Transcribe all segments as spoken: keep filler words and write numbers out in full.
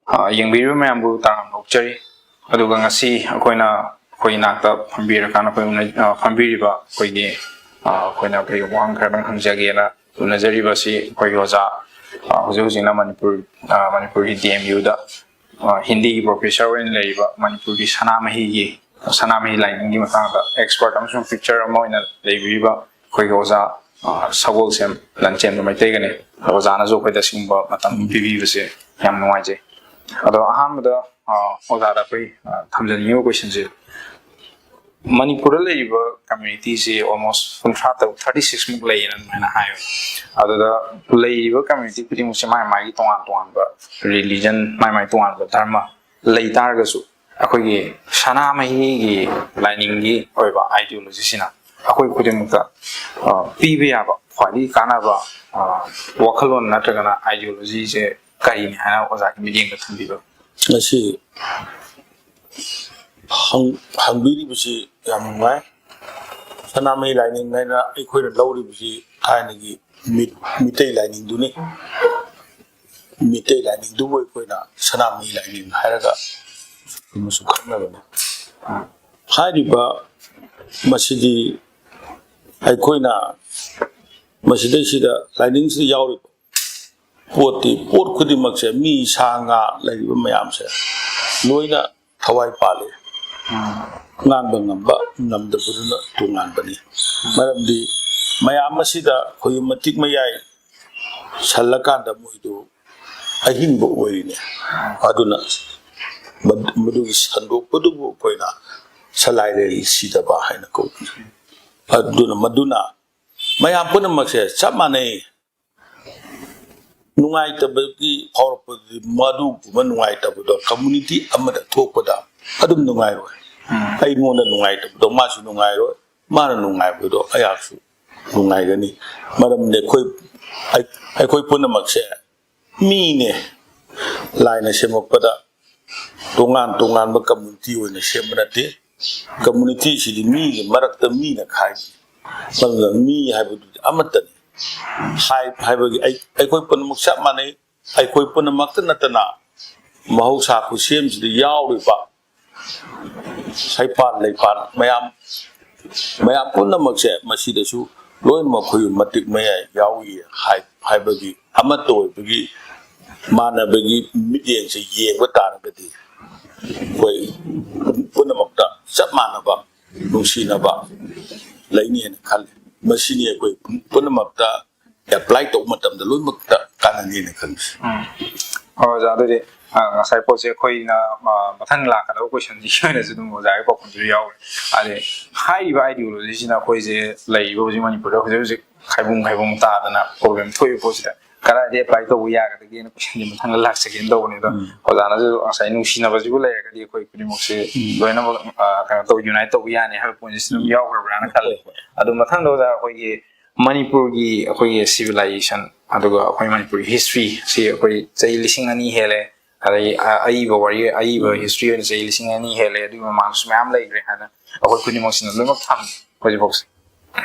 ꯑ, ꯌꯦꯡꯕꯤꯔꯤꯕ ꯃꯌꯥꯝꯕꯨ ꯇꯔꯥꯝꯅ ꯑꯣꯛꯆꯔꯤ꯫ ꯑꯗꯨꯒ ꯉꯁꯤ ꯑꯩꯈꯣꯏꯅ, ꯑꯩꯈꯣꯏ ꯏꯅꯥꯛꯇ ꯐꯝꯕꯤꯔꯀꯥꯟꯗ ꯑꯩꯈꯣꯏ ꯎꯅ-, ꯑ, ꯐꯝꯕꯤꯔꯤꯕ ꯑꯩꯈꯣꯏꯒꯤ, ꯑ, ꯑꯩꯈꯣꯏꯅ ꯀꯔꯤ ꯋꯥꯍꯪ ꯈꯔꯗꯪ ꯍꯪꯖꯒꯦꯅ ꯎꯅꯖꯔꯤꯕ ꯑꯁꯤ ꯑꯩꯈꯣꯏꯒꯤ ꯑꯣꯖꯥ, ꯑ, ꯍꯧꯖꯤꯛ ꯍꯧꯖꯤꯛꯅ ꯃꯅꯤꯄꯨꯔ, ꯑ, ꯃꯅꯤꯄꯨꯔꯒꯤ D M U ꯗ, ꯑ, ꯍꯤꯟꯗꯤꯒꯤ professor ꯑꯣꯏꯅ ꯂꯩꯔꯤꯕ, ꯃꯅꯤꯄꯨꯔꯒꯤ ꯁꯅꯥꯃꯍꯤꯒꯤ, ꯁꯅꯥꯃꯍꯤ ꯂꯥꯏꯅꯤꯡꯒꯤ ꯃꯇꯥꯡꯗ expert ꯑꯃꯁꯨꯡ teacher ꯑꯃ ꯑꯣꯏꯅ ꯂꯩꯕꯤꯔꯤꯕ ꯑꯩꯈꯣꯏꯒꯤ ꯑꯣꯖꯥ, ꯑ, ꯁꯒꯣꯜꯁꯦꯝ ꯂꯟꯆꯦꯟꯕ ꯃꯩꯇꯩꯒꯅꯤ꯫ ꯑꯣꯖꯥꯅꯁꯨ ꯑꯩꯈꯣꯏꯗ ꯁꯤꯒꯨꯝꯕ ꯃꯇꯝ ꯄꯤꯕꯤꯕꯁꯦ ꯌꯥꯝ ꯅꯨꯡꯉꯥꯏꯖꯩ꯫ ꯑꯗꯣ ꯑꯍꯥꯟꯕꯗ, ꯑ, ꯑꯣꯖꯥꯗ ꯑꯩꯈꯣꯏ, ꯑ, ꯊꯝꯖꯅꯤꯡꯉꯤꯕ question ꯁꯦ, ꯃꯅꯤꯄꯨꯔꯗ ꯂꯩꯔꯤꯕ community ꯁꯦ almost ꯀꯨꯟꯊ꯭ꯔꯥ ꯇꯔꯨꯛ, thirty six ꯃꯨꯛ ꯂꯩꯌꯦꯅ ꯑꯗꯨꯃꯥꯏꯅ ꯍꯥꯏꯌꯦ꯫ ꯑꯗꯨꯗ ꯂꯩꯔꯤꯕ community ꯈꯨꯗꯤꯡꯃꯛꯁꯦ ꯃꯥꯏ ꯃꯥꯏꯒꯤ ꯇꯣꯉꯥꯟ ꯇꯣꯉꯥꯟꯕ religion, ꯃꯥꯏ ꯃꯥꯏ ꯇꯣꯉꯥꯟꯕ ꯙꯔꯃ ꯂꯩ ꯇꯥꯔꯒꯁꯨ, ꯑꯩꯈꯣꯏꯒꯤ ꯁꯅꯥꯃꯍꯤꯒꯤ ꯂꯥꯏꯅꯤꯡꯒꯤ ꯑꯣꯏꯕ ideology ꯁꯤꯅ ꯑꯩꯈꯣꯏ ꯈꯨꯗꯤꯡꯃꯛꯇ, ꯑ, ꯄꯤꯕ ꯌꯥꯕ ꯈ꯭ꯋꯥꯏꯗꯒꯤ ꯀꯥꯟꯅꯕ, ꯑ, ꯋꯥꯈꯜꯂꯣꯟ ꯅꯠꯇ꯭ꯔꯒꯅ ideology ꯁꯦ ꯀꯔꯤꯅꯤ ꯍꯥꯏꯅ ꯑꯣꯖꯥꯒꯤ ꯃꯤꯠꯌꯦꯡꯗ ꯊꯝꯕꯤꯕ? ꯉꯁꯤ ꯍꯪ-, ꯍꯪꯕꯤꯔꯤꯕꯁꯤ ꯌꯥꯝ ꯅꯨꯡꯉꯥꯏ꯫ ꯁꯅꯥꯃꯍꯤ ꯂꯥꯏꯅꯤꯡ ꯍꯥꯏꯅ ꯑꯩꯈꯣꯏꯅ ꯂꯧꯔꯤꯕꯁꯤ ꯊꯥꯏꯅꯒꯤ ꯃꯤꯠ-, ꯃꯤꯇꯩ ꯂꯥꯏꯅꯤꯡꯗꯨꯅꯤ꯫ ꯃꯤꯇꯩ ꯂꯥꯏꯅꯤꯡꯗꯨꯕꯨ ꯑꯩꯈꯣꯏꯅ ꯁꯅꯥꯃꯍꯤ ꯂꯥꯏꯅꯤꯡ ꯍꯥꯏꯔꯒ ꯑꯃꯁꯨ ꯈꯪꯅꯕꯅꯤ꯫ ꯍꯥꯏꯔꯤꯕ ꯃꯁꯤꯗꯤ ꯑꯩꯈꯣꯏꯅ ꯃꯁꯤꯗꯩꯁꯤꯗ ꯂꯥꯏꯅꯤꯡꯁꯤꯗ ꯌꯥꯎꯔꯤꯕ ꯄꯣꯠꯇꯤ, ꯄꯣꯠ ꯈꯨꯗꯤꯡꯃꯛꯁꯦ, ꯃꯤ, ꯁꯥ, ꯉꯥ ꯂꯩꯔꯤꯕ ꯃꯌꯥꯝꯁꯦ ꯂꯣꯏꯅ ꯊꯋꯥꯏ ꯄꯥꯜꯂꯤ꯫ ꯉꯥꯡꯕ ꯉꯝꯕ ꯉꯝꯗꯕꯗꯨꯅ ꯇꯣꯉꯥꯟꯕꯅꯤ꯫ ꯃꯔꯝꯗꯤ ꯃꯌꯥꯝ ꯑꯁꯤꯗ ꯑꯩꯈꯣꯏꯒꯤ ꯃꯇꯤꯛ ꯃꯌꯥꯏ ꯁꯜꯂꯀꯥꯟꯗ ꯃꯣꯏꯗꯨ ꯑꯍꯤꯡꯕ ꯑꯣꯏꯔꯤꯅꯦ꯫ ꯑꯗꯨꯅ ꯃꯗꯨ-, ꯃꯗꯨꯒꯤ ꯁꯟꯗꯣꯛꯄꯗꯨꯕꯨ ꯑꯩꯈꯣꯏꯅ ꯁꯂꯥꯏ ꯂꯩ ꯁꯤꯗꯕ ꯍꯥꯏꯅ ꯀꯧꯕꯅꯤ꯫ ꯑꯗꯨꯅ ꯃꯗꯨꯅ ꯃꯌꯥꯝ ꯄꯨꯝꯅꯃꯛꯁꯦ ꯆꯞ ꯃꯥꯟꯅꯩ꯫ ꯅꯨꯡꯉꯥꯏꯇꯕꯒꯤ ꯐꯥꯎꯔꯛꯄꯗꯨꯗꯤ, ꯃꯗꯨꯒꯨꯝꯕ ꯅꯨꯡꯉꯥꯏꯇꯕꯗꯣ community ꯑꯃꯗ ꯊꯣꯛꯄꯗ ꯑꯗꯨꯝ ꯅꯨꯡꯉꯥꯏꯔꯣꯏ꯫ ꯎꯝ꯫ ꯑꯩꯉꯣꯟꯗ ꯅꯨꯡꯉꯥꯏꯇꯕꯗꯣ ꯃꯥꯁꯨ ꯅꯨꯡꯉꯥꯏꯔꯣꯏ, ꯃꯥꯅ ꯅꯨꯡꯉꯥꯏꯕꯗꯣ ꯑꯩꯍꯥꯛꯁꯨ ꯅꯨꯡꯉꯥꯏꯒꯅꯤ꯫ ꯃꯔꯝꯗꯤ ꯑꯩꯈꯣꯏ, ꯑꯩ-, ꯑꯩꯈꯣꯏ ꯄꯨꯝꯅꯃꯛꯁꯦ ꯃꯤꯅꯦ꯫ ꯂꯥꯏꯅ ꯁꯦꯝꯃꯛꯄꯗ ꯇꯣꯉꯥꯟ ꯇꯣꯉꯥꯟꯕ community ꯑꯣꯏꯅ ꯁꯦꯝꯕ ꯅꯠꯇꯦ꯫ Community ꯁꯤꯗꯤ ꯃꯤꯒꯤ ꯃꯔꯛꯇ ꯃꯤꯅ ꯈꯥꯏꯕꯅꯤ꯫ ꯑꯗꯨꯅ ꯃꯤ ꯍꯥꯏꯕꯗꯨꯗꯤ ꯑꯃꯠꯇꯅꯤ꯫ ꯍꯥꯏ-, ꯍꯥꯏꯕꯒꯤ ꯑꯩ-, ꯑꯩꯈꯣꯏ ꯄꯨꯝꯅꯃꯛ ꯆꯞ ꯃꯥꯟꯅꯩ꯫ ꯑꯩꯈꯣꯏ ꯄꯨꯝꯅꯃꯛꯇ ꯅꯠꯇꯅ ꯃꯍꯧꯁꯥ ꯈꯨꯠꯁꯦꯝꯁꯤꯗ ꯌꯥꯎꯔꯤꯕ ꯁꯩꯄꯥꯜ ꯂꯩꯄꯥꯜ ꯃꯌꯥꯝ, ꯃꯌꯥꯝ ꯄꯨꯝꯅꯃꯛꯁꯦ ꯃꯁꯤꯗꯁꯨ ꯂꯣꯏꯅꯃꯛ ꯑꯩꯈꯣꯏꯒꯤ ꯃꯇꯤꯛ ꯃꯌꯥꯏ ꯌꯥꯎꯏ ꯍꯥꯏ-, ꯍꯥꯏꯕꯒꯤ ꯑꯃꯠꯇ ꯑꯣꯏꯕꯒꯤ ꯃꯥꯟꯅꯕꯒꯤ ꯃꯤꯠꯌꯦꯡꯁꯦ ꯌꯦꯡꯕ ꯇꯥꯔꯒꯗꯤ ꯑꯩꯈꯣꯏ ꯄꯨꯝꯅꯃꯛꯇ ꯆꯞ ꯃꯥꯟꯅꯕ ꯅꯨꯡꯁꯤꯅꯕ ꯂꯩꯅꯤ ꯍꯥꯏꯅ ꯈꯜꯂꯤ꯫ ꯃꯁꯤꯅꯤ ꯑꯩꯈꯣꯏ ꯄꯨꯝꯅꯃꯛꯇ ꯑꯦꯄ꯭ꯂꯥꯏ ꯇꯧꯕ ꯃꯇꯝꯗ ꯂꯣꯏꯅꯃꯛꯇ ꯀꯥꯟꯅꯅꯤꯅ ꯈꯟꯕꯁꯦ꯫ ꯎꯝ꯫ ꯍꯣꯏ, ꯑꯣꯖꯥ, ꯑꯗꯨꯗꯤ, ꯑ, ꯉꯁꯥꯏ ꯄꯣꯠꯁꯦ ꯑꯩꯈꯣꯏꯅ, ꯑ, ꯃꯊꯪ ꯂꯥꯛꯀꯗꯕ ꯀꯣꯏꯁꯟꯁꯤꯒꯤ ꯑꯣꯏꯅꯁꯨ ꯑꯗꯨꯝ ꯑꯣꯖꯥꯒꯤ ꯄꯥꯎꯈꯨꯝꯁꯨ ꯌꯥꯎꯔꯦ꯫ ꯍꯥꯏꯗꯤ ꯍꯥꯏꯔꯤꯕ ꯑꯥꯏꯗꯤꯌꯣꯂꯣꯖꯤꯁꯤꯅ ꯑꯩꯈꯣꯏꯁꯦ ꯂꯩꯔꯤꯕ ꯍꯧꯖꯤꯛ ꯃꯅꯤꯄꯨꯔꯗ ꯍꯧꯖꯤꯛ ꯍꯧꯖꯤꯛ ꯈꯥꯏꯕꯨꯡ ꯈꯥꯏꯕꯨꯡ ꯇꯥꯗꯅ ꯄ꯭ꯔꯣꯕ꯭ꯂꯦꯝ ꯊꯣꯛꯏꯕ ꯄꯣꯠꯁꯤꯗ ꯀꯗꯥꯏꯗ ꯑꯦꯄ꯭ꯂꯥꯏ ꯇꯧꯕ ꯌꯥꯒꯗꯒꯦꯅ ꯀꯣꯏꯁꯟꯁꯦ ꯃꯊꯪꯗ ꯂꯥꯛꯆꯒꯦꯅ ꯇꯧꯕꯅꯦ꯫ ꯑꯗꯣ ꯎꯝ꯫ ꯑꯣꯖꯥꯅꯁꯨ ꯉꯁꯥꯏ ꯅꯨꯡꯁꯤꯅꯕꯁꯤꯕꯨ ꯂꯩꯔꯒꯗꯤ ꯑꯩꯈꯣꯏ ꯈꯨꯗꯤꯡꯃꯛꯁꯦ ꯎꯝ꯫ ꯂꯣꯏꯅꯃꯛ, ꯑ, ꯀꯩꯅꯣ ꯇꯧ, ꯌꯨꯅꯥꯏꯠ ꯇꯧꯕ ꯌꯥꯅꯤ ꯍꯥꯏꯕ ꯄꯣꯏꯟꯠꯁꯤ ꯑꯗꯨꯝ ꯌꯥꯎꯈ꯭ꯔꯕ꯭ꯔꯥꯅ ꯈꯜꯂꯦ꯫ ꯍꯣꯏ, ꯍꯣꯏ꯫ ꯑꯗꯣ ꯃꯊꯪꯗ ꯑꯣꯖꯥ ꯑꯩꯈꯣꯏꯒꯤ ꯃꯅꯤꯄꯨꯔꯒꯤ ꯑꯩꯈꯣꯏꯒꯤ ꯁꯤꯚꯤꯂꯥꯏꯖꯦꯁꯟ ꯑꯗꯨꯒ ꯑꯩꯈꯣꯏ ꯃꯅꯤꯄꯨꯔꯒꯤ ꯍꯤꯁꯇ꯭ꯔꯤ ꯁꯤ ꯑꯩꯈꯣꯏ ꯆꯍꯤ ꯂꯤꯁꯤꯡ ꯑꯅꯤ ꯍꯦꯜꯂꯦ꯫ ꯑꯗꯩ ꯑ-, ꯑꯏꯕ ꯋꯥꯔꯤ, ꯑꯏꯕ ꯍꯤꯁꯇ꯭ꯔꯤ ꯑꯣꯏꯅ ꯆꯍꯤ ꯂꯤꯁꯤꯡ ꯑꯅꯤ ꯍꯦꯜꯂꯦ꯫ ꯑꯗꯨꯒꯤ ꯃꯃꯥꯡꯗꯁꯨ ꯃꯌꯥꯝ ꯂꯩꯈ꯭ꯔꯦ ꯍꯥꯏꯅ ꯑꯩꯈꯣꯏ ꯈꯨꯗꯤꯡꯃꯛꯁꯤꯅ ꯂꯣꯏꯅꯃꯛ ꯊꯝꯃꯤ ꯍꯧꯖꯤꯛꯐꯥꯎꯁꯦ꯫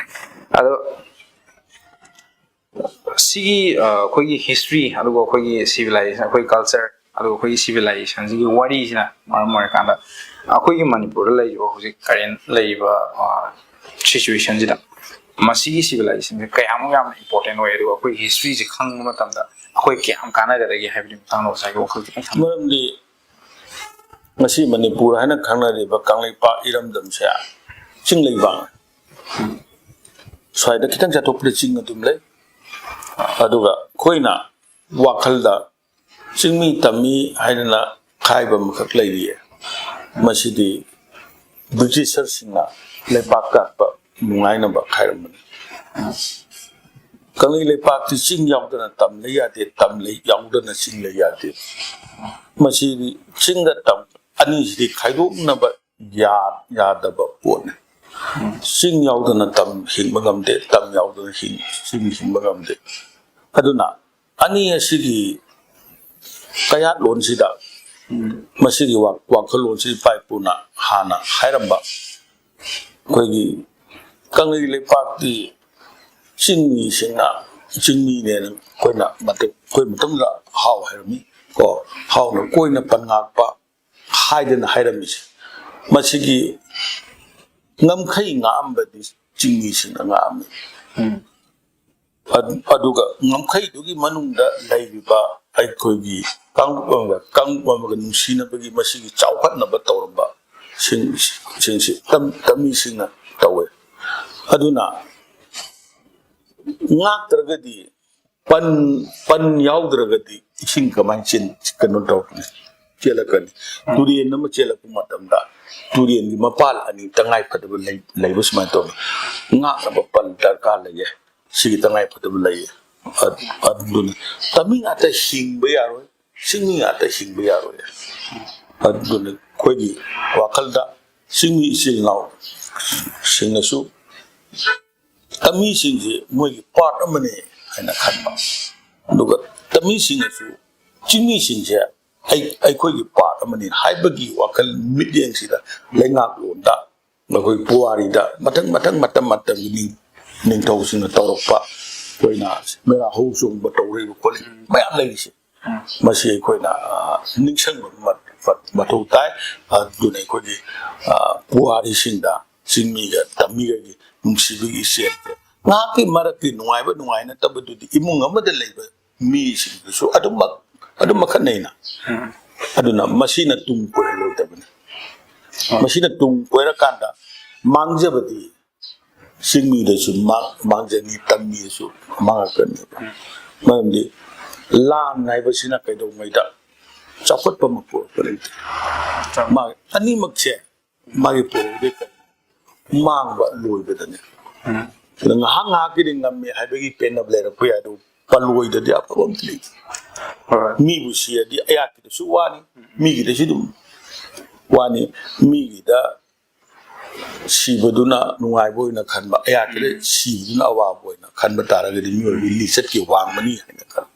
ꯑꯗꯣ ꯁꯤꯒꯤ, ꯑ, ꯑꯩꯈꯣꯏꯒꯤ ꯍꯤꯁꯇ꯭ꯔꯤ, ꯑꯗꯨꯒ ꯑꯩꯈꯣꯏꯒꯤ ꯁꯤꯚꯤꯂꯥꯏꯖꯦꯁꯟ, ꯑꯩꯈꯣꯏ ꯀꯜꯆꯔ, ꯑꯗꯨꯒ ꯑꯩꯈꯣꯏꯒꯤ ꯁꯤꯚꯤꯂꯥꯏꯖꯦꯁꯟꯁꯤꯒꯤ ꯋꯥꯔꯤꯁꯤꯅ ꯃꯔꯝ ꯑꯣꯏꯔꯀꯥꯟꯗ ꯑꯩꯈꯣꯏꯒꯤ ꯃꯅꯤꯄꯨꯔꯗ ꯂꯩꯔꯤꯕ ꯍꯧꯖꯤꯛ ꯀꯔꯦꯟ ꯂꯩꯔꯤꯕ, ꯑ, ꯁꯤꯆꯨꯋꯦꯁꯟꯁꯤꯗ ꯃꯁꯤꯒꯤ ꯁꯤꯚꯤꯂꯥꯏꯖꯦꯁꯟꯁꯦ ꯀꯌꯥꯃꯨꯛ ꯌꯥꯝꯅ ꯏꯝꯄꯣꯔꯇꯦꯟ ꯑꯣꯏ, ꯑꯗꯨꯒ ꯑꯩꯈꯣꯏꯒꯤ ꯍꯤꯁꯇ꯭ꯔꯤꯁꯦ ꯈꯪꯕ ꯃꯇꯝꯗ ꯑꯩꯈꯣꯏ ꯀꯌꯥꯝ ꯀꯥꯟꯅꯒꯗꯒꯦ ꯍꯥꯏꯕꯒꯤ ꯃꯇꯥꯡꯗ ꯑꯣꯖꯥꯒꯤ ꯋꯥꯈꯜ ꯈꯤꯇꯪ ꯊꯝꯕꯤꯌꯨ꯫ ꯃꯔꯝꯗꯤ ꯉꯁꯤ ꯃꯅꯤꯄꯨꯔ ꯍꯥꯏꯅ ꯈꯪꯅꯔꯤꯕ ꯀꯪꯂꯩꯄꯥꯛ ꯏꯔꯝꯗꯝꯁꯦ ꯆꯤꯡ ꯂꯩꯕꯥꯛꯅꯤ꯫ ꯁ꯭ꯋꯥꯏꯗ ꯈꯤꯇꯪ ꯆꯠꯊꯣꯛꯄꯗ ꯆꯤꯡ ꯑꯗꯨꯝ ꯂꯩ꯫ ꯑꯗꯨꯒ ꯑꯩꯈꯣꯏꯅ ꯋꯥꯈꯜꯗ ꯆꯤꯡꯃꯤ ꯇꯝꯃꯤ ꯍꯥꯏꯗꯅ ꯈꯥꯏꯕ ꯑꯃꯈꯛ ꯂꯩꯔꯤꯌꯦ꯫ ꯃꯁꯤꯗꯤ ꯕ꯭ꯔꯤꯇꯤꯁꯔꯁꯤꯡꯅ ꯂꯩꯄꯥꯛ ꯀꯠꯄ ꯅꯨꯡꯉꯥꯏꯅꯕ ꯈꯥꯏꯔꯝꯕꯅꯤ꯫ ꯀꯪꯂꯩ ꯂꯩꯄꯥꯛꯇꯤ ꯆꯤꯡ ꯌꯥꯎꯗꯅ ꯇꯝ ꯂꯩ ꯌꯥꯗꯦ, ꯇꯝ ꯂꯩ ꯌꯥꯎꯗꯅ ꯆꯤꯡ ꯂꯩ ꯌꯥꯗꯦ꯫ ꯃꯁꯤꯗꯤ ꯆꯤꯡꯒ ꯇꯝ ꯑꯅꯤꯁꯤꯗꯤ ꯈꯥꯏꯗꯣꯛꯅꯕ ꯌꯥ-, ꯌꯥꯗꯕ ꯄꯣꯠꯅꯤ꯫ ꯆꯤꯡ ꯌꯥꯎꯗꯅ ꯇꯝ ꯍꯤꯡꯕ ꯉꯝꯗꯦ, ꯇꯝ ꯌꯥꯎꯗꯅ ꯍꯤꯡ-, ꯆꯤꯡ ꯍꯤꯡꯕ ꯉꯝꯗꯦ꯫ ꯑꯗꯨꯅ ꯑꯅꯤ ꯑꯁꯤꯒꯤ ꯀꯌꯥꯠꯂꯣꯟꯁꯤꯗ ꯃꯁꯤꯒꯤ ꯋꯥ-, ꯋꯥꯈꯜꯂꯣꯟꯁꯤ ꯏꯄꯥ ꯏꯄꯨꯅ ꯍꯥꯟꯅ ꯍꯥꯏꯔꯝꯕ, ꯑꯩꯈꯣꯏꯒꯤ ꯀꯪꯂꯩ ꯂꯩꯄꯥꯛꯀꯤ ꯆꯤꯡꯃꯤꯁꯤꯡꯅ ꯆꯤꯡꯃꯤꯅꯦꯅ ꯑꯩꯈꯣꯏꯅ ꯃꯇꯝ, ꯑꯩꯈꯣꯏ ꯃꯇꯝꯗ ꯍꯥꯎ ꯍꯥꯏꯔꯝꯃꯤ꯫ ꯀꯣ, ꯍꯥꯎꯅ ꯀꯣꯏꯅ ꯄꯟ ꯉꯥꯛꯄ ꯍꯥꯏꯗꯅ ꯍꯥꯏꯔꯝꯃꯤꯁꯦ꯫ ꯃꯁꯤꯒꯤ ꯉꯝꯈꯩ ꯉꯥꯛꯑꯝꯕꯗꯤ ꯆꯤꯡꯃꯤꯁꯤꯡꯅ ꯉꯥꯛꯑꯝꯃꯤ꯫ ꯑꯗ-, ꯑꯗꯨꯒ ꯉꯝꯈꯩꯗꯨꯒꯤ ꯃꯅꯨꯡꯗ ꯂꯩꯔꯤꯕ ꯑꯩꯈꯣꯏꯒꯤ ꯀꯥꯡꯂꯨꯞ ꯑꯃꯒ, ꯀꯥꯡꯂꯨꯞ ꯑꯃꯒ ꯅꯨꯡꯁꯤꯅꯕꯒꯤ, ꯃꯁꯤꯒꯤ ꯆꯥꯎꯈꯠꯅꯕ ꯇꯧꯔꯝꯕ ꯁꯤꯡ-, ꯁꯤꯡꯁꯤ ꯇꯝ-, ꯇꯝꯃꯤꯁꯤꯡꯅ ꯇꯧꯋꯦ꯫ ꯑꯗꯨꯅ ꯉꯥꯛꯇ꯭ꯔꯒꯗꯤ, ꯄꯟ, ꯄꯟ ꯌꯥꯎꯗ꯭ꯔꯒꯗꯤ ꯏꯁꯤꯡ ꯀꯃꯥꯏꯅ ꯆꯦꯟ-, ꯀꯩꯅꯣ ꯇꯧꯔꯛꯀꯅꯤ? ꯆꯦꯜꯂꯛꯀꯅꯤ꯫ ꯇꯨꯔꯦꯟ ꯑꯃ ꯆꯦꯜꯂꯛꯄ ꯃꯇꯝꯗ ꯇꯨꯔꯦꯟꯒꯤ ꯃꯄꯥꯜ ꯑꯅꯤ ꯇꯉꯥꯏ ꯐꯗꯕ ꯂꯩ-, ꯂꯩꯕ ꯁꯨꯃꯥꯏꯅ ꯇꯧꯋꯤ꯫ ꯉꯥꯛꯅꯕ ꯄꯟ ꯗꯔꯀꯥꯔ ꯂꯩꯌꯦ꯫ ꯁꯤꯒꯤ ꯇꯉꯥꯏ ꯐꯗꯕ ꯂꯩꯌꯦ꯫ ꯑ-, ꯑꯗꯨꯅ ꯇꯝꯃꯤ ꯉꯥꯛꯇ ꯍꯤꯡꯕ ꯌꯥꯔꯣꯏ, ꯆꯤꯡꯃꯤ ꯉꯥꯛꯇ ꯍꯤꯡꯕ ꯌꯥꯔꯣꯏ꯫ ꯑꯗꯨꯅ ꯑꯩꯈꯣꯏꯒꯤ ꯋꯥꯈꯜꯗ ꯆꯤꯡꯃꯤ ꯏꯆꯤꯜ ꯏꯅꯥꯎꯁꯤꯡꯅꯁꯨ ꯇꯝꯃꯤꯁꯤꯡꯁꯦ ꯃꯣꯏꯒꯤ part ꯑꯃꯅꯤ ꯍꯥꯏꯅ ꯈꯟꯕ, ꯑꯗꯨꯒ ꯇꯝꯃꯤꯁꯤꯡꯅꯁꯨ ꯆꯤꯡꯃꯤꯁꯤꯡꯁꯦ ꯑꯩ-, ꯑꯩꯈꯣꯏꯒꯤ part ꯑꯃꯅꯤ ꯍꯥꯏꯕꯒꯤ ꯋꯥꯈꯜ ꯃꯤꯠꯌꯦꯡꯁꯤꯗ ꯂꯩꯉꯥꯛꯂꯣꯟꯗ ꯑꯩꯈꯣꯏ ꯄꯨꯋꯥꯔꯤꯗ ꯃꯊꯪ ꯃꯊꯪ ꯃꯇꯝ ꯃꯇꯝꯒꯤ ꯅꯤꯡ-, ꯅꯤꯡꯊꯧꯁꯤꯡꯅ ꯇꯧꯔꯛꯄ, ꯑꯩꯈꯣꯏꯅ ꯃꯦꯔꯥ ꯍꯧ ꯆꯣꯡꯕ ꯇꯧꯔꯛꯏꯕ ꯈꯣꯠꯂꯛꯏꯕ ꯃꯌꯥꯝ ꯂꯩꯔꯤꯁꯦ, ꯃꯁꯤ ꯑꯩꯈꯣꯏꯅ, ꯑ, ꯅꯤꯡꯁꯤꯡꯕ ꯃ-, ꯃ-, ꯃꯊꯧ ꯇꯥꯏ꯫ ꯑꯗꯨꯅ ꯑꯩꯈꯣꯏꯒꯤ, ꯑ, ꯄꯨꯋꯥꯔꯤꯁꯤꯡꯗ ꯆꯤꯡꯃꯤꯒ ꯇꯝꯃꯤꯒꯒꯤ ꯅꯨꯡꯁꯤꯕꯒꯤ ꯏꯆꯦꯜꯁꯦ ꯉꯥꯏꯍꯥꯛꯀꯤ ꯃꯔꯛꯀꯤ ꯅꯨꯡꯉꯥꯏꯕ ꯅꯨꯡꯉꯥꯏꯅꯗꯕꯗꯨꯗꯤ ꯏꯃꯨꯡ ꯑꯃꯗ ꯂꯩꯕ ꯃꯤꯁꯤꯡꯗꯨꯁꯨ ꯑꯗꯨꯃꯛ, ꯑꯗꯨꯝ ꯃꯈꯠꯅꯩꯅ꯫ ꯑꯗꯨꯅ ꯃꯁꯤꯅ ꯇꯨꯡ ꯀꯣꯏꯍꯜꯂꯣꯏꯗꯕꯅꯤ꯫ ꯃꯁꯤꯅ ꯇꯨꯡ ꯀꯣꯏꯔꯀꯥꯟꯗ ꯃꯥꯡꯖꯕꯗꯤ ꯆꯤꯡꯃꯤꯗꯁꯨ ꯃꯥꯡ-, ꯃꯥꯡꯖꯅꯤ, ꯇꯝꯃꯤꯗꯁꯨ ꯃꯥꯡꯉꯛꯀꯅꯦꯕ꯫ ꯃꯔꯝꯗꯤ ꯂꯥꯟ ꯍꯥꯏꯕꯁꯤꯅ ꯀꯩꯗꯧꯉꯩꯗ ꯆꯥꯎꯈꯠꯄ ꯑꯃ ꯄꯨꯔꯛꯄ ꯂꯩꯇꯦ꯫ ꯃꯥ ꯑꯅꯤꯃꯛꯁꯦ ꯃꯥꯒꯤ ꯄꯣꯔꯣꯏꯗꯩ ꯀꯔꯤ ꯃꯥꯡꯕ ꯂꯣꯏꯕꯗꯅꯦ꯫ ꯑꯗ ꯉꯥꯏꯍꯥꯛ ꯉꯥꯏꯍꯥꯛꯀꯤꯗꯤ ꯉꯝꯃꯦ ꯍꯥꯏꯕꯒꯤ ꯄꯦꯟꯅꯕ ꯂꯩꯔꯛꯄ ꯌꯥꯏ, ꯑꯗꯨ ꯄꯜꯂꯣꯏꯗꯗꯤ ꯑꯐꯕ ꯑꯝꯇ ꯂꯩꯇꯦ꯫ ꯍꯣꯏ꯫ ꯃꯤꯕꯨ ꯁꯤꯔꯗꯤ ꯑꯌꯥꯛꯀꯤꯗꯁꯨ ꯋꯥꯅꯤ, ꯃꯤꯒꯤꯗꯁꯨ ꯑꯗꯨꯝ ꯋꯥꯅꯤ꯫ ꯃꯤꯒꯤꯗ ꯁꯤꯕꯗꯨꯅ ꯅꯨꯡꯉꯥꯏꯕ ꯑꯣꯏꯅ ꯈꯟꯕ, ꯑꯌꯥꯛꯀꯤꯗ ꯁꯤꯕꯗꯨꯅ ꯑꯋꯥꯕ ꯑꯣꯏꯅ ꯈꯟꯕ ꯇꯥꯔꯒꯗꯤ ꯃꯤꯑꯣꯏꯕꯒꯤ ꯂꯤꯆꯠꯀꯤ ꯋꯥꯡꯃꯅꯤ ꯍꯥꯏꯅ ꯈꯜꯂꯤ꯫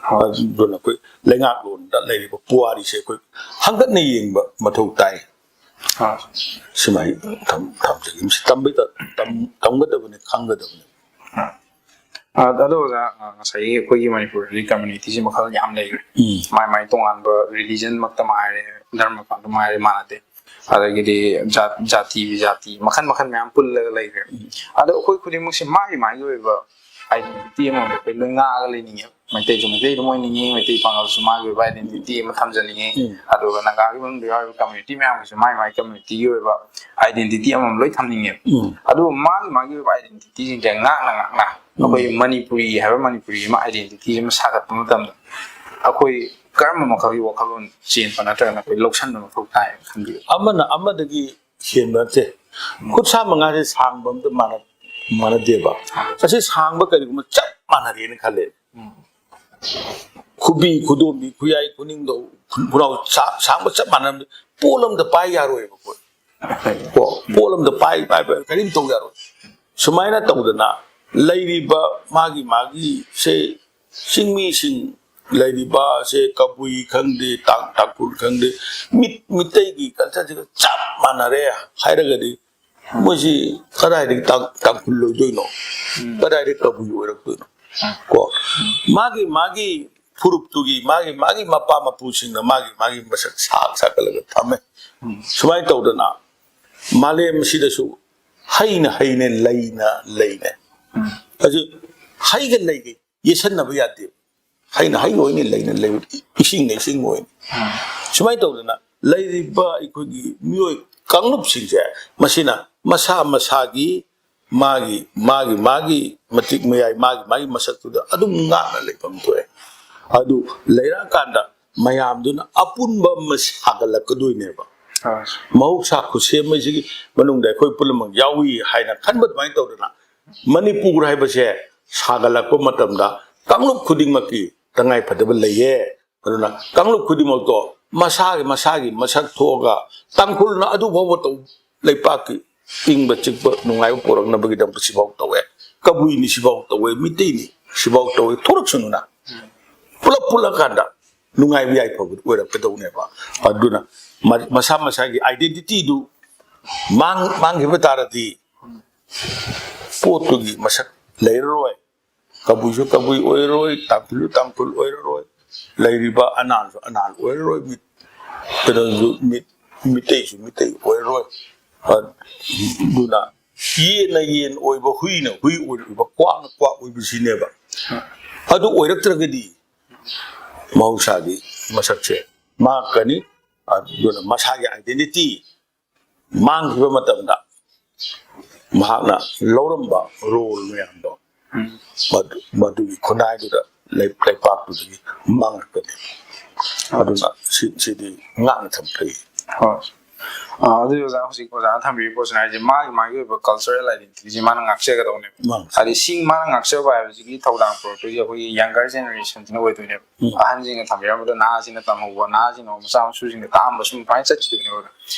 ꯍꯣꯏ꯫ ꯑꯗꯨꯅ ꯑꯩꯈꯣꯏ ꯂꯩꯉꯥꯛꯂꯣꯟꯗ ꯂꯩꯔꯤꯕ ꯄꯨꯋꯥꯔꯤꯁꯦ ꯑꯩꯈꯣꯏ ꯍꯪꯒꯠꯅ ꯌꯦꯡꯕ ꯃꯊꯧ ꯇꯥꯏ꯫ ꯑꯥ꯫ ꯁꯨꯃꯥꯏꯅ ꯊꯝ-, ꯊꯝꯖꯒꯦ꯫ ꯃꯁꯤ ꯇꯝꯕꯩ ꯇ-, ꯇꯝ-, ꯇꯝꯒꯗꯕꯅꯤ, ꯈꯪꯒꯗꯕꯅꯤ꯫ ꯑꯥ꯫ ꯑ, ꯑꯗꯣ ꯑꯣꯖꯥ, ꯑ, ꯉꯁꯥꯏꯒꯤ ꯑꯩꯈꯣꯏꯒꯤ ꯃꯅꯤꯄꯨꯔꯗꯗꯤ ꯀꯝꯃ꯭ꯌꯨꯅꯤꯇꯤꯁꯦ ꯃꯈꯜ ꯌꯥꯝ ꯂꯩꯈ꯭ꯔꯦ꯫ ꯎꯝ꯫ ꯃꯥꯏ ꯃꯥꯏ ꯇꯣꯉꯥꯟꯕ ꯔꯤꯂꯤꯖꯟꯃꯛꯇ ꯃꯥꯏꯔꯦ, ꯙꯔꯃ ꯃꯥꯏꯔꯦ, ꯃꯥꯟꯅꯗꯦ꯫ ꯑꯗꯒꯤꯗꯤ ꯖꯥꯠ-, ꯖꯥꯇꯤ ꯖꯥꯇꯤ ꯃꯈꯜ ꯃꯈꯜ ꯃꯌꯥꯝ ꯄꯨꯜꯂꯒ ꯂꯩꯈ꯭ꯔꯦ꯫ ꯎꯝ꯫ ꯑꯗꯣ ꯑꯩꯈꯣꯏ ꯈꯨꯗꯤꯡꯃꯛꯁꯦ ꯃꯥꯒꯤ ꯃꯥꯒꯤ ꯑꯣꯏꯕ ꯑꯥꯏꯗꯦꯟꯇꯤꯇꯤ ꯑꯃꯃꯝꯗ ꯑꯩꯈꯣꯏ ꯂꯣꯏ ꯉꯥꯛꯑꯒ ꯂꯩꯅꯤꯡꯉꯦꯕ꯫ ꯃꯩꯇꯩꯁꯨ ꯃꯩꯇꯩ ꯑꯗꯨꯝ ꯑꯣꯏꯅꯤꯡꯉꯤ, ꯃꯩꯇꯩ ꯄꯥꯉꯜꯁꯨ ꯃꯥꯒꯤ ꯑꯣꯏꯕ ꯑꯥꯏꯗꯦꯟꯇꯤꯇꯤ ꯑꯃ ꯊꯝꯖꯅꯤꯡꯉꯤ꯫ ꯎꯝ꯫ ꯑꯗꯨꯒ ꯅꯥꯒꯥꯒꯤ ꯃꯅꯨꯡꯗ ꯌꯥꯎꯔꯤꯕ ꯀꯝꯃ꯭ꯌꯨꯅꯤꯇꯤ ꯃꯌꯥꯝꯒꯤꯁꯨ ꯃꯥꯒꯤ ꯃꯥꯒꯤ ꯀꯝꯃ꯭ꯌꯨꯅꯤꯇꯤꯒꯤ ꯑꯣꯏꯕ ꯑꯥꯏꯗꯦꯟꯇꯤꯇꯤ ꯑꯃꯃꯝ ꯂꯣꯏ ꯊꯝꯅꯤꯡꯉꯦꯕ꯫ ꯎꯝ꯫ ꯑꯗꯨꯕꯨ ꯃꯥꯒꯤ ꯃꯥꯒꯤ ꯑꯣꯏꯕ ꯑꯥꯏꯗꯦꯟꯇꯤꯇꯤꯁꯤꯡꯁꯦ ꯉꯥꯛꯅ ꯉꯥꯛꯅ ꯎꯝ꯫ ꯑꯩꯈꯣꯏ ꯃꯅꯤꯄꯨꯔꯤ ꯍꯥꯏꯕ ꯃꯅꯤꯄꯨꯔꯤ ꯑꯃ ꯑꯥꯏꯗꯦꯟꯇꯤꯇꯤ ꯑꯃ ꯁꯥꯒꯠꯄ ꯃꯇꯝꯗ ꯑꯩꯈꯣꯏ ꯀꯔꯝꯕ ꯃꯈꯜꯒꯤ ꯋꯥꯈꯜꯂꯣꯟ ꯆꯦꯟꯕ ꯅꯠꯇ꯭ꯔꯒꯅ ꯑꯩꯈꯣꯏ ꯂꯧꯁꯟꯕ ꯃꯊꯧ ꯇꯥꯏ ꯈꯟꯕꯤꯕ? ꯑꯃꯅ ꯑꯃꯗꯒꯤ ꯍꯦꯟꯕ ꯅꯠꯇꯦ꯫ ꯈꯨꯠ ꯁꯥ ꯃꯉꯥꯁꯦ ꯁꯥꯡꯕ ꯑꯝꯇ ꯃꯥꯟꯅ-, ꯃꯥꯟꯅꯗꯦꯕ꯫ ꯑꯁꯤ ꯁꯥꯡꯕ ꯀꯔꯤꯒꯨꯝꯕ ꯆꯞ ꯃꯥꯟꯅꯔꯦꯅ ꯈꯜꯂꯦ꯫ ꯎꯝ꯫ ꯈꯨꯕꯤ, ꯈꯨꯗꯣꯝꯕꯤ, ꯈꯨꯌꯥꯏ, ꯈꯨꯅꯤꯡꯗꯧ, ꯈꯨ-, ꯈꯨꯅꯥꯎ ꯁꯥ-, ꯁꯥꯡꯕ ꯆꯞ ꯃꯥꯟꯅꯔꯝꯗꯦ꯫ ꯄꯣꯠ ꯑꯃꯗ ꯄꯥꯏ ꯌꯥꯔꯣꯏꯕ ꯄꯣꯠ꯫ ꯀꯣ? ꯄꯣꯠ ꯑꯃꯗ ꯄꯥꯏ, ꯄꯥꯏ, ꯄꯥꯏ, ꯀꯔꯤꯝ ꯇꯧ ꯌꯥꯔꯣꯏ꯫ ꯁꯨꯃꯥꯏꯅ ꯇꯧꯗꯅ ꯂꯩꯔꯤꯕ ꯃꯥꯒꯤ ꯃꯥꯒꯤ ꯁꯦ ꯆꯤꯡꯃꯤꯁꯤꯡ ꯂꯩꯔꯤꯕ ꯁꯦ ꯀꯕꯨꯏ ꯈꯪꯗꯦ, ꯇꯥꯡ-, ꯇꯥꯡꯈꯨꯜ ꯈꯪꯗꯦ, ꯃꯤꯠ-, ꯃꯤꯇꯩꯒꯤ ꯀꯜꯆꯔꯁꯤꯒ ꯆꯞ ꯃꯥꯟꯅꯔꯦ ꯍꯥꯏꯔꯒꯗꯤ ꯃꯣꯏꯁꯤ ꯀꯗꯥꯏꯗꯒꯤ ꯇꯥꯡ-, ꯇꯥꯡꯈꯨꯜ ꯑꯣꯏꯗꯣꯏꯅꯣ? ꯎꯝ꯫ ꯀꯗꯥꯏꯗꯒꯤ ꯀꯕꯨꯏ ꯑꯣꯏꯔꯛꯇꯣꯏꯅꯣ? ꯀꯣ? ꯃꯥꯒꯤ ꯃꯥꯒꯤ ꯐꯨꯔꯨꯞꯇꯨꯒꯤ, ꯃꯥꯒꯤ ꯃꯥꯒꯤ ꯃꯄꯥ ꯃꯄꯨꯁꯤꯡꯅ ꯃꯥꯒꯤ ꯃꯥꯒꯤ ꯃꯁꯛ ꯁꯥꯛ ꯁꯥꯒꯠꯂꯒ ꯊꯝꯃꯦ꯫ ꯎꯝ꯫ ꯁꯨꯃꯥꯏꯅ ꯇꯧꯗꯅ ꯃꯥꯂꯦꯝꯁꯤꯗꯁꯨ ꯍꯩꯅ ꯍꯩꯅꯦ, ꯂꯩꯅ ꯂꯩꯅꯦ꯫ ꯎꯝ꯫ ꯑꯗꯨ ꯍꯩꯒ ꯂꯩꯒ ꯌꯦꯠꯁꯟꯅꯕ ꯌꯥꯗꯦ꯫ ꯍꯩꯅ ꯍꯩ ꯑꯣꯏꯅꯤ, ꯂꯩꯅ ꯂꯩ, ꯏꯁꯤꯡꯅ ꯏꯁꯤꯡ ꯑꯣꯏꯅꯤ꯫ ꯎꯝ꯫ ꯁꯨꯃꯥꯏꯅ ꯇꯧꯗꯅ ꯂꯩꯔꯤꯕ ꯑꯩꯈꯣꯏꯒꯤ ꯃꯤꯑꯣꯏ ꯀꯥꯡꯂꯨꯞꯁꯤꯡꯁꯦ ꯃꯁꯤꯅ ꯃꯁꯥ ꯃꯁꯥꯒꯤ ꯃꯥꯒꯤ, ꯃꯥꯒꯤ, ꯃꯥꯒꯤ ꯃꯇꯤꯛ ꯃꯌꯥꯏ, ꯃꯥꯒꯤ, ꯃꯥꯒꯤ ꯃꯁꯛꯇꯨꯗ ꯑꯗꯨꯝ ꯉꯥꯛꯅ ꯂꯩꯐꯝ ꯊꯣꯛꯑꯦ꯫ ꯑꯗꯨ ꯂꯩꯔꯛꯑꯀꯥꯟꯗ ꯃꯌꯥꯝꯗꯨꯅ ꯑꯄꯨꯟꯕ ꯑꯃ ꯁꯥꯒꯠꯂꯛꯀꯗꯣꯏꯅꯦꯕ꯫ ꯑꯥ꯫ ꯃꯍꯧꯁꯥ ꯈꯨꯠꯁꯦꯝ ꯑꯁꯤꯒꯤ ꯃꯅꯨꯡꯗ ꯑꯩꯈꯣꯏ ꯄꯨꯝꯅꯃꯛ ꯌꯥꯎꯏ ꯍꯥꯏꯅ ꯈꯟꯕ ꯑꯗꯨꯃꯥꯏꯅ ꯇꯧꯗꯅ ꯃꯅꯤꯄꯨꯔ ꯍꯥꯏꯕꯁꯦ ꯁꯥꯒꯠꯂꯛꯄ ꯃꯇꯝꯗ ꯀꯥꯡꯂꯨꯞ ꯈꯨꯗꯤꯡꯃꯛꯀꯤ ꯇꯉꯥꯏ ꯐꯗꯕ ꯂꯩꯌꯦ꯫ ꯑꯗꯨꯅ ꯀꯥꯡꯂꯨꯞ ꯈꯨꯗꯤꯡꯃꯛꯇꯣ ꯃꯁꯥꯒꯤ, ꯃꯁꯥꯒꯤ ꯃꯁꯛ ꯊꯣꯛꯑꯒ ꯇꯥꯡꯈꯨꯜꯅ ꯑꯗꯨ ꯐꯥꯎꯕ ꯇꯧ-, ꯂꯩꯄꯥꯛꯀꯤ ꯏꯪꯕ ꯆꯤꯛꯄ ꯅꯨꯡꯉꯥꯏꯕ ꯄꯨꯔꯛꯅꯕꯒꯤꯗꯃꯛꯇ ꯁꯤꯐꯥꯎ ꯇꯧꯋꯦ, ꯀꯕꯨꯏꯅꯤ ꯁꯤꯐꯥꯎ ꯇꯧꯋꯦ, ꯃꯤꯇꯩꯅꯤ ꯁꯤꯐꯥꯎ ꯇꯧꯋꯦ, ꯊꯣꯛꯂꯛꯁꯅꯨꯅ ꯄꯨꯂꯞ ꯄꯨꯜꯂꯀꯥꯟꯗ ꯅꯨꯡꯉꯥꯏꯕ ꯌꯥꯏꯐꯕ ꯑꯣꯏꯔꯛꯀꯗꯧꯅꯦꯕ꯫ ꯑꯗꯨꯅ ꯃ-, ꯃꯁꯥ ꯃꯁꯥꯒꯤ ꯑꯥꯏꯗꯦꯟꯇꯤꯇꯤꯗꯨ ꯃꯥꯡ-, ꯃꯥꯡꯈꯤꯕ ꯇꯥꯔꯗꯤ ꯄꯣꯠꯇꯨꯒꯤ ꯃꯁꯛ ꯂꯩꯔꯔꯣꯏ꯫ ꯀꯕꯨꯏꯁꯨ ꯀꯕꯨꯏ ꯑꯣꯏꯔꯔꯣꯏ, ꯇꯥꯡꯈꯨꯜꯁꯨ ꯇꯥꯡꯈꯨꯜ ꯑꯣꯏꯔꯔꯣꯏ, ꯂꯩꯔꯤꯕ ꯑꯅꯥꯜꯁꯨ ꯑꯅꯥꯜ ꯑꯣꯏꯔꯔꯣꯏ, ꯃꯤꯠ ꯀꯩꯅꯣꯁꯨ ꯃꯤꯠ ꯃꯤꯇꯩꯁꯨ ꯃꯤꯇꯩ ꯑꯣꯏꯔꯔꯣꯏ꯫ ꯑꯗꯨꯅ ꯌꯦꯟꯅ ꯌꯦꯟ ꯑꯣꯏꯕ, ꯍꯨꯏꯅ ꯍꯨꯏ ꯑꯣꯏꯕ, ꯀ꯭ꯋꯥꯛꯅ ꯀ꯭ꯋꯥꯛ ꯑꯣꯏꯕꯁꯤꯅꯦꯕ꯫ ꯑꯗꯨ ꯑꯣꯏꯔꯛꯇ꯭ꯔꯒꯗꯤ ꯃꯍꯧꯁꯥꯒꯤ ꯃꯁꯛꯁꯦ ꯃꯥꯡꯉꯛꯀꯅꯤ꯫ ꯑꯗꯨꯅ ꯃꯁꯥꯒꯤ identity ꯃꯥꯡꯈꯤꯕ ꯃꯇꯝꯗ ꯃꯍꯥꯛꯅ ꯂꯧꯔꯝꯕ role ꯃꯌꯥꯝꯗꯣ ꯃꯗꯨ- ꯃꯗꯨꯒꯤ ꯈꯨꯟꯅꯥꯏꯗꯨꯗ ꯂꯩ- ꯂꯩꯄꯥꯛꯇꯨꯗꯒꯤ ꯃꯥꯡꯂꯛꯀꯅꯤ꯫ ꯑꯗꯨꯅ ꯁꯤ- ꯁꯤꯗꯤ ꯉꯥꯛꯅ ꯊꯝꯕ ꯐꯩ꯫ ꯍꯣꯏ꯫ ꯑꯥ, ꯑꯗꯨꯗꯤ ꯑꯣꯖꯥ, ꯍꯧꯖꯤꯛ ꯑꯣꯖꯥꯅ ꯊꯝꯕꯤꯔꯤꯕ ꯄꯣꯠꯁꯤꯅ ꯍꯥꯏꯁꯦ ꯃꯥꯒꯤ ꯃꯥꯒꯤ ꯑꯣꯏꯕ cultural identityꯁꯤ ꯃꯥꯅ ꯉꯥꯛꯆꯒꯗꯧꯅꯦꯕ꯫ ꯃꯥꯅꯤ꯫ ꯍꯥꯏꯗꯤ ꯁꯤ ꯃꯥꯅ ꯉꯥꯛꯆꯕ ꯍꯥꯏꯕꯁꯤꯒꯤ ꯊꯧꯗꯥꯡ ꯄꯨꯔꯛꯇꯣꯏꯁꯦ ꯑꯩꯈꯣꯏꯒꯤ younger generationꯁꯤꯅ ꯑꯣꯏꯗꯣꯏꯅꯦꯕ꯫ ꯎꯝ꯫ ꯑꯍꯟꯁꯤꯡꯅ ꯊꯝꯕꯤꯔꯝꯕꯗꯣ ꯅꯍꯥꯁꯤꯡꯅ ꯇꯝꯍꯧꯕ, ꯅꯍꯥꯁꯤꯡꯅ ꯃꯆꯥ ꯃꯁꯨꯁꯤꯡꯗ ꯇꯥꯛꯑꯝꯕ, ꯁꯨꯝ ꯑꯗꯨꯃꯥꯏꯅ ꯆꯠꯈꯤꯗꯣꯏꯅꯦꯕ꯫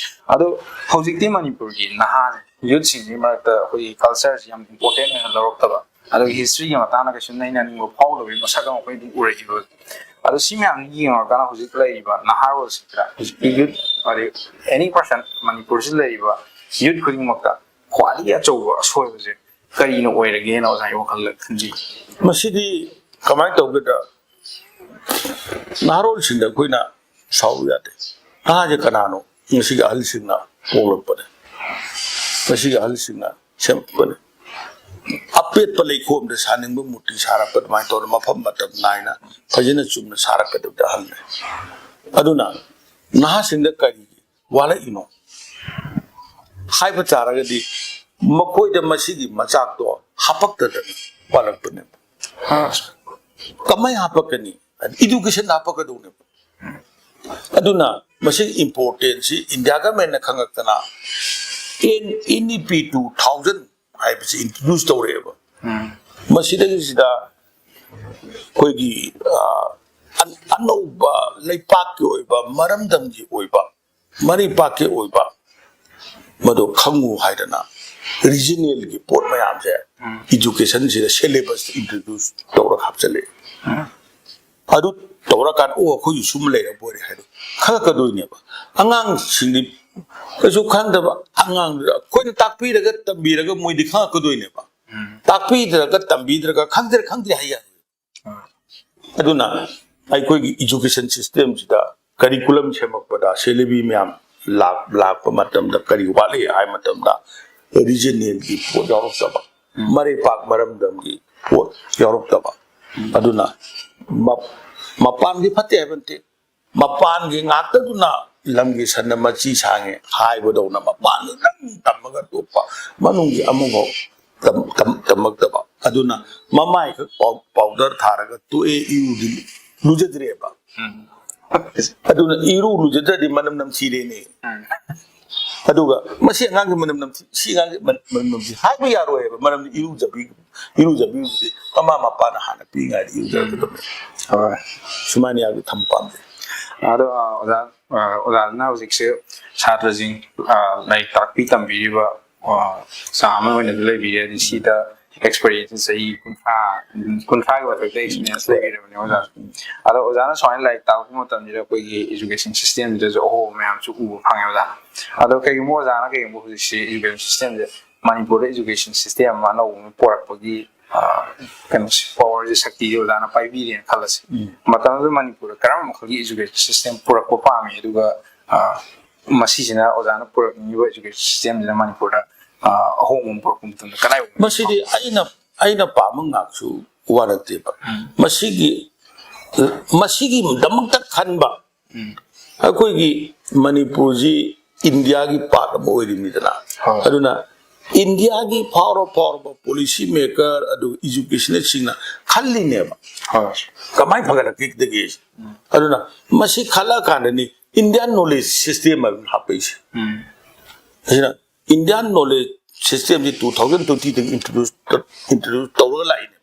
ꯑꯗꯣ ꯍꯧꯖꯤꯛꯇꯤ ꯃꯅꯤꯄꯨꯔꯒꯤ ꯅꯍꯥ youthꯁꯤꯡꯒꯤ ꯃꯔꯛꯇ ꯑꯩꯈꯣꯏꯒꯤ cultureꯁꯤ ꯌꯥꯝ important ꯑꯣꯏꯅ ꯂꯧꯔꯛꯇꯕ, ꯑꯗꯨꯒ historyꯒꯤ ꯃꯇꯥꯡꯗ ꯀꯩꯁꯨ ꯅꯩꯅꯅꯤꯡꯕ ꯐꯥꯎꯗꯕꯒꯤ ꯃꯁꯛ ꯑꯃ ꯑꯩꯈꯣꯏ ꯑꯗꯨꯝ ꯎꯔꯛꯏꯕ꯫ ꯑꯗꯣ ꯁꯤ ꯃꯌꯥꯝꯁꯤ ꯌꯦꯡꯉꯨꯔꯀꯥꯟꯗ ꯍꯧꯖꯤꯛ ꯂꯩꯔꯤꯕ ꯅꯍꯥꯔꯣꯜꯁꯤꯡꯁꯤꯗ, ꯍꯧꯖꯤꯛꯀꯤ youth, ꯍꯥꯏꯗꯤ any person ꯃꯅꯤꯄꯨꯔꯁꯤꯗ ꯂꯩꯔꯤꯕ youth ꯈꯨꯗꯤꯡꯃꯛꯇ ꯈ꯭ꯋꯥꯏꯗꯒꯤ ꯑꯆꯧꯕ ꯑꯁꯣꯏꯕꯁꯦ ꯀꯔꯤꯅ ꯑꯣꯏꯔꯒꯦꯅ ꯑꯣꯖꯥꯒꯤ ꯋꯥꯈꯜꯗ ꯈꯟꯕꯤ? ꯃꯁꯤꯗꯤ ꯀꯃꯥꯏꯅ ꯇꯧꯒꯦꯗ, ꯅꯍꯥꯔꯣꯜꯁꯤꯡꯗ ꯑꯩꯈꯣꯏꯅ ꯁꯥꯎꯕ ꯌꯥꯗꯦ꯫ ꯅꯍꯥꯁꯦ ꯀꯅꯥꯅꯣ? ꯉꯁꯤꯒꯤ ꯑꯍꯜꯁꯤꯡꯅ ꯄꯣꯛꯂꯛꯄꯅꯦ, ꯉꯁꯤꯒꯤ ꯑꯍꯜꯁꯤꯡꯅ ꯁꯦꯝꯃꯛꯄꯅꯦ꯫ ꯑꯄꯦꯠꯄ ꯂꯩꯈꯣꯝꯗ ꯁꯥꯅꯤꯡꯕ ꯃꯨꯔꯇꯤ ꯁꯥꯔꯛꯄ ꯑꯗꯨꯃꯥꯏꯅ ꯇꯧꯗꯅ ꯃꯐꯝ ꯃꯇꯝ ꯅꯥꯏꯅ ꯐꯖꯅ ꯆꯨꯝꯅ ꯁꯥꯔꯛꯀꯗꯕꯗ ꯑꯍꯜꯅꯦ꯫ ꯑꯗꯨꯅ ꯅꯍꯥꯁꯤꯡꯗ ꯀꯔꯤꯒꯤ ꯋꯥꯠꯂꯛꯏꯅꯣ ꯍꯥꯏꯕ ꯇꯥꯔꯒꯗꯤ, ꯃꯈꯣꯏꯗ ꯃꯁꯤꯒꯤ ꯃꯆꯥꯛꯇꯣ ꯍꯥꯄꯛꯇꯗꯅ ꯋꯥꯠꯂꯛꯄꯅꯦꯕ꯫ ꯀꯃꯥꯏꯅ ꯍꯥꯄꯛꯀꯅꯤ? Education ꯍꯥꯄꯛꯀꯗꯧꯅꯦꯕ꯫ ꯑꯗꯨꯅ ꯃꯁꯤꯒꯤ importanceꯁꯤ India governmentꯅ ꯈꯪꯉꯛꯇꯅ N- NEP two thousand ꯍꯥꯏꯕꯁꯤ introduce ꯇꯧꯔꯛꯑꯦꯕ꯫ ꯃꯁꯤꯗꯒꯤꯁꯤꯗ ꯑꯩꯈꯣꯏꯒꯤ, ꯑ, ꯑꯟ- ꯑꯅꯧꯕ ꯂꯩꯄꯥꯛꯀꯤ ꯑꯣꯏꯕ, ꯃꯔꯝꯗꯝꯒꯤ ꯑꯣꯏꯕ, ꯃꯔꯩꯄꯥꯛꯀꯤ ꯑꯣꯏꯕ ꯃꯗꯨ ꯈꯪꯉꯨ ꯍꯥꯏꯗꯅ regionalꯒꯤ ꯄꯣꯠ ꯃꯌꯥꯝꯁꯦ educationꯁꯤꯗ syllabus introduce ꯇꯧꯔꯒ ꯍꯥꯞꯆꯤꯜꯂꯛꯑꯦ꯫ ꯑꯗꯨ ꯇꯧꯔꯀꯥꯟꯗ, "ꯑꯣ, ꯑꯩꯈꯣꯏꯁꯨ ꯁꯨꯝ ꯂꯩꯔꯕ ꯑꯣꯏꯔꯦ" ꯍꯥꯏꯗꯣ ꯈꯪꯉꯛꯀꯗꯣꯏꯅꯦꯕ꯫ ꯑꯉꯥꯡꯁꯤꯡꯗꯤ ꯀꯩꯁꯨ ꯈꯪꯗꯕ ꯑꯉꯥꯡꯗꯨꯗ ꯑꯩꯈꯣꯏꯅ ꯇꯥꯛꯄꯤꯔꯒ ꯇꯝꯕꯤꯔꯒ ꯃꯣꯏꯗꯤ ꯈꯪꯉꯛꯀꯗꯣꯏꯅꯦꯕ꯫ ꯎꯝ꯫ ꯇꯥꯛꯄꯤꯗ꯭ꯔꯒ, ꯇꯝꯕꯤꯗ꯭ꯔꯒ, ꯈꯪꯗ꯭ꯔꯦ, ꯈꯪꯗ꯭ꯔꯦ ꯍꯥꯏ ꯌꯥꯔꯣꯏ꯫ ꯑꯥ꯫ ꯑꯗꯨꯅ ꯑꯩꯈꯣꯏꯒꯤ education system ꯁꯤꯗ curriculum ꯁꯦꯝꯃꯛꯄꯗ ꯁꯦꯂꯦꯕꯤ ꯃꯌꯥꯝ ꯂꯥꯛ-, ꯂꯥꯛꯄ ꯃꯇꯝꯗ ꯀꯔꯤ ꯋꯥꯠꯂꯤ ꯍꯥꯏ ꯃꯇꯝꯗ regional ꯒꯤ ꯄꯣꯠ ꯌꯥꯎꯔꯛꯇꯕ, ꯎꯝ꯫ ꯃꯔꯩꯄꯥꯛ ꯃꯔꯝꯗꯝꯒꯤ ꯄꯣꯠ ꯌꯥꯎꯔꯛꯇꯕ꯫ ꯎꯝ꯫ ꯑꯗꯨꯅ ꯃ-, ꯃꯄꯥꯟꯒꯤ ꯐꯠꯇꯦ ꯍꯥꯏꯕ ꯅꯠꯇꯦ, ꯃꯄꯥꯟꯒꯤ ꯉꯥꯛꯇꯗꯨꯅ ꯂꯝꯒꯤ ꯁꯟꯅ ꯃꯆꯤ ꯁꯥꯡꯉꯦ ꯍꯥꯏꯕꯗꯧꯅ ꯃꯄꯥꯟꯗꯗꯪ ꯇꯝꯃꯒ ꯇꯣꯛꯄ, ꯃꯅꯨꯡꯒꯤ ꯑꯃꯐꯥꯎ ꯇꯝ-, ꯇꯝ-, ꯇꯝꯃꯛꯇꯕ꯫ ꯑꯗꯨꯅ ꯃꯃꯥꯏꯈꯛ ꯄꯥꯎ-, powder ꯊꯥꯔꯒ ꯇꯣꯛꯑꯦ, ꯏꯔꯨꯗꯤ ꯂꯨꯖꯗ꯭ꯔꯦꯕ꯫ ꯎꯝ꯫ ꯑꯗꯨꯅ ꯏꯔꯨ ꯂꯨꯖꯗ꯭ꯔꯗꯤ ꯃꯅꯝ ꯅꯝꯊꯤꯔꯦꯅꯦ꯫ ꯎꯝ꯫ ꯑꯗꯨꯒ ꯃꯁꯤ ꯑꯉꯥꯡꯁꯤ ꯃꯅꯝ ꯅꯝꯊꯤ, ꯁꯤ ꯑꯉꯥꯡꯁꯤ ꯃꯅꯝ, ꯃꯅꯝ ꯅꯝꯊꯤ ꯍꯥꯏꯕ ꯌꯥꯔꯣꯏ ꯍꯥꯏꯕ, ꯃꯔꯝꯗꯤ ꯏꯔꯨꯖꯕꯤ-, ꯏꯔꯨꯖꯕꯤꯕꯗꯤ ꯃꯃꯥ ꯃꯄꯥꯅ ꯍꯥꯟꯅ ꯄꯤꯛꯏꯉꯩꯗ ꯏꯔꯨꯖꯔꯛꯀꯗꯕꯅꯤ꯫ ꯍꯣꯏ꯫ ꯁꯨꯃꯥꯏꯅ ꯌꯥꯝꯅ ꯊꯝꯕ ꯄꯥꯝꯖꯩ꯫ ꯑꯗꯣ, ꯑ, ꯑꯣꯖꯥ, ꯑ, ꯑꯣꯖꯥꯅ ꯍꯧꯖꯤꯛꯁꯦ ꯁꯥꯇ꯭ꯔꯁꯤꯡ, ꯑ, ꯂꯥꯏꯔꯤꯛ ꯇꯥꯛꯄꯤ ꯇꯝꯕꯤꯔꯤꯕ, ꯑ, ꯆꯥꯡ ꯑꯃ ꯑꯣꯏꯅꯁꯨ ꯂꯩꯕꯤꯔꯦ꯫ ꯑꯗꯩ ꯁꯤꯗ experience ꯆꯍꯤ ꯀꯨꯟꯊ꯭ꯔꯥ, ꯀꯨꯟꯊ꯭ꯔꯥꯒꯤ ꯃꯊꯛꯇ experience ꯂꯩꯕꯤꯔꯕꯅꯦ ꯑꯣꯖꯥ꯫ ꯑꯗꯣ ꯑꯣꯖꯥꯅ ꯁꯨꯃꯥꯏꯅ ꯂꯥꯏꯔꯤꯛ ꯇꯥꯛꯄ ꯃꯇꯝꯁꯤꯗ ꯑꯩꯈꯣꯏꯒꯤ education system ꯁꯤꯗꯁꯨ ꯑꯍꯣꯡꯕ ꯃꯌꯥꯝꯁꯨ ꯎꯕ ꯐꯪꯉꯦ ꯑꯣꯖꯥ꯫ ꯑꯗꯣ ꯀꯩꯒꯨꯝꯕ ꯑꯣꯖꯥꯅ ꯀꯩꯒꯨꯝꯕ ꯍꯧꯖꯤꯛꯁꯤ education system ꯁꯦ, ꯃꯅꯤꯄꯨꯔꯗ education system ꯑꯃ ꯑꯅꯧꯕ ꯑꯃ ꯄꯨꯔꯛꯄꯒꯤ, ꯑ, ꯀꯩꯅꯣꯁꯦ, power ꯁꯦ, ꯁꯛꯇꯤꯁꯦ ꯑꯣꯖꯥꯅ ꯄꯥꯏꯕꯤꯔꯦꯅ ꯈꯜꯂꯁꯤ꯫ ꯎꯝ꯫ ꯃꯇꯝꯗꯨꯗ ꯃꯅꯤꯄꯨꯔꯗ ꯀꯔꯝꯕ ꯃꯈꯜꯒꯤ education system ꯄꯨꯔꯛꯄ ꯄꯥꯝꯃꯤ? ꯑꯗꯨꯒ, ꯑ, ꯃꯁꯤꯁꯤꯅ, ꯑꯣꯖꯥꯅ ꯄꯨꯔꯛꯅꯤꯡꯉꯤꯕ education system ꯁꯤꯅ ꯃꯅꯤꯄꯨꯔꯗ, ꯑ, ꯑꯍꯣꯡꯕ ꯑꯃ ꯄꯨꯔꯛꯄ ꯃꯇꯝꯗ ꯀꯗꯥꯏ ꯑꯣꯏꯒꯅꯤ? ꯃꯁꯤꯗꯤ ꯑꯩꯅ, ꯑꯩꯅ ꯄꯥꯝꯕ ꯉꯥꯛꯁꯨ ꯋꯥ ꯅꯠꯇꯦꯕ꯫ ꯎꯝ꯫ ꯃꯁꯤꯒꯤ, ꯃꯁꯤꯒꯤꯗꯃꯛꯇ ꯈꯟꯕ ꯎꯝ꯫ ꯑꯩꯈꯣꯏꯒꯤ ꯃꯅꯤꯄꯨꯔꯁꯤ ꯏꯟꯗꯤꯌꯥꯒꯤ part ꯑꯃ ꯑꯣꯏꯔꯤꯕꯅꯤꯗꯅ꯫ ꯍꯣꯏ꯫ ꯑꯗꯨꯅ ꯏꯟꯗꯤꯌꯥꯒꯤ ꯐꯥꯎꯔ ꯐꯥꯎꯔꯕ policy maker ꯑꯗꯨꯒ educationist ꯁꯤꯡꯅ ꯈꯜꯂꯤꯅꯦꯕ꯫ ꯍꯣꯏ꯫ ꯀꯃꯥꯏꯅ ꯐꯒꯠꯂꯛꯀꯗꯒꯦ? ꯎꯝ꯫ ꯑꯗꯨꯅ ꯃꯁꯤ ꯈꯜꯂꯛꯑꯀꯥꯟꯗꯅꯤ Indian knowledge system ꯍꯥꯏꯕ ꯑꯃ ꯍꯥꯞꯄꯛꯏꯁꯦ꯫ ꯎꯝ꯫ ꯑꯁꯤꯅ Indian knowledge system ꯁꯤ two thousand twenty ꯗꯒꯤ introduce, introduce ꯇꯧꯔꯒ ꯂꯥꯛꯏꯅꯦ꯫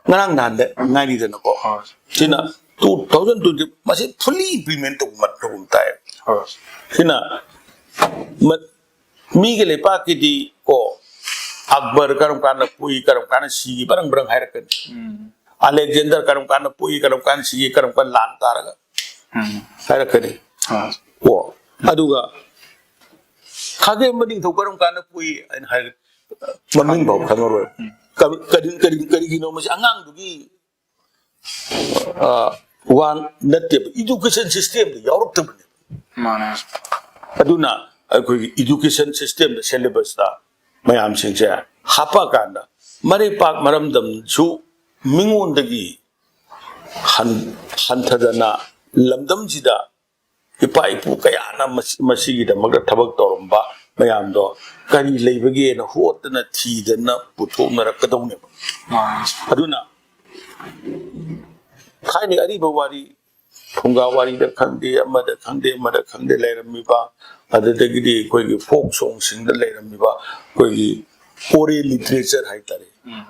ꯉꯔꯥꯡ ꯅꯍꯥꯟꯗ ꯉꯥꯏꯔꯤꯗꯅꯀꯣ꯫ ꯍꯣꯏ꯫ ꯁꯤꯅ two thousand twenty ꯃꯁꯤ fully implement ꯇꯧꯕ ꯃꯊꯧ ꯇꯥꯏ꯫ ꯍꯣꯏ꯫ ꯁꯤꯅ ꯃ-, ꯃꯤꯒꯤ ꯂꯩꯄꯥꯛꯀꯤꯗꯤ ꯀꯣ, ꯑꯛꯕꯔ ꯀꯔꯝ ꯀꯥꯟꯗ ꯄꯣꯛꯏ, ꯀꯔꯝ ꯀꯥꯟꯗ ꯁꯤꯒꯤ, ꯕꯔꯪ ꯕꯔꯪ ꯍꯥꯏꯔꯛꯀꯅꯤ꯫ ꯎꯝ꯫ ꯑꯂꯦꯛꯖꯦꯟꯗꯔ ꯀꯔꯝ ꯀꯥꯟꯗ ꯄꯣꯛꯏ, ꯀꯔꯝ ꯀꯥꯟꯗ ꯁꯤꯒꯤ, ꯀꯔꯝ ꯀꯥꯟꯗ ꯂꯥꯟ ꯇꯥꯔꯒ ꯎꯝ꯫ ꯍꯥꯏꯔꯛꯀꯅꯤ꯫ ꯑꯥ꯫ ꯀꯣ, ꯑꯗꯨꯒ ꯈꯥꯒꯦꯝꯕ ꯅꯤꯡꯊꯧ ꯀꯔꯝ ꯀꯥꯟꯗ ꯄꯣꯛꯏ ꯍꯥꯏꯅ ꯍꯥꯏꯔꯒ ꯃꯃꯤꯡ ꯐꯥꯎ ꯈꯪꯉꯔꯣꯏ꯫ ꯀꯔꯤ, ꯀꯔꯤ, ꯀꯔꯤ, ꯀꯔꯤꯒꯤꯅꯣ ꯃꯁꯤ? ꯑꯉꯥꯡꯗꯨꯒꯤ, ꯑ, ꯋꯥ ꯅꯠꯇꯦꯕ, education system ꯗ ꯌꯥꯎꯔꯛꯇꯕꯅꯦꯕ꯫ ꯃꯥꯅꯦ꯫ ꯑꯗꯨꯅ ꯑꯩꯈꯣꯏꯒꯤ education system ꯗ, syllabus ꯇ ꯃꯌꯥꯝꯁꯤꯡꯁꯦ ꯍꯥꯞꯄꯛꯑꯀꯥꯟꯗ ꯃꯔꯩꯄꯥꯛ ꯃꯔꯝꯗꯝꯁꯨ ꯃꯤꯉꯣꯟꯗꯒꯤ ꯍꯟ-, ꯍꯟꯊꯗꯅ ꯂꯝꯗꯝꯁꯤꯗ ꯏꯄꯥ ꯏꯄꯨ ꯀꯌꯥꯅ ꯃꯁꯤ-, ꯃꯁꯤꯒꯤꯗꯃꯛꯇ ꯊꯕꯛ ꯇꯧꯔꯝꯕ ꯃꯌꯥꯝꯗꯣ ꯀꯔꯤ ꯂꯩꯕꯒꯦꯅ ꯍꯣꯠꯇꯅ ꯊꯤꯗꯅ ꯄꯨꯊꯣꯛꯅꯔꯛꯀꯗꯧꯅꯦꯕ꯫ ꯃꯥꯅꯦ꯫ ꯑꯗꯨꯅ ꯊꯥꯏꯅ ꯑꯔꯤꯕ ꯋꯥꯔꯤ, ꯐꯨꯡꯒꯥ ꯋꯥꯔꯤꯗ ꯈꯪꯗꯦ, ꯑꯃꯗ ꯈꯪꯗꯦ, ꯑꯃꯗ ꯈꯪꯗꯦ ꯂꯩꯔꯝꯃꯤꯕ, ꯑꯗꯨꯗꯒꯤꯗꯤ ꯑꯩꯈꯣꯏꯒꯤ folk song ꯁꯤꯡꯗ ꯂꯩꯔꯝꯃꯤꯕ ꯑꯩꯈꯣꯏꯒꯤ oral literature ꯍꯥꯏꯇꯥꯔꯦ, ꯎꯝ꯫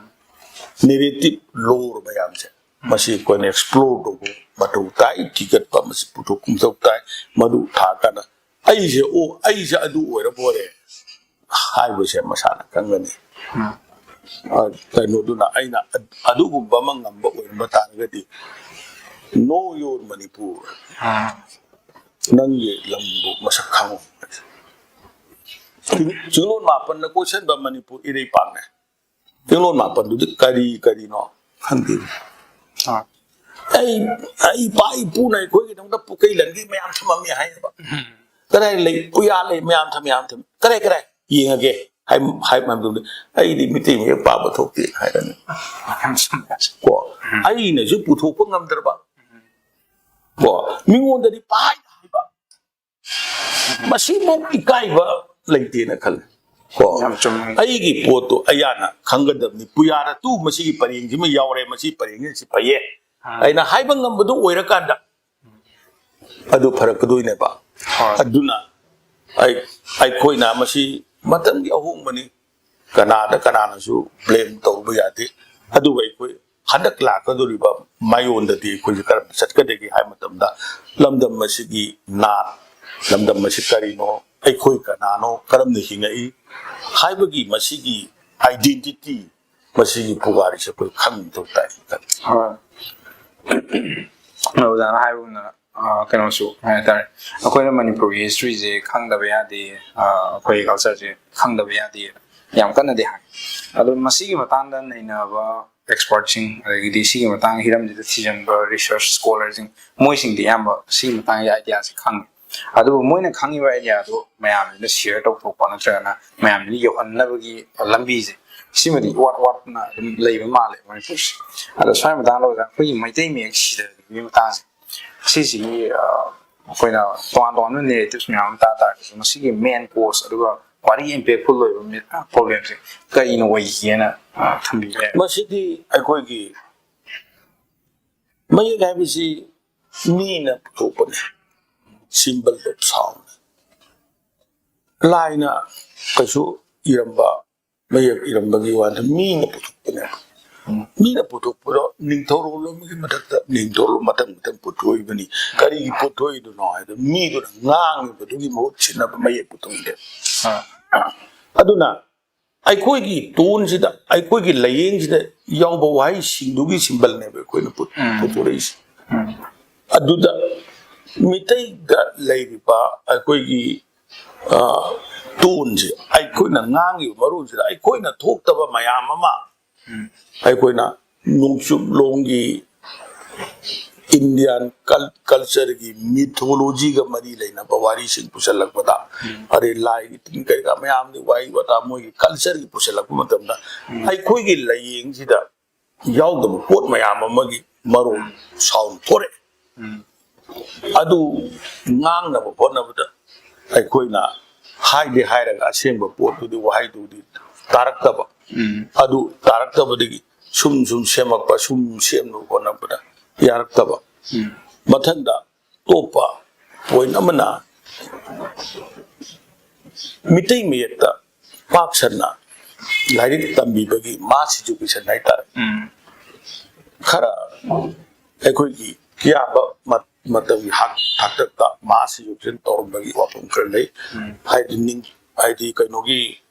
narrative lore ꯃꯌꯥꯝꯁꯦ, ꯃꯁꯤ ꯑꯩꯈꯣꯏꯅ explore ꯇꯧꯕ ꯃꯊꯧ ꯇꯥꯏ, ꯊꯤꯒꯠꯄ ꯃꯁꯤ ꯄꯨꯊꯣꯛꯄ ꯃꯊꯧ ꯇꯥꯏ꯫ ꯃꯗꯨ ꯊꯥꯀꯥꯟꯗ ꯑꯩꯁꯦ, ꯑꯣ, ꯑꯩꯁꯦ ꯑꯗꯨ ꯑꯣꯏꯔꯕ ꯑꯣꯏꯔꯦ ꯍꯥꯏꯕꯁꯦ ꯃꯁꯥꯅ ꯈꯪꯒꯅꯤ꯫ ꯎꯝ꯫ ꯑ, ꯀꯩꯅꯣꯗꯨꯅ ꯑꯩꯅ ꯑ-, ꯑꯗꯨꯒꯨꯝꯕ ꯑꯃ ꯉꯝꯕ ꯑꯣꯏꯔꯝꯕ ꯇꯥꯔꯒꯗꯤ, know your Manipur, ꯑꯥ꯫ ꯅꯪꯒꯤ ꯂꯝꯕꯨ ꯃꯁꯛ ꯈꯪꯉꯨ꯫ ꯆꯤꯡ-, ꯆꯤꯡꯂꯣꯟ ꯃꯥꯄꯟꯅ ꯀꯣꯏꯁꯟꯕ ꯃꯅꯤꯄꯨꯔ ꯏꯔꯩꯄꯥꯛꯅꯦ꯫ ꯆꯤꯡꯂꯣꯟ ꯃꯥꯄꯟꯗꯨꯗꯤ ꯀꯔꯤ ꯀꯔꯤꯅꯣ ꯈꯪꯗꯦ꯫ ꯑꯥ꯫ ꯑꯩ, ꯑꯩ ꯏꯄꯥ ꯏꯄꯨꯅ ꯑꯩꯈꯣꯏꯒꯤꯗꯃꯛꯇ ꯄꯨꯀꯩ ꯂꯟꯒꯤ ꯃꯌꯥꯝ ꯊꯝꯃꯝꯃꯤ ꯍꯥꯏꯌꯦꯕ꯫ ꯀꯗꯥꯏ ꯂꯩ? ꯄꯨꯌꯥ ꯂꯩ, ꯃꯌꯥꯝ ꯊꯝ-, ꯃꯌꯥꯝ ꯊꯝꯃꯤ꯫ ꯀꯗꯥꯏ, ꯀꯗꯥꯏ? ꯌꯦꯡꯉꯒꯦ꯫ ꯍꯥꯏ, ꯍꯥꯏ ꯃꯌꯥꯝꯗꯨꯗꯤ, "ꯑꯩꯗꯤ ꯃꯤꯇꯩ ꯃꯌꯦꯛ ꯄꯥꯕ ꯊꯣꯛꯇꯦ" ꯍꯥꯏꯔꯅꯤ꯫ ꯀꯣ? ꯑꯩꯅꯁꯨ ꯄꯨꯊꯣꯛꯄ ꯉꯝꯗ꯭ꯔꯕ꯫ ꯀꯣ? ꯃꯤꯉꯣꯟꯗꯗꯤ ꯄꯥꯏ ꯍꯥꯏꯕ꯫ ꯃꯁꯤꯃꯨꯛ ꯏꯀꯥꯏꯕ ꯂꯩꯇꯦꯅ ꯈꯜꯂꯦ꯫ ꯀꯣ? ꯌꯥꯝ ꯆꯨꯝꯃꯦ꯫ ꯑꯩꯒꯤ ꯄꯣꯠꯇꯣ ꯑꯩꯌꯥꯅ ꯈꯪꯒꯗꯕꯅꯤ꯫ ꯄꯨꯌꯥꯗ ꯇꯨ ꯃꯁꯤꯒꯤ ꯄꯔꯦꯡꯁꯤꯃ ꯌꯥꯎꯔꯦ, ꯃꯁꯤ ꯄꯔꯦꯡꯁꯤ ꯁꯤ ꯐꯩꯌꯦ꯫ ꯑꯥ꯫ ꯑꯩꯅ ꯍꯥꯏꯕ ꯉꯝꯕꯗꯨ ꯑꯣꯏꯔꯀꯥꯟꯗ ꯑꯗꯨ ꯐꯔꯛꯀꯗꯣꯏꯅꯦꯕ꯫ ꯍꯣꯏ꯫ ꯑꯗꯨꯅ ꯑꯩ, ꯑꯩꯈꯣꯏꯅ ꯃꯁꯤ ꯃꯇꯝꯒꯤ ꯑꯍꯣꯡꯕꯅꯤ, ꯀꯅꯥꯗ ꯀꯅꯥꯅꯁꯨ blame ꯇꯧꯕ ꯌꯥꯗꯦ꯫ ꯑꯗꯨꯕꯨ ꯑꯩꯈꯣꯏ ꯍꯟꯗꯛ ꯂꯥꯛꯀꯗꯧꯔꯤꯕ ꯃꯥꯏꯑꯣꯟꯗꯗꯤ ꯑꯩꯈꯣꯏꯁꯦ ꯀꯔꯝꯅ ꯆꯠꯀꯗꯒꯦ ꯍꯥꯏꯕ ꯃꯇꯝꯗ, ꯂꯝꯗꯝ ꯑꯁꯤꯒꯤ ꯅꯥꯠ, ꯂꯝꯗꯝ ꯑꯁꯤ ꯀꯔꯤꯅꯣ, ꯑꯩꯈꯣꯏ ꯀꯅꯥꯅꯣ, ꯀꯔꯝꯅ ꯍꯤꯡꯉꯛꯏ ꯍꯥꯏꯕꯒꯤ ꯃꯁꯤꯒꯤ identity, ꯃꯁꯤꯒꯤ ꯄꯨꯋꯥꯔꯤꯁꯦ ꯑꯩꯈꯣꯏ ꯈꯪꯕ ꯃꯊꯧ ꯇꯥꯏ꯫ ꯍꯣꯏ꯫ ꯑꯣꯖꯥꯅ ꯍꯥꯏꯕꯒꯨꯝꯅ, ꯑ, ꯀꯩꯅꯣꯁꯨ ꯍꯥꯏꯇꯥꯔꯦ, ꯑꯩꯈꯣꯏꯅ ꯃꯅꯤꯄꯨꯔꯒꯤ history ꯁꯦ ꯈꯪꯗꯕ ꯌꯥꯗꯦ, ꯑ, ꯑꯩꯈꯣꯏ culture ꯁꯦ ꯈꯪꯗꯕ ꯌꯥꯗꯦ꯫ ꯌꯥꯝ ꯀꯟꯅꯗꯤ ꯍꯥꯡꯉꯤ꯫ ꯑꯗꯣ ꯃꯁꯤꯒꯤ ꯃꯇꯥꯡꯗ ꯅꯩꯅꯕ expertꯁꯤꯡ, ꯑꯗꯒꯤꯗꯤ ꯁꯤꯒꯤ ꯃꯇꯥꯡ ꯍꯤꯔꯝꯁꯤꯗ ꯊꯤꯖꯤꯟꯕ research scholarꯁꯤꯡ, ꯃꯣꯏꯁꯤꯡꯗꯤ ꯑꯌꯥꯝꯕ ꯁꯤꯒꯤ ꯃꯇꯥꯡꯒꯤ ideaꯁꯤ ꯈꯪꯉꯤ꯫ ꯑꯗꯨꯕꯨ ꯃꯣꯏꯅ ꯈꯪꯉꯤꯕ ideaꯗꯨ ꯃꯌꯥꯝꯁꯤꯗ share ꯇꯧꯊꯣꯛꯄ ꯅꯠꯇ꯭ꯔꯒꯅ ꯃꯌꯥꯝꯁꯤꯗ ꯌꯧꯍꯟꯅꯕꯒꯤ ꯂꯝꯕꯤꯁꯦ, ꯁꯤꯃꯗꯤ ꯏꯋꯥꯠ ꯋꯥꯠꯅ ꯑꯗꯨꯝ ꯂꯩꯕ ꯃꯥꯜꯂꯦ ꯃꯅꯤꯄꯨꯔꯁꯦ꯫ ꯑꯗꯣ ꯁ꯭ꯋꯥꯏ ꯃꯇꯥꯡꯗ ꯑꯣꯖꯥ, ꯑꯩꯈꯣꯏꯒꯤ ꯃꯩꯇꯩ ꯃꯌꯦꯛ ꯁꯤꯗꯕꯒꯤ ꯃꯇꯥꯡꯁꯦ, ꯁꯤꯁꯤꯒꯤ, ꯑ, ꯑꯩꯈꯣꯏꯅ ꯇꯣꯉꯥꯟ ꯇꯣꯉꯥꯟꯕ narratives ꯃꯌꯥꯝ ꯑꯃ ꯇꯥ ꯇꯥꯔꯒꯁꯨ, ꯃꯁꯤꯒꯤ main cause ꯑꯗꯨꯒ ꯈ꯭ꯋꯥꯏꯗꯒꯤ impactful ꯑꯣꯏꯕ ꯃꯤ-, ꯑ, problemꯁꯦ ꯀꯔꯤꯅ ꯑꯣꯏꯒꯦꯅ, ꯑ, ꯊꯝꯕꯤꯕ ꯌꯥꯏ? ꯃꯁꯤꯗꯤ ꯑꯩꯈꯣꯏꯒꯤ ꯃꯌꯦꯛ ꯍꯥꯏꯕꯁꯤ ꯃꯤꯅ ꯄꯨꯊꯣꯛꯄꯅꯦ, symbol of sound꯫ ꯂꯥꯏꯅ ꯀꯩꯁꯨ ꯏꯔꯝꯕ, ꯃꯌꯦꯛ ꯏꯔꯝꯕꯒꯤ ꯋꯥꯗ ꯃꯤꯅ ꯄꯨꯊꯣꯛꯄꯅꯦ꯫ ꯎꯝ꯫ ꯃꯤꯅ ꯄꯨꯊꯣꯛꯄꯗꯣ ꯅꯤꯡꯊꯧꯔꯣꯜ ꯑꯃꯒꯤ ꯃꯊꯛꯇ ꯅꯤꯡꯊꯧꯔꯣꯜ ꯃꯊꯪ ꯃꯊꯪ ꯄꯨꯊꯣꯛꯏꯕꯅꯤ꯫ ꯀꯔꯤꯒꯤ ꯄꯨꯊꯣꯛꯏꯗꯨꯅꯣ ꯍꯥꯏꯗ ꯃꯤꯗꯨꯅ ꯉꯥꯡꯉꯤꯕꯗꯨꯒꯤ ꯃꯍꯨꯠ ꯁꯤꯟꯅꯕ ꯃꯌꯦꯛ ꯄꯨꯊꯣꯛꯏꯅꯦ꯫ ꯑꯥ꯫ ꯑꯗꯨꯅ ꯑꯩꯈꯣꯏꯒꯤ ꯇꯣꯟꯁꯤꯗ, ꯑꯩꯈꯣꯏꯒꯤ ꯂꯥꯏꯌꯦꯡꯁꯤꯗ ꯌꯥꯎꯕ ꯋꯥꯍꯩꯁꯤꯡꯗꯨꯒꯤ symbolꯅꯦꯕ ꯑꯩꯈꯣꯏꯅ ꯄꯨ-, ꯎꯝ꯫ ꯄꯨꯊꯣꯔꯛꯏꯁꯦ꯫ ꯎꯝ꯫ ꯑꯗꯨꯗ ꯃꯤꯇꯩꯗ ꯂꯩꯔꯤꯕ ꯑꯩꯈꯣꯏꯒꯤ, ꯑ, ꯇꯣꯟꯁꯦ, ꯑꯩꯈꯣꯏꯅ ꯉꯥꯡꯉꯤꯕ ꯃꯔꯣꯟꯁꯤꯗ ꯑꯩꯈꯣꯏꯅ ꯊꯣꯛꯇꯕ ꯃꯌꯥꯝ ꯑꯃ, ꯎꯝ꯫ ꯑꯩꯈꯣꯏꯅ ꯅꯣꯡꯆꯨꯞꯂꯣꯝꯒꯤ Indian cul-, cultureꯒꯤ mythologyꯒ ꯃꯔꯤ ꯂꯩꯅꯕ ꯋꯥꯔꯤꯁꯤꯡ ꯄꯨꯁꯜꯂꯛꯄꯗ, ꯎꯝ꯫ ꯑꯗꯩ ꯂꯥꯏꯒꯤ ꯇꯤꯟ ꯀꯩꯀꯥ ꯃꯌꯥꯝꯗꯤ ꯋꯥꯍꯩ ꯋꯥꯇꯥ ꯃꯣꯏꯒꯤ cultureꯒꯤ ꯄꯨꯁꯜꯂꯛꯄ ꯃꯇꯝꯗ, ꯎꯝ꯫ ꯑꯩꯈꯣꯏꯒꯤ ꯂꯥꯏꯌꯦꯡꯁꯤꯗ ꯌꯥꯎꯗꯕ ꯄꯣꯠ ꯃꯌꯥꯝ ꯑꯃꯒꯤ ꯃꯔꯣꯜ sound ꯊꯣꯔꯛꯑꯦ꯫ ꯎꯝ꯫ ꯑꯗꯨ ꯉꯥꯡꯅꯕ ꯍꯣꯠꯅꯕꯗ ꯑꯩꯈꯣꯏꯅ ꯍꯥꯏꯗꯤ ꯍꯥꯏꯔꯒ ꯑꯁꯦꯡꯕ ꯄꯣꯠꯇꯨꯗꯤ, ꯋꯥꯍꯩꯗꯨꯗꯤ ꯇꯥꯔꯛꯇꯕ꯫ ꯎꯝ꯫ ꯑꯗꯨ ꯇꯥꯔꯛꯇꯕꯗꯒꯤ ꯁꯨꯝ ꯁꯨꯝ ꯁꯦꯝꯃꯛꯄ, ꯁꯨꯝ ꯁꯦꯝꯅꯕ ꯍꯣꯠꯅꯕꯗ ꯌꯥꯔꯛꯇꯕ꯫ ꯎꯝ꯫ ꯃꯊꯪꯗ ꯑꯇꯣꯞꯄ point ꯑꯃꯅ ꯃꯤꯇꯩ ꯃꯌꯦꯛꯇ ꯄꯥꯛ ꯁꯟꯅ ꯂꯥꯏꯔꯤꯛ ꯇꯝꯕꯤꯕꯒꯤ mass education ꯍꯥꯏꯇꯥꯔꯦ꯫ ꯎꯝ꯫ ꯈꯔ ꯑꯩꯈꯣꯏꯒꯤ ꯑꯌꯥꯝꯕ ꯃ-, ꯃꯇꯝꯒꯤ ꯍꯥꯛ-, ꯍꯥꯛꯇꯛꯇ mass education ꯇꯧꯔꯝꯕꯒꯤ ꯋꯥꯐꯝ ꯈꯔ ꯂꯩ꯫ ꯎꯝ꯫ ꯍꯥꯏꯗꯤ ꯅꯤꯡ-, ꯍꯥꯏꯗꯤ ꯀꯩꯅꯣꯒꯤ,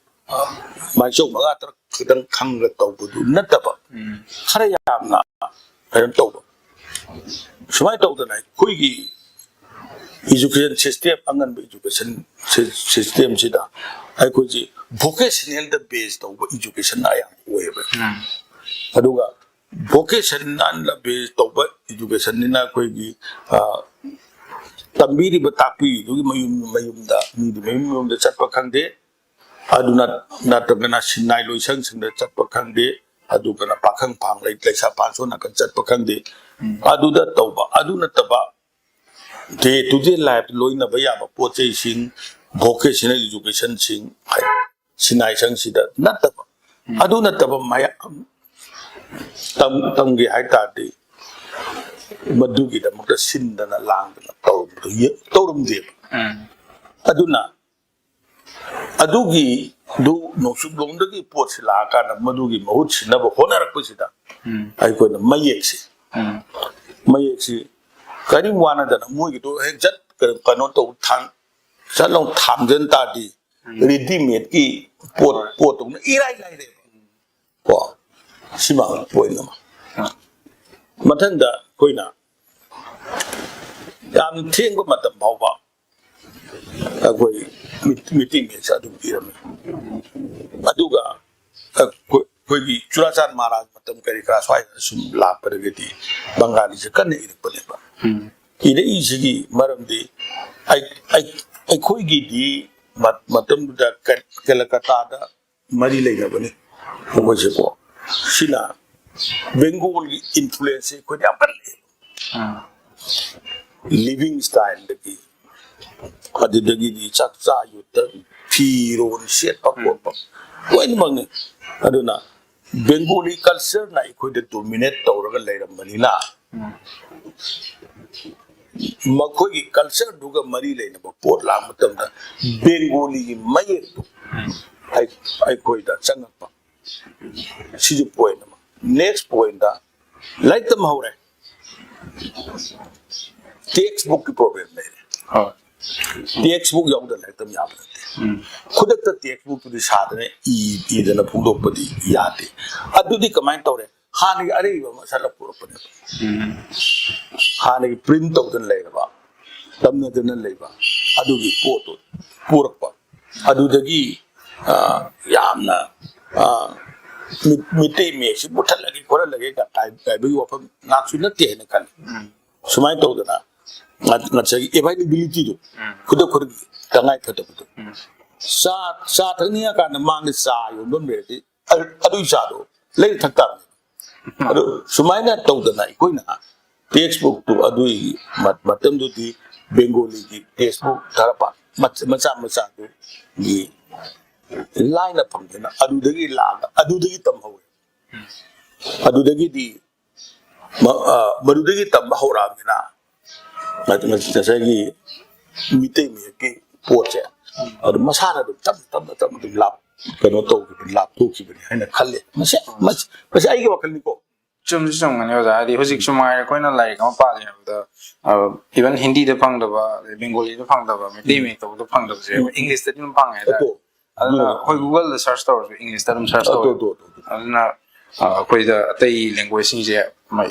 ꯑ, ꯃꯥꯏꯆꯧ ꯃꯉꯥ ꯇꯔꯨꯛ ꯈꯤꯇꯪ ꯈꯪꯒ ꯇꯧꯕꯗꯨ ꯅꯠꯇꯕ, ꯎꯝ꯫ ꯈꯔ ꯌꯥꯝꯅ ꯀꯩꯅꯣ ꯇꯧꯕ꯫ ꯁꯨꯃꯥꯏꯅ ꯇꯧꯗꯅ ꯑꯩꯈꯣꯏꯒꯤ education system, ꯑꯉꯟꯕ education system ꯁꯤꯗ ꯑꯩꯈꯣꯏꯁꯤ vocational ꯗ base ꯇꯧꯕ education ꯑꯌꯥꯝꯕ ꯑꯣꯏꯌꯦꯕ꯫ ꯑꯗꯨꯒ vocational ꯗ base ꯇꯧꯕ education ꯅꯤꯅ ꯑꯩꯈꯣꯏꯒꯤ, ꯑ, ꯇꯝꯕꯤꯔꯤꯕ ꯇꯥꯛꯄꯤꯔꯤꯗꯨꯒꯤ ꯃꯌꯨꯝ ꯃꯌꯨꯝꯗ, ꯃꯤꯗꯨ ꯃꯌꯨꯝ ꯃꯌꯨꯝꯗ ꯆꯠꯄ ꯈꯪꯗꯦ꯫ ꯑꯗꯨꯅ ꯅꯠꯇ꯭ꯔꯒꯅ ꯁꯤꯟꯅꯥꯏ ꯂꯣꯏꯁꯪꯁꯤꯡꯗ ꯆꯠꯄ ꯈꯪꯗꯦ꯫ ꯑꯗꯨꯒꯅ ꯄꯥꯈꯪ ꯐꯥꯡ ꯂꯩ, ꯂꯩꯁꯥ ꯄꯥꯈꯪ ꯁꯣꯝ ꯅꯥꯀꯟ ꯆꯠꯄ ꯈꯪꯗꯦ꯫ ꯑꯗꯨꯗ ꯇꯧꯕ, ꯑꯗꯨ ꯅꯠꯇꯕ day to day life ꯂꯣꯏꯅꯕ ꯌꯥꯕ ꯄꯣꯠ ꯆꯩꯁꯤꯡ, vocational education ꯁꯤꯡ, ꯁꯤꯟꯅꯥꯏ ꯁꯪꯁꯤꯗ ꯅꯠꯇꯕ, ꯑꯗꯨ ꯅꯠꯇꯕ ꯃꯌꯥꯝ ꯇꯝ-, ꯇꯝꯒꯦ ꯍꯥꯏ ꯇꯥꯔꯗꯤ ꯃꯗꯨꯒꯤꯗꯃꯛꯇ ꯁꯤꯟꯗꯅ ꯂꯥꯡꯗꯅ ꯇꯧꯔꯝꯕꯗꯨ ꯌꯦ-, ꯇꯧꯔꯝꯗꯦꯕ꯫ ꯑꯗꯨꯅ ꯑꯗꯨꯒꯤꯗꯨ ꯅꯣꯡꯆꯨꯞꯂꯣꯝꯗꯒꯤ ꯄꯣꯠꯁꯤ ꯂꯥꯛꯑꯀꯥꯟꯗ ꯃꯗꯨꯒꯤ ꯃꯍꯨꯠ ꯁꯤꯟꯅꯕ ꯍꯣꯠꯅꯔꯛꯄꯁꯤꯗ ꯑꯩꯈꯣꯏꯅ ꯃꯌꯦꯛꯁꯤ, ꯃꯌꯦꯛꯁꯤ ꯀꯔꯤꯝ ꯋꯥꯅꯗꯅ ꯃꯣꯏꯒꯤꯗꯣ ꯍꯦꯛ ꯆꯠ, ꯀꯩꯅꯣ ꯇꯧ ꯊꯥꯡ-, ꯆꯠ ꯂꯥꯎ ꯊꯥꯡꯖꯟ ꯇꯥꯔꯗꯤ readymade ꯀꯤ ꯄꯣꯠ, ꯄꯣꯠꯇꯧꯅ ꯏꯔꯥꯏ ꯂꯥꯏꯔꯦꯕ꯫ ꯀꯣ? ꯁꯤꯃ point ꯑꯃ꯫ ꯃꯊꯪꯗ ꯑꯩꯈꯣꯏꯅ ꯌꯥꯝ ꯊꯦꯡꯕ ꯃꯇꯝ ꯐꯥꯎꯕ ꯑꯩꯈꯣꯏ meet-, meeting ꯁꯦ ꯑꯗꯨꯝ ꯄꯤꯔꯝꯃꯤ꯫ ꯑꯗꯨꯒ ꯑꯩꯈꯣꯏ-, ꯑꯩꯈꯣꯏꯒꯤ ꯆꯨꯔꯥꯆꯥꯟ ꯃꯍꯥꯔꯥꯖ ꯃꯇꯝ ꯀꯔꯤ ꯀꯔꯥ ꯁ꯭ꯋꯥꯏꯗ ꯁꯨꯝ ꯂꯥꯛꯄꯗꯒꯤꯗꯤ ꯕꯪꯒꯥꯂꯤꯁꯦ ꯀꯟꯅ ꯏꯔꯛꯄꯅꯦꯕ꯫ ꯏꯔꯛꯏꯁꯤꯒꯤ ꯃꯔꯝꯗꯤ ꯑꯩ-, ꯑꯩ-, ꯑꯩꯈꯣꯏꯒꯤꯗꯤ ꯃ-, ꯃꯇꯝꯗꯨꯗ ꯀ-, ꯀꯂꯀꯇꯥꯗ ꯃꯔꯤ ꯂꯩꯅꯕꯅꯤ ꯃꯈꯣꯏꯁꯦꯀꯣ꯫ ꯁꯤꯅ ꯕꯦꯡꯒꯣꯜꯒꯤ influence ꯁꯦ ꯑꯩꯈꯣꯏꯗ ꯌꯥꯝ ꯀꯜꯂꯦ꯫ Living style ꯗꯒꯤ, ꯑꯗꯨꯗꯒꯤꯗꯤ ꯆꯥꯛꯆꯥ ꯌꯨꯊꯛ, ꯐꯤꯔꯣꯜ ꯁꯦꯠꯄ ꯈꯣꯠꯄ ꯂꯣꯏꯅꯃꯛꯅꯤ꯫ ꯑꯗꯨꯅ Bengali culture ꯅ ꯑꯩꯈꯣꯏꯗ dominate ꯇꯧꯔꯒ ꯂꯩꯔꯝꯕꯅꯤꯅ, ꯃꯈꯣꯏꯒꯤ culture ꯗꯨꯒ ꯃꯔꯤ ꯂꯩꯅꯕ ꯄꯣꯠ ꯂꯥꯛꯄ ꯃꯇꯝꯗ Bengali ꯒꯤ ꯃꯌꯦꯛꯇꯨ ꯑꯩ-, ꯑꯩꯈꯣꯏꯗ ꯆꯪꯉꯛꯄ꯫ ꯁꯤꯁꯨ point ꯑꯃ꯫ Next point ꯇ ꯂꯥꯏꯔꯤꯛ ꯇꯝꯍꯧꯔꯦ, text book ꯀꯤ problem ꯂꯩꯔꯦ꯫ Text book ꯌꯥꯎꯗꯅ ꯂꯥꯏꯔꯤꯛ ꯇꯝ ꯌꯥꯕ ꯅꯠꯇꯦ꯫ ꯈꯨꯗꯛꯇ text book ꯇꯨꯗꯤ ꯁꯥꯗꯅ ꯏ-, ꯏꯗꯅ ꯐꯣꯡꯗꯣꯛꯄꯗꯤ ꯌꯥꯗꯦ꯫ ꯑꯗꯨꯗꯤ ꯀꯃꯥꯏꯅ ꯇꯧꯔꯦ? ꯍꯥꯟꯅꯒꯤ ꯑꯔꯤꯕ ꯑꯃ ꯁꯠꯂ ꯄꯨꯔꯛꯄꯅꯦꯕ꯫ ꯍꯥꯟꯅꯒꯤ print ꯇꯧꯗꯅ ꯂꯩꯔꯕ ꯇꯝꯅꯗꯅ ꯂꯩꯕ ꯑꯗꯨꯒꯤ ꯄꯣꯠꯇꯨ ꯄꯨꯔꯛꯄ꯫ ꯑꯗꯨꯗꯒꯤ ꯑ, ꯌꯥꯝꯅ ꯑ, ꯃꯤ- ꯃꯤꯇꯩ ꯃꯌꯦꯛꯁꯤ ꯃꯨꯠꯊꯠꯂꯒꯦ ꯈꯣꯠꯍꯜꯂꯒꯦ ꯀꯥꯏ- ꯀꯥꯏꯕꯒꯤ ꯋꯥꯐꯝ ꯉꯥꯛꯁꯨ ꯅꯠꯇꯦ ꯍꯥꯏꯅ ꯈꯜꯂꯤ꯫ ꯁꯨꯃꯥꯏꯅ ꯇꯧꯗꯅ ꯉ- ꯉꯁꯥꯏꯒꯤ ꯑꯦꯚꯥꯏꯂꯦꯕꯤꯂꯤꯇꯤꯗꯨ ꯈꯨꯗꯛ ꯈꯨꯗꯛꯀꯤ ꯇꯉꯥꯏ ꯐꯗꯕꯗꯣ꯫ ꯆꯥ ꯆꯥ ꯊꯛꯅꯤꯡꯉꯀꯥꯟꯗ ꯃꯥꯡꯗ ꯆꯥ ꯌꯣꯟꯐꯝ ꯂꯩꯔꯗꯤ ꯑꯗꯨ- ꯑꯗꯨꯒꯤ ꯆꯥꯗꯣ ꯂꯩꯔ ꯊꯛ ꯇꯥꯕꯅꯤ꯫ ꯑꯗꯨ ꯁꯨꯃꯥꯏꯅ ꯇꯧꯗꯅ ꯑꯩꯈꯣꯏꯅ ꯇꯦꯛꯁ ꯕꯨꯛꯇꯨ ꯑꯗꯨꯒꯤ ꯃ- ꯃꯇꯝꯗꯨꯗꯤ ꯕꯦꯡꯒꯣꯂꯤꯒꯤ ꯇꯦꯛꯁ ꯕꯨꯛ ꯙꯔꯄꯥ ꯃꯆꯥ ꯃꯆꯥꯗꯨꯒꯤ ꯂꯥꯏꯅ ꯐꯪꯗꯅ ꯑꯗꯨꯗꯒꯤ ꯂꯥꯛꯑꯒ ꯑꯗꯨꯗꯒꯤ ꯇꯝꯍꯧꯋꯦ꯫ ꯑꯗꯨꯗꯒꯤꯗꯤ ꯃ- ꯑ, ꯃꯗꯨꯗꯒꯤ ꯇꯝꯕ ꯍꯧꯔꯛꯑꯕꯅꯤꯅ ꯉ- ꯉ- ꯉꯁꯥꯏꯒꯤ ꯃꯤꯇꯩ ꯃꯌꯦꯛꯀꯤ ꯄꯣꯠꯁꯦ ꯑꯗꯨ ꯃꯁꯥꯅ ꯑꯗꯨꯝ ꯇꯞꯅ ꯇꯞꯅ ꯇꯞꯅ ꯑꯗꯨꯝ ꯂꯥꯞ ꯀꯩꯅꯣ ꯇꯧꯈꯤꯕꯅꯤ, ꯂꯥꯞꯊꯣꯛꯈꯤꯕꯅꯤ ꯍꯥꯏꯅ ꯈꯜꯂꯦ꯫ ꯃꯁꯤ ꯃꯁꯤ ꯃꯁꯤ ꯑꯩꯒꯤ ꯋꯥꯈꯜꯅꯤꯀꯣ꯫ ꯆꯨꯝꯁꯨ ꯆꯨꯝꯒꯅꯤ ꯑꯣꯖꯥ꯫ ꯍꯥꯏꯗꯤ ꯍꯧꯖꯤꯛꯁꯨ ꯃꯉꯥꯏꯔꯦ, ꯑꯩꯈꯣꯏꯅ ꯂꯥꯏꯔꯤꯛ ꯑꯃ ꯄꯥꯒꯦ ꯍꯥꯏꯕꯗ, even ꯍꯤꯟꯗꯤꯗ ꯐꯪꯗꯕ, ꯑꯗꯩ ꯕꯦꯡꯒꯣꯂꯤꯗ ꯐꯪꯗꯕ, ꯃꯩꯇꯩ ꯃꯌꯦꯛꯇꯕꯨꯗ ꯐꯪꯗꯕꯁꯦ ꯑꯩꯈꯣꯏ ꯏꯪꯂꯤꯁꯇꯗꯤ ꯑꯗꯨꯝ ꯐꯪꯉꯦ ꯍꯥꯏꯇꯥꯔꯦ꯫ ꯑꯗꯣ ꯑꯗꯨꯅ ꯑꯩꯈꯣꯏ ꯒꯨꯒꯜꯗ ꯁꯔꯁ ꯇꯧꯔꯁꯨ ꯏꯪꯂꯤꯁꯇ ꯑꯗꯨꯝ ꯁꯔꯁ ꯑꯗꯣ ꯇꯧꯋꯦ꯫ ꯑꯗꯣ ꯑꯗꯣ ꯑꯗꯨꯅ ꯑ, ꯑꯩꯈꯣꯏꯗ ꯑꯇꯩ ꯂꯦꯡꯒ꯭ꯋꯦꯖꯁꯤꯡꯁꯦ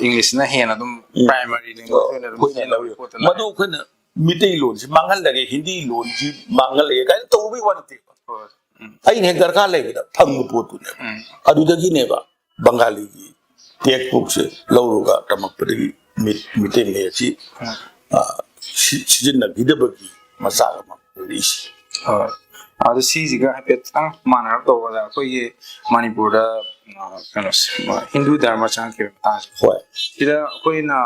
ꯏꯪꯂꯤꯁꯅ ꯍꯦꯟꯅ ꯑꯗꯨꯝ ꯄ꯭ꯔꯥꯏꯃꯔꯤ ꯂꯦꯡꯒ꯭ꯋꯦꯖ ꯑꯣꯏꯅ ꯑꯗꯨꯝ ꯑꯩꯈꯣꯏꯅ ꯁꯤꯖꯤꯟꯅꯕꯒꯤ ꯄꯣꯠꯇ ꯃꯗꯨ ꯑꯩꯈꯣꯏꯅ ꯃꯤꯇꯩꯂꯣꯟꯁꯤ ꯃꯥꯡꯍꯜꯂꯒꯦ, ꯍꯤꯟꯗꯤ ꯂꯣꯟꯁꯤ ꯃꯥꯡꯍꯜꯂꯒꯦ ꯀꯥꯏꯅ ꯇꯧꯕꯒꯤ ꯋꯥ ꯅꯠꯇꯦꯕ꯫ ꯍꯣꯏ꯫ ꯎꯝ꯫ ꯑꯩꯅ ꯍꯦꯛ ꯗꯔꯀꯥꯔ ꯂꯩꯕꯗ ꯐꯪꯕ ꯄꯣꯠꯇꯨꯅꯦꯕ꯫ ꯎꯝ꯫ ꯑꯗꯨꯗꯒꯤꯅꯦꯕ ꯕꯪꯒꯥꯂꯤꯒꯤ ꯇꯦꯛꯁ ꯕꯨꯛꯁꯦ ꯂꯧꯔꯒ ꯇꯝꯃꯛꯄꯗꯒꯤ ꯃꯤ- ꯃꯤꯇꯩ ꯃꯌꯦꯛꯁꯤ ꯎꯝ꯫ ꯑ, ꯁꯤ- ꯁꯤꯖꯤꯟꯅꯕꯤꯗꯕꯒꯤ ꯃꯆꯥꯛ ꯑꯃ ꯑꯣꯏꯔꯛꯏꯁꯦ꯫ ꯍꯣꯏ꯫ ꯑꯗꯨ ꯁꯤꯁꯤꯒ ꯍꯥꯏꯐꯦꯠ ꯈꯤꯇꯪ ꯃꯥꯟꯅꯔꯞ ꯇꯧꯕꯗ ꯑꯩꯈꯣꯏꯒꯤ ꯃꯅꯤꯄꯨꯔꯗ, ꯑ, ꯀꯩꯅꯣꯁꯦ, ꯍꯤꯟꯗꯨ ꯙꯔꯃ ꯆꯪꯉꯛꯈꯤꯕ ꯃꯇꯥꯡꯁꯦ, ꯍꯣꯏ꯫ ꯁꯤꯗ ꯑꯩꯈꯣꯏꯅ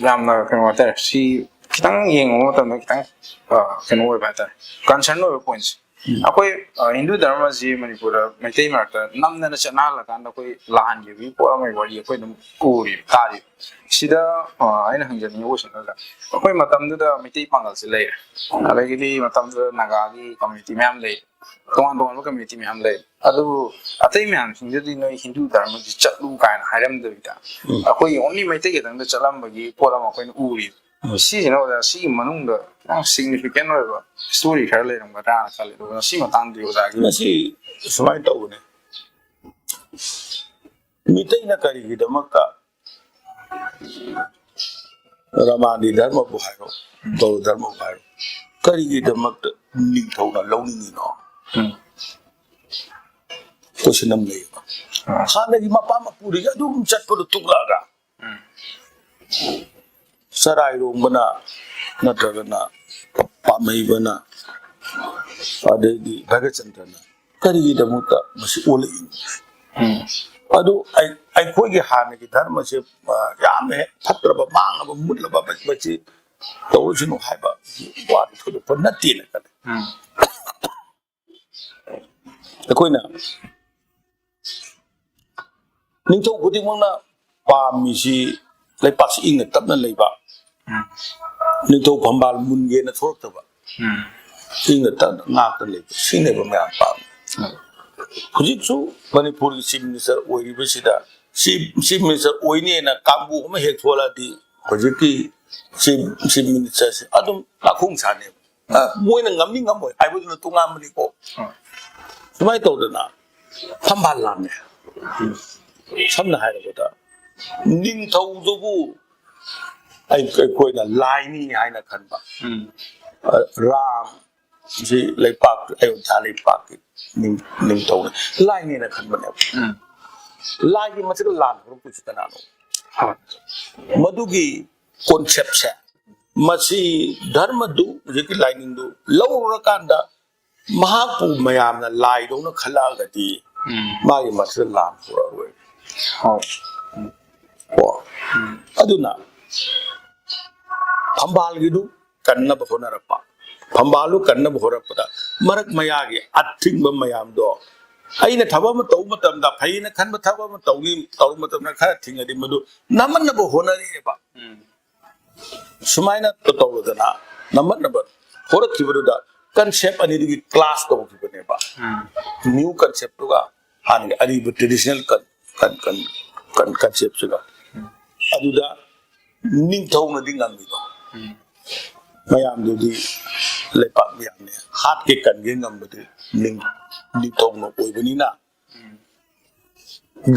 ꯌꯥꯝꯅ ꯀꯩꯅꯣ ꯍꯥꯏꯇꯥꯔꯦ, ꯁꯤ ꯈꯤꯇꯪ ꯌꯦꯡꯉꯨꯕ ꯃꯇꯝꯗ ꯈꯤꯇꯪ, ꯑ, ꯀꯩꯅꯣ ꯑꯣꯏꯕ ꯍꯥꯏꯇꯥꯔꯦ, ꯀꯟꯁꯔꯟ ꯑꯣꯏꯕ ꯄꯣꯏꯟꯠꯁꯦ꯫ ꯑꯩꯈꯣꯏ, ꯑ, ꯍꯤꯟꯗꯨ ꯙꯔꯃꯁꯤ ꯃꯅꯤꯄꯨꯔꯗ ꯃꯩꯇꯩ ꯃꯔꯛꯇ ꯅꯝꯗꯅ ꯆꯠꯅꯍꯜꯂꯀꯥꯟꯗ ꯑꯩꯈꯣꯏ ꯂꯥꯟꯈꯤꯕꯒꯤ ꯄꯣꯠ ꯑꯃꯒꯤ ꯋꯥꯔꯤ ꯑꯩꯈꯣꯏ ꯑꯗꯨꯝ ꯎꯔꯤꯕ, ꯇꯥꯔꯤꯕ꯫ ꯁꯤꯗ, ꯑ, ꯑꯩꯅ ꯍꯪꯖꯅꯤꯡꯉꯤꯕ ꯀꯣꯏꯁꯟ ꯈꯔ, ꯑꯩꯈꯣꯏ ꯃꯇꯝꯗꯨꯗ ꯃꯩꯇꯩ ꯄꯥꯡꯒꯜꯁꯦ ꯂꯩꯔꯦ, ꯑꯗꯒꯤꯗꯤ ꯃꯇꯝꯗꯨꯗ ꯅꯥꯒꯥꯒꯤ ꯀꯝꯃ꯭ꯌꯨꯅꯤꯇꯤ ꯃꯌꯥꯝ ꯂꯩ, ꯇꯣꯉꯥꯟ ꯇꯣꯉꯥꯟꯕ ꯀꯝꯃ꯭ꯌꯨꯅꯤꯇꯤ ꯃꯌꯥꯝ ꯂꯩ꯫ ꯑꯗꯨꯕꯨ ꯑꯇꯩ ꯃꯌꯥꯝꯁꯤꯡꯗꯨꯗꯤ ꯅꯣꯏ ꯍꯤꯟꯗꯨ ꯙꯔꯃꯁꯤ ꯆꯠꯂꯨ ꯀꯥꯏꯅ ꯍꯥꯏꯔꯝꯗꯕꯤꯗ, ꯑꯩꯈꯣꯏꯒꯤ ꯑꯣꯟꯂꯤ ꯃꯩꯇꯩ ꯈꯛꯇꯪꯗ ꯆꯠꯂꯝꯕꯒꯤ ꯄꯣꯠ ꯑꯃ ꯑꯩꯈꯣꯏꯅ ꯎꯔꯤꯕ꯫ ꯁꯤꯁꯤꯅ ꯑꯣꯖꯥ, ꯁꯤꯒꯤ ꯃꯅꯨꯡꯗ ꯌꯥꯝ ꯁꯤꯒꯅꯤꯐꯤꯀꯦꯟ ꯑꯣꯏꯕ ꯁ꯭ꯇꯣꯔꯤ ꯈꯔ ꯂꯩꯔꯝꯒꯗ꯭ꯔꯥꯅ ꯈꯜꯂꯦ꯫ ꯑꯗꯨꯒ ꯁꯤ ꯃꯇꯥꯡꯗꯗꯤ ꯑꯣꯖꯥꯒꯤ ꯃꯁꯤ ꯁꯨꯃꯥꯏꯅ ꯇꯧꯕꯅꯦ꯫ ꯃꯤꯇꯩꯅ ꯀꯔꯤꯒꯤꯗꯃꯛꯇ ꯔꯃꯥꯟꯒꯤ ꯙꯔꯃꯕꯨ ꯍꯥꯏꯔꯣ, ꯕꯧꯗ ꯙꯔꯃꯕꯨ ꯍꯥꯏꯔꯣ, ꯀꯔꯤꯒꯤꯗꯃꯛꯇ ꯅꯤꯡꯊꯧꯅ ꯂꯧꯅꯤꯡꯉꯤꯅꯣ? ꯎꯝ꯫ ꯀꯣꯏꯁꯟ ꯑꯃ ꯂꯩꯌꯦꯕ꯫ ꯑꯥ꯫ ꯍꯥꯟꯅꯒꯤ ꯃꯄꯥ ꯃꯄꯨꯗꯒꯤ ꯑꯗꯨꯝ ꯆꯠꯄꯗꯣ ꯇꯣꯛꯂꯛꯑꯒ, ꯎꯝ꯫ ꯆꯔꯥꯏꯔꯣꯡꯕꯅ ꯅꯠꯇ꯭ꯔꯒꯅ ꯄꯥꯝꯍꯩꯕꯅ, ꯑꯗꯩꯗꯤ ꯚꯒꯠꯆꯟꯗ꯭ꯔꯅ ꯀꯔꯤꯒꯤꯗꯃꯛꯇ ꯃꯁꯤ ꯑꯣꯜꯂꯛꯏꯅꯣ? ꯎꯝ꯫ ꯑꯗꯨ ꯑꯩ-, ꯑꯩꯈꯣꯏꯒꯤ ꯍꯥꯟꯅꯒꯤ ꯙꯔꯃꯁꯦ, ꯑ, ꯌꯥꯝꯅ ꯍꯦꯛ ꯐꯠꯇ꯭ꯔꯕ, ꯃꯥꯡꯉꯕ, ꯃꯨꯠꯂꯕ, ꯃꯁꯤ ꯇꯧꯔꯁꯅꯨ ꯍꯥꯏꯕ ꯋꯥꯗꯤ ꯊꯣꯏꯗꯣꯛꯄ ꯅꯠꯇꯦꯅ ꯈꯜꯂꯤ꯫ ꯎꯝ꯫ ꯑꯩꯈꯣꯏꯅ ꯅꯤꯡꯊꯧ ꯈꯨꯗꯤꯡꯃꯛꯅ ꯄꯥꯝꯃꯤꯁꯤ ꯂꯩꯄꯥꯛꯁꯤ ꯏꯪꯅ ꯇꯞꯅ ꯂꯩꯕ, ꯎꯝ꯫ ꯅꯤꯡꯊꯧ ꯐꯝꯕꯥꯜ ꯃꯨꯟꯒꯦꯅ ꯊꯣꯛꯂꯛꯇꯕ, ꯎꯝ꯫ ꯏꯪꯅ ꯇꯞꯅ ꯉꯥꯛꯇ ꯂꯩꯕ, ꯁꯤꯅꯦꯕ ꯃꯌꯥꯝ ꯄꯥꯝꯃꯤ꯫ ꯎꯝ꯫ ꯍꯧꯖꯤꯛꯁꯨ ꯃꯅꯤꯄꯨꯔꯒꯤ ꯆꯤꯐ ꯃꯤꯅꯤꯁꯇꯔ ꯑꯣꯏꯔꯤꯕꯁꯤꯗ ꯆꯤꯐ, ꯆꯤꯐ ꯃꯤꯅꯤꯁꯇꯔ ꯑꯣꯏꯅꯦꯅ ꯀꯥꯡꯕꯨ ꯑꯃ ꯍꯦꯛ ꯊꯣꯛꯂꯛꯑꯗꯤ ꯍꯧꯖꯤꯛꯀꯤ ꯆꯤꯐ, ꯆꯤꯐ ꯃꯤꯅꯤꯁꯇꯔꯁꯦ ꯑꯗꯨꯝ ꯀꯥꯈꯣꯡ ꯁꯥꯅꯦꯕ꯫ ꯑ, ꯃꯣꯏꯅ ꯉꯝꯅꯤ ꯉꯝꯃꯣꯏ ꯍꯥꯏꯕꯗꯨꯅ ꯇꯣꯉꯥꯟꯕꯅꯤꯀꯣ꯫ ꯍꯣꯏ꯫ ꯁꯨꯃꯥꯏꯅ ꯇꯧꯗꯅ ꯐꯝꯕꯥꯜ ꯂꯥꯝꯃꯦ꯫ ꯁꯝꯅ ꯍꯥꯏꯔꯕꯗ ꯅꯤꯡꯊꯧꯗꯨꯕꯨ ꯑꯩ-, ꯑꯩꯈꯣꯏꯅ ꯂꯥꯏꯅꯤ ꯍꯥꯏꯅ ꯈꯟꯕ꯫ ꯎꯝ꯫ ꯑ, ꯔꯥꯝ ꯁꯤ ꯂꯩꯄꯥꯛ, ꯑꯌꯣꯙ꯭ꯌꯥ ꯂꯩꯄꯥꯛꯀꯤ ꯅꯤꯡ-, ꯅꯤꯡꯊꯧꯅꯤ, ꯂꯥꯏꯅꯦꯅ ꯈꯟꯕꯅꯦꯕ꯫ ꯎꯝ꯫ ꯂꯥꯏꯒꯤ ꯃꯊꯛꯇ ꯂꯥꯟ ꯍꯧꯔꯛꯄꯁꯤ ꯀꯅꯥꯅꯣ? ꯍꯣꯏ꯫ ꯃꯗꯨꯒꯤ ꯀꯣꯟꯁꯦꯞꯁꯦ, ꯃꯁꯤ ꯙꯔꯃꯗꯨ, ꯍꯧꯖꯤꯛꯀꯤ ꯂꯥꯏꯅꯤꯡꯗꯨ ꯂꯧꯔꯨꯔꯀꯥꯟꯗ ꯃꯍꯥꯛꯄꯨ ꯃꯌꯥꯝꯅ ꯂꯥꯏꯗꯧꯅ ꯈꯜꯂꯛꯑꯒꯗꯤ ꯎꯝ꯫ ꯃꯥꯒꯤ ꯃꯊꯛꯇ ꯂꯥꯟ ꯍꯧꯔꯛꯑꯔꯣꯏ꯫ ꯍꯣꯏ꯫ ꯀꯣ? ꯑꯗꯨꯅ ꯐꯝꯕꯥꯜꯒꯤꯗꯨ ꯀꯟꯅꯕ ꯍꯣꯠꯅꯔꯛꯄ, ꯐꯝꯕꯥꯜꯗꯨ ꯀꯟꯅꯕ ꯍꯣꯠꯅꯔꯛꯄꯗ ꯃꯔꯛ ꯃꯌꯥꯒꯤ ꯑꯊꯤꯡꯕ ꯃꯌꯥꯝꯗꯣ, ꯑꯩꯅ ꯊꯕꯛ ꯑꯃ ꯇꯧꯕ ꯃꯇꯝꯗ, ꯐꯩꯅ ꯈꯟꯕ ꯊꯕꯛ ꯑꯃ ꯇꯧꯅꯤ, ꯇꯧꯕ ꯃꯇꯝꯗ ꯈꯔ ꯊꯤꯡꯉꯗꯤ ꯃꯗꯨ ꯅꯝꯃꯟꯅꯕ ꯍꯣꯠꯅꯔꯛꯑꯦꯕ꯫ ꯎꯝ꯫ ꯁꯨꯃꯥꯏꯅ ꯇꯧꯔꯗꯅ ꯅꯝꯃꯟꯅꯕ ꯍꯣꯔꯛꯈꯤꯕꯗꯨꯗ ꯀꯟꯁꯦꯞ ꯑꯅꯤꯗꯨꯒꯤ ꯀ꯭ꯂꯥꯁ ꯇꯧꯈꯤꯕꯅꯦꯕ꯫ ꯎꯝ꯫ ꯅ꯭ꯌꯨ ꯀꯟꯁꯦꯞꯇꯨꯒ ꯍꯥꯟꯅꯒꯤ ꯑꯔꯤꯕ ꯇ꯭ꯔꯦꯗꯤꯁꯅꯦꯜ ꯀꯟ-, ꯀꯟ-, ꯀꯟ-, ꯀꯟ-, ꯀꯟꯁꯦꯞꯁꯤꯒ꯫ ꯑꯗꯨꯗ ꯅꯤꯡꯊꯧꯅꯗꯤ ꯉꯝꯃꯤꯗꯣ꯫ ꯎꯝ꯫ ꯃꯌꯥꯝꯗꯨꯗꯤ ꯂꯩꯄꯥꯛ ꯃꯌꯥꯝꯅꯦ꯫ ꯍꯥꯠꯀꯦ ꯀꯟꯒꯦ ꯉꯝꯕꯗꯤ ꯅꯤꯡ-, ꯅꯤꯡꯊꯧꯅ ꯑꯣꯏꯕꯅꯤꯅ꯫ ꯎꯝ꯫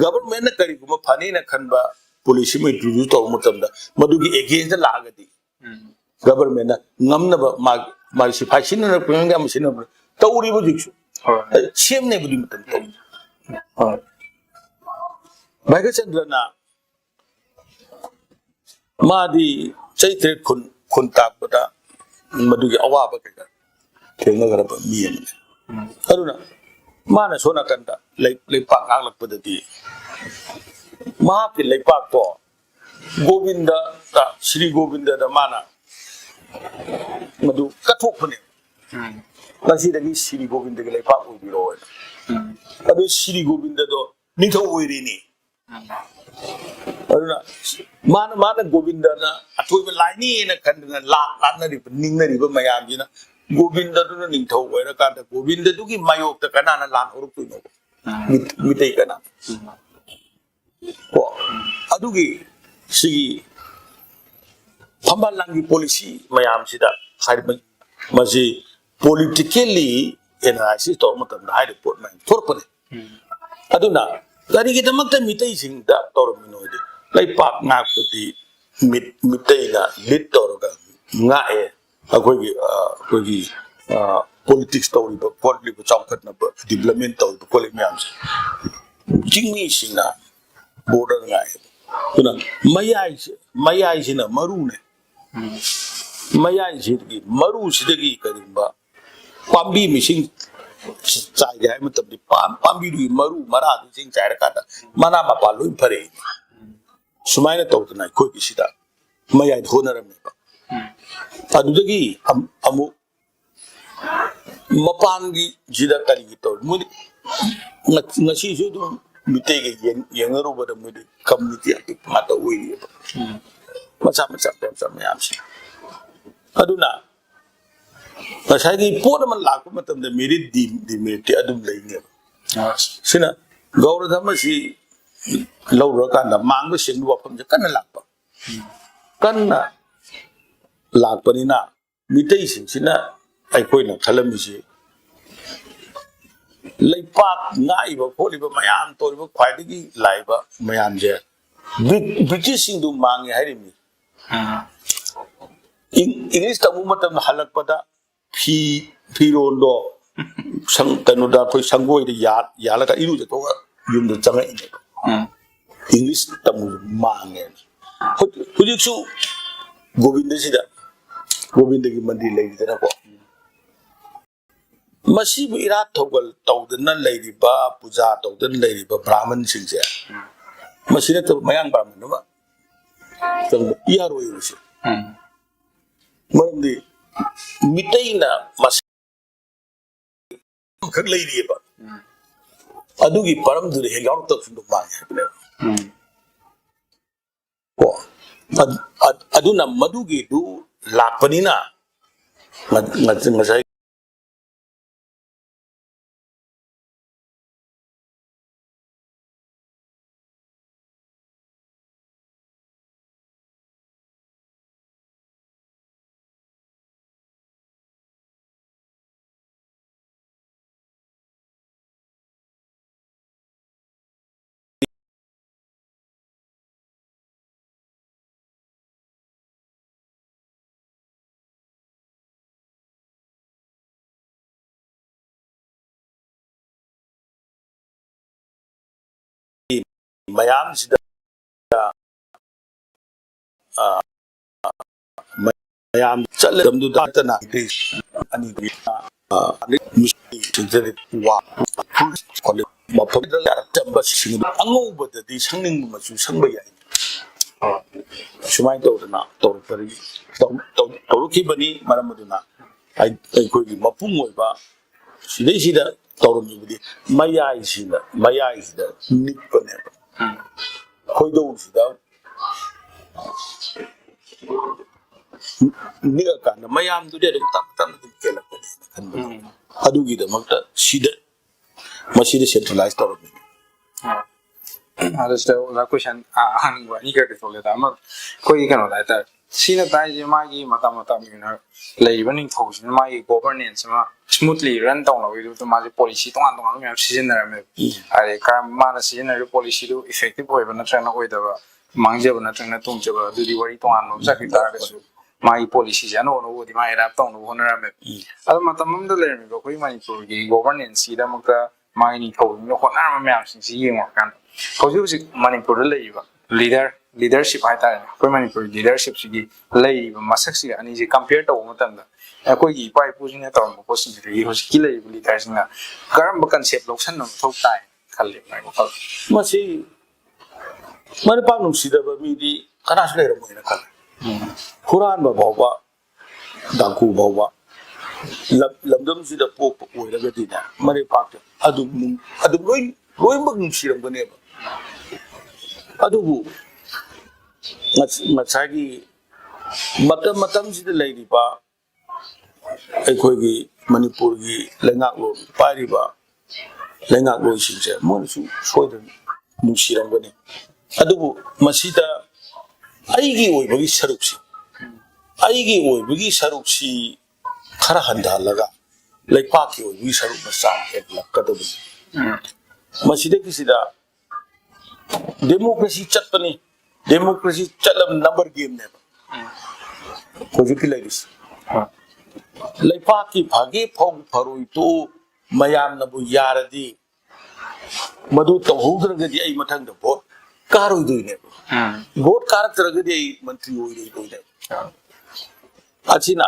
ꯒꯕꯔꯃꯦꯟꯅ ꯀꯔꯤꯒꯨꯝꯕ ꯐꯅꯤꯅ ꯈꯟꯕ ꯄꯣꯂꯤꯁꯤ ꯑꯃ ꯏꯟꯇ꯭ꯔꯣꯗ꯭ꯌꯨꯁ ꯇꯧꯕ ꯃꯇꯝꯗ ꯃꯗꯨꯒꯤ ꯑꯦꯒꯦꯟꯁꯇ ꯂꯥꯛꯑꯒꯗꯤ ꯎꯝ꯫ ꯒꯚꯔꯟꯃꯦꯟꯠꯅ ꯉꯝꯅꯕ ꯃꯥꯒꯤ, ꯃꯥꯒꯤ ꯁꯤꯐꯥꯏ ꯁꯤꯖꯤꯟꯅꯔꯛꯄ ꯈꯪꯗꯦ, ꯑꯃ ꯁꯤꯖꯤꯟꯅꯔꯛꯄ ꯇꯧꯔꯤꯕ ꯍꯧꯖꯤꯛꯁꯨ꯫ ꯍꯣꯏ꯫ ꯑꯗꯨ ꯁꯦꯝꯅꯦꯕ ꯑꯗꯨꯒꯤ ꯃꯇꯝꯗ ꯇꯧꯔꯤꯁꯦ꯫ ꯍꯣꯏ꯫ ꯚꯥꯏꯒ꯭ꯔꯆꯟꯗ꯭ꯔꯅ ꯃꯥꯗꯤ ꯆꯍꯤ ꯇꯔꯦꯠ ꯈꯨꯟ, ꯈꯨꯟ ꯇꯥꯛꯄꯗ ꯃꯗꯨꯒꯤ ꯑꯋꯥꯕ ꯀꯩꯀꯥ ꯊꯦꯡꯅꯈ꯭ꯔꯕ ꯃꯤ ꯑꯃꯅꯤ꯫ ꯎꯝ꯫ ꯑꯗꯨꯅ ꯃꯥꯅ ꯁꯣꯝ ꯅꯥꯀꯟꯗ ꯂꯩ-, ꯂꯩꯄꯥꯛ ꯉꯥꯛꯂꯛꯄꯗꯗꯤ ꯃꯍꯥꯛꯀꯤ ꯂꯩꯄꯥꯛꯇꯣ ꯒꯣꯕꯤꯟꯗ, ꯁ꯭ꯔꯤ ꯒꯣꯕꯤꯟꯗꯗ ꯃꯥꯅ ꯃꯗꯨ ꯀꯠꯊꯣꯛꯄꯅꯦ꯫ ꯎꯝ꯫ ꯉꯁꯤꯗꯒꯤ ꯁ꯭ꯔꯤ ꯒꯣꯕꯤꯟꯗꯒꯤ ꯂꯩꯄꯥꯛ ꯑꯣꯏꯕꯤꯔꯣ ꯍꯥꯏꯅ꯫ ꯎꯝ꯫ ꯑꯗꯨ ꯁ꯭ꯔꯤ ꯒꯣꯕꯤꯟꯗꯗꯣ ꯅꯤꯡꯊꯧ ꯑꯣꯏꯔꯤꯅꯤ꯫ ꯎꯝ꯫ ꯑꯗꯨꯅ ꯃꯥꯅ, ꯃꯥꯅ ꯒꯣꯕꯤꯟꯗꯅ ꯑꯊꯣꯏꯕ ꯂꯥꯏꯅꯤꯅ ꯈꯟꯗꯅ ꯂꯥꯠ-, ꯂꯥꯠꯅꯔꯤꯕ, ꯅꯤꯡꯅꯔꯤꯕ ꯃꯌꯥꯝꯁꯤꯅ ꯒꯣꯕꯤꯟꯗꯗꯨꯅ ꯅꯤꯡꯊꯧ ꯑꯣꯏꯔꯀꯥꯟꯗ ꯒꯣꯕꯤꯟꯗꯗꯨꯒꯤ ꯃꯥꯌꯣꯛꯇ ꯀꯅꯥꯅ ꯂꯥꯟ ꯍꯧꯔꯛꯇꯣꯏꯅꯣꯕ? ꯎꯝ꯫ ꯃꯤꯠ-, ꯃꯤꯇꯩ ꯀꯅꯥ? ꯎꯝ꯫ ꯀꯣ? ꯑꯗꯨꯒꯤ ꯁꯤꯒꯤ ꯐꯝꯕꯥꯜ ꯂꯥꯟꯒꯤ ꯄꯣꯂꯤꯁꯤ ꯃꯌꯥꯝꯁꯤꯗ ꯍꯥꯏꯔꯤꯕ ꯃꯁꯤ ꯄꯣꯂꯤꯇꯤꯀꯦꯜꯂꯤ ꯑꯦꯅꯥꯂꯥꯏꯁꯤꯁ ꯇꯧꯔꯛꯄ ꯃꯇꯝꯗ ꯍꯥꯏꯔꯤꯕ ꯄꯣꯠ ꯃꯌꯥꯝ ꯊꯣꯛꯂꯛꯄꯅꯤ꯫ ꯎꯝ꯫ ꯑꯗꯨꯅ ꯀꯔꯤꯒꯤꯗꯃꯛꯇ ꯃꯤꯇꯩꯁꯤꯡꯗ ꯇꯧꯔꯝꯃꯤꯅꯣ ꯍꯥꯏꯗꯤ ꯂꯩꯄꯥꯛ ꯉꯥꯛꯄꯗꯤ ꯃꯤꯠ-, ꯃꯤꯇꯩꯅ ꯂꯤꯠ ꯇꯧꯔꯒ ꯉꯥꯛꯑꯦ꯫ ꯑꯩꯈꯣꯏꯒꯤ, ꯑ, ꯑꯩꯈꯣꯏꯒꯤ, ꯑ, ꯄꯣꯂꯤꯇꯤꯛꯁ ꯇꯧꯔꯤꯕ ꯈꯣꯠꯂꯤꯕ, ꯆꯥꯎꯈꯠꯅꯕ, ꯗꯤꯕ꯭ꯂꯞꯃꯦꯟ ꯇꯧꯔꯤꯕ ꯈꯣꯠꯂꯤꯕ ꯃꯌꯥꯝꯁꯦ ꯆꯤꯡꯃꯤꯁꯤꯡꯅ ꯕꯣꯔꯗꯔ ꯉꯥꯛꯑꯦꯕ꯫ ꯑꯗꯨꯅ ꯃꯌꯥꯏꯁꯦ, ꯃꯌꯥꯏꯁꯤꯅ ꯃꯔꯨꯅꯦ꯫ ꯎꯝ꯫ ꯃꯌꯥꯏꯁꯤꯒꯤ ꯃꯔꯨꯁꯤꯗꯒꯤ ꯀꯔꯤꯒꯨꯝꯕ ꯄꯥꯝꯕꯤ ꯃꯤꯁꯤꯡ ꯆꯥꯏꯒꯦ ꯍꯥꯏꯕ ꯃꯇꯝꯗ ꯄꯥꯝ-, ꯄꯥꯝꯕꯤꯗꯨꯒꯤ ꯃꯔꯨ ꯃꯔꯥꯗꯨ ꯆꯤꯡ ꯆꯥꯏꯔꯀꯥꯟꯗ ꯃꯅꯥ ꯃꯄꯥꯟ ꯂꯣꯏ ꯐꯔꯛꯏ꯫ ꯁꯨꯃꯥꯏꯅ ꯇꯧꯗꯅ ꯑꯩꯈꯣꯏꯒꯤ ꯁꯤꯗ ꯃꯌꯥꯏꯗ ꯍꯣꯠꯅꯔꯝꯃꯦꯕ꯫ ꯎꯝ꯫ ꯑꯗꯨꯗꯒꯤ ꯑꯝ-, ꯑꯃꯨꯛ ꯃꯄꯥꯟꯒꯤ ꯁꯤꯗ ꯀꯔꯤꯒꯤ ꯇꯧꯔꯤ? ꯃꯣꯏꯗꯤ ꯉ-, ꯉꯁꯤꯁꯨ ꯑꯗꯨꯝ ꯃꯤꯇꯩꯒ ꯌꯦꯡ-, ꯌꯦꯡꯅꯔꯨꯕꯗ ꯃꯣꯏꯗꯤ ꯀꯝꯃ꯭ꯌꯨꯅꯤꯇꯤ ꯑꯄꯤꯛꯄ ꯉꯥꯛꯇ ꯑꯣꯏꯔꯤꯑꯕ꯫ ꯎꯝ꯫ ꯃꯆꯥ ꯃꯆꯥ, ꯃꯆꯥ ꯃꯆꯥ ꯃꯌꯥꯝꯁꯦ꯫ ꯑꯗꯨꯅ ꯉꯁꯥꯏꯒꯤ ꯄꯣꯠ ꯑꯃ ꯂꯥꯛꯄ ꯃꯇꯝꯗ ꯃꯦꯔꯤꯠ ꯗꯤ-, ꯗꯤꯃꯦꯔꯤꯠꯇꯤ ꯑꯗꯨꯝ ꯂꯩꯅꯦꯕ꯫ ꯑꯁ꯫ ꯁꯤꯅ ꯒꯧꯔ ꯙꯔꯃꯁꯤ ꯂꯧꯔꯨꯔꯀꯥꯟꯗ ꯃꯥꯡꯕ ꯁꯦꯡꯕ ꯋꯥꯐꯝꯁꯦ ꯀꯟꯅ ꯂꯥꯛꯄ꯫ ꯎꯝ꯫ ꯀꯟꯅ ꯂꯥꯛꯄꯅꯤꯅ ꯃꯤꯇꯩꯁꯤꯡꯁꯤꯅ ꯑꯩꯈꯣꯏꯅ ꯈꯜꯂꯝꯃꯤꯁꯤ ꯂꯩꯄꯥꯛ ꯉꯥꯛꯏꯕ ꯈꯣꯠꯂꯤꯕ ꯃꯌꯥꯝ ꯇꯧꯔꯤꯕ ꯈ꯭ꯋꯥꯏꯗꯒꯤ ꯂꯥꯛꯏꯕ ꯃꯌꯥꯝꯁꯦ ꯕ꯭ꯔꯤ- ꯕ꯭ꯔꯤꯇꯤꯁꯁꯤꯡꯗꯨ ꯃꯥꯡꯉꯦ ꯍꯥꯏꯔꯤꯕꯅꯤ꯫ ꯏꯪ- ꯏꯪꯂꯤꯁ ꯇꯝꯕ ꯃꯇꯝꯗ ꯍꯜꯂꯛꯄꯗ ꯐꯤ ꯐꯤꯔꯣꯟꯗꯣ ꯁꯪ- ꯀꯩꯅꯣꯗ ꯑꯩꯈꯣꯏ ꯁꯪꯒꯣꯏꯗ ꯌꯥ- ꯌꯥꯜꯂꯒ ꯏꯔꯨꯖꯊꯣꯛꯑꯒ ꯌꯨꯝꯗ ꯆꯪꯉꯛꯏꯅꯦꯕ꯫ ꯏꯪꯂꯤꯁ ꯇꯝꯕꯁꯨ ꯃꯥꯡꯉꯦꯅ꯫ ꯍꯧꯖꯤꯛ- ꯍꯧꯖꯤꯛꯁꯨ ꯒꯣꯕꯤꯟꯗꯁꯤꯗ, ꯒꯣꯕꯤꯟꯗꯒꯤ ꯃꯟꯗꯤꯔ ꯂꯩꯔꯤꯗꯅꯀꯣ, ꯃꯁꯤꯕꯨ ꯏꯔꯥꯠ ꯊꯧꯒꯜ ꯇꯧꯗꯅ ꯂꯩꯔꯤꯕ, ꯄꯨꯖꯥ ꯇꯧꯗꯅ ꯂꯩꯔꯤꯕ ꯕ꯭ꯔꯥꯍꯃꯟꯁꯤꯡꯁꯦ, ꯃꯁꯤ ꯅꯠꯇꯕ ꯃꯌꯥꯡ ꯕ꯭ꯔꯥꯍꯃꯟ ꯑꯃ ꯆꯪꯕ ꯌꯥꯔꯣꯏꯕꯁꯦ꯫ ꯃꯔꯝꯗꯤ ꯃꯤꯇꯩꯅ ꯃꯁꯥ ꯈꯛ ꯂꯩꯔꯤꯑꯕ꯫ ꯑꯗꯨꯒꯤ ꯄꯔꯝꯗꯨꯗ ꯍꯦꯛ ꯌꯥꯎꯔꯛꯇꯕꯁꯨ ꯑꯗꯨꯝ ꯃꯥꯡꯉꯦ ꯍꯥꯏꯕꯅꯦꯕ꯫ ꯀꯣ? ꯑꯗ- ꯑꯗ- ꯑꯗꯨꯅ ꯃꯗꯨꯒꯤꯗꯨ ꯂꯥꯛꯄꯅꯤꯅ ꯉ- ꯉ- ꯉꯁꯥꯏ ꯃꯌꯥꯝꯁꯤꯗ, ꯑ, ꯃꯌꯥꯝ ꯆꯠꯂꯗꯨꯗ ꯅꯠꯇꯅ ꯑꯅꯤꯗꯨꯒꯤ, ꯑ, ꯋꯥ ꯃꯐꯝꯗ ꯆꯝꯕꯁꯤꯡ ꯑꯉꯧꯕꯗꯗꯤ ꯁꯪꯅꯤꯡꯕ ꯃꯆꯨ ꯁꯪꯕ ꯌꯥꯏ꯫ ꯁꯨꯃꯥꯏꯅ ꯇꯧꯗꯅ ꯇꯧꯔꯛꯄꯗꯒꯤ ꯇꯧ- ꯇꯧ- ꯇꯧꯔꯛꯈꯤꯕꯅꯤ꯫ ꯃꯔꯝ ꯑꯗꯨꯅ ꯑꯩ- ꯑꯩꯈꯣꯏꯒꯤ ꯃꯄꯨꯡ ꯑꯣꯏꯕ ꯁꯤꯗꯩꯁꯤꯗ ꯇꯧꯔꯝꯃꯤꯕꯗꯤ ꯃꯌꯥꯏꯁꯤꯗ ꯃꯌꯥꯏꯁꯤꯗ ꯅꯤꯛꯄꯅꯦꯕ꯫ ꯈꯣꯏꯗꯧꯁꯤꯗ ꯅꯤꯛꯑꯀꯥꯟꯗ ꯃꯌꯥꯝꯗꯨꯗꯤ ꯑꯗꯨꯝ ꯇꯞꯅ ꯇꯞꯅ ꯑꯗꯨꯝ ꯀꯦꯜꯂꯛꯄꯅꯦꯅ ꯈꯟꯕ꯫ ꯑꯗꯨꯒꯤꯗꯃꯛꯇ ꯁꯤꯗ ꯃꯁꯤꯗ ꯁꯦꯟꯇ꯭ꯔꯦꯂꯥꯏꯁ ꯇꯧꯔꯝꯃꯤ꯫ ꯑꯗꯨ ꯁꯤꯗ ꯑꯣꯖꯥ ꯀꯣꯏꯁꯟ ꯑꯍꯪꯕ ꯑꯅꯤꯈꯛꯇꯤ ꯊꯣꯛꯂꯦꯗ꯫ ꯑꯃ ꯑꯩꯈꯣꯏꯒꯤ ꯀꯩꯅꯣꯗ ꯍꯥꯏꯇꯥꯔꯦ, ꯁꯤꯅ ꯇꯥꯏꯁꯦ ꯃꯥꯒꯤ ꯃꯇꯝ ꯃꯇꯝꯒꯤ ꯑꯣꯏꯅ ꯂꯩꯔꯤꯕ ꯅꯤꯡꯊꯧꯁꯤꯅ ꯃꯥꯒꯤ ꯒꯣꯕꯔꯅꯦꯟꯁ ꯑꯃ ꯁ꯭ꯃꯨꯠꯂꯤ ꯔꯟ ꯇꯧꯅꯕꯒꯤꯗꯃꯛꯇ ꯃꯥꯁꯦ ꯄꯣꯂꯤꯁꯤ ꯇꯣꯉꯥꯟ ꯇꯣꯉꯥꯟꯕ ꯃꯌꯥꯝ ꯁꯤꯖꯤꯟꯅꯔꯝꯃꯦꯕ꯫ ꯍꯥꯏꯗꯤ ꯀꯔꯝ-, ꯃꯥꯅ ꯁꯤꯖꯤꯟꯅꯔꯤꯕ ꯄꯣꯂꯤꯁꯤꯗꯨ ꯏꯐꯦꯛꯇꯤꯚ ꯑꯣꯏꯕ ꯅꯠꯇ꯭ꯔꯒꯅ ꯑꯣꯏꯗꯕ, ꯃꯥꯡꯖꯕ ꯅꯠꯇ꯭ꯔꯒꯅ ꯇꯣꯡꯖꯕ, ꯑꯗꯨꯗꯤ ꯋꯥꯔꯤ ꯇꯣꯉꯥꯟꯕ ꯑꯃ ꯆꯠꯈꯤ ꯇꯥꯔꯒꯁꯨ ꯃꯥꯒꯤ ꯄꯣꯂꯤꯁꯤꯁꯦ ꯑꯅꯧ ꯑꯅꯧꯕꯗꯤ ꯃꯥ ꯑꯦꯗꯥꯞ ꯇꯧꯅꯕ ꯍꯣꯠꯅꯔꯝꯃꯦꯕ꯫ ꯑꯗꯣ ꯃꯇꯝ ꯑꯃꯗ ꯂꯩꯔꯝꯃꯤꯕ ꯑꯩꯈꯣꯏ ꯃꯅꯤꯄꯨꯔꯒꯤ ꯒꯣꯕꯔꯅꯦꯟꯁꯀꯤꯗꯃꯛꯇ ꯃꯥꯒꯤ ꯅꯤꯡꯊꯧꯁꯤꯡꯅ ꯍꯣꯠꯅꯔꯝꯕ ꯃꯌꯥꯝꯁꯤꯡꯁꯤ ꯌꯦꯡꯉꯨꯔꯀꯥꯟꯗ ꯍꯧꯖꯤꯛ ꯍꯧꯖꯤꯛ ꯃꯅꯤꯄꯨꯔꯗ ꯂꯩꯔꯤꯕ ꯂꯤꯗꯔ, ꯂꯤꯗꯔꯁꯤꯞ ꯍꯥꯏꯇꯥꯔꯦꯅꯦ, ꯑꯩꯈꯣꯏ ꯃꯅꯤꯄꯨꯔꯒꯤ ꯂꯤꯗꯔꯁꯤꯞꯁꯤꯒꯤ ꯂꯩꯔꯤꯕ ꯃꯁꯛꯁꯤꯒ ꯑꯅꯤꯁꯦ ꯀꯝꯄꯤꯌꯔ ꯇꯧꯕ ꯃꯇꯝꯗ ꯑꯩꯈꯣꯏꯒꯤ ꯏꯄꯥ ꯏꯄꯨꯁꯤꯡꯅ ꯇꯧꯔꯝꯕ ꯄꯣꯠꯁꯤꯡꯁꯤꯗꯒꯤ ꯍꯧꯖꯤꯛꯀꯤ ꯂꯩꯔꯤꯕ ꯂꯤꯗꯔꯁꯤꯡꯅ ꯀꯔꯝꯕ ꯀꯟꯁꯦꯞ ꯂꯧꯁꯟꯕ ꯃꯊꯧ ꯇꯥꯏ ꯈꯜꯂꯤ ꯃꯥꯏ ꯋꯥꯈꯜ? ꯃꯁꯤ ꯃꯥꯏ ꯄꯥꯛ ꯅꯨꯡꯁꯤꯗꯕ ꯃꯤꯗꯤ ꯀꯅꯥꯁꯨ ꯂꯩꯔꯝꯃꯣꯏꯅ ꯈꯜꯂꯦ꯫ ꯍꯨꯔꯥꯟꯕ ꯐꯥꯎꯕ, ꯗꯥꯀꯨ ꯐꯥꯎꯕ ꯂꯝ-, ꯂꯝꯗꯝꯁꯤꯗ ꯄꯣꯛꯄ ꯑꯣꯏꯔꯒꯗꯤꯅꯦ, ꯃꯔꯩ ꯄꯥꯛꯇ ꯑꯗꯨꯝ ꯅꯨꯡ-, ꯑꯗꯨꯝ ꯂꯣꯏ-, ꯂꯣꯏꯅꯃꯛ ꯅꯨꯡꯁꯤꯔꯝꯒꯅꯦꯕ꯫ ꯑꯗꯨꯕꯨ ꯉꯁ-, ꯉꯁꯥꯏꯒꯤ ꯃꯇꯝ ꯃꯇꯝꯁꯤꯗ ꯂꯩꯔꯤꯕ ꯑꯩꯈꯣꯏꯒꯤ ꯃꯅꯤꯄꯨꯔꯒꯤ ꯂꯩꯉꯥꯛꯂꯣꯟ ꯄꯥꯏꯔꯤꯕ ꯂꯩꯉꯥꯛꯂꯣꯟꯁꯤꯡꯁꯦ ꯃꯣꯏꯅꯁꯨ ꯁꯣꯏꯗꯅ ꯅꯨꯡꯁꯤꯔꯝꯒꯅꯤ꯫ ꯑꯗꯨꯕꯨ ꯃꯁꯤꯗ ꯑꯩꯒꯤ ꯑꯣꯏꯕꯒꯤ ꯁꯔꯨꯛꯁꯤ, ꯑꯩꯒꯤ ꯑꯣꯏꯕꯒꯤ ꯁꯔꯨꯛꯁꯤ ꯈꯔ ꯍꯟꯊꯍꯜꯂꯒ ꯂꯩꯄꯥꯛꯀꯤ ꯑꯣꯏꯕꯒꯤ ꯁꯔꯨꯛꯅ ꯆꯥꯡ ꯍꯦꯜꯂꯛꯀꯗꯕꯅꯤ꯫ ꯃꯁꯤꯗꯒꯤꯁꯤꯗ ꯗꯦꯃꯣꯀ꯭ꯔꯦꯁꯤ ꯆꯠꯄꯅꯤ, ꯗꯦꯃꯣꯀ꯭ꯔꯦꯁꯤ ꯆꯠꯂꯕ ꯅꯝꯕꯔ ꯒꯦꯝꯅꯦꯕ꯫ ꯍꯧꯖꯤꯛꯀꯤ ꯂꯩꯔꯤꯁꯤ꯫ ꯂꯩꯄꯥꯛꯀꯤ ꯐꯒꯦ ꯐꯧ ꯐꯔꯣꯏ ꯇꯣꯛꯎ, ꯃꯌꯥꯝꯅꯕꯨ ꯌꯥꯔꯗꯤ, ꯃꯗꯨ ꯇꯧꯍꯧꯗ꯭ꯔꯒꯗꯤ ꯑꯩ ꯃꯊꯪꯗ ꯚꯣꯠ ꯀꯥꯔꯣꯏꯗꯣꯏꯅꯦꯕ꯫ ꯚꯣꯠ ꯀꯥꯔꯛꯇ꯭ꯔꯒꯗꯤ ꯑꯩ ꯃꯟꯇ꯭ꯔꯤ ꯑꯣꯏꯔꯣꯏꯗꯣꯏꯅꯦꯕ꯫ ꯑꯁꯤꯅ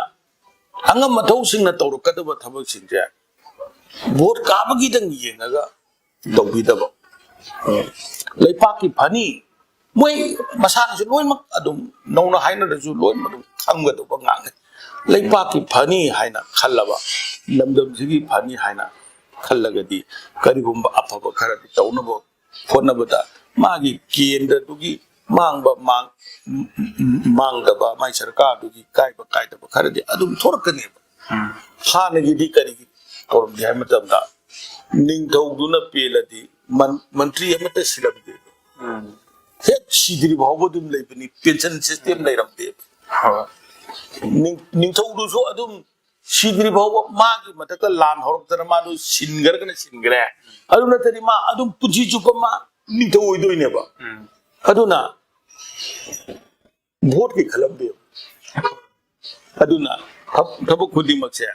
ꯑꯉꯝ ꯑꯊꯧꯁꯤꯡꯅ ꯇꯧꯔꯛꯀꯗꯕ ꯊꯕꯛꯁꯤꯡꯁꯦ ꯚꯣꯠ ꯀꯥꯕꯒꯤꯗꯪ ꯌꯦꯡꯉꯒ ꯇꯧꯕꯤꯗꯕ꯫ ꯂꯩꯄꯥꯛꯀꯤ ꯐꯅꯤ, ꯃꯣꯏ ꯃꯁꯥꯅꯁꯨ ꯂꯣꯏꯅꯃꯛ ꯑꯗꯨꯝ ꯅꯧꯅ ꯍꯥꯏꯅꯔꯁꯨ ꯂꯣꯏꯅꯃꯛ ꯑꯗꯨꯝ ꯈꯪꯒꯗꯧꯕ ꯉꯥꯛꯅꯤ꯫ ꯂꯩꯄꯥꯛꯀꯤ ꯐꯅꯤ ꯍꯥꯏꯅ ꯈꯜꯂꯕ, ꯂꯝꯗꯝꯁꯤꯒꯤ ꯐꯅꯤ ꯍꯥꯏꯅ ꯈꯜꯂꯒꯗꯤ ꯀꯔꯤꯒꯨꯝꯕ ꯑꯐꯕ ꯈꯔꯗꯤ ꯇꯧꯅꯕ ꯍꯣꯠꯅꯕꯗ ꯃꯥꯒꯤ ꯀꯦꯟꯗ꯭ꯔꯗꯨꯒꯤ ꯃꯥꯡꯕ ꯃꯥꯡ-, ꯃꯥꯡꯗꯕ, ꯃꯥꯏ ꯁꯔꯀꯥꯔꯗꯨꯒꯤ ꯀꯥꯏꯕ ꯀꯥꯏꯗꯕ ꯈꯔꯗꯤ ꯑꯗꯨꯝ ꯊꯣꯛꯂꯛꯀꯅꯦꯕ꯫ ꯍꯥꯟꯅꯒꯤꯗꯤ ꯀꯔꯤꯒꯤ ꯇꯧꯔꯝꯒꯦ ꯍꯥꯏꯕ ꯃꯇꯝꯗ ꯅꯤꯡꯊꯧꯗꯨꯅ ꯄꯦꯜꯂꯗꯤ ꯃꯟ-, ꯃꯟꯇ꯭ꯔꯤ ꯑꯃꯠꯇ ꯁꯤꯜꯂꯝꯗꯦ꯫ ꯍꯦꯛ ꯁꯤꯗ꯭ꯔꯤ ꯐꯥꯎꯕ ꯑꯗꯨꯝ ꯂꯩꯕꯅꯤ, ꯄꯦꯟꯁꯟ ꯁꯤꯁꯇꯦꯝ ꯂꯩꯔꯝꯗꯦꯕ꯫ ꯅꯤꯡ- ꯅꯤꯡꯊꯧꯗꯨꯁꯨ ꯑꯗꯨꯝ ꯁꯤꯗ꯭ꯔꯤ ꯐꯥꯎꯕ ꯃꯥꯒꯤ ꯃꯊꯛꯇ ꯂꯥꯟ ꯍꯧꯔꯛꯇꯅ ꯃꯥꯗꯨ ꯁꯤꯟꯈ꯭ꯔꯒꯅ ꯁꯤꯟꯈ꯭ꯔꯦ꯫ ꯑꯗꯨ ꯅꯠꯇ꯭ꯔꯗꯤ ꯃꯥ ꯑꯗꯨꯝ ꯄꯨꯟꯁꯤ ꯆꯨꯞꯄ ꯃꯥ ꯅꯤꯡꯊꯧ ꯑꯣꯏꯗꯣꯏꯅꯦꯕ꯫ ꯑꯗꯨꯅ ꯚꯣꯠꯀꯤ ꯈꯜꯂꯝꯗꯦꯕ꯫ ꯑꯗꯨꯅ ꯊꯕꯛ ꯈꯨꯗꯤꯡꯃꯛꯁꯦ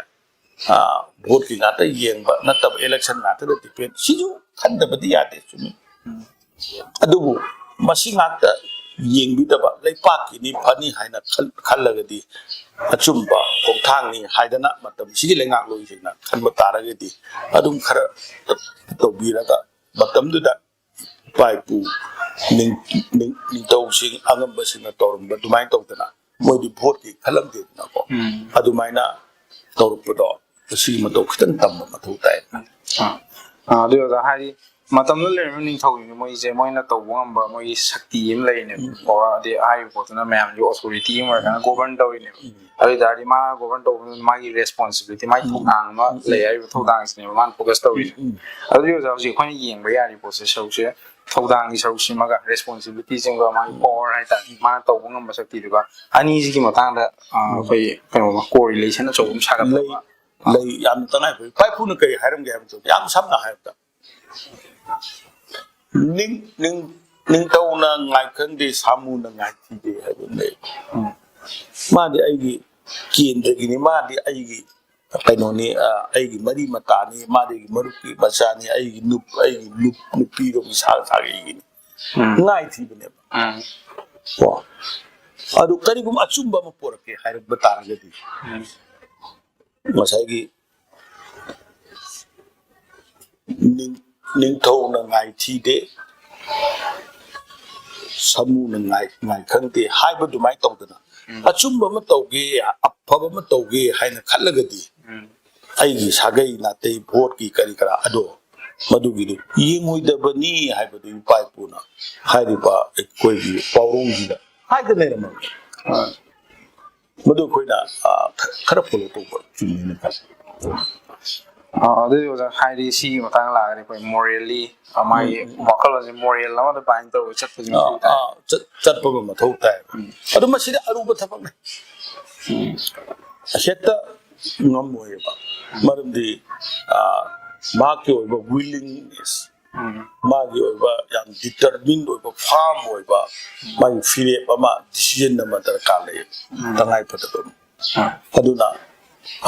ꯚꯣꯠꯀꯤ ꯉꯥꯛꯇ ꯌꯦꯡꯕ ꯅꯠꯇꯕ, ꯏꯂꯦꯛꯁꯟ ꯉꯥꯛꯇꯗ ꯗꯤꯄꯦꯟ, ꯁꯤꯁꯨ ꯈꯟꯗꯕꯗꯤ ꯌꯥꯗꯦ, ꯆꯨꯝꯃꯤ꯫ ꯑꯗꯨꯕꯨ ꯃꯁꯤ ꯉꯥꯛꯇ ꯌꯦꯡꯕꯤꯗꯕ, ꯂꯩꯄꯥꯛꯀꯤꯅꯤ ꯐꯅꯤ ꯍꯥꯏꯅ ꯈꯜꯂꯒꯗꯤ, ꯑꯆꯨꯝꯕ ꯈꯣꯡꯊꯥꯡꯅꯤ ꯍꯥꯏꯗꯅ ꯃꯇꯝꯁꯤꯒꯤ ꯂꯩꯉꯥꯛꯂꯣꯏꯁꯤꯡꯅ ꯈꯟꯕ ꯇꯥꯔꯒꯗꯤ, ꯑꯗꯨꯝ ꯈꯔ ꯇꯧꯕꯤꯔꯒ ꯃꯇꯝꯗꯨꯗ ꯏꯄꯥ ꯏꯄꯨ ꯅꯤꯡꯊꯧꯁꯤꯡ ꯑꯉꯝꯕꯁꯤꯡꯅ ꯇꯧꯔꯝꯕ ꯑꯗꯨꯃꯥꯏꯅ ꯇꯧꯗꯅ ꯃꯣꯏꯗꯤ ꯚꯣꯠꯀꯤ ꯈꯜꯂꯝꯗꯦꯗꯅꯀꯣ꯫ ꯑꯗꯨꯃꯥꯏꯅ ꯇꯧꯔꯛꯄꯗꯣ ꯃꯁꯤꯒꯤ ꯃꯇꯧ ꯈꯤꯇꯪ ꯇꯝꯕ ꯃꯊꯧ ꯇꯥꯏ꯫ ꯑꯗꯨ ꯑꯣꯖꯥ, ꯍꯥꯏꯗꯤ ꯃꯇꯝꯗꯨꯗ ꯂꯩꯔꯝꯃꯤꯕ ꯅꯤꯡꯊꯧꯁꯤꯡꯗꯣ ꯃꯣꯏꯁꯦ ꯃꯣꯏꯅ ꯇꯧꯕ ꯉꯝꯕ ꯃꯣꯏꯒꯤ ꯁꯛꯇꯤ ꯑꯃ ꯂꯩꯔꯤꯅꯦꯕ꯫ ꯄꯋꯥꯔ ꯑꯗꯩ ꯍꯥꯏꯔꯤꯕ ꯄꯣꯠꯇꯨꯅ ꯃꯌꯥꯝꯒꯤ ꯑꯣꯊꯣꯔꯤꯇꯤ ꯑꯃ ꯑꯣꯏꯔꯀꯥꯟꯗ ꯒꯣꯕꯔꯟ ꯇꯧꯔꯤꯅꯦꯕ꯫ ꯑꯗꯨ ꯑꯣꯏ ꯇꯥꯔꯗꯤ ꯃꯥꯅ ꯒꯣꯕꯔꯟ ꯇꯧꯕꯗꯨꯅ ꯃꯥꯒꯤ ꯔꯦꯁꯄꯣꯟꯁꯤꯕꯤꯂꯤꯇꯤ, ꯃꯥꯒꯤ ꯊꯧꯗꯥꯡ ꯑꯃ ꯂꯩ ꯍꯥꯏꯔꯤꯕ ꯊꯧꯗꯥꯡꯁꯤꯅꯦꯕ ꯃꯥꯅ ꯐꯣꯀꯁ ꯇꯧꯔꯤꯁꯦ꯫ ꯑꯗꯨꯗꯤ ꯑꯣꯖꯥ, ꯍꯧꯖꯤꯛ ꯑꯩꯈꯣꯏꯅ ꯌꯦꯡꯕ ꯌꯥꯔꯤ ꯄꯣꯠꯁꯦ, ꯁꯔꯨꯛꯁꯦ ꯊꯧꯗꯥꯡꯒꯤ ꯁꯔꯨꯛꯁꯤꯃꯒ ꯔꯦꯁꯄꯣꯟꯁꯤꯕꯤꯂꯤꯇꯤꯁꯤꯃꯒ ꯃꯥꯒꯤ ꯄꯋꯥꯔ ꯍꯥꯏꯇꯥꯔꯦ, ꯃꯥꯅ ꯇꯧꯕ ꯉꯝꯕ ꯁꯛꯇꯤꯗꯨꯒ ꯑꯅꯤꯁꯤꯒꯤ ꯃꯇꯥꯡꯗ ꯑꯩꯈꯣꯏ ꯀꯩꯅꯣ ꯀꯣꯔꯤꯂꯦꯁꯟ ꯑꯆꯧꯕ ꯑꯃ ꯁꯥꯒꯠꯄ ꯂꯩ꯫ ꯌꯥꯝꯅ ꯇꯉꯥꯏ ꯐꯩ꯫ ꯏꯄꯥ ꯏꯄꯨꯅ ꯀꯔꯤ ꯍꯥꯏꯔꯝꯒꯦ ꯍꯥꯏꯕ ꯃꯇꯝꯗ, ꯌꯥꯝ ꯁꯝꯅ ꯍꯥꯏꯔꯕꯗ, ꯅꯤꯡ ꯅꯤꯡ ꯅꯤꯡꯊꯧꯅ ꯉꯥꯏ ꯈꯪꯗꯦ, ꯁꯥꯃꯨꯅ ꯉꯥꯏ ꯊꯤꯗꯦ ꯍꯥꯏꯕ ꯑꯃ ꯂꯩ꯫ ꯃꯥꯗꯤ ꯑꯩꯒꯤ ꯀꯦꯟꯗ꯭ꯔꯒꯤꯅꯤ, ꯃꯥꯗꯤ ꯑꯩꯒꯤ ꯀꯩꯅꯣꯅꯤ, ꯑ, ꯑꯩꯒꯤ ꯃꯔꯤ ꯃꯇꯥꯅꯤ, ꯃꯥꯗꯤ ꯑꯩꯒꯤ ꯃꯔꯨꯞꯀꯤ ꯃꯆꯥꯅꯤ, ꯑꯩꯒꯤ ꯅꯨꯞ ꯑꯩꯒꯤ ꯅꯨꯞ ꯅꯨꯄꯤꯔꯣꯝꯒꯤ ꯁꯥꯒ ꯁꯥꯒ ꯑꯩꯒꯤꯅꯤ꯫ ꯉꯥꯏ ꯊꯤꯕꯅꯦꯕ꯫ ꯀꯣ ꯑꯗꯨ ꯀꯔꯤꯒꯨꯝꯕ ꯑꯆꯨꯝꯕ ꯑꯃ ꯄꯣꯔꯛꯀꯦ ꯍꯥꯏꯔꯛꯄ ꯇꯥꯔꯒꯗꯤ, ꯉꯁꯥꯏꯒꯤ ꯅꯤꯡ- ꯅꯤꯡꯊꯧꯅ ꯉꯥꯏ ꯊꯤꯗꯦ, ꯁꯥꯃꯨꯅ ꯉꯥꯏ ꯉꯥꯏ ꯈꯪꯗꯦ ꯍꯥꯏꯕ ꯑꯗꯨꯃꯥꯏꯅ ꯇꯧꯗꯅ, ꯑꯆꯨꯝꯕ ꯑꯃ ꯇꯧꯒꯦ, ꯑꯐꯕ ꯑꯃ ꯇꯧꯒꯦ ꯍꯥꯏꯅ ꯈꯜꯂꯒꯗꯤ, ꯑꯩꯒꯤ ꯁꯥꯒꯩ ꯅꯥꯇꯩ, ꯚꯣꯠꯀꯤ ꯀꯔꯤ ꯀꯔꯥ ꯑꯗꯣ ꯃꯗꯨꯒꯤꯗꯨ ꯌꯦꯡꯉꯣꯏꯗꯕꯅꯤ ꯍꯥꯏꯕꯗꯨ ꯏꯄꯥ ꯏꯄꯨꯅ ꯍꯥꯏꯔꯤꯕ ꯑꯩꯈꯣꯏꯒꯤ ꯄꯥꯎꯔꯧꯁꯤꯗ ꯍꯥꯏꯗꯅ ꯂꯩꯔꯝꯃꯕꯅꯤ꯫ ꯃꯗꯨ ꯑꯩꯈꯣꯏꯅ, ꯑ, ꯈ- ꯈꯔ ꯐꯣꯂꯣ ꯇꯧꯕ ꯆꯨꯝꯃꯦꯅ ꯈꯜꯂꯤ꯫ ꯑ, ꯑꯗꯨꯗꯤ ꯑꯣꯖꯥ, ꯍꯥꯏꯗꯤ ꯁꯤꯒꯤ ꯃꯇꯥꯡ ꯂꯥꯛꯑꯒꯗꯤ ꯑꯩꯈꯣꯏ morally, ꯑ, ꯃꯥꯒꯤ ꯎꯝ, ꯎꯝ꯫ ꯋꯥꯈꯜꯂꯣꯟꯁꯦ moral ꯑꯃꯗ bind ꯇꯧꯔꯒ ꯆꯠꯄꯁꯦ ꯑꯥ, ꯃꯊꯧ ꯇꯥꯏ꯫ ꯑꯥ, ꯆꯠ-, ꯆꯠꯄ ꯑꯃ ꯃꯊꯧ ꯇꯥꯏ꯫ ꯎꯝ꯫ ꯑꯗꯨ ꯃꯁꯤꯗꯤ ꯑꯔꯨꯕ ꯊꯕꯛꯅꯤ꯫ ꯎꯝ꯫ ꯍꯦꯛꯇ ꯉꯝꯃꯣꯏꯕ꯫ ꯃꯔꯝꯗꯤ, ꯑꯥ, ꯃꯍꯥꯛꯀꯤ ꯑꯣꯏꯕ willingness, ꯎꯝ꯫ ꯃꯥꯒꯤ ꯑꯣꯏꯕ ꯌꯥꯝ determined ꯑꯣꯏꯕ, firm ꯑꯣꯏꯕ, ꯃꯥꯒꯤ ꯐꯤꯔꯦꯞ ꯑꯃ, decision ꯑꯃ ꯗꯔꯀꯥꯔ ꯂꯩꯌꯦꯕ꯫ ꯎꯝ꯫ ꯇꯉꯥꯏ ꯐꯗꯕ ꯑꯃ꯫ ꯑꯥ꯫ ꯑꯗꯨꯅ,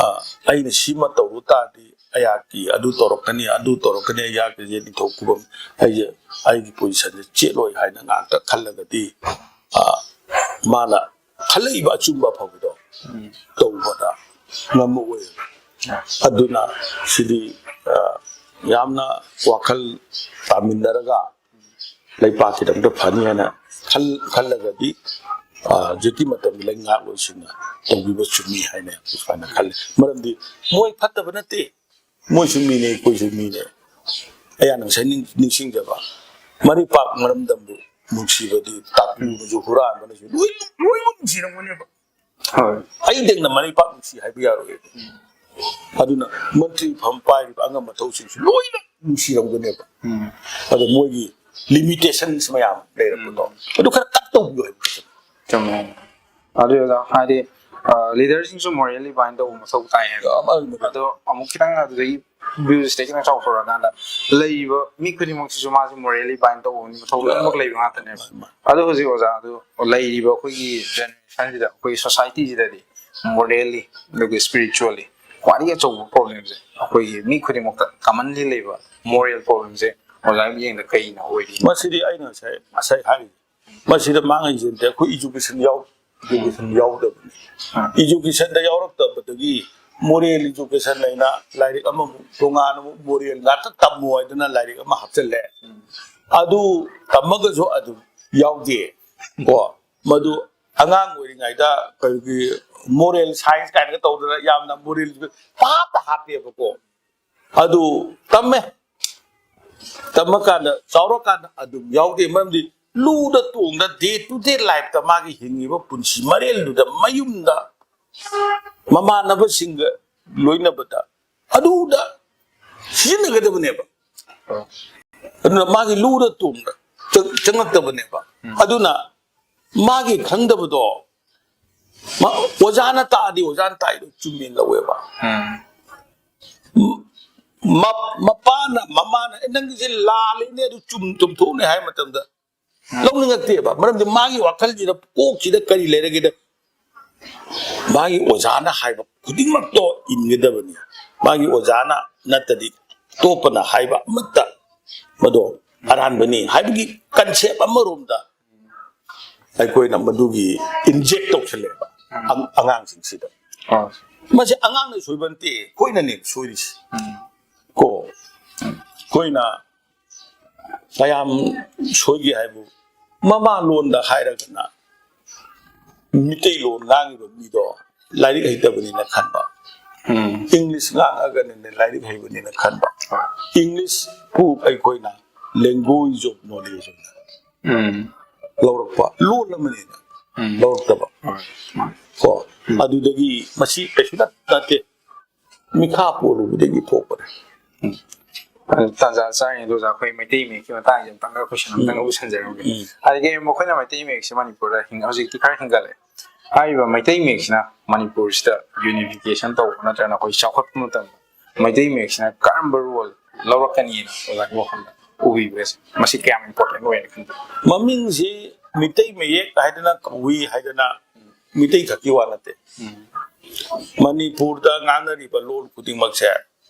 ꯑꯥ, ꯑꯩꯅ ꯁꯤꯃ ꯇꯧꯔꯨ ꯇꯥꯔꯗꯤ ꯑꯩꯍꯥꯛꯀꯤ ꯑꯗꯨ ꯇꯧꯔꯛꯀꯅꯤ, ꯑꯗꯨ ꯇꯧꯔꯛꯀꯅꯤ, ꯑꯩꯍꯥꯛꯀꯤꯁꯦ ꯅꯤꯡꯊꯧ ꯈꯨꯕꯝ, ꯑꯩꯁꯦ, ꯑꯩꯒꯤ positionꯁꯦ ꯆꯦꯠꯂꯣꯏ ꯍꯥꯏꯅ ꯉꯥꯛꯇ ꯈꯜꯂꯒꯗꯤ, ꯑꯥ, ꯃꯥꯅ ꯈꯜꯂꯛꯏꯕ ꯑꯆꯨꯝꯕ ꯑꯐꯕꯗꯣ ꯎꯝ꯫ ꯇꯧꯕꯗ ꯉꯝꯃꯛꯑꯣꯏꯕ꯫ ꯑꯥ꯫ ꯑꯗꯨꯅ ꯁꯤꯗꯤ, ꯑꯥ, ꯌꯥꯝꯅ ꯋꯥꯈꯜ ꯇꯥꯃꯤꯟꯅꯔꯒ ꯂꯩꯄꯥꯛꯀꯤꯗꯃꯛꯇ ꯐꯅꯤ ꯍꯥꯏꯅ ꯈꯜ-, ꯈꯜꯂꯒꯗꯤ, ꯑꯥ, ꯍꯧꯖꯤꯛꯀꯤ ꯃꯇꯝꯒꯤ ꯂꯩꯉꯥꯛꯂꯣꯏꯁꯤꯡꯅ ꯇꯧꯕꯤꯕ ꯆꯨꯝꯃꯤ ꯍꯥꯏꯅ ꯁꯨꯃꯥꯏꯅ ꯈꯜꯂꯤ꯫ ꯃꯔꯝꯗꯤ ꯃꯣꯏ ꯐꯠꯇꯕ ꯅꯠꯇꯦ, ꯃꯣꯏꯁꯨ ꯃꯤꯅꯦ, ꯑꯩꯈꯣꯏꯁꯨ ꯃꯤꯅꯦ꯫ ꯑꯩꯅ ꯉꯁꯥꯏ ꯅꯤꯡ-, ꯅꯤꯡꯁꯤꯡꯖꯕ ꯃꯔꯩꯄꯥꯛ ꯃꯔꯝꯗꯝꯕꯨ ꯅꯨꯡꯁꯤꯕꯗꯤ ꯇꯥꯛꯄꯤꯕꯁꯨ ꯍꯨꯔꯥꯟꯕꯅꯁꯨ ꯂꯣꯏꯅꯃꯛ, ꯂꯣꯏꯅꯃꯛ ꯅꯨꯡꯁꯤꯔꯝꯒꯅꯦꯕ꯫ ꯍꯣꯏ꯫ ꯑꯩꯗꯪꯅ ꯃꯔꯩꯄꯥꯛ ꯅꯨꯡꯁꯤ ꯍꯥꯏꯕ ꯌꯥꯔꯣꯏ꯫ ꯑꯗꯨꯅ ꯃꯟꯇ꯭ꯔꯤ ꯐꯝ ꯄꯥꯏꯔꯤꯕ ꯑꯉꯝ ꯑꯊꯧꯁꯤꯡꯁꯨ ꯂꯣꯏꯅ ꯅꯨꯡꯁꯤꯔꯝꯒꯅꯦꯕ꯫ ꯎꯝ꯫ ꯑꯗꯣ ꯃꯣꯏꯒꯤ limitations ꯃꯌꯥꯝ ꯂꯩꯔꯛꯄꯗꯣ, ꯎꯝ꯫ ꯑꯗꯨ ꯈꯔ cut ꯇꯧꯕꯤꯌꯨ ꯍꯥꯏꯕ꯫ ꯆꯨꯝꯃꯦ꯫ ꯑꯗꯨ ꯑꯣꯖꯥ, ꯍꯥꯏꯗꯤ, ꯑ, leaderꯁꯤꯡꯁꯨ morally bind ꯇꯧꯕ ꯃꯊꯧ ꯇꯥꯏ ꯍꯥꯏꯕ꯫ ꯌꯥꯝ ꯑꯗꯨ ꯑꯗꯣ ꯑꯃꯨꯛ ꯈꯤꯇꯪ ꯑꯗꯨꯗꯒꯤ viewꯁꯤꯗ ꯈꯤꯇꯪ ꯆꯥꯎꯊꯣꯔꯛꯑꯀꯥꯟꯗ ꯂꯩꯔꯤꯕ ꯃꯤ ꯈꯨꯗꯤꯡꯃꯛꯁꯤꯁꯨ ꯃꯥꯁꯦ morally bind ꯇꯧꯕ ꯃꯊꯧ ꯂꯣꯏꯅꯃꯛ ꯂꯩꯕ ꯉꯥꯛꯇꯅꯦꯕ꯫ ꯃꯥꯅꯤ, ꯃꯥꯅꯤ꯫ ꯑꯗꯣ ꯍꯧꯖꯤꯛ ꯑꯣꯖꯥ, ꯑꯗꯨ ꯂꯩꯔꯤꯕ ꯑꯩꯈꯣꯏꯒꯤ generationꯁꯤꯗ, ꯑꯩꯈꯣꯏꯒꯤ societyꯁꯤꯗꯗꯤ morally ꯑꯗꯨꯒ spiritually ꯈ꯭ꯋꯥꯏꯗꯒꯤ ꯑꯆꯧꯕ problemꯁꯦ ꯑꯩꯈꯣꯏꯒꯤ ꯃꯤ ꯈꯨꯗꯤꯡꯃꯛꯇ commonly ꯂꯩꯕ moral problemꯁꯦ ꯑꯣꯖꯥꯒꯤ ꯃꯤꯠꯌꯦꯡꯗ ꯀꯩꯅ ꯑꯣꯏꯔꯤ? ꯃꯁꯤꯗꯤ ꯑꯩꯅ ꯉꯁꯥꯏ, ꯉꯁꯥꯏ ꯍꯥꯏꯔꯤꯁꯦ꯫ ꯃꯁꯤꯗ ꯃꯥꯡꯉꯤꯁꯦ ꯑꯩꯈꯣꯏ education ꯌꯥꯎ-, education ꯌꯥꯎꯗꯕꯅꯤ꯫ ꯎꯝ꯫ Educationꯗ ꯌꯥꯎꯔꯛꯇꯕꯗꯒꯤ moral education ꯍꯥꯏꯅ ꯂꯥꯏꯔꯤꯛ ꯑꯃꯃꯨꯛ, ꯇꯣꯉꯥꯟꯅ ꯑꯃꯨꯛ moral ꯉꯥꯛꯇ ꯇꯝꯃꯣ ꯍꯥꯏꯗꯅ ꯂꯥꯏꯔꯤꯛ ꯑꯃ ꯍꯥꯞꯆꯜꯂꯦ꯫ ꯎꯝ꯫ ꯑꯗꯨ ꯇꯝꯃꯒꯁꯨ ꯑꯗꯨꯝ ꯌꯥꯎꯗꯦ꯫ ꯀꯣ? ꯃꯗꯨ ꯑꯉꯥꯡ ꯑꯣꯏꯔꯤꯉꯩꯗ ꯑꯩꯈꯣꯏꯒꯤ moral science ꯀꯥꯏꯅꯒ ꯇꯧꯗꯅ ꯌꯥꯝꯅ moral ꯍꯥꯞꯇ ꯍꯥꯞꯄꯦꯕꯀꯣ꯫ ꯑꯗꯨ ꯇꯝꯃꯦ꯫ ꯇꯝꯃꯀꯥꯟꯗ, ꯆꯥꯎꯔꯀꯥꯟꯗ ꯑꯗꯨꯝ ꯌꯥꯎꯗꯦ꯫ ꯃꯔꯝꯗꯤ ꯂꯨꯗ ꯇꯣꯡꯗ day to day lifeꯇ ꯃꯥꯒꯤ ꯍꯤꯡꯉꯤꯕ ꯄꯨꯟꯁꯤ ꯃꯔꯦꯜꯗꯨꯗ, ꯃꯌꯨꯝꯗ, ꯃꯃꯥꯟꯅꯕꯁꯤꯡꯒ ꯂꯣꯏꯅꯕꯗ, ꯑꯗꯨꯗ ꯁꯤꯖꯤꯟꯅꯒꯗꯕꯅꯦꯕ꯫ ꯑꯗꯨꯅ ꯃꯥꯒꯤ ꯂꯨꯗ ꯇꯣꯡꯗ ꯆꯪ- ꯆꯪꯉꯛꯇꯕꯅꯦꯕ꯫ ꯑꯗꯨꯅ ꯃꯥꯒꯤ ꯈꯪꯗꯕꯗꯣ ꯃꯥ- ꯑꯣꯖꯥꯅ ꯇꯥꯛꯑꯗꯤ ꯑꯣꯖꯥꯅ ꯇꯥꯛꯏꯗꯣ ꯆꯨꯝꯃꯦꯅ ꯂꯧꯋꯦꯕ꯫ ꯎꯝ꯫ ꯃ- ꯃꯄꯥꯅ ꯃꯃꯥꯅ "ꯑꯦ, ꯅꯪꯒꯤꯁꯦ ꯂꯥꯜꯂꯤꯅꯦ, ꯑꯗꯨ ꯆꯨꯝ ꯆꯨꯝꯊꯣꯛꯎꯅꯦ" ꯍꯥꯏꯕ ꯃꯇꯝꯗ ꯂꯧꯅꯤꯡꯉꯛꯇꯦꯕ꯫ ꯃꯔꯝꯗꯤ ꯃꯥꯒꯤ ꯋꯥꯈꯜꯁꯤꯗ, ꯀꯣꯛꯁꯤꯗ ꯀꯔꯤ ꯂꯩꯔꯒꯦꯗ, ꯃꯥꯒꯤ ꯑꯣꯖꯥꯅ ꯍꯥꯏꯕ ꯈꯨꯗꯤꯡꯃꯛꯇꯣ ꯏꯟꯒꯗꯕꯅꯤ꯫ ꯃꯥꯒꯤ ꯑꯣꯖꯥꯅ ꯅꯠꯇꯗꯤ ꯑꯇꯣꯞꯄꯅ ꯍꯥꯏꯕ ꯑꯃꯠꯇ ꯃꯗꯣ ꯑꯔꯥꯟꯕꯅꯤ ꯍꯥꯏꯕꯒꯤ ꯀꯟꯁꯦꯞ ꯑꯃꯔꯣꯝꯗ ꯑꯩꯈꯣꯏꯅ ꯃꯗꯨꯒꯤ ꯏꯟꯖꯦꯛ ꯇꯧꯁꯜꯂꯦꯕ ꯑꯪ- ꯑꯉꯥꯡꯁꯤꯡꯁꯤꯗ꯫ ꯑꯥ꯫ ꯃꯁꯤ ꯑꯉꯥꯡꯅ ꯁꯣꯏꯕ ꯅꯠꯇꯦ, ꯑꯩꯈꯣꯏꯅꯅꯦ ꯁꯣꯏꯔꯤꯁꯦ꯫ ꯎꯝ꯫ ꯀꯣ ꯑꯩꯈꯣꯏꯅ ꯀꯌꯥꯝ ꯁꯣꯏꯒꯦ ꯍꯥꯏꯕꯨ, ꯃꯃꯥ ꯂꯣꯟꯗ ꯍꯥꯏꯔꯒꯅ ꯃꯤꯇꯩꯂꯣꯟ ꯉꯥꯡꯉꯤꯕ ꯃꯤꯗꯣ ꯂꯥꯏꯔꯤꯛ ꯍꯩꯇꯕꯅꯤꯅ ꯈꯟꯕ, ꯎꯝ꯫ ꯏꯪꯂꯤꯁ ꯉꯥꯡꯉꯒꯅꯅꯦ ꯂꯥꯏꯔꯤꯛ ꯍꯩꯕꯅꯤꯅ ꯈꯟꯕ꯫ ꯏꯪꯂꯤꯁꯄꯨ ꯑꯩꯈꯣꯏꯅ language of knowledge ꯎꯝ꯫ ꯂꯧꯔꯛꯄ, ꯂꯣꯟ ꯑꯃꯅꯤꯅ ꯎꯝ꯫ ꯂꯧꯔꯛꯇꯕ꯫ ꯍꯣꯏ꯫ ꯀꯣ ꯑꯗꯨꯗꯒꯤ ꯃꯁꯤ ꯀꯩꯁꯨ ꯅꯠ- ꯅꯠꯇꯦ, ꯃꯤꯈꯥ ꯄꯣꯜꯂꯨꯕꯗꯒꯤ ꯊꯣꯛꯄꯅꯦ꯫ ꯇꯥꯟꯖꯥ ꯆꯥꯔꯤꯉꯩꯗ ꯑꯣꯖꯥ, ꯑꯩꯈꯣꯏ ꯃꯩꯇꯩ ꯃꯌꯦꯛꯀꯤ ꯃꯇꯥꯡꯁꯦ ꯑꯝꯇꯪꯒ ꯀꯣꯏꯁꯟ ꯑꯝꯇꯪꯒ ꯎꯁꯟꯖꯔꯝꯒꯦ꯫ ꯎꯝ꯫ ꯑꯗꯒꯤ ꯃꯈꯣꯏꯅ ꯃꯩꯇꯩ ꯃꯌꯦꯛꯁꯦ ꯃꯅꯤꯄꯨꯔꯗ ꯍꯤꯡ- ꯍꯧꯖꯤꯛꯇꯤ ꯈꯔ ꯍꯤꯡꯒꯠꯂꯦ꯫ ꯍꯥꯏꯔꯤꯕ ꯃꯩꯇꯩ ꯃꯌꯦꯛꯁꯤꯅ ꯃꯅꯤꯄꯨꯔꯁꯤꯗ ꯌꯨꯅꯤꯐꯤꯀꯦꯁꯟ ꯇꯧꯕ ꯅꯠꯇ꯭ꯔꯒꯅ ꯑꯩꯈꯣꯏ ꯆꯥꯎꯈꯠꯄ ꯃꯇꯝꯗ ꯃꯩꯇꯩ ꯃꯌꯦꯛꯁꯤꯅ ꯀꯔꯝꯕ ꯔꯣꯜ ꯂꯧꯔꯛꯀꯅꯤꯅ ꯑꯣꯖꯥꯒꯤ ꯋꯥꯈꯜꯗ ꯎꯕꯤꯕꯒꯦ? ꯃꯁꯤ ꯀꯌꯥꯝ ꯏꯝꯄꯣꯔꯇꯦꯟ ꯑꯣꯏꯅ ꯈꯟꯕꯤ? ꯃꯃꯤꯡꯁꯤ ꯃꯤꯇꯩ ꯃꯌꯦꯛ ꯍꯥꯏꯗꯅ ꯀꯧꯏ ꯍꯥꯏꯗꯅ ꯃꯤꯇꯩ ꯈꯛꯀꯤ ꯋꯥ ꯅꯠꯇꯦ꯫ ꯃꯅꯤꯄꯨꯔꯗ ꯉꯥꯡꯅꯔꯤꯕ ꯂꯣꯟ ꯈꯨꯗꯤꯡꯃꯛꯁꯦ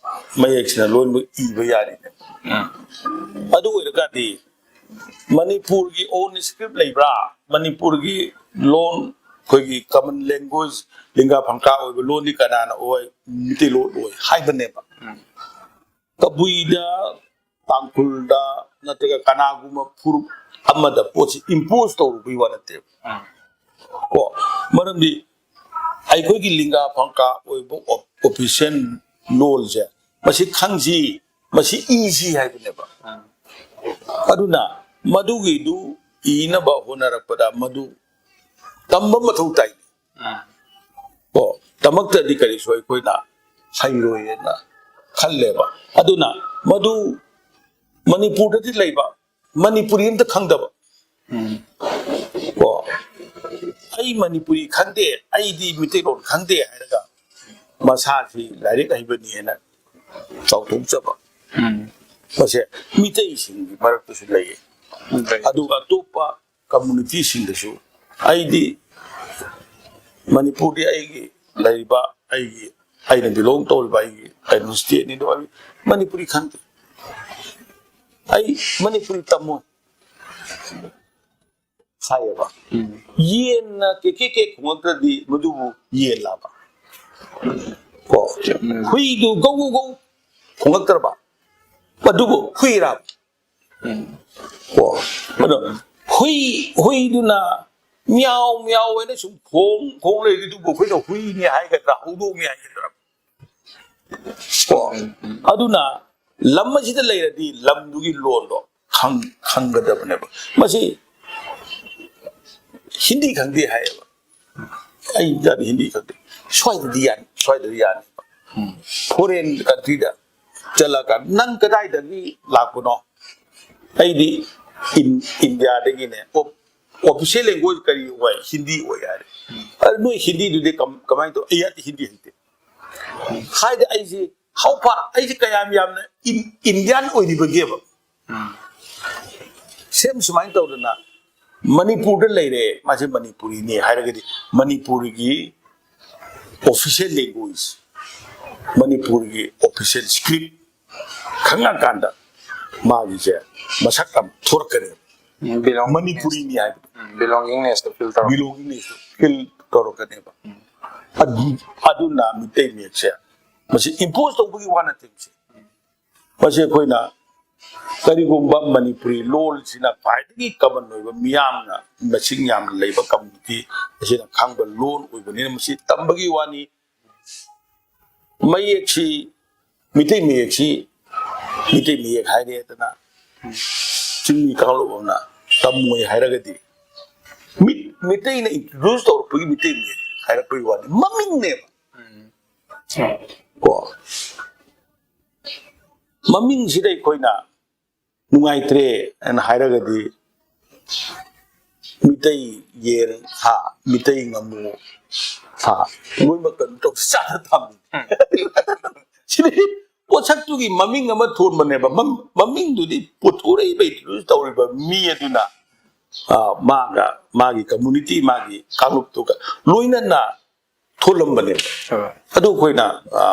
ꯃꯌꯦꯛꯁꯤꯅ ꯂꯣꯏꯅꯃꯛ ꯏꯕ ꯌꯥꯔꯤꯅꯦ꯫ ꯑꯗꯨ ꯑꯣꯏꯔꯒꯗꯤ ꯃꯅꯤꯄꯨꯔꯒꯤ own script ꯂꯩꯕ꯭ꯔꯥ? ꯃꯅꯤꯄꯨꯔꯒꯤ ꯂꯣꯟ, ꯑꯩꯈꯣꯏꯒꯤ common language, ꯂꯤꯡꯒꯥ ꯐꯪꯀꯥ ꯑꯣꯏꯕ ꯂꯣꯟꯗꯤ ꯀꯅꯥꯅ ꯑꯣꯏ? ꯃꯤꯇꯩꯂꯣꯟ ꯑꯣꯏ ꯍꯥꯏꯕꯅꯦꯕ꯫ ꯀꯕꯨꯏꯗ, ꯇꯥꯡꯈꯨꯜꯗ ꯅꯠꯇ꯭ꯔꯒ ꯀꯅꯥꯒꯨꯝꯕ ꯐꯨꯔꯨꯞ ꯑꯃꯗ ꯄꯣꯠꯁꯤ impose ꯇꯧꯔꯨꯕꯒꯤ ꯋꯥ ꯅꯠꯇꯦꯕ꯫ ꯀꯣ ꯃꯔꯝꯗꯤ ꯑꯩꯈꯣꯏꯒꯤ ꯂꯤꯡꯒꯥ ꯐꯪꯀꯥ ꯑꯣꯏꯕ ꯑꯣꯐꯤꯁꯤꯌꯦꯜ ꯂꯣꯜꯁꯦ ꯃꯁꯤ ꯈꯪꯁꯤ, ꯃꯁꯤ ꯏꯁꯤ ꯍꯥꯏꯕꯅꯦꯕ꯫ ꯑꯗꯨꯅ ꯃꯗꯨꯒꯤꯗꯨ ꯏꯅꯕ ꯍꯣꯠꯅꯔꯛꯄꯗ ꯃꯗꯨ ꯇꯝꯕ ꯃꯊꯧ ꯇꯥꯏ꯫ ꯀꯣ ꯇꯝꯃꯛꯇ꯭ꯔꯗꯤ ꯀꯔꯤꯁꯨ ꯑꯩꯈꯣꯏꯅ ꯍꯩꯔꯣꯏꯅ ꯈꯜꯂꯦꯕ꯫ ꯑꯗꯨꯅ ꯃꯗꯨ ꯃꯅꯤꯄꯨꯔꯗꯗꯤ ꯂꯩꯕ, ꯃꯅꯤꯄꯨꯔꯤ ꯑꯝꯇ ꯈꯪꯗꯕ꯫ ꯀꯣ, "ꯑꯩ ꯃꯅꯤꯄꯨꯔꯤ ꯈꯪꯗꯦ, ꯑꯩꯗꯤ ꯃꯤꯇꯩꯂꯣꯟ ꯈꯪꯗꯦ" ꯍꯥꯏꯔꯒ ꯃꯁꯥꯁꯤ ꯂꯥꯏꯔꯤꯛ ꯍꯩꯕꯅꯤ ꯍꯥꯏꯅ ꯆꯥꯎꯊꯣꯛꯆꯕ꯫ ꯃꯁꯦ ꯃꯤꯇꯩꯁꯤꯡꯒꯤ ꯃꯔꯛꯇꯁꯨ ꯂꯩꯌꯦ꯫ ꯑꯗꯨꯒ ꯑꯇꯣꯞꯄ ꯀꯝꯃꯨꯅꯤꯇꯤꯁꯤꯡꯗꯁꯨ, "ꯑꯩꯗꯤ ꯃꯅꯤꯄꯨꯔꯗꯤ ꯑꯩꯒꯤ ꯂꯩꯔꯤꯕ, ꯑꯩꯒꯤ, ꯑꯩꯅ ꯕꯤꯂꯣꯡ ꯇꯧꯔꯤꯕ ꯑꯩꯒꯤ ꯀꯩꯅꯣ ꯁ꯭ꯇꯦꯠꯅꯤ, ꯑꯗꯣ ꯑꯩ ꯃꯅꯤꯄꯨꯔꯤ ꯈꯪꯗꯦ, ꯑꯩ ꯃꯅꯤꯄꯨꯔꯤ ꯇꯝꯃꯣꯏ" ꯍꯥꯏꯌꯦꯕ꯫ ꯌꯦꯟꯅ ꯀꯦ ꯀꯦ ꯀꯦ ꯈꯣꯡꯉꯛꯇ꯭ꯔꯗꯤ ꯃꯗꯨꯕꯨ ꯌꯦꯜꯂꯕ? ꯀꯣ, ꯍꯨꯏꯗꯨ ꯒꯧ ꯒꯧ ꯒꯧ ꯈꯣꯡꯉꯛꯇ꯭ꯔꯕ, ꯃꯗꯨꯕꯨ ꯍꯨꯏꯔꯕ? ꯀꯣ, ꯑꯗꯣ ꯍꯨꯏ, ꯍꯨꯏꯗꯨꯅ ꯃꯤꯌꯥꯎ ꯃꯤꯌꯥꯎ ꯍꯥꯏꯅ ꯁꯨꯝ ꯈꯣꯡ ꯈꯣꯡ ꯂꯩꯔꯤꯗꯨꯕꯨ ꯑꯩꯈꯣꯏꯅ ꯍꯨꯏꯅꯤ ꯍꯥꯏꯒꯗ꯭ꯔꯥ, ꯍꯧꯗꯣꯡꯅꯤ ꯍꯥꯏꯒꯗ꯭ꯔꯥ? ꯀꯣ, ꯑꯗꯨꯅ ꯂꯝ ꯑꯁꯤꯗ ꯂꯩꯔꯗꯤ ꯂꯝꯗꯨꯒꯤ ꯂꯣꯟꯗꯣ ꯈꯪ-, ꯈꯪꯒꯗꯕꯅꯦꯕ꯫ ꯃꯁꯤ ꯍꯤꯟꯗꯤ ꯈꯪꯗꯦ ꯍꯥꯏꯌꯦꯕ꯫ ꯑꯩ ꯖꯥꯠ ꯍꯤꯟꯗꯤ ꯈꯪꯗꯦ꯫ ꯁ꯭ꯋꯥꯏꯗꯗꯤ ꯌꯥꯅꯤ, ꯁ꯭ꯋꯥꯏꯗꯗꯤ ꯌꯥꯅꯤ꯫ ꯐꯣꯔꯦꯟ ꯀꯟꯇ꯭ꯔꯤꯗ ꯆꯠꯂꯀꯥꯟꯗ, "ꯅꯪ ꯀꯗꯥꯏꯗꯒꯤ ꯂꯥꯛꯄꯅꯣ?" "ꯑꯩꯗꯤ ꯏꯟ-, ꯏꯟꯗꯤꯌꯥꯗꯒꯤꯅꯦ꯫ ꯑꯣ-, ꯑꯣꯐꯤꯁꯤꯌꯦꯜ ꯂꯦꯡꯒ꯭ꯋꯦꯖ ꯀꯔꯤ ꯑꯣꯏ?" "ꯍꯤꯟꯗꯤ ꯑꯣꯏ" ꯍꯥꯏꯔꯦ꯫ "ꯑꯗꯨ ꯅꯣꯏ ꯍꯤꯟꯗꯤꯗꯨꯗꯤ ꯀꯝ-, ꯀꯃꯥꯏꯅ ꯇꯧ?" "ꯑꯩ ꯍꯤꯟꯗꯤ ꯍꯩꯇꯦ" ꯍꯥꯏꯗꯤ ꯑꯩꯁꯦ, how far, ꯑꯩꯁꯦ ꯀꯌꯥꯝ ꯌꯥꯝꯅ ꯏꯟ-, ꯏꯟꯗꯤꯌꯥꯟ ꯑꯣꯏꯔꯤꯕꯒꯦꯕ? ꯁꯦꯝ ꯁꯨꯃꯥꯏꯅ ꯇꯧꯗꯅ ꯃꯅꯤꯄꯨꯔꯗ ꯂꯩꯔꯦ, ꯃꯥꯁꯦ ꯃꯅꯤꯄꯨꯔꯤꯅꯤ ꯍꯥꯏꯔꯒꯗꯤ ꯃꯅꯤꯄꯨꯔꯒꯤ ꯑꯣꯐꯤꯁꯤꯌꯦꯜ ꯂꯦꯡꯒ꯭ꯋꯦꯖ, ꯃꯅꯤꯄꯨꯔꯒꯤ ꯑꯣꯐꯤꯁꯤꯌꯦꯜ ꯁ꯭ꯀ꯭ꯔꯤꯞ ꯈꯪꯉꯀꯥꯟꯗ ꯃꯥꯒꯤꯁꯦ ꯃꯁꯛ ꯑꯃ ꯊꯣꯔꯛꯀꯅꯦꯕ꯫ ꯃꯅꯤꯄꯨꯔꯤꯅꯤ ꯍꯥꯏꯕꯗꯣ꯫ ꯕꯤꯂꯣꯡꯒꯤꯡꯅꯦꯁꯇꯣ ꯐꯤꯜ ꯇꯧꯔꯛꯄ꯫ ꯕꯤꯂꯣꯡꯒꯤꯡꯅꯦꯁꯇꯣ ꯐꯤꯜ ꯇꯧꯔꯛꯀꯅꯦꯕ꯫ ꯑꯗꯨ-, ꯑꯗꯨꯅ ꯃꯤꯇꯩ ꯃꯌꯦꯛꯁꯦ ꯃꯁꯤ ꯏꯝꯄꯣꯖ ꯇꯧꯕꯒꯤ ꯋꯥ ꯅꯠꯇꯦ ꯃꯁꯤ꯫ ꯃꯁꯤ ꯑꯩꯈꯣꯏꯅ ꯀꯔꯤꯒꯨꯝꯕ ꯃꯅꯤꯄꯨꯔꯤ ꯂꯣꯜꯁꯤꯅ ꯈ꯭ꯋꯥꯏꯗꯒꯤ ꯀꯃꯟ ꯑꯣꯏꯕ, ꯃꯤꯌꯥꯝꯅ ꯃꯁꯤꯡ ꯌꯥꯝꯅ ꯂꯩꯕ ꯀꯝꯃ꯭ꯌꯨꯅꯤꯇꯤ ꯑꯁꯤꯅ ꯈꯪꯕ ꯂꯣꯜ ꯑꯣꯏꯕꯅꯤꯅ ꯃꯁꯤ ꯇꯝꯕꯒꯤ ꯋꯥꯅꯤ꯫ ꯃꯌꯦꯛꯁꯤ, ꯃꯤꯇꯩ ꯃꯌꯦꯛꯁꯤ ꯃꯤꯇꯩ ꯃꯌꯦꯛ ꯍꯥꯏꯔꯦꯗꯅ ꯆꯤꯡꯃꯤ ꯀꯥꯡꯂꯨꯞ ꯑꯃꯅ ꯇꯝꯃꯣꯏ ꯍꯥꯏꯔꯒꯗꯤ, ꯃꯤ-, ꯃꯤꯇꯩꯅ ꯏꯟꯇ꯭ꯔꯣꯗ꯭ꯌꯨꯁ ꯇꯧꯔꯛꯄꯒꯤ ꯃꯤꯇꯩ ꯃꯌꯦꯛ ꯍꯥꯏꯔꯛꯄꯒꯤ ꯋꯥꯅꯤ, ꯃꯃꯤꯡꯅꯦꯕ꯫ ꯀꯣ, ꯃꯃꯤꯡꯁꯤꯗ ꯑꯩꯈꯣꯏꯅ ꯅꯨꯡꯉꯥꯏꯇ꯭ꯔꯦ ꯍꯥꯏꯅ ꯍꯥꯏꯔꯒꯗꯤ, ꯃꯤꯇꯩ ꯌꯦꯟ ꯍꯥ, ꯃꯤꯇꯩ ꯉꯥꯃꯨ ꯍꯥ, ꯂꯣꯏꯅꯃꯛ ꯀꯩꯅꯣ ꯇꯧ ꯆꯥꯗ ꯊꯝꯃꯤ꯫ ꯁꯤꯗꯤ ꯄꯣꯠꯁꯛꯇꯨꯒꯤ ꯃꯃꯤꯡ ꯑꯃ ꯊꯣꯟꯕꯅꯦꯕ꯫ ꯃꯝ-, ꯃꯃꯤꯡꯗꯨꯗꯤ ꯄꯨꯊꯣꯔꯛꯏꯕ, introduce ꯇꯧꯔꯤꯕ ꯃꯤ ꯑꯗꯨꯅ, ꯑ, ꯃꯥꯒ, ꯃꯥꯒꯤ community, ꯃꯥꯒꯤ ꯀꯥꯡꯂꯨꯞꯇꯨꯒ ꯂꯣꯏꯅꯅ ꯊꯣꯛꯂꯝꯕꯅꯦꯕ꯫ ꯍꯣꯏ꯫ ꯑꯗꯨ ꯑꯩꯈꯣꯏꯅ, ꯑ,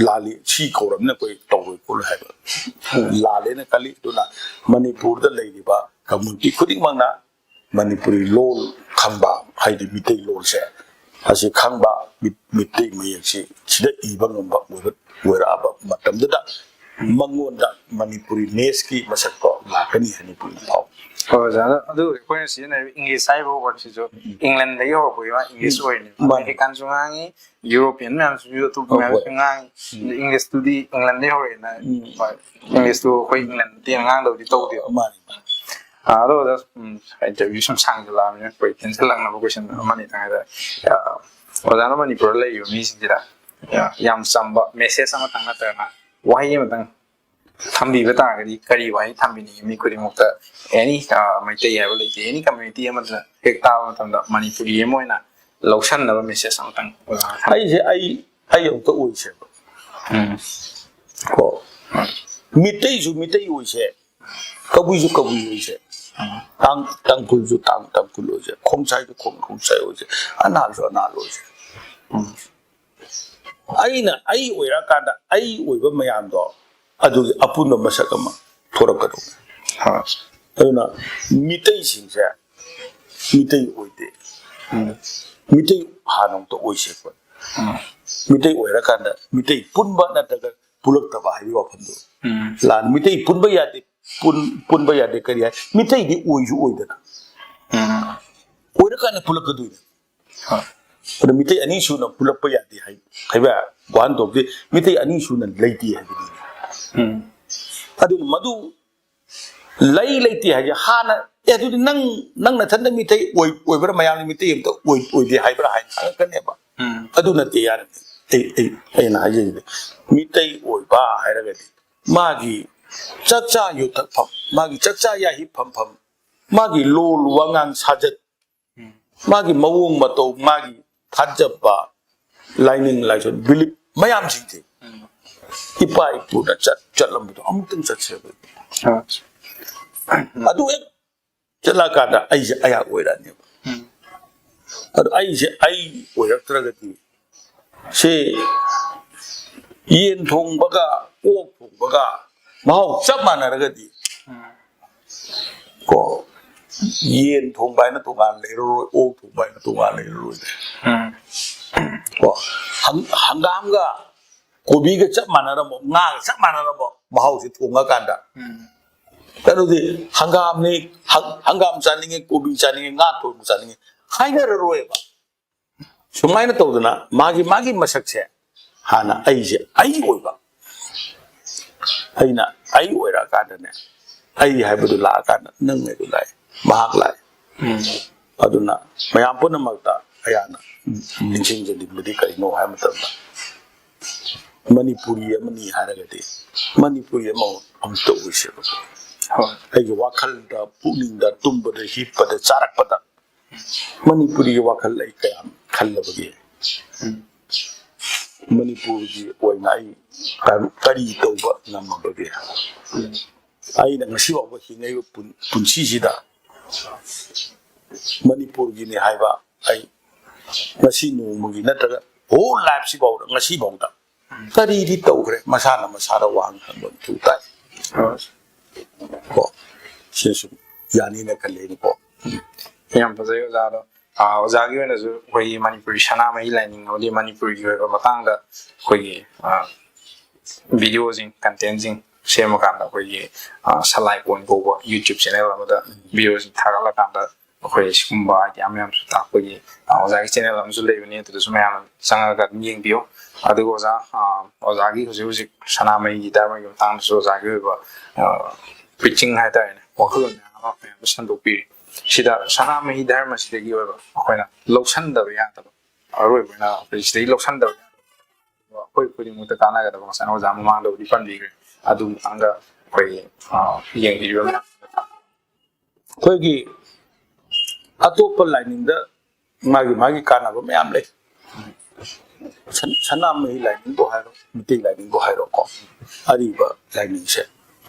ꯂꯥꯜꯂꯤ, ꯁꯤ ꯀꯧꯔꯕꯅꯤꯅ ꯑꯩꯈꯣꯏ ꯇꯧꯔꯣꯏ ꯈꯣꯠꯂꯣꯏ ꯍꯥꯏꯕ ꯂꯥꯜꯂꯦꯅ ꯈꯜꯂꯤ꯫ ꯑꯗꯨꯅ ꯃꯅꯤꯄꯨꯔꯗ ꯂꯩꯔꯤꯕ community ꯈꯨꯗꯤꯡꯃꯛꯅ ꯃꯅꯤꯄꯨꯔꯤ ꯂꯣꯜ ꯈꯪꯕ, ꯍꯥꯏꯗꯤ ꯃꯤꯇꯩ ꯂꯣꯜꯁꯦ, ꯑꯁꯤ ꯈꯪꯕ, ꯃꯤ-, ꯃꯤꯇꯩ ꯃꯌꯦꯛꯁꯤ ꯁꯤꯗ ꯏꯕ ꯉꯝꯕ ꯑꯣꯏꯕ, ꯑꯣꯏꯔꯛꯑꯕ ꯃꯇꯝꯗꯨꯗ ꯃꯉꯣꯟꯗ ꯃꯅꯤꯄꯨꯔꯤ ꯅꯦꯁꯀꯤ ꯃꯁꯛꯇꯣ ꯂꯥꯛꯀꯅꯤ ꯍꯥꯏꯅ ꯑꯩꯈꯣꯏꯅ ꯐꯥꯎ꯫ ꯍꯣꯏ, ꯑꯣꯖꯥ꯫ ꯑꯗꯨ ꯑꯩꯈꯣꯏꯅ ꯁꯤꯖꯤꯟꯅꯔꯤꯕ English ꯍꯥꯏꯔꯤꯕ wordꯁꯤꯁꯨ Englandꯗꯒꯤ ꯍꯧꯔꯛꯄꯒꯤ ꯋꯥ English ꯎꯝ, ꯑꯣꯏꯔꯤꯅꯦ꯫ ꯃꯥꯅꯦ꯫ Americanꯁꯨ ꯉꯥꯡꯉꯤ, European ꯃꯌꯥꯝꯁꯨ, ꯑꯇꯣꯞꯄ ꯍꯣꯏ, ꯃꯌꯥꯝꯁꯨ ꯍꯣꯏ꯫ ꯉꯥꯡꯉꯤ꯫ ꯎꯝ꯫ ꯑꯗꯨ Englishꯇꯨꯗꯤ Englandꯗꯒꯤ ꯍꯧꯔꯛꯑꯦꯅ, ꯎꯝ꯫ ꯍꯣꯏ, Englishꯇꯨ ꯑꯩꯈꯣꯏ Englandꯗꯤ ꯑꯉꯥꯡꯗꯧꯗꯤ ꯇꯧꯗꯦꯕ꯫ ꯃꯥꯅꯦ, ꯃꯥꯅꯦ꯫ ꯑꯥ, ꯑꯗꯣ ꯑꯣꯖꯥ, ꯎꯝ, interview ꯁꯨꯝ ꯁꯥꯡꯖꯜꯂꯛꯑꯕꯅꯤꯅ ꯑꯩꯈꯣꯏ ꯇꯦꯟꯁꯤꯜꯂꯛꯅꯕ question ꯑꯃꯅꯤ ꯇꯪ ꯍꯥꯏꯇꯥꯔꯦ꯫ ꯑꯥ, ꯑꯣꯖꯥꯅ ꯃꯅꯤꯄꯨꯔꯗ ꯂꯩꯔꯤꯕ ꯃꯤꯁꯤꯡꯁꯤꯗ, ꯑꯥ, ꯌꯥꯝ ꯆꯝꯕ message ꯑꯃꯇꯪ ꯅꯠꯇ꯭ꯔꯒꯅ ꯋꯥꯍꯩ ꯑꯃꯇꯪ ꯊꯝꯕꯤꯕ ꯇꯥꯔꯒꯗꯤ ꯀꯔꯤ ꯋꯥꯍꯩ ꯊꯝꯕꯤꯅꯤꯡꯉꯤ? ꯃꯤ ꯈꯨꯗꯤꯡꯃꯛꯇ, any, ꯑꯥ, ꯃꯩꯇꯩ ꯍꯥꯏꯕ ꯂꯩꯇꯦ, any community ꯑꯃꯗ ꯍꯦꯛ ꯇꯥꯕ ꯃꯇꯝꯗ ꯃꯅꯤꯄꯨꯔꯤ ꯑꯃ ꯑꯣꯏꯅ ꯂꯧꯁꯟꯅꯕ message ꯑꯃꯇꯪ ꯑꯣꯖꯥꯅ ꯊꯝꯕꯤꯌꯨ꯫ ꯑꯩꯁꯦ, ꯑꯩ, ꯑꯩ ꯑꯃꯨꯛꯇ ꯑꯣꯏꯁꯦꯕ꯫ ꯎꯝ꯫ ꯀꯣ꯫ ꯃꯤꯇꯩꯁꯨ ꯃꯤꯇꯩ ꯑꯣꯏꯁꯦ, ꯀꯕꯨꯏꯁꯨ ꯀꯕꯨꯏ ꯑꯣꯏꯁꯦ, ꯎꯝ꯫ ꯇꯥꯡ-, ꯇꯥꯡꯈꯨꯜꯁꯨ ꯇꯥꯡ-, ꯇꯥꯡꯈꯨꯜ ꯑꯣꯏꯁꯦ, ꯈꯣꯡꯁꯥꯏꯁꯨ ꯈꯣꯡ-, ꯈꯣꯡꯁꯥꯏ ꯑꯣꯏꯁꯦ, ꯑꯅꯥꯜꯁꯨ ꯑꯅꯥꯜ ꯑꯣꯏꯁꯦ꯫ ꯎꯝ꯫ ꯑꯩꯅ ꯑꯩ ꯑꯣꯏꯔꯛꯑꯀꯥꯟꯗ ꯑꯩ ꯑꯣꯏꯕ ꯃꯌꯥꯝꯗꯣ ꯑꯗꯨꯒꯤ ꯑꯄꯨꯟꯕ ꯃꯁꯛ ꯑꯃ ꯊꯣꯔꯛꯀꯗꯧꯕꯅꯤ꯫ ꯍꯣꯏ꯫ ꯑꯗꯨꯅ ꯃꯤꯇꯩꯁꯤꯡꯁꯦ ꯃꯤꯇꯩ ꯑꯣꯏꯗꯦ꯫ ꯎꯝ꯫ ꯃꯤꯇꯩ ꯍꯥꯟꯅ ꯑꯃꯨꯛꯇ ꯑꯣꯏꯁꯦ ꯑꯩꯈꯣꯏ꯫ ꯎꯝ꯫ ꯃꯤꯇꯩ ꯑꯣꯏꯔꯀꯥꯟꯗ ꯃꯤꯇꯩ ꯄꯨꯟꯕ ꯅꯠꯇ꯭ꯔꯒ ꯄꯨꯜꯂꯛꯇꯕ ꯍꯥꯏꯕꯒꯤ ꯋꯥꯐꯝꯗꯣ ꯎꯝ꯫ ꯂꯥꯟ-, ꯃꯤꯇꯩ ꯄꯨꯟꯕ ꯌꯥꯗꯦ, ꯄꯨꯟ-, ꯄꯨꯟꯕ ꯌꯥꯗꯦ ꯀꯔꯤ ꯍꯥꯏ? ꯃꯤꯇꯩꯗꯤ ꯑꯣꯏꯁꯨ ꯑꯣꯏꯗꯅ꯫ ꯎꯝ꯫ ꯑꯣꯏꯔꯀꯥꯟꯗ ꯄꯨꯜꯂꯛꯀꯗꯣꯏꯅꯦ꯫ ꯍꯣꯏ꯫ ꯑꯗꯣ ꯃꯤꯇꯩ ꯑꯅꯤ ꯁꯨꯅ ꯄꯨꯜꯂꯛꯄ ꯌꯥꯗꯦ ꯍꯥꯏ-, ꯍꯥꯏꯕ ꯋꯥꯍꯟꯊꯣꯛꯇꯤ ꯃꯤꯇꯩ ꯑꯅꯤ ꯁꯨꯅ ꯂꯩꯇꯦ ꯍꯥꯏꯕꯅꯤ꯫ ꯎꯝ꯫ ꯑꯗꯨꯅ ꯃꯗꯨ ꯂꯩ ꯂꯩꯇꯦ ꯍꯥꯏꯁꯦ ꯍꯥꯟꯅ, "ꯑꯦ, ꯑꯗꯨꯗꯤ ꯅꯪ, ꯅꯪ ꯅꯊꯟꯗ ꯃꯤꯇꯩ ꯑꯣꯏ-, ꯑꯣꯏꯕ꯭ꯔꯥ, ꯃꯌꯥꯝꯅ ꯃꯤꯇꯩ ꯑꯝꯇ ꯑꯣꯏ-, ꯑꯣꯏꯗꯦ ꯍꯥꯏꯕ꯭ꯔꯥ?" ꯍꯥꯏꯅ ꯍꯪꯉꯛꯀꯅꯦꯕ꯫ ꯎꯝ꯫ ꯑꯗꯨ ꯅꯠꯇꯦ ꯌꯥꯔꯦ꯫ ꯑꯩ, ꯑꯩ, ꯑꯩꯅ ꯍꯥꯏꯖꯔꯤꯁꯦ ꯃꯤꯇꯩ ꯑꯣꯏꯕ ꯍꯥꯏꯔꯒꯗꯤ ꯃꯥꯒꯤ ꯆꯥꯛꯆꯥ ꯌꯨꯊꯛꯐꯝ, ꯃꯥꯒꯤ ꯆꯥꯛꯆꯥ ꯌꯥꯍꯤꯞ ꯐꯝꯐꯝ, ꯃꯥꯒꯤ ꯂꯣꯜ ꯋꯥꯉꯥꯡ ꯁꯥꯖꯠ, ꯃꯥꯒꯤ ꯃꯑꯣꯡ ꯃꯇꯧ, ꯃꯥꯒꯤ ꯊꯥꯖꯕ, ꯂꯥꯏꯅꯤꯡ ꯂꯥꯏꯁꯣꯟ, ꯕꯤꯂꯤꯞ ꯃꯌꯥꯝꯁꯤꯡꯁꯦ ꯏꯄꯥ ꯏꯄꯨꯅ ꯆꯠ ꯆꯠꯂꯝꯕꯗꯣ ꯑꯃꯨꯛꯇꯪ ꯆꯠꯁꯦꯕ꯫ ꯑꯗꯨ ꯍꯦꯛ ꯆꯠꯂꯛꯑꯀꯥꯟꯗ ꯑꯩꯁꯦ ꯑꯩꯍꯥꯛ ꯑꯣꯏꯔꯛꯑꯅꯦꯕ꯫ ꯑꯗꯣ ꯑꯩꯁꯦ ꯑꯩ ꯑꯣꯏꯔꯛꯇ꯭ꯔꯒꯗꯤ, ꯁꯤ ꯌꯦꯟ ꯊꯣꯡꯕꯒ ꯑꯣꯛ ꯊꯣꯡꯕꯒ ꯃꯍꯥꯎ ꯆꯞ ꯃꯥꯟꯅꯔꯒꯗꯤ, ꯀꯣ, ꯌꯦꯟ ꯊꯣꯡꯕ ꯍꯥꯏꯅ ꯇꯣꯉꯥꯟ ꯂꯩꯔꯔꯣꯏ, ꯑꯣꯛ ꯊꯣꯡꯕ ꯍꯥꯏꯅ ꯇꯣꯉꯥꯟ ꯂꯩꯔꯔꯣꯏ꯫ ꯀꯣ, ꯍꯪ- ꯍꯪꯒꯥꯝꯒ ꯀꯣꯕꯤꯒ ꯆꯞ ꯃꯥꯟꯅꯔꯝꯃꯣ, ꯉꯥꯒ ꯆꯞ ꯃꯥꯟꯅꯔꯝꯃꯣ, ꯃꯍꯥꯎꯁꯤ ꯊꯣꯡꯉꯀꯥꯟꯗ꯫ ꯑꯗꯨꯗꯤ ꯍꯪꯒꯥꯝꯅꯤ, ꯍꯪ- ꯍꯪꯒꯥꯝ ꯆꯥꯅꯤꯡꯉꯦ, ꯀꯣꯕꯤ ꯆꯥꯅꯤꯡꯉꯦ, ꯉꯥ ꯊꯣꯡꯕ ꯆꯥꯅꯤꯡꯉꯦ ꯍꯥꯏꯅꯔꯔꯣꯏꯕ꯫ ꯁꯨꯃꯥꯏꯅ ꯇꯧꯗꯅ ꯃꯥꯒꯤ ꯃꯥꯒꯤ ꯃꯁꯛꯁꯦ ꯍꯥꯟꯅ ꯑꯩꯁꯦ ꯑꯩ ꯑꯣꯏꯕ, ꯑꯩꯅ ꯑꯩ ꯑꯣꯏꯔꯛꯑꯀꯥꯟꯗꯅꯦ, ꯑꯩ ꯍꯥꯏꯕꯗꯨ ꯂꯥꯛꯑꯀꯥꯟꯗ ꯅꯪ ꯍꯥꯏꯕꯗꯨ ꯂꯥꯛꯑꯦ, ꯃꯍꯥꯛ ꯂꯥꯛꯑꯦ꯫ ꯑꯗꯨꯅ ꯃꯌꯥꯝ ꯄꯨꯝꯅꯃꯛꯇ ꯑꯩꯍꯥꯛꯅ ꯅꯤꯡꯁꯤꯡꯖꯅꯤꯡꯕꯗꯤ ꯀꯔꯤꯅꯣ ꯍꯥꯏꯕ ꯃꯇꯝꯗ, ꯃꯅꯤꯄꯨꯔꯤ ꯑꯃꯅꯤ ꯍꯥꯏꯔꯒꯗꯤ ꯃꯅꯤꯄꯨꯔꯤ ꯑꯃ ꯑꯃꯨꯛꯇ ꯑꯣꯏꯁꯦꯕ꯫ ꯑꯩꯒꯤ ꯋꯥꯈꯜꯗ, ꯄꯨꯛꯅꯤꯡꯗ, ꯇꯨꯝꯕꯗ, ꯍꯤꯞꯄꯗ, ꯆꯥꯔꯛꯄꯗ ꯃꯅꯤꯄꯨꯔꯤꯒꯤ ꯋꯥꯈꯜ ꯑꯩ ꯀꯌꯥꯝ ꯈꯜꯂꯕꯒꯦ? ꯃꯅꯤꯄꯨꯔꯒꯤ ꯑꯣꯏꯅ ꯑꯩ ꯀꯔꯤ ꯇꯧꯕ ꯉꯝꯃꯕꯒꯦ? ꯑꯩꯅ ꯉꯁꯤ ꯐꯥꯎꯕ ꯍꯤꯡꯉꯛꯏꯕ ꯄꯨꯟ- ꯄꯨꯟꯁꯤꯁꯤꯗ ꯃꯅꯤꯄꯨꯔꯒꯤꯅꯤ ꯍꯥꯏꯕ ꯑꯩ ꯉꯁꯤ ꯅꯣꯡꯃꯒꯤ ꯅꯠꯇ꯭ꯔꯒ whole life ꯁꯤ ꯐꯥꯎꯗ, ꯉꯁꯤ ꯐꯥꯎꯗ ꯀꯔꯤꯗꯤ ꯇꯧꯈ꯭ꯔꯦ? ꯃꯁꯥꯅ ꯃꯁꯥꯗ ꯋꯥꯍꯪ ꯍꯪꯕ ꯃꯊꯧ ꯇꯥꯏ꯫ ꯀꯣ, ꯁꯤꯅꯁꯨ ꯌꯥꯅꯤꯅ ꯈꯜꯂꯤ ꯑꯩꯅꯀꯣ꯫ ꯌꯥꯝ ꯐꯖꯩ ꯑꯣꯖꯥꯗꯣ꯫ ꯑꯥ, ꯑꯣꯖꯥꯒꯤ ꯑꯣꯏꯅꯁꯨ ꯑꯩꯈꯣꯏꯒꯤ ꯃꯅꯤꯄꯨꯔꯤ ꯁꯅꯥꯃꯍꯤ ꯂꯥꯏꯅꯤꯡ ꯑꯃꯗꯤ ꯃꯅꯤꯄꯨꯔꯤꯒꯤ ꯑꯣꯏꯕ ꯃꯇꯥꯡꯗ ꯑꯩꯈꯣꯏꯒꯤ, ꯑꯥ, videoꯁꯤꯡ, contentꯁꯤꯡ ꯁꯦꯝꯃꯀꯥꯟꯗ ꯑꯩꯈꯣꯏꯒꯤ, ꯑꯥ, ꯁꯂꯥꯏ ꯀꯣꯟ ꯀꯧꯕ YouTube channel ꯑꯃꯗ videoꯁꯤꯡ ꯊꯥꯒꯠꯂꯀꯥꯟꯗ ꯑꯩꯈꯣꯏ ꯁꯤꯒꯨꯝꯕ idea ꯃꯌꯥꯝꯁꯨ ꯇꯥꯛꯄꯒꯤ, ꯑꯥ, ꯑꯣꯖꯥꯒꯤ channel ꯑꯃꯁꯨ ꯂꯩꯕꯅꯤ, ꯑꯗꯨꯗꯁꯨ ꯃꯌꯥꯝ ꯆꯪꯉꯒ ꯑꯗꯨꯝ ꯌꯦꯡꯕꯤꯌꯨ꯫ ꯑꯗꯨꯒ ꯑꯣꯖꯥ, ꯑꯥ, ꯑꯣꯖꯥꯒꯤ ꯍꯧꯖꯤꯛ ꯍꯧꯖꯤꯛ ꯁꯅꯥꯃꯍꯤꯒꯤ ꯙꯔꯃꯒꯤ ꯃꯇꯥꯡꯗꯁꯨ ꯑꯣꯖꯥꯒꯤ ꯑꯣꯏꯕ, ꯑꯥ, preaching ꯍꯥꯏꯇꯥꯔꯦꯅꯦ, ꯋꯥꯈꯜꯂꯣꯟ ꯃꯌꯥꯝ ꯑꯃ ꯃꯌꯥꯝꯗ ꯁꯟꯗꯣꯛꯄꯤꯔꯤ꯫ ꯁꯤꯗ ꯁꯅꯥꯃꯍꯤ ꯙꯔꯃꯁꯤꯗꯒꯤ ꯑꯣꯏꯕ ꯑꯩꯈꯣꯏꯅ ꯂꯧꯁꯟꯗꯕ ꯌꯥꯗꯕ, ꯑꯔꯣꯏꯕ ꯑꯣꯏꯅ ꯑꯩꯈꯣꯏ ꯁꯤꯗꯒꯤ ꯂꯧꯁꯟꯗꯕ ꯌꯥꯗꯕ ꯑꯩꯈꯣꯏ ꯈꯨꯗꯤꯡꯃꯛꯇ ꯀꯥꯟꯅꯒꯗꯕ, ꯉꯁꯥꯏꯅ ꯑꯣꯖꯥ ꯃꯃꯥꯡꯗꯕꯨꯗꯤ ꯄꯟꯕꯤꯈ꯭ꯔꯦ, ꯑꯗꯨ ꯃꯇꯥꯡꯗ ꯑꯩꯈꯣꯏ, ꯑ, ꯌꯦꯡꯕꯤꯔꯤꯕ ꯃꯌꯥꯝ꯫ ꯑꯩꯈꯣꯏꯒꯤ ꯑꯇꯣꯞꯄ ꯂꯥꯏꯅꯤꯡꯗ ꯃꯥꯒꯤ ꯃꯥꯒꯤ ꯀꯥꯟꯅꯕ ꯃꯌꯥꯝ ꯂꯩ꯫ ꯁꯟ-, ꯁꯅꯥꯃꯍꯤ ꯂꯥꯏꯅꯤꯡꯕꯨ ꯍꯥꯏꯔꯣ, ꯃꯤꯇꯩ ꯂꯥꯏꯅꯤꯡꯕꯨ ꯍꯥꯏꯔꯣꯀꯣ, ꯑꯔꯤꯕ ꯂꯥꯏꯅꯤꯡꯁꯦ,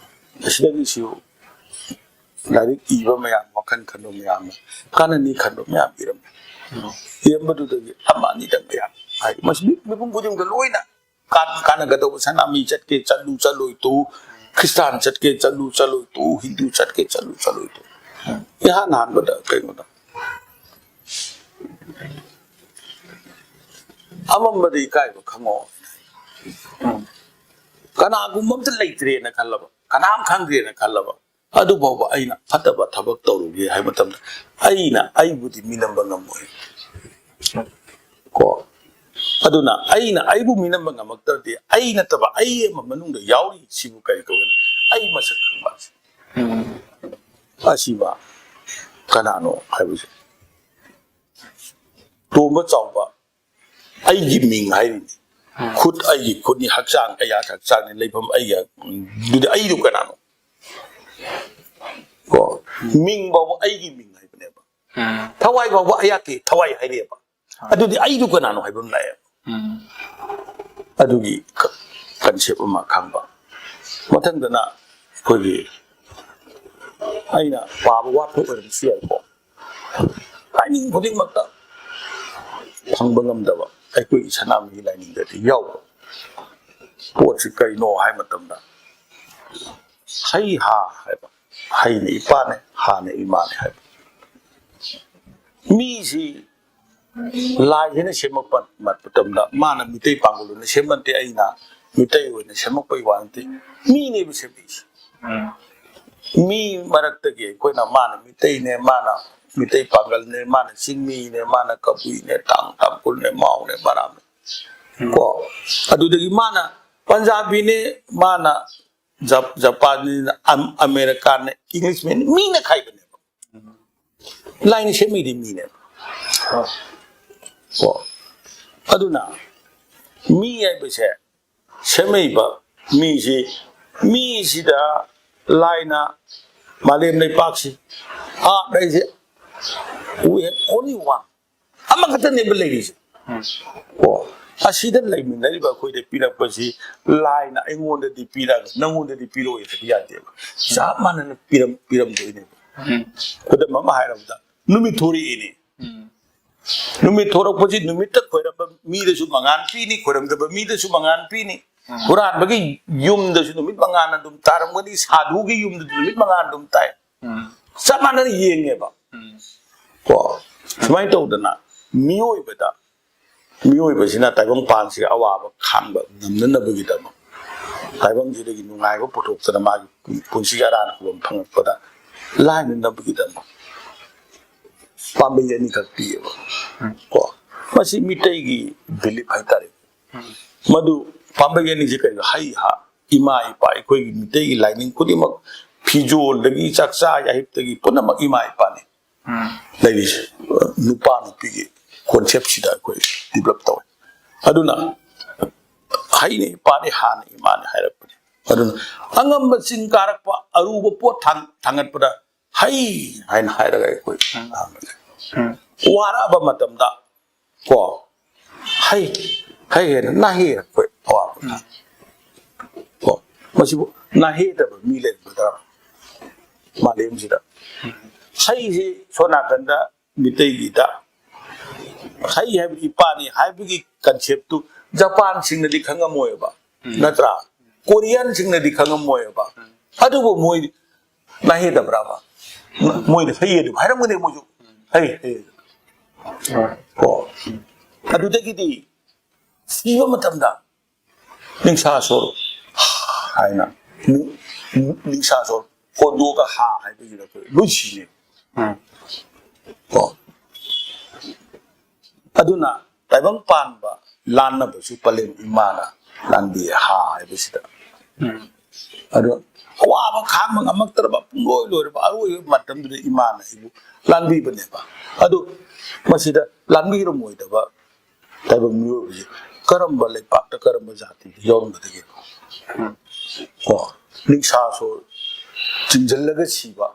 ꯑꯁꯤꯗꯒꯤꯁꯨ ꯂꯥꯏꯔꯤꯛ ꯏꯕ ꯃꯌꯥꯝ, ꯋꯥꯈꯜ ꯈꯟꯕ ꯃꯌꯥꯝꯅ ꯀꯥꯟꯅꯅꯤ ꯈꯟꯕ ꯃꯌꯥꯝ ꯏꯔꯝꯃꯤ꯫ ꯏꯔꯝꯕꯗꯨꯗꯒꯤ ꯑꯃ ꯑꯅꯤꯗꯪ ꯃꯌꯥꯝ ꯍꯥꯏ, ꯃꯁꯤ ꯃꯤ-, ꯃꯤꯄꯨꯝ ꯈꯨꯗꯤꯡꯃꯛꯇ ꯂꯣꯏꯅ ꯀꯥꯟ-, ꯀꯥꯟꯅꯒꯗꯧꯕ, ꯁꯅꯥꯃꯍꯤ ꯆꯠꯀꯦ ꯆꯠꯂꯨ ꯆꯠꯂꯣꯏ ꯇꯣꯛꯎ, ꯈ꯭ꯔꯤꯁꯇꯥꯟ ꯆꯠꯀꯦ ꯆꯠꯂꯨ ꯆꯠꯂꯣꯏ ꯇꯣꯛꯎ, ꯍꯤꯟꯗꯨ ꯆꯠꯀꯦ ꯆꯠꯂꯨ ꯆꯠꯂꯣꯏ ꯇꯣꯛꯎ꯫ ꯏꯍꯥꯟ ꯍꯥꯟꯕꯗ ꯀꯩꯅꯣꯗ, ꯑꯃꯝꯕꯗ ꯏꯀꯥꯏꯕ ꯈꯪꯉꯣ꯫ ꯀꯅꯥꯒꯨꯝꯕ ꯑꯝꯇ ꯂꯩꯇ꯭ꯔꯦꯅ ꯈꯜꯂꯕ, ꯀꯅꯥꯝ ꯈꯪꯗ꯭ꯔꯦꯅ ꯈꯜꯂꯕ, ꯑꯗꯨꯐꯥꯎꯕ ꯑꯩꯅ ꯐꯠꯇꯕ ꯊꯕꯛ ꯇꯧꯔꯨꯒꯦ ꯍꯥꯏꯕ ꯃꯇꯝꯗ ꯑꯩꯅ ꯑꯩꯕꯨꯗꯤ ꯃꯤꯅꯝꯕ ꯉꯝꯃꯣꯏ꯫ ꯀꯣ? ꯑꯗꯨꯅ ꯑꯩꯅ ꯑꯩꯕꯨ ꯃꯤꯅꯝꯕ ꯉꯝꯃꯛꯇ꯭ꯔꯗꯤ, ꯑꯩ ꯅꯠꯇꯕ ꯑꯩ ꯑꯃ ꯃꯅꯨꯡꯗ ꯌꯥꯎꯔꯤ, ꯁꯤꯕꯨ ꯀꯔꯤ ꯀꯧꯒꯅꯤ? ꯑꯩ ꯃꯁꯛ ꯈꯪꯕ ꯍꯥꯏꯁꯦ꯫ ꯑꯁꯤꯕ ꯀꯅꯥꯅꯣ ꯍꯥꯏꯕꯁꯦ꯫ ꯇꯣꯝꯕ ꯆꯥꯎꯕ ꯑꯩꯒꯤ ꯃꯤꯡ ꯍꯥꯏꯔꯤꯅꯤ꯫ ꯈꯨꯠ ꯑꯩꯒꯤ ꯈꯨꯠꯅꯤ, ꯍꯛꯆꯥꯡ ꯑꯩꯒꯤ ꯍꯛꯆꯥꯡꯅꯤ, ꯂꯩꯐꯝ ꯑꯩꯒꯤ, ꯑꯗꯨꯗꯤ ꯑꯩꯗꯨ ꯀꯅꯥꯅꯣ? ꯀꯣ? ꯃꯤꯡ ꯐꯥꯎꯕ ꯑꯩꯒꯤ ꯃꯤꯡ ꯍꯥꯏꯕꯅꯦꯕ꯫ ꯊꯋꯥꯏ ꯐꯥꯎꯕ ꯑꯩꯍꯥꯛꯀꯤ ꯊꯋꯥꯏ ꯍꯥꯏꯔꯛꯑꯦꯕ꯫ ꯑꯗꯨꯗꯤ ꯑꯩꯗꯨ ꯀꯅꯥꯅꯣ ꯍꯥꯏꯕ ꯑꯃ ꯂꯥꯛꯑꯦꯕ꯫ ꯑꯗꯨꯒꯤ ꯀ-, concept ꯑꯃ ꯈꯪꯕ꯫ ꯃꯊꯪꯗꯅ ꯑꯩꯈꯣꯏꯒꯤ, ꯑꯩꯅ ꯄꯥꯕ ꯋꯥꯠꯄ ꯑꯣꯏꯔꯝꯕꯁꯨ ꯌꯥꯏꯀꯣ꯫ ꯂꯥꯏꯅꯤꯡ ꯈꯨꯗꯤꯡꯃꯛꯇ ꯐꯪꯕ ꯉꯝꯗꯕ ꯑꯩꯈꯣꯏꯒꯤ ꯁꯅꯥꯃꯍꯤ ꯂꯥꯏꯅꯤꯡꯗꯗꯤ ꯌꯥꯎꯕ ꯄꯣꯠꯁꯤ ꯀꯩꯅꯣ ꯍꯥꯏ ꯃꯇꯝꯗ, ꯍꯩ ꯍꯥ ꯍꯥꯏꯕ, ꯍꯩꯅ ꯏꯄꯥꯅꯦ, ꯍꯥꯅ ꯏꯃꯥꯅꯦ ꯍꯥꯏꯕ꯫ ꯃꯤꯁꯤ ꯂꯥꯏꯁꯤꯅ ꯁꯦꯝꯃꯛꯄ ꯃꯇꯝꯗ ꯃꯥꯅ ꯃꯤꯇꯩ ꯄꯥꯡꯒꯜ ꯑꯣꯏꯅ ꯁꯦꯝꯕ ꯅꯠꯇꯦ, ꯑꯩꯅ ꯃꯤꯇꯩ ꯑꯣꯏꯅ ꯁꯦꯝꯃꯛꯄꯒꯤ ꯋꯥ ꯅꯠꯇꯦ, ꯃꯤꯅꯦꯕ ꯁꯦꯝꯃꯛꯏꯁꯦ꯫ ꯃꯤ ꯃꯔꯛꯇꯒꯤ ꯑꯩꯈꯣꯏꯅ, ꯃꯥꯅ ꯃꯤꯇꯩꯅꯦ, ꯃꯥꯅ ꯃꯤꯇꯩ ꯄꯥꯡꯒꯜꯅꯦ, ꯃꯥꯅ ꯆꯤꯡꯃꯤꯅꯦ, ꯃꯥꯅ ꯀꯕꯨꯏꯅꯦ, ꯇꯥꯡ-, ꯇꯥꯡꯈꯨꯜꯅꯦ, ꯃꯥꯎꯅꯦ, ꯃꯔꯥꯝꯅꯦ꯫ ꯀꯣ? ꯑꯗꯨꯗꯒꯤ ꯃꯥꯅ ꯄꯟꯖꯥꯕꯤꯅꯦ, ꯃꯥꯅ ꯖꯞ-, ꯖꯄꯥꯟꯅꯤꯅ, ꯑꯝ-, ꯑꯃꯦꯔꯤꯀꯥꯟꯅꯦ, ꯏꯪꯂꯤꯁꯃꯦꯟꯅꯦ, ꯃꯤꯅ ꯈꯥꯏꯕꯅꯦꯕ꯫ ꯂꯥꯏꯅ ꯁꯦꯝꯃꯤꯗꯤ ꯃꯤꯅꯦꯕ꯫ ꯀꯣ? ꯑꯗꯨꯅ ꯃꯤ ꯍꯥꯏꯕꯁꯦ, ꯁꯦꯝꯃꯛꯏꯕ ꯃꯤꯁꯤ, ꯃꯤꯁꯤꯗ ꯂꯥꯏꯅ ꯃꯥꯂꯦꯝ ꯂꯩꯄꯥꯛꯁꯤ, ꯑꯥꯔꯠ ꯍꯥꯏꯁꯦ, we have only one, ꯑꯃꯈꯛꯇꯅꯦꯕ ꯂꯩꯔꯤꯁꯦ꯫ ꯀꯣ, ꯑꯁꯤꯗ ꯂꯩꯃꯤꯟꯅꯔꯤꯕ ꯑꯩꯈꯣꯏꯗ ꯄꯤꯔꯛꯄꯁꯤ ꯂꯥꯏꯅ ꯑꯩꯉꯣꯟꯗꯗꯤ ꯄꯤꯔꯛꯑꯒ ꯅꯪꯉꯣꯟꯗꯗꯤ ꯄꯤꯔꯛꯑꯣꯏ ꯍꯥꯏꯕ ꯌꯥꯗꯦꯕ꯫ ꯆꯞ ꯃꯥꯟꯅꯅ ꯄꯤꯔꯝ-, ꯄꯤꯔꯝꯗꯣꯏꯅꯦꯕ꯫ ꯈꯨꯗꯝ ꯑꯃ ꯍꯥꯏꯔꯕꯗ, ꯅꯨꯃꯤꯠ ꯊꯣꯔꯛꯏꯅꯦ꯫ ꯅꯨꯃꯤꯠ ꯊꯣꯔꯛꯄꯁꯤ ꯅꯨꯃꯤꯠꯇ ꯈꯣꯏꯔꯝꯕ ꯃꯤꯗꯁꯨ ꯃꯉꯥꯜ ꯄꯤꯅꯤ, ꯈꯣꯏꯔꯝꯗꯕ ꯃꯤꯗꯁꯨ ꯃꯉꯥꯜ ꯄꯤꯅꯤ꯫ ꯍꯨꯔꯥꯟꯕꯒꯤ ꯌꯨꯝꯗꯁꯨ ꯅꯨꯃꯤꯠ ꯃꯉꯥꯜ ꯑꯗꯨꯝ ꯇꯥꯔꯝꯒꯅꯤ, ꯁꯥꯙꯨꯒꯤ ꯌꯨꯝꯗꯁꯨ ꯅꯨꯃꯤꯠ ꯃꯉꯥꯜ ꯑꯗꯨꯝ ꯇꯥꯏ꯫ ꯆꯞ ꯃꯥꯟꯅꯅ ꯌꯦꯡꯉꯦꯕ꯫ ꯀꯣ, ꯁꯨꯃꯥꯏꯅ ꯇꯧꯗꯅ ꯃꯤꯑꯣꯏꯕꯗ, ꯃꯤꯑꯣꯏꯕꯁꯤꯅ ꯇꯥꯏꯕꯪꯄꯥꯟꯁꯤꯒꯤ ꯑꯋꯥꯕ ꯈꯥꯡꯕ ꯉꯝꯅꯅꯕꯒꯤꯗꯃꯛ, ꯇꯥꯏꯕꯪꯁꯤꯗꯒꯤ ꯅꯨꯡꯉꯥꯏꯕ ꯄꯨꯊꯣꯛꯇꯅ ꯃꯥꯒꯤ ꯄꯨꯟꯁꯤꯒꯤ ꯑꯔꯥꯟ ꯈꯨꯕꯝ ꯐꯪꯉꯛꯄꯗ ꯂꯥꯏꯅꯅꯕꯒꯤꯗꯃꯛ ꯄꯥꯝꯕꯩ ꯑꯅꯤꯈꯛ ꯄꯤꯌꯦꯕ꯫ ꯀꯣ, ꯃꯁꯤ ꯃꯤꯇꯩꯒꯤ ꯕꯤꯂꯤꯞ ꯍꯥꯏꯇꯥꯔꯦ꯫ ꯃꯗꯨ ꯄꯥꯝꯕꯩ ꯑꯅꯤꯁꯦ ꯀꯩꯅꯣ? ꯍꯩ ꯍꯥ, ꯏꯃꯥ ꯏꯄꯥ, ꯑꯩꯈꯣꯏꯒꯤ ꯃꯤꯇꯩꯒꯤ ꯂꯥꯏꯅꯤꯡ ꯈꯨꯗꯤꯡꯃꯛ, ꯐꯤꯖꯣꯜꯗꯒꯤ ꯆꯥꯛꯆꯥ ꯌꯥꯍꯤꯞꯇꯒꯤ ꯄꯨꯝꯅꯃꯛ ꯏꯃꯥ ꯏꯄꯥꯅꯤ ꯂꯩꯔꯤꯁꯦ꯫ ꯅꯨꯄꯥ ꯅꯨꯄꯤꯒꯤ ꯀꯣꯟꯁꯦꯞꯁꯤꯗ ꯑꯩꯈꯣꯏ ꯗꯤꯕꯂꯞ ꯇꯧꯋꯦ꯫ ꯑꯗꯨꯅ ꯍꯩꯅ ꯏꯄꯥꯅꯤ, ꯍꯥꯅ ꯏꯃꯥꯅꯤ ꯍꯥꯏꯔꯛꯄꯅꯤ꯫ ꯑꯗꯨꯅ ꯑꯉꯝꯕ ꯆꯤꯡ ꯀꯥꯔꯛꯄ, ꯑꯔꯨꯕ ꯄꯣꯠ ꯊꯥꯡ-, ꯊꯥꯡꯒꯠꯄꯗ ꯍꯩ ꯍꯥꯏꯅ ꯍꯥꯏꯔꯒ ꯑꯩꯈꯣꯏ ꯋꯥꯔꯛꯑꯕ ꯃꯇꯝꯗ ꯀꯣ, ꯍꯩ, ꯍꯩ ꯍꯥꯏꯅ ꯅꯥꯍꯦ ꯑꯩꯈꯣꯏ ꯑꯋꯥꯕ ꯀꯣ, ꯃꯁꯤꯕꯨ ꯅꯥꯍꯦꯗꯕ ꯃꯤ ꯂꯩꯔꯝꯒꯗ꯭ꯔꯥ ꯃꯥꯂꯦꯝꯁꯤꯗ? ꯍꯩꯁꯤ ꯁꯣꯝ ꯅꯥꯀꯟꯗ ꯃꯤꯇꯩꯒꯤꯗ ꯍꯩ ꯍꯥꯏꯕꯗꯤ ꯏꯄꯥꯅꯤ ꯍꯥꯏꯕꯒꯤ ꯀꯟꯁꯦꯞꯇꯨ ꯖꯄꯥꯟꯁꯤꯡꯅꯗꯤ ꯈꯪꯉꯝꯃꯣꯏꯕ, ꯅꯠꯇ꯭ꯔꯥ? ꯀꯣꯔꯤꯌꯟꯁꯤꯡꯅꯗꯤ ꯈꯪꯉꯝꯃꯣꯏꯕ꯫ ꯑꯗꯨꯕꯨ ꯃꯣꯏ ꯅꯥꯍꯦꯗꯕ꯭ꯔꯕ? ꯃꯣꯏꯗꯤ ꯍꯩ ꯑꯗꯨꯝ ꯍꯥꯏꯔꯝꯒꯅꯤ ꯃꯣꯏꯁꯨ꯫ ꯍꯩ, ꯍꯩ꯫ ꯀꯣ꯫ ꯑꯗꯨꯗꯒꯤꯗꯤ ꯁꯤꯕ ꯃꯇꯝꯗ ꯅꯤꯡꯁꯥ ꯁꯣꯔ ꯍꯥꯏꯅ, ꯅꯤꯡꯁꯥ ꯁꯣꯔ ꯍꯣꯟꯗꯣꯛꯑꯒ ꯍꯥ ꯍꯥꯏꯕꯁꯤꯗ ꯑꯩꯈꯣꯏ ꯂꯣꯏ ꯁꯤꯅꯦ꯫ ꯀꯣ꯫ ꯑꯗꯨꯅ ꯇꯥꯏꯕꯪ ꯄꯥꯟꯕ ꯂꯥꯟꯅꯕꯁꯨ ꯄꯂꯦꯝ ꯏꯃꯥꯅ ꯂꯥꯟꯕꯤ ꯍꯥ ꯍꯥꯏꯕꯁꯤꯗ꯫ ꯑꯗꯣ ꯑꯋꯥꯕ ꯈꯥꯡꯕ ꯉꯝꯃꯛꯇ꯭ꯔꯕ, ꯄꯨꯡꯂꯣꯏ ꯂꯣꯏꯔꯕ ꯑꯔꯣꯏꯕ ꯃꯇꯝꯗꯨꯗ ꯏꯃꯥꯅ ꯑꯩꯕꯨ ꯂꯥꯟꯕꯤꯕꯅꯦꯕ꯫ ꯑꯗꯨ ꯃꯁꯤꯗ ꯂꯥꯟꯕꯤꯔꯝꯃꯣꯏꯗꯕ ꯇꯥꯏꯕꯪ ꯃꯤꯑꯣꯏꯕꯁꯤ ꯀꯔꯝꯕ ꯂꯩꯄꯥꯛꯇ ꯀꯔꯝꯕ ꯖꯥꯇꯤ ꯌꯥꯎꯔꯝꯒꯗꯒꯦ? ꯀꯣ, ꯅꯤꯡꯁꯥꯁꯨ ꯆꯤꯡꯁꯤꯜꯂꯒ ꯁꯤꯕ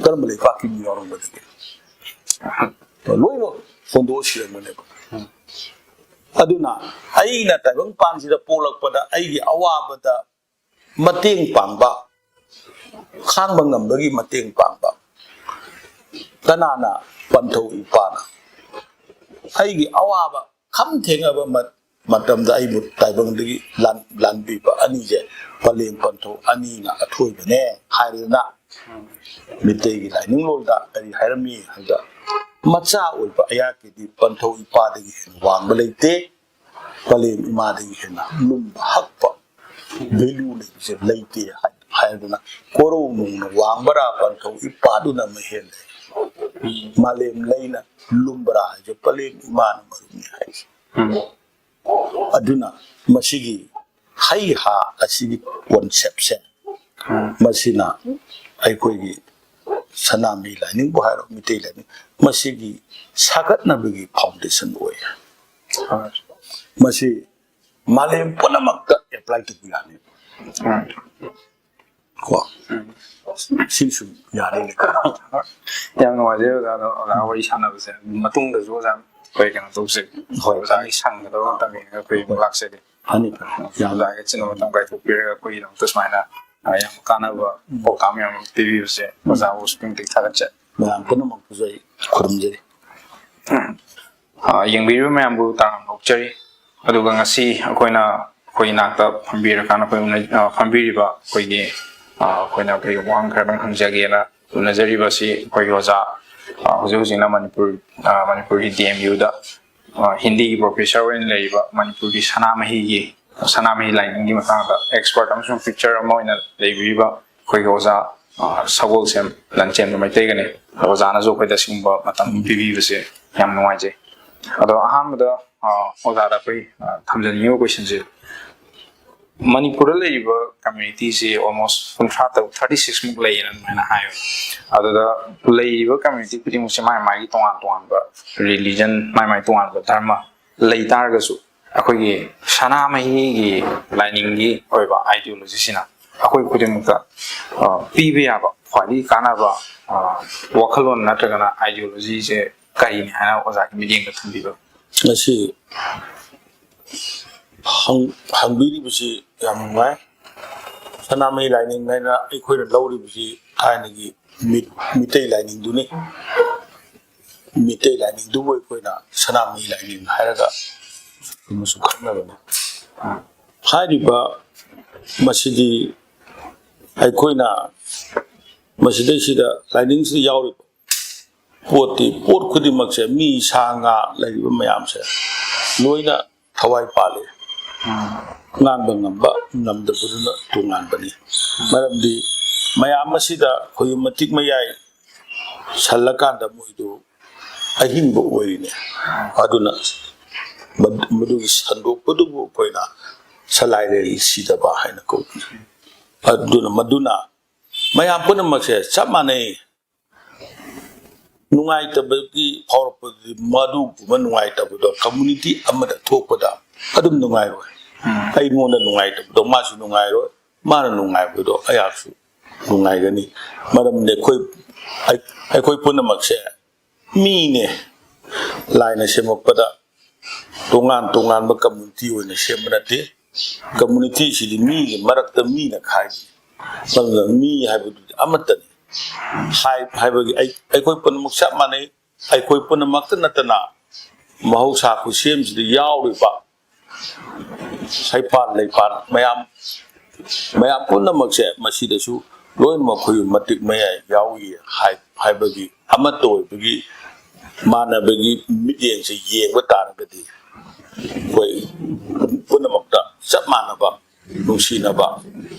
ꯀꯔꯝꯕ ꯂꯩꯄꯥꯛꯀꯤ ꯃꯤ ꯌꯥꯎꯔꯝꯒꯗꯒꯦ? ꯂꯣꯏꯅ ꯍꯣꯟꯗꯣꯛꯑ ꯁꯤꯔꯝꯒꯅꯦꯕ꯫ ꯑꯗꯨꯅ ꯑꯩꯅ ꯇꯥꯏꯕꯪꯄꯥꯟꯁꯤꯗ ꯄꯣꯛꯂꯛꯄꯗ ꯑꯩꯒꯤ ꯑꯋꯥꯕꯗ ꯃꯇꯦꯡ ꯄꯥꯡꯕ, ꯈꯥꯡꯕ ꯉꯝꯕꯒꯤ ꯃꯇꯦꯡ ꯄꯥꯡꯕ ꯀꯅꯥꯅ? ꯄꯟꯊꯧ ꯏꯄꯥꯅ꯫ ꯑꯩꯒꯤ ꯑꯋꯥꯕ ꯈꯝ ꯊꯦꯡꯉꯕ ꯃ-, ꯃꯇꯝꯗ ꯑꯩꯕꯨ ꯇꯥꯏꯕꯪꯗꯒꯤ ꯂꯥꯟ-, ꯂꯥꯟꯕꯤꯕ ꯑꯅꯤꯁꯦ, ꯄꯂꯦꯝ ꯄꯟꯊꯧ ꯑꯅꯤꯅ ꯑꯊꯣꯏꯕꯅꯦ ꯍꯥꯏꯗꯅ ꯃꯤꯇꯩꯒꯤ ꯂꯥꯏꯅꯤꯡꯂꯣꯟꯗ ꯀꯔꯤ ꯍꯥꯏꯔꯝꯃꯤ ꯍꯥꯏꯕꯗ, ꯃꯆꯥ ꯑꯣꯏꯕ ꯑꯩꯍꯥꯛꯀꯤꯗꯤ ꯄꯟꯊꯧ ꯏꯄꯥꯗꯒꯤ ꯍꯦꯟꯅ ꯋꯥꯡꯕ ꯂꯩꯇꯦ, ꯄꯂꯦꯝ ꯏꯃꯥꯗꯒꯤ ꯍꯦꯟꯅ ꯂꯨꯝꯕ ꯍꯛꯄ value ꯂꯩꯕꯁꯦ ꯂꯩꯇꯦ ꯍꯥꯏ-, ꯍꯥꯏꯗꯅ ꯀꯣꯔꯧ ꯅꯨꯡꯅ ꯋꯥꯡꯕꯔꯥ ꯄꯟꯊꯧ ꯏꯄꯥꯗꯨꯅ ꯃꯍꯦꯜꯂꯦ, ꯃꯥꯂꯦꯝ ꯂꯩꯅ ꯂꯨꯝꯕꯔꯥ ꯍꯥꯏꯁꯦ ꯄꯂꯦꯝ ꯏꯃꯥꯅ ꯃꯔꯨꯝꯅꯤ ꯍꯥꯏꯁꯦ꯫ ꯑꯗꯨꯅ ꯃꯁꯤꯒꯤ ꯍꯩ ꯍꯥ ꯑꯁꯤꯒꯤ concept ꯁꯦ, ꯃꯁꯤꯅ ꯑꯩꯈꯣꯏꯒꯤ ꯁꯅꯥꯃꯍꯤ ꯂꯥꯏꯅꯤꯡꯕꯨ ꯍꯥꯏꯔꯣ, ꯃꯤꯇꯩ ꯂꯥꯏꯅꯤꯡ, ꯃꯁꯤꯒꯤ ꯁꯥꯒꯠꯅꯕꯒꯤ foundation ꯑꯣꯏ꯫ ꯃꯁꯤ ꯃꯥꯂꯦꯝ ꯄꯨꯝꯅꯃꯛꯇ apply ꯇꯧꯕ ꯌꯥꯅꯤ꯫ ꯀꯣ? ꯁꯤꯁꯨ ꯌꯥꯅꯤ꯫ ꯌꯥꯝ ꯅꯨꯡꯉꯥꯏꯖꯩ ꯑꯣꯖꯥ꯫ ꯑꯗꯣ ꯑꯣꯖꯥ ꯋꯥꯔꯤ ꯁꯥꯟꯅꯕꯁꯦ ꯃꯇꯨꯡꯗꯁꯨ ꯑꯣꯖꯥ ꯑꯩꯈꯣꯏ ꯀꯩꯅꯣ ꯇꯧꯁꯦ꯫ ꯍꯣꯏ꯫ ꯑꯣꯖꯥꯒꯤ ꯁꯪꯒꯗꯕ ꯃꯇꯝ ꯌꯦꯡꯉꯒ ꯑꯩꯈꯣꯏ ꯑꯃꯨꯛ ꯂꯥꯛꯆꯒꯦ꯫ ꯐꯅꯤ, ꯐꯅꯤ꯫ ꯌꯥꯝ ꯑꯣꯖꯥꯒꯤ ꯑꯆꯤꯟꯕ ꯃꯇꯝ ꯀꯥꯏꯊꯣꯛꯄꯤꯔꯒ ꯑꯩꯈꯣꯏꯒꯤꯗꯃꯛꯇ ꯁꯨꯃꯥꯏꯅ, ꯑ, ꯌꯥꯝ ꯀꯥꯟꯅꯕ ꯄꯥꯎꯇꯥꯛ ꯃꯌꯥꯝ ꯑꯃ ꯄꯤꯕꯤꯕꯁꯦ ꯑꯣꯖꯥꯕꯨ ꯑꯁꯨꯛꯀꯤ ꯃꯇꯤꯛ ꯊꯥꯒꯠꯆꯩ꯫ ꯃꯌꯥꯝ ꯄꯨꯝꯅꯃꯛꯄꯨꯁꯨ ꯑꯩ ꯈꯨꯔꯨꯝꯖꯔꯤ꯫ ꯑ, ꯌꯦꯡꯕꯤꯔꯤꯕ ꯃꯌꯥꯝꯕꯨ ꯇꯔꯥꯝꯅ ꯑꯣꯛꯆꯔꯤ꯫ ꯑꯗꯨꯒ ꯉꯁꯤ ꯑꯩꯈꯣꯏꯅ, ꯑꯩꯈꯣꯏ ꯏꯅꯥꯛꯇ ꯐꯝꯕꯤꯔꯀꯥꯟꯗ ꯑꯩꯈꯣꯏ ꯎꯅ-, ꯑ, ꯐꯝꯕꯤꯔꯤꯕ ꯑꯩꯈꯣꯏꯒꯤ, ꯑ, ꯑꯩꯈꯣꯏꯅ ꯑꯩꯈꯣꯏꯒꯤ ꯋꯥꯍꯪ ꯈꯔꯗꯪ ꯍꯪꯖꯒꯦꯅ ꯎꯅꯖꯔꯤꯕ ꯑꯁꯤ ꯑꯩꯈꯣꯏꯒꯤ ꯑꯣꯖꯥ, ꯑ, ꯍꯧꯖꯤꯛ ꯍꯧꯖꯤꯛꯅ ꯃꯅꯤꯄꯨꯔ, ꯑ, ꯃꯅꯤꯄꯨꯔꯒꯤ D M U ꯗ, ꯑ, ꯍꯤꯟꯗꯤꯒꯤ professor ꯑꯣꯏꯅ ꯂꯩꯔꯤꯕ, ꯃꯅꯤꯄꯨꯔꯒꯤ ꯁꯅꯥꯃꯍꯤꯒꯤ, ꯁꯅꯥꯃꯍꯤ ꯂꯥꯏꯅꯤꯡꯒꯤ ꯃꯇꯥꯡꯗ expert ꯑꯃꯁꯨꯡ preacher ꯑꯃ ꯑꯣꯏꯅ ꯂꯩꯕꯤꯔꯤꯕ ꯑꯩꯈꯣꯏꯒꯤ ꯑꯣꯖꯥ, ꯑ, ꯁꯒꯣꯜꯁꯦꯝ ꯂꯟꯆꯦꯟꯕ ꯃꯩꯇꯩꯒꯅꯤ꯫ ꯑꯣꯖꯥꯅꯁꯨ ꯑꯩꯈꯣꯏꯗ ꯁꯤꯒꯨꯝꯕ ꯃꯇꯝ ꯄꯤꯕꯤꯕꯁꯦ ꯌꯥꯝ ꯅꯨꯡꯉꯥꯏꯖꯩ꯫ ꯑꯗꯣ ꯑꯍꯥꯟꯕꯗ, ꯑ, ꯑꯣꯖꯥꯗ ꯑꯩꯈꯣꯏ, ꯑ, ꯊꯝꯖꯅꯤꯡꯉꯤꯕ question ꯁꯦ, ꯃꯅꯤꯄꯨꯔꯗ ꯂꯩꯔꯤꯕ community ꯁꯦ almost ꯀꯨꯟꯊ꯭ꯔꯥ ꯇꯔꯨꯛ, thirty six ꯃꯨꯛ ꯂꯩꯌꯦꯅ ꯑꯗꯨꯃꯥꯏꯅ ꯍꯥꯏꯌꯦ꯫ ꯑꯗꯨꯗ ꯂꯩꯔꯤꯕ community ꯈꯨꯗꯤꯡꯃꯛꯁꯦ ꯃꯥꯏ ꯃꯥꯏꯒꯤ ꯇꯣꯉꯥꯟ ꯇꯣꯉꯥꯟꯕ religion, ꯃꯥꯏ ꯃꯥꯏ ꯇꯣꯉꯥꯟꯕ ꯙꯔꯃ, ꯂꯩ ꯇꯥꯔꯒꯁꯨ, ꯑꯩꯈꯣꯏꯒꯤ ꯁꯅꯥꯃꯍꯤꯒꯤ ꯂꯥꯏꯅꯤꯡꯒꯤ ꯑꯣꯏꯕ ideologyꯁꯤꯅ ꯑꯩꯈꯣꯏ ꯈꯨꯗꯤꯡꯃꯛꯇ, ꯑ, ꯄꯤꯕ ꯌꯥꯕ ꯈ꯭ꯋꯥꯏꯗꯒꯤ ꯀꯥꯟꯅꯕ, ꯑ, ꯋꯥꯈꯜꯂꯣꯟ ꯅꯠꯇ꯭ꯔꯒꯅ ideologyꯁꯦ ꯀꯔꯤꯅꯤ ꯍꯥꯏꯅ ꯑꯣꯖꯥꯒꯤ ꯃꯤꯠꯌꯦꯡꯗ ꯊꯝꯕꯤꯕ? ꯉꯁꯤ ꯍꯪ- ꯍꯪꯕꯤꯔꯤꯕꯁꯤ ꯌꯥꯝ ꯅꯨꯡꯉꯥꯏ꯫ ꯁꯅꯥꯃꯍꯤ ꯂꯥꯏꯅꯤꯡ ꯍꯥꯏꯅ ꯑꯩꯈꯣꯏꯅ ꯂꯧꯔꯤꯕꯁꯤ ꯊꯥꯏꯅꯒꯤ ꯃꯤꯠ- ꯃꯤꯇꯩ ꯂꯥꯏꯅꯤꯡꯗꯨꯅꯤ꯫ ꯃꯤꯇꯩ ꯂꯥꯏꯅꯤꯡꯗꯨꯕꯨ ꯑꯩꯈꯣꯏꯅ ꯁꯅꯥꯃꯍꯤ ꯂꯥꯏꯅꯤꯡ ꯍꯥꯏꯔꯒ ꯑꯃꯁꯨ ꯈꯪꯅꯕꯅꯤ꯫ ꯍꯥꯏꯔꯤꯕ ꯃꯁꯤꯗꯤ ꯑꯩꯈꯣꯏꯅ ꯃꯁꯤꯗꯩꯁꯤꯗ ꯂꯥꯏꯅꯤꯡꯁꯤꯗ ꯌꯥꯎꯔꯤꯕ ꯄꯣꯠꯇꯤ, ꯄꯣꯠ ꯈꯨꯗꯤꯡꯃꯛꯁꯦ, ꯃꯤ ꯁꯥ ꯉꯥ ꯂꯩꯔꯤꯕ ꯃꯌꯥꯝꯁꯦ ꯂꯣꯏꯅ ꯊꯋꯥꯏ ꯄꯥꯜꯂꯤ꯫ ꯉꯥꯡꯕ ꯉꯝꯕ ꯉꯝꯗꯕꯗꯨꯅ ꯇꯣꯉꯥꯟꯕꯅꯤ꯫ ꯃꯔꯝꯗꯤ ꯃꯌꯥꯝ ꯑꯁꯤꯗ ꯈꯣꯏꯌꯨꯝ ꯃꯇꯤꯛ ꯃꯌꯥꯏ ꯁꯜꯂꯀꯥꯟꯗ ꯃꯣꯏꯗꯨ ꯑꯍꯤꯡꯕ ꯑꯣꯏꯔꯤꯅꯦ꯫ ꯑꯗꯨꯅ ꯃꯗꯨꯒꯤ ꯁꯟꯗꯣꯛꯄꯗꯨꯕꯨ ꯑꯩꯈꯣꯏꯅ ꯁꯂꯥꯏ ꯂꯩ ꯁꯤꯗꯕ ꯍꯥꯏꯅ ꯀꯧꯕꯅꯤ꯫ ꯑꯗꯨꯅ ꯃꯗꯨꯅ ꯃꯌꯥꯝ ꯄꯨꯝꯅꯃꯛꯁꯦ ꯆꯞ ꯃꯥꯟꯅꯩ꯫ ꯅꯨꯡꯉꯥꯏꯇꯕꯒꯤ ꯐꯥꯎꯔꯛꯄꯗꯨꯗꯤ ꯃꯗꯨꯒꯨꯝꯕ ꯅꯨꯡꯉꯥꯏꯇꯕꯗꯣ community ꯑꯃꯗ ꯊꯣꯛꯄꯗ ꯑꯗꯨꯝ ꯅꯨꯡꯉꯥꯏꯔꯣꯏ꯫ ꯑꯩꯉꯣꯟꯗ ꯅꯨꯡꯉꯥꯏꯇꯕꯗꯣ ꯃꯥꯁꯨ ꯅꯨꯡꯉꯥꯏꯔꯣꯏ, ꯃꯥꯅ ꯅꯨꯡꯉꯥꯏꯕꯗꯣ ꯑꯩꯍꯥꯛꯁꯨ ꯅꯨꯡꯉꯥꯏꯒꯅꯤ꯫ ꯃꯔꯝꯗꯤ ꯑꯩꯈꯣꯏ ꯑꯩꯈꯣꯏ ꯄꯨꯝꯅꯃꯛꯁꯦ ꯃꯤꯅꯦ꯫ ꯂꯥꯏꯅ ꯁꯦꯝꯃꯛꯄꯗ ꯇꯣꯉꯥꯟ ꯇꯣꯉꯥꯟꯕ community ꯑꯣꯏꯅ ꯁꯦꯝꯕ ꯅꯠꯇꯦ꯫ Communityꯁꯤꯗꯤ ꯃꯤꯒꯤ ꯃꯔꯛꯇ ꯃꯤꯅ ꯈꯥꯏꯕꯅꯤ꯫ ꯑꯗꯨꯅ ꯃꯤ ꯍꯥꯏꯕꯗꯨꯗꯤ ꯑꯃꯠꯇꯅꯤ꯫ ꯍꯥꯏ- ꯍꯥꯏꯕꯒꯤ ꯑꯩ- ꯑꯩꯈꯣꯏ ꯄꯨꯝꯅꯃꯛ ꯆꯞ ꯃꯥꯟꯅꯩ꯫ ꯑꯩꯈꯣꯏ ꯄꯨꯝꯅꯃꯛꯇ ꯅꯠꯇꯅ ꯃꯍꯧꯁꯥ ꯈꯨꯠꯁꯦꯝꯁꯤꯗ ꯌꯥꯎꯔꯤꯕ ꯍꯩꯄꯥꯜ ꯂꯩꯄꯥꯜ ꯃꯌꯥꯝ ꯃꯌꯥꯝ ꯄꯨꯝꯅꯃꯛꯁꯦ ꯃꯁꯤꯗꯁꯨ ꯂꯣꯏꯅꯃꯛ ꯑꯩꯈꯣꯏ ꯃꯇꯤꯛ ꯃꯌꯥꯏ ꯌꯥꯎꯏ ꯍꯥꯏ- ꯍꯥꯏꯕꯒꯤ ꯑꯃꯠꯇ ꯑꯣꯏꯕꯒꯤ ꯃꯥꯟꯅꯕꯒꯤ ꯃꯤꯠꯌꯦꯡꯁꯦ ꯌꯦꯡꯕ ꯇꯥꯔꯒꯗꯤ ꯑꯩꯈꯣꯏ ꯄꯨꯝꯅꯃꯛꯇ ꯆꯞ ꯃꯥꯟꯅꯕ ꯅꯨꯡꯁꯤꯅꯕ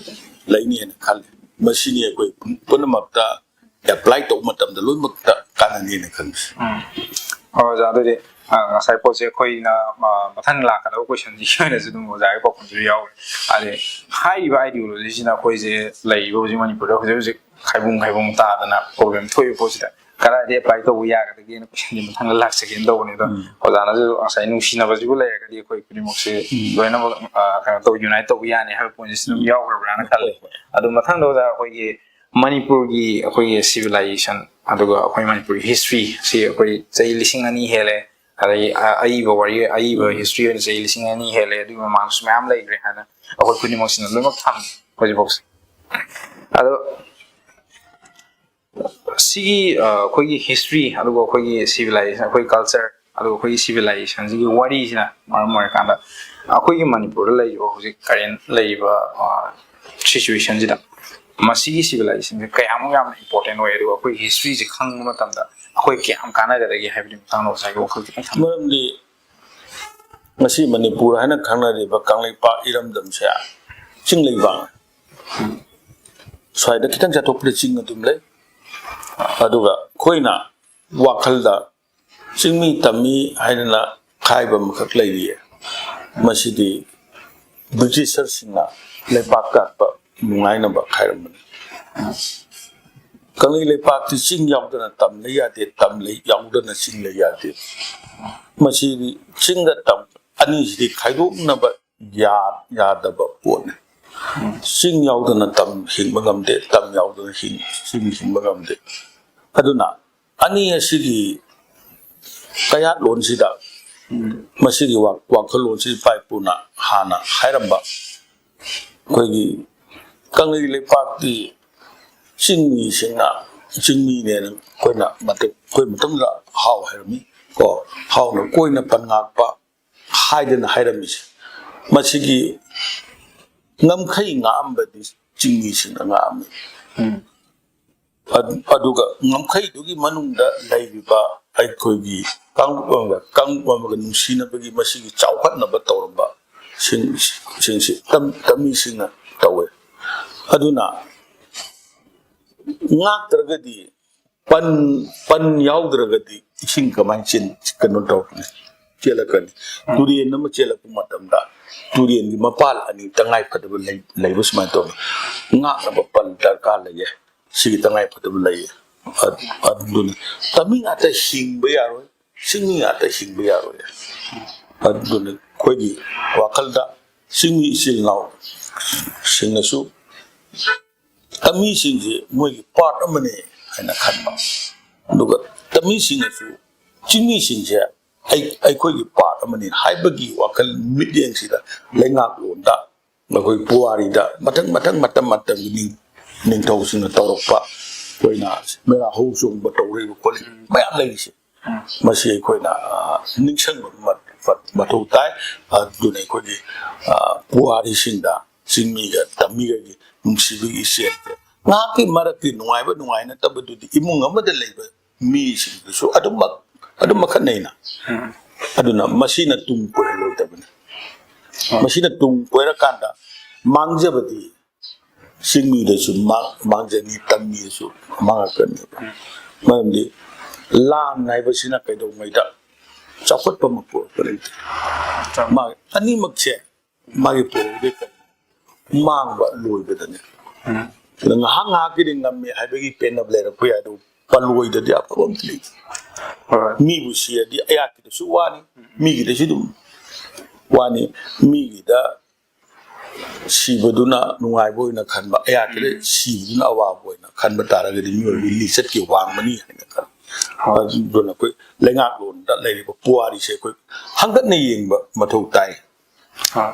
ꯂꯩꯅꯤ ꯍꯥꯏꯅ ꯈꯜꯂꯤ꯫ ꯃꯁꯤꯅꯤ ꯑꯩꯈꯣꯏ ꯄꯨꯝꯅꯃꯛꯇ apply ꯇꯧꯕ ꯃꯇꯝꯗ ꯂꯣꯏꯅꯃꯛꯇ ꯀꯥꯟꯅꯅꯤꯅ ꯈꯟꯕꯁꯦ꯫ ꯎꯝ꯫ ꯍꯣꯏ ꯑꯣꯖꯥ, ꯑꯗꯨꯗꯤ, ꯑ, ꯉꯁꯥꯏ ꯄꯣꯠꯁꯦ ꯑꯩꯈꯣꯏꯅ, ꯑ, ꯃꯊꯪ ꯂꯥꯛꯀꯗꯕ questionꯁꯤꯒꯤ ꯑꯣꯏꯅꯁꯨ ꯑꯗꯨꯝ ꯑꯣꯖꯥꯒꯤ ꯄꯥꯎꯈꯨꯝꯁꯨ ꯌꯥꯎꯔꯦ꯫ ꯑꯗꯩ ꯍꯥꯏꯔꯤꯕ ideologyꯁꯤꯅ ꯑꯩꯈꯣꯏꯁꯦ ꯂꯩꯔꯤꯕ ꯍꯧꯖꯤꯛ ꯃꯅꯤꯄꯨꯔꯗ ꯍꯧꯖꯤꯛ ꯍꯧꯖꯤꯛ ꯈꯥꯏꯕꯨꯡ ꯈꯥꯏꯕꯨꯡ ꯇꯥꯗꯅ problem ꯊꯣꯛꯏꯕ ꯄꯣꯠꯁꯤꯗ ꯀꯗꯥꯏꯗ ꯑꯦꯄ꯭ꯂꯥꯏ ꯇꯧꯕ ꯌꯥꯒꯗꯒꯦꯅ ꯀꯣꯏꯁꯟꯁꯦ ꯃꯊꯪꯗ ꯂꯥꯛꯆꯒꯦꯅ ꯇꯧꯕꯅꯦ꯫ ꯑꯗꯣ ꯑꯣꯖꯥꯅꯁꯨ ꯉꯁꯥꯏ ꯅꯨꯡꯁꯤꯅꯕꯁꯤꯕꯨ ꯂꯩꯔꯒꯗꯤ ꯑꯩꯈꯣꯏ ꯈꯨꯗꯤꯡꯃꯛꯁꯦ ꯂꯣꯏꯅꯃꯛ, ꯑ, ꯀꯩꯅꯣ ꯇꯧ, ꯌꯨꯅꯥꯏꯠ ꯇꯧꯕ ꯌꯥꯅꯤ ꯍꯥꯏꯕ ꯄꯣꯏꯟꯠꯁꯤ ꯑꯗꯨꯝ ꯌꯥꯎꯈ꯭ꯔꯕ꯭ꯔꯥꯅ ꯈꯜꯂꯦ꯫ ꯑꯗꯣ ꯃꯊꯪꯗ ꯑꯣꯖꯥ, ꯑꯩꯈꯣꯏꯒꯤ ꯃꯅꯤꯄꯨꯔꯒꯤ ꯑꯩꯈꯣꯏꯒꯤ ꯁꯤꯚꯤꯂꯥꯏꯖꯦꯁꯟ, ꯑꯗꯨꯒ ꯑꯩꯈꯣꯏ ꯃꯅꯤꯄꯨꯔꯒꯤ ꯍꯤꯁꯇ꯭ꯔꯤ ꯑꯁꯤ ꯑꯩꯈꯣꯏ ꯆꯍꯤ ꯂꯤꯁꯤꯡ ꯑꯅꯤ ꯍꯦꯜꯂꯦ꯫ ꯑꯗꯒꯤ ꯑ-, ꯑꯏꯕ ꯋꯥꯔꯤ, ꯑꯏꯕ ꯍꯤꯁꯇ꯭ꯔꯤ ꯑꯣꯏꯅ ꯆꯍꯤ ꯂꯤꯁꯤꯡ ꯑꯅꯤ ꯍꯦꯜꯂꯦ, ꯑꯗꯨꯒꯤ ꯃꯃꯥꯡꯗꯁꯨ ꯃꯌꯥꯝ ꯂꯩꯈ꯭ꯔꯦ ꯍꯥꯏꯅ ꯑꯩꯈꯣꯏ ꯈꯨꯗꯤꯡꯃꯛꯁꯤꯅ ꯂꯣꯏꯅꯃꯛ ꯊꯝꯃꯤ ꯍꯧꯖꯤꯛꯐꯥꯎꯁꯦ꯫ ꯑꯗꯣ ꯁꯤꯒꯤ, ꯑ, ꯑꯩꯈꯣꯏꯒꯤ ꯍꯤꯁꯇ꯭ꯔꯤ, ꯑꯗꯨꯒ ꯑꯩꯈꯣꯏꯒꯤ ꯁꯤꯚꯤꯂꯥꯏꯖꯦꯁꯟ, ꯑꯩꯈꯣꯏ ꯀꯜꯆꯔ, ꯑꯗꯨꯒ ꯑꯩꯈꯣꯏꯒꯤ ꯁꯤꯚꯤꯂꯥꯏꯖꯦꯁꯟꯁꯤꯒꯤ ꯋꯥꯔꯤꯁꯤꯅ ꯃꯔꯝ ꯑꯣꯏꯔꯀꯥꯟꯗ ꯑꯩꯈꯣꯏꯒꯤ ꯃꯅꯤꯄꯨꯔꯗ ꯂꯩꯔꯤꯕ ꯍꯧꯖꯤꯛ ꯀꯔꯦꯟ ꯂꯩꯔꯤꯕ, ꯑ, ꯁꯤꯆꯨꯋꯦꯁꯟꯁꯤꯗ ꯃꯁꯤꯒꯤ ꯁꯤꯚꯤꯂꯥꯏꯖꯦꯁꯟꯁꯦ ꯀꯌꯥꯃꯨꯛ ꯌꯥꯝꯅ ꯏꯝꯄꯣꯔꯇꯦꯟ ꯑꯣꯏ, ꯑꯗꯨꯒ ꯑꯩꯈꯣꯏꯒꯤ ꯍꯤꯁꯇ꯭ꯔꯤꯁꯦ ꯈꯪꯕ ꯃꯇꯝꯗ ꯑꯩꯈꯣꯏ ꯀꯌꯥꯝ ꯀꯥꯟꯅꯒꯗꯒꯦ ꯍꯥꯏꯕꯒꯤ ꯃꯇꯥꯡꯗ ꯑꯣꯖꯥꯒꯤ ꯋꯥꯈꯜ ꯈꯤꯇꯪ ꯊꯝꯕꯤꯌꯨ꯫ ꯃꯔꯝꯗꯤ ꯉꯁꯤ ꯃꯅꯤꯄꯨꯔ ꯍꯥꯏꯅ ꯈꯪꯅꯔꯤꯕ ꯀꯪꯂꯩꯄꯥꯛ ꯏꯔꯝꯗꯝꯁꯦ ꯆꯤꯡ ꯂꯩꯕꯥꯛꯅꯤ꯫ ꯁ꯭ꯋꯥꯏꯗ ꯈꯤꯇꯪ ꯆꯠꯊꯣꯛꯄꯗ ꯆꯤꯡ ꯑꯗꯨꯝ ꯂꯩ꯫ ꯑꯗꯨꯒ ꯑꯩꯈꯣꯏꯅ ꯋꯥꯈꯜꯗ ꯆꯤꯡꯃꯤ ꯇꯝꯃꯤ ꯍꯥꯏꯗꯅ ꯈꯥꯏꯕ ꯑꯃꯈꯛ ꯂꯩꯔꯤꯌꯦ꯫ ꯃꯁꯤꯗꯤ ꯕ꯭ꯔꯤꯇꯤꯁꯔꯁꯤꯡꯅ ꯂꯩꯄꯥꯛ ꯀꯥꯠꯄ ꯅꯨꯡꯉꯥꯏꯅꯕ ꯈꯥꯏꯔꯝꯕꯅꯤ꯫ ꯀꯪꯂꯩ ꯂꯩꯄꯥꯛꯇꯤ ꯆꯤꯡ ꯌꯥꯎꯗꯅ ꯇꯝ ꯂꯩ ꯌꯥꯗꯦ, ꯇꯝ ꯂꯩ ꯌꯥꯎꯗꯅ ꯆꯤꯡ ꯂꯩ ꯌꯥꯗꯦ꯫ ꯃꯁꯤꯗꯤ ꯆꯤꯡꯒ ꯇꯝ ꯑꯅꯤꯁꯤꯗꯤ ꯈꯥꯏꯗꯣꯛꯅꯕ ꯌꯥ-, ꯌꯥꯗꯕ ꯄꯣꯠꯅꯤ꯫ ꯆꯤꯡ ꯌꯥꯎꯗꯅ ꯇꯝ ꯍꯤꯡꯕ ꯉꯝꯗꯦ, ꯇꯝ ꯌꯥꯎꯗꯅ ꯍꯤꯡ-, ꯆꯤꯡ ꯍꯤꯡꯕ ꯉꯝꯗꯦ꯫ ꯑꯗꯨꯅ ꯑꯅꯤ ꯑꯁꯤꯒꯤ ꯀꯌꯥꯠꯂꯣꯟꯁꯤꯗ, ꯃꯁꯤꯒꯤ ꯋꯥ-, ꯋꯥꯈꯜꯂꯣꯟꯁꯤ ꯏꯄꯥ ꯏꯄꯨꯅ ꯍꯥꯟꯅ ꯍꯥꯏꯔꯝꯕ, ꯑꯩꯈꯣꯏꯒꯤ ꯀꯪꯂꯩ ꯂꯩꯄꯥꯛꯀꯤ ꯆꯤꯡꯃꯤꯁꯤꯡꯅ, ꯆꯤꯡꯃꯤꯅꯦꯅ ꯑꯩꯈꯣꯏꯅ ꯃꯇꯝ, ꯑꯩꯈꯣꯏ ꯃꯇꯝꯗ ꯍꯥꯎ ꯍꯥꯏꯔꯝꯃꯤ ꯀꯣ, ꯍꯥꯎꯅ ꯀꯣꯏꯅ ꯄꯟ ꯉꯥꯛꯄ ꯍꯥꯏꯗꯅ ꯍꯥꯏꯔꯝꯃꯤꯁꯦ, ꯃꯁꯤꯒꯤ ꯉꯝꯈꯩ ꯉꯥꯛꯑꯝꯕꯗꯤ ꯆꯤꯡꯃꯤꯁꯤꯡꯅ ꯉꯥꯛꯑꯝꯃꯤ꯫ ꯑꯗꯨ-, ꯑꯗꯨꯒ ꯉꯝꯈꯩꯗꯨꯒꯤ ꯃꯅꯨꯡꯗ ꯂꯩꯔꯤꯕ ꯑꯩꯈꯣꯏꯒꯤ ꯀꯥꯡꯂꯨꯞ ꯑꯃꯒ, ꯀꯥꯡꯂꯨꯞ ꯑꯃꯒ ꯅꯨꯡꯁꯤꯅꯕꯒꯤ ꯃꯁꯤꯒꯤ ꯆꯥꯎꯈꯠꯅꯕ ꯇꯧꯔꯝꯕ ꯁꯤꯡ-, ꯁꯤꯡꯁꯤ ꯇꯝ-, ꯇꯝꯃꯤꯁꯤꯡꯅ ꯇꯧꯋꯦ꯫ ꯑꯗꯨꯅ ꯉꯥꯛꯇ꯭ꯔꯒꯗꯤ, ꯄꯟ, ꯄꯟ ꯌꯥꯎꯗ꯭ꯔꯒꯗꯤ ꯏꯁꯤꯡ ꯀꯃꯥꯏꯅ ꯆꯦꯟ-, ꯀꯩꯅꯣ ꯇꯧꯔꯛꯀꯅꯤ, ꯆꯦꯜꯂꯛꯀꯅꯤ? ꯇꯨꯔꯦꯟ ꯑꯃ ꯆꯦꯜꯂꯛꯄ ꯃꯇꯝꯗ ꯇꯨꯔꯦꯟꯒꯤ ꯃꯄꯥꯜ ꯑꯅꯤ ꯇꯉꯥꯏ ꯐꯗꯕ ꯂꯩ-, ꯂꯩꯕ ꯁꯨꯃꯥꯏꯅ ꯇꯧꯋꯤ꯫ ꯉꯥꯛꯅꯕ ꯄꯟ ꯗꯔꯀꯥꯔ ꯂꯩꯌꯦ, ꯁꯤꯒꯤ ꯇꯉꯥꯏ ꯐꯗꯕ ꯂꯩꯌꯦ꯫ ꯑꯗꯨꯅ ꯇꯝꯃꯤ ꯉꯥꯛꯇ ꯍꯤꯡꯕ ꯌꯥꯔꯣꯏ, ꯆꯤꯡꯃꯤ ꯉꯥꯛꯇ ꯍꯤꯡꯕ ꯌꯥꯔꯣꯏ꯫ ꯑꯗꯨꯅ ꯑꯩꯈꯣꯏꯒꯤ ꯋꯥꯈꯜꯗ ꯆꯤꯡꯃꯤ ꯏꯆꯤꯜ ꯏꯅꯥꯎ ꯁꯤꯡꯅꯁꯨ ꯇꯝꯃꯤꯁꯤꯡꯁꯦ ꯃꯣꯏꯒꯤ ꯄꯥꯔꯠ ꯑꯃꯅꯤ ꯍꯥꯏꯅ ꯈꯟꯕ, ꯑꯗꯨꯒ ꯇꯝꯃꯤꯁꯤꯡꯅꯁꯨ ꯆꯤꯡꯃꯤꯁꯤꯡꯁꯦ ꯑꯩ-, ꯑꯩꯈꯣꯏꯒꯤ ꯄꯥꯔꯠ ꯑꯃꯅꯤ ꯍꯥꯏꯕꯒꯤ ꯋꯥꯈꯜ ꯃꯤꯠꯌꯦꯡꯁꯤꯗ ꯂꯩꯉꯥꯛꯂꯣꯟꯗ ꯑꯩꯈꯣꯏ ꯄꯨꯋꯥꯔꯤꯗ ꯃꯊꯪ ꯃꯊꯪ ꯃꯇꯝ ꯃꯇꯝꯒꯤ ꯅꯤꯡ-, ꯅꯤꯡꯊꯧꯁꯤꯡꯅ ꯇꯧꯔꯛꯄ ꯑꯩꯈꯣꯏꯅ ꯃꯦꯔꯥ ꯍꯧ ꯆꯣꯡꯕ ꯇꯧꯔꯛꯏꯕ ꯈꯣꯠꯂꯤ ꯃꯌꯥꯝ ꯂꯩꯔꯤꯁꯦ꯫ ꯃꯁꯤ ꯑꯩꯈꯣꯏꯅ, ꯑ, ꯅꯤꯡꯁꯤꯡꯕ ꯃ-, ꯃ-, ꯃꯊꯧ ꯇꯥꯏ꯫ ꯑꯗꯨꯅ ꯑꯩꯈꯣꯏꯒꯤ, ꯑ, ꯄꯨꯋꯥꯔꯤꯁꯤꯡꯗ ꯆꯤꯡꯃꯤꯒ ꯇꯝꯃꯤꯒꯒꯤ ꯅꯨꯡꯁꯤꯕꯒꯤ ꯏꯆꯦꯜꯁꯦ ꯉꯥꯏꯍꯥꯛꯀꯤ ꯃꯔꯛꯀꯤ ꯅꯨꯡꯉꯥꯏꯕ ꯅꯨꯡꯉꯥꯏꯅꯗꯕꯗꯨꯗꯤ ꯏꯃꯨꯡ ꯑꯃꯗ ꯂꯩꯕ ꯃꯤꯁꯤꯡꯗꯨꯁꯨ ꯑꯗꯨꯝꯃꯛ, ꯑꯗꯨꯝ ꯃꯈꯟꯅꯩꯅ꯫ ꯑꯗꯨꯅ ꯃꯁꯤꯅ ꯇꯨꯡ ꯀꯣꯏꯍꯜꯂꯣꯏꯗꯕꯅꯤ꯫ ꯃꯁꯤꯅ ꯇꯨꯡ ꯀꯣꯏꯔꯀꯥꯟꯗ ꯃꯥꯡꯖꯕꯗꯤ ꯆꯤꯡꯃꯤꯗꯁꯨ ꯃꯥꯡ-, ꯃꯥꯡꯖꯅꯤ, ꯇꯝꯃꯤꯗꯁꯨ ꯃꯥꯡꯉꯛꯀꯅꯦꯕ꯫ ꯃꯔꯝꯗꯤ ꯂꯥꯟ ꯍꯥꯏꯕꯁꯤꯅ ꯀꯩꯗꯧꯉꯩꯗ ꯆꯥꯎꯈꯠꯄ ꯑꯃ ꯄꯨꯔꯛꯄ ꯂꯩꯇꯦ꯫ ꯃꯥ ꯑꯅꯤꯃꯛꯁꯦ ꯃꯥꯒꯤ ꯄꯨꯔꯛꯏꯗꯩ ꯀꯩꯅꯣ ꯃꯥꯡꯕ ꯂꯣꯏꯕꯗꯅꯦ꯫ ꯑꯗ ꯉꯥꯏꯍꯥꯛ ꯉꯥꯏꯍꯥꯛꯀꯤꯗꯤ ꯉꯝꯃꯦ ꯍꯥꯏꯕꯒꯤ ꯄꯦꯟꯅꯕ ꯂꯩꯔꯛꯄ ꯌꯥꯏ, ꯑꯗꯨ ꯄꯜꯂꯣꯏꯗꯗꯤ ꯑꯐꯕ ꯑꯝꯇ ꯂꯩꯇꯦ꯫ ꯍꯣꯏ꯫ ꯃꯤꯕꯨ ꯁꯤꯔꯗꯤ ꯑꯌꯥꯛꯀꯤꯗꯁꯨ ꯋꯥꯅꯤ, ꯃꯤꯒꯤꯗꯁꯨ ꯑꯗꯨꯝ ꯋꯥꯅꯤ꯫ ꯃꯤꯒꯤꯗ ꯁꯤꯕꯗꯨꯅ ꯅꯨꯡꯉꯥꯏꯕ ꯑꯣꯏꯅ ꯈꯟꯕ, ꯑꯌꯥꯛꯀꯤꯗ ꯁꯤꯕꯗꯨꯅ ꯑꯋꯥꯕ ꯑꯣꯏꯅ ꯈꯟꯕ ꯇꯥꯔꯒꯗꯤ ꯃꯤꯑꯣꯏꯕꯒꯤ ꯂꯤꯆꯠꯀꯤ ꯋꯥꯡꯃꯅꯤ ꯍꯥꯏꯅ ꯈꯜꯂꯤ꯫ ꯍꯣꯏ꯫ ꯑꯗꯨꯅ ꯑꯩꯈꯣꯏ ꯂꯩꯉꯥꯛꯂꯣꯟꯗ ꯂꯩꯔꯤꯕ ꯄꯨꯋꯥꯔꯤꯁꯦ ꯑꯩꯈꯣꯏ ꯍꯪꯒꯠꯅ ꯌꯦꯡꯕ ꯃꯊꯧ ꯇꯥꯏ꯫ ꯑꯥ꯫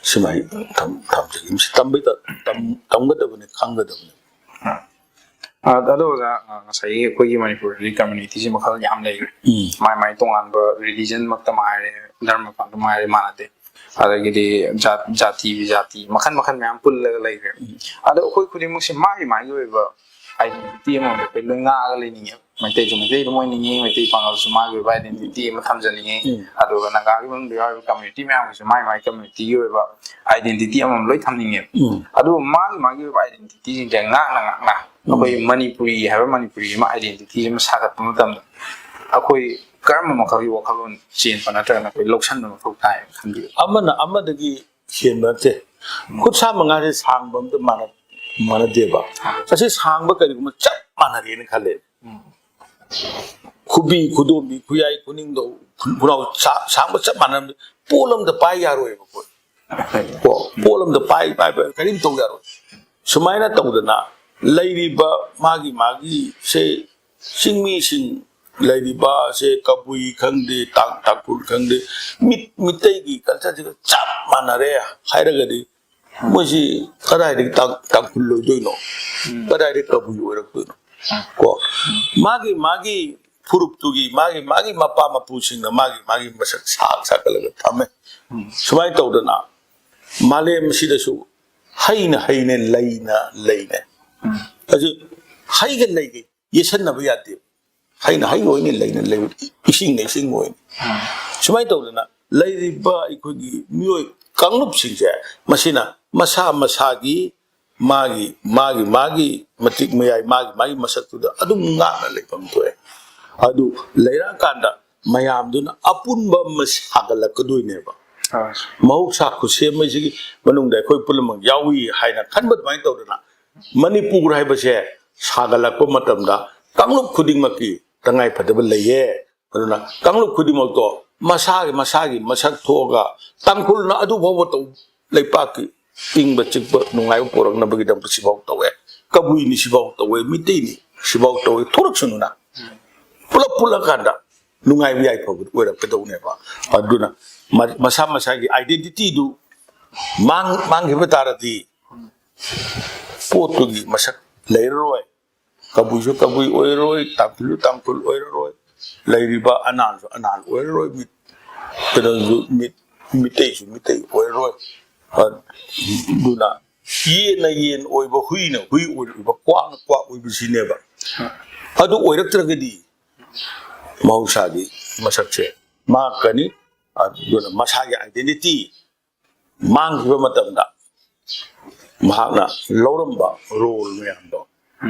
ꯁꯨꯃꯥꯏꯅ ꯊꯝ-, ꯊꯝꯖꯒꯦ꯫ ꯃꯁꯤ ꯇꯝꯕꯩ ꯇ-, ꯇꯝ-, ꯇꯝꯒꯗꯕꯅꯤ, ꯈꯪꯒꯗꯕꯅꯤ꯫ ꯑꯥ꯫ ꯑꯥ, ꯑꯗꯣ ꯑꯣꯖꯥ, ꯑꯥ, ꯉꯁꯥꯏꯒꯤ ꯑꯩꯈꯣꯏꯒꯤ ꯃꯅꯤꯄꯨꯔꯗꯗꯤ ꯀꯝꯃ꯭ꯌꯨꯅꯤꯇꯤꯁꯦ ꯃꯈꯜ ꯌꯥꯝ ꯂꯩꯈ꯭ꯔꯦ꯫ ꯎꯝ꯫ ꯃꯥꯏ ꯃꯥꯏ ꯇꯣꯉꯥꯟꯕ ꯔꯤꯂꯤꯖꯟꯃꯛꯇ ꯍꯥꯏꯔꯦ, ꯙꯔꯃ ꯃꯥꯏꯔꯦ, ꯃꯥꯟꯅꯗꯦ꯫ ꯑꯗꯒꯤꯗꯤ ꯖꯥꯠ-, ꯖꯥꯇꯤ ꯖꯥꯇꯤ ꯃꯈꯜ ꯃꯈꯜ ꯃꯌꯥꯝ ꯄꯨꯜꯂꯒ ꯂꯩꯈ꯭ꯔꯦ꯫ ꯎꯝ꯫ ꯑꯗꯣ ꯑꯩꯈꯣꯏ ꯈꯨꯗꯤꯡꯃꯛꯁꯦ ꯃꯥꯒꯤ ꯃꯥꯒꯤ ꯑꯣꯏꯕ ꯑꯥꯏꯗꯦꯟꯇꯤꯇꯤ ꯑꯃꯃꯝꯗ ꯑꯩꯈꯣꯏ ꯂꯣꯏ ꯉꯥꯛꯑꯒ ꯂꯩꯅꯤꯡꯉꯦꯕ꯫ ꯃꯩꯇꯩꯁꯨ ꯃꯩꯇꯩ ꯑꯗꯨꯝ ꯑꯣꯏꯅꯤꯡꯉꯤ, ꯃꯩꯇꯩ ꯄꯥꯉꯜꯁꯨ ꯃꯥꯒꯤ ꯑꯣꯏꯕ ꯑꯥꯏꯗꯦꯟꯇꯤꯇꯤ ꯑꯃ ꯊꯝꯖꯅꯤꯡꯉꯤ꯫ ꯎꯝ꯫ ꯑꯗꯨꯒ ꯅꯥꯒꯥꯒꯤ ꯃꯅꯨꯡꯗ ꯌꯥꯎꯔꯤꯕ ꯀꯝꯃ꯭ꯌꯨꯅꯤꯇꯤ ꯃꯌꯥꯝꯒꯤꯁꯨ ꯃꯥꯒꯤ ꯃꯥꯒꯤ ꯀꯝꯃ꯭ꯌꯨꯅꯤꯇꯤꯒꯤ ꯑꯣꯏꯕ ꯑꯥꯏꯗꯦꯟꯇꯤꯇꯤ ꯑꯃꯃꯝ ꯂꯣꯏ ꯊꯝꯅꯤꯡꯉꯦꯕ꯫ ꯎꯝ꯫ ꯑꯗꯨꯕꯨ ꯃꯥꯒꯤ ꯃꯥꯒꯤ ꯑꯣꯏꯕ ꯑꯥꯏꯗꯦꯟꯇꯤꯇꯤꯁꯤꯡꯁꯦ ꯉꯥꯛꯅ ꯉꯥꯛꯅ ꯎꯝ꯫ ꯑꯩꯈꯣꯏ ꯃꯅꯤꯄꯨꯔꯤ ꯍꯥꯏꯕ ꯃꯅꯤꯄꯨꯔꯤ ꯑꯃ ꯑꯥꯏꯗꯦꯟꯇꯤꯇꯤ ꯑꯃ ꯁꯥꯒꯠꯄ ꯃꯇꯝꯗ ꯑꯩꯈꯣꯏ ꯀꯔꯝꯕ ꯃꯈꯜꯒꯤ ꯋꯥꯈꯜꯂꯣꯟ ꯆꯦꯟꯕ ꯅꯠꯇ꯭ꯔꯒꯅ ꯑꯩꯈꯣꯏ ꯂꯧꯁꯟꯕ ꯃꯊꯧ ꯇꯥꯏ ꯈꯟꯕꯤꯕ? ꯑꯃꯅ ꯑꯃꯗꯒꯤ ꯍꯦꯟꯕ ꯅꯠꯇꯦ꯫ ꯈꯨꯠ ꯁꯥ ꯃꯉꯥꯁꯦ ꯁꯥꯡꯕ ꯑꯝꯇ ꯃꯥꯟꯅ-, ꯃꯥꯟꯅꯗꯦꯕ꯫ ꯑꯁꯤ ꯁꯥꯡꯕ ꯀꯔꯤꯒꯨꯝꯕ ꯆꯞ ꯃꯥꯟꯅꯔꯦꯅ ꯈꯜꯂꯦ꯫ ꯈꯨꯕꯤ, ꯈꯨꯗꯣꯝꯕꯤ, ꯈꯨꯌꯥꯏ, ꯈꯨꯅꯤꯡꯗꯧ, ꯈꯨꯅꯥꯎ ꯁꯥ-, ꯁꯥꯡꯕ ꯆꯞ ꯃꯥꯟꯅꯔꯝꯗ ꯄꯣꯠ ꯑꯝꯗ ꯄꯥꯏ ꯌꯥꯔꯣꯏꯕ ꯄꯣꯠ꯫ ꯀꯣ, ꯄꯣꯠ ꯑꯝꯗ ꯄꯥꯏ, ꯄꯥꯏ, ꯄꯥꯏ, ꯀꯔꯤꯝ ꯇꯧ ꯌꯥꯔꯣꯏ꯫ ꯁꯨꯃꯥꯏꯅ ꯇꯧꯗꯅ ꯂꯩꯔꯤꯕ ꯃꯥꯒꯤ, ꯃꯥꯒꯤ ꯁꯦ ꯆꯤꯡꯃꯤꯁꯤꯡ ꯂꯩꯔꯤꯕ ꯁꯦ ꯀꯕꯨꯏ ꯈꯪꯗꯦ, ꯇꯥꯡ-, ꯇꯥꯡꯈꯨꯜ ꯈꯪꯗꯦ, ꯃꯤꯠ-, ꯃꯤꯇꯩꯒꯤ culture ꯁꯤꯒ ꯆꯞ ꯃꯥꯟꯅꯔꯦ ꯍꯥꯏꯔꯒꯗꯤ ꯃꯣꯏꯁꯤ ꯀꯗꯥꯏꯗꯒꯤ ꯇꯥꯡ-, ꯇꯥꯡꯈꯨꯜ ꯑꯣꯏꯗꯣꯏꯅꯣ? ꯀꯗꯥꯏꯗꯒꯤ ꯀꯕꯨꯏ ꯑꯣꯏꯔꯛꯇꯣꯏꯅꯣ? ꯀꯣ, ꯃꯥꯒꯤ, ꯃꯥꯒꯤ ꯐꯨꯔꯨꯞꯇꯨꯒꯤ, ꯃꯥꯒꯤ, ꯃꯥꯒꯤ ꯃꯄꯥ ꯃꯄꯨꯁꯤꯡꯅ ꯃꯥꯒꯤ, ꯃꯥꯒꯤ ꯃꯁꯛ ꯁꯥ-, ꯁꯥꯒꯠꯂꯒ ꯊꯝꯃꯦ꯫ ꯁꯨꯃꯥꯏꯅ ꯇꯧꯗꯅ ꯃꯥꯂꯦꯝ ꯑꯁꯤꯗꯁꯨ ꯍꯩꯅ ꯍꯩꯅꯦ, ꯂꯩꯅ ꯂꯩꯅꯦ꯫ ꯑꯗꯨ ꯍꯩꯒ ꯂꯩꯒ ꯌꯦꯠꯁꯟꯅꯕ ꯌꯥꯗꯦ꯫ ꯍꯩꯅ ꯍꯩ ꯑꯣꯏꯅꯤ, ꯂꯩꯅ ꯂꯩ, ꯏꯁꯤꯡꯅ ꯏꯁꯤꯡ ꯑꯣꯏꯅꯤ꯫ ꯁꯨꯃꯥꯏꯅ ꯇꯧꯗꯅ ꯂꯩꯔꯤꯕ ꯑꯩꯈꯣꯏꯒꯤ ꯃꯤꯑꯣꯏ ꯀꯥꯡꯂꯨꯞꯁꯤꯡꯁꯦ, ꯃꯁꯤꯅ ꯃꯁꯥ ꯃꯁꯥꯒꯤ ꯃꯥꯒꯤ, ꯃꯥꯒꯤ, ꯃꯥꯒꯤ ꯃꯇꯤꯛ ꯃꯌꯥꯏ, ꯃꯥꯒꯤ, ꯃꯥꯒꯤ ꯃꯁꯛꯇꯨꯗ ꯑꯗꯨꯝ ꯉꯥꯛꯅ ꯂꯩꯐꯝ ꯊꯣꯛꯑꯦ꯫ ꯑꯗꯨ ꯂꯩꯔꯛꯑꯀꯥꯟꯗ ꯃꯌꯥꯝꯗꯨꯅ ꯑꯄꯨꯟꯕ ꯑꯃ ꯁꯥꯒꯠꯂꯛꯀꯗꯣꯏꯅꯦꯕ꯫ ꯃꯍꯧꯁꯥ ꯈꯨꯠꯁꯦꯝ ꯑꯁꯤꯒꯤ ꯃꯅꯨꯡꯗ ꯑꯩꯈꯣꯏ ꯄꯨꯝꯅꯃꯛ ꯌꯥꯎꯏ ꯍꯥꯏꯅ ꯈꯟꯕ ꯑꯗꯨꯃꯥꯏꯅ ꯇꯧꯗꯅ, ꯃꯅꯤꯄꯨꯔ ꯍꯥꯏꯕꯁꯦ ꯁꯥꯒꯠꯂꯛꯄ ꯃꯇꯝꯗ ꯀꯥꯡꯂꯨꯞ ꯈꯨꯗꯤꯡꯃꯛꯀꯤ ꯇꯉꯥꯏ ꯐꯗꯕ ꯂꯩꯌꯦ꯫ ꯑꯗꯨꯅ ꯀꯥꯡꯂꯨꯞ ꯈꯨꯗꯤꯡꯃꯛꯇꯣ ꯃꯁꯥꯒꯤ, ꯃꯁꯥꯒꯤ ꯃꯁꯛ ꯊꯣꯛꯑꯒ, ꯇꯥꯡꯈꯨꯜꯅ ꯑꯗꯨ ꯐꯥꯎꯕ ꯇꯧ, ꯂꯩꯄꯥꯛꯀꯤ ꯏꯪꯕ ꯆꯤꯛꯄ ꯅꯨꯡꯉꯥꯏꯕ ꯄꯨꯔꯛꯅꯕꯒꯤꯗꯃꯛꯇ ꯁꯤꯐꯥꯎ ꯇꯧꯋꯦ, ꯀꯕꯨꯏꯅꯤ ꯁꯤꯐꯥꯎ ꯇꯧꯋꯦ, ꯃꯤꯇꯩꯅꯤ ꯁꯤꯐꯥꯎ ꯇꯧꯋꯦ, ꯊꯣꯛꯂꯛꯁꯅꯨꯅ ꯄꯨꯂꯞ ꯄꯨꯜꯂꯀꯥꯟꯗ ꯅꯨꯡꯉꯥꯏꯕ ꯌꯥꯏꯐꯕꯗꯨ ꯑꯣꯏꯔꯛꯀꯗꯧꯅꯦꯕ꯫ ꯑꯗꯨꯅ ꯃ-, ꯃꯁꯥ ꯃꯁꯥꯒꯤ identity ꯗꯨ ꯃꯥꯡ-, ꯃꯥꯡꯈꯤꯕ ꯇꯥꯔꯗꯤ ꯄꯣꯠꯇꯨꯒꯤ ꯃꯁꯛ ꯂꯩꯔꯔꯣꯏ꯫ ꯀꯕꯨꯏꯁꯨ ꯀꯕꯨꯏ ꯑꯣꯏꯔꯔꯣꯏ, ꯇꯥꯡꯈꯨꯜꯁꯨ ꯇꯥꯡꯈꯨꯜ ꯑꯣꯏꯔꯔꯣꯏ, ꯂꯩꯔꯤꯕ ꯑꯅꯥꯜꯁꯨ ꯑꯅꯥꯜ ꯑꯣꯏꯔꯔꯣꯏ, ꯃꯤꯠ-, ꯀꯩꯅꯣꯁꯨ ꯃꯤꯠ-, ꯃꯤꯇꯩꯁꯨ ꯃꯤꯇꯩ ꯑꯣꯏꯔꯔꯣꯏ꯫ ꯑꯗꯨꯅ ꯌꯦꯟꯅ ꯌꯦꯟ ꯑꯣꯏꯕ, ꯍꯨꯏꯅ ꯍꯨꯏ ꯑꯣꯏꯕ, ꯀ꯭ꯋꯥꯛꯅ ꯀ꯭ꯋꯥꯛ ꯑꯣꯏꯕꯁꯤꯅꯦꯕ꯫ ꯑꯗꯨ ꯑꯣꯏꯔꯛꯇ꯭ꯔꯒꯗꯤ ꯃꯍꯧꯁꯥꯒꯤ ꯃꯁꯛꯁꯦ ꯃꯥꯡꯉꯛꯀꯅꯤ꯫ ꯑꯗꯨꯅ ꯃꯁꯥꯒꯤ identity ꯃꯥꯡꯈꯤꯕ ꯃꯇꯝꯗ ꯃꯍꯥꯛꯅ ꯂꯧꯔꯝꯕ role ꯃꯌꯥꯝꯗꯣ,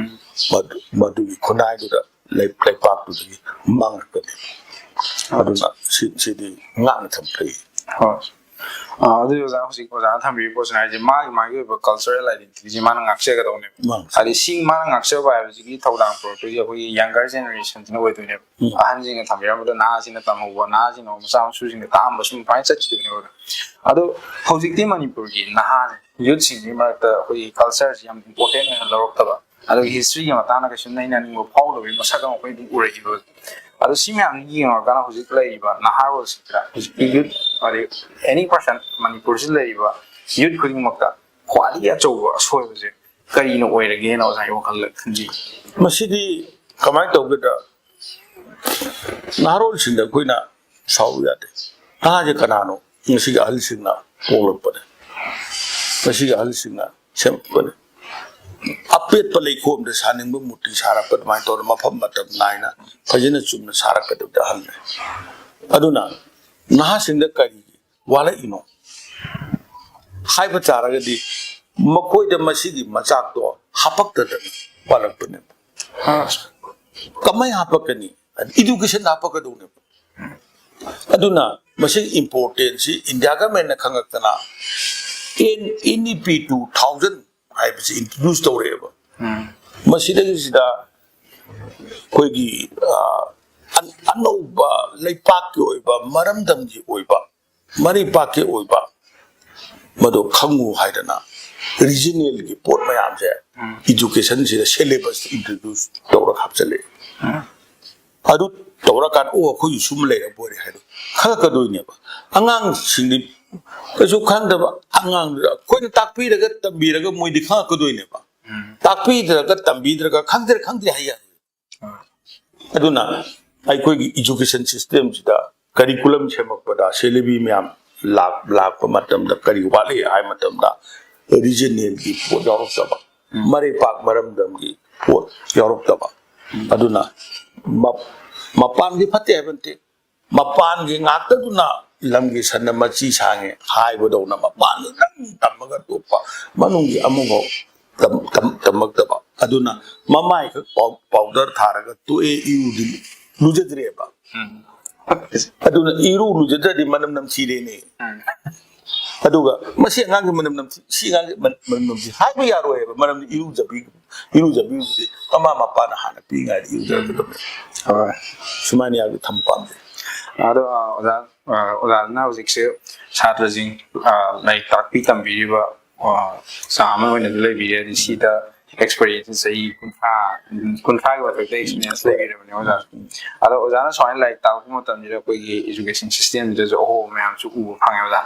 ꯃꯗꯨ-, ꯃꯗꯨꯒꯤ ꯈꯨꯟꯅꯥꯏꯗꯨꯗ ꯂꯩ-, ꯂꯩꯄꯥꯛꯇꯨꯗꯒꯤ ꯃꯥꯡꯂꯛꯀꯅꯤ꯫ ꯑꯗꯨꯅ ꯁꯤ-, ꯁꯤꯗꯤ ꯉꯥꯛꯅ ꯊꯝꯕ ꯐꯩ꯫ ꯍꯣꯏ꯫ ꯑꯥ, ꯑꯗꯨꯗꯤ ꯑꯣꯖꯥ, ꯍꯧꯖꯤꯛ ꯑꯣꯖꯥꯅ ꯊꯝꯕꯤꯔꯤꯕ ꯄꯣꯠꯁꯤꯅ ꯍꯥꯏꯁꯦ ꯃꯥꯒꯤ ꯃꯥꯒꯤ ꯑꯣꯏꯕ ꯀꯜꯆꯔꯦꯜ ꯑꯥꯏꯗꯦꯟꯇꯤꯇꯤꯁꯦ ꯃꯥꯅ ꯉꯥꯛꯆꯒꯗꯧꯅꯦꯕ꯫ ꯃꯥꯅꯤ꯫ ꯍꯥꯏꯗꯤ ꯁꯤ ꯃꯥꯅ ꯉꯥꯛꯆꯕ ꯍꯥꯏꯕꯁꯤꯒꯤ ꯊꯧꯗꯥꯡ ꯄꯨꯔꯛꯇꯣꯏꯁꯦ ꯑꯩꯈꯣꯏꯒꯤ ꯌꯪꯒꯔ ꯖꯦꯅꯦꯔꯦꯁꯟꯁꯤꯅ ꯑꯣꯏꯗꯣꯏꯅꯦꯕ꯫ ꯎꯝ꯫ ꯑꯍꯟꯁꯤꯡꯅ ꯊꯝꯕꯤꯔꯝꯕꯗꯣ ꯅꯍꯥꯁꯤꯡꯅ ꯇꯝꯍꯧꯕ, ꯅꯍꯥꯁꯤꯡꯅ ꯃꯆꯥ ꯃꯁꯨꯁꯤꯡꯗ ꯇꯥꯛꯑꯝꯕ, ꯁꯨꯝ ꯑꯗꯨꯃꯥꯏꯅ ꯆꯠꯈꯤꯗꯣꯏꯅꯦꯕ꯫ ꯑꯗꯣ ꯍꯧꯖꯤꯛꯇꯤ ꯃꯅꯤꯄꯨꯔꯒꯤ ꯅꯍꯥ ꯌꯨꯠꯁꯤꯡꯒꯤ ꯃꯔꯛꯇ ꯑꯩꯈꯣꯏꯒꯤ ꯀꯜꯆꯔꯁꯤ ꯌꯥꯝ ꯏꯝꯄꯣꯔꯇꯦꯟ ꯑꯣꯏꯅ ꯂꯧꯔꯛꯇꯕ, ꯑꯗꯨꯒ ꯍꯤꯁꯇ꯭ꯔꯤꯒꯤ ꯃꯇꯥꯡꯗ ꯀꯩꯁꯨ ꯅꯩꯅꯅꯤꯡꯕ ꯐꯥꯎꯗꯕꯒꯤ ꯃꯁꯛ ꯑꯃ ꯑꯩꯈꯣꯏ ꯑꯗꯨꯝ ꯎꯔꯛꯏꯕ꯫ ꯑꯗꯣ ꯁꯤ ꯃꯌꯥꯝꯁꯤ ꯌꯦꯡꯉꯨꯔꯀꯥꯟꯗ ꯍꯧꯖꯤꯛ ꯂꯩꯔꯤꯕ ꯅꯍꯥꯔꯣꯜꯁꯤꯡꯁꯤꯗ, ꯍꯧꯖꯤꯛꯀꯤ ꯌꯨꯠ, ꯑꯗꯩ ꯑꯦꯅꯤ ꯄꯔꯁꯟ ꯃꯅꯤꯄꯨꯔꯁꯤꯗ ꯂꯩꯔꯤꯕ ꯌꯨꯠ ꯈꯨꯗꯤꯡꯃꯛꯇ ꯈ꯭ꯋꯥꯏꯗꯒꯤ ꯑꯆꯧꯕ ꯑꯁꯣꯏꯕꯁꯦ ꯀꯔꯤꯅ ꯑꯣꯏꯔꯒꯦꯅ ꯑꯣꯖꯥꯒꯤ ꯋꯥꯈꯜꯗ ꯈꯟꯕꯤ? ꯃꯁꯤꯗꯤ ꯀꯃꯥꯏꯅ ꯇꯧꯒꯦꯗ, ꯅꯍꯥꯔꯣꯜꯁꯤꯡꯗ ꯑꯩꯈꯣꯏꯅ ꯁꯥꯎꯕ ꯌꯥꯗꯦ꯫ ꯅꯍꯥꯁꯦ ꯀꯅꯥꯅꯣ? ꯉꯁꯤꯒꯤ ꯑꯍꯜꯁꯤꯡꯅ ꯄꯣꯛꯂꯛꯄꯅꯦ, ꯉꯁꯤꯒꯤ ꯑꯍꯜꯁꯤꯡꯅ ꯁꯦꯝꯃꯛꯄꯅꯦ꯫ ꯑꯄꯦꯠꯄ ꯂꯩꯈꯣꯝꯗ ꯁꯥꯅꯤꯡꯕ ꯃꯨꯔꯇꯤ ꯁꯥꯔꯛꯄ ꯑꯗꯨꯃꯥꯏꯅ ꯇꯧꯗꯅ ꯃꯐꯝ ꯃꯇꯝ ꯅꯥꯏꯅ ꯐꯖꯅ ꯆꯨꯝꯅ ꯁꯥꯔꯛꯀꯗꯕꯗ ꯑꯍꯜꯅꯦ꯫ ꯑꯗꯨꯅ ꯅꯍꯥꯁꯤꯡꯗ ꯀꯔꯤꯒꯤ ꯋꯥꯠꯂꯛꯏꯅꯣ ꯍꯥꯏꯕ ꯇꯥꯔꯒꯗꯤ, ꯃꯈꯣꯏꯗ ꯃꯁꯤꯒꯤ ꯃꯆꯥꯛꯇꯣ ꯍꯥꯄꯛꯇꯗꯅ ꯋꯥꯠꯂꯛꯄꯅꯦꯕ꯫ ꯀꯃꯥꯏꯅ ꯍꯥꯄꯛꯀꯅꯤ? ꯏꯗꯨꯀꯦꯁꯟ ꯍꯥꯄꯛꯀꯗꯧꯅꯦꯕ꯫ ꯑꯗꯨꯅ ꯃꯁꯤꯒꯤ ꯏꯝꯄꯣꯔꯇꯦꯟꯁꯁꯤ ꯏꯟꯗꯤꯌꯥ ꯒꯃꯦꯟꯅ ꯈꯪꯉꯛꯇꯅ N E P two thousand ꯍꯥꯏꯕꯁꯤ ꯏꯟꯇ꯭ꯔꯣꯗ꯭ꯌꯨꯁ ꯇꯧꯔꯛꯑꯦꯕ꯫ ꯃꯁꯤꯗꯩꯁꯤꯗ ꯑꯩꯈꯣꯏꯒꯤ, ꯑ, ꯑꯟ-, ꯑꯅꯧꯕ ꯂꯩꯄꯥꯛꯀꯤ ꯑꯣꯏꯕ, ꯃꯔꯝꯗꯝꯒꯤ ꯑꯣꯏꯕ, ꯃꯔꯩꯄꯥꯛꯀꯤ ꯑꯣꯏꯕ ꯃꯗꯨ ꯈꯪꯉꯨ ꯍꯥꯏꯗꯅ ꯔꯤꯖꯅꯦꯜꯒꯤ ꯄꯣꯠ ꯃꯌꯥꯝꯁꯦ ꯎꯝ꯫ ꯏꯗꯨꯀꯦꯁꯟꯁꯤꯗ ꯁꯦꯂꯦꯕꯁ ꯏꯟꯇ꯭ꯔꯣꯗ꯭ꯌꯨꯁ ꯇꯧꯔꯒ ꯍꯥꯞꯆꯜꯂꯛꯑꯦ꯫ ꯎꯝ꯫ ꯑꯗꯨ ꯇꯧꯔꯀꯥꯟꯗ, "ꯑꯣ, ꯑꯩꯈꯣꯏꯁꯨ ꯁꯨꯝ ꯂꯩꯔꯕ ꯑꯣꯏꯔꯦ" ꯍꯥꯏꯗꯣ ꯈꯪꯉꯛꯀꯗꯣꯏꯅꯦꯕ꯫ ꯑꯉꯥꯡꯁꯤꯡꯗꯤ ꯀꯩꯁꯨ ꯈꯪꯗꯕ ꯑꯉꯥꯡꯗꯨꯗ ꯑꯩꯈꯣꯏꯅ ꯇꯥꯛꯄꯤꯔꯒ ꯇꯝꯕꯤꯔꯒ ꯃꯣꯏꯗꯤ ꯈꯪꯉꯛꯀꯗꯣꯏꯅꯦꯕ꯫ ꯎꯝ꯫ ꯇꯥꯛꯄꯤꯗ꯭ꯔꯒ ꯇꯝꯕꯤꯗ꯭ꯔꯒ ꯈꯪꯗ꯭ꯔꯦ ꯈꯪꯗ꯭ꯔꯦ ꯍꯥꯏ ꯌꯥꯔꯣꯏ꯫ ꯑꯥ꯫ ꯑꯗꯨꯅ ꯑꯩꯈꯣꯏꯒꯤ ꯏꯖꯨꯀꯦꯁꯟ ꯁꯤꯁꯇꯦꯝꯁꯤꯗ ꯀꯔꯤꯀꯨꯂꯝ ꯁꯦꯝꯃꯛꯄꯗ ꯁꯦꯂꯦꯕꯤ ꯃꯌꯥꯝ ꯂꯥꯛ-, ꯂꯥꯛꯄ ꯃꯇꯝꯗ ꯀꯔꯤ ꯋꯥꯠꯂꯤ ꯍꯥꯏ ꯃꯇꯝꯗ ꯔꯤꯖꯅꯦꯜꯒꯤ ꯄꯣꯠ ꯌꯥꯎꯔꯛꯇꯕ, ꯎꯝ꯫ ꯃꯔꯩꯄꯥꯛ ꯃꯔꯝꯗꯝꯒꯤ ꯄꯣꯠ ꯌꯥꯎꯔꯛꯇꯕ꯫ ꯎꯝ꯫ ꯑꯗꯨꯅ ꯃ-, ꯃꯄꯥꯟꯗꯤ ꯐꯠꯇꯦ ꯍꯥꯏꯕ ꯅꯠꯇꯦ, ꯃꯄꯥꯟꯒꯤ ꯉꯥꯛꯇꯗꯨꯅ ꯂꯝꯒꯤ ꯁꯟꯅ ꯃꯆꯤ ꯁꯥꯡꯉꯦ ꯍꯥꯏꯕꯗꯧꯅ ꯃꯄꯥꯟꯗꯨꯗꯪ ꯇꯝꯃꯒ ꯇꯣꯛꯄ, ꯃꯅꯨꯡꯒꯤ ꯑꯃꯐꯥꯎ ꯇꯝ-, ꯇꯝ-, ꯇꯝꯃꯛꯇꯕ꯫ ꯑꯗꯨꯅ ꯃꯃꯥꯏꯈꯛ ꯄꯥꯎ-, ꯄꯥꯎꯗꯔ ꯊꯥꯔꯒ ꯇꯣꯛꯑꯦ, ꯏꯔꯨꯗꯤ ꯂꯨꯖꯗ꯭ꯔꯦꯕ꯫ ꯎꯝ꯫ ꯑꯗꯨꯅ ꯏꯔꯨ ꯂꯨꯖꯗ꯭ꯔꯗꯤ ꯃꯅꯝ ꯅꯝꯊꯤꯔꯦꯅꯦ꯫ ꯑꯗꯨꯒ ꯃꯁꯤ ꯑꯉꯥꯡꯁꯤ ꯃꯅꯝ ꯅꯝꯊꯤ, ꯁꯤ ꯑꯉꯥꯡꯁꯤ ꯃꯅꯝ ꯅꯝꯊꯤ ꯍꯥꯏꯕ ꯌꯥꯔꯣꯏꯕ, ꯃꯔꯝꯗꯤ ꯏꯔꯨꯖꯕꯤ ꯏꯔꯨꯖꯕꯤꯕꯨꯗꯤ ꯃꯃꯥ ꯃꯄꯥꯅ ꯍꯥꯟꯅ ꯄꯤꯛꯏꯉꯩꯗ ꯏꯔꯨꯖꯔꯛꯀꯗꯕꯅꯤ꯫ ꯍꯣꯏ꯫ ꯁꯨꯃꯥꯏꯅ ꯌꯥꯝꯅ ꯊꯝꯕ ꯄꯥꯝꯖꯩ꯫ ꯑꯗꯣ ꯑꯣꯖꯥ, ꯑꯣꯖꯥꯅ ꯍꯧꯖꯤꯛꯁꯦ ꯁꯥꯇ꯭ꯔꯁꯤꯡ ꯂꯥꯏꯔꯤꯛ ꯇꯥꯛꯄꯤ ꯇꯝꯕꯤꯔꯤꯕ ꯆꯥ ꯑꯃ ꯑꯣꯏꯅꯁꯨ ꯂꯩꯕꯤꯔꯦ꯫ ꯑꯗꯩ ꯁꯤꯗ ꯑꯦꯛꯁꯄꯤꯔꯤꯌꯦꯟꯁ ꯆꯍꯤ ꯀꯨꯟꯊ꯭ꯔꯥ ꯀꯨꯟꯊ꯭ꯔꯥꯒꯤ ꯃꯊꯛꯇ ꯑꯦꯛꯁꯄꯤꯔꯤꯌꯦꯟꯁ ꯂꯩꯕꯤꯔꯕꯅꯦ ꯑꯣꯖꯥ꯫ ꯑꯗꯣ ꯑꯣꯖꯥꯅ ꯁꯨꯃꯥꯏꯅ ꯂꯥꯏꯔꯤꯛ ꯇꯥꯛꯄ ꯃꯇꯝꯁꯤꯗ ꯑꯩꯈꯣꯏꯒꯤ ꯏꯖꯨꯀꯦꯁꯟ ꯁꯤꯁꯇꯦꯝꯁꯤꯗꯁꯨ ꯑꯍꯣꯡꯕ ꯃꯌꯥꯝꯁꯨ ꯎꯕ ꯐꯪꯉꯦ ꯑꯣꯖꯥ꯫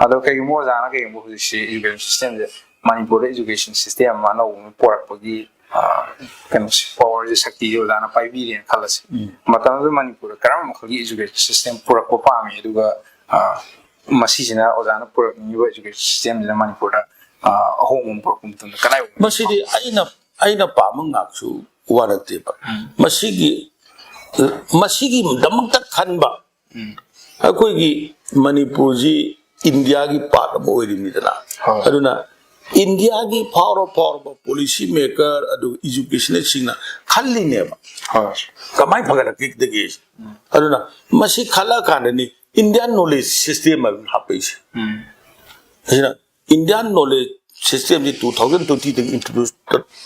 ꯑꯗꯣ ꯀꯩꯒꯨꯝꯕ ꯑꯣꯖꯥꯅ ꯀꯩꯒꯨꯝꯕ ꯍꯧꯖꯤꯛꯁꯤ ꯏꯖꯨꯀꯦꯁꯟ ꯁꯤꯁꯇꯦꯝꯁꯦ, ꯃꯅꯤꯄꯨꯔꯗ ꯏꯖꯨꯀꯦꯁꯟ ꯁꯤꯁꯇꯦꯝ ꯑꯃ ꯑꯅꯧꯕ ꯑꯃ ꯄꯨꯔꯛꯄꯒꯤ ꯀꯩꯅꯣꯁꯦ, ꯄꯋꯥꯔꯁꯦ, ꯁꯛꯇꯤꯁꯦ ꯑꯣꯖꯥꯅ ꯄꯥꯏꯕꯤꯔꯦꯅ ꯈꯜꯂꯁꯦ꯫ ꯃꯇꯝꯗꯨꯗ ꯃꯅꯤꯄꯨꯔꯗ ꯀꯔꯝꯕ ꯃꯈꯜꯒꯤ ꯏꯖꯨꯀꯦꯁꯟ ꯁꯤꯁꯇꯦꯝ ꯄꯨꯔꯛꯄ ꯄꯥꯝꯃꯤ, ꯑꯗꯨꯒ ꯃꯁꯤꯁꯤꯅ ꯑꯣꯖꯥꯅ ꯄꯨꯔꯛꯅꯤꯡꯉꯤꯕ ꯏꯖꯨꯀꯦꯁꯟ ꯁꯤꯁꯇꯦꯝꯁꯤꯅ ꯃꯅꯤꯄꯨꯔꯗ ꯑꯍꯣꯡꯕ ꯑꯃ ꯄꯨꯔꯛꯄ ꯃꯇꯝꯗ ꯀꯗꯥꯏ ꯑꯣꯏꯅ ꯃꯁꯤꯗꯤ ꯑꯩꯅ ꯑꯩꯅ ꯄꯥꯝꯕ ꯉꯥꯛꯁꯨ ꯋꯥ ꯅꯠꯇꯦꯕ꯫ ꯃꯁꯤꯒꯤ ꯃꯁꯤꯒꯤꯗꯃꯛꯇ ꯈꯟꯕ ꯑꯩꯈꯣꯏꯒꯤ ꯃꯅꯤꯄꯨꯔꯁꯤ ꯏꯟꯗꯤꯌꯥꯒꯤ ꯄꯥꯔꯠ ꯑꯃ ꯑꯣꯏꯔꯤꯕꯅꯤꯗꯅ꯫ ꯍꯣꯏ꯫ ꯑꯗꯨꯅ ꯏꯟꯗꯤꯌꯥꯒꯤ ꯐꯥꯎꯔ ꯐꯥꯎꯔꯕ ꯄꯣꯂꯤꯁꯤ ꯃꯦꯀꯔ ꯑꯗꯨꯒ ꯏꯖꯨꯀꯦꯁꯅꯤꯁꯁꯤꯡꯅ ꯈꯜꯂꯤꯅꯦꯕ꯫ ꯍꯣꯏ꯫ ꯀꯃꯥꯏꯅ ꯐꯒꯠꯂꯛꯀꯗꯒꯦ? ꯑꯗꯨꯅ ꯃꯁꯤ ꯈꯜꯂꯛꯑꯀꯥꯟꯗꯅꯤ ꯏꯟꯗꯤꯌꯥꯟ ꯅꯣꯂꯦꯖ ꯁꯤꯁꯇꯦꯝ ꯍꯥꯏꯕ ꯑꯃ ꯍꯥꯞꯄꯛꯏꯁꯦ꯫ ꯑꯁꯤꯅ ꯏꯟꯗꯤꯌꯥꯟ ꯅꯣꯂꯦꯖ ꯁꯤꯁꯇꯦꯝꯁꯤ ꯇꯨ ꯊꯥꯎꯖꯟ ꯇ꯭ꯋꯦꯟꯇꯤꯗꯒꯤ ꯏꯟꯇ꯭ꯔꯣꯗ꯭ꯌꯨꯁ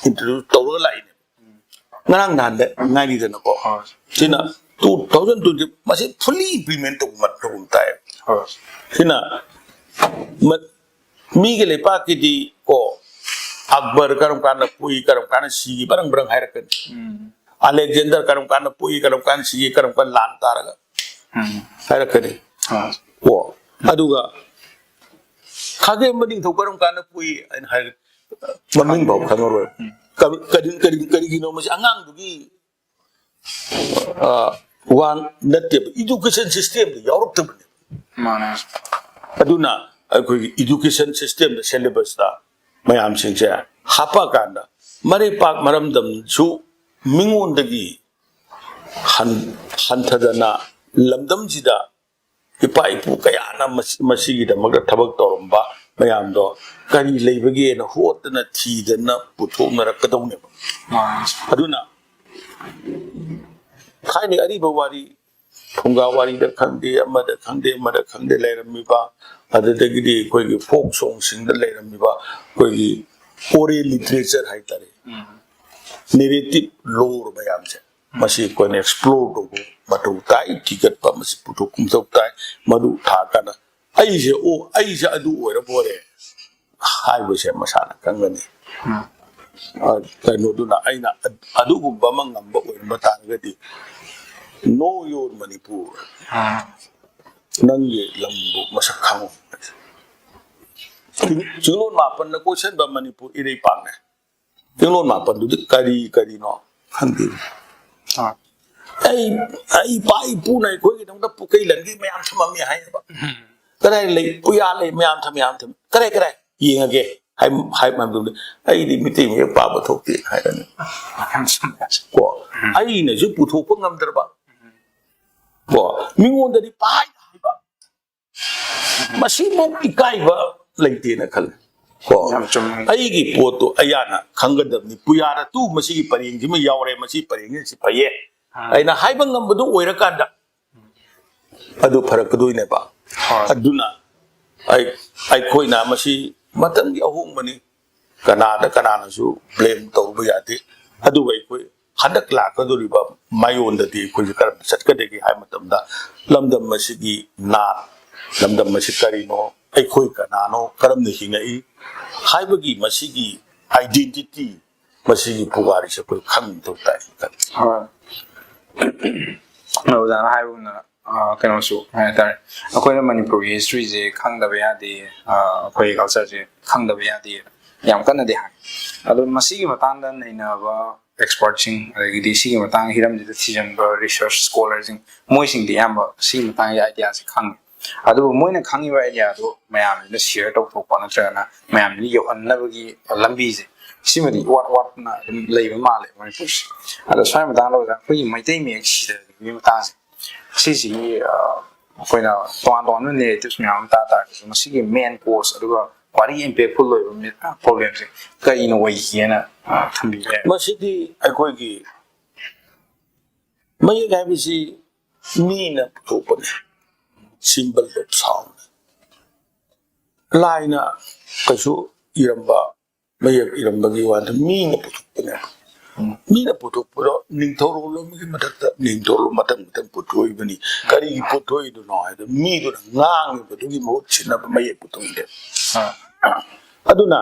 ꯏꯟꯇ꯭ꯔꯣꯗ꯭ꯌꯨꯁ ꯇꯧꯔꯒ ꯂꯥꯛꯏꯅꯦ꯫ ꯉꯔꯥꯡ ꯅꯍꯥꯟꯗ ꯉꯥꯏꯔꯤꯗꯅꯀꯣ꯫ ꯍꯣꯏ꯫ ꯁꯤꯅ ꯇꯨ ꯊꯥꯎꯖꯟ ꯇ꯭ꯋꯦꯟꯇꯤ ꯃꯁꯤ ꯐꯨꯜꯂꯤ ꯏꯝꯄ꯭ꯂꯤꯃꯦꯟ ꯇꯧꯕ ꯇꯧꯕ ꯇꯥꯏ꯫ ꯍꯣꯏ꯫ ꯁꯤꯅ ꯃ-, ꯃꯤꯒꯤ ꯂꯩꯄꯥꯛꯀꯤꯗꯤ ꯀꯣ, ꯑꯛꯕꯔ ꯀꯔꯝ ꯀꯥꯟꯗ ꯄꯣꯛꯏ, ꯀꯔꯝ ꯀꯥꯟꯗ ꯁꯤꯈꯤ, ꯕꯔꯪ ꯕꯔꯪ ꯍꯥꯏꯔꯛꯀꯅꯤ꯫ ꯑꯂꯦꯛꯖꯦꯟꯗꯔ ꯀꯔꯝ ꯀꯥꯟꯗ ꯄꯣꯛꯏ, ꯀꯔꯝ ꯀꯥꯟꯗ ꯁꯤꯈꯤ, ꯀꯔꯝ ꯀꯥꯟꯗ ꯂꯥꯟ ꯇꯥꯔꯒ ꯍꯥꯏꯔꯛꯀꯅꯤ꯫ ꯑꯥ꯫ ꯀꯣ, ꯑꯗꯨꯒ ꯈꯥꯒꯦꯝꯕ ꯅꯤꯡꯊꯧ ꯀꯔꯝ ꯀꯥꯟꯗ ꯄꯣꯛꯏ ꯍꯥꯏꯅ ꯍꯥꯏꯔꯒ ꯃꯃꯤꯡ ꯐꯥꯎ ꯈꯪꯉꯔꯣꯏ꯫ ꯀꯔꯤ-, ꯀꯔꯤ-, ꯀꯔꯤ-, ꯀꯔꯤꯒꯤꯅꯣ ꯃꯁꯤ ꯑꯉꯥꯡꯗꯨꯒꯤ, ꯑ, ꯋꯥ ꯅꯠꯇꯦꯕ, ꯏꯗꯨꯀꯦꯁꯟ ꯁꯤꯁꯇꯦꯝꯗ ꯌꯥꯎꯔꯛꯇꯕꯅꯦꯕ꯫ ꯃꯥꯅꯦ꯫ ꯑꯗꯨꯅ ꯑꯩꯈꯣꯏꯒꯤ ꯏꯗꯨꯀꯦꯁꯟ ꯁꯤꯁꯇꯦꯝꯗ, ꯁꯦꯂꯦꯕꯁꯇ ꯃꯌꯥꯝꯁꯤꯡꯁꯦ ꯍꯥꯞꯄꯛꯑꯀꯥꯟꯗ ꯃꯔꯩꯄꯥꯛ ꯃꯔꯝꯗꯝꯁꯨ ꯃꯤꯉꯣꯟꯗꯒꯤ ꯍꯟ-, ꯍꯟꯊꯗꯅ ꯂꯝꯗꯝꯁꯤꯗ ꯏꯄꯥ ꯏꯄꯨ ꯀꯌꯥꯅ ꯃꯁꯤ-, ꯃꯁꯤꯒꯤꯗꯃꯛꯇ ꯊꯕꯛ ꯇꯧꯔꯝꯕ ꯃꯌꯥꯝꯗꯣ ꯀꯔꯤ ꯂꯩꯕꯒꯦꯅ ꯍꯣꯠꯇꯅ ꯊꯤꯗꯅ ꯄꯨꯊꯣꯛꯅꯔꯛꯀꯗꯧꯅꯦꯕ꯫ ꯃꯥꯅꯦ꯫ ꯑꯗꯨꯅ ꯊꯥꯏꯅ ꯑꯔꯤꯕ ꯋꯥꯔꯤ ꯐꯨꯡꯒꯥ ꯋꯥꯔꯤꯗ ꯈꯪꯗꯦ, ꯑꯃꯗ ꯈꯪꯗꯦ, ꯑꯃꯗ ꯈꯪꯗꯦ ꯂꯩꯔꯝꯃꯤꯕ, ꯑꯗꯨꯗꯒꯤꯗꯤ ꯑꯩꯈꯣꯏꯒꯤ ꯐꯣꯛ ꯁꯣꯡꯁꯤꯡꯗ ꯂꯩꯔꯝꯃꯤꯕ ꯑꯩꯈꯣꯏꯒꯤ ꯑꯣꯔꯦꯜ ꯂꯤꯇꯔꯦꯆꯔ ꯍꯥꯏꯇꯥꯔꯦ, ꯅꯦꯔꯦꯇꯤꯞ ꯂꯣꯔ ꯃꯌꯥꯝꯁꯦ, ꯃꯁꯤ ꯑꯩꯈꯣꯏꯅ ꯑꯦꯛꯁꯄ꯭ꯂꯣꯔ ꯇꯧꯕ ꯃꯊꯧ ꯇꯥꯏ, ꯊꯤꯒꯠꯄ ꯃꯁꯤ ꯄꯨꯊꯣꯛꯄ ꯃꯊꯧ ꯇꯥꯏ꯫ ꯃꯗꯨ ꯊꯥꯔꯀꯥꯟꯗ ꯑꯩꯁꯦ, ꯑꯣ, ꯑꯩꯁꯦ ꯑꯗꯨ ꯑꯣꯏꯔꯕ ꯑꯣꯏꯔꯦ ꯍꯥꯏꯕꯁꯦ ꯃꯁꯥꯅ ꯈꯪꯒꯅꯤ꯫ ꯀꯩꯅꯣꯗꯨꯅ ꯑꯩꯅ ꯑꯗꯨꯒꯨꯝꯕ ꯑꯃ ꯉꯝꯕ ꯑꯣꯏꯔꯝꯕ ꯇꯥꯔꯒꯗꯤ, ꯅꯣ ꯌꯣꯔ ꯃꯅꯤꯄꯨꯔ, ꯅꯪꯒꯤ ꯂꯝꯕꯨ ꯃꯁꯛ ꯈꯪꯉꯨ꯫ ꯆꯤꯡꯂꯣꯟ ꯃꯥꯄꯟꯅ ꯀꯣꯏꯁꯟꯕ ꯃꯅꯤꯄꯨꯔ ꯏꯔꯩꯄꯥꯛꯅꯦ꯫ ꯆꯤꯡꯂꯣꯟ ꯃꯥꯄꯟꯗꯨꯗꯤ ꯀꯔꯤ ꯀꯔꯤꯅꯣ ꯈꯪꯗꯦ꯫ ꯑꯥ꯫ ꯑꯩ, ꯑꯩ ꯏꯄꯥ ꯏꯄꯨꯅ ꯑꯩꯈꯣꯏꯒꯤꯗꯃꯛꯇ ꯄꯨꯀꯩ ꯂꯟꯒꯤ ꯃꯌꯥꯝ ꯊꯝꯃꯝꯃꯤ ꯍꯥꯏꯌꯦꯕ꯫ ꯀꯗꯥꯏ ꯂꯩ? ꯄꯨꯌꯥ ꯂꯩ, ꯃꯌꯥꯝ ꯊꯝ-, ꯃꯌꯥꯝ ꯊꯝꯃꯤ꯫ ꯀꯗꯥꯏ, ꯀꯗꯥꯏ? ꯌꯦꯡꯉꯒꯦ ꯍꯥꯏ, ꯍꯥꯏ ꯃꯇꯝꯗ, "ꯑꯩꯗꯤ ꯃꯤꯇꯩ ꯃꯌꯦꯛ ꯄꯥꯕ ꯊꯣꯛꯇꯦ" ꯍꯥꯏꯔꯅꯤ꯫ ꯀꯣ, ꯑꯩꯅꯁꯨ ꯄꯨꯊꯣꯛꯄ ꯉꯝꯗ꯭ꯔꯕ꯫ ꯀꯣ, ꯃꯤꯉꯣꯟꯗꯗꯤ ꯄꯥꯏ ꯍꯥꯏꯕ꯫ ꯃꯁꯤꯃꯨꯛ ꯏꯀꯥꯏꯕ ꯂꯩꯇꯦꯅ ꯈꯜꯂꯦ꯫ ꯀꯣ, ꯌꯥꯝ ꯆꯨꯝꯃꯦ꯫ ꯑꯩꯒꯤ ꯄꯣꯠꯇꯣ ꯑꯩꯌꯥꯅ ꯈꯪꯒꯗꯕꯅꯤ꯫ ꯄꯨꯌꯥꯔ ꯇꯨ ꯃꯁꯤꯒꯤ ꯄꯔꯦꯡꯁꯤꯃ ꯌꯥꯎꯔꯦ, ꯃꯁꯤ ꯄꯔꯦꯡꯁꯤ ꯐꯩꯌꯦ꯫ ꯑꯥ꯫ ꯑꯩꯅ ꯍꯥꯏꯕ ꯉꯝꯕꯗꯨ ꯑꯣꯏꯔꯀꯥꯟꯗ ꯑꯗꯨ ꯐꯔꯛꯀꯗꯣꯏꯅꯦꯕ꯫ ꯍꯣꯏ꯫ ꯑꯗꯨꯅ ꯑꯩ, ꯑꯩꯈꯣꯏꯅ ꯃꯁꯤ ꯃꯇꯝꯒꯤ ꯑꯍꯣꯡꯕꯅꯤ, ꯀꯅꯥꯗ ꯀꯅꯥꯅꯁꯨ ꯕ꯭ꯂꯦꯝ ꯇꯧꯔꯨꯕ ꯌꯥꯗꯦ꯫ ꯑꯗꯨꯕꯨ ꯑꯩꯈꯣꯏ ꯍꯟꯗꯛ ꯂꯥꯛꯀꯗꯧꯔꯤꯕ ꯃꯥꯏꯌꯣꯟꯗꯗꯤ ꯑꯩꯈꯣꯏꯁꯦ ꯀꯔꯝꯅ ꯆꯠꯀꯗꯒꯦ ꯍꯥꯏꯕ ꯃꯇꯝꯗ, ꯂꯝꯗꯝ ꯑꯁꯤꯒꯤ ꯅꯥꯠ, ꯂꯝꯗꯝ ꯑꯁꯤ ꯀꯔꯤꯅꯣ, ꯑꯩꯈꯣꯏ ꯀꯅꯥꯅꯣ, ꯀꯔꯝꯅ ꯍꯤꯡꯉꯛꯏ ꯍꯥꯏꯕꯒꯤ ꯃꯁꯤꯒꯤ ꯑꯥꯏꯗꯦꯟꯇꯤꯇꯤ, ꯃꯁꯤꯒꯤ ꯄꯨꯋꯥꯔꯤꯁꯦ ꯑꯩꯈꯣꯏ ꯈꯪꯕ ꯃꯊꯧ ꯇꯥꯏ꯫ ꯍꯣꯏ꯫ ꯑꯣꯖꯥꯅ ꯍꯥꯏꯕꯒꯨꯝꯅ, ꯑ, ꯀꯩꯅꯣꯁꯨ ꯍꯥꯏꯇꯥꯔꯦ, ꯑꯩꯈꯣꯏꯅ ꯃꯅꯤꯄꯨꯔꯒꯤ ꯍꯤꯁꯇ꯭ꯔꯤꯁꯦ ꯈꯪꯗꯕ ꯌꯥꯗꯦ, ꯑ, ꯑꯩꯈꯣꯏ ꯀꯜꯆꯔꯁꯦ ꯈꯪꯗꯕ ꯌꯥꯗꯦ ꯌꯥꯝ ꯀꯟꯅꯗꯤ ꯍꯥꯏ꯫ ꯑꯗꯣ ꯃꯁꯤꯒꯤ ꯃꯇꯥꯡꯗ ꯅꯩꯅꯕ ꯑꯦꯛꯁꯄꯔꯠꯁꯤꯡ, ꯑꯗꯒꯤꯗꯤ ꯁꯤꯒꯤ ꯃꯇꯥꯡ ꯍꯤꯔꯝꯁꯤꯗ ꯊꯤꯖꯤꯟꯕ ꯔꯤꯁꯔꯁ ꯁ꯭ꯀꯣꯂꯔꯁꯤꯡ, ꯃꯣꯏꯁꯤꯡꯗꯤ ꯑꯌꯥꯝꯕ ꯁꯤꯒꯤ ꯃꯇꯥꯡꯒꯤ ꯑꯥꯏꯗꯤꯌꯥꯁꯦ ꯈꯪꯉꯦ꯫ ꯑꯗꯨꯕꯨ ꯃꯣꯏꯅ ꯈꯪꯉꯤꯕ ꯑꯥꯏꯗꯤꯌꯥꯗꯣ ꯃꯌꯥꯝꯁꯤꯗ ꯁꯤꯌꯔ ꯇꯧꯊꯣꯛꯄ ꯅꯠꯇ꯭ꯔꯒꯅ ꯃꯌꯥꯝꯁꯤꯗ ꯌꯧꯍꯟꯅꯕꯒꯤ ꯂꯝꯕꯤꯁꯦ, ꯁꯤꯃꯗꯤ ꯏꯋꯥꯠ ꯋꯥꯠꯅ ꯑꯗꯨꯝ ꯂꯩꯕ ꯃꯥꯜꯂꯦ ꯃꯅꯤꯄꯨꯔꯁꯦ꯫ ꯑꯗꯣ ꯁ꯭ꯋꯥꯏ ꯃꯇꯥꯡꯗ ꯑꯣꯖꯥ, ꯑꯩꯈꯣꯏꯒꯤ ꯃꯩꯇꯩ ꯃꯌꯦꯛ ꯁꯤꯗꯕꯒꯤ ꯃꯇꯥꯡꯁꯦ, ꯁꯤꯁꯤꯒꯤ, ꯑ, ꯑꯩꯈꯣꯏꯅ ꯇꯣꯉꯥꯟ ꯇꯣꯉꯥꯟꯕ ꯅꯦꯔꯦꯇꯤꯞꯁ ꯃꯌꯥꯝ ꯑꯃ ꯇꯥ ꯇꯥꯔꯒꯁꯨ, ꯃꯁꯤꯒꯤ ꯃꯦꯟ ꯀꯣꯁ ꯑꯗꯨꯒ ꯈ꯭ꯋꯥꯏꯗꯒꯤ ꯏꯝꯄꯦꯛꯐꯨꯜ ꯑꯣꯏꯕ ꯃꯦ-, ꯑ, ꯄ꯭ꯔꯣꯕ꯭ꯂꯦꯝꯁꯦ ꯀꯔꯤꯅ ꯑꯣꯏꯒꯦꯅ, ꯑ, ꯊꯝꯕꯤꯕ ꯌꯥꯏ? ꯃꯁꯤꯗꯤ ꯑꯩꯈꯣꯏꯒꯤ ꯃꯌꯦꯛ ꯍꯥꯏꯕꯁꯤ ꯃꯤꯅ ꯄꯨꯊꯣꯛꯄꯅꯦ꯫ Symbol of sound꯫ ꯂꯥꯏꯅ ꯀꯩꯁꯨ ꯏꯔꯝꯕ, ꯃꯌꯦꯛ ꯏꯔꯝꯕꯒꯤ ꯋꯥꯗ ꯃꯤꯅ ꯄꯨꯊꯣꯛꯄꯅꯦꯕ꯫ ꯃꯤꯅ ꯄꯨꯊꯣꯛꯄꯗꯣ ꯅꯤꯡꯊꯧꯔꯣꯜ ꯑꯃꯒꯤ ꯃꯊꯛꯇ ꯅꯤꯡꯊꯧꯔꯣꯜ ꯃꯊꯪ ꯃꯊꯪ ꯄꯨꯊꯣꯛꯏꯕꯅꯤ꯫ ꯀꯔꯤꯒꯤ ꯄꯨꯊꯣꯛꯏꯗꯨꯅꯣ ꯍꯥꯏꯗ ꯃꯤꯗꯨꯅ ꯉꯥꯡꯉꯤꯕꯗꯨꯒꯤ ꯃꯍꯨꯠ ꯁꯤꯟꯅꯕ ꯃꯌꯦꯛ ꯄꯨꯊꯣꯛꯏꯅꯦ꯫ ꯑꯗꯨꯅ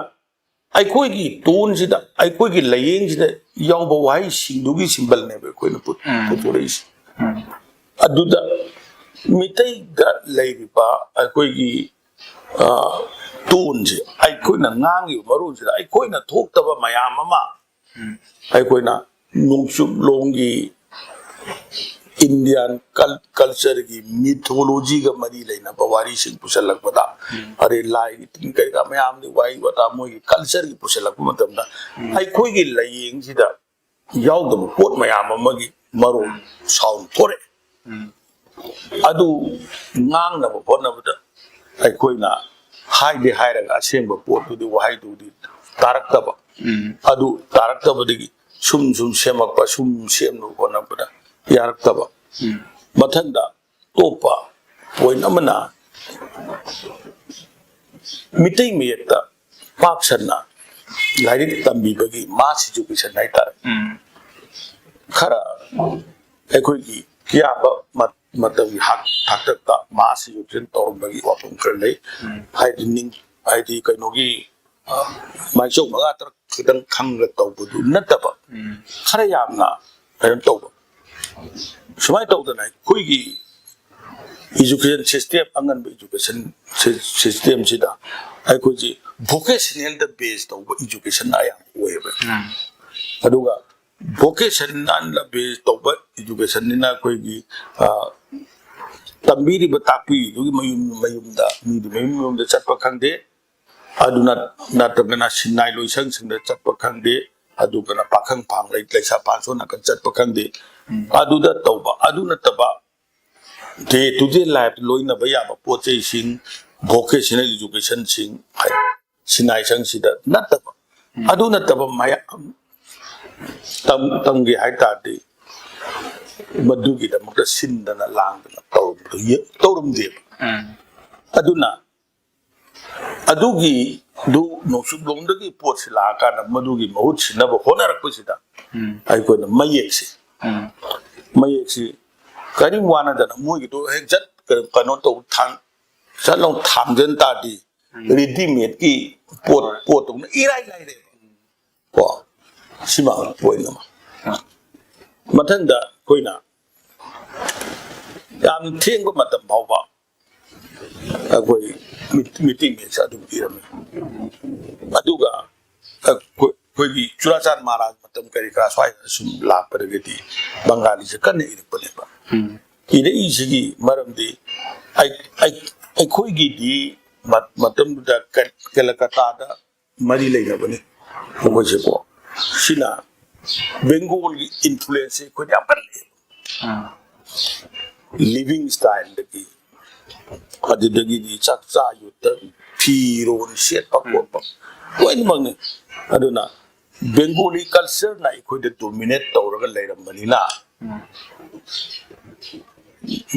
ꯑꯩꯈꯣꯏꯒꯤ ꯇꯣꯟꯁꯤꯗ, ꯑꯩꯈꯣꯏꯒꯤ ꯂꯥꯏꯌꯦꯡꯁꯤꯗ ꯌꯥꯎꯕ ꯋꯥꯍꯩꯁꯤꯡꯗꯨꯒꯤ symbolꯅꯦꯕ ꯑꯩꯈꯣꯏꯅ ꯄꯨ-, ꯎꯝ꯫ ꯄꯨꯊꯣꯔꯛꯏꯁꯦ꯫ ꯎꯝ꯫ ꯑꯗꯨꯗ ꯃꯤꯇꯩꯗ ꯂꯩꯔꯤꯕ ꯑꯩꯈꯣꯏꯒꯤ, ꯑ, ꯇꯣꯟꯁꯦ, ꯑꯩꯈꯣꯏꯅ ꯉꯥꯡꯉꯤꯕ ꯃꯔꯣꯟꯁꯤꯗ ꯑꯩꯈꯣꯏꯅ ꯊꯣꯛꯇꯕ ꯃꯌꯥꯝ ꯑꯃ ꯎꯝ꯫ ꯑꯩꯈꯣꯏꯅ ꯅꯣꯡꯆꯨꯞꯂꯣꯝꯒꯤ Indian cul-, cultureꯒꯤ mythologyꯒ ꯃꯔꯤ ꯂꯩꯅꯕ ꯋꯥꯔꯤꯁꯤꯡ ꯄꯨꯁꯜꯂꯛꯄꯗ, ꯎꯝ꯫ ꯑꯗꯩ ꯂꯥꯏꯒꯤ ꯇꯤꯟ ꯀꯩꯀꯥ ꯃꯌꯥꯝꯗꯤ ꯋꯥꯔꯤ ꯋꯥꯇꯥ ꯃꯣꯏꯒꯤ cultureꯒꯤ ꯄꯨꯁꯜꯂꯛꯄ ꯃꯇꯝꯗ, ꯎꯝ꯫ ꯑꯩꯈꯣꯏꯒꯤ ꯂꯥꯏꯌꯦꯡꯁꯤꯗ ꯌꯥꯎꯗꯕ ꯄꯣꯠ ꯃꯌꯥꯝ ꯑꯃꯒꯤ ꯃꯔꯣꯜ sound ꯊꯣꯔꯛꯑꯦ꯫ ꯎꯝ꯫ ꯑꯗꯨ ꯉꯥꯡꯅꯕ ꯍꯣꯠꯅꯕꯗ ꯑꯩꯈꯣꯏꯅ ꯍꯥꯏꯗꯤ ꯍꯥꯏꯔꯒ ꯑꯁꯦꯡꯕ ꯄꯣꯠꯇꯨꯗꯤ, ꯋꯥꯍꯩꯗꯨꯗꯤ ꯇꯥꯔꯛꯇꯕ꯫ ꯎꯝ꯫ ꯑꯗꯨ ꯇꯥꯔꯛꯇꯕꯗꯒꯤ ꯁꯨꯝ ꯁꯨꯝ ꯁꯦꯝꯃꯛꯄ, ꯁꯨꯝ ꯁꯦꯝꯅꯕ ꯍꯣꯠꯅꯕꯗ ꯌꯥꯔꯛꯇꯕ꯫ ꯎꯝ꯫ ꯃꯊꯪꯗ ꯑꯇꯣꯞꯄ point ꯑꯃꯅ, ꯃꯤꯇꯩ ꯃꯌꯦꯛꯇ ꯄꯥꯛ ꯁꯟꯅ ꯂꯥꯏꯔꯤꯛ ꯇꯝꯕꯤꯕꯒꯤ mass education ꯍꯥꯏꯇꯥꯔꯦ꯫ ꯎꯝ꯫ ꯈꯔ ꯑꯩꯈꯣꯏꯒꯤ ꯑꯌꯥꯝꯕ ꯃ-, ꯃꯇꯝꯒꯤ ꯍꯥꯛ-, ꯍꯥꯛꯇꯛꯇ mass education ꯇꯧꯔꯝꯕꯒꯤ ꯋꯥꯐꯝ ꯈꯔ ꯂꯩ꯫ ꯎꯝ꯫ ꯍꯥꯏꯗꯤ ꯅꯤꯡ-, ꯍꯥꯏꯗꯤ ꯀꯩꯅꯣꯒꯤ, ꯑ, ꯃꯥꯏꯆꯧ ꯃꯉꯥ ꯇꯔꯨꯛ ꯈꯤꯇꯪ ꯈꯪꯒ ꯇꯧꯕꯗꯨ ꯅꯠꯇꯕ, ꯎꯝ꯫ ꯈꯔ ꯌꯥꯝꯅ ꯀꯩꯅꯣ ꯇꯧꯕ꯫ ꯁꯨꯃꯥꯏꯅ ꯇꯧꯗꯅ ꯑꯩꯈꯣꯏꯒꯤ education system, ꯑꯉꯟꯕ education sy-, systemꯁꯤꯗ ꯑꯩꯈꯣꯏꯁꯤ vocationalꯗ base ꯇꯧꯕ education ꯑꯌꯥꯝꯕ ꯑꯣꯏꯌꯦꯕ꯫ ꯎꯝ꯫ ꯑꯗꯨꯒ vocationalꯗ base ꯇꯧꯕ educationꯅꯤꯅ ꯑꯩꯈꯣꯏꯒꯤ, ꯑ, ꯇꯝꯕꯤꯔꯤꯕ ꯇꯥꯛꯄꯤꯔꯤꯗꯨꯒꯤ ꯃꯌꯨꯝ ꯃꯌꯨꯝꯗ, ꯃꯤꯗꯨ ꯃꯌꯨꯝ ꯃꯌꯨꯝꯗ ꯆꯠꯄ ꯈꯪꯗꯦ, ꯑꯗꯨꯅ ꯅꯠꯇ꯭ꯔꯒꯅ ꯁꯤꯟꯅꯥꯏ ꯂꯣꯏꯁꯪꯁꯤꯡꯗ ꯆꯠꯄ ꯈꯪꯗꯦ, ꯑꯗꯨꯒꯅ ꯄꯥꯈꯪ ꯐꯥꯡ ꯂꯩ-, ꯂꯩꯁꯥ ꯐꯥꯡ ꯁꯣꯝ ꯅꯥꯀꯟ ꯆꯠꯄ ꯈꯪꯗꯦ꯫ ꯎꯝ꯫ ꯑꯗꯨꯗ ꯇꯧꯕ, ꯑꯗꯨ ꯅꯠꯇꯕ day to day life ꯂꯣꯏꯅꯕ ꯌꯥꯕ ꯄꯣꯠ ꯆꯩꯁꯤꯡ, vocational educationꯁꯤꯡ, ꯍꯥꯏ, ꯁꯤꯟꯅꯥꯏ ꯁꯪꯁꯤꯗ ꯅꯠꯇꯕ, ꯎꯝ꯫ ꯑꯗꯨ ꯅꯠꯇꯕ ꯃꯌꯥꯝ ꯇꯝ-, ꯇꯝꯒꯦ ꯍꯥꯏ ꯇꯥꯔꯗꯤ ꯃꯗꯨꯒꯤꯗꯃꯛꯇ ꯁꯤꯟꯗꯅ ꯂꯥꯡꯗꯅ ꯇꯧꯔꯝꯕꯗꯨ ꯌꯦ-, ꯇꯧꯔꯝꯗꯦꯕ꯫ ꯎꯝ꯫ ꯑꯗꯨꯅ ꯑꯗꯨꯒꯤꯗꯨ ꯅꯣꯡꯆꯨꯞꯂꯣꯝꯗꯒꯤ ꯄꯣꯠꯁꯤ ꯂꯥꯛꯑꯀꯥꯟꯗ ꯃꯗꯨꯒꯤ ꯃꯍꯨꯠ ꯁꯤꯟꯅꯕ ꯍꯣꯠꯅꯔꯛꯄꯁꯤꯗ ꯎꯝ꯫ ꯑꯩꯈꯣꯏꯅ ꯃꯌꯦꯛꯁꯤ, ꯎꯝ꯫ ꯃꯌꯦꯛꯁꯤ ꯀꯔꯤꯝ ꯋꯥꯅꯗꯅ ꯃꯣꯏꯒꯤꯗꯣ ꯍꯦꯛ ꯆꯠ-, ꯀꯩꯅꯣ ꯇꯧ ꯊꯥꯡ-, ꯆꯠ ꯂꯥꯎ ꯊꯥꯡꯖꯟ ꯇꯥꯔꯗꯤ ꯎꯝ꯫ Readymade ꯀꯤ ꯄꯣꯠ, ꯄꯣꯠꯇꯧꯅ ꯏꯔꯥꯏ ꯂꯥꯏꯔꯦꯕ꯫ ꯀꯣ? ꯁꯤꯃ ꯄꯣꯏꯟ ꯑꯃ꯫ ꯃꯊꯪꯗ ꯑꯩꯈꯣꯏꯅ ꯌꯥꯝ ꯊꯦꯡꯕ ꯃꯇꯝ ꯐꯥꯎꯕ ꯑꯩꯈꯣꯏ ꯃꯤꯠ-, ꯃꯤꯇꯤꯡ ꯃꯤꯠꯁꯦ ꯑꯗꯨꯝ ꯄꯤꯔꯝꯃꯤ꯫ ꯑꯗꯨꯒ ꯑꯩꯈꯣꯏ-, ꯑꯩꯈꯣꯏꯒꯤ ꯆꯨꯔꯥꯆꯥꯟ ꯃꯍꯥꯔꯥꯖ ꯃꯇꯝ ꯀꯔꯤ ꯀꯔꯥ ꯁ꯭ꯋꯥꯏꯗ ꯁꯨꯝ ꯂꯥꯛꯄꯗꯒꯤꯗꯤ ꯕꯪꯒꯥꯂꯤꯁꯦ ꯀꯟꯅ ꯏꯔꯛꯄꯅꯦꯕ꯫ ꯎꯝ꯫ ꯏꯔꯛꯏꯁꯤꯒꯤ ꯃꯔꯝꯗꯤ ꯑꯩ-, ꯑꯩ-, ꯑꯩꯈꯣꯏꯒꯤꯗꯤ ꯃ-, ꯃꯇꯝꯗꯨꯗ ꯀ-, ꯀꯦꯂꯀꯇꯥꯗ ꯃꯔꯤ ꯂꯩꯅꯕꯅꯤ ꯑꯩꯈꯣꯏꯁꯦꯀꯣ꯫ ꯁꯤꯅ ꯕꯦꯡꯒꯣꯜꯒꯤ ꯏꯟꯐ꯭ꯂꯨꯌꯦꯟꯁꯁꯦ ꯑꯩꯈꯣꯏꯗ ꯌꯥꯝ ꯀꯜꯂꯤ꯫ ꯎꯝ꯫ ꯂꯤꯚꯤꯡ ꯁ꯭ꯇꯥꯏꯜꯗꯒꯤ, ꯑꯗꯨꯗꯒꯤꯗꯤ ꯆꯥꯛꯆꯥ ꯌꯨꯊꯛ, ꯐꯤꯔꯣꯜ ꯁꯦꯠꯄ ꯎꯝ꯫ ꯈꯣꯠꯄ ꯂꯣꯏꯅꯃꯛꯅꯤ꯫ ꯑꯗꯨꯅ ꯕꯦꯡꯒꯣꯂꯤ ꯀꯜꯆꯔꯅ ꯑꯩꯈꯣꯏꯗ ꯗꯣꯃꯤꯅꯦꯠ ꯇꯧꯔꯒ ꯂꯩꯔꯝꯕꯅꯤꯅ ꯎꯝ꯫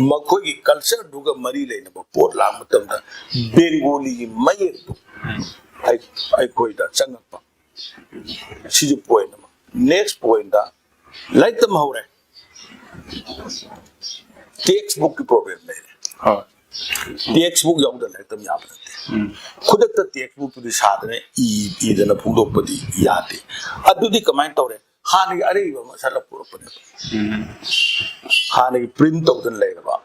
ꯃꯈꯣꯏꯒꯤ ꯀꯜꯆꯔꯗꯨꯒ ꯃꯔꯤ ꯂꯩꯅꯕ ꯄꯣꯠ ꯂꯥꯛꯄ ꯃꯇꯝꯗ ꯕꯦꯡꯒꯣꯂꯤꯒꯤ ꯃꯌꯦꯛꯇꯨ ꯎꯝ꯫ ꯑꯩ-, ꯑꯩꯈꯣꯏꯗ ꯆꯪꯉꯛꯄ꯫ ꯁꯤꯁꯨ ꯄꯣꯏꯟ ꯑꯃ꯫ ꯅꯦꯛꯁ ꯄꯣꯏꯟꯗ ꯂꯥꯏꯔꯤꯛ ꯇꯝꯍꯧꯔꯦ꯫ ꯇꯦꯛꯁ ꯕꯨꯛꯀꯤ ꯄ꯭ꯔꯣꯕ꯭ꯂꯦꯝ ꯂꯩꯔꯦ꯫ ꯍꯣꯏ꯫ ꯇꯦꯛꯁ ꯕꯨꯛ ꯌꯥꯎꯗꯅ ꯂꯥꯏꯔꯤꯛ ꯇꯝ ꯌꯥꯕ ꯅꯠꯇꯦ꯫ ꯎꯝ꯫ ꯈꯨꯗꯛꯇ ꯇꯦꯛꯁ ꯕꯨꯛꯇꯨꯗꯤ ꯁꯥꯗꯅ ꯏ-, ꯏꯗꯅ ꯐꯣꯡꯗꯣꯛꯄꯗꯤ ꯌꯥꯗꯦ꯫ ꯑꯗꯨꯗꯤ ꯀꯃꯥꯏꯅ ꯇꯧꯔꯦ? ꯍꯥꯟꯅꯒꯤ ꯑꯔꯤꯕ ꯑꯃ ꯁꯠꯂ ꯄꯨꯔꯛꯄꯅꯦꯕ꯫ ꯎꯝ꯫ ꯍꯥꯟꯅꯒꯤ ꯄ꯭ꯔꯤꯟ ꯇꯧꯗꯅ ꯂꯩꯔꯕ,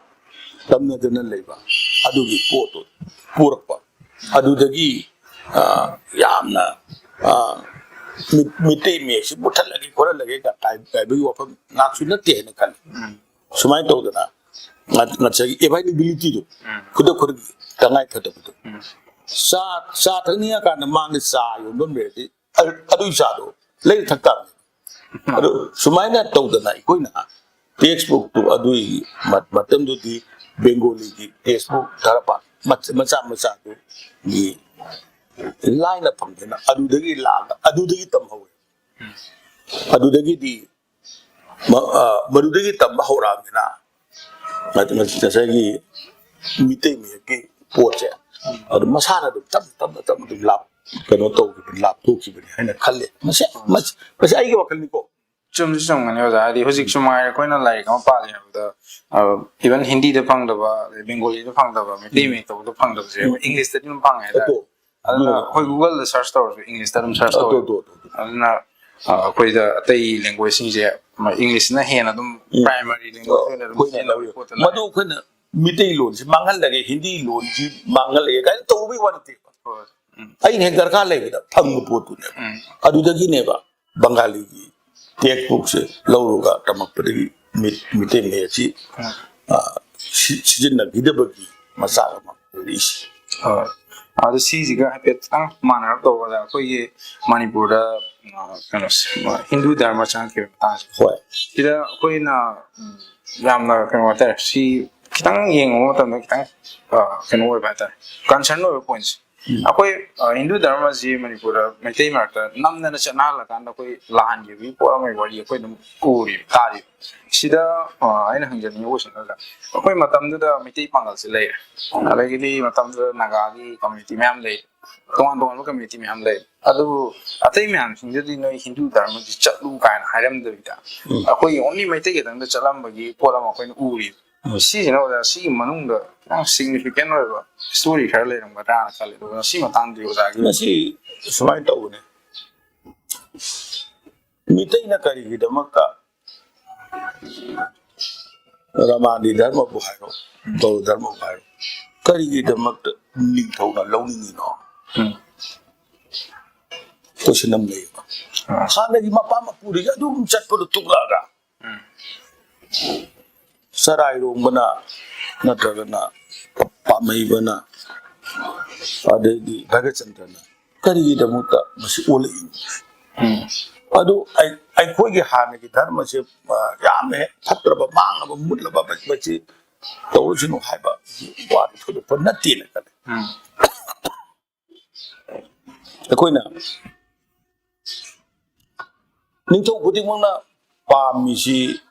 ꯇꯝꯅꯗꯅ ꯂꯩꯕ ꯑꯗꯨꯒꯤ ꯄꯣꯠꯇꯣ ꯄꯨꯔꯛꯄ꯫ ꯑꯗꯨꯗꯒꯤ, ꯑ, ꯌꯥꯝꯅ, ꯑ, ꯃꯤ-, ꯃꯤꯇꯩ ꯃꯌꯦꯛꯁꯤ ꯃꯨꯠꯊꯠꯂꯒꯦ ꯈꯣꯠꯍꯜꯂꯒꯦ ꯀꯥꯏ-, ꯀꯥꯏꯕꯒꯤ ꯋꯥꯐꯝ ꯉꯥꯛꯁꯨ ꯅꯠꯇꯦ ꯍꯥꯏꯅ ꯈꯜꯂꯤ꯫ ꯎꯝ꯫ ꯁꯨꯃꯥꯏꯅ ꯇꯧꯗꯅ ꯉ-, ꯉꯁꯥꯏꯒꯤ ꯑꯦꯚꯥꯏꯂꯦꯕꯤꯂꯤꯇꯤꯗꯣ ꯎꯝ꯫ ꯈꯨꯗꯛ ꯈꯨꯗꯛꯀꯤ ꯇꯉꯥꯏ ꯐꯗꯕꯗꯣ꯫ ꯎꯝ꯫ ꯆꯥ, ꯆꯥ ꯊꯛꯅꯤꯡꯉꯀꯥꯟꯗ ꯃꯥꯡꯗ ꯆꯥ ꯌꯣꯟꯐꯝ ꯂꯩꯔꯗꯤ ꯑꯗꯨ, ꯑꯗꯨꯒꯤ ꯆꯥꯗꯣ ꯂꯩꯔ ꯊꯛ ꯇꯥꯕꯅꯤ꯫ ꯑꯗꯨ ꯁꯨꯃꯥꯏꯅ ꯇꯧꯗꯅ ꯑꯩꯈꯣꯏꯅ ꯇꯦꯛꯁ ꯕꯨꯛꯇꯨ ꯑꯗꯨꯒꯤ ꯃ-, ꯃꯇꯝꯗꯨꯗꯤ ꯕꯦꯡꯒꯣꯂꯤꯒꯤ ꯇꯦꯛꯁ ꯕꯨꯛ ꯙꯔꯄꯥꯟ ꯃꯆꯥ, ꯃꯆꯥ ꯃꯆꯥꯗꯨꯒꯤ ꯂꯥꯏꯅ ꯐꯪꯗꯅ ꯑꯗꯨꯗꯒꯤ ꯂꯥꯛꯑꯒ ꯑꯗꯨꯗꯒꯤ ꯇꯝꯍꯧꯋꯦ꯫ ꯑꯗꯨꯗꯒꯤꯗꯤ ꯃ-, ꯑ, ꯃꯗꯨꯗꯒꯤ ꯇꯝꯕ ꯍꯧꯔꯛꯑꯕꯅꯤꯅ, ꯉ-, ꯉ-, ꯉꯁꯥꯏꯒꯤ ꯃꯤꯇꯩ ꯃꯌꯦꯛꯀꯤ ꯄꯣꯠꯁꯦ ꯑꯗꯨꯝ ꯃꯁꯥꯅ ꯑꯗꯨꯝ ꯇꯞꯅ ꯇꯞꯅ ꯇꯞꯅ ꯑꯗꯨꯝ ꯂꯥꯞ-, ꯀꯩꯅꯣ ꯇꯧꯈꯤꯕꯅꯤ, ꯂꯥꯞꯊꯣꯛꯈꯤꯕꯅꯤ ꯍꯥꯏꯅ ꯈꯜꯂꯦ꯫ ꯃꯁꯤ, ꯃꯁꯤ, ꯃꯁꯤ ꯑꯩꯒꯤ ꯋꯥꯈꯜꯅꯤꯀꯣ꯫ ꯆꯨꯝꯁꯤ ꯆꯨꯝꯒꯅꯤ ꯑꯣꯖꯥ, ꯍꯥꯏꯗꯤ ꯍꯧꯖꯤꯛꯁꯨ ꯃꯉꯥꯏꯔꯦ ꯑꯩꯈꯣꯏꯅ ꯂꯥꯏꯔꯤꯛ ꯑꯃ ꯄꯥꯒꯦ ꯍꯥꯏꯕꯗ, ꯏꯚꯟ ꯍꯤꯟꯗꯤꯗ ꯐꯪꯗꯕ, ꯑꯗꯩ ꯕꯦꯡꯒꯣꯂꯤꯗ ꯐꯪꯗꯕ, ꯃꯩꯇꯩ ꯃꯌꯦꯛꯇꯕꯨꯗ ꯐꯪꯗꯕꯁꯦ ꯎꯝ꯫ ꯑꯩꯈꯣꯏ ꯏꯪꯂꯤꯁꯇꯗꯤ ꯑꯗꯨꯝ ꯐꯪꯉꯦ ꯍꯥꯏꯇꯥꯔꯦ꯫ ꯑꯗꯣ, ꯑꯗꯨꯅ ꯑꯗꯣ, ꯑꯩꯈꯣꯏ ꯒꯨꯒꯜꯗ ꯁꯔꯁ ꯇꯧꯔꯁꯨ ꯏꯪꯂꯤꯁꯇ ꯑꯗꯨꯝ ꯁꯔꯁ ꯑꯗꯣ, ꯇꯧꯋꯦ꯫ ꯑꯗꯣ, ꯑꯗꯣ, ꯑꯗꯣ꯫ ꯑꯗꯨꯅ ꯑ, ꯑꯩꯈꯣꯏꯗ ꯑꯇꯩ ꯂꯦꯡꯒ꯭ꯋꯦꯖꯁꯤꯡꯁꯦ ꯏꯪꯂꯤꯁꯁꯤꯅ ꯍꯦꯟꯅ ꯑꯗꯨꯝ ꯎꯝ꯫ ꯄ꯭ꯔꯥꯏꯃꯔꯤ ꯂꯦꯡꯒ꯭ꯋꯦꯖ ꯑꯣꯏꯅ ꯑꯗꯨꯝ ꯑꯩꯈꯣꯏꯅ ꯁꯤꯖꯤꯟꯅꯕꯒꯤ ꯂꯧꯔꯤꯕ꯫ ꯄꯣꯠꯇ ꯃꯗꯨ ꯂꯥꯛꯑꯦ꯫ ꯑꯩꯈꯣꯏꯅ ꯃꯤꯇꯩꯂꯣꯟꯁꯤ ꯃꯥꯡꯍꯜꯂꯒꯦ, ꯍꯤꯟꯗꯤ ꯂꯣꯟꯁꯤ ꯃꯥꯡꯍꯜꯂꯒꯦ ꯀꯥꯏꯅ ꯇꯧꯕꯒꯤ ꯋꯥ ꯅꯠꯇꯦꯕ꯫ ꯍꯣꯏ꯫ ꯎꯝ꯫ ꯑꯩꯅ ꯍꯦꯛ ꯗꯔꯀꯥꯔ ꯂꯩꯕꯗ ꯐꯪꯕ ꯄꯣꯠꯇꯨꯅꯦꯕ꯫ ꯎꯝ꯫ ꯑꯗꯨꯗꯒꯤꯅꯦꯕ ꯕꯪꯒꯥꯂꯤꯒꯤ ꯇꯦꯛꯁ ꯕꯨꯛꯁꯦ ꯂꯧꯔꯒ ꯇꯝꯃꯛꯄꯗꯒꯤ ꯃꯤ-, ꯃꯤꯇꯩ ꯃꯌꯦꯛꯁꯤ, ꯎꯝ꯫ ꯑ, ꯁꯤ-, ꯁꯤꯖꯤꯟꯅꯈꯤꯗꯕꯒꯤ ꯃꯆꯥꯛ ꯑꯃ ꯑꯣꯏꯔꯛꯏꯁꯦ꯫ ꯍꯣꯏ꯫ ꯑꯗꯨ ꯁꯤꯁꯤꯒ ꯍꯥꯏꯐꯦꯠ ꯈꯤꯇꯪ ꯃꯥꯟꯅꯔꯞ ꯇꯧꯕꯗ ꯑꯩꯈꯣꯏꯒꯤ ꯃꯅꯤꯄꯨꯔꯗ, ꯑ, ꯀꯩꯅꯣꯁꯦ, ꯍꯤꯟꯗꯨ ꯙꯔꯃ ꯆꯪꯉꯛꯈꯤꯕ ꯃꯇꯥꯡꯁꯦ꯫ ꯍꯣꯏ꯫ ꯁꯤꯗ ꯑꯩꯈꯣꯏꯅ, ꯎꯝ, ꯌꯥꯝꯅ ꯀꯩꯅꯣ ꯍꯥꯏꯇꯥꯔꯦ, ꯁꯤ ꯈꯤꯇꯪ ꯌꯦꯡꯉꯨꯕ ꯃꯇꯝꯗ ꯈꯤꯇꯪ, ꯑ, ꯀꯩꯅꯣ ꯑꯣꯏꯕ ꯍꯥꯏꯇꯥꯔꯦ, ꯀꯟꯁꯔꯟ ꯑꯣꯏꯕ ꯄꯣꯏꯟꯠꯁꯦ꯫ ꯎꯝ꯫ ꯑꯩꯈꯣꯏ, ꯑ, ꯍꯤꯟꯗꯨ ꯙꯔꯃꯁꯤ ꯃꯅꯤꯄꯨꯔꯗ ꯃꯩꯇꯩ ꯃꯔꯛꯇ ꯅꯝꯗꯅ ꯆꯠꯅꯍꯜꯂꯀꯥꯟꯗ ꯑꯩꯈꯣꯏ ꯂꯥꯟꯈꯤꯕꯒꯤ ꯄꯣꯠ ꯑꯃꯒꯤ ꯋꯥꯔꯤ ꯑꯩꯈꯣꯏ ꯑꯗꯨꯝ ꯎꯔꯤꯕ, ꯇꯥꯔꯤꯕ꯫ ꯁꯤꯗ, ꯑ, ꯑꯩꯅ ꯍꯪꯖꯅꯤꯡꯉꯤꯕ ꯀꯣꯏꯁꯟ ꯈꯔ, ꯑꯩꯈꯣꯏ ꯃꯇꯝꯗꯨꯗ ꯃꯩꯇꯩ ꯄꯥꯡꯒꯜꯁꯦ ꯂꯩꯔꯦ, ꯑꯗꯒꯤꯗꯤ ꯃꯇꯝꯗꯨꯗ ꯅꯥꯒꯥꯒꯤ ꯀꯝꯃ꯭ꯌꯨꯅꯤꯇꯤ ꯃꯌꯥꯝ ꯂꯩ, ꯇꯣꯉꯥꯟ ꯇꯣꯉꯥꯟꯕ ꯀꯝꯃ꯭ꯌꯨꯅꯤꯇꯤ ꯃꯌꯥꯝ ꯂꯩ꯫ ꯑꯗꯨꯕꯨ ꯑꯇꯩ ꯃꯌꯥꯝꯁꯤꯡꯗꯨꯗꯤ ꯅꯣꯏ ꯍꯤꯟꯗꯨ ꯙꯔꯃꯁꯤ ꯆꯠꯂꯨ ꯀꯥꯏꯅ ꯍꯥꯏꯔꯝꯗꯕꯤꯗ, ꯎꯝ꯫ ꯑꯩꯈꯣꯏꯒꯤ ꯑꯣꯟꯂꯤ ꯃꯩꯇꯩ ꯈꯛꯇꯪꯗ ꯆꯠꯂꯝꯕꯒꯤ ꯄꯣꯠ ꯑꯃ ꯑꯩꯈꯣꯏꯅ ꯎꯔꯤꯕ꯫ ꯎꯝ꯫ ꯁꯤꯁꯤꯅ ꯑꯣꯖꯥ, ꯁꯤꯒꯤ ꯃꯅꯨꯡꯗ ꯈꯤꯇꯪ ꯁꯤꯒꯅꯤꯐꯤꯀꯦꯟ ꯑꯣꯏꯕ ꯁ꯭ꯇꯣꯔꯤ ꯈꯔ ꯂꯩꯔꯝꯒꯗ꯭ꯔꯥꯅ ꯈꯜꯂꯦ꯫ ꯑꯗꯨꯒ ꯁꯤ ꯃꯇꯥꯡꯗꯗꯤ ꯑꯣꯖꯥꯒꯤ ꯃꯁꯤ ꯁꯨꯃꯥꯏꯅ ꯇꯧꯕꯅꯦ꯫ ꯃꯤꯇꯩꯅ ꯀꯔꯤꯒꯤꯗꯃꯛꯇ ꯔꯃꯥꯟꯒꯤ ꯙꯔꯃꯕꯨ ꯍꯥꯏꯔꯣ, ꯕꯧꯗ ꯙꯔꯃꯕꯨ ꯍꯥꯏꯔꯣ, ꯀꯔꯤꯒꯤꯗꯃꯛꯇ ꯅꯤꯡꯊꯧꯅ ꯂꯧꯅꯤꯡꯉꯤꯅꯣ? ꯎꯝ꯫ ꯀꯣꯏꯁꯟ ꯑꯃ ꯂꯩꯌꯦꯕ꯫ ꯑꯥ꯫ ꯍꯥꯟꯅꯒꯤ ꯃꯄꯥ ꯃꯄꯨꯗꯒꯤ ꯑꯗꯨꯝ ꯆꯠꯄꯗꯣ ꯇꯣꯛꯂꯛꯑꯒ, ꯎꯝ꯫ ꯆꯔꯥꯏꯔꯣꯡꯕꯅ ꯅꯠꯇ꯭ꯔꯒꯅ ꯄꯥꯝꯍꯩꯕꯅ, ꯑꯗꯩꯗꯤ ꯚꯒꯆꯟꯗ꯭ꯔꯅ ꯀꯔꯤꯒꯤꯗꯃꯛꯇ ꯃꯁꯤ ꯑꯣꯜꯂꯛꯏꯅꯣ? ꯎꯝ꯫ ꯑꯗꯨ ꯑꯩ-, ꯑꯩꯈꯣꯏꯒꯤ ꯍꯥꯟꯅꯒꯤ ꯙꯔꯃꯁꯦ, ꯑ, ꯌꯥꯝꯅ ꯍꯦꯛ ꯐꯠꯇ꯭ꯔꯕ, ꯃꯥꯡꯉꯕ, ꯃꯨꯠꯂꯕ, ꯃꯁꯤ ꯇꯧꯔꯁꯅꯨ ꯍꯥꯏꯕ ꯋꯥꯗꯤ ꯊꯣꯏꯗꯣꯛꯄ ꯅꯠꯇꯦꯅ ꯈꯜꯂꯤ꯫ ꯎꯝ꯫ ꯑꯩꯈꯣꯏꯅ ꯅꯤꯡꯊꯧ ꯈꯨꯗꯤꯡꯃꯛꯅ ꯄꯥꯝꯃꯤꯁꯤ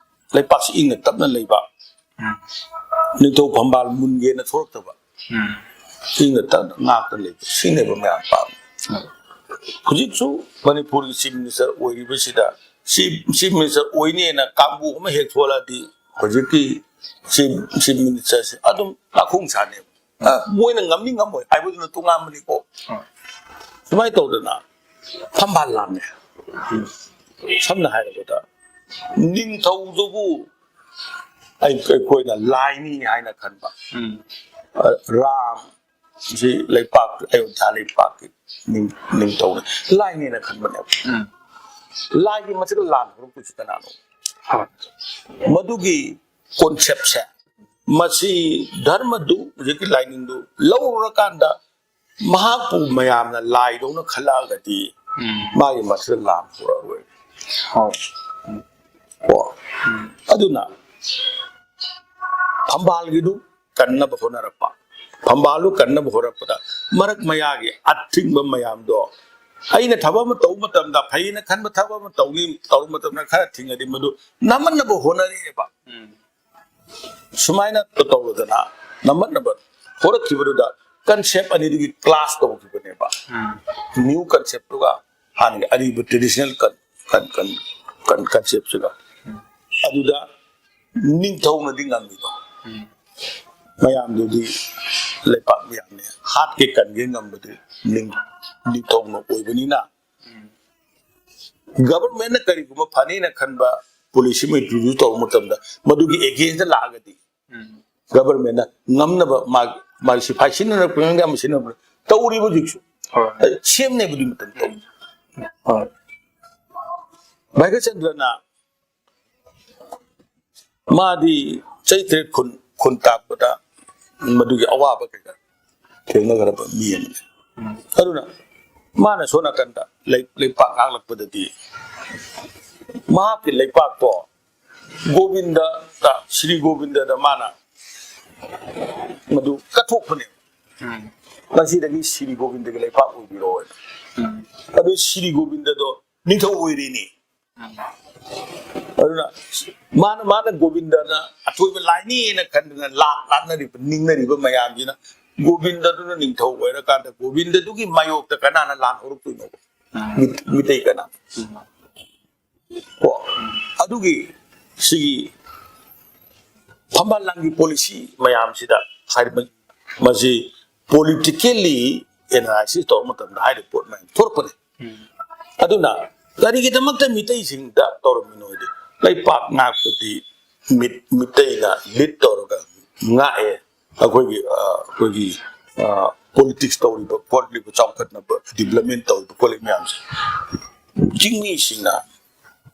ꯂꯩꯄꯥꯛꯁꯤ ꯏꯪꯅ ꯇꯞꯅ ꯂꯩꯕ, ꯎꯝ꯫ ꯅꯤꯡꯊꯧ ꯐꯝꯕꯥꯜ ꯃꯨꯟꯒꯦꯅ ꯊꯣꯛꯂꯛꯇꯕ, ꯎꯝ꯫ ꯏꯪꯅ ꯇꯞꯅ ꯉꯥꯛꯇ ꯂꯩꯕ, ꯁꯤꯅꯦꯕ ꯃꯌꯥꯝ ꯄꯥꯝꯃꯤ꯫ ꯎꯝ꯫ ꯍꯧꯖꯤꯛꯁꯨ ꯃꯅꯤꯄꯨꯔꯒꯤ Chief Minister ꯑꯣꯏꯔꯤꯕꯁꯤꯗ, Chief, Chief Minister ꯑꯣꯏꯅꯦꯅ ꯀꯥꯡꯕꯨ ꯑꯃ ꯍꯦꯛ ꯊꯣꯛꯂꯛꯑꯗꯤ, ꯍꯧꯖꯤꯛꯀꯤ Chief, Chief Ministerꯁꯦ ꯑꯗꯨꯝ ꯇꯥꯈꯣꯡ ꯁꯥꯅꯦꯕ꯫ ꯑ, ꯃꯣꯏꯅ ꯉꯝꯅꯤ ꯉꯝꯃꯣꯏ ꯍꯥꯏꯕꯗꯨꯅ ꯇꯣꯉꯥꯟꯕꯅꯤꯀꯣ꯫ ꯍꯣꯏ꯫ ꯁꯨꯃꯥꯏꯅ ꯇꯧꯗꯅ ꯐꯝꯕꯥꯜ ꯂꯥꯡꯉꯦ꯫ ꯎꯝ꯫ ꯁꯝꯅ ꯍꯥꯏꯔꯕꯗ, ꯅꯤꯡꯊꯧꯗꯨꯕꯨ ꯑꯩ-, ꯑꯩꯈꯣꯏꯅ ꯂꯥꯏꯅꯤ ꯍꯥꯏꯅ ꯈꯟꯕ꯫ ꯎꯝ꯫ ꯑ, ꯔꯥꯝ ꯁꯤ ꯂꯩꯄꯥꯛ, ꯑꯌꯣꯙ꯭ꯌꯥ ꯂꯩꯄꯥꯛꯀꯤ ꯅꯤꯡ-, ꯅꯤꯡꯊꯧꯅꯤ꯫ ꯂꯥꯏꯅꯦꯅ ꯈꯟꯕꯅꯦꯕ꯫ ꯎꯝ꯫ ꯂꯥꯏꯒꯤ ꯃꯊꯛꯇ ꯂꯥꯟ ꯍꯧꯔꯛꯇꯣꯏꯁꯤ ꯀꯅꯥꯅꯣ? ꯍꯣꯏ꯫ ꯃꯗꯨꯒꯤ conceptꯁꯦ, ꯃꯁꯤ ꯙꯔꯃꯗꯨ, ꯍꯧꯖꯤꯛꯀꯤ ꯂꯥꯏꯅꯤꯡꯗꯨ ꯂꯧꯔꯨꯔꯀꯥꯟꯗ ꯃꯍꯥꯛꯄꯨ ꯃꯌꯥꯝꯅ ꯂꯥꯏꯗꯧꯅ ꯈꯜꯂꯛꯑꯒꯗꯤ ꯎꯝ꯫ ꯃꯥꯒꯤ ꯃꯊꯛꯇ ꯂꯥꯟ ꯍꯧꯔꯛꯑꯔꯣꯏ꯫ ꯍꯣꯏ꯫ ꯀꯣ? ꯎꯝ꯫ ꯑꯗꯨꯅ ꯐꯝꯕꯥꯜꯒꯤꯗꯨ ꯀꯟꯅꯕ ꯍꯣꯠꯅꯔꯛꯄ, ꯐꯝꯕꯥꯜꯗꯨ ꯀꯟꯅꯕ ꯍꯣꯠꯅꯔꯛꯄꯗ ꯃꯔꯛ ꯃꯌꯥꯒꯤ ꯑꯊꯤꯡꯕ ꯃꯌꯥꯝꯗꯣ, ꯑꯩꯅ ꯊꯕꯛ ꯑꯃ ꯇꯧꯕ ꯃꯇꯝꯗ, ꯐꯩꯅ ꯈꯟꯕ ꯊꯕꯛ ꯑꯃ ꯇꯧꯅꯤ, ꯇꯧꯕ ꯃꯇꯝꯗ ꯈꯔ ꯊꯤꯡꯉꯗꯤ ꯃꯗꯨ ꯅꯝꯍꯟꯅꯕ ꯍꯣꯠꯅꯔꯛꯑꯦꯕ꯫ ꯎꯝ꯫ ꯁꯨꯃꯥꯏꯅ ꯇꯧꯔꯗꯅ ꯅꯝꯍꯟꯅꯕ ꯍꯣꯠꯅꯈꯤꯕꯗꯨꯗ concept ꯑꯅꯤꯗꯨꯒꯤ clash ꯇꯧꯈꯤꯕꯅꯦꯕ꯫ ꯎꯝ꯫ New conceptꯇꯨꯒ ꯍꯥꯟꯅꯒꯤ ꯑꯔꯤꯕ traditional con-, con-, con-, con-, conceptꯁꯤꯒ꯫ ꯎꯝ꯫ ꯑꯗꯨꯗ ꯅꯤꯡꯊꯧꯅꯗꯤ ꯉꯝꯃꯤꯗꯣ꯫ ꯎꯝ꯫ ꯃꯌꯥꯝꯗꯨꯗꯤ ꯂꯩꯄꯥꯛ ꯃꯌꯥꯝꯅꯦ꯫ ꯍꯥꯠꯀꯦ ꯀꯟꯒꯦ ꯉꯝꯕꯗꯤ ꯅꯤꯡ-, ꯅꯤꯡꯊꯧꯅ ꯑꯣꯏꯕꯅꯤꯅ꯫ ꯎꯝ꯫ Governmentꯅ ꯀꯔꯤꯒꯨꯝꯕ ꯐꯅꯤꯅ ꯈꯟꯕ policy ꯑꯃ introduce ꯇꯧꯕ ꯃꯇꯝꯗ ꯃꯗꯨꯒꯤ againstꯇ ꯂꯥꯛꯑꯒꯗꯤ ꯎꯝ꯫ Governmentꯅ ꯉꯝꯅꯕ ꯃꯥꯒꯤ, ꯃꯥꯒꯤ ꯁꯤꯐꯥꯏ ꯁꯤꯖꯤꯟꯅꯔꯛꯄ ꯈꯪꯗꯦ, ꯑꯃ ꯁꯤꯖꯤꯟꯅꯔꯛꯄ ꯇꯧꯔꯤꯕ ꯍꯧꯖꯤꯛꯁꯨ꯫ ꯍꯣꯏ꯫ ꯑ, ꯁꯦꯝꯅꯦꯕ ꯑꯗꯨꯒꯤ ꯃꯇꯝꯗ ꯇꯧꯔꯤꯕ꯫ ꯍꯣꯏ꯫ ꯚꯥꯏꯒ꯭ꯌꯆꯟꯗ꯭ꯔꯅ ꯃꯥꯗꯤ ꯆꯍꯤ ꯇꯔꯦꯠ ꯈꯨꯟ, ꯈꯨꯟ ꯇꯥꯛꯄꯗ ꯃꯗꯨꯒꯤ ꯑꯋꯥꯕ ꯀꯩꯀꯥ ꯊꯦꯡꯅꯈ꯭ꯔꯕ ꯃꯤ ꯑꯃꯅꯤ꯫ ꯎꯝ꯫ ꯑꯗꯨꯅ ꯃꯥꯅ ꯁꯣꯝ ꯅꯥꯀꯟꯗ ꯂꯩ-, ꯂꯩꯄꯥꯛ ꯉꯥꯛꯂꯛꯄꯗꯗꯤ ꯃꯍꯥꯛꯀꯤ ꯂꯩꯄꯥꯛꯇꯣ ꯒꯣꯕꯤꯟꯗꯗ, ꯁ꯭ꯔꯤ ꯒꯣꯕꯤꯟꯗꯗ ꯃꯥꯅ ꯃꯗꯨ ꯀꯠꯊꯣꯛꯄꯅꯦ꯫ ꯎꯝ꯫ ꯉꯁꯤꯗꯒꯤ ꯁ꯭ꯔꯤ ꯒꯣꯕꯤꯟꯗꯒꯤ ꯂꯩꯄꯥꯛ ꯑꯣꯏꯕꯤꯔꯣ ꯍꯥꯏꯅ꯫ ꯎꯝ꯫ ꯑꯗꯨ ꯁ꯭ꯔꯤ ꯒꯣꯕꯤꯟꯗꯗꯣ ꯅꯤꯡꯊꯧ ꯑꯣꯏꯔꯤꯅꯤ꯫ ꯎꯝ꯫ ꯑꯗꯨꯅ ꯃꯥꯅ ꯃꯥꯅ ꯒꯣꯕꯤꯟꯗꯅ ꯑꯊꯣꯏꯕ ꯂꯥꯏꯅꯤꯅ ꯈꯟꯗꯅ ꯂꯥꯠ ꯂꯥꯠꯅꯔꯤꯕ, ꯅꯤꯡꯅꯔꯤꯕ ꯃꯌꯥꯝꯁꯤꯅ ꯒꯣꯕꯤꯟꯗꯗꯨꯅ ꯅꯤꯡꯊꯧ ꯑꯣꯏꯔꯀꯥꯟꯗ ꯒꯣꯕꯤꯟꯗꯗꯨꯒꯤ ꯃꯥꯌꯣꯛꯇ ꯀꯅꯥꯅ ꯂꯥꯟ ꯍꯧꯔꯛꯇꯣꯏꯅꯣꯕ? ꯃꯤꯇꯩ ꯀꯅꯥ? ꯀꯣ ꯑꯗꯨꯒꯤ ꯁꯤꯒꯤ ꯐꯝꯕꯥꯜ ꯂꯥꯟꯒꯤ ꯄꯣꯂꯤꯁꯤ ꯃꯌꯥꯝꯁꯤꯗ ꯍꯥꯏꯔꯤꯕ ꯃꯁꯤ politically analysis ꯇꯧꯕ ꯃꯇꯝꯗ ꯍꯥꯏꯔꯤꯕ ꯄꯣꯠ ꯃꯌꯥꯝ ꯊꯣꯛꯂꯛꯄꯅꯤ꯫ ꯑꯗꯨꯅ ꯀꯔꯤꯒꯤꯗꯃꯛꯇ ꯃꯤꯇꯩꯁꯤꯡꯗ ꯇꯧꯔꯝꯃꯤꯅꯣ ꯍꯥꯏꯗꯤ ꯂꯩꯄꯥꯛ ꯉꯥꯛꯄꯗꯤ ꯃꯤꯇꯩꯅ ꯂꯤꯠ ꯇꯧꯔꯒ ꯉꯥꯛꯑꯦ꯫ ꯑꯩꯈꯣꯏꯒꯤ ꯑꯩꯈꯣꯏꯒꯤ ꯄꯣꯂꯤꯇꯤꯛꯁ ꯇꯧꯔꯤꯕ ꯈꯣꯠꯂꯤꯕ ꯆꯥꯎꯈꯠꯅꯕ ꯗꯤꯕꯂꯞꯃꯦꯟ ꯇꯧꯔꯤꯕ ꯈꯣꯠꯂꯤꯕ ꯃꯌꯥꯝꯁꯦ ꯆꯤꯡꯃꯤꯁꯤꯡꯅ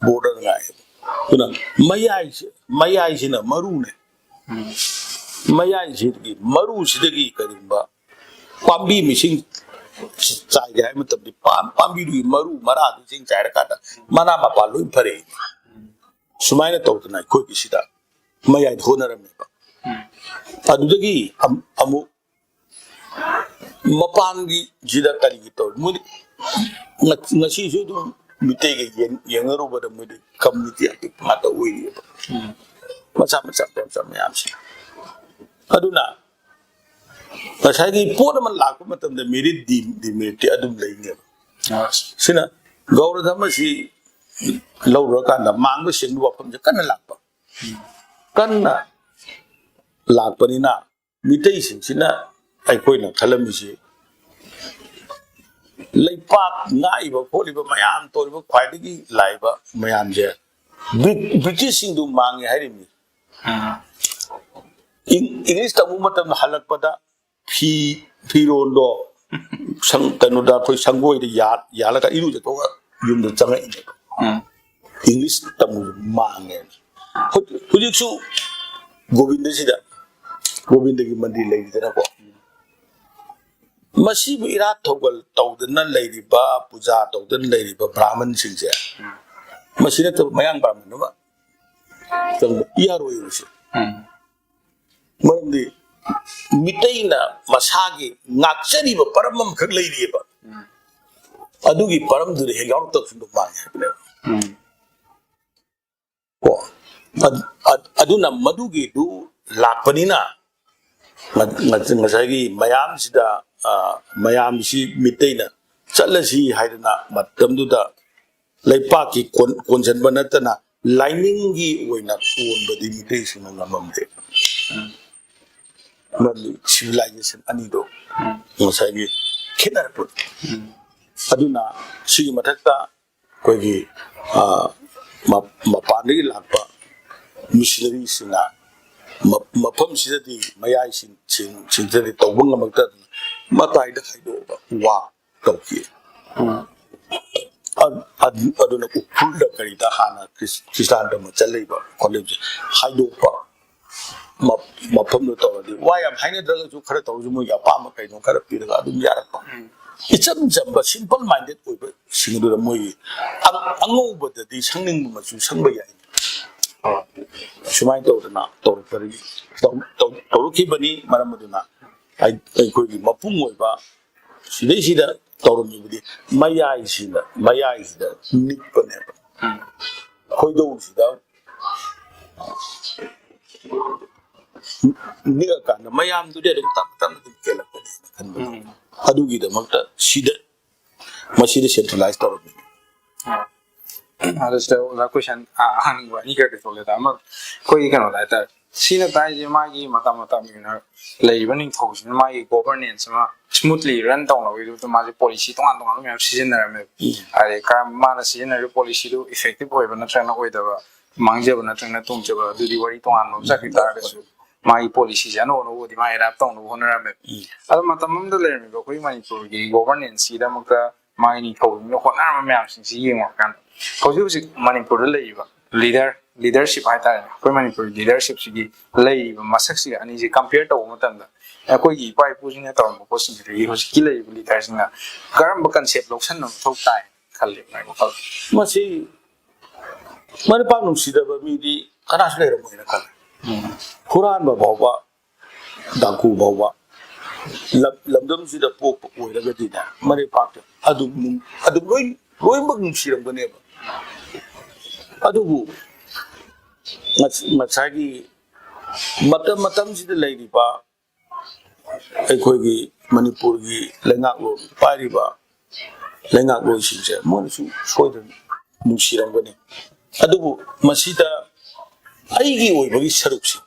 ꯕꯣꯔꯗꯔ ꯉꯥꯛꯑꯦꯕ꯫ ꯑꯗꯨꯅ ꯃꯌꯥꯏꯁꯦ ꯃꯌꯥꯏꯁꯤꯅ ꯃꯔꯨꯅꯦ꯫ ꯃꯌꯥꯏꯁꯤꯒꯤ ꯃꯔꯨꯁꯤꯗꯒꯤ ꯀꯔꯤꯒꯨꯝꯕ ꯄꯥꯝꯕꯤ ꯃꯤꯁꯤꯡ ꯆꯥꯏꯒꯦ ꯍꯥꯏꯕ ꯃꯇꯝꯗ ꯄꯥꯝꯕꯤꯗꯨꯒꯤ ꯃꯔꯨ ꯃꯔꯥꯗꯨ ꯆꯤꯡ ꯆꯥꯏꯔꯀꯥꯟꯗ ꯃꯅꯥ ꯃꯄꯥꯟ ꯂꯣꯏ ꯐꯔꯛꯏ꯫ ꯁꯨꯃꯥꯏꯅ ꯇꯧꯗꯅ ꯑꯩꯈꯣꯏꯒꯤꯁꯤꯗ ꯃꯌꯥꯏꯗ ꯍꯣꯠꯅꯔꯝꯃꯦꯕ꯫ ꯑꯗꯨꯗꯒꯤ ꯑꯃꯨꯛ ꯃꯄꯥꯟꯒꯤ ꯁꯤꯗ ꯀꯔꯤꯒꯤ ꯇꯧꯔꯤ ꯃꯣꯏꯗꯤ? ꯉꯁꯤꯁꯨ ꯑꯗꯨꯝ ꯃꯤꯇꯩꯒ ꯌꯦꯡꯅꯔꯨꯕꯗ ꯃꯣꯏꯗꯤ ꯀꯝꯃꯨꯅꯤꯇꯤ ꯑꯄꯤꯛꯄ ꯉꯥꯛꯇ ꯑꯣꯏꯔꯤꯑꯕ꯫ ꯃꯆꯥ ꯃꯆꯥ ꯃꯆꯥ ꯃꯆꯥ ꯃꯌꯥꯝꯁꯦ꯫ ꯑꯗꯨꯅ ꯉꯁꯥꯏꯒꯤ ꯄꯣꯠ ꯑꯃ ꯂꯥꯛꯄ ꯃꯇꯝꯗ ꯃꯦꯔꯤꯠ ꯗꯤꯃꯦꯔꯤꯠꯇꯤ ꯑꯗꯨꯝ ꯂꯩꯅꯦꯕ꯫ ꯁꯤꯅ ꯒꯧꯔ ꯙꯔꯃꯁꯤ ꯂꯧꯔꯨꯔꯀꯥꯟꯗ ꯃꯥꯡꯕ ꯁꯦꯡꯕ ꯋꯥꯐꯝꯁꯦ ꯀꯟꯅ ꯂꯥꯛꯄ꯫ ꯀꯟꯅ ꯂꯥꯛꯄꯅꯤꯅ ꯃꯤꯇꯩꯁꯤꯡꯁꯤꯅ ꯑꯩꯈꯣꯏꯅ ꯈꯜꯂꯝꯃꯤꯁꯤ ꯂꯩꯄꯥꯛ ꯉꯥꯛꯏꯕ ꯈꯣꯠꯂꯤꯕ ꯃꯌꯥꯝ ꯇꯧꯔꯤꯕ ꯈ꯭ꯋꯥꯏꯗꯒꯤ ꯂꯥꯛꯏꯕ ꯃꯌꯥꯝꯁꯦ ꯕ꯭ꯔꯤꯇꯤꯁꯁꯤꯡꯗꯨ ꯃꯥꯡꯉꯦ ꯍꯥꯏꯔꯤꯕꯅꯤ꯫ ꯏꯪꯂꯤꯁ ꯇꯝꯕ ꯃꯇꯝꯗ ꯍꯜꯂꯛꯄꯗ ꯐꯤ ꯐꯤꯔꯣꯟꯗꯣ ꯀꯩꯅꯣꯗ ꯑꯩꯈꯣꯏ ꯁꯪꯒꯣꯏꯗ ꯌꯥꯜꯂꯒ ꯏꯔꯨꯖꯊꯣꯛꯑꯒ ꯌꯨꯝꯗ ꯆꯪꯉꯛꯏꯅꯦꯕ꯫ ꯏꯪꯂꯤꯁ ꯇꯝꯕꯁꯨ ꯃꯥꯡꯉꯦꯅ꯫ ꯍꯧꯖꯤꯛꯁꯨ ꯒꯣꯕꯤꯟꯗꯁꯤꯗ ꯒꯣꯕꯤꯟꯗꯒꯤ ꯃꯟꯗꯤꯔ ꯂꯩꯔꯤꯗꯅꯀꯣ꯫ ꯃꯁꯤꯕꯨ ꯏꯔꯥꯠ ꯊꯧꯒꯜ ꯇꯧꯗꯅ ꯂꯩꯔꯤꯕ, ꯄꯨꯖꯥ ꯇꯧꯗꯅ ꯂꯩꯔꯤꯕ ꯕ꯭ꯔꯥꯍꯃꯟꯁꯤꯡꯁꯦ ꯃꯁꯤ ꯅꯠꯇꯕ ꯃꯌꯥꯡ ꯕ꯭ꯔꯥꯍꯃꯟ ꯑꯃ ꯆꯪꯕ ꯌꯥꯔꯣꯏꯕꯁꯦ꯫ ꯃꯔꯝꯗꯤ ꯃꯤꯇꯩꯅ ꯃꯁꯥꯒꯤ ꯉꯥꯛꯆꯔꯤꯕ ꯄꯔꯝ ꯑꯃꯈꯛ ꯂꯩꯔꯤꯑꯕ꯫ ꯑꯗꯨꯒꯤ ꯄꯔꯝꯗꯨꯗ ꯍꯦꯛ ꯌꯥꯎꯔꯛꯇꯕꯁꯨ ꯑꯗꯨꯝ ꯃꯥꯡꯉꯦ ꯍꯥꯏꯕꯅꯦꯕ꯫ ꯑꯗꯨꯅ ꯃꯗꯨꯒꯤꯗꯨ ꯂꯥꯛꯄꯅꯤꯅ, ꯉꯁꯥꯏꯒꯤ ꯃꯌꯥꯝꯁꯤꯗ, ꯃꯌꯥꯝꯁꯤ ꯃꯤꯇꯩꯅ ꯆꯠꯂꯁꯤ ꯍꯥꯏꯗꯅ ꯃꯇꯝꯗꯨꯗ ꯂꯩꯄꯥꯛꯀꯤ ꯀꯣꯟꯁꯤꯟꯕ ꯅꯠꯇꯅ ꯂꯥꯏꯅꯤꯡꯒꯤ ꯑꯣꯏꯅ ꯀꯣꯟꯕꯗꯤ ꯃꯤꯇꯩꯁꯤꯡꯅ ꯉꯝꯃꯝꯗꯦ꯫ ꯃꯔꯝꯗꯤ civilization ꯑꯅꯤꯗꯣ ꯉꯁꯥꯏꯒꯤ ꯈꯦꯠꯅꯔꯛꯄꯗꯣ꯫ ꯑꯗꯨꯅ ꯁꯤꯒꯤ ꯃꯊꯛꯇ ꯑꯩꯈꯣꯏꯒꯤ ꯃꯄꯥꯟꯗꯒꯤ ꯂꯥꯛꯄ ꯃꯤꯁꯅꯔꯤꯁꯤꯡꯅ ꯃꯐꯝꯁꯤꯗꯗꯤ ꯃꯌꯥꯏꯁꯤꯡꯁꯤꯗꯗꯤ ꯇꯧꯕ ꯉꯝꯃꯛꯇꯗꯅ ꯃꯇꯥꯏꯗ ꯈꯥꯏꯗꯣꯛꯑꯒ ꯋꯥ ꯇꯧꯈꯤ꯫ ꯑꯗꯨꯅ ꯎꯈ꯭ꯔꯨꯜꯗ ꯀꯔꯤꯗ ꯍꯥꯟꯅ ꯈ꯭ꯔꯤꯁꯇꯥꯟ ꯙꯔꯃ ꯆꯠꯂꯛꯏꯕ ꯈꯣꯠꯂꯛꯏꯕꯁꯦ ꯍꯥꯏꯗꯣꯛꯄ ꯃꯐꯝꯗꯨ ꯇꯧꯔꯗꯤ ꯋꯥ ꯌꯥꯝ ꯍꯥꯏꯅꯗ꯭ꯔꯒꯁꯨ ꯈꯔ ꯇꯧꯔꯁꯨ ꯃꯣꯏꯒꯤ ꯑꯄꯥꯝꯕ ꯀꯩꯅꯣ ꯈꯔ ꯄꯤꯔꯒ ꯑꯗꯨꯝ ꯌꯥꯔꯛꯄ꯫ ꯏꯆꯝ ꯆꯝꯕ simple minded ꯑꯣꯏꯕꯁꯤꯡ ꯑꯗꯨꯗ ꯃꯣꯏꯒꯤ ꯑꯉꯧꯕꯗꯗꯤ ꯁꯪꯅꯤꯡꯕ ꯃꯆꯨ ꯁꯪꯕ ꯌꯥꯏ꯫ ꯁꯨꯃꯥꯏꯅ ꯇꯧꯗꯅ ꯇꯧꯔꯛꯄꯗꯒꯤ ꯇꯧꯔꯛꯈꯤꯕꯅꯤ꯫ ꯃꯔꯝ ꯑꯗꯨꯅ ꯑꯩꯈꯣꯏꯒꯤ ꯃꯄꯨꯡ ꯑꯣꯏꯕ ꯁꯤꯗꯩꯁꯤꯗ ꯇꯧꯔꯝꯃꯤꯕꯗꯤ ꯃꯌꯥꯏꯁꯤꯗ ꯃꯌꯥꯏꯁꯤꯗ ꯅꯤꯛꯄꯅꯦꯕ꯫ ꯈꯣꯏꯗꯧꯁꯤꯗ ꯅꯤꯛꯑꯀꯥꯟꯗ ꯃꯌꯥꯝꯗꯨꯗꯤ ꯑꯗꯨꯝ ꯇꯞꯅ ꯇꯞꯅ ꯑꯗꯨꯝ ꯀꯦꯜꯂꯛꯄꯅꯦꯅ ꯈꯟꯕꯗꯣ꯫ ꯑꯗꯨꯒꯤꯗꯃꯛꯇ ꯁꯤꯗ ꯃꯁꯤꯗ centralize ꯇꯧꯔꯝꯃꯤꯅꯤ꯫ ꯑꯗꯨ ꯁꯤꯗ ꯑꯣꯖꯥ question ꯍꯪꯅꯤꯡꯕ ꯑꯅꯤ ꯈꯔꯗꯤ ꯊꯣꯛꯂꯦꯗ꯫ ꯑꯃ ꯑꯩꯈꯣꯏꯒꯤ ꯀꯩꯅꯣꯗ ꯍꯥꯏꯇꯥꯔꯦ, ꯁꯤꯅ ꯇꯥꯏꯁꯦ ꯃꯥꯒꯤ ꯃꯇꯝ ꯃꯇꯝꯒꯤ ꯑꯣꯏꯅ ꯂꯩꯔꯤꯕ ꯅꯤꯡꯊꯧꯁꯤꯅ ꯃꯥꯒꯤ governance ꯑꯃ smoothly run ꯇꯧꯅꯕꯒꯤꯗꯃꯛꯇ ꯃꯥꯁꯦ policy ꯇꯣꯉꯥꯟ ꯇꯣꯉꯥꯟꯕ ꯃꯌꯥꯝ ꯁꯤꯖꯤꯟꯅꯔꯝꯃꯦꯕ꯫ ꯍꯥꯏꯗꯤ ꯃꯥꯅ ꯁꯤꯖꯤꯟꯅꯔꯤꯕ policyꯗꯨ effective ꯑꯣꯏꯕ ꯅꯠꯇ꯭ꯔꯒꯅ ꯑꯣꯏꯗꯕ, ꯃꯥꯡꯖꯕ ꯅꯠꯇ꯭ꯔꯒꯅ ꯇꯣꯡꯖꯕ, ꯑꯗꯨꯗꯤ ꯋꯥꯔꯤ ꯇꯣꯉꯥꯟꯕ ꯑꯃ ꯆꯠꯈꯤ ꯇꯥꯔꯒꯁꯨ ꯃꯥꯒꯤ policyꯁꯦ ꯑꯅꯧ ꯑꯅꯧꯕꯗꯤ ꯃꯥ adapt ꯇꯧꯅꯕ ꯍꯣꯠꯅꯔꯝꯃꯦꯕ꯫ ꯑꯗꯣ ꯃꯇꯝ ꯑꯃꯗ ꯂꯩꯔꯝꯃꯤꯕ ꯑꯩꯈꯣꯏ ꯃꯅꯤꯄꯨꯔꯒꯤ governanceꯁꯤꯗ ꯑꯃꯨꯛꯇ ꯃꯥꯒꯤ ꯅꯤꯡꯊꯧꯁꯤꯡꯅ ꯍꯣꯠꯅꯔꯝꯕ ꯃꯌꯥꯝꯁꯤꯡꯁꯤ ꯌꯦꯡꯉꯨꯔꯀꯥꯟꯗ ꯍꯧꯖꯤꯛ ꯍꯧꯖꯤꯛ ꯃꯅꯤꯄꯨꯔꯗ ꯂꯩꯔꯤꯕ leader, leadership ꯍꯥꯏꯇꯥꯔꯦꯅꯦ, ꯑꯩꯈꯣꯏ ꯃꯅꯤꯄꯨꯔꯒꯤ leadershipꯁꯤꯒꯤ ꯂꯩꯔꯤꯕ ꯃꯁꯛꯁꯤꯒ ꯑꯅꯤꯁꯤ compare ꯇꯧꯕ ꯃꯇꯝꯗ ꯑꯩꯈꯣꯏꯒꯤ ꯏꯄꯥ ꯏꯄꯨꯁꯤꯡꯅ ꯇꯧꯔꯝꯕ ꯄꯣꯠꯁꯤꯡꯁꯤꯗꯒꯤ ꯍꯧꯖꯤꯛꯀꯤ ꯂꯩꯔꯤꯕ leaderꯁꯤꯡꯅ ꯀꯔꯝꯕ concept ꯂꯧꯁꯟꯕ ꯃꯊꯧ ꯇꯥꯏ ꯈꯜꯂꯤ ꯃꯥꯒꯤ ꯋꯥꯈꯜꯗ? ꯃꯁꯤ ꯃꯅꯤꯄꯥꯛ ꯅꯨꯡꯁꯤꯗꯕ ꯃꯤꯗꯤ ꯀꯅꯥꯁꯨ ꯂꯩꯔꯝꯃꯣꯏꯅ ꯈꯜꯂꯦ꯫ ꯍꯨꯔꯥꯟꯕ ꯐꯥꯎꯕ, ꯗꯥꯀꯨ ꯐꯥꯎꯕ ꯂꯝꯗꯝꯁꯤꯗ ꯄꯣꯛꯄ ꯑꯣꯏꯔꯒꯗꯤꯅꯦ, ꯃꯔꯩꯄꯥꯛꯇ ꯑꯗꯨꯝ ꯑꯗꯨꯝ ꯂꯣꯏ ꯂꯣꯏꯅꯃꯛ ꯅꯨꯡꯁꯤꯔꯝꯒꯅꯦꯕ꯫ ꯑꯗꯨꯕꯨ ꯉꯁ- ꯉꯁꯥꯏꯒꯤ ꯃꯇꯝ ꯃꯇꯝꯁꯤꯗ ꯂꯩꯔꯤꯕ ꯑꯩꯈꯣꯏꯒꯤ ꯃꯅꯤꯄꯨꯔꯒꯤ ꯂꯩꯉꯥꯛꯂꯣꯟ ꯄꯥꯏꯔꯤꯕ ꯂꯩꯉꯥꯛꯂꯣꯟꯁꯤꯡꯁꯦ ꯃꯣꯏꯅꯁꯨ ꯁꯣꯏꯗꯅ ꯅꯨꯡꯁꯤꯔꯝꯒꯅꯤ꯫ ꯑꯗꯨꯕꯨ ꯃꯁꯤꯗ ꯑꯩꯒꯤ ꯑꯣꯏꯕꯒꯤ ꯁꯔꯨꯛꯁꯤ,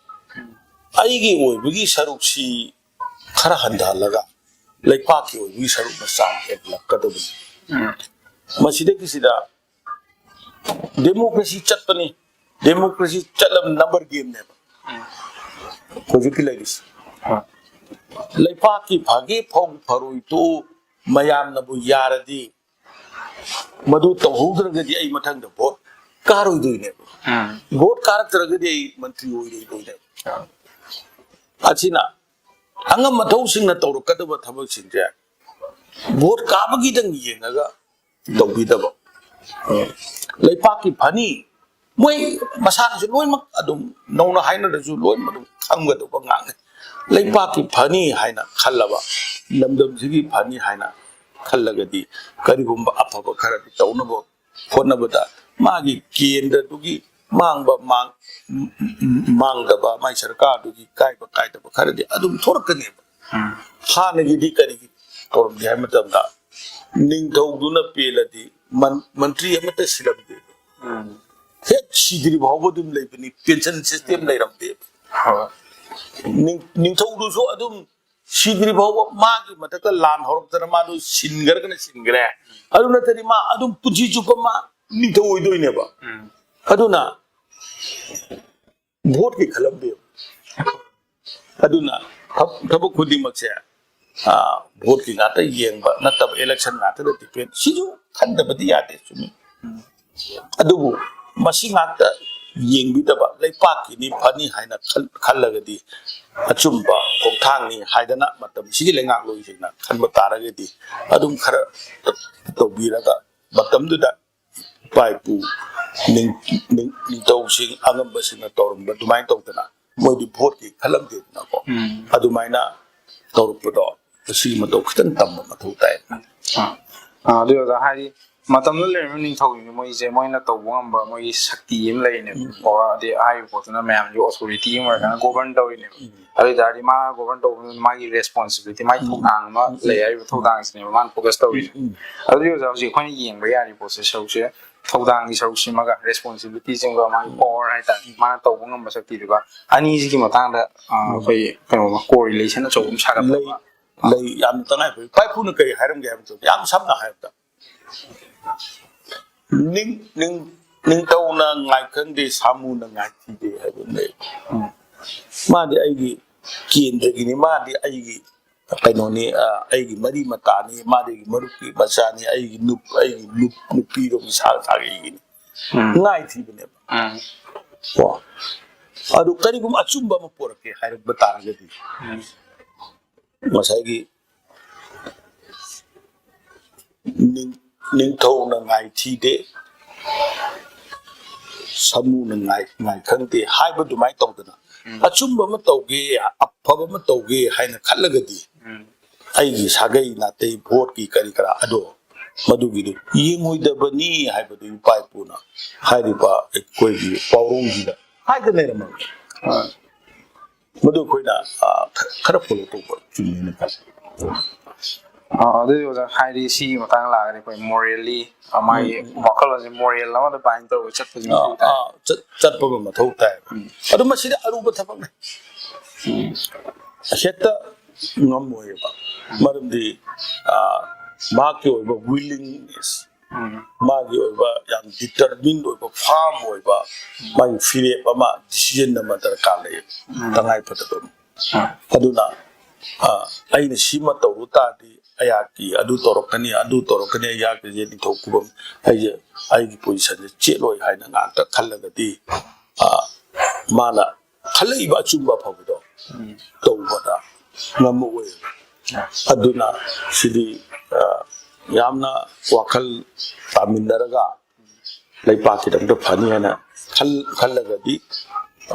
ꯑꯩꯒꯤ ꯑꯣꯏꯕꯒꯤ ꯁꯔꯨꯛꯁꯤ ꯈꯔ ꯍꯟꯊꯍꯜꯂꯒ ꯂꯩꯄꯥꯛꯀꯤ ꯑꯣꯏꯕꯒꯤ ꯁꯔꯨꯛꯅ ꯆꯥꯡ ꯍꯦꯜꯂꯛꯀꯗꯕꯅꯤ꯫ ꯃꯁꯤꯗꯒꯤꯁꯤꯗ ꯗꯦꯃꯣꯀ꯭ꯔꯦꯁꯤ ꯆꯠꯄꯅꯤ, ꯗꯦꯃꯣꯀ꯭ꯔꯦꯁꯤ ꯆꯠꯂꯕ ꯅꯝꯕꯔ ꯒꯦꯝꯅꯦꯕ ꯍꯧꯖꯤꯛꯀꯤ ꯂꯩꯔꯤꯁꯤ꯫ ꯂꯩꯄꯥꯛꯀꯤ ꯐꯒꯦ ꯐꯧ ꯐꯔꯣꯏ ꯇꯣꯛꯎ, ꯃꯌꯥꯝꯅꯕꯨ ꯌꯥꯔꯗꯤ ꯃꯗꯨ ꯇꯧꯍꯧꯗ꯭ꯔꯒꯗꯤ ꯑꯩ ꯃꯊꯪꯗ ꯚꯣꯠ ꯀꯥꯔꯣꯏꯗꯣꯏꯅꯦꯕ꯫ ꯎꯝ꯫ ꯚꯣꯠ ꯀꯥꯔꯛꯇ꯭ꯔꯒꯗꯤ ꯑꯩ ꯃꯟꯇ꯭ꯔꯤ ꯑꯣꯏꯔꯣꯏꯗꯣꯏꯅꯦꯕ꯫ ꯑꯁꯤꯅ ꯑꯉꯝ ꯑꯊꯧꯁꯤꯡꯅ ꯇꯧꯔꯛꯀꯗꯕ ꯊꯕꯛꯁꯤꯡꯁꯦ ꯚꯣꯠ ꯀꯥꯕꯒꯤꯗꯪ ꯌꯦꯡꯉꯒ ꯇꯧꯕꯤꯗꯕ꯫ ꯂꯩꯄꯥꯛꯀꯤ ꯐꯅꯤ, ꯃꯣꯏ ꯃꯁꯥꯅꯁꯨ ꯂꯣꯏꯅꯃꯛ ꯑꯗꯨꯝ ꯅꯧꯅ ꯍꯥꯏꯅꯔꯁꯨ ꯂꯣꯏꯅꯃꯛ ꯑꯗꯨꯝ ꯈꯪꯒꯗꯧꯕ ꯉꯥꯛꯅꯤ꯫ ꯂꯩꯄꯥꯛꯀꯤ ꯐꯅꯤ ꯍꯥꯏꯅ ꯈꯜꯂꯕ, ꯂꯝꯗꯝꯁꯤꯒꯤ ꯐꯅꯤ ꯍꯥꯏꯅ ꯈꯜꯂꯒꯗꯤ ꯀꯔꯤꯒꯨꯝꯕ ꯑꯐꯕ ꯈꯔꯗꯤ ꯇꯧꯅꯕ ꯍꯣꯠꯅꯕꯗ ꯃꯥꯒꯤ ꯀꯦꯟꯗ꯭ꯔꯗꯨꯒꯤ ꯃꯥꯡꯕ ꯃꯥꯡ-, ꯃꯥꯡꯗꯕ, ꯃꯥꯒꯤ ꯁꯔꯀꯥꯔꯗꯨꯒꯤ ꯀꯥꯏꯕ ꯀꯥꯏꯗꯕ ꯈꯔꯗꯤ ꯑꯗꯨꯝ ꯊꯣꯛꯂꯛꯀꯅꯦꯕ꯫ ꯎꯝ꯫ ꯍꯥꯟꯅꯒꯤꯗꯤ ꯀꯔꯤꯒꯤ ꯇꯧꯔꯝꯗꯦ ꯍꯥꯏꯕ ꯃꯇꯝꯗ ꯅꯤꯡꯊꯧꯗꯨꯅ ꯄꯦꯜꯂꯗꯤ ꯃꯟ-, ꯃꯟꯇ꯭ꯔꯤ ꯑꯃꯠꯇ ꯁꯤꯜꯂꯝꯗꯦ꯫ ꯎꯝ꯫ ꯍꯦꯛ ꯁꯤꯗ꯭ꯔꯤ ꯐꯥꯎꯕ ꯑꯗꯨꯝ ꯂꯩꯕꯅꯤ, ꯄꯦꯟꯁꯟ ꯁꯤꯁꯇꯦꯝ ꯂꯩꯔꯝꯗꯦꯕ꯫ ꯍꯣꯏ꯫ ꯅꯤꯡ-, ꯅꯤꯡꯊꯧꯗꯨꯁꯨ ꯑꯗꯨꯝ ꯁꯤꯗ꯭ꯔꯤ ꯐꯥꯎꯕ ꯃꯥꯒꯤ ꯃꯊꯛꯇ ꯂꯥꯟ ꯍꯧꯔꯛꯇꯅ ꯃꯥꯗꯨ ꯁꯤꯟꯈ꯭ꯔꯒꯅ ꯁꯤꯟꯈ꯭ꯔꯦ, ꯑꯗꯨ ꯅꯠꯇ꯭ꯔꯗꯤ ꯃꯥ ꯑꯗꯨꯝ ꯄꯨꯟꯁꯤ ꯆꯨꯞꯄ ꯃꯥ ꯅꯤꯡꯊꯧ ꯑꯣꯏꯗꯣꯏꯅꯦꯕ꯫ ꯎꯝ꯫ ꯑꯗꯨꯅ ꯚꯣꯠꯀꯤ ꯈꯜꯂꯝꯗꯦꯕ꯫ ꯑꯗꯨꯅ ꯊꯕ-, ꯊꯕꯛ ꯈꯨꯗꯤꯡꯃꯛꯁꯦ, ꯑꯥ, ꯚꯣꯠꯀꯤ ꯉꯥꯛꯇ ꯌꯦꯡꯕ ꯅꯠꯇꯕ, ꯏꯂꯦꯛꯁꯟ ꯉꯥꯛꯇꯗ ꯗꯤꯄꯦꯟ, ꯁꯤꯁꯨ ꯈꯟꯗꯕꯗꯤ ꯌꯥꯗꯦ, ꯆꯨꯝꯃꯤ꯫ ꯑꯗꯨꯕꯨ ꯃꯁꯤ ꯉꯥꯛꯇ ꯌꯦꯡꯕꯤꯗꯕ, ꯂꯩꯄꯥꯛꯀꯤꯅꯤ ꯐꯅꯤ ꯍꯥꯏꯅ ꯈꯜ-, ꯈꯜꯂꯒꯗꯤ, ꯑꯆꯨꯝꯕ ꯈꯣꯡꯊꯥꯡꯅꯤ ꯍꯥꯏꯗꯅ ꯃꯇꯝꯁꯤꯒꯤ ꯂꯩꯉꯥꯛꯂꯣꯏꯁꯤꯡꯅ ꯈꯟꯕ ꯇꯥꯔꯒꯗꯤ, ꯑꯗꯨꯝ ꯈꯔ ꯇꯧꯕꯤꯔꯒ ꯃꯇꯝꯗꯨꯗ ꯏꯄꯥ ꯏꯄꯨ ꯅꯤꯡ-, ꯅꯤꯡ-, ꯅꯤꯡꯊꯧꯁꯤꯡ ꯑꯉꯝꯕꯁꯤꯡꯅ ꯇꯧꯔꯝꯕ ꯑꯗꯨꯃꯥꯏꯅ ꯇꯧꯗꯅ ꯃꯣꯏꯗꯤ ꯚꯣꯠꯀꯤ ꯈꯜꯂꯝꯗꯦꯗꯅꯀꯣ꯫ ꯎꯝ꯫ ꯑꯗꯨꯃꯥꯏꯅ ꯇꯧꯔꯛꯄꯗꯣ ꯑꯁꯤꯒꯤ ꯃꯇꯧ ꯈꯤꯇꯪ ꯇꯝꯕ ꯃꯊꯧ ꯇꯥꯏ꯫ ꯑꯥ, ꯑꯥ, ꯑꯗꯨ ꯑꯣꯖꯥ ꯍꯥꯏꯗꯤ ꯃꯇꯝꯗꯨꯗ ꯂꯩꯔꯝꯃꯤꯕ ꯅꯤꯡꯊꯧꯁꯤꯡꯁꯦ ꯃꯣꯏꯁꯦ ꯃꯣꯏꯅ ꯇꯧꯕ ꯉꯝꯕ ꯃꯣꯏꯒꯤ ꯁꯛꯇꯤ ꯑꯃ ꯂꯩꯅꯦꯕ꯫ ꯎꯝ꯫ Power ꯍꯥꯏꯗꯤ ꯍꯥꯏꯔꯤꯕ ꯄꯣꯠꯇꯨꯅ ꯃꯌꯥꯝꯁꯨ authority ꯑꯃ ꯑꯣꯏꯔꯒꯅ govern ꯇꯧꯔꯤꯅꯦꯕ꯫ ꯎꯝ꯫ ꯑꯗꯨ ꯑꯣꯏ ꯇꯥꯔꯗꯤ ꯃꯥꯅ govern ꯇꯧꯕꯗꯨꯅ ꯃꯥꯒꯤ responsibility, ꯃꯥꯒꯤ ꯎꯝ꯫ ꯊꯧꯗꯥꯡ ꯑꯃ ꯎꯝ꯫ ꯂꯩ ꯍꯥꯏꯔꯤꯕ ꯊꯧꯗꯥꯡꯁꯤꯅꯦꯕ ꯃꯥꯅ focus ꯇꯧꯔꯤꯁꯦ꯫ ꯎꯝ꯫ ꯎꯝ꯫ ꯑꯗꯨꯗꯤ ꯑꯣꯖꯥ, ꯍꯧꯖꯤꯛ ꯑꯩꯈꯣꯏꯅ ꯌꯦꯡꯕ ꯌꯥꯔꯤꯕ ꯄꯣꯠꯁꯦ, ꯁꯔꯨꯛꯁꯦ ꯊꯧꯗꯥꯡꯒꯤ ꯁꯔꯨꯛꯁꯤꯃꯒ responsibilityꯁꯤꯃꯒ ꯃꯥꯒꯤ power ꯍꯥꯏꯇꯥꯔꯦ, ꯃꯥꯅ ꯇꯧꯕ ꯉꯝꯕ ꯁꯛꯇꯤꯗꯨꯒ ꯑꯅꯤꯁꯤꯒꯤ ꯃꯇꯥꯡꯗ, ꯑ, ꯑꯩꯈꯣꯏ ꯀꯩꯅꯣ, correlation ꯑꯆꯧꯕ ꯑꯃ ꯁꯥꯒꯠꯄ ꯂꯩ꯫ ꯑꯃ꯫ ꯂꯩ꯫ ꯌꯥꯝꯅ ꯇꯉꯥꯏ ꯐꯗꯦ꯫ ꯄꯥꯏꯈꯨꯅ ꯀꯔꯤ ꯍꯥꯏꯔꯝꯒꯦ ꯍꯥꯏꯕ ꯃꯇꯝꯗ, ꯌꯥꯝ ꯁꯝꯅ ꯍꯥꯏꯔꯕꯗ, ꯅꯤꯡ-, ꯅꯤꯡ-, ꯅꯤꯡꯊꯧꯅ ꯉꯥꯏ ꯈꯪꯗꯦ, ꯁꯥꯃꯨꯅ ꯉꯥꯏ ꯊꯤꯗꯦ ꯍꯥꯏꯕ ꯑꯃ ꯂꯩ꯫ ꯎꯝ꯫ ꯃꯥꯗꯤ ꯑꯩꯒꯤ ꯀꯦꯟꯗ꯭ꯔꯒꯤꯅꯤ, ꯃꯥꯗꯤ ꯑꯩꯒꯤ ꯀꯩꯅꯣꯅꯤ, ꯑ, ꯑꯩꯒꯤ ꯃꯔꯤ ꯃꯇꯥꯅꯤ, ꯃꯥꯗꯤ ꯑꯩꯒꯤ ꯃꯔꯨꯞꯀꯤ ꯃꯆꯥꯅꯤ, ꯑꯩꯒꯤ ꯅꯨꯞ-, ꯑꯩꯒꯤ ꯅꯨꯞ-, ꯅꯨꯄꯤꯔꯣꯝꯒꯤ ꯁꯥ-, ꯁꯥꯒꯩꯒꯤꯅꯤ꯫ ꯎꯝ꯫ ꯉꯥꯏ ꯊꯤꯕꯅꯦꯕ꯫ ꯎꯝ꯫ ꯀꯣ? ꯑꯗꯨ ꯀꯔꯤꯒꯨꯝꯕ ꯑꯆꯨꯝꯕ ꯑꯃ ꯄꯣꯔꯛꯀꯦ ꯍꯥꯏꯔꯛꯄ ꯇꯥꯔꯒꯗꯤ, ꯎꯝ꯫ ꯉꯁꯥꯏꯒꯤ ꯅꯤꯡ-, ꯅꯤꯡꯊꯧꯅ ꯉꯥꯏ ꯊꯤꯗꯦ, ꯁꯥꯃꯨꯅ ꯉꯥꯏ, ꯉꯥꯏ ꯈꯪꯗꯦ ꯍꯥꯏꯕ ꯑꯗꯨꯃꯥꯏꯅ ꯇꯧꯗꯅ, ꯎꯝ꯫ ꯑꯆꯨꯝꯕ ꯑꯃ ꯇꯧꯒꯦ, ꯑꯐꯕ ꯑꯃ ꯇꯧꯒꯦ ꯍꯥꯏꯅ ꯈꯜꯂꯒꯗꯤ, ꯎꯝ꯫ ꯑꯩꯒꯤ ꯁꯥꯒꯩ ꯅꯥꯇꯩ, ꯚꯣꯠꯀꯤ ꯀꯔꯤ ꯀꯔꯥ ꯑꯗꯣ, ꯃꯗꯨꯒꯤꯗꯨ ꯌꯦꯡꯉꯣꯏꯗꯕꯅꯤ ꯍꯥꯏꯕꯗꯨ ꯏꯄꯥ ꯏꯄꯨꯅ ꯍꯥꯏꯔꯤꯕ ꯑꯩꯈꯣꯏꯒꯤ ꯄꯥꯎꯔꯧꯁꯤꯗ ꯍꯥꯏꯗ ꯂꯩꯔꯝꯃꯕꯅꯤ꯫ ꯍꯣꯏ꯫ ꯃꯗꯨ ꯑꯩꯈꯣꯏꯅ, ꯑ, ꯈ-, ꯈꯔ follow ꯇꯧꯕ ꯆꯨꯝꯃꯦꯅ ꯈꯜꯂꯤ꯫ ꯑ, ꯑꯗꯨꯗꯤ ꯑꯣꯖꯥ, ꯍꯥꯏꯗꯤ ꯁꯤꯒꯤ ꯃꯇꯥꯡ ꯂꯥꯛꯑꯒꯗꯤ ꯑꯩꯈꯣꯏ morally, ꯑ, ꯃꯥꯒꯤ ꯎꯝ, ꯎꯝ꯫ ꯋꯥꯈꯜꯂꯣꯟꯁꯦ moral ꯑꯃꯗ bind ꯇꯧꯔꯒ ꯆꯠꯄꯁꯦ ꯑꯥ, ꯃꯊꯧ ꯇꯥꯏ꯫ ꯑꯥ, ꯆꯠ-, ꯆꯠꯄ ꯑꯃ ꯃꯊꯧ ꯇꯥꯏ꯫ ꯎꯝ꯫ ꯑꯗꯨ ꯃꯁꯤꯗꯤ ꯑꯔꯨꯕ ꯊꯕꯛꯅꯤ꯫ ꯎꯝ꯫ ꯍꯦꯛꯇ ꯉꯝꯃꯣꯏꯕ꯫ ꯎꯝ꯫ ꯃꯔꯝꯗꯤ, ꯑꯥ, ꯃꯍꯥꯛꯀꯤ ꯑꯣꯏꯕ willingness, ꯎꯝ꯫ ꯃꯥꯒꯤ ꯑꯣꯏꯕ ꯌꯥꯝ determined ꯑꯣꯏꯕ, firm ꯑꯣꯏꯕ, ꯃꯥꯒꯤ ꯐꯤꯔꯦꯞ ꯑꯃ, decision ꯑꯃ ꯗꯔꯀꯥꯔ ꯂꯩ꯫ ꯎꯝ꯫ ꯇꯉꯥꯏ ꯐꯗꯕ ꯑꯃ꯫ ꯎꯝ꯫ ꯑꯗꯨꯅ, ꯑꯥ, ꯑꯩꯅ ꯁꯤꯃ ꯇꯧꯔꯨ ꯇꯥꯔꯗꯤ ꯑꯩꯍꯥꯛꯀꯤ ꯑꯗꯨ ꯇꯧꯔꯛꯀꯅꯤ, ꯑꯗꯨ ꯇꯧꯔꯛꯀꯅꯤ, ꯑꯩꯍꯥꯛꯀꯤꯁꯦ ꯅꯤꯡꯊꯧ ꯈꯨꯕꯝ, ꯑꯩꯁꯦ, ꯑꯩꯒꯤ positionꯁꯦ ꯆꯦꯠꯂꯣꯏ ꯍꯥꯏꯅ ꯉꯥꯛꯇ ꯈꯜꯂꯒꯗꯤ, ꯑꯥ, ꯃꯥꯅ ꯈꯜꯂꯛꯏꯕ ꯑꯆꯨꯝꯕ ꯑꯐꯕꯗꯣ ꯎꯝ꯫ ꯇꯧꯕꯗ ꯉꯝꯃꯛꯑꯣꯏ꯫ ꯑꯗꯨꯅ ꯁꯤꯗꯤ, ꯑ, ꯌꯥꯝꯅ ꯋꯥꯈꯜ ꯇꯥꯃꯤꯟꯅꯔꯒ ꯂꯩꯄꯥꯛꯀꯤꯗꯃꯛꯇ ꯐꯅꯤ ꯍꯥꯏꯅ ꯈꯜ-, ꯈꯜꯂꯒꯗꯤ,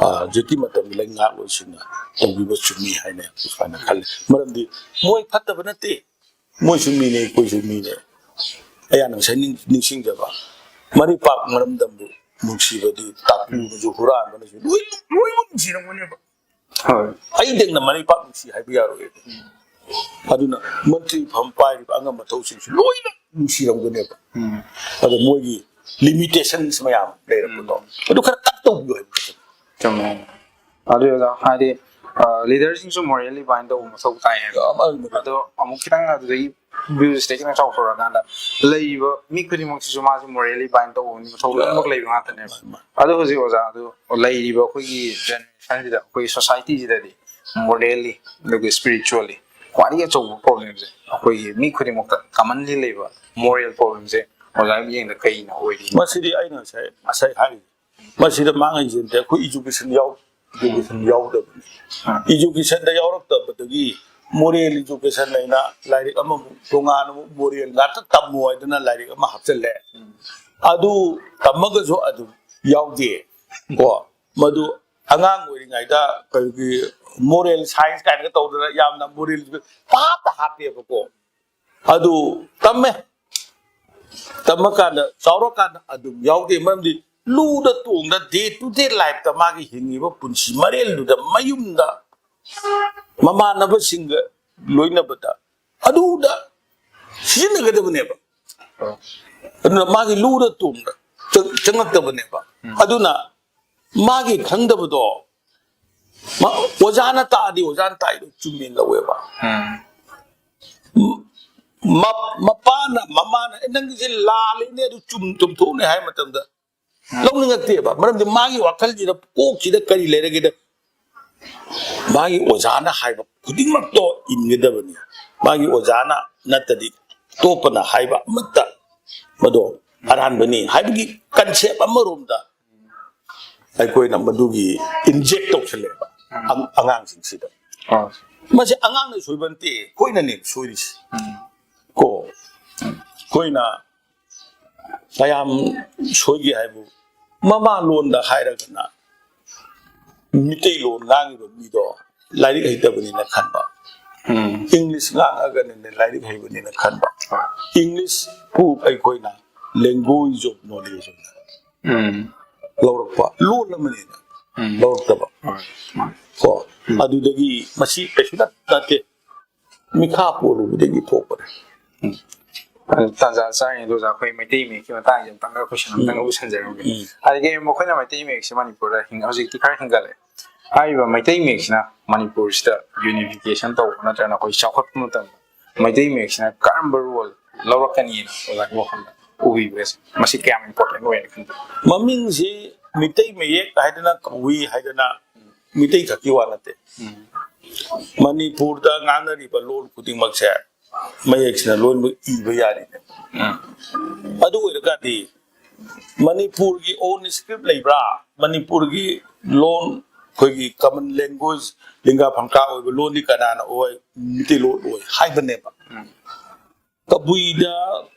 ꯑ, ꯍꯧꯖꯤꯛꯀꯤ ꯃꯇꯝꯒꯤ ꯂꯩꯉꯥꯛꯂꯣꯏꯁꯤꯡꯅ ꯇꯧꯕꯤꯕ ꯆꯨꯝꯃꯤ ꯍꯥꯏꯅ ꯁꯨꯃꯥꯏꯅ ꯈꯜꯂꯤ꯫ ꯃꯔꯝꯗꯤ ꯃꯣꯏ ꯐꯠꯇꯕ ꯅꯠꯇꯦ, ꯃꯣꯏꯁꯨ ꯃꯤꯅꯦ, ꯑꯩꯈꯣꯏꯁꯨ ꯃꯤꯅꯦ꯫ ꯑꯩꯍꯥꯛꯅ ꯉꯁꯥꯏ ꯅꯤꯡ- ꯅꯤꯡꯁꯤꯡꯖꯕ ꯃꯔꯩꯄꯥꯛ ꯃꯔꯝꯗꯝꯕꯨ ꯅꯨꯡꯁꯤꯕꯗꯤ ꯇꯥꯛꯄꯤꯕꯁꯨ ꯍꯨꯔꯥꯟꯕꯅꯁꯨ ꯂꯣꯏ ꯂꯣꯏꯅꯃꯛ ꯅꯨꯡꯁꯤꯔꯝꯒꯅꯦꯕ꯫ ꯍꯣꯏ꯫ ꯑꯩꯗꯪꯅ ꯃꯔꯩꯄꯥꯛ ꯅꯨꯡꯁꯤ ꯍꯥꯏꯕ ꯌꯥꯔꯣꯏ꯫ ꯑꯗꯨꯅ ꯃꯟꯇ꯭ꯔꯤ ꯐꯝ ꯄꯥꯏꯔꯤꯕ ꯑꯉꯝ ꯑꯊꯧꯁꯤꯡꯁꯨ ꯂꯣꯏꯅ ꯅꯨꯡꯁꯤꯔꯝꯒꯅꯦꯕ꯫ ꯎꯝ꯫ ꯑꯗꯣ ꯃꯣꯏꯒꯤ limitations ꯃꯌꯥꯝ ꯂꯩꯔꯛꯄꯗꯣ ꯑꯗꯨ ꯈꯔ ꯇꯛ ꯇꯧꯕꯤꯌꯨ ꯍꯥꯏꯕ ꯈꯛꯇꯅꯤ꯫ ꯆꯨꯝꯃꯦ꯫ ꯑꯗꯨ ꯑꯣꯖꯥ, ꯍꯥꯏꯗꯤ ꯂꯤꯗꯔꯁꯤꯡꯁꯨ morally bind ꯇꯧꯕ ꯃꯊꯧ ꯇꯥꯏ ꯍꯥꯏꯕ꯫ ꯌꯥꯝ ꯑꯃ- ꯑꯗꯣ ꯑꯃꯨꯛ ꯈꯤꯇꯪ ꯑꯗꯨꯗꯒꯤ views ꯁꯦ ꯈꯤꯇꯪ ꯆꯥꯎꯊꯣꯔꯛꯑꯀꯥꯟꯗ ꯂꯩꯔꯤꯕ ꯃꯤ ꯈꯨꯗꯤꯡꯃꯛꯁꯤꯁꯨ ꯃꯥꯁꯦ morally bind ꯇꯧꯕꯒꯤ ꯃꯊꯧ ꯂꯣꯏꯅꯃꯛ ꯂꯩꯕ ꯉꯥꯛꯇꯅꯦꯕ꯫ ꯑꯗꯣ ꯍꯧꯖꯤꯛ ꯑꯣꯖꯥ, ꯑꯗꯨ ꯂꯩꯔꯤꯕ ꯑꯩꯈꯣꯏꯒꯤ generation ꯁꯤꯗ, ꯑꯩꯈꯣꯏꯒꯤ society ꯁꯤꯗꯗꯤ morally ꯑꯗꯨꯒ spiritually ꯈ꯭ꯋꯥꯏꯗꯒꯤ ꯑꯆꯧꯕ problem ꯁꯦ, ꯑꯩꯈꯣꯏꯒꯤ ꯃꯤ ꯈꯨꯗꯤꯡꯃꯛꯇ commonly ꯂꯩꯕ moral problem ꯁꯦ ꯑꯣꯖꯥꯒꯤ ꯃꯤꯠꯌꯦꯡꯗ ꯀꯩꯅ ꯑꯣꯏꯔꯤ? ꯃꯁꯤꯗꯤ ꯑꯩꯅ ꯉꯁꯥꯏ ꯉꯁꯥꯏ ꯍꯥꯏꯔꯤ, ꯃꯁꯤꯗ ꯃꯥꯡꯉꯤꯁꯦ ꯑꯩꯈꯣꯏ education ꯌꯥꯎ education ꯌꯥꯎꯗꯕꯅꯤ꯫ Education ꯗ ꯌꯥꯎꯔꯛꯇꯕꯗꯒꯤ moral education ꯍꯥꯏꯅ ꯂꯥꯏꯔꯤꯛ ꯑꯃꯃꯨꯛ ꯇꯣꯉꯥꯟꯅ ꯑꯃꯨꯛ moral ꯉꯥꯛꯇ ꯇꯝꯃꯣ ꯍꯥꯏꯗꯅ ꯂꯥꯏꯔꯤꯛ ꯑꯃ ꯍꯥꯞꯆꯜꯂꯦ꯫ ꯑꯗꯨ ꯇꯝꯃꯒꯁꯨ ꯑꯗꯨꯝ ꯌꯥꯎꯗꯦ꯫ ꯀꯣ, ꯃꯗꯨ ꯑꯉꯥꯡ ꯑꯣꯏꯔꯤꯉꯩꯗ ꯑꯩꯈꯣꯏꯒꯤ moral science ꯀꯥꯏꯅꯒ ꯇꯧꯗꯅ ꯌꯥꯝꯅ moral ꯄꯥꯞꯇ ꯍꯥꯞꯄꯦꯕꯀꯣ꯫ ꯑꯗꯨ ꯇꯝꯃꯦ꯫ ꯇꯝꯃꯀꯥꯟꯗ, ꯆꯥꯎꯔꯀꯥꯟꯗ ꯑꯗꯨꯝ ꯌꯥꯎꯗꯦ꯫ ꯃꯔꯝꯗꯤ ꯂꯨꯗ ꯇꯣꯡꯗ day to day life ꯇ ꯃꯥꯒꯤ ꯍꯤꯡꯉꯤꯕ ꯄꯨꯟꯁꯤ ꯃꯔꯦꯜꯗꯨꯗ, ꯃꯌꯨꯝꯗ, ꯃꯃꯥꯟꯅꯕꯁꯤꯡꯒ ꯂꯣꯏꯅꯕꯗ, ꯑꯗꯨꯗ ꯁꯤꯖꯤꯟꯅꯒꯗꯕꯅꯦꯕ꯫ ꯑꯗꯨꯅ ꯃꯥꯒꯤ ꯂꯨꯗ ꯇꯣꯡꯗ ꯆꯪ- ꯆꯪꯉꯛꯇꯕꯅꯦꯕ꯫ ꯑꯗꯨꯅ ꯃꯥꯒꯤ ꯈꯪꯗꯕꯗꯣ ꯃꯥ- ꯑꯣꯖꯥꯅ ꯇꯥꯛꯑꯗꯤ ꯑꯣꯖꯥꯅ ꯇꯥꯛꯏꯗꯣ ꯆꯨꯝꯃꯦꯅ ꯂꯧꯋꯦꯕ꯫ ꯃ- ꯃꯄꯥꯅ, ꯃꯃꯥꯅ, "ꯑꯦ, ꯅꯪꯒꯤꯁꯦ ꯂꯥꯜꯂꯤꯅꯦ, ꯑꯗꯨ ꯆꯨꯝ- ꯆꯨꯝꯊꯣꯛꯎꯅꯦ" ꯍꯥꯏꯕ ꯃꯇꯝꯗ ꯂꯧꯅꯤꯡꯉꯛꯇꯦꯕ꯫ ꯃꯔꯝꯗꯤ ꯃꯥꯒꯤ ꯋꯥꯈꯜꯁꯤꯗ, ꯀꯣꯛꯁꯤꯗ ꯀꯔꯤ ꯂꯩꯔꯒꯦꯗ, ꯃꯥꯒꯤ ꯑꯣꯖꯥꯅ ꯍꯥꯏꯕ ꯈꯨꯗꯤꯡꯃꯛꯇꯣ ꯏꯟꯒꯗꯕꯅꯤ꯫ ꯃꯥꯒꯤ ꯑꯣꯖꯥꯅ ꯅꯠꯇꯗꯤ ꯑꯇꯣꯞꯄꯅ ꯍꯥꯏꯕ ꯑꯃꯠꯇ ꯃꯗꯣ ꯑꯔꯥꯟꯕꯅꯤ ꯍꯥꯏꯕꯒꯤ concept ꯑꯃꯔꯣꯝꯗ ꯑꯩꯈꯣꯏꯅ ꯃꯗꯨꯒꯤ inject ꯇꯧꯁꯜꯂꯦꯕ ꯑꯉꯥꯡꯁꯤꯡꯁꯤꯗ꯫ ꯃꯁꯤ ꯑꯉꯥꯡꯅ ꯁꯣꯏꯕ ꯅꯠꯇꯦ, ꯑꯩꯈꯣꯏꯅꯅꯦ ꯁꯣꯏꯔꯤꯁꯤ꯫ ꯀꯣ, ꯑꯩꯈꯣꯏꯅ ꯃꯌꯥꯝ ꯁꯣꯏꯒꯦ ꯍꯥꯏꯕꯨ, ꯃꯃꯥ ꯂꯣꯟꯗ ꯍꯥꯏꯔꯒꯅ ꯃꯤꯇꯩꯂꯣꯟ ꯉꯥꯡꯉꯤꯕ ꯃꯤꯗꯣ ꯂꯥꯏꯔꯤꯛ ꯍꯩꯇꯕꯅꯤꯅ ꯈꯟꯕ, ꯎꯝ꯫ English ꯉꯥꯡꯉꯒꯅꯅꯦ ꯂꯥꯏꯔꯤꯛ ꯍꯩꯕꯅꯦꯅ ꯈꯟꯕ꯫ ꯍꯣꯏ꯫ English ꯄꯨ ꯑꯩꯈꯣꯏꯅ language of knowledge ꯑꯣꯏꯅ ꯎꯝ꯫ ꯂꯧꯔꯛꯄ, ꯂꯣꯟ ꯑꯃꯅꯦꯅ ꯎꯝ꯫ ꯂꯧꯔꯛꯇꯕ꯫ ꯍꯣꯏ꯫ ꯀꯣ ꯎꯝ꯫ ꯑꯗꯨꯗꯒꯤ ꯃꯁꯤ ꯀꯩꯁꯨ ꯅꯠ-, ꯅꯠꯇꯦ, ꯃꯤꯈꯥ ꯄꯣꯜꯂꯨꯕꯗꯒꯤ ꯊꯣꯛꯄꯅꯦ꯫ ꯎꯝ꯫ ꯑꯗꯨ ꯇꯥꯟꯖꯥ ꯆꯥꯔꯤꯉꯩꯗ ꯑꯣꯖꯥ, ꯑꯩꯈꯣꯏ ꯃꯩꯇꯩ ꯃꯌꯦꯛꯀꯤ ꯃꯇꯥꯡꯁꯦ ꯑꯃꯇꯪꯒ question ꯑꯃꯇꯪꯒ ꯎꯝ꯫ ꯄꯨꯁꯟꯖꯔꯝꯒꯦ꯫ ꯎꯝ꯫ ꯑꯗꯒꯤ ꯃꯈꯣꯏꯅ ꯃꯩꯇꯩ ꯃꯌꯦꯛꯁꯦ ꯃꯅꯤꯄꯨꯔꯗ ꯍꯤꯡ-, ꯍꯧꯖꯤꯛꯇꯤ ꯈꯔ ꯍꯤꯡꯒꯠꯂꯦ꯫ ꯍꯥꯏꯔꯤꯕ ꯃꯩꯇꯩ ꯃꯌꯦꯛꯁꯤꯅ ꯃꯅꯤꯄꯨꯔꯁꯤꯗ unification ꯇꯧꯕ ꯅꯠꯇ꯭ꯔꯒꯅ ꯑꯩꯈꯣꯏ ꯆꯥꯎꯈꯠꯄ ꯃꯇꯝꯗ ꯃꯩꯇꯩ ꯃꯌꯦꯛꯁꯤꯅ ꯀꯔꯝꯕ role ꯂꯧꯔꯛꯀꯅꯤꯅ ꯑꯣꯖꯥꯒꯤ ꯋꯥꯈꯜꯗ ꯎꯕꯤꯕ꯭ꯔꯥ? ꯃꯁꯤ ꯀꯌꯥꯝ important ꯑꯣꯏꯅ ꯈꯟꯕꯤ? ꯃꯃꯤꯡꯁꯤ ꯃꯤꯇꯩ ꯃꯌꯦꯛ ꯍꯥꯏꯗꯅ ꯀꯧꯏ ꯍꯥꯏꯗꯅ ꯃꯤꯇꯩ ꯈꯛꯀꯤ ꯋꯥ ꯅꯠꯇꯦ꯫ ꯎꯝ꯫ ꯃꯅꯤꯄꯨꯔꯗ ꯉꯥꯡꯅꯔꯤꯕ ꯂꯣꯟ ꯈꯨꯗꯤꯡꯃꯛꯁꯦ ꯃꯌꯦꯛꯁꯤꯅ ꯂꯣꯏꯅꯃꯛ ꯏꯕ ꯌꯥꯔꯤꯅꯦ꯫ ꯎꯝ꯫ ꯑꯗꯨ ꯑꯣꯏꯔꯒꯗꯤ ꯃꯅꯤꯄꯨꯔꯒꯤ own script ꯂꯩꯕ꯭ꯔꯥ? ꯃꯅꯤꯄꯨꯔꯒꯤ ꯂꯣꯟ, ꯑꯩꯈꯣꯏꯒꯤ common language, ꯂꯤꯡꯒꯥ ꯐꯪꯀꯥ ꯑꯣꯏꯕ ꯂꯣꯟꯗꯤ ꯀꯅꯥꯅ ꯑꯣꯏ? ꯃꯤꯇꯩꯂꯣꯟ ꯑꯣꯏ ꯍꯥꯏꯕꯅꯦꯕ꯫ ꯎꯝ꯫ ꯀꯕꯨꯏꯗ,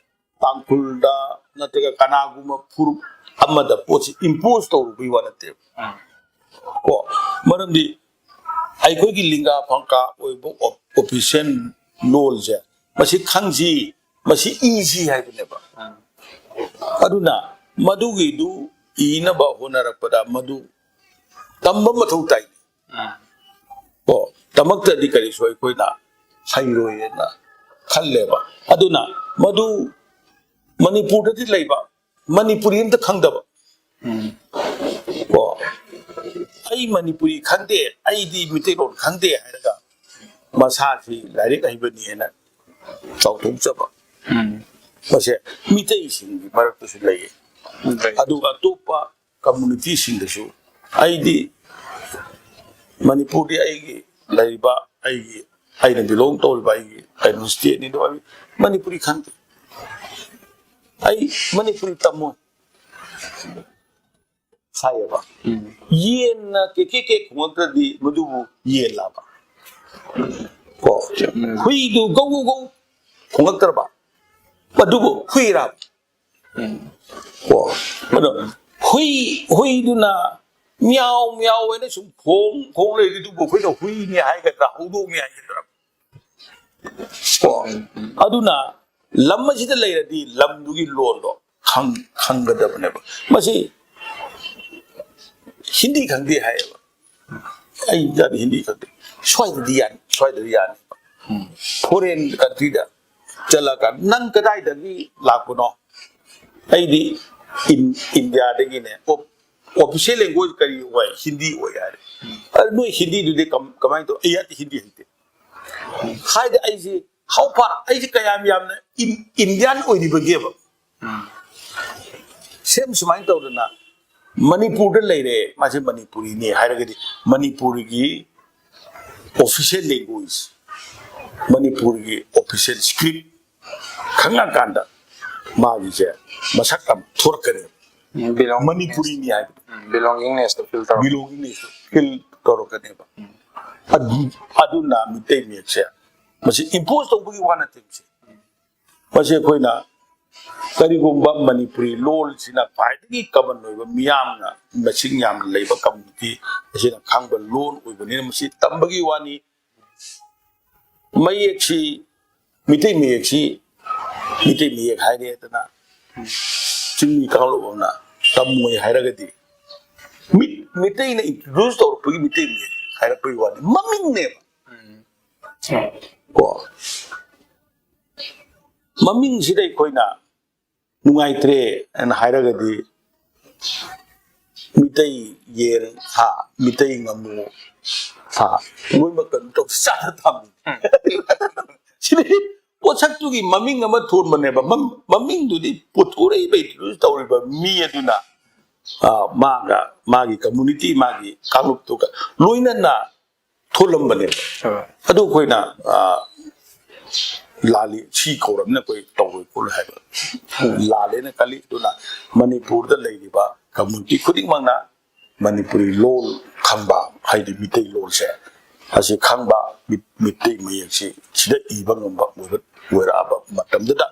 ꯇꯥꯡꯈꯨꯜꯗ ꯅꯠꯇ꯭ꯔꯒ ꯀꯅꯥꯒꯨꯝꯕ ꯐꯨꯔꯨꯞ ꯑꯃꯗ ꯄꯣꯠꯁꯤ impose ꯇꯧꯔꯨꯕꯒꯤ ꯋꯥ ꯅꯠꯇꯦꯕ꯫ ꯎꯝ꯫ ꯀꯣ, ꯃꯔꯝꯗꯤ ꯑꯩꯈꯣꯏꯒꯤ ꯂꯤꯡꯒꯥ ꯐꯪꯀꯥ ꯑꯣꯏꯕ ꯑꯣ-, official ꯂꯣꯜꯁꯦ ꯃꯁꯤ ꯈꯪꯁꯤ, ꯃꯁꯤ ꯏꯁꯤ ꯍꯥꯏꯕꯅꯦꯕ꯫ ꯎꯝ꯫ ꯑꯗꯨꯅ ꯃꯗꯨꯒꯤꯗꯨ ꯏꯅꯕ ꯍꯣꯠꯅꯔꯛꯄꯗ ꯃꯗꯨ ꯇꯝꯕ ꯃꯊꯧ ꯇꯥꯏ꯫ ꯎꯝ꯫ ꯀꯣ, ꯇꯝꯃꯛꯇ꯭ꯔꯗꯤ ꯀꯔꯤꯁꯨ ꯑꯩꯈꯣꯏꯅ ꯍꯩꯔꯣꯏꯅ ꯈꯜꯂꯦꯕ꯫ ꯑꯗꯨꯅ ꯃꯗꯨ ꯃꯅꯤꯄꯨꯔꯗꯗꯤ ꯂꯩꯕ, ꯃꯅꯤꯄꯨꯔꯤ ꯑꯝꯇ ꯈꯪꯗꯕ꯫ ꯎꯝ꯫ ꯀꯣ, "ꯑꯩ ꯃꯅꯤꯄꯨꯔꯤ ꯈꯪꯗꯦ, ꯑꯩꯗꯤ ꯃꯤꯇꯩꯂꯣꯟ ꯈꯪꯗꯦ" ꯍꯥꯏꯔꯒ ꯃꯁꯥꯁꯤ ꯂꯥꯏꯔꯤꯛ ꯍꯩꯕꯅꯤ ꯍꯥꯏꯅ ꯆꯥꯎꯊꯣꯛꯆꯕ꯫ ꯎꯝ꯫ ꯃꯁꯦ ꯃꯤꯇꯩꯁꯤꯡꯒꯤ ꯃꯔꯛꯇꯁꯨ ꯂꯩꯌꯦ꯫ ꯎꯝ, ꯂꯩ꯫ ꯑꯗꯨꯒ ꯑꯇꯣꯞꯄ communityꯁꯤꯡꯗꯁꯨ, "ꯑꯩꯗꯤ ꯃꯅꯤꯄꯨꯔꯗꯤ ꯑꯩꯒꯤ ꯂꯩꯔꯤꯕ, ꯑꯩꯒꯤ, ꯑꯩꯅ belong ꯇꯧꯔꯤꯕ ꯑꯩꯒꯤ ꯀꯩꯅꯣ stateꯅꯤ, ꯑꯗꯣ ꯑꯩ ꯃꯅꯤꯄꯨꯔꯤ ꯈꯪꯗꯦ, ꯑꯩ ꯃꯅꯤꯄꯨꯔꯤ ꯇꯝꯃꯣꯏ" ꯍꯥꯏꯌꯦꯕ꯫ ꯎꯝ꯫ ꯌꯦꯟꯅ ꯀꯦ ꯀꯦ ꯀꯦ ꯈꯣꯡꯉꯛꯇ꯭ꯔꯗꯤ ꯃꯗꯨꯕꯨ ꯌꯦꯟꯂꯕ? ꯀꯣ? ꯎꯝ꯫ ꯍꯨꯏꯗꯨ ꯒꯧ ꯒꯧ ꯒꯧ ꯈꯣꯡꯉꯛꯇ꯭ꯔꯕ? ꯃꯗꯨꯕꯨ ꯍꯨꯏꯔꯕ? ꯎꯝ꯫ ꯀꯣ? ꯑꯗꯣ ꯍꯨꯏ, ꯍꯨꯏꯗꯨꯅ ꯃꯤꯌꯥꯎ ꯃꯤꯌꯥꯎ ꯍꯥꯏꯅ ꯁꯨꯝ ꯈꯣꯡ, ꯈꯣꯡ ꯂꯩꯔꯤꯗꯨꯕꯨ ꯑꯩꯈꯣꯏꯅ ꯍꯨꯏꯅꯤ ꯍꯥꯏꯒꯗ꯭ꯔꯥ, ꯍꯧꯗꯣꯡꯅꯤ ꯍꯥꯏꯒꯗ꯭ꯔꯥ? ꯀꯣ, ꯑꯗꯨꯅ ꯂꯝ ꯑꯁꯤꯗ ꯂꯩꯔꯗꯤ ꯂꯝꯗꯨꯒꯤ ꯂꯣꯟꯗꯣ ꯈꯪ- ꯈꯪꯒꯗꯕꯅꯦꯕ꯫ ꯃꯁꯤ ꯍꯤꯟꯗꯤ ꯈꯪꯗꯦ ꯍꯥꯏꯌꯦꯕ꯫ ꯑꯩ ꯖꯥꯠ ꯍꯤꯟꯗꯤ ꯈꯪꯗꯦ꯫ ꯁ꯭ꯋꯥꯏꯗꯗꯤ ꯌꯥꯅꯤ, ꯁ꯭ꯋꯥꯏꯗꯗꯤ ꯌꯥꯅꯤ꯫ ꯐꯣꯔꯦꯟ ꯀꯟꯇ꯭ꯔꯤꯗ ꯆꯠꯂꯀꯥꯟꯗ, "ꯅꯪ ꯀꯗꯥꯏꯗꯒꯤ ꯂꯥꯛꯄꯅꯣ?" "ꯑꯩꯗꯤ ꯏꯟ- ꯏꯟꯗꯤꯌꯥꯗꯒꯤꯅꯦ꯫" "ꯑꯣ, ꯑꯣꯐꯤꯁꯤꯌꯦꯜ ꯂꯦꯡꯒ꯭ꯋꯦꯖ ꯀꯔꯤ ꯑꯣꯏ?" "ꯍꯤꯟꯗꯤ ꯑꯣꯏ" ꯍꯥꯏꯔꯦ꯫ "ꯑꯗꯨ ꯅꯣꯏ ꯍꯤꯟꯗꯤꯗꯨꯗꯤ ꯀꯝ- ꯀꯃꯥꯏꯅ ꯇꯧ?" "ꯑꯩ ꯍꯤꯟꯗꯤ ꯍꯩꯇꯦ" ꯍꯥꯏꯗꯤ ꯑꯩꯁꯦ ꯍꯥꯎ ꯐꯥ ꯑꯩꯁꯦ ꯀꯌꯥꯝ ꯌꯥꯝꯅ ꯏꯟ- ꯏꯟꯗꯤꯌꯥꯟ ꯑꯣꯏꯔꯤꯕꯒꯦꯕ꯫ ꯁꯦꯝ ꯁꯨꯃꯥꯏꯅ ꯇꯧꯗꯅ ꯃꯅꯤꯄꯨꯔꯗ ꯂꯩꯔꯦ, ꯃꯥꯁꯦ ꯃꯅꯤꯄꯨꯔꯤꯅꯤ ꯍꯥꯏꯔꯒꯗꯤ ꯃꯅꯤꯄꯨꯔꯒꯤ ꯑꯣꯐꯤꯁꯤꯌꯦꯜ ꯂꯦꯡꯒ꯭ꯋꯦꯖ, ꯃꯅꯤꯄꯨꯔꯒꯤ ꯑꯣꯐꯤꯁꯤꯌꯦꯜ ꯁ꯭ꯀ꯭ꯔꯤꯞ ꯈꯪꯉꯀꯥꯟꯗ ꯃꯥꯒꯤꯁꯦ ꯃꯁꯛ ꯑꯃ ꯊꯣꯔꯛꯀꯅꯦꯕ꯫ Belong- ꯃꯅꯤꯄꯨꯔꯤꯅꯤ ꯍꯥꯏꯕꯗꯣ, ꯕꯤꯂꯣꯡꯒꯤꯡꯅꯦꯁꯇꯣ ꯐꯤꯜ ꯇꯧꯔꯣ꯫ ꯕꯤꯂꯣꯡꯒꯤꯡꯅꯦꯁꯇꯣ ꯐꯤꯜ ꯇꯧꯔꯛꯀꯅꯦꯕ꯫ ꯑꯗꯨ- ꯑꯗꯨꯅ ꯃꯤꯇꯩ ꯃꯌꯦꯛꯁꯦ ꯃꯁꯤ ꯏꯝꯄꯣꯖ ꯇꯧꯕꯒꯤ ꯋꯥ ꯅꯠꯇꯦ꯫ ꯃꯁꯤ ꯃꯁꯤ ꯑꯩꯈꯣꯏꯅ ꯀꯔꯤꯒꯨꯝꯕ ꯃꯅꯤꯄꯨꯔꯤ ꯂꯣꯜꯁꯤꯅ ꯈ꯭ꯋꯥꯏꯗꯒꯤ ꯀꯃꯟ ꯑꯣꯏꯕ, ꯃꯤꯌꯥꯝꯅ ꯃꯁꯤꯡ ꯌꯥꯝꯅ ꯂꯩꯕ ꯀꯝꯃ꯭ꯌꯨꯅꯤꯇꯤ ꯑꯁꯤꯅ ꯈꯪꯕ ꯂꯣꯟ ꯑꯣꯏꯕꯅꯤꯅ ꯃꯁꯤ ꯇꯝꯕꯒꯤ ꯋꯥꯅꯤ꯫ ꯃꯌꯦꯛꯁꯤ, ꯃꯤꯇꯩ ꯃꯌꯦꯛꯁꯤ ꯃꯤꯇꯩ ꯃꯌꯦꯛ ꯍꯥꯏꯔꯦꯗꯅ ꯆꯤꯡꯃꯤ ꯀꯥꯡꯂꯨꯞ ꯑꯃꯅ ꯇꯝꯃꯣꯏ ꯍꯥꯏꯔꯒꯗꯤ ꯃꯤ- ꯃꯤꯇꯩꯅ ꯏꯟꯇ꯭ꯔꯣꯗ꯭ꯌꯨꯁ ꯇꯧꯔꯛꯄꯒꯤ ꯃꯤꯇꯩ ꯃꯌꯦꯛ ꯍꯥꯏꯔꯛꯄꯒꯤ ꯋꯥꯅꯤ, ꯃꯃꯤꯡꯅꯦꯕ꯫ ꯀꯣ, ꯃꯃꯤꯡꯁꯤꯗ ꯑꯩꯈꯣꯏꯅ ꯅꯨꯡꯉꯥꯏꯇ꯭ꯔꯦ ꯍꯥꯏꯅ ꯍꯥꯏꯔꯒꯗꯤ ꯃꯤꯇꯩ ꯌꯦꯟ ꯁꯥ, ꯃꯤꯇꯩ ꯉꯥꯃꯨ ꯁꯥ, ꯂꯣꯏꯅꯃꯛ ꯀꯩꯅꯣ ꯇꯧ ꯆꯥꯗ ꯊꯝꯃꯤ꯫ ꯁꯤꯗꯤ ꯄꯣꯠꯁꯛꯇꯨꯒꯤ ꯃꯃꯤꯡ ꯑꯃ ꯊꯣꯟꯕꯅꯦꯕ꯫ ꯃꯝ- ꯃꯃꯤꯡꯗꯨꯗꯤ ꯄꯨꯊꯣꯔꯛꯏꯕ, ꯏꯟꯇ꯭ꯔꯣꯗ꯭ꯌꯨꯁ ꯇꯧꯔꯤꯕ ꯃꯤ ꯑꯗꯨꯅ, ꯑ, ꯃꯥꯒ ꯃꯥꯒꯤ ꯀꯝꯃ꯭ꯌꯨꯅꯤꯇꯤ, ꯃꯥꯒꯤ ꯀꯥꯡꯂꯨꯞꯇꯨꯒ ꯂꯣꯏꯅꯅ ꯊꯣꯛꯂꯝꯕꯅꯦꯕ꯫ ꯍꯣꯏ꯫ ꯑꯗꯨ ꯑꯩꯈꯣꯏꯅ, ꯑ, ꯂꯥꯜꯂꯤ, ꯁꯤ ꯀꯧꯔꯕꯅꯤꯅ ꯑꯩꯈꯣꯏ ꯇꯧꯔꯣꯏ ꯈꯣꯠꯂꯣꯏ ꯍꯥꯏꯕ ꯂꯥꯜꯂꯦꯅ ꯈꯜꯂꯤ꯫ ꯑꯗꯨꯅ ꯃꯅꯤꯄꯨꯔꯗ ꯂꯩꯔꯤꯕ ꯀꯝꯃ꯭ꯌꯨꯅꯤꯇꯤ ꯈꯨꯗꯤꯡꯃꯛꯅ ꯃꯅꯤꯄꯨꯔꯤ ꯂꯣꯜ ꯈꯪꯕ, ꯍꯥꯏꯗꯤ ꯃꯤꯇꯩ ꯂꯣꯜꯁꯦ ꯑꯁꯤ ꯈꯪꯕ, ꯃꯤ- ꯃꯤꯇꯩ ꯃꯌꯦꯛꯁꯤ ꯁꯤꯗ ꯏꯕ ꯉꯝꯕ ꯑꯣꯏꯕ- ꯑꯣꯏꯔꯛꯑꯕ ꯃꯇꯝꯗꯨꯗ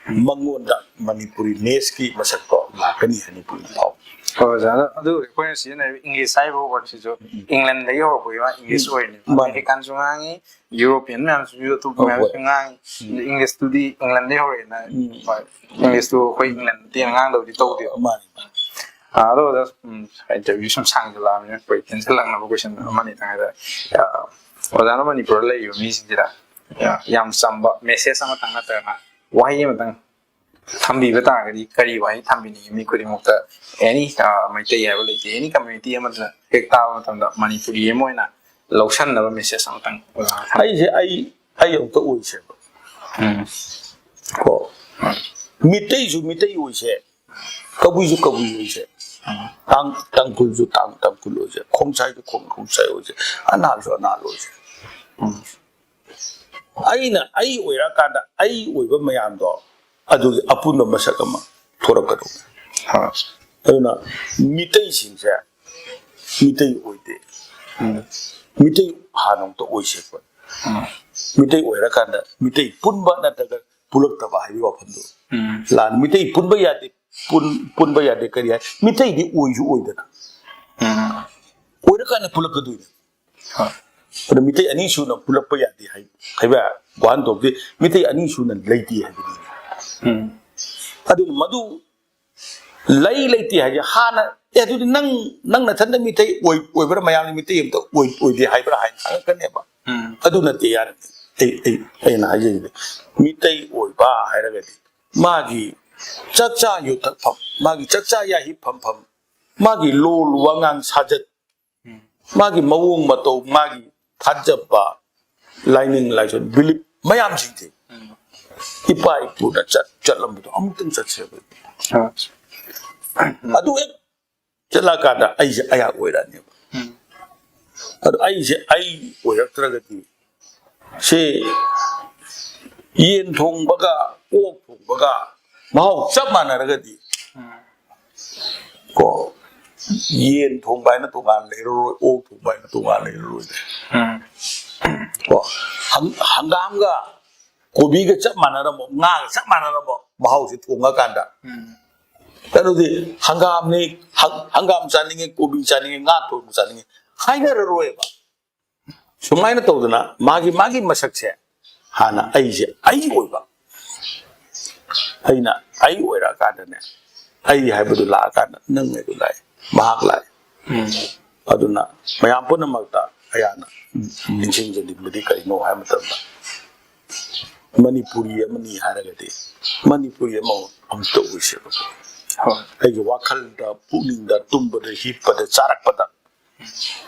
ꯃꯉꯣꯟꯗ ꯃꯅꯤꯄꯨꯔꯤ ꯅꯦꯁꯀꯤ ꯃꯁꯛꯇꯣ ꯂꯥꯛꯀꯅꯤ ꯍꯥꯏꯅ ꯄꯨꯛꯅꯤꯡ ꯐꯥꯎꯏ꯫ ꯍꯣꯏ ꯑꯣꯖꯥ, ꯑꯗꯣ ꯑꯗꯨ ꯑꯩꯈꯣꯏꯅ ꯁꯤꯖꯤꯟꯅꯔꯤꯕ ꯏꯪꯂꯤꯁ ꯍꯥꯏꯔꯤꯕ ꯋꯥꯔꯗꯁꯤꯁꯨ ꯏꯪꯂꯦꯟꯗꯒꯤ ꯍꯧꯔꯛꯄꯒꯤ ꯋꯥ, ꯏꯪꯂꯤꯁ ꯑꯣꯏꯔꯤꯅꯦꯕ꯫ ꯃꯥꯅꯤ꯫ ꯑꯃꯦꯔꯤꯀꯥꯟꯁꯨ ꯉꯥꯡꯉꯤ, ꯌꯨꯔꯣꯄꯤꯌꯟ ꯃꯌꯥꯝꯁꯨ, ꯌꯨꯔꯣꯞ ꯍꯣꯏ, ꯃꯌꯥꯝꯁꯨ ꯍꯣꯏ꯫ ꯉꯥꯡꯉꯤ꯫ ꯎꯝ꯫ ꯏꯪꯂꯤꯁꯇꯨꯗꯤ ꯏꯪꯂꯦꯟꯗꯒꯤ ꯍꯧꯔꯛꯑꯦꯅ꯫ ꯎꯝ꯫ ꯍꯣꯏ꯫ ꯏꯪꯂꯤꯁꯇꯨ ꯑꯩꯈꯣꯏ ꯏꯪꯂꯦꯟꯗꯗꯤ ꯉꯥꯡꯗꯕꯗꯤ ꯇꯧꯗꯦꯕ꯫ ꯃꯥꯅꯤ꯫ ꯑꯥ, ꯑꯗꯣ ꯑꯣꯖꯥ, ꯎꯝ, ꯏꯟꯇꯔꯚꯤꯌꯨ ꯁꯨꯝ ꯁꯥꯡꯖꯜꯂꯛꯑꯕꯅꯤꯅ ꯑꯩꯈꯣꯏ ꯇꯦꯟꯁꯤꯜꯂꯛꯅꯕ ꯀꯣꯏꯁꯟ ꯑꯃꯅꯤ ꯇꯪ ꯍꯥꯏꯇꯥꯔꯦ꯫ ꯑꯥ, ꯑꯣꯖꯥꯅ ꯃꯅꯤꯄꯨꯔꯗ ꯂꯩꯔꯤꯕ ꯃꯤꯁꯤꯡꯁꯤꯗ, ꯑꯥ, ꯌꯥꯝ ꯆꯝꯕ ꯃꯦꯁꯦꯖ ꯑꯃꯇꯪ ꯅꯠꯇ꯭ꯔꯒꯅ ꯋꯥꯍꯩ ꯑꯃꯇꯪ ꯊꯝꯕꯤꯕ ꯇꯥꯔꯒꯗꯤ ꯀꯔꯤ ꯋꯥꯍꯩ ꯊꯝꯕꯤꯅꯤꯡꯉꯤ? ꯃꯤ ꯈꯨꯗꯤꯡꯃꯛꯇ, ꯑꯦꯅꯤ, ꯑꯥ, ꯃꯩꯇꯩ ꯍꯥꯏꯕ ꯂꯩꯇꯦ, ꯑꯦꯅꯤ ꯀꯝꯃ꯭ꯌꯨꯅꯤꯇꯤ ꯑꯃꯗ ꯍꯦꯛ ꯇꯥꯕ ꯃꯇꯝꯗ ꯃꯅꯤꯄꯨꯔꯤ ꯑꯃ ꯑꯣꯏꯅ ꯂꯧꯁꯟꯅꯕ ꯃꯦꯁꯦꯖ ꯑꯃꯇꯪ ꯑꯣꯖꯥꯅ ꯊꯝꯕꯤꯌꯨ꯫ ꯑꯩꯁꯦ ꯑꯩ ꯑꯩ ꯑꯃꯨꯛꯇ ꯑꯣꯏꯁꯦꯕ꯫ ꯎꯝ꯫ ꯀꯣ, ꯃꯤꯇꯩꯁꯨ ꯃꯤꯇꯩ ꯑꯣꯏꯁꯦ, ꯀꯕꯨꯏꯁꯨ ꯀꯕꯨꯏ ꯑꯣꯏꯁꯦ, ꯇꯥꯡ ꯇꯥꯡꯈꯨꯜꯁꯨ ꯇꯥꯡ ꯇꯥꯡꯈꯨꯜ ꯑꯣꯏꯁꯦ, ꯈꯣꯡꯁꯥꯏꯁꯨ ꯈꯣꯡ ꯈꯣꯡꯁꯥꯏ ꯑꯣꯏꯁꯦ, ꯑꯅꯥꯜꯁꯨ ꯑꯅꯥꯜ ꯑꯣꯏꯁꯦ꯫ ꯑꯩꯅ ꯑꯩ ꯑꯣꯏꯔꯛꯑꯀꯥꯟꯗ ꯑꯩ ꯑꯣꯏꯕ ꯃꯌꯥꯝꯗꯣ ꯑꯗꯨꯒꯤ ꯑꯄꯨꯟꯕ ꯃꯁꯛ ꯑꯃ ꯊꯣꯔꯛꯀꯗꯧꯕ꯫ ꯍꯣꯏ꯫ ꯑꯗꯨꯅ ꯃꯤꯇꯩꯁꯤꯡꯁꯦ ꯃꯤꯇꯩ ꯑꯣꯏꯗꯦ꯫ ꯎꯝ꯫ ꯃꯤꯇꯩ ꯍꯥꯟꯅ ꯑꯃꯨꯛꯇ ꯑꯣꯏꯁꯦ ꯑꯩꯈꯣꯏ꯫ ꯎꯝ꯫ ꯃꯤꯇꯩ ꯑꯣꯏꯔꯀꯥꯟꯗ ꯃꯤꯇꯩ ꯄꯨꯟꯕ ꯅꯠꯇ꯭ꯔꯒ ꯄꯨꯂꯛꯇꯕ ꯍꯥꯏꯕꯒꯤ ꯋꯥꯐꯝꯗꯣ ꯎꯝ꯫ ꯂꯥꯟ꯫ ꯃꯤꯇꯩ ꯄꯨꯟꯕ ꯌꯥꯗꯦ, ꯄꯨꯟ- ꯄꯨꯟꯕ ꯌꯥꯗꯦ꯫ ꯀꯔꯤ ꯍꯥꯏ? ꯃꯤꯇꯩꯗꯤ ꯑꯣꯏꯁꯨ ꯑꯣꯏꯗꯅ, ꯎꯝ꯫ ꯑꯣꯏꯔꯀꯥꯟꯗ ꯄꯨꯂꯛꯀꯗꯣꯏꯅꯦ꯫ ꯍꯣꯏ꯫ ꯑꯗꯣ ꯃꯤꯇꯩ ꯑꯅꯤ ꯁꯨꯅ ꯄꯨꯂꯛꯄ ꯌꯥꯗꯦ ꯍꯥꯏ ꯍꯥꯏꯕ ꯋꯥꯍꯟꯊꯣꯛꯇꯤ ꯃꯤꯇꯩ ꯑꯅꯤ ꯁꯨꯅ ꯂꯩꯇꯦ ꯍꯥꯏꯕꯅꯤ꯫ ꯎꯝ꯫ ꯑꯗꯨꯅ ꯃꯗꯨ ꯂꯩ ꯂꯩꯇꯦ ꯍꯥꯏꯁꯦ ꯍꯥꯟꯅ, "ꯑꯦ, ꯑꯗꯨꯗꯤ ꯅꯪ ꯅꯪ ꯅꯊꯟꯗ ꯃꯤꯇꯩ ꯑꯣꯏ- ꯑꯣꯏꯕ꯭ꯔꯥ, ꯃꯌꯥꯝꯅ ꯃꯤꯇꯩ ꯑꯝꯇ ꯑꯣꯏ- ꯑꯣꯏꯗꯦ ꯍꯥꯏꯕ꯭ꯔꯥ?" ꯍꯥꯏꯅ ꯍꯪꯉꯛꯀꯅꯦꯕ꯫ ꯎꯝ꯫ ꯑꯗꯨ ꯅꯠꯇꯦ ꯌꯥꯔꯦ꯫ ꯑꯩ ꯑꯩ ꯑꯩꯅ ꯍꯥꯏꯖꯔꯤꯁꯦ ꯃꯤꯇꯩ ꯑꯣꯏꯕ ꯍꯥꯏꯔꯒꯗꯤ ꯃꯥꯒꯤ ꯆꯥꯛꯆꯥ ꯌꯨꯊꯛꯐꯝ, ꯃꯥꯒꯤ ꯆꯥꯛꯆꯥ ꯌꯥꯍꯤꯞ ꯐꯝꯐꯝ, ꯃꯥꯒꯤ ꯂꯣꯜ ꯋꯥꯉꯥꯡ ꯁꯥꯖꯠ, ꯎꯝ꯫ ꯃꯥꯒꯤ ꯃꯑꯣꯡ ꯃꯇꯧ, ꯃꯥꯒꯤ ꯊꯥꯖꯕ, ꯂꯥꯏꯅꯤꯡ ꯂꯥꯏꯁꯣꯟ, ꯕꯤꯂꯤꯞ ꯃꯌꯥꯝꯁꯤꯡꯁꯦ ꯎꯝ꯫ ꯏꯄꯥ ꯏꯄꯨꯅ ꯆꯠ ꯆꯠꯂꯝꯕꯗꯣ ꯑꯃꯨꯛꯇꯪ ꯆꯠꯁꯦꯕ꯫ ꯍꯣꯏ꯫ ꯑꯗꯨ ꯍꯦꯛ ꯆꯠꯂꯛꯑꯀꯥꯟꯗ ꯑꯩꯁꯦ ꯑꯩꯍꯥꯛ ꯑꯣꯏꯔꯛꯑꯅꯦꯕ꯫ ꯎꯝ꯫ ꯑꯗꯣ ꯑꯩꯁꯦ ꯑꯩ ꯑꯣꯏꯔꯛꯇ꯭ꯔꯒꯗꯤ ꯁꯤ ꯌꯦꯟ ꯊꯣꯡꯕꯒ ꯑꯣꯛ ꯊꯣꯡꯕꯒ ꯃꯍꯥꯎ ꯆꯞ ꯃꯥꯟꯅꯔꯒꯗꯤ, ꯎꯝ꯫ ꯀꯣ, ꯌꯦꯟ ꯊꯣꯡꯕ ꯍꯥꯏꯅ ꯇꯣꯉꯥꯟ ꯂꯩꯔꯔꯣꯏ, ꯑꯣꯛ ꯊꯣꯡꯕ ꯍꯥꯏꯅ ꯇꯣꯉꯥꯟ ꯂꯩꯔꯔꯣꯏ꯫ ꯎꯝ꯫ ꯀꯣ, ꯍꯪ- ꯍꯪꯒꯥꯝꯒ ꯀꯣꯕꯤꯒ ꯆꯞ ꯃꯥꯟꯅꯔꯝꯃꯣ, ꯉꯥꯒ ꯆꯞ ꯃꯥꯟꯅꯔꯝꯃꯣ, ꯃꯍꯥꯎꯁꯦ ꯊꯣꯡꯉꯀꯥꯟꯗ ꯎꯝ꯫ ꯑꯗꯨꯗꯤ ꯍꯪꯒꯥꯝꯅꯤ, ꯍꯪ-, ꯍꯪꯒꯥꯝ ꯆꯥꯅꯤꯡꯉꯤ, ꯀꯣꯕꯤ ꯆꯥꯅꯤꯡꯉꯤ, ꯉꯥ ꯊꯣꯡꯕ ꯆꯥꯅꯤꯡꯉꯤ ꯍꯥꯏꯅꯔꯔꯣꯏꯕ꯫ ꯁꯨꯃꯥꯏꯅ ꯇꯧꯗꯅ ꯃꯥꯒꯤ, ꯃꯥꯒꯤ ꯃꯁꯛꯁꯦ ꯍꯥꯟꯅ ꯑꯩꯁꯦ ꯑꯩ ꯑꯣꯏꯕ, ꯑꯩꯅ ꯑꯩ ꯑꯣꯏꯔꯛꯑꯀꯥꯟꯗꯅꯦ, ꯑꯩ ꯍꯥꯏꯕꯗꯨ ꯂꯥꯛꯑꯀꯥꯟꯗ ꯅꯪ ꯍꯥꯏꯗꯨ ꯂꯥꯛꯑꯦ, ꯃꯍꯥꯛ ꯂꯥꯛꯑꯦ꯫ ꯑꯗꯨꯅ ꯃꯌꯥꯝ ꯄꯨꯝꯅꯃꯛꯇ ꯑꯩꯍꯥꯛꯅ ꯅꯤꯡꯁꯤꯡꯖꯅꯤꯡꯕꯗꯤ ꯀꯔꯤꯅꯣ ꯍꯥꯏꯕ ꯃꯇꯝꯗ, ꯃꯅꯤꯄꯨꯔꯤ ꯑꯃꯅꯤ ꯍꯥꯏꯔꯒꯗꯤ ꯃꯅꯤꯄꯨꯔꯤ ꯑꯃ ꯑꯃꯨꯛꯇ ꯑꯣꯏꯁꯦꯕ꯫ ꯍꯣꯏ꯫ ꯑꯩꯒꯤ ꯋꯥꯈꯜꯗ, ꯄꯨꯛꯅꯤꯡꯗ, ꯇꯨꯝꯕꯗ, ꯍꯤꯞꯄꯗ, ꯆꯥꯔꯛꯄꯗ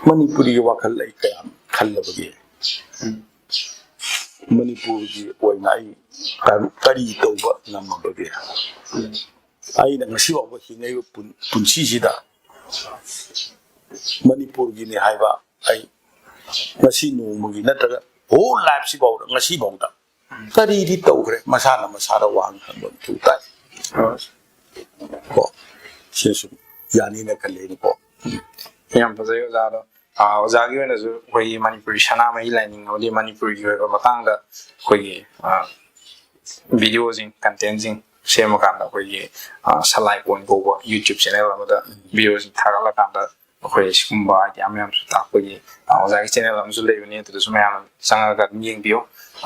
ꯃꯅꯤꯄꯨꯔꯤꯒꯤ ꯋꯥꯈꯜ ꯑꯩ ꯀꯌꯥꯝ ꯈꯜꯂꯕꯒꯦ? ꯃꯅꯤꯄꯨꯔꯒꯤ ꯑꯣꯏꯅ ꯑꯩ ꯀꯔꯤ ꯇꯧꯕ ꯉꯝꯃꯕꯒꯦ? ꯑꯩꯅ ꯉꯁꯤ ꯐꯥꯎꯕ ꯍꯤꯡꯉꯛꯏꯕ ꯄꯨꯟ-, ꯄꯨꯟꯁꯤꯁꯤꯗ ꯃꯅꯤꯄꯨꯔꯒꯤꯅꯤ ꯍꯥꯏꯕ ꯑꯩ ꯉꯁꯤ ꯅꯣꯡꯃꯒꯤ ꯅꯠꯇ꯭ꯔꯒ whole life ꯁꯤꯐꯥꯎꯗ, ꯉꯁꯤꯐꯥꯎꯗ ꯀꯔꯤꯗꯤ ꯇꯧꯈ꯭ꯔꯦ? ꯃꯁꯥꯅ ꯃꯁꯥꯗ ꯋꯥꯍꯪ ꯍꯪꯕ ꯃꯊꯧ ꯇꯥꯏ꯫ ꯀꯣ, ꯁꯤꯅꯁꯨ ꯌꯥꯅꯤꯅ ꯈꯜꯂꯤ ꯑꯩꯅꯀꯣ꯫ ꯌꯥꯝ ꯐꯖꯩ ꯑꯣꯖꯥꯗꯣ꯫ ꯑꯥ, ꯑꯣꯖꯥꯒꯤ ꯑꯣꯏꯅꯁꯨ ꯑꯩꯈꯣꯏꯒꯤ ꯃꯅꯤꯄꯨꯔꯤ ꯁꯅꯥꯃꯍꯤ ꯂꯥꯏꯅꯤꯡ ꯑꯃꯗꯤ ꯃꯅꯤꯄꯨꯔꯤꯒꯤ ꯑꯣꯏꯕ ꯃꯇꯥꯡꯗ ꯑꯩꯈꯣꯏꯒꯤ, ꯑꯥ, videoꯁꯤꯡ, contentꯁꯤꯡ ꯁꯦꯝꯃꯀꯥꯟꯗ ꯑꯩꯈꯣꯏꯒꯤ, ꯑꯥ, ꯁꯂꯥꯏ ꯀꯣꯟ ꯀꯧꯕ YouTube channel ꯑꯃꯗ videoꯁꯤꯡ ꯊꯥꯒꯠꯂꯀꯥꯟꯗ ꯑꯩꯈꯣꯏ ꯁꯤꯒꯨꯝꯕ idea ꯃꯌꯥꯝꯁꯨ ꯇꯥꯛꯄꯒꯤ, ꯑꯥ, ꯑꯣꯖꯥꯒꯤ channel ꯑꯃꯁꯨ ꯂꯩꯕꯅꯤ, ꯑꯗꯨꯗꯁꯨ ꯃꯌꯥꯝ ꯆꯪꯉꯒ ꯑꯗꯨꯝ ꯌꯦꯡꯕꯤꯌꯨ꯫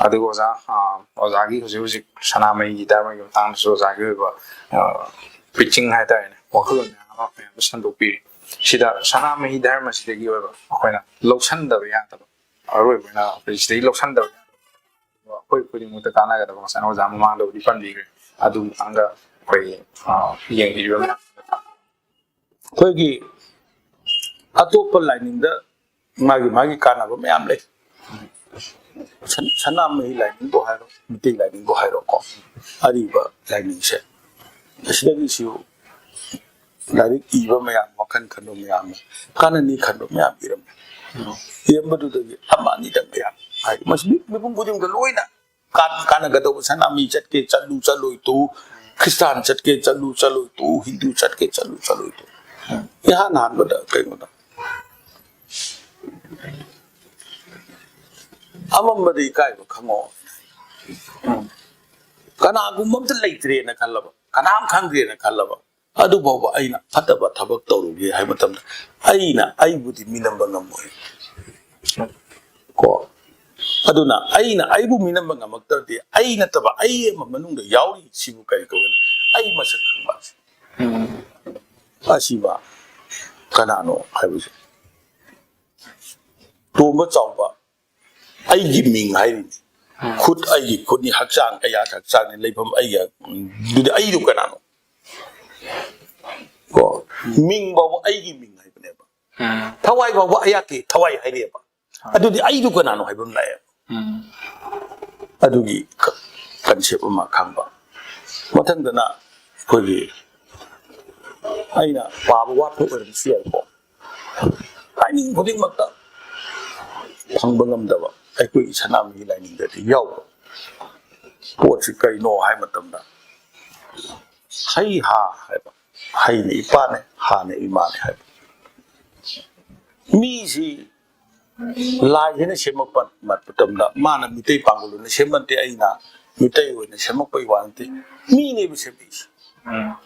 ꯑꯗꯨꯒ ꯑꯣꯖꯥ, ꯑꯥ, ꯑꯣꯖꯥꯒꯤ ꯍꯧꯖꯤꯛ ꯍꯧꯖꯤꯛ ꯁꯅꯥꯃꯍꯤꯒꯤ ꯙꯔꯃꯒꯤ ꯃꯇꯥꯡꯗꯁꯨ ꯑꯣꯖꯥꯒꯤ ꯑꯣꯏꯕ, ꯑꯥ, preaching ꯍꯥꯏꯇꯥꯔꯦꯅꯦ, ꯋꯥꯈꯜꯂꯣꯟ ꯃꯌꯥꯝ ꯑꯃ ꯃꯌꯥꯝꯗ ꯁꯟꯗꯣꯛꯄꯤꯔꯤ꯫ ꯁꯤꯗ ꯁꯅꯥꯃꯍꯤ ꯙꯔꯃꯁꯤꯗꯒꯤ ꯑꯣꯏꯕ ꯑꯩꯈꯣꯏꯅ ꯂꯧꯁꯟꯗꯕ ꯌꯥꯗꯕ, ꯑꯔꯣꯏꯕ ꯑꯣꯏꯅ ꯑꯩꯈꯣꯏ ꯁꯤꯗꯒꯤ ꯂꯧꯁꯟꯗꯕ ꯌꯥꯗꯕ, ꯑꯩꯈꯣꯏ ꯈꯨꯗꯤꯡꯃꯛꯇ ꯀꯥꯟꯅꯒꯗꯕ, ꯉꯁꯥꯏꯅ ꯑꯣꯖꯥ ꯃꯃꯥꯡꯗꯕꯨꯗꯤ ꯄꯟꯕꯤꯈ꯭ꯔꯦ, ꯑꯗꯨ ꯃꯇꯥꯡꯗ ꯑꯩꯈꯣꯏꯒꯤ, ꯑꯥ, ꯌꯦꯡꯕꯤꯔꯤꯕ ꯃꯌꯥꯝ꯫ ꯑꯩꯈꯣꯏꯒꯤ ꯑꯇꯣꯞꯄ ꯂꯥꯏꯅꯤꯡꯗ ꯃꯥꯒꯤ ꯃꯥꯒꯤ ꯀꯥꯟꯅꯕ ꯃꯌꯥꯝ ꯂꯩ꯫ ꯁꯟ-, ꯁꯅꯥꯃꯍꯤ ꯂꯥꯏꯅꯤꯡꯕꯨ ꯍꯥꯏꯔꯣ, ꯃꯩꯇꯩ ꯂꯥꯏꯅꯤꯡꯕꯨ ꯍꯥꯏꯔꯣꯀꯣ, ꯑꯔꯤꯕ ꯂꯥꯏꯅꯤꯡꯁꯦ, ꯑꯁꯤꯗꯒꯤꯁꯨ ꯂꯥꯏꯔꯤꯛ ꯏꯕ ꯃꯌꯥꯝ, ꯋꯥꯈꯜ ꯈꯟꯕ ꯃꯌꯥꯝ, ꯀꯥꯟꯅꯅꯤ ꯈꯟꯕ ꯃꯌꯥꯝ ꯏꯔꯝꯃꯤ꯫ ꯏꯔꯝꯕꯗꯨꯗꯒꯤ ꯑꯃ ꯑꯅꯤꯗꯪ ꯃꯌꯥꯝ ꯍꯥꯏꯗꯤ ꯃꯁꯤ ꯃꯤ-, ꯃꯤꯄꯨꯝ ꯈꯨꯗꯤꯡꯃꯛꯇ ꯂꯣꯏꯅ ꯀꯥꯟ-, ꯀꯥꯟꯅꯒꯗꯧꯕ꯫ ꯁꯅꯥꯃꯍꯤ ꯆꯠꯀꯦ ꯆꯠꯂꯨ ꯆꯠꯂꯣꯏ ꯇꯣꯛꯎ, ꯈ꯭ꯔꯤꯁꯇꯥꯟ ꯆꯠꯀꯦ ꯆꯠꯂꯨ ꯆꯠꯂꯣꯏ ꯇꯣꯛꯎ, ꯍꯤꯟꯗꯨ ꯆꯠꯀꯦ ꯆꯠꯂꯨ ꯆꯠꯂꯣꯏ ꯇꯣꯛꯎ꯫ ꯏꯍꯥꯟ ꯍꯥꯟꯕꯗ ꯀꯩꯅꯣꯗ ꯑꯃꯝꯕꯗ ꯏꯀꯥꯏꯕ ꯈꯪꯉꯣ꯫ ꯀꯅꯥꯒꯨꯝꯕ ꯑꯝꯇ ꯂꯩꯇ꯭ꯔꯦꯅ ꯈꯜꯂꯕ, ꯀꯅꯥꯝ ꯈꯪꯗ꯭ꯔꯦꯅ ꯈꯜꯂꯕ, ꯑꯗꯨꯐꯥꯎꯕ ꯑꯩꯅ ꯐꯠꯇꯕ ꯊꯕꯛ ꯇꯧꯔꯨꯒꯦ ꯍꯥꯏꯕ ꯃꯇꯝꯗ ꯑꯩꯅ ꯑꯩꯕꯨꯗꯤ ꯃꯤꯅꯝꯕ ꯉꯝꯃꯣꯏ꯫ ꯀꯣ, ꯑꯗꯨꯅ ꯑꯩꯅ ꯑꯩꯕꯨ ꯃꯤꯅꯝꯕ ꯉꯝꯃꯛꯇ꯭ꯔꯗꯤ, ꯑꯩ ꯅꯠꯇꯕ ꯑꯩ ꯑꯃ ꯃꯅꯨꯡꯗ ꯌꯥꯎꯔꯤ ꯁꯤꯕꯨ ꯀꯔꯤ ꯀꯧꯒꯅꯤ? ꯑꯩ ꯃꯁꯛ ꯈꯪꯕ꯫ ꯎꯝ꯫ ꯑꯁꯤꯕ ꯀꯅꯥꯅꯣ ꯍꯥꯏꯕꯁꯦ ꯇꯣꯝꯕ ꯆꯥꯎꯕ ꯑꯩꯒꯤ ꯃꯤꯡ ꯍꯥꯏꯔꯤꯅꯤ꯫ ꯎꯝ꯫ ꯈꯨꯠ ꯑꯩꯒꯤ ꯈꯨꯠꯅꯤ, ꯍꯛꯆꯥꯡ ꯑꯩꯒꯤ ꯍꯛꯆꯥꯡꯅꯤ, ꯂꯩꯐꯝ ꯑꯩꯒꯤ, ꯑꯗꯨꯗꯤ ꯑꯩꯗꯨ ꯀꯅꯥꯅꯣ? ꯀꯣ, ꯃꯤꯡ ꯐꯥꯎꯕ ꯑꯩꯒꯤ ꯃꯤꯡ ꯍꯥꯏꯕꯅꯦꯕ꯫ ꯎꯝ꯫ ꯊꯋꯥꯏ ꯐꯥꯎꯕ ꯑꯩꯍꯥꯛꯀꯤ ꯊꯋꯥꯏ ꯍꯥꯏꯔꯤꯑꯕ꯫ ꯑꯗꯨꯗꯤ ꯑꯩꯗꯨ ꯀꯅꯥꯅꯣ ꯍꯥꯏꯕ ꯑꯃ ꯂꯥꯛꯑꯦꯕ꯫ ꯎꯝ꯫ ꯑꯗꯨꯒꯤ ꯀ-, concept ꯑꯃ ꯈꯪꯕ꯫ ꯃꯊꯪꯗꯅ ꯑꯩꯈꯣꯏꯒꯤ, ꯑꯩꯅ ꯄꯥꯕ ꯋꯥꯠꯄ ꯑꯣꯏꯔꯝꯕꯁꯨ ꯌꯥꯏꯀꯣ꯫ ꯂꯥꯏꯅꯤꯡ ꯈꯨꯗꯤꯡꯃꯛꯇ ꯐꯪꯕ ꯉꯝꯗꯕ ꯑꯩꯈꯣꯏꯒꯤ ꯁꯅꯥꯃꯍꯤ ꯂꯥꯏꯅꯤꯡꯗꯗꯤ ꯌꯥꯎꯕ ꯄꯣꯠꯁꯤ ꯀꯩꯅꯣ ꯍꯥꯏ ꯃꯇꯝꯗ, ꯍꯩ ꯍꯥ ꯍꯥꯏꯕ, ꯍꯩꯅ ꯏꯄꯥꯅꯦ, ꯍꯥꯅ ꯏꯃꯥꯅꯦ ꯍꯥꯏꯕ꯫ ꯃꯤꯁꯤ ꯂꯥꯏꯁꯤꯅ ꯁꯦꯝꯃꯛꯄ ꯃꯇꯝꯗ ꯃꯥꯅ ꯃꯤꯇꯩ ꯄꯥꯡꯒꯜ ꯑꯣꯏꯅ ꯁꯦꯝꯃꯟꯇꯦ, ꯑꯩꯅ ꯃꯤꯇꯩ ꯑꯣꯏꯅ ꯁꯦꯝꯃꯛꯄꯒꯤ ꯋꯥ ꯅꯠꯇꯦ, ꯃꯤꯅꯦꯕ ꯁꯦꯝꯃꯛꯏꯁꯦ꯫ ꯎꯝ꯫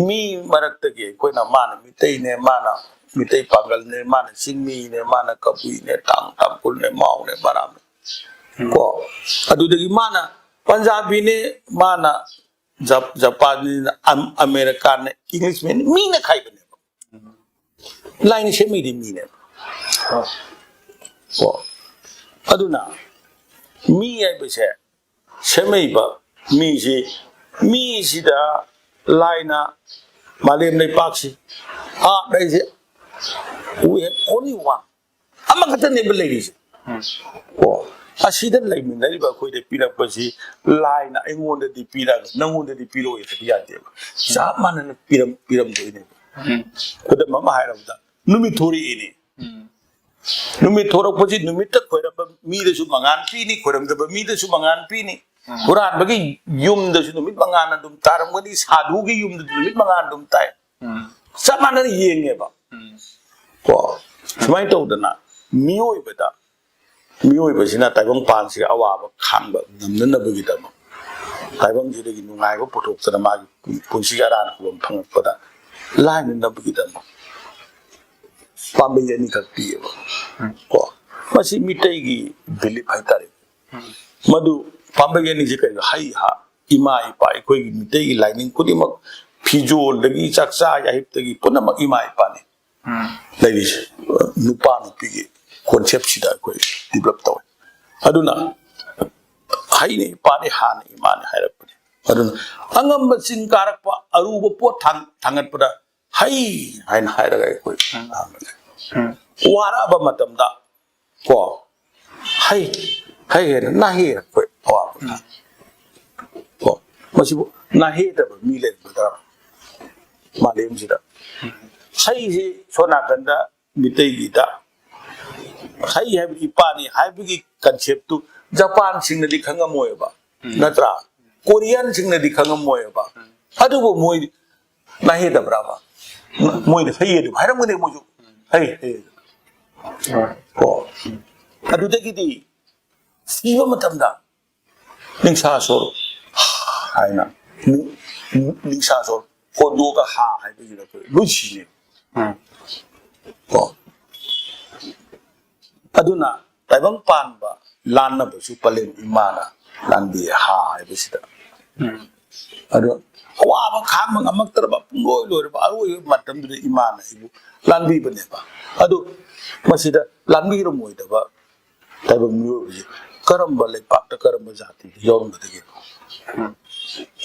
ꯃꯤ ꯃꯔꯛꯇꯒꯤ ꯑꯩꯈꯣꯏꯅ, ꯃꯥꯅ ꯃꯤꯇꯩꯅꯦ, ꯃꯥꯅ ꯃꯤꯇꯩ ꯄꯥꯡꯒꯜꯅꯦ, ꯃꯥꯅ ꯆꯤꯡꯃꯤꯅꯦ, ꯃꯥꯅ ꯀꯕꯨꯏꯅꯦ, ꯇꯥꯡ-, ꯇꯥꯡꯈꯨꯜꯅꯦ, ꯃꯥꯎꯅꯦ, ꯃꯔꯥꯝꯅꯦ꯫ ꯎꯝ꯫ ꯀꯣ, ꯑꯗꯨꯗꯒꯤ ꯃꯥꯅ ꯄꯟꯖꯥꯕꯤꯅꯦ, ꯃꯥꯅ ꯖꯞ-, ꯖꯄꯥꯟꯅꯦ, ꯑꯝ-, ꯑꯃꯦꯔꯤꯀꯥꯟꯅꯦ, ꯏꯪꯂꯤꯁꯃꯦꯟꯅꯦ, ꯃꯤꯅ ꯈꯥꯏꯕꯅꯦꯕ꯫ ꯂꯥꯏꯅ ꯁꯦꯝꯃꯤꯗꯤ ꯃꯤꯅꯦꯕ꯫ ꯀꯣ, ꯑꯗꯨꯅ ꯃꯤ ꯍꯥꯏꯕꯁꯦ, ꯁꯦꯝꯃꯛꯏꯕ ꯃꯤꯁꯤ, ꯃꯤꯁꯤꯗ ꯂꯥꯏꯅ ꯃꯥꯂꯦꯝ ꯂꯩꯄꯥꯛꯁꯤ, ꯑꯥꯔꯠ ꯍꯥꯏꯁꯦ, we have only one, ꯑꯃꯈꯛꯇꯅꯦꯕ ꯂꯩꯔꯤꯁꯦ꯫ ꯎꯝ꯫ ꯀꯣ, ꯑꯁꯤꯗ ꯂꯩꯃꯤꯟꯅꯔꯤꯕ ꯑꯩꯈꯣꯏꯗ ꯄꯤꯔꯛꯄꯁꯤ ꯂꯥꯏꯅ ꯑꯩꯉꯣꯟꯗꯗꯤ ꯄꯤꯔꯛꯑꯒ ꯅꯪꯉꯣꯟꯗꯗꯤ ꯄꯤꯔꯛꯑꯣꯏ ꯍꯥꯏꯕ ꯌꯥꯗꯦꯕ꯫ ꯆꯞ ꯃꯥꯟꯅꯅ ꯄꯤꯔꯝ-, ꯄꯤꯔꯝꯗꯣꯏꯅꯦꯕ꯫ ꯎꯝ꯫ ꯈꯨꯗꯝ ꯑꯃ ꯍꯥꯏꯔꯕꯗ, ꯅꯨꯃꯤꯠ ꯊꯣꯔꯛꯏꯅꯦ꯫ ꯎꯝ꯫ ꯅꯨꯃꯤꯠ ꯊꯣꯔꯛꯄꯁꯤ ꯅꯨꯃꯤꯠꯇ ꯈꯣꯏꯔꯝꯕ ꯃꯤꯗꯁꯨ ꯃꯉꯥꯜ ꯄꯤꯅꯤ, ꯈꯣꯏꯔꯝꯗꯕ ꯃꯤꯗꯁꯨ ꯃꯉꯥꯜ ꯄꯤꯅꯤ꯫ ꯎꯝ꯫ ꯍꯨꯔꯥꯟꯕꯒꯤ ꯌꯨꯝꯗꯁꯨ ꯅꯨꯃꯤꯠ ꯃꯉꯥꯜ ꯑꯗꯨꯝ ꯇꯥꯔꯝꯒꯅꯤ, ꯁꯥꯙꯨꯒꯤ ꯌꯨꯝꯗꯁꯨ ꯅꯨꯃꯤꯠ ꯃꯉꯥꯜ ꯑꯗꯨꯝ ꯇꯥꯏ꯫ ꯎꯝ꯫ ꯆꯞ ꯃꯥꯟꯅꯅ ꯌꯦꯡꯉꯦꯕ꯫ ꯎꯝ꯫ ꯀꯣ? ꯁꯨꯃꯥꯏꯅ ꯇꯧꯗꯅ ꯃꯤꯑꯣꯏꯕꯗ, ꯃꯤꯑꯣꯏꯕꯁꯤꯅ ꯇꯥꯏꯕꯪꯄꯥꯟꯁꯤꯒꯤ ꯑꯋꯥꯕ ꯈꯥꯡꯕ ꯉꯝꯅꯅꯕꯒꯤꯗꯃꯛ ꯇꯥꯏꯕꯪꯁꯤꯗꯒꯤ ꯅꯨꯡꯉꯥꯏꯕ ꯄꯨꯊꯣꯛꯇꯅ ꯃꯥꯒꯤ ꯄꯨꯟꯁꯤꯒꯤ ꯑꯔꯥꯟ ꯈꯨꯕꯝ ꯐꯪꯉꯛꯄꯗ ꯂꯥꯏꯅꯅꯕꯒꯤꯗꯃꯛ ꯄꯥꯝꯕꯩ ꯑꯅꯤꯈꯛ ꯄꯤꯌꯦꯕ꯫ ꯀꯣ, ꯃꯁꯤ ꯃꯤꯇꯩꯒꯤ ꯕꯤꯂꯤꯞ ꯍꯥꯏꯇꯥꯔꯦ꯫ ꯃꯗꯨ ꯄꯥꯝꯕꯩ ꯑꯅꯤꯁꯦ ꯀꯔꯤꯅꯣ? ꯍꯩ ꯍꯥ, ꯏꯃꯥ ꯏꯄꯥ, ꯑꯩꯈꯣꯏꯒꯤ ꯃꯤꯇꯩꯒꯤ ꯂꯥꯏꯅꯤꯡ ꯈꯨꯗꯤꯡꯃꯛ, ꯐꯤꯖꯣꯜꯗꯒꯤ ꯆꯥꯛꯆꯥ ꯌꯥꯍꯤꯞꯇꯒꯤ ꯄꯨꯝꯅꯃꯛ ꯏꯃꯥ ꯏꯄꯥꯅꯤ ꯂꯩꯔꯤꯁꯦ꯫ ꯅꯨꯄꯥ ꯅꯨꯄꯤꯒꯤ ꯀꯣꯟꯁꯦꯞꯁꯤꯗ ꯑꯩꯈꯣꯏ ꯗꯤꯕꯂꯞ ꯇꯧꯋꯦ꯫ ꯑꯗꯨꯅ ꯍꯩꯅ ꯏꯄꯥꯅꯤ, ꯍꯥꯅ ꯏꯃꯥꯅꯤ ꯍꯥꯏꯔꯛꯄꯅꯦ꯫ ꯑꯗꯨꯅ ꯑꯉꯝꯕ ꯆꯤꯡ ꯀꯥꯔꯛꯄ, ꯑꯔꯨꯕ ꯄꯣꯠ ꯊꯥꯡ-, ꯊꯥꯡꯒꯠꯄꯗ ꯍꯩ ꯍꯥꯏꯅ ꯍꯥꯏꯔꯒ ꯑꯩꯈꯣꯏ ꯊꯥꯡꯒꯠꯂꯦ꯫ ꯋꯥꯔꯛꯑꯕ ꯃꯇꯝꯗ ꯀꯣ, ꯍꯩ, ꯍꯩ ꯍꯥꯏꯅ ꯅꯥꯍꯦ ꯑꯩꯈꯣꯏ ꯑꯋꯥꯕ꯫ ꯀꯣ, ꯃꯁꯤꯕꯨ ꯅꯥꯍꯦꯗꯕ ꯃꯤ ꯂꯩꯔꯝꯒꯗ꯭ꯔꯥ ꯃꯥꯂꯦꯝꯁꯤꯗ? ꯍꯩꯁꯤ ꯁꯣꯝ ꯅꯥꯀꯟꯗ ꯃꯤꯇꯩꯒꯤꯗ ꯍꯩ ꯍꯥꯏꯕꯗꯤ ꯏꯄꯥꯅꯤ ꯍꯥꯏꯕꯒꯤ ꯀꯟꯁꯦꯞꯇꯨ ꯖꯄꯥꯟꯁꯤꯡꯅꯗꯤ ꯈꯪꯉꯝꯃꯣꯏꯕ, ꯅꯠꯇ꯭ꯔꯥ? ꯀꯣꯔꯤꯌꯟꯁꯤꯡꯅꯗꯤ ꯈꯪꯉꯝꯃꯣꯏꯕ꯫ ꯑꯗꯨꯕꯨ ꯃꯣꯏ ꯅꯥꯍꯦꯗꯕ꯭ꯔꯥꯕ? ꯃꯣꯏꯗꯤ ꯍꯩ ꯑꯗꯨꯝ ꯍꯥꯏꯔꯝꯒꯅꯤ ꯃꯣꯏꯁꯨ꯫ ꯍꯩ, ꯍꯩ꯫ ꯀꯣ꯫ ꯑꯗꯨꯗꯒꯤꯗꯤ ꯁꯤꯕ ꯃꯇꯝꯗ ꯅꯤꯡꯁꯥ ꯁꯣꯔ ꯍꯥꯏꯅ, ꯅꯤꯡꯁꯥ ꯁꯣꯔ ꯍꯣꯟꯗꯣꯛꯑꯒ ꯍꯥ ꯍꯥꯏꯕꯁꯤꯗ ꯑꯩꯈꯣꯏ ꯂꯣꯏ ꯁꯤꯅꯦꯕ꯫ ꯀꯣ꯫ ꯑꯗꯨꯅ ꯇꯥꯏꯕꯪ ꯄꯥꯟꯕ ꯂꯥꯟꯅꯕꯁꯨ ꯄꯂꯦꯝ ꯏꯃꯥꯅ ꯂꯥꯟꯕꯤ ꯍꯥ ꯍꯥꯏꯕꯁꯤꯗ꯫ ꯑꯗꯣ ꯑꯋꯥꯕ ꯈꯥꯡꯕ ꯉꯝꯃꯛꯇ꯭ꯔꯕ, ꯄꯨꯡꯂꯣꯏ ꯂꯣꯏꯔꯕ ꯑꯔꯣꯏꯕ ꯃꯇꯝꯗꯨꯗ ꯏꯃꯥꯅ ꯑꯩꯕꯨ ꯂꯥꯟꯕꯤꯕꯅꯦꯕ꯫ ꯑꯗꯨ ꯃꯁꯤꯗ ꯂꯥꯟꯕꯤꯔꯝꯃꯣꯏꯗꯕ ꯇꯥꯏꯕꯪ ꯃꯤꯑꯣꯏꯕꯁꯤ ꯀꯔꯝꯕ ꯂꯩꯄꯥꯛꯇ, ꯀꯔꯝꯕ ꯖꯥꯇꯤꯗ ꯌꯥꯎꯔꯝꯒꯗꯒꯦ?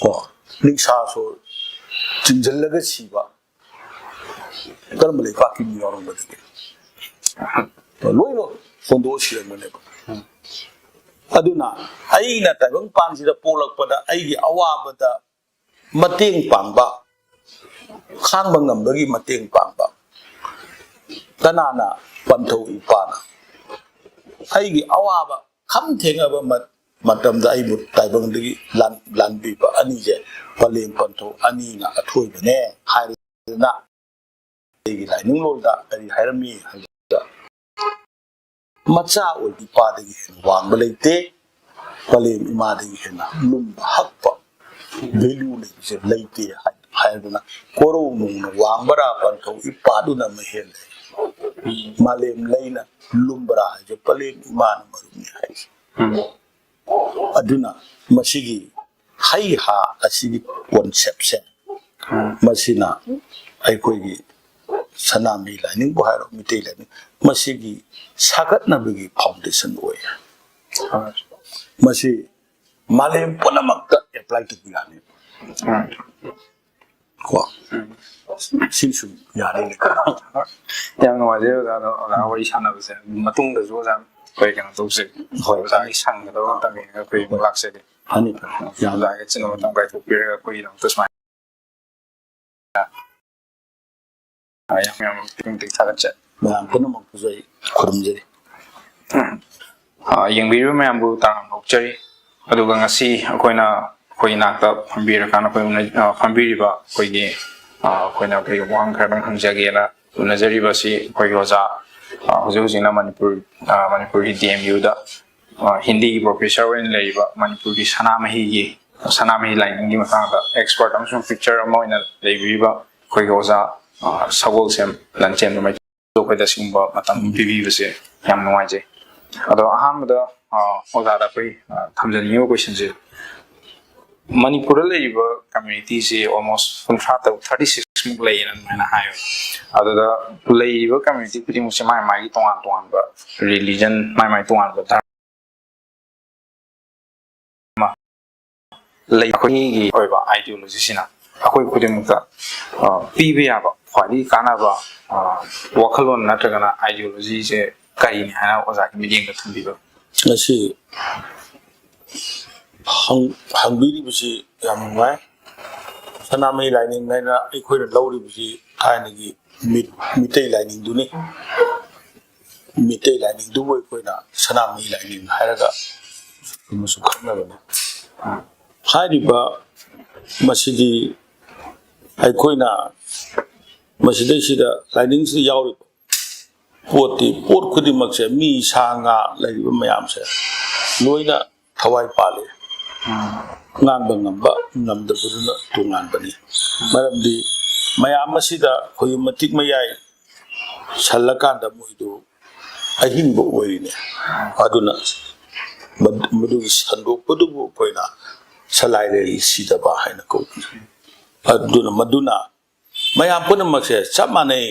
ꯀꯣ, ꯅꯤꯡꯁꯥꯁꯨ ꯆꯤꯡꯁꯤꯜꯂꯒ ꯁꯤꯕ ꯀꯔꯝꯕ ꯂꯩꯄꯥꯛꯀꯤ ꯃꯤ ꯌꯥꯎꯔꯝꯒꯗꯒꯦ? ꯂꯣꯏꯅ ꯍꯣꯟꯗꯣꯛꯑ ꯁꯤꯔꯝꯒꯅꯦꯕ꯫ ꯑꯗꯨꯅ ꯑꯩꯅ ꯇꯥꯏꯕꯪ ꯄꯥꯟꯁꯤꯗ ꯄꯣꯛꯂꯛꯄꯗ ꯑꯩꯒꯤ ꯑꯋꯥꯕꯗ ꯃꯇꯦꯡ ꯄꯥꯡꯕ, ꯈꯥꯡꯕ ꯉꯝꯕꯒꯤ ꯃꯇꯦꯡ ꯄꯥꯡꯕ ꯀꯅꯥꯅ? ꯄꯟꯊꯧ ꯏꯄꯥꯅ꯫ ꯑꯩꯒꯤ ꯑꯋꯥꯕ ꯈꯝ ꯊꯦꯡꯉꯕ ꯃ-, ꯃꯇꯝꯗ ꯑꯩꯕꯨ ꯇꯥꯏꯕꯪꯗꯒꯤ ꯂꯥꯟ-, ꯂꯥꯟꯕꯤꯕ ꯑꯅꯤꯁꯦ, ꯄꯂꯦꯝ ꯄꯟꯊꯧ ꯑꯅꯤꯅ ꯑꯊꯣꯏꯕꯅꯦ ꯍꯥꯏꯔꯗꯅ ꯑꯩꯒꯤ ꯂꯥꯏꯅꯤꯡꯂꯣꯟꯗ ꯀꯔꯤ ꯍꯥꯏꯔꯝꯃꯤ ꯍꯥꯏꯕꯗ, ꯃꯆꯥ ꯑꯣꯏꯕ ꯏꯄꯥꯗꯒꯤ ꯍꯦꯟꯅ ꯋꯥꯡꯕ ꯂꯩꯇꯦ꯫ ꯄꯂꯦꯝ ꯏꯃꯥꯗꯒꯤ ꯍꯦꯟꯅ ꯂꯨꯝꯕ ꯍꯛꯄ value ꯂꯩꯕꯁꯦ ꯂꯩꯇꯦ ꯍꯥꯏ-, ꯍꯥꯏꯗꯨꯅ ꯀꯣꯔꯧ ꯅꯣꯡꯅ ꯋꯥꯡꯕꯔꯥ ꯄꯟꯊꯧ ꯏꯄꯥꯗꯨꯅ ꯑꯃ ꯍꯦꯜꯂꯦ꯫ ꯃꯥꯂꯦꯝ ꯂꯩꯅ ꯂꯨꯝꯕꯔꯥ ꯍꯥꯏꯁꯦ ꯄꯂꯦꯝ ꯏꯃꯥꯅ ꯃꯔꯨꯝꯅꯤ ꯍꯥꯏꯁꯦ꯫ ꯑꯗꯨꯅ ꯃꯁꯤꯒꯤ ꯍꯩ ꯍꯥ ꯑꯁꯤꯒꯤ concept ꯁꯦ ꯃꯁꯤꯅ ꯑꯩꯈꯣꯏꯒꯤ ꯁꯅꯥꯃꯍꯤ ꯂꯥꯏꯅꯤꯡꯕꯨ ꯍꯥꯏꯔꯣ, ꯃꯤꯇꯩ ꯂꯥꯏꯅꯤꯡ, ꯃꯁꯤꯒꯤ ꯁꯥꯒꯠꯅꯕꯒꯤ foundation ꯑꯣꯏ꯫ ꯃꯁꯤ ꯃꯥꯂꯦꯝ ꯄꯨꯝꯅꯃꯛꯇ apply ꯇꯧꯕ ꯌꯥꯅꯤ꯫ ꯀꯣ? ꯁꯤꯁꯨ ꯌꯥꯔꯦ꯫ ꯌꯥꯝ ꯅꯨꯡꯉꯥꯏꯖꯩ ꯑꯣꯖꯥ, ꯑꯗꯣ ꯑꯣꯖꯥ ꯋꯥꯔꯤ ꯁꯥꯟꯅꯕꯁꯦ ꯃꯇꯨꯡꯗꯁꯨ ꯑꯣꯖꯥ ꯑꯩꯈꯣꯏ ꯀꯩꯅꯣ ꯇꯧꯁꯦ꯫ ꯍꯣꯏ꯫ ꯑꯣꯖꯥꯒꯤ ꯁꯪꯒꯗꯕ ꯃꯇꯝ ꯌꯦꯡꯉꯒ ꯑꯩꯈꯣꯏ ꯑꯃꯨꯛ ꯂꯥꯛꯆꯒꯦ꯫ ꯐꯅꯤ, ꯐꯅꯤ꯫ ꯌꯥꯝ ꯑꯣꯖꯥꯒꯤ ꯑꯆꯤꯟꯕ ꯃꯇꯝ ꯀꯥꯏꯊꯣꯛꯄꯤꯔꯒ ꯑꯩꯈꯣꯏꯒꯤꯗꯃꯛꯇ ꯁꯨꯃꯥꯏꯅ ꯌꯥꯝ ꯌꯥꯝ ꯃꯇꯤꯛ ꯊꯥꯒꯠꯆꯔꯤ꯫ ꯃꯌꯥꯝ ꯄꯨꯝꯅꯃꯛꯄꯨꯁꯨ ꯑꯩ ꯈꯨꯔꯨꯝꯖꯔꯤ꯫ ꯑ, ꯌꯦꯡꯕꯤꯔꯤꯕ ꯃꯌꯥꯝꯕꯨ ꯇꯔꯥꯝꯅ ꯑꯣꯛꯆꯔꯤ꯫ ꯑꯗꯨꯒ ꯉꯁꯤ ꯑꯩꯈꯣꯏꯅ, ꯑꯩꯈꯣꯏ ꯏꯅꯥꯛꯇ ꯐꯝꯕꯤꯔꯀꯥꯟꯗ ꯑꯩꯈꯣꯏ ꯎꯅ-, ꯑ, ꯐꯝꯕꯤꯔꯤꯕ ꯑꯩꯈꯣꯏꯒꯤ, ꯑ, ꯑꯩꯈꯣꯏꯅ ꯑꯩꯈꯣꯏꯒꯤ ꯋꯥꯍꯪ ꯈꯔꯗꯪ ꯍꯪꯖꯒꯦꯅ ꯎꯅꯖꯔꯤꯕ ꯑꯁꯤ ꯑꯩꯈꯣꯏꯒꯤ ꯑꯣꯖꯥ, ꯑ, ꯍꯧꯖꯤꯛ ꯍꯧꯖꯤꯛꯅ ꯃꯅꯤꯄꯨꯔ, ꯑ, ꯃꯅꯤꯄꯨꯔꯒꯤ D M U ꯗ, ꯑ, ꯍꯤꯟꯗꯤꯒꯤ professor ꯑꯣꯏꯅ ꯂꯩꯔꯤꯕ, ꯃꯅꯤꯄꯨꯔꯒꯤ ꯁꯅꯥꯃꯍꯤꯒꯤ, ꯁꯅꯥꯃꯍꯤ ꯂꯥꯏꯅꯤꯡꯒꯤ ꯃꯇꯥꯡꯗ expert ꯑꯃꯁꯨꯡ preacher ꯑꯃ ꯑꯣꯏꯅ ꯂꯩꯕꯤꯔꯤꯕ ꯑꯩꯈꯣꯏꯒꯤ ꯑꯣꯖꯥ, ꯑ, ꯁꯒꯣꯜꯁꯦꯝ ꯂꯟꯆꯦꯟꯕ ꯃꯩꯇꯩ ꯑꯩꯈꯣꯏꯗ ꯁꯤꯒꯨꯝꯕ ꯃꯇꯝ ꯄꯤꯕꯤꯕꯁꯦ ꯌꯥꯝ ꯅꯨꯡꯉꯥꯏꯖꯩ꯫ ꯑꯗꯣ ꯑꯍꯥꯟꯕꯗ, ꯑ, ꯑꯣꯖꯥꯗ ꯑꯩꯈꯣꯏ, ꯑ, ꯊꯝꯖꯅꯤꯡꯉꯤꯕ question ꯁꯦ, ꯃꯅꯤꯄꯨꯔꯗ ꯂꯩꯔꯤꯕ community ꯁꯦ almost ꯀꯨꯟꯊ꯭ꯔꯥ ꯇꯔꯨꯛ, thirty six ꯃꯨꯛ ꯂꯩꯌꯦꯅ ꯑꯗꯨꯃꯥꯏꯅ ꯍꯥꯏꯌꯦ꯫ ꯑꯗꯨꯗ ꯂꯩꯔꯤꯕ community ꯈꯨꯗꯤꯡꯃꯛꯁꯦ ꯃꯥꯏ ꯃꯥꯏꯒꯤ ꯇꯣꯉꯥꯟ ꯇꯣꯉꯥꯟꯕ religion, ꯃꯥꯏ ꯃꯥꯏ ꯇꯣꯉꯥꯟꯕ ꯙꯔꯃ ꯂꯩ꯫ ꯑꯩꯈꯣꯏꯒꯤ ꯑꯣꯏꯕ ideology ꯁꯤꯅ ꯑꯩꯈꯣꯏ ꯈꯨꯗꯤꯡꯃꯛꯇ, ꯑ, ꯄꯤꯕ ꯌꯥꯕ ꯈ꯭ꯋꯥꯏꯗꯒꯤ ꯀꯥꯟꯅꯕ, ꯑ, ꯋꯥꯈꯜꯂꯣꯟ ꯅꯠꯇ꯭ꯔꯒꯅ ideology ꯁꯦ ꯀꯔꯤꯅꯤ ꯍꯥꯏꯅ ꯑꯣꯖꯥꯒꯤ ꯃꯤꯠꯌꯦꯡꯗ ꯊꯝꯕꯤꯕ? ꯉꯁꯤ ꯍꯪ-, ꯍꯪꯕꯤꯔꯤꯕꯁꯤ ꯌꯥꯝ ꯅꯨꯡꯉꯥꯏ꯫ ꯁꯅꯥꯃꯍꯤ ꯂꯥꯏꯅꯤꯡ ꯍꯥꯏꯅ ꯑꯩꯈꯣꯏꯅ ꯂꯧꯔꯤꯕꯁꯤ ꯊꯥꯏꯅꯒꯤ ꯃꯤꯠ-, ꯃꯤꯇꯩ ꯂꯥꯏꯅꯤꯡꯗꯨꯅꯤ꯫ ꯃꯤꯇꯩ ꯂꯥꯏꯅꯤꯡꯗꯨꯕꯨ ꯑꯩꯈꯣꯏꯅ ꯁꯅꯥꯃꯍꯤ ꯂꯥꯏꯅꯤꯡ ꯍꯥꯏꯔꯒ ꯑꯃꯁꯨ ꯈꯪꯅꯕꯅꯤ꯫ ꯍꯥꯏꯔꯤꯕ ꯃꯁꯤꯗꯤ ꯑꯩꯈꯣꯏꯅ ꯃꯁꯤꯗꯩꯁꯤꯗ ꯂꯥꯏꯅꯤꯡꯁꯤꯗ ꯌꯥꯎꯔꯤꯕ ꯄꯣꯠꯇꯤ, ꯄꯣꯠ ꯈꯨꯗꯤꯡꯃꯛꯁꯦ, ꯃꯤ, ꯁꯥ, ꯉꯥ ꯂꯩꯔꯤꯕ ꯃꯌꯥꯝꯁꯦ ꯂꯣꯏꯅ ꯊꯋꯥꯏ ꯄꯥꯜꯂꯤ꯫ ꯉꯥꯡꯕ ꯉꯝꯕ ꯉꯝꯗꯕꯗꯨꯅ ꯇꯣꯉꯥꯟꯕꯅꯤ꯫ ꯃꯔꯝꯗꯤ ꯃꯌꯥꯝ ꯑꯁꯤꯗ ꯑꯩꯈꯣꯏꯒꯤ ꯃꯇꯤꯛ ꯃꯌꯥꯏ ꯁꯜꯂꯀꯥꯟꯗ ꯃꯣꯏꯗꯨ ꯑꯍꯤꯡꯕ ꯑꯣꯏꯔꯤꯅꯦ꯫ ꯑꯗꯨꯅ ꯃꯗꯨꯒꯤ ꯁꯟꯗꯣꯛꯄꯗꯨꯕꯨ ꯑꯩꯈꯣꯏꯅ ꯁꯂꯥꯏ ꯂꯩ ꯁꯤꯗꯕ ꯍꯥꯏꯅ ꯀꯧꯕꯅꯤ꯫ ꯑꯗꯨꯅ ꯃꯗꯨꯅ ꯃꯌꯥꯝ ꯄꯨꯝꯅꯃꯛꯁꯦ ꯆꯞ ꯃꯥꯟꯅꯩ꯫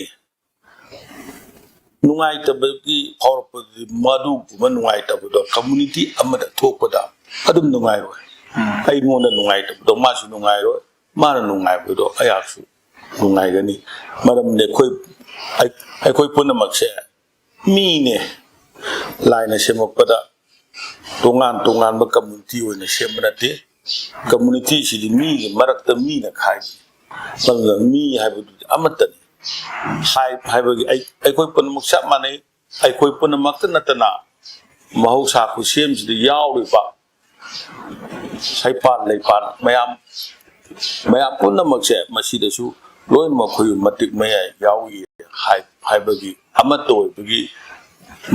ꯅꯨꯡꯉꯥꯏꯇꯕꯒꯤ ꯐꯥꯎꯔꯛꯄꯗꯨꯗꯤ ꯃꯗꯨꯒꯨꯝꯕ ꯅꯨꯡꯉꯥꯏꯇꯕꯗꯣ ꯀꯝꯃꯨꯅꯤꯇꯤ ꯑꯃꯗ ꯊꯣꯛꯄꯗ ꯑꯗꯨꯝ ꯅꯨꯡꯉꯥꯏꯔꯣꯏ꯫ ꯑꯩꯉꯣꯟꯗ ꯅꯨꯡꯉꯥꯏꯇꯕꯗꯣ ꯃꯥꯁꯨ ꯅꯨꯡꯉꯥꯏꯔꯣꯏ, ꯃꯥꯅ ꯅꯨꯡꯉꯥꯏꯕꯗꯣ ꯑꯩꯍꯥꯛꯁꯨ ꯅꯨꯡꯉꯥꯏꯒꯅꯤ꯫ ꯃꯔꯝꯗꯤ ꯑꯩꯈꯣꯏ ꯑꯩ- ꯑꯩꯈꯣꯏ ꯄꯨꯝꯅꯃꯛꯁꯦ ꯃꯤꯅꯦ꯫ ꯂꯥꯏꯅ ꯁꯦꯝꯃꯛꯄꯗ ꯇꯣꯉꯥꯟ ꯇꯣꯉꯥꯟꯕ ꯀꯝꯃꯨꯅꯤꯇꯤ ꯑꯣꯏꯅ ꯁꯦꯝꯕ ꯅꯠꯇꯦ꯫ ꯀꯝꯃꯨꯅꯤꯇꯤꯁꯤꯗꯤ ꯃꯤꯒꯤ ꯃꯔꯛꯇ ꯃꯤꯅ ꯈꯥꯏꯕꯅꯤ꯫ ꯑꯗꯨꯅ ꯃꯤ ꯍꯥꯏꯕꯗꯨꯗꯤ ꯑꯃꯠꯇꯅꯤ꯫ ꯍꯥꯏ- ꯍꯥꯏꯕꯒꯤ ꯑꯩ- ꯑꯩꯈꯣꯏ ꯄꯨꯝꯅꯃꯛ ꯆꯞ ꯃꯥꯟꯅꯩ꯫ ꯑꯩꯈꯣꯏ ꯄꯨꯝꯅꯃꯛꯇ ꯅꯠꯇꯅ ꯃꯍꯧꯁꯥ ꯈꯨꯠꯁꯦꯝꯁꯤꯗ ꯌꯥꯎꯔꯤꯕ ꯁꯩꯄꯥꯜ ꯂꯩꯄꯥꯜ ꯃꯌꯥꯝ ꯃꯌꯥꯝ ꯄꯨꯝꯅꯃꯛꯁꯦ ꯃꯁꯤꯗꯁꯨ ꯂꯣꯏꯅꯃꯛ ꯑꯩꯈꯣꯏꯒꯤ ꯃꯇꯤꯛ ꯃꯌꯥꯏ ꯌꯥꯎꯏ ꯍꯥꯏ- ꯍꯥꯏꯕꯒꯤ ꯑꯃꯠꯇ ꯑꯣꯏꯕꯒꯤ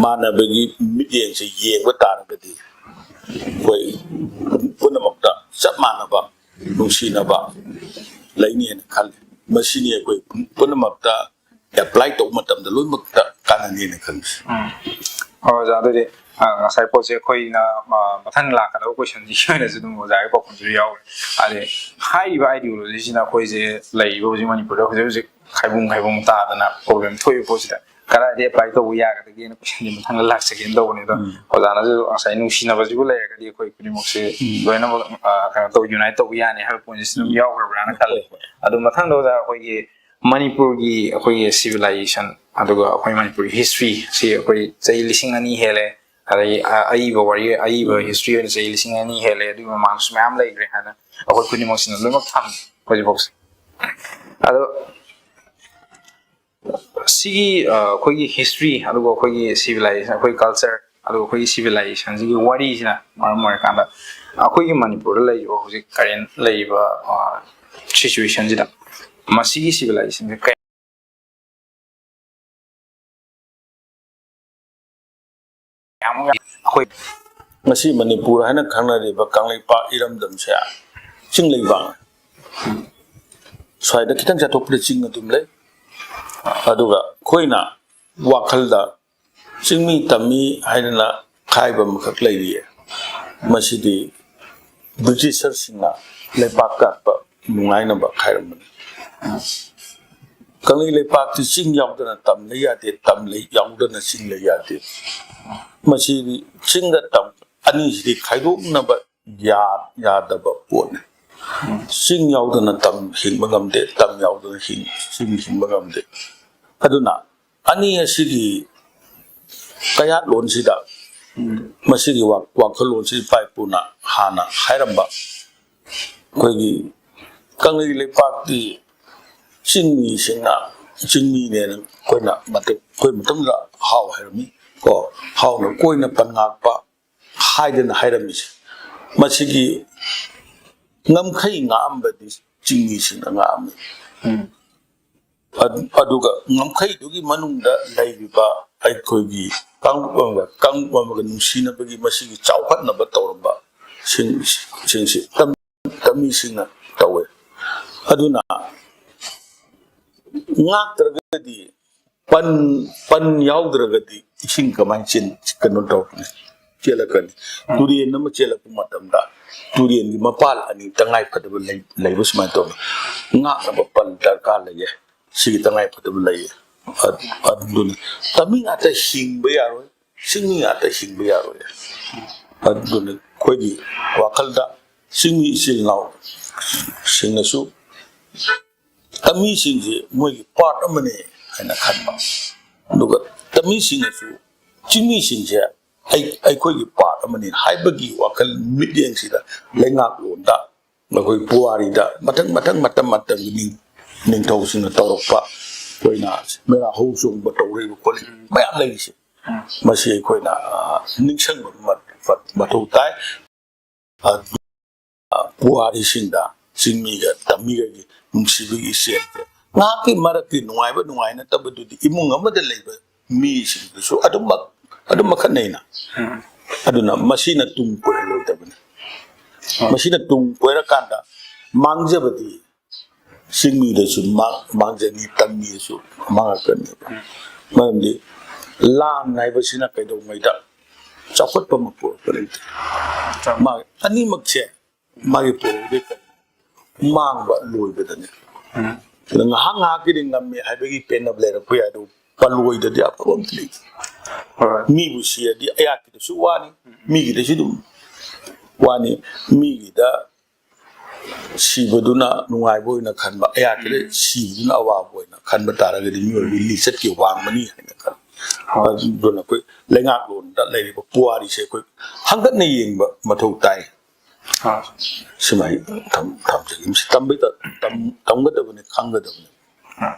ꯃꯥꯟꯅꯕꯒꯤ ꯃꯤꯠꯌꯦꯡꯁꯦ ꯌꯦꯡꯕ ꯇꯥꯔꯒꯗꯤ ꯑꯩꯈꯣꯏ ꯄꯨꯝꯅꯃꯛꯇ ꯆꯞ ꯃꯥꯟꯅꯕ ꯅꯨꯡꯁꯤꯅꯕ ꯂꯩꯅꯤ ꯍꯥꯏꯅ ꯈꯜꯂꯤ꯫ ꯃꯁꯤꯅꯤ ꯑꯩꯈꯣꯏ ꯄꯨꯝꯅꯃꯛꯇ ꯑꯦꯄ꯭ꯂꯥꯏ ꯇꯧꯕ ꯃꯇꯝꯗ ꯂꯣꯏꯅꯃꯛꯇ ꯀꯥꯟꯅꯅꯤꯅ ꯈꯟꯕꯁꯦ꯫ ꯎꯝ꯫ ꯍꯣꯏ ꯑꯣꯖꯥ, ꯑꯗꯨꯗꯤ ꯑ, ꯉꯁꯥꯏ ꯄꯣꯠꯁꯦ ꯑꯩꯈꯣꯏꯅ ꯑ, ꯃꯊꯪ ꯂꯥꯛꯀꯗꯕ ꯀꯣꯏꯁꯟꯁꯤꯒꯤ ꯑꯣꯏꯅꯁꯨ ꯑꯗꯨꯝ ꯑꯣꯖꯥꯒꯤ ꯄꯥꯎꯈꯨꯝꯁꯨ ꯌꯥꯎꯔꯦ꯫ ꯍꯥꯏꯗꯤ ꯍꯥꯏꯔꯤꯕ ꯑꯥꯏꯗꯤꯌꯣꯂꯣꯖꯤꯁꯤꯅ ꯑꯩꯈꯣꯏꯁꯦ ꯂꯩꯔꯤꯕ ꯍꯧꯖꯤꯛ ꯃꯅꯤꯄꯨꯔꯗ ꯍꯧꯖꯤꯛ ꯍꯧꯖꯤꯛ ꯈꯥꯏꯕꯨꯡ ꯈꯥꯏꯕꯨꯡ ꯇꯥꯗꯅ ꯄ꯭ꯔꯣꯕ꯭ꯂꯦꯝ ꯊꯣꯛꯏꯕ ꯄꯣꯠꯁꯤꯗ ꯀꯗꯥꯏꯗ ꯑꯦꯄ꯭ꯂꯥꯏ ꯇꯧꯕ ꯌꯥꯒꯗꯒꯦꯅ ꯀꯣꯏꯁꯟꯁꯦ ꯃꯊꯪꯗ ꯂꯥꯛꯆꯒꯦꯅ ꯇꯧꯕꯅꯦ꯫ ꯑꯗꯣ ꯑꯣꯖꯥꯅꯁꯨ ꯉꯁꯥꯏ ꯅꯨꯡꯁꯤꯅꯕꯁꯤꯕꯨ ꯂꯩꯔꯒꯗꯤ ꯑꯩꯈꯣꯏ ꯈꯨꯗꯤꯡꯃꯛꯁꯦ ꯂꯣꯏꯅꯃꯛ ꯑ, ꯀꯩꯅꯣ ꯇꯧ ꯌꯨꯅꯥꯏꯠ ꯇꯧꯕ ꯌꯥꯅꯤ ꯍꯥꯏꯕ ꯄꯣꯏꯟꯠꯁꯤ ꯑꯗꯨꯝ ꯌꯥꯎꯈ꯭ꯔꯕ꯭ꯔꯥꯅ ꯈꯜꯂꯦ꯫ ꯑꯗꯣ ꯃꯊꯪꯗ ꯑꯣꯖꯥ ꯑꯩꯈꯣꯏꯒꯤ ꯃꯅꯤꯄꯨꯔꯒꯤ ꯑꯩꯈꯣꯏꯒꯤ ꯁꯤꯚꯤꯂꯥꯏꯖꯦꯁꯟ ꯑꯗꯨꯒ ꯑꯩꯈꯣꯏ ꯃꯅꯤꯄꯨꯔꯒꯤ ꯍꯤꯁꯇ꯭ꯔꯤ ꯁꯤ ꯑꯩꯈꯣꯏ ꯆꯍꯤ ꯂꯤꯁꯤꯡ ꯑꯅꯤ ꯍꯦꯜꯂꯦ꯫ ꯑꯗꯒꯤ ꯑ- ꯑꯏꯕ ꯋꯥꯔꯤ, ꯑꯏꯕ ꯍꯤꯁꯇ꯭ꯔꯤ ꯑꯣꯏꯅ ꯆꯍꯤ ꯂꯤꯁꯤꯡ ꯑꯅꯤ ꯍꯦꯜꯂꯦ, ꯑꯗꯨꯒꯤ ꯃꯃꯥꯡꯗꯁꯨ ꯃꯌꯥꯝ ꯂꯩꯈ꯭ꯔꯦ ꯍꯥꯏꯅ ꯑꯩꯈꯣꯏ ꯈꯨꯗꯤꯡꯃꯛꯁꯤꯅ ꯂꯣꯏꯅꯃꯛ ꯊꯝꯃꯤ ꯍꯧꯖꯤꯛꯐꯥꯎꯁꯦ꯫ ꯑꯗꯣ ꯁꯤꯒꯤ ꯑ, ꯑꯩꯈꯣꯏꯒꯤ ꯍꯤꯁꯇ꯭ꯔꯤ ꯑꯗꯨꯒ ꯑꯩꯈꯣꯏꯒꯤ ꯁꯤꯚꯤꯂꯥꯏꯖꯦꯁꯟ, ꯑꯩꯈꯣꯏ ꯀꯜꯆꯔ ꯑꯗꯨꯒ ꯑꯩꯈꯣꯏꯒꯤ ꯁꯤꯚꯤꯂꯥꯏꯖꯦꯁꯟꯁꯤꯒꯤ ꯋꯥꯔꯤꯁꯤꯅ ꯃꯔꯝ ꯑꯣꯏꯔꯀꯥꯟꯗ ꯑꯩꯈꯣꯏꯒꯤ ꯃꯅꯤꯄꯨꯔꯗ ꯂꯩꯔꯤꯕ ꯍꯧꯖꯤꯛ ꯀꯔꯦꯟ ꯂꯩꯔꯤꯕ ꯁꯤꯆꯨꯋꯦꯁꯟꯁꯤꯗ ꯃꯁꯤꯒꯤ ꯁꯤꯚꯤꯂꯥꯏꯖꯦꯁꯟꯁꯦ ꯀꯌꯥꯃꯨꯛ ꯌꯥꯝ-, ꯑꯩꯈꯣꯏ ꯉꯁꯤ ꯃꯅꯤꯄꯨꯔ ꯍꯥꯏꯅ ꯈꯪꯅꯔꯤꯕ ꯀꯪꯂꯩꯄꯥꯛ ꯏꯔꯝꯗꯝꯁꯦ ꯆꯤꯡ ꯂꯩꯕꯥꯛꯅꯤ꯫ ꯁ꯭ꯋꯥꯏꯗ ꯈꯤꯇꯪ ꯆꯠꯊꯣꯛꯄꯗ ꯆꯤꯡ ꯑꯗꯨꯝ ꯂꯩ꯫ ꯑꯗꯨꯒ ꯑꯩꯈꯣꯏꯅ ꯋꯥꯈꯜꯗ ꯆꯤꯡꯃꯤ ꯇꯝꯃꯤ ꯍꯥꯏꯗꯅ ꯈꯥꯏꯕ ꯑꯃꯈꯛ ꯂꯩꯔꯤꯌꯦ꯫ ꯃꯁꯤꯗꯤ ꯕ꯭ꯔꯤꯇꯤꯁꯔꯁꯤꯡꯅ ꯂꯩꯄꯥꯛ ꯀꯥꯠꯄ ꯅꯨꯡꯉꯥꯏꯅꯕ ꯈꯥꯏꯔꯝꯕꯅꯤ꯫ ꯀꯪꯂꯩ ꯂꯩꯄꯥꯛꯇꯤ ꯆꯤꯡ ꯌꯥꯎꯗꯅ ꯇꯝ ꯂꯩ ꯌꯥꯗꯦ, ꯇꯝ ꯂꯩ ꯌꯥꯎꯗꯅ ꯆꯤꯡ ꯂꯩ ꯌꯥꯗꯦ꯫ ꯃꯁꯤꯗꯤ ꯆꯤꯡꯒ ꯇꯝ ꯑꯅꯤꯁꯤꯗꯤ ꯈꯥꯏꯗꯣꯛꯅꯕ ꯌꯥ-, ꯌꯥꯗꯕ ꯄꯣꯠꯅꯤ꯫ ꯆꯤꯡ ꯌꯥꯎꯗꯅ ꯇꯝ ꯍꯤꯡꯕ ꯉꯝꯗꯦ, ꯇꯝ ꯌꯥꯎꯗꯅ ꯍꯤꯡ-, ꯆꯤꯡ ꯍꯤꯡꯕ ꯉꯝꯗꯦ꯫ ꯑꯗꯨꯅ ꯑꯅꯤ ꯑꯁꯤꯒꯤ ꯀꯌꯥꯠꯂꯣꯟꯁꯤꯗ, ꯃꯁꯤꯒꯤ ꯋꯥ-, ꯋꯥꯈꯜꯂꯣꯟꯁꯤ ꯏꯄꯥ ꯏꯄꯨꯅ ꯍꯥꯟꯅ ꯍꯥꯏꯔꯝꯕ, ꯑꯩꯈꯣꯏꯒꯤ ꯀꯪꯂꯩ ꯂꯩꯄꯥꯛꯀꯤ ꯆꯤꯡꯃꯤꯁꯤꯡꯅ, ꯆꯤꯡꯃꯤꯅꯦꯅ ꯑꯩꯈꯣꯏꯅ ꯃꯇꯝ, ꯑꯩꯈꯣꯏ ꯃꯇꯝꯗ ꯍꯥꯎ ꯍꯥꯏꯔꯝꯃꯤ ꯀꯣ, ꯍꯥꯎꯅ ꯀꯣꯏꯅ ꯄꯟ ꯉꯥꯛꯄ ꯍꯥꯏꯗꯅ ꯍꯥꯏꯔꯝꯃꯤꯁꯦ, ꯃꯁꯤꯒꯤ ꯉꯝꯈꯩ ꯉꯥꯛꯑꯝꯕꯗꯤ ꯆꯤꯡꯃꯤꯁꯤꯡꯅ ꯉꯥꯛꯑꯝꯃꯤ꯫ ꯑꯗ-, ꯑꯗꯨꯒ ꯉꯝꯈꯩꯗꯨꯒꯤ ꯃꯅꯨꯡꯗ ꯂꯩꯔꯤꯕ ꯑꯩꯈꯣꯏꯒꯤ ꯀꯥꯡꯂꯨꯞ ꯑꯃꯒ, ꯀꯥꯡꯂꯨꯞ ꯑꯃꯒ ꯅꯨꯡꯁꯤꯅꯕꯒꯤ ꯃꯁꯤꯒꯤ ꯆꯥꯎꯈꯠꯅꯕ ꯇꯧꯔꯝꯕ ꯁꯤꯡ-, ꯁꯤꯡꯁꯤ ꯇꯝ-, ꯇꯝꯃꯤꯁꯤꯡꯅ ꯇꯧꯋꯦ꯫ ꯑꯗꯨꯅ ꯉꯥꯛꯇ꯭ꯔꯒꯗꯤ, ꯄꯟ, ꯄꯟ ꯌꯥꯎꯗ꯭ꯔꯒꯗꯤ ꯏꯁꯤꯡ ꯀꯃꯥꯏꯅ ꯆꯦꯟ-, ꯀꯩꯅꯣ ꯇꯧꯔꯛꯀꯅꯤ? ꯆꯦꯜꯂꯛꯀꯅꯤ꯫ ꯇꯨꯔꯦꯟ ꯑꯃ ꯆꯦꯜꯂꯛꯄ ꯃꯇꯝꯗ ꯇꯨꯔꯦꯟꯒꯤ ꯃꯄꯥꯜ ꯑꯅꯤ ꯇꯉꯥꯏ ꯐꯗꯕ ꯂꯩ-, ꯂꯩꯕ ꯁꯨꯃꯥꯏꯅ ꯇꯧꯋꯤ꯫ ꯉꯥꯛꯅꯕ ꯄꯟ ꯗꯔꯀꯥꯔ ꯂꯩꯌꯦ꯫ ꯁꯤꯒꯤ ꯇꯉꯥꯏ ꯐꯗꯕ ꯂꯩꯌꯦ꯫ ꯑ-, ꯑꯗꯨꯅ ꯇꯝꯃꯤ ꯉꯥꯛꯇ ꯍꯤꯡꯕ ꯌꯥꯔꯣꯏ, ꯆꯤꯡꯃꯤ ꯉꯥꯛꯇ ꯍꯤꯡꯕ ꯌꯥꯔꯣꯏ꯫ ꯑꯗꯨꯅ ꯑꯩꯈꯣꯏꯒꯤ ꯋꯥꯈꯜꯗ ꯆꯤꯡꯃꯤ ꯏꯆꯤꯜ ꯏꯅꯥꯎꯁꯤꯡꯅꯁꯨ ꯇꯝꯃꯤꯁꯤꯡꯁꯦ ꯃꯣꯏꯒꯤ ꯄꯥꯔꯠ ꯑꯃꯅꯤ ꯍꯥꯏꯅ ꯈꯟꯕ, ꯑꯗꯨꯒ ꯇꯝꯃꯤꯁꯤꯡꯅꯁꯨ ꯆꯤꯡꯃꯤꯁꯤꯡꯁꯦ ꯑꯩ-, ꯑꯩꯈꯣꯏꯒꯤ ꯄꯥꯔꯠ ꯑꯃꯅꯤ ꯍꯥꯏꯕꯒꯤ ꯋꯥꯈꯜ ꯃꯤꯠꯌꯦꯡꯁꯤꯗ ꯂꯩꯉꯥꯛꯂꯣꯟꯗ ꯑꯩꯈꯣꯏ ꯄꯨꯋꯥꯔꯤꯗ ꯃꯊꯪ ꯃꯊꯪ ꯃꯇꯝ ꯃꯇꯝꯒꯤ ꯅꯤꯡ-, ꯅꯤꯡꯊꯧꯁꯤꯡꯅ ꯇꯧꯔꯛꯄ, ꯑꯩꯈꯣꯏꯅ ꯃꯦꯔꯥ ꯍꯧ ꯆꯣꯡꯕ ꯇꯧꯔꯤꯕ ꯈꯣꯠꯂꯤꯕ ꯃꯌꯥꯝ ꯂꯩꯔꯤꯁꯦ, ꯃꯁꯤ ꯑꯩꯈꯣꯏꯅ, ꯑ, ꯅꯤꯡꯁꯤꯡꯕ ꯃ-, ꯃꯊꯧ ꯇꯥꯏ꯫ ꯑ, ꯑ, ꯄꯨꯋꯥꯔꯤꯁꯤꯡꯗ ꯆꯤꯡꯃꯤꯒ ꯇꯝꯃꯤꯒꯒꯤ ꯅꯨꯡꯁꯤꯕꯒꯤ ꯏꯆꯦꯜꯁꯦ ꯉꯥꯏꯍꯥꯛꯀꯤ ꯃꯔꯛꯀꯤ ꯅꯨꯡꯉꯥꯏꯕ ꯅꯨꯡꯉꯥꯏꯅꯗꯕꯗꯨꯗꯤ ꯏꯃꯨꯡ ꯑꯃꯗ ꯂꯩꯕ ꯃꯤꯁꯤꯡꯗꯨꯁꯨ ꯑꯗꯨꯝꯃꯛ, ꯑꯗꯨꯝ ꯑꯈꯟꯅꯩꯅ꯫ ꯑꯗꯨꯅ ꯃꯁꯤꯅ ꯇꯨꯡ ꯀꯣꯏꯍꯜꯂꯣꯏꯗꯕꯅꯤ꯫ ꯃꯁꯤꯅ ꯇꯨꯡ ꯀꯣꯏꯔꯀꯥꯟꯗ ꯃꯥꯡꯖꯕꯗꯤ ꯆꯤꯡꯃꯤꯗꯁꯨ ꯃꯥꯡ-, ꯃꯥꯡꯖꯅꯤ, ꯇꯝꯃꯤꯗꯁꯨ ꯃꯥꯡꯉꯛꯀꯅꯦꯕ꯫ ꯃꯔꯝꯗꯤ ꯂꯥꯟ ꯍꯥꯏꯕꯁꯤꯅ ꯀꯩꯗꯧꯉꯩꯗ ꯆꯥꯎꯈꯠꯄ ꯑꯃ ꯄꯨꯔꯛꯄ ꯂꯩꯇꯦ꯫ ꯃꯥ ꯑꯅꯤꯃꯛꯁꯦ ꯃꯥꯒꯤ ꯄꯣꯔꯣꯏꯗꯩ ꯀꯔꯤ ꯃꯥꯡꯕ ꯂꯣꯏꯕꯗꯅꯦ꯫ ꯑꯗꯨꯅ ꯉꯥꯏꯍꯥꯛ ꯉꯥꯏꯍꯥꯛꯀꯤꯗꯤ ꯉꯝꯃꯦ ꯍꯥꯏꯕꯒꯤ ꯄꯦꯟꯅꯕ ꯂꯩꯔꯛꯄ ꯌꯥꯏ, ꯑꯗꯨꯕꯨ ꯄꯜꯂꯣꯏꯗꯗꯤ ꯑꯐꯕ ꯑꯝꯇ ꯂꯩꯇꯦ꯫ ꯍꯣꯏ꯫ ꯃꯤꯕꯨ ꯁꯤꯔꯗꯤ ꯑꯌꯥꯛꯀꯤꯗꯁꯨ ꯋꯥꯅꯤ, ꯃꯤꯒꯤꯗꯁꯨ ꯑꯗꯨꯝ ꯋꯥꯅꯤ꯫ ꯃꯤꯒꯤꯗ ꯁꯤꯕꯗꯨꯅ ꯅꯨꯡꯉꯥꯏꯕ ꯑꯣꯏꯅ ꯈꯟꯕ, ꯑꯌꯥꯛꯀꯤꯗ ꯁꯤꯕꯗꯨꯅ ꯑꯋꯥꯕ ꯑꯣꯏꯅ ꯈꯟꯕ ꯇꯥꯔꯒꯗꯤ ꯃꯤꯑꯣꯏꯕꯒꯤ ꯂꯤꯆꯠꯀꯤ ꯋꯥꯡꯃꯅꯤ ꯍꯥꯏꯅ ꯈꯜꯂꯤ꯫ ꯍꯣꯏ꯫ ꯑꯗꯨꯅ ꯑꯩꯈꯣꯏ ꯂꯩꯉꯥꯛꯂꯣꯟꯗ ꯂꯩꯔꯤꯕ ꯄꯨꯋꯥꯔꯤꯁꯦ ꯑꯩꯈꯣꯏ ꯍꯪꯒꯠꯅ ꯌꯦꯡꯕ ꯃꯊꯧ ꯇꯥꯏ꯫ ꯑꯥ꯫ ꯁꯨꯃꯥꯏ ꯊꯝ-, ꯊꯝꯖꯒꯦ꯫ ꯃꯁꯤ ꯇꯝꯕꯩ ꯇ-, ꯇꯝ-, ꯇꯝꯒꯗꯕꯅꯤ, ꯈꯪꯒꯗꯕꯅꯤ꯫ ꯑꯥ꯫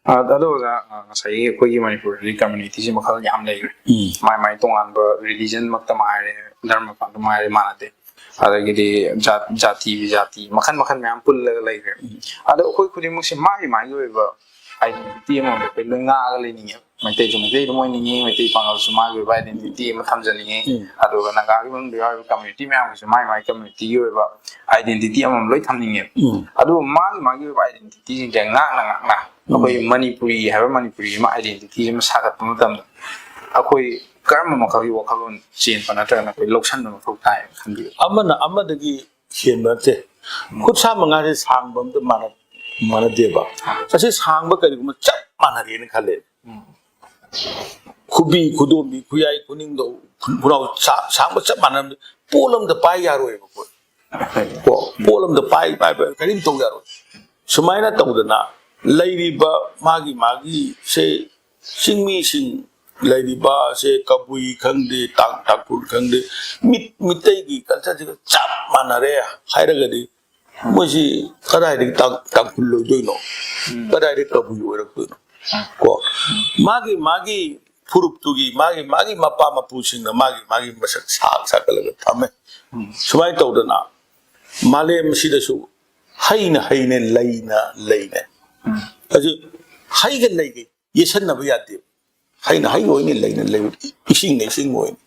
ꯑꯥ, ꯑꯗꯣ ꯑꯣꯖꯥ, ꯑꯥ, ꯉꯁꯥꯏꯒꯤ ꯑꯩꯈꯣꯏꯒꯤ ꯃꯅꯤꯄꯨꯔꯗꯗꯤ community ꯁꯦ ꯃꯈꯜ ꯌꯥꯝ ꯂꯩꯈ꯭ꯔꯦ꯫ ꯎꯝ꯫ ꯃꯥꯏ ꯃꯥꯏ ꯇꯣꯉꯥꯟꯕ religion ꯃꯛꯇ ꯃꯥꯏꯔꯦ, ꯙꯔꯃ ꯃꯛꯇ ꯃꯥꯏꯔꯦ, ꯃꯥꯟꯅꯗꯦ꯫ ꯑꯗꯒꯤꯗꯤ ꯖꯥꯠ-, ꯖꯥꯇꯤ ꯖꯥꯇꯤ ꯃꯈꯜ ꯃꯈꯜ ꯃꯌꯥꯝ ꯄꯨꯜꯂꯒ ꯂꯩꯈ꯭ꯔꯦ꯫ ꯎꯝ꯫ ꯑꯗꯣ ꯑꯩꯈꯣꯏ ꯈꯨꯗꯤꯡꯃꯛꯁꯦ ꯃꯥꯒꯤ ꯃꯥꯒꯤ ꯑꯣꯏꯕ identity ꯑꯃꯃꯝ ꯑꯩꯈꯣꯏ ꯂꯣꯏ ꯉꯥꯛꯑꯒ ꯂꯩꯅꯤꯡꯉꯦꯕ꯫ ꯃꯩꯇꯩꯁꯨ ꯃꯩꯇꯩ ꯑꯗꯨꯝ ꯑꯣꯏꯅꯤꯡꯉꯤ, ꯃꯩꯇꯩ ꯄꯥꯉꯜꯁꯨ ꯃꯥꯒꯤ ꯑꯣꯏꯕ identity ꯑꯃ ꯊꯝꯖꯅꯤꯡꯉꯤ꯫ ꯎꯝ꯫ ꯑꯗꯨꯒ ꯅꯥꯒꯥꯒꯤ ꯃꯅꯨꯡꯗ ꯌꯥꯎꯔꯤꯕ community ꯃꯌꯥꯝꯒꯤꯁꯨ ꯃꯥꯒꯤ ꯃꯥꯒꯤ community ꯒꯤ ꯑꯣꯏꯕ identity ꯑꯃꯃꯝ ꯂꯣꯏ ꯊꯝꯅꯤꯡꯉꯦꯕ꯫ ꯎꯝ꯫ ꯑꯗꯨꯕꯨ ꯃꯥꯒꯤ ꯃꯥꯒꯤ ꯑꯣꯏꯕ identity ꯁꯤꯡꯁꯦ ꯉꯥꯛꯅ ꯉꯥꯛꯅ ꯎꯝ꯫ ꯑꯩꯈꯣꯏ ꯃꯅꯤꯄꯨꯔꯤ ꯍꯥꯏꯕ ꯃꯅꯤꯄꯨꯔꯤ ꯑꯃ identity ꯑꯃ ꯁꯥꯒꯠꯄ ꯃꯇꯝꯗ ꯑꯩꯈꯣꯏ ꯀꯔꯝꯕ ꯃꯈꯜꯒꯤ ꯋꯥꯈꯜꯂꯣꯟ ꯆꯦꯟꯕ ꯅꯠꯇ꯭ꯔꯒꯅ ꯑꯩꯈꯣꯏ ꯂꯧꯁꯟꯕ ꯃꯊꯧ ꯇꯥꯏ ꯈꯟꯕꯤꯕ? ꯑꯃꯅ ꯑꯃꯗꯒꯤ ꯍꯦꯟꯕ ꯅꯠꯇꯦ꯫ ꯈꯨꯠ ꯁꯥ ꯃꯉꯥꯁꯦ ꯁꯥꯡꯕ ꯑꯝꯇ ꯃꯥꯟꯅ-, ꯃꯥꯟꯅꯗꯦꯕ꯫ ꯑꯁꯤ ꯁꯥꯡꯕ ꯀꯔꯤꯒꯨꯝꯕ ꯆꯞ ꯃꯥꯟꯅꯔꯦꯅ ꯈꯜꯂꯦ꯫ ꯎꯝ꯫ ꯈꯨꯕꯤ, ꯈꯨꯗꯣꯝꯕꯤ, ꯈꯨꯌꯥꯏ, ꯈꯨꯅꯤꯡꯗꯧ, ꯈꯨ-, ꯈꯨꯅꯥꯎ ꯁꯥ-, ꯁꯥꯡꯕ ꯆꯞ ꯃꯥꯟꯅꯔꯝꯗꯦ꯫ ꯄꯣꯠ ꯑꯝꯗ ꯄꯥꯏ ꯌꯥꯔꯣꯏꯕ ꯄꯣꯠ꯫ ꯀꯣ, ꯄꯣꯠ ꯑꯝꯗ ꯄꯥꯏ, ꯄꯥꯏ, ꯄꯥꯏ, ꯀꯔꯤꯝ ꯇꯧ ꯌꯥꯔꯣꯏ꯫ ꯁꯨꯃꯥꯏꯅ ꯇꯧꯗꯅ ꯂꯩꯔꯤꯕ ꯃꯥꯒꯤ, ꯃꯥꯒꯤ ꯁꯦ ꯆꯤꯡꯃꯤꯁꯤꯡ ꯂꯩꯔꯤꯕ ꯁꯦ ꯀꯕꯨꯏ ꯈꯪꯗꯦ, ꯇꯥꯡ-, ꯇꯥꯡꯈꯨꯜ ꯈꯪꯗꯦ, ꯃꯤꯠ-, ꯃꯤꯇꯩꯒꯤ culture ꯁꯤꯒ ꯆꯞ ꯃꯥꯟꯅꯔꯦ ꯍꯥꯏꯔꯒꯗꯤ ꯃꯣꯏꯁꯤ ꯀꯗꯥꯏꯗꯒꯤ ꯇꯥꯡ-, ꯇꯥꯡꯈꯨꯜ ꯑꯣꯏꯗꯣꯏꯅꯣ? ꯎꯝ꯫ ꯀꯗꯥꯏꯗꯒꯤ ꯀꯕꯨꯏ ꯑꯣꯏꯔꯛꯇꯣꯏꯅꯣ? ꯀꯣ, ꯃꯥꯒꯤ, ꯃꯥꯒꯤ ꯐꯨꯔꯨꯞꯇꯨꯒꯤ, ꯃꯥꯒꯤ, ꯃꯥꯒꯤ ꯃꯄꯥ ꯃꯄꯨꯁꯤꯡꯅ ꯃꯥꯒꯤ, ꯃꯥꯒꯤ ꯃꯁꯛ ꯁꯥꯛ ꯁꯥꯒꯠꯂꯒ ꯊꯝꯃꯦ꯫ ꯎꯝ꯫ ꯁꯨꯃꯥꯏꯅ ꯇꯧꯗꯅ ꯃꯥꯂꯦꯝ ꯑꯁꯤꯗꯁꯨ ꯍꯩꯅ ꯍꯩꯅꯦ, ꯂꯩꯅ ꯂꯩꯅꯦ꯫ ꯎꯝ꯫ ꯑꯁꯤ ꯍꯩꯒ ꯂꯩꯒ ꯌꯦꯠꯁꯟꯅꯕ ꯌꯥꯗꯦ꯫ ꯍꯩꯅ ꯍꯩ ꯑꯣꯏꯅꯤ, ꯂꯩꯅ ꯂꯩ, ꯏꯁꯤꯡꯅ ꯏꯁꯤꯡ ꯑꯣꯏꯅꯤ꯫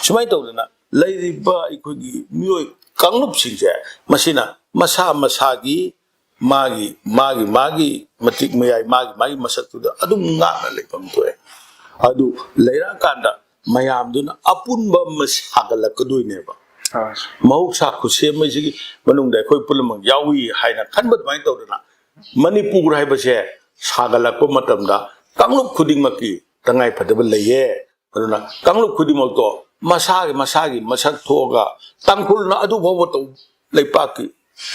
ꯁꯨꯃꯥꯏꯅ ꯇꯧꯗꯅ ꯂꯩꯔꯤꯕ ꯑꯩꯈꯣꯏꯒꯤ ꯃꯤꯑꯣꯏ ꯀꯥꯡꯂꯨꯞꯁꯤꯡꯁꯦ, ꯃꯁꯤꯅ ꯃꯁꯥ ꯃꯁꯥꯒꯤ, ꯃꯥꯒꯤ ꯃꯥꯒꯤ ꯃꯥꯒꯤ ꯃꯇꯤꯛ ꯃꯌꯥꯏ, ꯃꯥꯒꯤ ꯃꯥꯒꯤ ꯃꯁꯛꯇꯨꯗ ꯑꯗꯨꯝ ꯉꯥꯛꯅ ꯂꯩꯐꯝ ꯊꯣꯛꯑꯦ꯫ ꯑꯗꯨ ꯂꯩꯔꯛꯑꯀꯥꯟꯗ ꯃꯌꯥꯝꯗꯨꯅ ꯑꯄꯨꯟꯕ ꯑꯃ ꯁꯥꯒꯠꯂꯛꯀꯗꯣꯏꯅꯦꯕ꯫ ꯃꯍꯧꯁꯥ ꯈꯨꯠꯁꯦꯝ ꯑꯁꯤꯒꯤ ꯃꯅꯨꯡꯗ ꯑꯩꯈꯣꯏ ꯄꯨꯝꯅꯃꯛ ꯌꯥꯎꯏ ꯍꯥꯏꯅ ꯈꯟꯕ ꯑꯗꯨꯃꯥꯏꯅ ꯇꯧꯗꯅ, ꯃꯅꯤꯄꯨꯔ ꯍꯥꯏꯕꯁꯦ ꯁꯥꯒꯠꯂꯛꯄ ꯃꯇꯝꯗ ꯀꯥꯡꯂꯨꯞ ꯈꯨꯗꯤꯡꯃꯛꯀꯤ ꯇꯉꯥꯏ ꯐꯗꯕ ꯂꯩꯌꯦ꯫ ꯑꯗꯨꯅ ꯀꯥꯡꯂꯨꯞ ꯈꯨꯗꯤꯡꯃꯛꯇꯣ ꯃꯁꯥꯒꯤ ꯃꯁꯥꯒꯤ ꯃꯁꯛ ꯊꯣꯛꯑꯒ, ꯇꯥꯡꯈꯨꯜꯅ ꯑꯗꯨ ꯐꯥꯎꯕ ꯇꯧ, ꯂꯩꯄꯥꯛꯀꯤ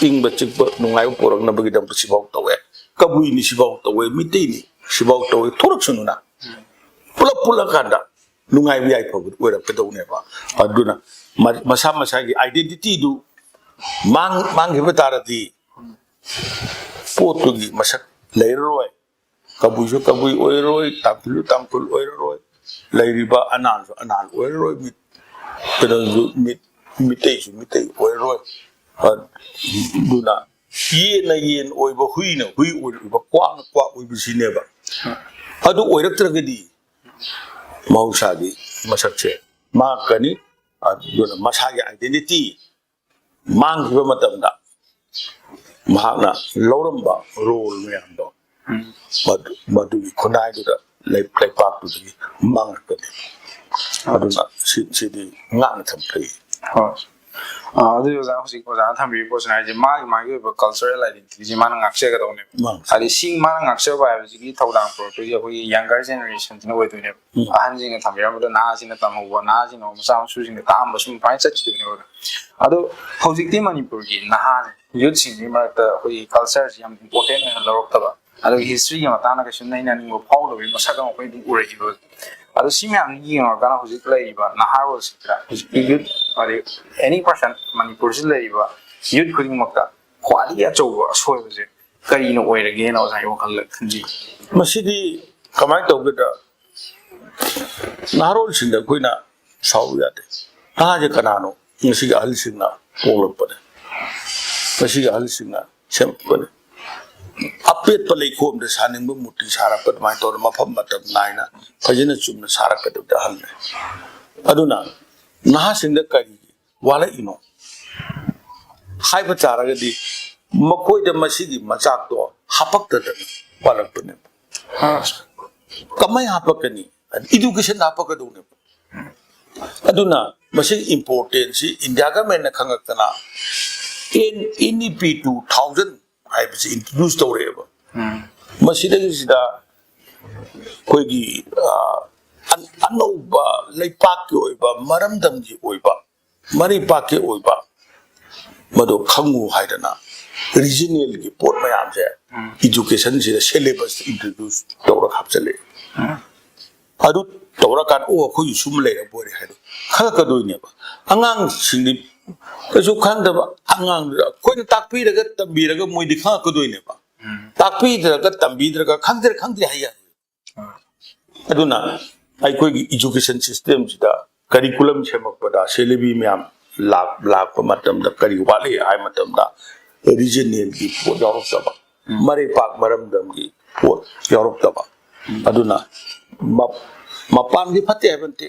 ꯏꯪꯕ ꯆꯤꯛꯄ ꯅꯨꯡꯉꯥꯏꯕ ꯄꯨꯔꯛꯅꯕꯒꯤꯗꯃꯛꯇ ꯁꯤꯐꯥꯎ ꯇꯧꯋꯦ, ꯀꯕꯨꯏꯅꯤ ꯁꯤꯐꯥꯎ ꯇꯧꯋꯦ, ꯃꯤꯇꯩꯅꯤ ꯁꯤꯐꯥꯎ ꯇꯧꯋꯦ, ꯊꯣꯔꯛꯁꯅꯨꯅ ꯄꯨꯂꯞ ꯄꯨꯜꯂꯀꯥꯟꯗ ꯅꯨꯡꯉꯥꯏꯕ ꯌꯥꯏꯐꯕꯗꯨ ꯑꯣꯏꯔꯛꯀꯗꯧꯅꯦꯕ꯫ ꯑꯗꯨꯅ ꯃ-, ꯃꯁꯥ ꯃꯁꯥꯒꯤ identity ꯗꯨ ꯃꯥꯡ-, ꯃꯥꯡꯈꯤꯕ ꯇꯥꯔꯗꯤ ꯄꯣꯠꯇꯨꯒꯤ ꯃꯁꯛ ꯂꯩꯔꯔꯣꯏ꯫ ꯀꯕꯨꯏꯁꯨ ꯀꯕꯨꯏ ꯑꯣꯏꯔꯔꯣꯏ, ꯇꯥꯡꯈꯨꯜꯁꯨ ꯇꯥꯡꯈꯨꯜ ꯑꯣꯏꯔꯔꯣꯏ, ꯂꯩꯔꯤꯕ ꯑꯅꯥꯜꯁꯨ ꯑꯅꯥꯜ ꯑꯣꯏꯔꯔꯣꯏ, ꯃꯤꯠ-, ꯀꯩꯅꯣꯁꯨ ꯃꯤꯠ-, ꯃꯤꯇꯩꯁꯨ ꯃꯤꯇꯩ ꯑꯣꯏꯔꯔꯣꯏ꯫ ꯑꯗꯨꯅ ꯌꯦꯟꯅ ꯌꯦꯟ ꯑꯣꯏꯕ, ꯍꯨꯏꯅ ꯍꯨꯏ ꯑꯣꯏꯕ, ꯀ꯭ꯋꯥꯛꯅ ꯀ꯭ꯋꯥꯛ ꯑꯣꯏꯕꯁꯤꯅꯦꯕ꯫ ꯑꯗꯨ ꯑꯣꯏꯔꯛꯇ꯭ꯔꯒꯗꯤ ꯃꯍꯧꯁꯥꯒꯤ ꯃꯁꯛꯁꯦ ꯃꯥꯡꯉꯛꯀꯅꯤ꯫ ꯑꯗꯨꯅ ꯃꯁꯥꯒꯤ identity ꯃꯥꯡꯈꯤꯕ ꯃꯇꯝꯗ ꯃꯍꯥꯛꯅ ꯂꯧꯔꯝꯕ role ꯃꯌꯥꯝꯗꯣ, ꯃꯗꯨ-, ꯃꯗꯨꯒꯤ ꯈꯨꯟꯅꯥꯏꯗꯨꯗ ꯂꯩ-, ꯂꯩꯄꯥꯛꯇꯨꯗꯒꯤ ꯃꯥꯡꯉꯛꯀꯅꯤ꯫ ꯑꯗꯨꯅ ꯁꯤ-, ꯁꯤꯗꯤ ꯉꯥꯛꯅ ꯊꯝꯕ ꯐꯩ꯫ ꯍꯣꯏ꯫ ꯑꯥ, ꯑꯗꯨꯗꯤ ꯑꯣꯖꯥ, ꯍꯧꯖꯤꯛ ꯑꯣꯖꯥꯅ ꯊꯝꯕꯤꯔꯤꯕ ꯄꯣꯠꯁꯤꯅ ꯍꯥꯏꯁꯦ, ꯃꯥꯒꯤ ꯃꯥꯒꯤ ꯑꯣꯏꯕ cultural identity ꯁꯤ ꯃꯥꯅ ꯉꯥꯛꯆꯒꯗꯧꯅꯦꯕ꯫ ꯃꯥꯅꯤ꯫ ꯍꯥꯏꯗꯤ ꯁꯤ ꯃꯥꯅ ꯉꯥꯛꯆꯕ ꯍꯥꯏꯕꯁꯤꯒꯤ ꯊꯧꯗꯥꯡ ꯄꯨꯔꯛꯇꯣꯏꯁꯦ ꯑꯩꯈꯣꯏꯒꯤ younger generation ꯁꯤꯅ ꯑꯣꯏꯗꯣꯏꯅꯦꯕ꯫ ꯎꯝ꯫ ꯑꯍꯟꯁꯤꯡꯅ ꯊꯝꯕꯤꯔꯝꯕꯗꯣ ꯅꯍꯥꯁꯤꯡꯅ ꯇꯝꯍꯧꯕ, ꯅꯍꯥꯁꯤꯡꯅ ꯃꯆꯥ ꯃꯁꯨꯁꯤꯡꯗ ꯇꯥꯛꯑꯝꯕ, ꯁꯨꯝ ꯁꯨꯃꯥꯏꯅ ꯆꯠꯈꯤꯗꯣꯏꯅꯦꯕ꯫ ꯑꯗꯣ ꯍꯧꯖꯤꯛꯇꯤ ꯃꯅꯤꯄꯨꯔꯒꯤ ꯅꯍꯥ youth ꯁꯤꯡꯒꯤ ꯃꯔꯛꯇ ꯑꯩꯈꯣꯏꯒꯤ culture ꯁꯤ ꯌꯥꯝ important ꯑꯣꯏꯅ ꯂꯧꯔꯛꯇꯕ, ꯑꯗꯨꯒ history ꯒꯤ ꯃꯇꯥꯡꯗ ꯀꯩꯁꯨ ꯅꯩꯅꯅꯤꯡꯕ ꯐꯥꯎꯗꯕꯒꯤ ꯃꯁꯛ ꯑꯃ ꯑꯩꯈꯣꯏ ꯑꯗꯨꯝ ꯎꯔꯛꯏꯕ꯫ ꯑꯗꯣ ꯁꯤ ꯃꯌꯥꯝꯁꯤ ꯌꯦꯡꯉꯨꯔꯀꯥꯟꯗ ꯍꯧꯖꯤꯛ ꯂꯩꯔꯤꯕ ꯅꯍꯥꯔꯣꯜꯁꯤꯡꯁꯤꯗ, ꯍꯧꯖꯤꯛꯀꯤ youth, ꯍꯥꯏꯗꯤ any person ꯃꯅꯤꯄꯨꯔꯁꯤꯗ ꯂꯩꯔꯤꯕ youth ꯈꯨꯗꯤꯡꯃꯛꯇ ꯈ꯭ꯋꯥꯏꯗꯒꯤ ꯑꯆꯧꯕ ꯑꯁꯣꯏꯕꯁꯦ ꯀꯔꯤꯅ ꯑꯣꯏꯔꯒꯦꯅ ꯑꯣꯖꯥꯒꯤ ꯋꯥꯈꯜꯗ ꯈꯟꯕꯤ? ꯃꯁꯤꯗꯤ ꯀꯃꯥꯏꯅ ꯇꯧꯒꯦꯗ, ꯅꯍꯥꯔꯣꯜꯁꯤꯡꯗ ꯑꯩꯈꯣꯏꯅ ꯁꯥꯎꯕ ꯌꯥꯗꯦ꯫ ꯅꯍꯥꯁꯦ ꯀꯅꯥꯅꯣ? ꯉꯁꯤꯒꯤ ꯑꯍꯜꯁꯤꯡꯅ ꯄꯣꯛꯂꯛꯄꯅꯦ, ꯉꯁꯤꯒꯤ ꯑꯍꯜꯁꯤꯡꯅ ꯁꯦꯝꯃꯛꯄꯅꯦ꯫ ꯑꯄꯦꯠꯄ ꯂꯩꯈꯣꯝꯗ ꯁꯥꯅꯤꯡꯕ ꯃꯨꯔꯇꯤ ꯁꯥꯔꯛꯄ ꯑꯗꯨꯃꯥꯏꯅ ꯇꯧꯗꯅ ꯃꯐꯝ ꯃꯇꯝ ꯅꯥꯏꯅ ꯐꯖꯅ ꯆꯨꯝꯅ ꯁꯥꯔꯛꯀꯗꯕꯗꯤ ꯑꯍꯜꯅꯤ꯫ ꯑꯗꯨꯅ ꯅꯍꯥꯁꯤꯡꯗ ꯀꯔꯤꯒꯤ ꯋꯥꯠꯂꯛꯏꯅꯣ ꯍꯥꯏꯕ ꯇꯥꯔꯒꯗꯤ, ꯃꯈꯣꯏꯗ ꯃꯁꯤꯒꯤ ꯃꯆꯥꯛꯇꯣ ꯍꯥꯄꯛꯇꯗꯅ ꯋꯥꯠꯂꯛꯄꯅꯦꯕ꯫ ꯀꯃꯥꯏꯅ ꯍꯥꯄꯛꯀꯅꯤ? Education ꯍꯥꯄꯛꯀꯗꯧꯅꯦꯕ꯫ ꯑꯗꯨꯅ ꯃꯁꯤꯒꯤ importance ꯁꯤ India government ꯅ ꯈꯪꯉꯛꯇꯅ N E P two thousand ꯍꯥꯏꯕꯁꯤ introduce ꯇꯧꯔꯛꯑꯦꯕ꯫ ꯃꯁꯤꯗꯒꯤꯁꯤꯗ ꯑꯩꯈꯣꯏꯒꯤ, ꯑ, ꯑꯟ-, ꯑꯅꯧꯕ ꯂꯩꯄꯥꯛꯀꯤ ꯑꯣꯏꯕ, ꯃꯔꯝꯗꯝꯒꯤ ꯑꯣꯏꯕ, ꯃꯔꯩꯄꯥꯛꯀꯤ ꯑꯣꯏꯕ ꯃꯗꯨ ꯈꯪꯉꯨ ꯍꯥꯏꯗꯅ regional ꯒꯤ ꯄꯣꯠ ꯃꯌꯥꯝꯁꯦ education ꯁꯤꯗ syllabus ꯇ introduce ꯇꯧꯔꯒ ꯍꯥꯞꯆꯤꯜꯂꯛꯑꯦ꯫ ꯑꯗꯨ ꯇꯧꯔꯀꯥꯟꯗ, "ꯑꯣ, ꯑꯩꯈꯣꯏꯁꯨ ꯁꯨꯝ ꯂꯩꯔꯕ ꯑꯣꯏꯔꯦ" ꯍꯥꯏꯗꯣ ꯈꯪꯉꯛꯀꯗꯣꯏꯅꯦꯕ꯫ ꯑꯉꯥꯡꯁꯤꯡꯗꯤ ꯀꯩꯁꯨ ꯈꯪꯗꯕ ꯑꯉꯥꯡꯗꯨꯗ ꯑꯩꯈꯣꯏꯅ ꯇꯥꯛꯄꯤꯔꯒ ꯇꯝꯕꯤꯔꯒ ꯃꯣꯏꯗꯤ ꯈꯪꯉꯛꯀꯗꯣꯏꯅꯦꯕ꯫ ꯇꯥꯛꯄꯤꯗ꯭ꯔꯒ ꯇꯝꯕꯤꯗ꯭ꯔꯒ ꯈꯪꯗ꯭ꯔꯦ ꯈꯪꯗ꯭ꯔꯦ ꯍꯥꯏ ꯌꯥꯔꯣꯏ꯫ ꯑꯗꯨꯅ ꯑꯩꯈꯣꯏꯒꯤ education system ꯁꯤꯗ curriculum ꯁꯦꯝꯃꯛꯄꯗ syllabi ꯃꯌꯥꯝ ꯂꯥꯛ-, ꯂꯥꯛꯄ ꯃꯇꯝꯗ ꯀꯔꯤ ꯋꯥꯠꯂꯤ ꯍꯥꯏ ꯃꯇꯝꯗ regional ꯒꯤ ꯄꯣꯠ ꯌꯥꯎꯔꯛꯇꯕ, ꯃꯔꯩꯄꯥꯛ ꯃꯔꯝꯗꯝꯒꯤ ꯄꯣꯠ ꯌꯥꯎꯔꯛꯇꯕ꯫ ꯑꯗꯨꯅ ꯃ-, ꯃꯄꯥꯟꯗꯤ ꯐꯠꯇꯦ ꯍꯥꯏꯕ ꯅꯠꯇꯦ,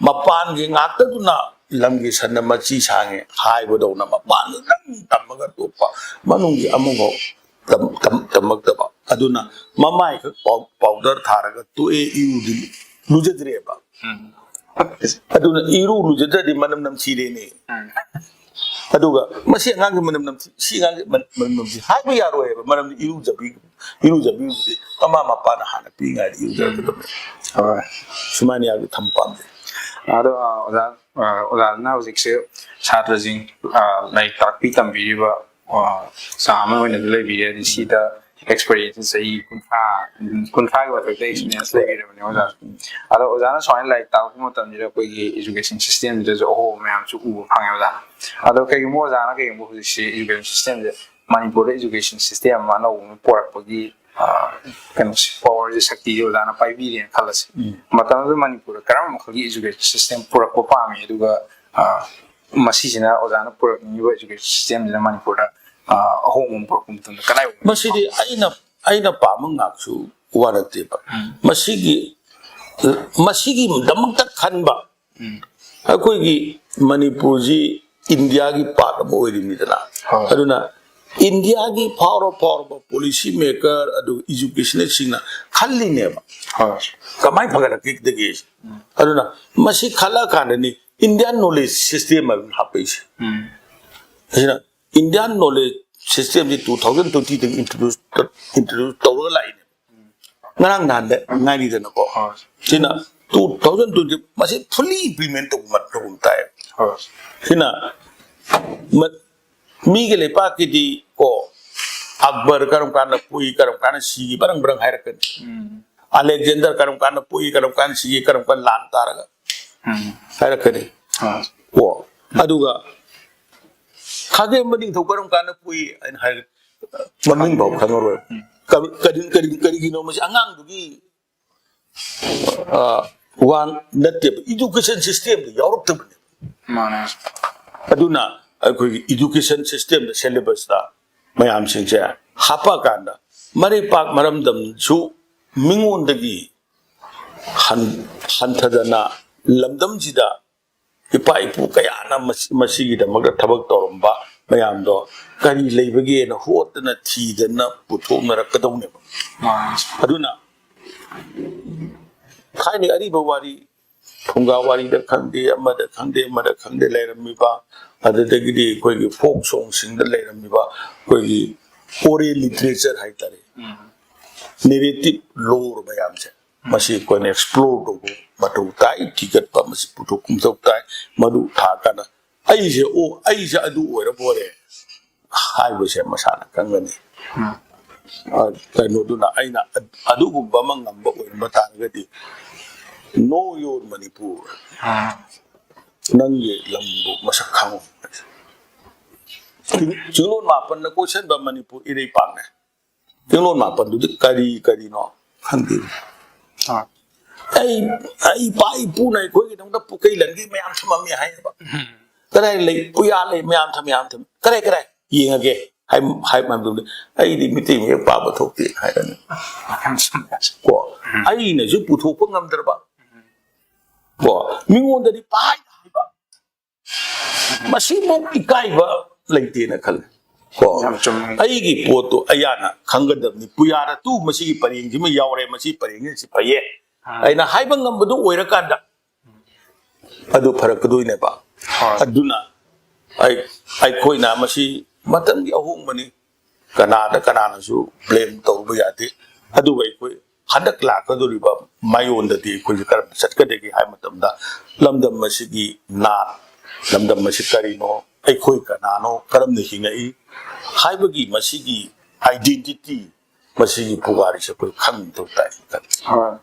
ꯃꯄꯥꯟꯒꯤ ꯉꯥꯛꯇꯗꯨꯅ ꯂꯝꯒꯤ ꯁꯟꯅ ꯃꯆꯤ ꯁꯥꯡꯉꯦ ꯍꯥꯏꯕꯗꯧꯅ ꯃꯄꯥꯟꯗꯨꯗꯪ ꯇꯝꯃꯒ ꯑꯇꯣꯞꯄ ꯃꯅꯨꯡꯒꯤ ꯑꯃꯐꯥꯎ ꯇꯝ-, ꯇꯝ-, ꯇꯝꯃꯛꯇꯕ꯫ ꯑꯗꯨꯅ ꯃꯃꯥꯏꯈꯛ ꯄꯥꯎ-, powder ꯊꯥꯔꯒ ꯇꯣꯛꯑꯦ, ꯏꯔꯨꯗꯤ ꯂꯨꯖꯗ꯭ꯔꯦꯕ꯫ ꯑꯗꯨꯅ ꯏꯔꯨ ꯂꯨꯖꯗ꯭ꯔꯗꯤ ꯃꯅꯝ ꯅꯝꯊꯤꯔꯦꯅꯦ꯫ ꯑꯗꯨꯒ ꯃꯁꯤ ꯑꯉꯥꯡꯒꯤ ꯃꯅꯝ ꯅꯝꯊꯤ, ꯁꯤ ꯑꯉꯥꯡꯒꯤ ꯃꯅꯝ, ꯃꯅꯝ ꯅꯝꯊꯤ ꯍꯥꯏꯕ ꯌꯥꯔꯣꯏ ꯍꯥꯏꯕ꯫ ꯃꯔꯝꯗꯤ ꯏꯔꯨꯖꯕꯤ-, ꯏꯔꯨꯖꯕꯤꯕꯗꯤ ꯃꯃꯥ ꯃꯄꯥꯅ ꯍꯥꯟꯅ ꯄꯤꯛꯏꯉꯩꯗ ꯏꯔꯨꯖꯔꯛꯀꯗꯕꯅꯤ꯫ ꯍꯣꯏ꯫ ꯁꯨꯃꯥꯏꯅ ꯌꯥꯝꯅ ꯊꯝꯕ ꯄꯥꯝꯖꯩ꯫ ꯑꯗꯣ, ꯑ, ꯑꯣꯖꯥ, ꯑ, ꯑꯣꯖꯥꯅ ꯍꯧꯖꯤꯛꯁꯦ ꯁꯥꯇ꯭ꯔꯁꯤꯡ, ꯑ, ꯂꯥꯏꯔꯤꯛ ꯇꯥꯛꯄꯤ ꯇꯝꯕꯤꯔꯤꯕ, ꯑ, ꯑꯣꯖꯥ ꯑꯃ ꯑꯣꯏꯅꯁꯨ ꯂꯩꯕꯤꯔꯦ꯫ ꯑꯗꯩ ꯁꯤꯗ experience ꯆꯍꯤ ꯀꯨꯟꯊ꯭ꯔꯥ, ꯀꯨꯟꯊ꯭ꯔꯥꯒꯤ ꯃꯊꯛꯇ experience ꯂꯩꯕꯤꯔꯕꯅꯦ ꯑꯣꯖꯥ꯫ ꯑꯗꯣ ꯑꯣꯖꯥꯅ ꯁꯨꯃꯥꯏꯅ ꯂꯥꯏꯔꯤꯛ ꯇꯥꯛꯄ ꯃꯇꯝꯁꯤꯗ ꯑꯩꯈꯣꯏꯒꯤ education system ꯁꯤꯗꯁꯨ ꯑꯍꯣꯡꯕ ꯃꯌꯥꯝꯁꯨ ꯎꯕ ꯐꯪꯉꯦ ꯑꯣꯖꯥ꯫ ꯑꯗꯣ ꯀꯩꯒꯨꯝꯕ ꯑꯣꯖꯥꯅ ꯀꯩꯒꯨꯝꯕ ꯍꯧꯖꯤꯛꯁꯤ education system ꯁꯦ, ꯃꯅꯤꯄꯨꯔꯗ education system ꯑꯃ ꯑꯅꯧꯕ ꯑꯃ ꯄꯨꯔꯛꯄꯒꯤ, ꯑ, ꯀꯩꯅꯣꯁꯦ, power ꯁꯦ, ꯁꯛꯇꯤꯁꯦ ꯑꯣꯖꯥꯅ ꯄꯥꯏꯕꯤꯔꯦꯅ ꯈꯜꯂꯁꯦ꯫ ꯎꯝ꯫ ꯃꯇꯝꯗꯨꯗ ꯃꯅꯤꯄꯨꯔꯗ ꯀꯔꯝꯕ ꯃꯈꯜꯒꯤ education system ꯄꯨꯔꯛꯄ ꯄꯥꯝꯃꯤ? ꯑꯗꯨꯒ, ꯑ, ꯃꯁꯤꯁꯤꯅ, ꯑꯣꯖꯥꯅ ꯄꯨꯔꯛꯅꯤꯡꯉꯤꯕ education system ꯁꯤꯅ ꯃꯅꯤꯄꯨꯔꯗ, ꯑ, ꯑꯍꯣꯡꯕ ꯑꯃ ꯄꯨꯔꯛꯄ ꯃꯇꯝꯗ ꯀꯗꯥꯏ ꯃꯁꯤꯗꯤ ꯑꯩꯅ ꯑꯩꯅ ꯄꯥꯝꯕ ꯉꯥꯛꯁꯨ ꯋꯥ ꯅꯠꯇꯦꯕ꯫ ꯃꯁꯤꯒꯤ, ꯃꯁꯤꯒꯤꯗꯃꯛꯇ ꯈꯟꯕ ꯑꯩꯈꯣꯏꯒꯤ ꯃꯅꯤꯄꯨꯔꯁꯤ ꯏꯟꯗꯤꯌꯥꯒꯤ ꯄꯥꯔꯠ ꯑꯃ ꯑꯣꯏꯔꯤꯕꯅꯤꯗꯅ꯫ ꯍꯣꯏ꯫ ꯑꯗꯨꯅ ꯏꯟꯗꯤꯌꯥꯒꯤ ꯐꯥꯎꯔ ꯐꯥꯎꯔꯕ ꯄꯣꯂꯤꯁꯤ ꯃꯦꯀꯔ ꯑꯗꯨꯒ ꯏꯖꯨꯀꯦꯁꯅꯤꯁꯁꯤꯡꯅ ꯈꯜꯂꯤꯅꯦꯕ, ꯍꯣꯏ꯫ ꯀꯃꯥꯏꯅ ꯐꯒꯠꯂꯛꯀꯗꯒꯦ꯫ ꯑꯗꯨꯅ ꯃꯁꯤ ꯈꯜꯂꯛꯑꯀꯥꯟꯗꯅꯤ ꯏꯟꯗꯤꯌꯥꯟ ꯅꯣꯂꯦꯖ ꯁꯤꯁꯇꯦꯝ ꯍꯥꯏꯕ ꯑꯃ ꯍꯥꯞꯄꯛꯏꯁꯦ꯫ ꯑꯁꯤꯅ ꯏꯟꯗꯤꯌꯥꯟ ꯅꯣꯂꯦꯖ ꯁꯤꯁꯇꯦꯝꯁꯤ two thousand twenty ꯗꯒꯤ ꯏꯟꯇ꯭ꯔꯣꯗ꯭ꯌꯨꯁ, ꯏꯟꯇ꯭ꯔꯣꯗ꯭ꯌꯨꯁ ꯇꯧꯔꯒ ꯂꯥꯛꯏꯅꯦ꯫ ꯉꯔꯥꯡ ꯅꯍꯥꯟꯗ ꯉꯥꯏꯔꯤꯗꯅꯀꯣ꯫ ꯍꯣꯏ꯫ ꯁꯤꯅ two thousand twenty ꯃꯁꯤ ꯐꯨꯜꯂꯤ ꯏꯝꯄ꯭ꯂꯤꯃꯦꯟ ꯇꯧꯕ ꯃꯇꯝ ꯇꯥꯏ꯫ ꯍꯣꯏ꯫ ꯁꯤꯅ ꯃ-, ꯃꯤꯒꯤ ꯂꯩꯄꯥꯛꯀꯤꯗꯤ ꯀꯣ, ꯑꯛꯕꯔ ꯀꯔꯝ ꯀꯥꯟꯗ ꯄꯣꯛꯏ, ꯀꯔꯝ ꯀꯥꯟꯗ ꯁꯤꯒꯤ, ꯕꯔꯪ ꯕꯔꯪ ꯍꯥꯏꯔꯛꯀꯅꯤ꯫ ꯑꯂꯦꯛꯖꯦꯟꯗꯔ ꯀꯔꯝ ꯀꯥꯟꯗ ꯄꯣꯛꯏ, ꯀꯔꯝ ꯀꯥꯟꯗ ꯁꯤꯒꯤ, ꯀꯔꯝ ꯀꯥꯟꯗ ꯂꯥꯟ ꯇꯥꯔꯒ ꯍꯥꯏꯔꯛꯀꯅꯤ꯫ ꯑꯥ꯫ ꯀꯣ, ꯑꯗꯨꯒ ꯈꯥꯒꯦꯝꯕ ꯅꯤꯡꯊꯧ ꯀꯔꯝ ꯀꯥꯟꯗ ꯄꯣꯛꯏ ꯍꯥꯏꯅ ꯍꯥꯏꯔ-, ꯃꯃꯤꯡ ꯐꯥꯎ ꯈꯪꯉꯔꯣꯏ꯫ ꯀꯔꯤ-, ꯀꯔꯤ-, ꯀꯔꯤ-, ꯀꯔꯤꯒꯤꯅꯣ ꯃꯁꯤ ꯑꯉꯥꯡꯗꯨꯒꯤ, ꯑ, ꯋꯥ ꯅꯠꯇꯦꯕ, ꯏꯗꯨꯀꯦꯁꯟ ꯁꯤꯁꯇꯦꯝꯗ ꯌꯥꯎꯔꯛꯇꯕꯅꯦ꯫ ꯃꯥꯅꯦ꯫ ꯑꯗꯨꯅ ꯑꯩꯈꯣꯏꯒꯤ ꯏꯗꯨꯀꯦꯁꯟ ꯁꯤꯁꯇꯦꯝꯗ, ꯁꯦꯂꯦꯕꯁꯇ ꯃꯌꯥꯝꯁꯤꯡꯁꯦ ꯍꯥꯞꯄꯛꯑꯀꯥꯟꯗ ꯃꯔꯩꯄꯥꯛ ꯃꯔꯝꯗꯝꯁꯨ ꯃꯤꯉꯣꯟꯗꯒꯤ ꯍꯟ-, ꯍꯟꯊꯗꯅ ꯂꯝꯗꯝꯁꯤꯗ ꯏꯄꯥ ꯏꯄꯨ ꯀꯌꯥꯅ ꯃꯁꯤ-, ꯃꯁꯤꯒꯤꯗꯃꯛꯇ ꯊꯕꯛ ꯇꯧꯔꯝꯕ ꯃꯌꯥꯝꯗꯣ ꯀꯔꯤ ꯂꯩꯕꯒꯦꯅ ꯍꯣꯠꯇꯅ ꯊꯤꯗꯅ ꯄꯨꯊꯣꯛꯅꯔꯛꯀꯗꯧꯅꯦꯕ꯫ ꯃꯥꯅꯤ꯫ ꯑꯗꯨꯅ ꯊꯥꯏꯅ ꯑꯔꯤꯕ ꯋꯥꯔꯤ, ꯐꯨꯡꯒꯥ ꯋꯥꯔꯤꯗ ꯈꯪꯗꯦ, ꯑꯃꯗ ꯈꯪꯗꯦ, ꯑꯃꯗ ꯈꯪꯗꯦ ꯂꯩꯔꯝꯃꯤꯕ, ꯑꯗꯨꯗꯒꯤꯗꯤ ꯑꯩꯈꯣꯏꯒꯤ ꯐꯣꯛ ꯁꯣꯡꯁꯤꯡꯗ ꯂꯩꯔꯝꯃꯤꯕ ꯑꯩꯈꯣꯏꯒꯤ ꯑꯣꯔꯦꯜ ꯂꯤꯇꯔꯦꯆꯔ ꯍꯥꯏꯇꯥꯔꯦ, ꯅꯦꯔꯦꯇꯤꯞ ꯂꯣꯔ ꯃꯌꯥꯝꯁꯦ, ꯃꯁꯤ ꯑꯩꯈꯣꯏꯅ ꯑꯦꯛꯁꯄ꯭ꯂꯣꯔ ꯇꯧꯕ ꯃꯊꯧ ꯇꯥꯏ, ꯊꯤꯒꯠꯄ ꯃꯁꯤ ꯄꯨꯊꯣꯛꯄ ꯃꯊꯧ ꯇꯥꯏ꯫ ꯃꯗꯨ ꯊꯥꯀꯥꯟꯗ ꯑꯩꯁꯦ, ꯑꯣ, ꯑꯩꯁꯦ ꯑꯗꯨ ꯑꯣꯏꯔꯕ ꯑꯣꯏꯔꯦ ꯍꯥꯏꯕꯁꯦ ꯃꯁꯥꯅ ꯈꯪꯒꯅꯤ꯫ ꯑ, ꯀꯩꯅꯣꯗꯨꯅ ꯑꯩꯅ ꯑ-, ꯑꯗꯨꯒꯨꯝꯕ ꯑꯃ ꯉꯝꯕ ꯑꯣꯏꯔꯝꯕ ꯇꯥꯔꯒꯗꯤ, "Know your Manipur", ꯅꯪꯒꯤ ꯂꯝꯕꯨ ꯃꯁꯛ ꯈꯪꯉꯨ꯫ ꯆꯤꯡ-, ꯆꯤꯡꯂꯣꯟ ꯃꯥꯄꯟꯅ ꯀꯣꯏꯁꯟꯕ ꯃꯅꯤꯄꯨꯔ ꯏꯔꯩꯄꯥꯛꯅꯦ꯫ ꯆꯤꯡꯂꯣꯟ ꯃꯥꯄꯟꯗꯨꯗꯤ ꯀꯔꯤ ꯀꯔꯤꯅꯣ ꯈꯪꯗꯦ꯫ ꯑꯥ꯫ ꯑꯩ, ꯑꯩ ꯏꯄꯥ ꯏꯄꯨꯅ ꯑꯩꯈꯣꯏꯒꯤꯗꯃꯛꯇ ꯄꯨꯀꯩ ꯂꯟꯒꯤ ꯃꯌꯥꯝ ꯊꯝꯃꯝꯃꯤ ꯍꯥꯏꯌꯦꯕ꯫ ꯀꯗꯥꯏ ꯂꯩ? ꯄꯨꯌꯥ ꯂꯩ, ꯃꯌꯥꯝ ꯊꯝꯃꯤ, ꯃꯌꯥꯝ ꯊꯝꯃꯤ꯫ ꯀꯗꯥꯏ, ꯀꯗꯥꯏ? ꯌꯦꯡꯉꯒꯦ꯫ ꯍꯥꯏ ꯍꯥꯏ ꯃꯇꯝꯗ, "ꯑꯩꯗꯤ ꯃꯤꯇꯩ ꯃꯌꯦꯛ ꯄꯥꯕ ꯊꯣꯛꯇꯦ" ꯍꯥꯏꯔꯅꯤ꯫ ꯌꯥꯝ ꯆꯨꯝꯃꯦ꯫ ꯀꯣ, ꯑꯩꯅꯁꯨ ꯄꯨꯊꯣꯛꯄ ꯉꯝꯗ꯭ꯔꯕ, ꯀꯣ, ꯃꯤꯉꯣꯟꯗꯗꯤ ꯄꯥꯏ ꯍꯥꯏꯕ, ꯃꯁꯤꯃꯨꯛ ꯏꯀꯥꯏꯕ ꯂꯩꯇꯦꯅ ꯈꯜꯂꯦ꯫ ꯀꯣ, ꯌꯥꯝ ꯆꯨꯝꯃꯦ꯫ ꯑꯩꯒꯤ ꯄꯣꯠꯇꯣ ꯑꯩꯌꯥꯅ ꯈꯪꯒꯗꯕꯅꯤ꯫ ꯄꯨꯌꯥꯔ ꯇꯨ ꯃꯁꯤꯒꯤ ꯄꯔꯦꯡꯁꯤꯃ ꯌꯥꯎꯔꯦ, ꯃꯁꯤ ꯄꯔꯦꯡꯁꯤ ꯐꯩꯌꯦ, ꯑꯩꯅ ꯍꯥꯏꯕ ꯉꯝꯕꯗꯨ ꯑꯣꯏꯔꯀꯥꯟꯗ ꯑꯗꯨ ꯐꯔꯛꯀꯗꯣꯏꯅꯦꯕ꯫ ꯍꯣꯏ꯫ ꯑꯗꯨꯅ ꯑꯩ ꯑꯩꯈꯣꯏꯅ ꯃꯁꯤ ꯃꯇꯝꯒꯤ ꯑꯍꯣꯡꯕꯅꯤ, ꯀꯅꯥꯗ ꯀꯅꯥꯅꯁꯨ ꯕ꯭ꯂꯦꯝ ꯇꯧꯕ ꯌꯥꯗꯦ꯫ ꯑꯗꯨꯕꯨ ꯑꯩꯈꯣꯏ ꯍꯟꯗꯛ ꯂꯥꯛꯀꯗꯧꯔꯤꯕ ꯃꯌꯣꯟꯗꯗꯤ ꯑꯩꯈꯣꯏꯁꯦ ꯀꯔꯝꯅ ꯆꯠꯀꯗꯒꯦ ꯍꯥꯏꯕ ꯃꯇꯝꯗ, ꯂꯝꯗꯝ ꯑꯁꯤꯒꯤ ꯅꯥꯠ, ꯂꯝꯗꯝ ꯑꯁꯤ ꯀꯔꯤꯅꯣ, ꯑꯩꯈꯣꯏ ꯀꯅꯥꯅꯣ, ꯀꯔꯝꯅ ꯍꯤꯡꯉꯛꯏ ꯍꯥꯏꯕꯒꯤ ꯃꯁꯤꯒꯤ ꯑꯥꯏꯗꯦꯟꯇꯤꯇꯤ, ꯃꯁꯤꯒꯤ ꯄꯨꯋꯥꯔꯤꯁꯦ ꯑꯩꯈꯣꯏ ꯈꯪꯕ ꯃꯊꯧ ꯇꯥꯏ ꯈꯜꯂꯤ꯫ ꯍꯣꯏ꯫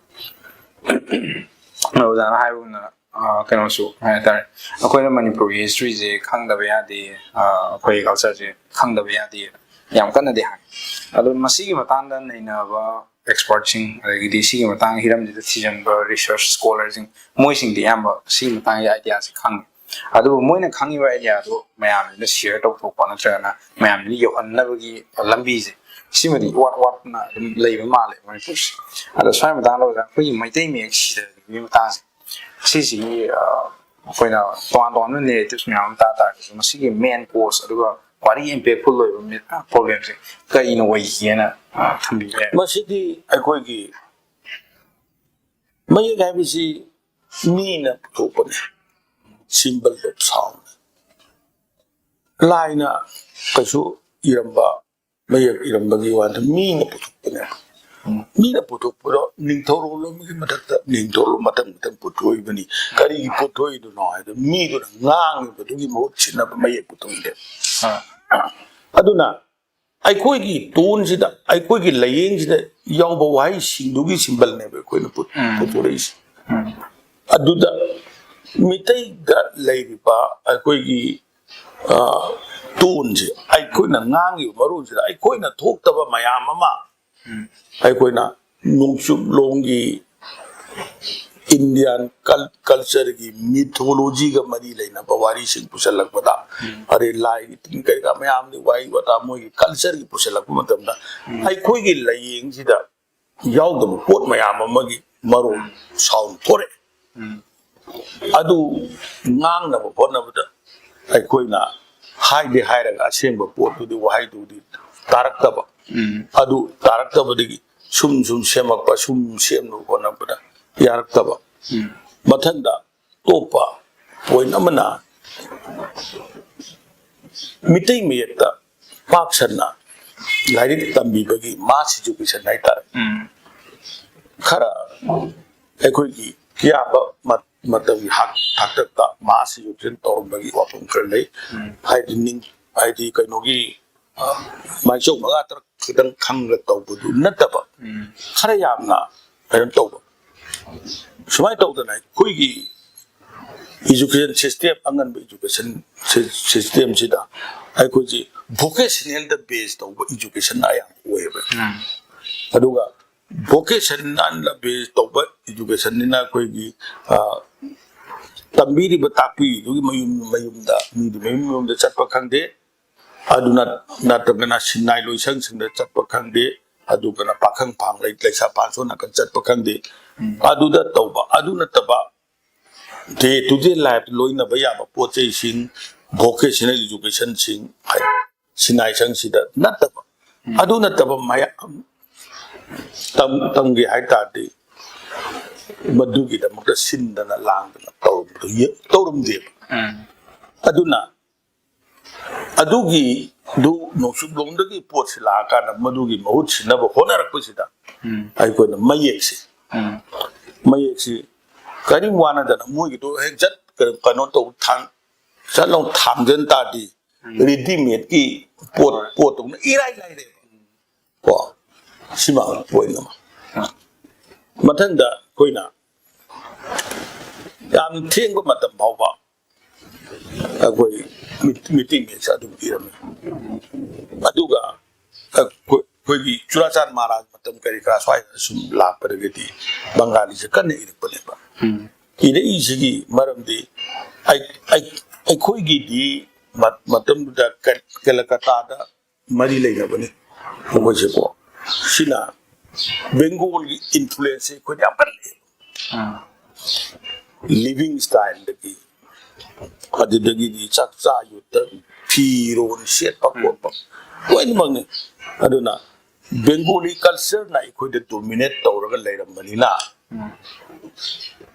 ꯑꯣꯖꯥꯅ ꯍꯥꯏꯕꯒꯨꯝꯅ, ꯑ, ꯀꯩꯅꯣꯁꯨ ꯀꯩ ꯍꯥꯏꯇꯥꯔꯦ, ꯑꯩꯈꯣꯏꯅ ꯃꯅꯤꯄꯨꯔꯒꯤ ꯍꯤꯁꯇ꯭ꯔꯤꯁꯦ ꯈꯪꯗꯕ ꯌꯥꯗꯦ, ꯑ, ꯑꯩꯈꯣꯏ ꯀꯜꯆꯔꯁꯦ ꯈꯪꯗꯕ ꯌꯥꯗꯦ ꯌꯥꯝ ꯀꯟꯅꯗꯤ ꯍꯥꯏ꯫ ꯑꯗꯣ ꯃꯁꯤꯒꯤ ꯃꯇꯥꯡꯗ ꯅꯩꯅꯕ ꯑꯦꯛꯁꯄꯔꯠꯁꯤꯡ, ꯑꯗꯒꯤꯗꯤ ꯁꯤꯒꯤ ꯃꯇꯥꯡꯒꯤ ꯍꯤꯔꯝꯁꯤꯗ ꯊꯤꯖꯤꯟꯕ ꯔꯤꯁꯔꯁ ꯁ꯭ꯀꯣꯂꯔꯁꯤꯡ, ꯃꯣꯏꯁꯤꯡꯗꯤ ꯑꯌꯥꯝꯕ ꯁꯤꯒꯤ ꯃꯇꯥꯡꯒꯤ ꯑꯥꯏꯗꯤꯌꯥꯁꯦ ꯈꯪꯉꯦ꯫ ꯑꯗꯨꯕꯨ ꯃꯣꯏꯅ ꯈꯪꯉꯤꯕ ꯑꯥꯏꯗꯤꯌꯥꯗꯣ ꯃꯌꯥꯝꯁꯤꯗ ꯁꯤꯌꯔ ꯇꯧꯊꯣꯛꯄ ꯅꯠꯇ꯭ꯔꯒꯅ ꯃꯌꯥꯝꯁꯤꯗ ꯌꯧꯍꯟꯅꯕꯒꯤ ꯂꯝꯕꯤꯁꯦ, ꯁꯤꯃꯗꯤ ꯏꯋꯥꯠ ꯋꯥꯠꯅ ꯑꯗꯨꯝ ꯂꯩꯕ ꯃꯥꯜꯂꯦ ꯃꯅꯤꯄꯨꯔꯁꯦ꯫ ꯑꯗꯣ ꯁ꯭ꯋꯥꯏ ꯃꯇꯥꯡꯗ ꯑꯣꯖꯥ, ꯑꯩꯈꯣꯏꯒꯤ ꯃꯩꯇꯩ ꯃꯌꯦꯛ ꯁꯤꯗꯕꯒꯤ ꯃꯇꯥꯡꯁꯦ, ꯁꯤꯁꯤꯒꯤ, ꯑ, ꯑꯩꯈꯣꯏꯅ ꯇꯣꯉꯥꯟ ꯇꯣꯉꯥꯟꯕ ꯅꯦꯔꯦꯇꯤꯚꯁ ꯃꯌꯥꯝ ꯑꯃ ꯇꯥ ꯇꯥꯔꯒꯁꯨ, ꯃꯁꯤꯒꯤ ꯃꯦꯟ ꯀꯣꯁ ꯑꯗꯨꯒ ꯈ꯭ꯋꯥꯏꯗꯒꯤ ꯏꯝꯄꯦꯛꯐꯨꯜ ꯑꯣꯏꯕ ꯄ꯭ꯔꯣꯕ꯭ꯂꯦꯝꯁꯦ ꯀꯔꯤꯅ ꯑꯣꯏꯒꯦꯅ, ꯑ, ꯊꯝꯕꯤꯕ ꯌꯥꯏ? ꯃꯁꯤꯗꯤ ꯑꯩꯈꯣꯏꯒꯤ ꯃꯌꯦꯛ ꯍꯥꯏꯕꯁꯤ ꯃꯤꯅ ꯄꯨꯊꯣꯛꯄꯅꯤ, symbol of sound꯫ ꯂꯥꯏꯅ ꯀꯩꯁꯨ ꯏꯔꯝꯕ, ꯃꯌꯦꯛ ꯏꯔꯝꯕꯒꯤ ꯋꯥꯗ ꯃꯤꯅ ꯄꯨꯊꯣꯛꯄꯅꯦ꯫ ꯃꯤꯅ ꯄꯨꯊꯣꯛꯄꯗꯣ ꯅꯤꯡꯊꯧꯔꯣꯜ ꯑꯃꯒꯤ ꯃꯊꯛꯇ ꯅꯤꯡꯊꯧꯔꯣꯜ ꯃꯊꯪ ꯃꯊꯪ ꯄꯨꯊꯣꯛꯏꯕꯅꯤ꯫ ꯀꯔꯤꯒꯤ ꯄꯨꯊꯣꯛꯏꯗꯨꯅꯣ ꯍꯥꯏꯗ, ꯃꯤꯗꯨꯅ ꯉꯥꯡꯉꯤꯕꯗꯨꯒꯤ ꯃꯍꯨꯠ ꯁꯤꯟꯅꯕ ꯃꯌꯦꯛ ꯄꯨꯊꯣꯛꯏꯅꯦ꯫ ꯑꯗꯨꯅ ꯑꯩꯈꯣꯏꯒꯤ ꯇꯣꯟꯁꯤꯗ, ꯑꯩꯈꯣꯏꯒꯤ ꯂꯥꯏꯌꯦꯡꯁꯤꯗ ꯌꯥꯎꯕ ꯋꯥꯍꯩꯁꯤꯡꯗꯨꯒꯤ ꯁꯤꯝꯕꯜꯅꯦꯕ ꯑꯩꯈꯣꯏꯅ ꯄꯨ-, ꯄꯨꯊꯣꯔꯛꯏꯁꯦ꯫ ꯑꯗꯨꯗ ꯃꯤꯇꯩꯗ ꯂꯩꯔꯤꯕ ꯑꯩꯈꯣꯏꯒꯤ, ꯑ, ꯇꯣꯟꯁꯦ, ꯑꯩꯈꯣꯏꯅ ꯉꯥꯡꯉꯤꯕ ꯃꯔꯣꯟꯁꯤꯗ ꯑꯩꯈꯣꯏꯅ ꯊꯣꯛꯇꯕ ꯃꯌꯥꯝ ꯑꯃ ꯑꯩꯈꯣꯏꯅ ꯅꯣꯡꯆꯨꯞꯂꯣꯝꯒꯤ ꯏꯟꯗꯤꯌꯥꯟ ꯀꯜ-, ꯀꯜꯆꯔꯒꯤ ꯃꯤꯊꯣꯂꯣꯖꯤꯒ ꯃꯔꯤ ꯂꯩꯅꯕ ꯋꯥꯔꯤꯁꯤꯡ ꯄꯨꯁꯜꯂꯛꯄꯗ, ꯑꯗꯩ ꯂꯥꯏꯒꯤ ꯇꯤꯟ ꯀꯩꯀꯥ ꯃꯌꯥꯝꯗꯤ ꯋꯥꯍꯩ ꯋꯥꯇꯥ ꯃꯣꯏꯒꯤ ꯀꯜꯆꯔꯒꯤ ꯄꯨꯁꯜꯂꯛꯄ ꯃꯇꯝꯗ, ꯑꯩꯈꯣꯏꯒꯤ ꯂꯥꯏꯌꯦꯡꯁꯤꯗ ꯌꯥꯎꯗꯕ ꯄꯣꯠ ꯃꯌꯥꯝ ꯑꯃꯒꯤ ꯃꯔꯣꯜ ꯁꯥꯎꯟ ꯊꯣꯔꯛꯑꯦ꯫ ꯑꯗꯨ ꯉꯥꯡꯅꯕ ꯍꯣꯠꯅꯕꯗ ꯑꯩꯈꯣꯏꯅ ꯍꯥꯏꯗꯤ ꯍꯥꯏꯔꯒ ꯑꯁꯦꯡꯕ ꯄꯣꯠꯇꯨꯗꯤ, ꯋꯥꯍꯩꯗꯨꯗꯤ ꯇꯥꯔꯛꯇꯕ꯫ ꯑꯗꯨ ꯇꯥꯔꯛꯇꯕꯗꯒꯤ ꯁꯨꯝ ꯁꯨꯝ ꯁꯦꯝꯃꯛꯄ, ꯁꯨꯝ ꯁꯦꯝꯅꯕ ꯍꯣꯠꯅꯕꯗ ꯌꯥꯔꯛꯇꯕ꯫ ꯃꯊꯪꯗ ꯑꯇꯣꯞꯄ ꯄꯣꯏꯟ ꯑꯃꯅ, ꯃꯤꯇꯩ ꯃꯌꯦꯛꯇ ꯄꯥꯛ ꯁꯟꯅ ꯂꯥꯏꯔꯤꯛ ꯇꯝꯕꯤꯕꯒꯤ ꯃꯥꯁ ꯏꯖꯨꯀꯦꯁꯟ ꯍꯥꯏꯇꯥꯔꯦ, ꯈꯔ ꯑꯩꯈꯣꯏꯒꯤ ꯑꯌꯥꯝꯕ ꯃ-, ꯃꯇꯝꯒꯤ ꯍꯥꯛ-, ꯍꯥꯛꯇꯛꯇ ꯃꯥꯁ ꯏꯖꯨꯀꯦꯁꯟ ꯇꯧꯔꯝꯕꯒꯤ ꯋꯥꯐꯝ ꯈꯔ ꯂꯩ꯫ ꯍꯥꯏꯗꯤ ꯅꯤꯡ-, ꯍꯥꯏꯗꯤ ꯀꯩꯅꯣꯒꯤ, ꯑ, ꯃꯥꯏꯆꯧ ꯃꯉꯥ ꯇꯔꯨꯛ ꯈꯤꯇꯪ ꯈꯪꯉꯒ ꯇꯧꯕꯗꯨ ꯅꯠꯇꯕ, ꯈꯔ ꯌꯥꯝꯅ ꯀꯩꯅꯣ ꯇꯧꯕ꯫ ꯁꯨꯃꯥꯏꯅ ꯇꯧꯗꯅ ꯑꯩꯈꯣꯏꯒꯤ ꯏꯖꯨꯀꯦꯁꯟ ꯁꯤꯁꯇꯦꯝ, ꯑꯉꯟꯕ ꯏꯖꯨꯀꯦꯁꯟ ꯁꯤ-, ꯁꯤꯁꯇꯦꯝꯁꯤꯗ ꯑꯩꯈꯣꯏꯁꯤ ꯚꯣꯀꯦꯁꯅꯦꯜꯗ ꯕꯦꯖ ꯇꯧꯕ ꯏꯖꯨꯀꯦꯁꯟ ꯑꯌꯥꯝꯕ ꯑꯣꯏꯌꯦꯕ꯫ ꯑꯗꯨꯒ ꯚꯣꯀꯦꯁꯅꯦꯜꯗ ꯕꯦꯖ ꯇꯧꯕ ꯏꯖꯨꯀꯦꯁꯟꯅꯤꯅ ꯑꯩꯈꯣꯏꯒꯤ, ꯑ, ꯇꯝꯕꯤꯔꯤꯕ ꯇꯥꯛꯄꯤꯔꯤꯗꯨꯒꯤ ꯃꯌꯨꯝ ꯃꯌꯨꯝꯗ, ꯃꯤꯗꯨ ꯃꯌꯨꯝ ꯃꯌꯨꯝꯗ ꯆꯠꯄ ꯈꯪꯗꯦ, ꯑꯗꯨꯅ ꯅꯠꯇ꯭ꯔꯒꯅ ꯁꯤꯟꯅꯥꯏ ꯂꯣꯏꯁꯪꯁꯤꯡꯗ ꯆꯠꯄ ꯈꯪꯗꯦ, ꯑꯗꯨꯒꯅ ꯄꯥꯈꯪ ꯐꯥꯡ ꯂꯩ-, ꯂꯩꯁꯥ ꯐꯥꯡ ꯁꯣꯝ ꯅꯥꯀꯟ ꯆꯠꯄ ꯈꯪꯗꯦ꯫ ꯑꯗꯨꯗ ꯇꯧꯕ, ꯑꯗꯨ ꯅꯠꯇꯕ ꯗꯦ ꯇꯨ ꯗꯦ ꯂꯥꯏꯐ ꯂꯣꯏꯅꯕ ꯌꯥꯕ ꯄꯣꯠ ꯆꯩꯁꯤꯡ, ꯚꯣꯀꯦꯁꯅꯦꯜ ꯏꯖꯨꯀꯦꯁꯟꯁꯤꯡ, ꯍꯥꯏ-, ꯁꯤꯟꯅꯥꯏ ꯁꯪꯁꯤꯗ ꯅꯠꯇꯕ, ꯑꯗꯨ ꯅꯠꯇꯕ ꯃꯌꯥꯝ ꯇꯝ-, ꯇꯝꯒꯦ ꯍꯥꯏ ꯇꯥꯔꯗꯤ ꯃꯗꯨꯒꯤꯗꯃꯛꯇ ꯁꯤꯟꯗꯅ ꯂꯥꯡꯗꯅ ꯇꯧꯔꯝꯕꯗꯨ ꯌꯦ-, ꯇꯧꯔꯝꯗꯦꯕ꯫ ꯑꯗꯨꯅ ꯑꯗꯨꯒꯤ ꯗꯨ ꯅꯣꯡꯆꯨꯞꯂꯣꯝꯗꯒꯤ ꯄꯣꯠꯁꯤ ꯂꯥꯛꯑꯀꯥꯟꯗ ꯃꯗꯨꯒꯤ ꯃꯍꯨꯠ ꯁꯤꯟꯅꯕ ꯍꯣꯠꯅꯔꯛꯄꯁꯤꯗ ꯑꯩꯈꯣꯏꯅ ꯃꯌꯦꯛꯁꯤ, ꯃꯌꯦꯛꯁꯤ ꯀꯔꯤꯝ ꯋꯥꯅꯗꯅ ꯃꯣꯏꯒꯤꯗꯣ ꯍꯦꯛ ꯆꯠ, ꯀꯩꯅꯣ ꯇꯧ ꯊꯥꯡ-, ꯆꯠ ꯂꯥꯎ ꯊꯥꯡꯖꯟ ꯇꯥꯔꯗꯤ ꯔꯦꯗꯤꯃꯦꯗꯀꯤ ꯄꯣꯠ, ꯄꯣꯠꯇꯧꯅ ꯏꯔꯥꯏ ꯂꯥꯏꯔꯦꯕ꯫ ꯀꯣ, ꯁꯤꯃ ꯄꯣꯏꯟ ꯑꯃ꯫ ꯃꯊꯪꯗ ꯑꯩꯈꯣꯏꯅ ꯌꯥꯝ ꯊꯦꯡꯕ ꯃꯇꯝ ꯐꯥꯎꯕ ꯑꯩꯈꯣꯏ ꯃꯤꯠ-, ꯃꯤꯇꯤꯡ ꯃꯤꯠꯁꯦ ꯑꯗꯨꯝ ꯄꯤꯔꯝꯃꯤ꯫ ꯑꯗꯨꯒ ꯑꯩꯈꯣꯏ ꯑꯩꯈꯣꯏꯒꯤ ꯆꯨꯔꯥꯆꯥꯟ ꯃꯍꯥꯔꯥꯖ ꯃꯇꯝ ꯀꯔꯤ ꯀꯔꯥ ꯁ꯭ꯋꯥꯏꯗ ꯁꯨꯝ ꯂꯥꯛꯄꯗꯒꯤꯗꯤ ꯕꯪꯒꯥꯂꯤꯁꯦ ꯀꯟꯅ ꯏꯔꯛꯄꯅꯦꯕ꯫ ꯎꯝ꯫ ꯏꯔꯛꯏꯁꯤꯒꯤ ꯃꯔꯝꯗꯤ ꯑꯩ-, ꯑꯩ-, ꯑꯩꯈꯣꯏꯒꯤꯗꯤ ꯃ-, ꯃꯇꯝꯗꯨꯗ ꯀ-, ꯀꯂꯀꯇꯥꯗ ꯃꯔꯤ ꯂꯩꯅꯕꯅꯤ ꯃꯈꯣꯏꯁꯦꯀꯣ꯫ ꯁꯤꯅ ꯕꯦꯡꯒꯣꯜꯒꯤ ꯏꯟꯐ꯭ꯂꯨꯌꯦꯟꯁꯁꯦ ꯑꯩꯈꯣꯏꯗ ꯌꯥꯝ ꯀꯜꯂꯤ꯫ ꯎꯝ꯫ ꯂꯤꯚꯤꯡ ꯁ꯭ꯇꯥꯏꯜꯗꯒꯤ, ꯑꯗꯨꯗꯒꯤꯗꯤ ꯆꯥꯛꯆꯥ ꯌꯨꯊꯛ, ꯐꯤꯔꯣꯜ ꯁꯦꯠꯄ ꯎꯝ꯫ ꯈꯣꯠꯄ ꯂꯣꯏꯅꯃꯛꯅꯤ꯫ ꯑꯗꯨꯅ ꯕꯦꯡꯒꯣꯂꯤ ꯀꯜꯆꯔꯅ ꯑꯩꯈꯣꯏꯗ ꯗꯣꯃꯤꯅꯦꯠ ꯇꯧꯔꯒ ꯂꯩꯔꯝꯕꯅꯤꯅ, ꯎꯝ꯫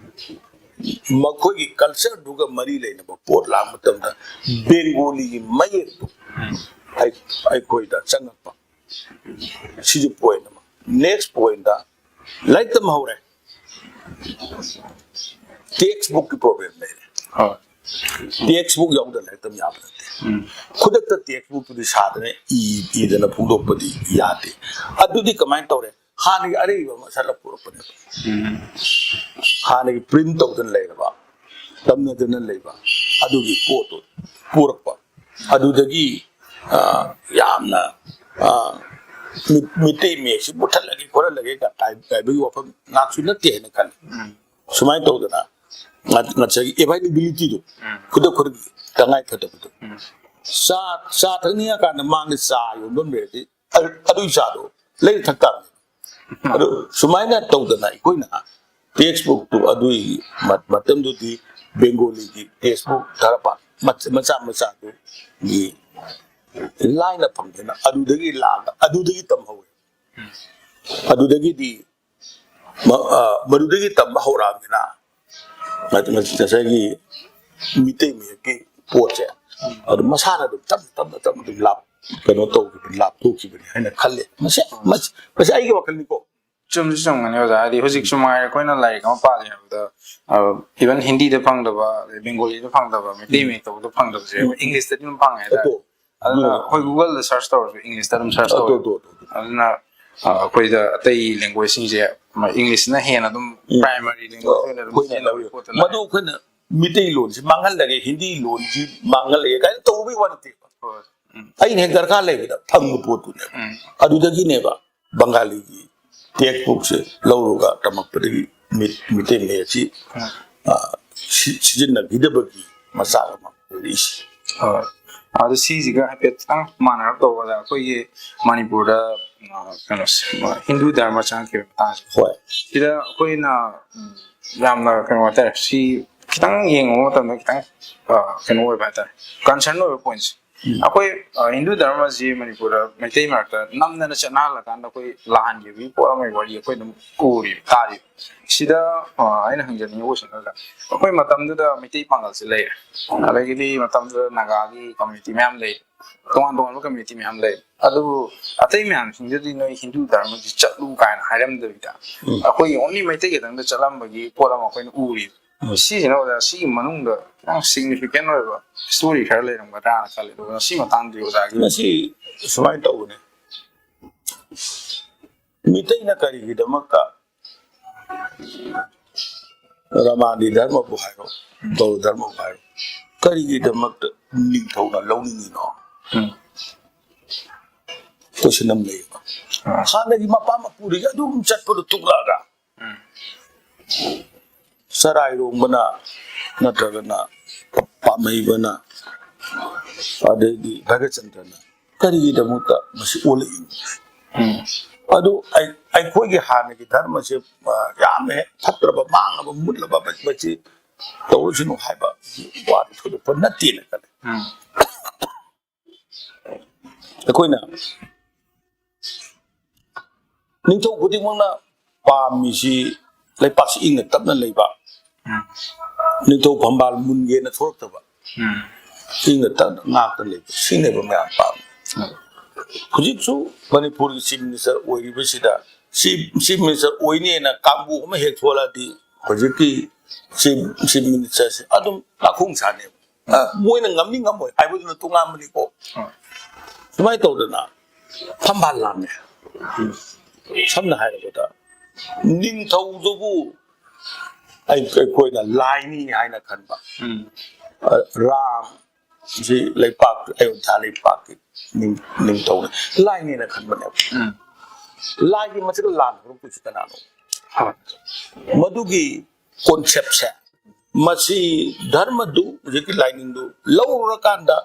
ꯃꯈꯣꯏꯒꯤ ꯀꯜꯆꯔꯗꯨꯒ ꯃꯔꯤ ꯂꯩꯅꯕ ꯄꯣꯠ ꯂꯥꯛꯄ ꯃꯇꯝꯗ ꯕꯦꯡꯒꯣꯂꯤꯒꯤ ꯃꯌꯦꯛꯇꯨ ꯎꯝ꯫ ꯑꯩ-, ꯑꯩꯈꯣꯏꯗ ꯆꯪꯉꯛꯄ꯫ ꯁꯤꯁꯨ ꯄꯣꯏꯟ ꯑꯃ꯫ ꯅꯦꯛꯁ ꯄꯣꯏꯟꯗ ꯂꯥꯏꯔꯤꯛ ꯇꯝꯍꯧꯔꯦ꯫ ꯇꯦꯛꯁ ꯕꯨꯛꯀꯤ ꯄ꯭ꯔꯣꯕ꯭ꯂꯦꯝ ꯂꯩꯔꯦ꯫ ꯍꯣꯏ꯫ ꯇꯦꯛꯁ ꯕꯨꯛ ꯌꯥꯎꯗꯅ ꯂꯥꯏꯔꯤꯛ ꯇꯝ ꯌꯥꯕ ꯅꯠꯇꯦ꯫ ꯎꯝ꯫ ꯈꯨꯗꯛꯇ ꯇꯦꯛꯁ ꯕꯨꯛꯇꯨꯗꯤ ꯁꯥꯗꯅ ꯏ-, ꯏꯗꯅ ꯐꯣꯡꯗꯣꯛꯄꯗꯤ ꯌꯥꯗꯦ꯫ ꯑꯗꯨꯗꯤ ꯀꯃꯥꯏꯅ ꯇꯧꯔꯦ? ꯍꯥꯟꯅꯒꯤ ꯑꯔꯩꯕ ꯑꯃ ꯁꯠꯂ ꯄꯨꯔꯛꯄꯅꯦꯕ꯫ ꯎꯝ꯫ ꯍꯥꯟꯅꯒꯤ ꯄ꯭ꯔꯤꯟ ꯇꯧꯗꯅ ꯂꯩꯔꯕ, ꯇꯝꯅꯗꯅ ꯂꯩꯕ ꯑꯗꯨꯒꯤ ꯄꯣꯠꯇꯨ ꯄꯨꯔꯛꯄ꯫ ꯑꯗꯨꯗꯒꯤ, ꯑ, ꯌꯥꯝꯅ, ꯑ, ꯃꯤ-, ꯃꯤꯇꯩ ꯃꯌꯦꯛꯁꯤ ꯃꯨꯠꯊꯠꯂꯒꯦ ꯈꯣꯠꯍꯜꯂꯒꯦ ꯀꯥꯏ-, ꯀꯥꯏꯕꯒꯤ ꯋꯥꯐꯝ ꯉꯥꯛꯁꯨ ꯅꯠꯇꯦ ꯍꯥꯏꯅ ꯈꯜꯂꯤ꯫ ꯎꯝ꯫ ꯁꯨꯃꯥꯏꯅ ꯇꯧꯗꯅ ꯉ-, ꯉꯁꯥꯏꯒꯤ ꯑꯦꯚꯥꯏꯂꯦꯕꯤꯂꯤꯇꯤꯗꯨ ꯎꯝ꯫ ꯈꯨꯗꯛ ꯈꯨꯗꯛꯀꯤ ꯇꯉꯥꯏ ꯐꯗꯕꯗꯣ꯫ ꯎꯝ꯫ ꯆꯥ, ꯆꯥ ꯊꯛꯅꯤꯡꯉꯀꯥꯟꯗ ꯃꯥꯡꯗ ꯆꯥ ꯌꯣꯟꯕ ꯑꯃ ꯂꯩꯔꯗꯤ ꯑ-, ꯑꯗꯨꯒꯤ ꯆꯥꯗꯣ ꯂꯩꯔ ꯊꯛ ꯇꯥꯕꯅꯤ꯫ ꯑꯗꯨ ꯁꯨꯃꯥꯏꯅ ꯇꯧꯗꯅ ꯑꯩꯈꯣꯏꯅ ꯇꯦꯛꯁ ꯕꯨꯛꯇꯨ ꯑꯗꯨꯒꯤ ꯃ-, ꯃꯇꯝꯗꯨꯗꯤ ꯕꯦꯡꯒꯣꯂꯤꯒꯤ ꯇꯦꯛꯁ ꯕꯨꯛ ꯙꯔꯄꯥꯟ ꯃꯆ-, ꯃꯆꯥ ꯃꯆꯥꯗꯨꯒꯤ ꯂꯥꯏꯅ ꯐꯪꯗꯅ ꯑꯗꯨꯗꯒꯤ ꯂꯥꯛꯑꯒ ꯑꯗꯨꯗꯒꯤ ꯇꯝꯍꯧꯋꯦ꯫ ꯑꯗꯨꯗꯒꯤꯗꯤ ꯃ-, ꯑ, ꯃꯗꯨꯗꯒꯤ ꯇꯝꯕ ꯍꯧꯔꯛꯑꯕꯅꯤꯅ ꯉ-, ꯉ-, ꯉꯁꯥꯏꯒꯤ ꯃꯤꯇꯩ ꯃꯌꯦꯛꯀꯤ ꯄꯣꯠꯁꯦ ꯑꯗꯨꯝ ꯃꯁꯥꯅ ꯑꯗꯨꯝ ꯇꯞꯅ ꯇꯞꯅ ꯇꯞꯅ ꯑꯗꯨꯝ ꯂꯥꯞ-, ꯀꯩꯅꯣ ꯇꯧꯈꯤꯕꯅꯤ, ꯂꯥꯞꯊꯣꯛꯈꯤꯕꯅꯤ ꯍꯥꯏꯅ ꯈꯜꯂꯦ꯫ ꯃꯁꯤ, ꯃꯁꯤ, ꯃꯁꯤ ꯑꯩꯒꯤ ꯋꯥꯈꯜꯅꯤꯀꯣ꯫ ꯆꯨꯝꯁꯨ ꯆꯨꯝꯒꯅꯤ ꯑꯣꯖꯥ, ꯍꯥꯏꯗꯤ ꯍꯧꯖꯤꯛꯁꯨ ꯃꯉꯥꯏꯔꯦ ꯑꯩꯈꯣꯏꯅ ꯂꯥꯏꯔꯤꯛ ꯑꯃ ꯄꯥꯒꯦ ꯍꯥꯏꯕꯗ, ꯑ, even ꯍꯤꯟꯗꯤꯗ ꯐꯪꯗꯕ, ꯑꯗꯩ ꯕꯦꯡꯒꯣꯂꯤꯗ ꯐꯪꯗꯕ, ꯃꯩꯇꯩ ꯎꯝ꯫ ꯃꯌꯦꯛꯇꯕꯨꯗ ꯐꯪꯗꯕꯁꯦ ꯎꯝ꯫ ꯏꯪꯂꯤꯁꯇꯗꯤ ꯑꯗꯨꯝ ꯐꯪꯉꯦ ꯍꯥꯏꯇꯥꯔꯦ꯫ ꯑꯗꯣ, ꯑꯗꯨꯅ ꯎꯝ꯫ ꯑꯩꯈꯣꯏ Google-ꯗ search ꯇꯧꯔꯁꯨ ꯏꯪꯂꯤꯁꯇ ꯑꯗꯨꯝ search ꯑꯗꯣ, ꯇꯧꯋꯦ꯫ ꯑꯗꯣ, ꯑꯗꯣ, ꯑꯗꯣ꯫ ꯑꯗꯨꯅ, ꯑ, ꯑꯩꯈꯣꯏꯗ ꯑꯇꯩ language-ꯁꯤꯡꯁꯦ, ꯃ-, ꯏꯪꯂꯤꯁꯁꯤꯅ ꯍꯦꯟꯅ ꯑꯗꯨꯝ ꯎꯝ꯫ Primary language ꯑꯣ, ꯑꯣꯏꯅ ꯑꯗꯨꯝ ꯑꯩꯈꯣꯏꯅ ꯁꯤꯖꯤꯟꯅꯕꯒꯤ ꯂꯧꯔꯤꯕ꯫ ꯄꯣꯠꯇꯨ ꯂꯥꯛꯑꯦ꯫ ꯃꯗꯨ ꯑꯩꯈꯣꯏꯅ ꯃꯤꯇꯩꯂꯣꯟꯁꯤ ꯃꯥꯡꯍꯜꯂꯒꯦ, ꯍꯤꯟꯗꯤ ꯂꯣꯟꯁꯤ ꯃꯥꯡꯍꯜꯂꯒꯦ ꯀꯥꯏꯅ ꯇꯧꯕꯒꯤ ꯋꯥ ꯅꯠꯇꯦꯕ꯫ ꯍꯣꯏ꯫ ꯎꯝ꯫ ꯑꯩꯅ ꯍꯦꯛ ꯗꯔꯀꯥꯔ ꯂꯩꯕꯗ ꯐꯪꯕ ꯄꯣꯠꯇꯨꯅꯦꯕ꯫ ꯎꯝ꯫ ꯑꯗꯨꯗꯒꯤꯅꯦꯕ ꯕꯪꯒꯥꯂꯤꯒꯤ ꯇꯦꯛꯁ ꯕꯨꯛꯁꯦ ꯂꯧꯔꯒ ꯇꯝꯃꯛꯄꯗꯒꯤ ꯃꯤꯠ-, ꯃꯤꯇꯩ ꯃꯌꯦꯛꯁꯤ, ꯎꯝ꯫ ꯑ, ꯁꯤ-, ꯁꯤꯖꯤꯟꯅꯈꯤꯗꯕꯒꯤ ꯃꯆꯥꯛ ꯑꯃ ꯑꯣꯏꯔꯛꯏꯁꯦ꯫ ꯍꯣꯏ꯫ ꯑꯗꯨ ꯁꯤꯁꯤꯒ ꯍꯥꯏꯐꯦꯠ ꯈꯤꯇꯪ ꯃꯥꯟꯅꯔꯞ ꯇꯧꯕꯗ ꯑꯩꯈꯣꯏꯒꯤ ꯃꯅꯤꯄꯨꯔꯗ, ꯑ, ꯀꯩꯅꯣ, ꯍꯤꯟꯗꯨ ꯙꯔꯃ ꯆꯪꯉꯛꯈꯤꯕ ꯃꯇꯥꯡꯁꯦ꯫ ꯍꯣꯏ꯫ ꯁꯤꯗ ꯑꯩꯈꯣꯏꯅ, ꯎꯝ, ꯌꯥꯝꯅ ꯀꯩꯅꯣ ꯍꯥꯏꯇꯥꯔꯦ, ꯁꯤ ꯈꯤꯇꯪ ꯌꯦꯡꯉꯨꯕ ꯃꯇꯝꯗ ꯈꯤꯇꯪ, ꯑ, ꯀꯩꯅꯣ ꯑꯣꯏꯕ ꯍꯥꯏꯇꯥꯔꯦ, ꯀꯟꯁꯔꯟ ꯑꯣꯏꯕ ꯄꯣꯏꯟꯠꯁꯦ꯫ ꯎꯝ꯫ ꯑꯩꯈꯣꯏ, ꯑ, ꯍꯤꯟꯗꯨ ꯙꯔꯃꯁꯤ ꯃꯅꯤꯄꯨꯔꯗ ꯃꯩꯇꯩ ꯃꯔꯛꯇ ꯅꯝꯗꯅ ꯆꯠꯅꯍꯜꯂꯀꯥꯟꯗ ꯑꯩꯈꯣꯏ ꯂꯥꯟꯈꯤꯕꯒꯤ ꯄꯣꯠ ꯑꯃꯒꯤ ꯋꯥꯔꯤ ꯑꯩꯈꯣꯏ ꯑꯗꯨꯝ ꯎꯔꯤꯕ, ꯇꯥꯔꯤꯕ꯫ ꯁꯤꯗ, ꯑ, ꯑꯩꯅ ꯍꯪꯖꯅꯤꯡꯉꯤꯕ ꯀꯣꯏꯁꯟ ꯑꯃꯗ, ꯑꯩꯈꯣꯏ ꯃꯇꯝꯗꯨꯗ ꯃꯩꯇꯩ ꯄꯥꯡꯒꯜꯁꯤ ꯂꯩꯔꯦ, ꯑꯗꯒꯤꯗꯤ ꯃꯇꯝꯗꯨꯗ ꯅꯥꯒꯥꯒꯤ ꯀꯝꯃ꯭ꯌꯨꯅꯤꯇꯤ ꯃꯌꯥꯝ ꯂꯩ, ꯇꯣꯉꯥꯟ ꯇꯣꯉꯥꯟꯕ ꯀꯝꯃ꯭ꯌꯨꯅꯤꯇꯤ ꯃꯌꯥꯝ ꯂꯩ꯫ ꯑꯗꯨꯕꯨ ꯑꯇꯩ ꯃꯌꯥꯝꯁꯤꯡꯗꯨꯗꯤ ꯅꯣꯏ ꯍꯤꯟꯗꯨ ꯙꯔꯃꯒꯤ ꯆꯠꯂꯨ ꯀꯥꯏꯅ ꯍꯥꯏꯔꯝꯗꯕꯤꯗ, ꯎꯝ꯫ ꯑꯩꯈꯣꯏꯒꯤ ꯑꯣꯟꯂꯤ ꯃꯩꯇꯩ ꯈꯛꯇꯪꯗ ꯆꯠꯂꯝꯕꯒꯤ ꯄꯣꯠ ꯑꯃ ꯑꯩꯈꯣꯏꯅ ꯎꯔꯤꯕ꯫ ꯎꯝ꯫ ꯁꯤꯁꯤꯅ ꯑꯣꯖꯥ, ꯁꯤꯒꯤ ꯃꯅꯨꯡꯗ ꯈꯤꯇꯪ ꯁꯤꯒꯅꯤꯐꯤꯀꯦꯟ ꯑꯣꯏꯕ ꯁ꯭ꯇꯣꯔꯤ ꯈꯔ ꯂꯩꯔꯝꯒꯗ꯭ꯔꯥꯅ ꯈꯜꯂꯦ꯫ ꯑꯗꯨꯒ ꯁꯤ ꯃꯇꯥꯡꯗꯗꯤ ꯑꯣꯖꯥꯒꯤ ꯃꯁꯤ ꯁꯨꯃꯥꯏꯅ ꯇꯧꯕꯅꯦ꯫ ꯃꯤꯇꯩꯅ ꯀꯔꯤꯒꯤꯗꯃꯛꯇ ꯔꯃꯥꯅꯤ ꯙꯔꯃꯕꯨ ꯍꯥꯏꯔꯣ, ꯕꯧꯗ ꯙꯔꯃꯕꯨ ꯍꯥꯏꯔꯣ, ꯀꯔꯤꯒꯤꯗꯃꯛꯇ ꯅꯤꯡꯊꯧꯅ ꯂꯧꯅꯤꯡꯉꯤꯅꯣ? ꯎꯝ꯫ ꯀꯣꯏꯁꯟ ꯑꯃ ꯂꯩꯌꯦꯕ꯫ ꯑꯥ꯫ ꯍꯥꯟꯅꯒꯤ ꯃꯄꯥ ꯃꯄꯨꯗꯒꯤ ꯑꯗꯨꯝ ꯆꯠꯄꯗꯣ ꯇꯨꯡꯂꯛꯑꯒ, ꯎꯝ꯫ ꯆꯔꯥꯏꯔꯣꯡꯕꯅ ꯅꯠꯇ꯭ꯔꯒꯅ ꯄꯥꯝꯍꯩꯕꯅ, ꯑꯗꯩꯗꯤ ꯚꯒꯆꯟꯗ꯭ꯔꯅ ꯀꯔꯤꯒꯤꯗꯃꯛꯇ ꯃꯁꯤ ꯑꯣꯜꯂꯛꯏꯅꯣ? ꯎꯝ꯫ ꯑꯗꯨ ꯑꯩ-, ꯑꯩꯈꯣꯏꯒꯤ ꯍꯥꯟꯅꯒꯤ ꯙꯔꯃꯁꯦ, ꯑ, ꯌꯥꯝꯅ ꯍꯦꯛ ꯐꯠꯇ꯭ꯔꯕ, ꯃꯥꯡꯉꯕ, ꯃꯨꯠꯂꯕ, ꯃ-, ꯃꯁꯤ ꯇꯧꯔꯁꯅꯨ ꯍꯥꯏꯕ ꯋꯥꯗꯤ ꯊꯣꯏꯗꯣꯛꯄ ꯅꯠꯇꯦꯅ ꯈꯜꯂꯤ꯫ ꯎꯝ꯫ ꯑꯩꯈꯣꯏꯅ ꯅꯤꯡꯊꯧ ꯈꯨꯗꯤꯡꯃꯛꯅ ꯄꯥꯝꯃꯤꯁꯤ ꯂꯩꯄꯥꯛꯁꯤ ꯏꯪꯅ ꯇꯞꯅ ꯂꯩꯕ, ꯎꯝ꯫ ꯅꯤꯡꯊꯧ ꯐꯝꯕꯥꯜ ꯃꯨꯟꯒꯦꯅ ꯊꯣꯛꯂꯛꯇꯕ, ꯎꯝ꯫ ꯏꯪꯅ ꯇꯞꯅ ꯉꯥꯛꯇ ꯂꯩꯕ, ꯁꯤꯅꯦꯕ ꯃꯌꯥꯝ ꯄꯥꯝꯃꯤ꯫ ꯎꯝ꯫ ꯍꯧꯖꯤꯛꯁꯨ ꯃꯅꯤꯄꯨꯔꯒꯤ ꯆꯤꯐ ꯃꯤꯅꯤꯁꯇꯔ ꯑꯣꯏꯔꯤꯕꯁꯤꯗ ꯆꯤꯐ, ꯆꯤꯐ ꯃꯤꯅꯤꯁꯇꯔ ꯑꯣꯏꯅꯦꯅ ꯀꯥꯡꯕꯨ ꯑꯃ ꯍꯦꯛ ꯊꯣꯛꯂꯛꯑꯗꯤ ꯍꯧꯖꯤꯛꯀꯤ ꯆꯤꯐ, ꯆꯤꯐ ꯃꯤꯅꯤꯁꯇꯔꯁꯦ ꯑꯗꯨꯝ ꯂꯥꯈꯣꯡ ꯁꯥꯅꯦꯕ꯫ ꯑ, ꯃꯣꯏꯅ ꯉꯝꯅꯤ ꯉꯝꯃꯣꯏ ꯍꯥꯏꯕꯗꯨꯅ ꯇꯣꯉꯥꯟꯕꯅꯤꯀꯣ꯫ ꯍꯣꯏ꯫ ꯁꯨꯃꯥꯏꯅ ꯇꯧꯗꯅ ꯐꯝꯕꯥꯜ ꯂꯥꯡꯉꯦ꯫ ꯎꯝ꯫ ꯁꯝꯅ ꯍꯥꯏꯔꯕꯗ ꯅꯤꯡꯊꯧꯗꯨꯕꯨ ꯑꯩ-, ꯑꯩꯈꯣꯏꯅ ꯂꯥꯏꯅꯤ ꯍꯥꯏꯅ ꯈꯟꯕ꯫ ꯎꯝ꯫ ꯑ, ꯔꯥꯝ, ꯁꯤ ꯂꯩꯄꯥꯛ, ꯑꯌꯣꯙ꯭ꯌꯥ ꯂꯩꯄꯥꯛꯀꯤ ꯅꯤꯡ-, ꯅꯤꯡꯊꯧꯅ ꯂꯥꯏꯅꯦꯅ ꯈꯟꯕꯅꯦꯕ꯫ ꯎꯝ꯫ ꯂꯥꯏꯒꯤ ꯃꯊꯛꯇ ꯂꯥꯟ ꯍꯧꯔꯛꯇꯣꯏꯁꯤ ꯀꯅꯥꯅꯣ? ꯍꯣꯏ꯫ ꯃꯗꯨꯒꯤ ꯀꯣꯟꯁꯦꯞꯁꯦ, ꯃꯁꯤ ꯙꯔꯃꯗꯨ, ꯍꯧꯖꯤꯛꯀꯤ ꯂꯥꯏꯅꯤꯡꯗꯨ ꯂꯧꯔꯨꯔꯀꯥꯟꯗ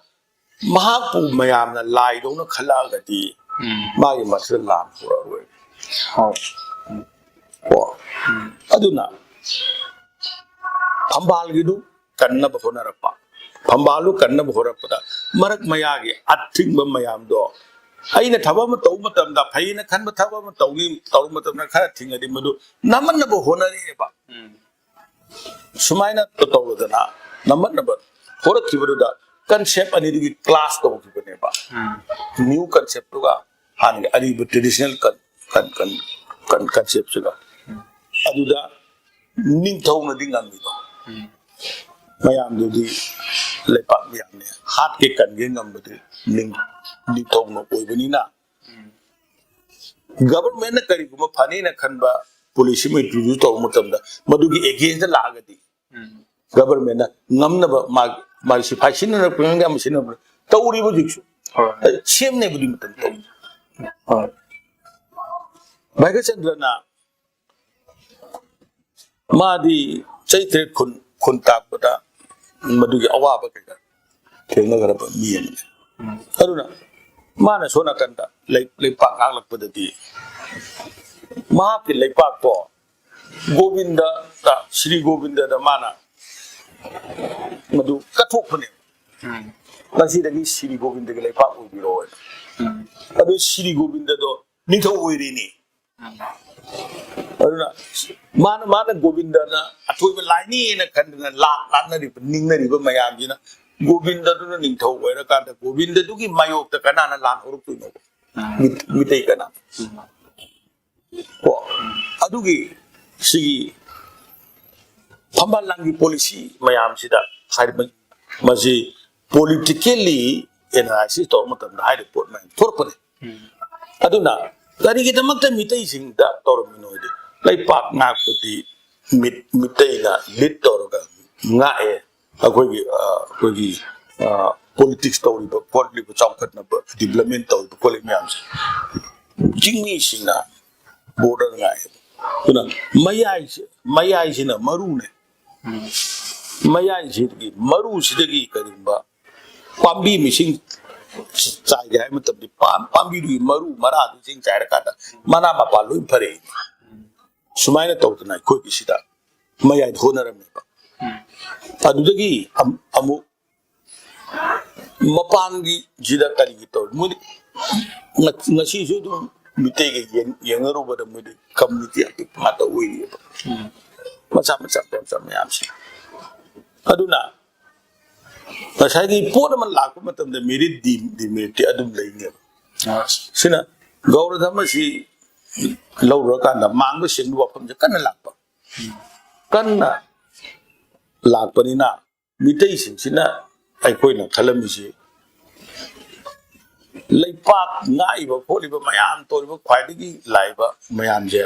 ꯃꯍꯥꯛꯄꯨ ꯃꯌꯥꯝꯅ ꯂꯥꯏꯗꯧꯅ ꯈꯜꯂꯛꯑꯒꯗꯤ ꯎꯝ꯫ ꯃꯥꯒꯤ ꯃꯊꯛꯇ ꯂꯥꯟ ꯍꯧꯔꯛꯑꯔꯣꯏ꯫ ꯍꯣꯏ꯫ ꯀꯣ? ꯑꯗꯨꯅ ꯐꯝꯕꯥꯜꯒꯤꯗꯨ ꯀꯟꯅꯕ ꯍꯣꯠꯅꯔꯛꯄ, ꯐꯝꯕꯥꯜꯗꯨ ꯀꯟꯅꯕ ꯍꯣꯠꯅꯔꯛꯄꯗ ꯃꯔꯛ ꯃꯌꯥꯒꯤ ꯑꯊꯤꯡꯕ ꯃꯌꯥꯝꯗꯣ, ꯑꯩꯅ ꯊꯕꯛ ꯑꯃ ꯇꯧꯕ ꯃꯇꯝꯗ, ꯐꯩꯅ ꯈꯟꯕ ꯊꯕꯛ ꯑꯃ ꯇꯧꯅꯤ, ꯇꯧꯕ ꯃꯇꯝꯗ ꯈꯔ ꯊꯤꯡꯉꯗꯤ ꯃꯗꯨ ꯅꯝꯃꯟꯅꯕ ꯍꯣꯠꯅꯔꯛꯑꯦꯕ꯫ ꯎꯝ꯫ ꯁꯨꯃꯥꯏꯅ ꯇꯧꯔꯗꯅ ꯅꯝꯃꯟꯅꯕ ꯍꯣꯠꯅꯈꯤꯕꯗꯨꯗ ꯀꯟꯁꯦꯞ ꯑꯅꯤꯗꯨꯒꯤ ꯀ꯭ꯂꯥꯁ ꯇꯧꯈꯤꯕꯅꯦꯕ꯫ ꯎꯝ꯫ ꯅ꯭ꯌꯨ ꯀꯟꯁꯦꯞꯇꯨꯒ ꯍꯥꯟꯅꯒꯤ ꯑꯔꯤꯕ ꯇ꯭ꯔꯦꯗꯤꯁꯅꯦꯜ ꯀꯟ-, ꯀꯟ-, ꯀꯟ-, ꯀꯟ-, ꯀꯟꯁꯦꯞꯁꯤꯒ꯫ ꯑꯗꯨꯗ ꯅꯤꯡꯊꯧꯅꯗꯤ ꯉꯝꯃꯤꯗꯣ꯫ ꯎꯝ꯫ ꯃꯌꯥꯝꯗꯨꯗꯤ ꯂꯩꯄꯥꯛ ꯃꯌꯥꯝꯅꯦ꯫ ꯍꯥꯠꯀꯦ ꯀꯟꯒꯦ ꯉꯝꯕꯗꯤ ꯅꯤꯡ-, ꯅꯤꯡꯊꯧꯅ ꯑꯣꯏꯕꯅꯤꯅ꯫ ꯎꯝ꯫ ꯒꯕꯔꯃꯦꯟꯅ ꯀꯔꯤꯒꯨꯝꯕ ꯐꯅꯦꯅ ꯈꯟꯕ ꯄꯣꯂꯤꯁꯤ ꯑꯃ ꯏꯟꯇ꯭ꯔꯣꯗ꯭ꯌꯨꯁ ꯇꯧꯕ ꯃꯇꯝꯗ ꯃꯗꯨꯒꯤ ꯑꯦꯒꯦꯟꯁꯇ ꯂꯥꯛꯑꯒꯗꯤ ꯎꯝ꯫ ꯒꯕꯔꯃꯦꯟꯅ ꯉꯝꯅꯕ ꯃꯥꯒꯤ, ꯃꯥꯒꯤ ꯁꯤꯐꯥꯏ ꯁꯤꯖꯤꯟꯅꯔꯛꯄ ꯈꯪꯗꯦ, ꯑꯃ ꯁꯤꯖꯤꯟꯅꯔꯛꯄ ꯇꯧꯔꯤꯕ ꯍꯧꯖꯤꯛꯁꯨ꯫ ꯍꯣꯏ꯫ ꯑꯗꯨ ꯁꯦꯝꯅꯦꯕ ꯑꯗꯨꯒꯤ ꯃꯇꯝ ꯇꯧ꯫ ꯍꯣꯏ꯫ ꯚꯥꯏꯒ꯭ꯌꯆꯟꯗ꯭ꯔꯅ ꯃꯥꯗꯤ ꯆꯍꯤ ꯇꯔꯦꯠ ꯈꯨꯟ, ꯈꯨꯟ ꯇꯥꯛꯄꯗ ꯃꯗꯨꯒꯤ ꯑꯋꯥꯕ ꯀꯩꯀꯥ ꯊꯦꯡꯅꯈ꯭ꯔꯕ ꯃꯤ ꯑꯃꯅꯤ꯫ ꯎꯝ꯫ ꯑꯗꯨꯅ ꯃꯥꯅ ꯁꯣꯝ ꯅꯥꯀꯟꯗ ꯂꯩ-, ꯂꯩꯄꯥꯛ ꯉꯥꯛꯂꯛꯄꯗꯗꯤ ꯃꯍꯥꯛꯀꯤ ꯂꯩꯄꯥꯛꯇꯣ ꯒꯣꯕꯤꯟꯗ, ꯁ꯭ꯔꯤ ꯒꯣꯕꯤꯟꯗꯗ ꯃꯥꯅ ꯃꯗꯨ ꯀꯠꯊꯣꯛꯄꯅꯦ꯫ ꯎꯝ꯫ ꯉꯁꯤꯗꯒꯤ ꯁ꯭ꯔꯤ ꯒꯣꯕꯤꯟꯗꯒꯤ ꯂꯩꯄꯥꯛ ꯑꯣꯏꯕꯤꯔꯣ ꯍꯥꯏꯅ꯫ ꯎꯝ꯫ ꯑꯗꯨ ꯁ꯭ꯔꯤ ꯒꯣꯕꯤꯟꯗꯗꯣ ꯅꯤꯡꯊꯧ ꯑꯣꯏꯔꯤꯅꯤ꯫ ꯎꯝ꯫ ꯑꯗꯨꯅ ꯃꯥꯅ, ꯃꯥꯅ ꯒꯣꯕꯤꯟꯗꯅ ꯑꯊꯣꯏꯕ ꯂꯥꯏꯅꯤꯅ ꯈꯟꯗꯅ ꯂꯥꯛ ꯂꯥꯛꯅꯔꯤꯕ, ꯅꯤꯡꯅꯔꯤꯕ ꯃꯌꯥꯝꯁꯤꯅ ꯒꯣꯕꯤꯟꯗꯗꯨꯅ ꯅꯤꯡꯊꯧ ꯑꯣꯏꯔꯀꯥꯟꯗ ꯒꯣꯕꯤꯟꯗꯗꯨꯒꯤ ꯃꯥꯌꯣꯛꯇ ꯀꯅꯥꯅ ꯂꯥꯟ ꯍꯧꯔꯛꯇꯣꯏꯅꯣꯕ? ꯎꯝ꯫ ꯃꯤꯠ-, ꯃꯤꯇꯩ ꯀꯅꯥ? ꯎꯝ꯫ ꯀꯣ? ꯑꯗꯨꯒꯤ ꯁꯤꯒꯤ ꯐꯝꯕꯥꯜ ꯂꯥꯟꯒꯤ ꯄꯣꯂꯤꯁꯤ ꯃꯌꯥꯝꯁꯤꯗ ꯍꯥꯏꯔꯤꯕ, ꯃꯁꯤ ꯄꯣꯂꯤꯇꯤꯀꯦꯜꯂꯤ ꯑꯦꯅꯥꯂꯥꯏꯁꯤꯁ ꯇꯧꯕ ꯃꯇꯝꯗ ꯍꯥꯏꯔꯤꯕ ꯄꯣꯠ ꯃꯌꯥꯝ ꯊꯣꯛꯂꯛꯄꯅꯤ꯫ ꯎꯝ꯫ ꯑꯗꯨꯅ ꯀꯔꯤꯒꯤꯗꯃꯛꯇ ꯃꯤꯇꯩꯁꯤꯡꯗ ꯇꯧꯔꯝꯃꯤꯅꯣ ꯍꯥꯏꯗꯤ ꯂꯩꯄꯥꯛ ꯉꯥꯛꯄꯗꯤ ꯃꯤꯠ-, ꯃꯤꯇꯩꯅ ꯂꯤꯠ ꯇꯧꯔꯒ ꯉꯥꯛꯑꯦ꯫ ꯑꯩꯈꯣꯏꯒꯤ, ꯑ, ꯑꯩꯈꯣꯏꯒꯤ ꯄꯣꯂꯤꯇꯤꯛꯁ ꯇꯧꯔꯤꯕ ꯈꯣꯠꯂꯤꯕ, ꯆꯥꯎꯈꯠꯅꯕ, ꯗꯤꯕꯂꯞꯃꯦꯟ ꯇꯧꯔꯤꯕ ꯈꯣꯠꯂꯤꯕ ꯃꯌꯥꯝꯁꯦ ꯆꯤꯡꯃꯤꯁꯤꯡꯅ ꯕꯣꯔꯗꯔ ꯉꯥꯛꯑꯦꯕ꯫ ꯑꯗꯨꯅ ꯃꯌꯥꯏꯁꯦ, ꯃꯌꯥꯏꯁꯤꯅ ꯃꯔꯨꯅꯦ꯫ ꯃꯌꯥꯏꯁꯤꯗꯒꯤ, ꯃꯔꯨꯁꯤꯗꯒꯤ ꯀꯔꯤꯒꯨꯝꯕ ꯄꯥꯝꯕꯤ ꯃꯁꯤꯡ ꯆꯥꯏꯒꯦ ꯍꯥꯏꯕ ꯃꯇꯝꯗ, ꯄꯥꯝ-, ꯄꯥꯝꯕꯤꯗꯨꯒꯤ ꯃꯔꯨ ꯃꯔꯥꯗꯨ ꯆꯤꯡ ꯆꯥꯏꯔꯀꯥꯟꯗ ꯃꯅꯥ ꯃꯄꯥꯟ ꯂꯣꯏ ꯐꯔꯛꯏ꯫ ꯁꯨꯃꯥꯏꯅ ꯇꯧꯗꯅ ꯑꯩꯈꯣꯏꯒꯤ ꯁꯤꯗ ꯃꯌꯥꯏꯗ ꯍꯣꯠꯅꯔꯝꯃꯦꯕ꯫ ꯑꯗꯨꯗꯒꯤ ꯑꯝ-, ꯑꯃꯨꯛ ꯃꯄꯥꯟꯒꯤ ꯁꯤꯗ ꯀꯔꯤꯒꯤ ꯇꯧꯔꯤ? ꯃꯣꯏꯗꯤ ꯉ-, ꯉꯁꯤꯁꯨ ꯑꯗꯨꯝ ꯃꯤꯇꯩꯒ ꯌꯦꯡ-, ꯌꯦꯡꯅꯔꯨꯕꯗ ꯃꯣꯏꯗꯤ ꯀꯝꯃ꯭ꯌꯨꯅꯤꯇꯤ ꯑꯄꯤꯛꯄ ꯉꯥꯛꯇ ꯑꯣꯏꯔꯤꯑꯕ꯫ ꯃꯆꯥ ꯃꯆꯥ ꯃꯆꯥ ꯃꯆꯥ ꯃꯌꯥꯝꯁꯦ꯫ ꯑꯗꯨꯅ ꯉꯁꯥꯏꯒꯤ ꯄꯣꯠ ꯑꯃ ꯂꯥꯛꯄ ꯃꯇꯝꯗ ꯃꯦꯔꯤꯠ ꯗꯤ-, ꯗꯤꯃꯦꯔꯤꯠꯇꯤ ꯑꯗꯨꯝ ꯂꯩꯅꯦꯕ꯫ ꯁꯤꯅ ꯒꯧꯔ ꯙꯔꯃꯁꯤ ꯂꯧꯔꯨꯔꯀꯥꯟꯗ ꯃꯥꯡꯕ ꯁꯦꯡꯕ ꯋꯥꯐꯝꯁꯦ ꯀꯟꯅ ꯂꯥꯛꯄ꯫ ꯀꯟꯅ ꯂꯥꯛꯄꯅꯤꯅ ꯃꯤꯇꯩꯁꯤꯡꯁꯤꯅ, ꯑꯩꯈꯣꯏꯅ ꯈꯜꯂꯝꯃꯤꯁꯤ, ꯂꯩꯄꯥꯛ ꯉꯥꯛꯏꯕ ꯈꯣꯠꯂꯤꯕ ꯃꯌꯥꯝ ꯇꯧꯔꯤꯕ ꯈ꯭ꯋꯥꯏꯗꯒꯤ ꯂꯥꯛꯏꯕ ꯃꯌꯥꯝꯁꯦ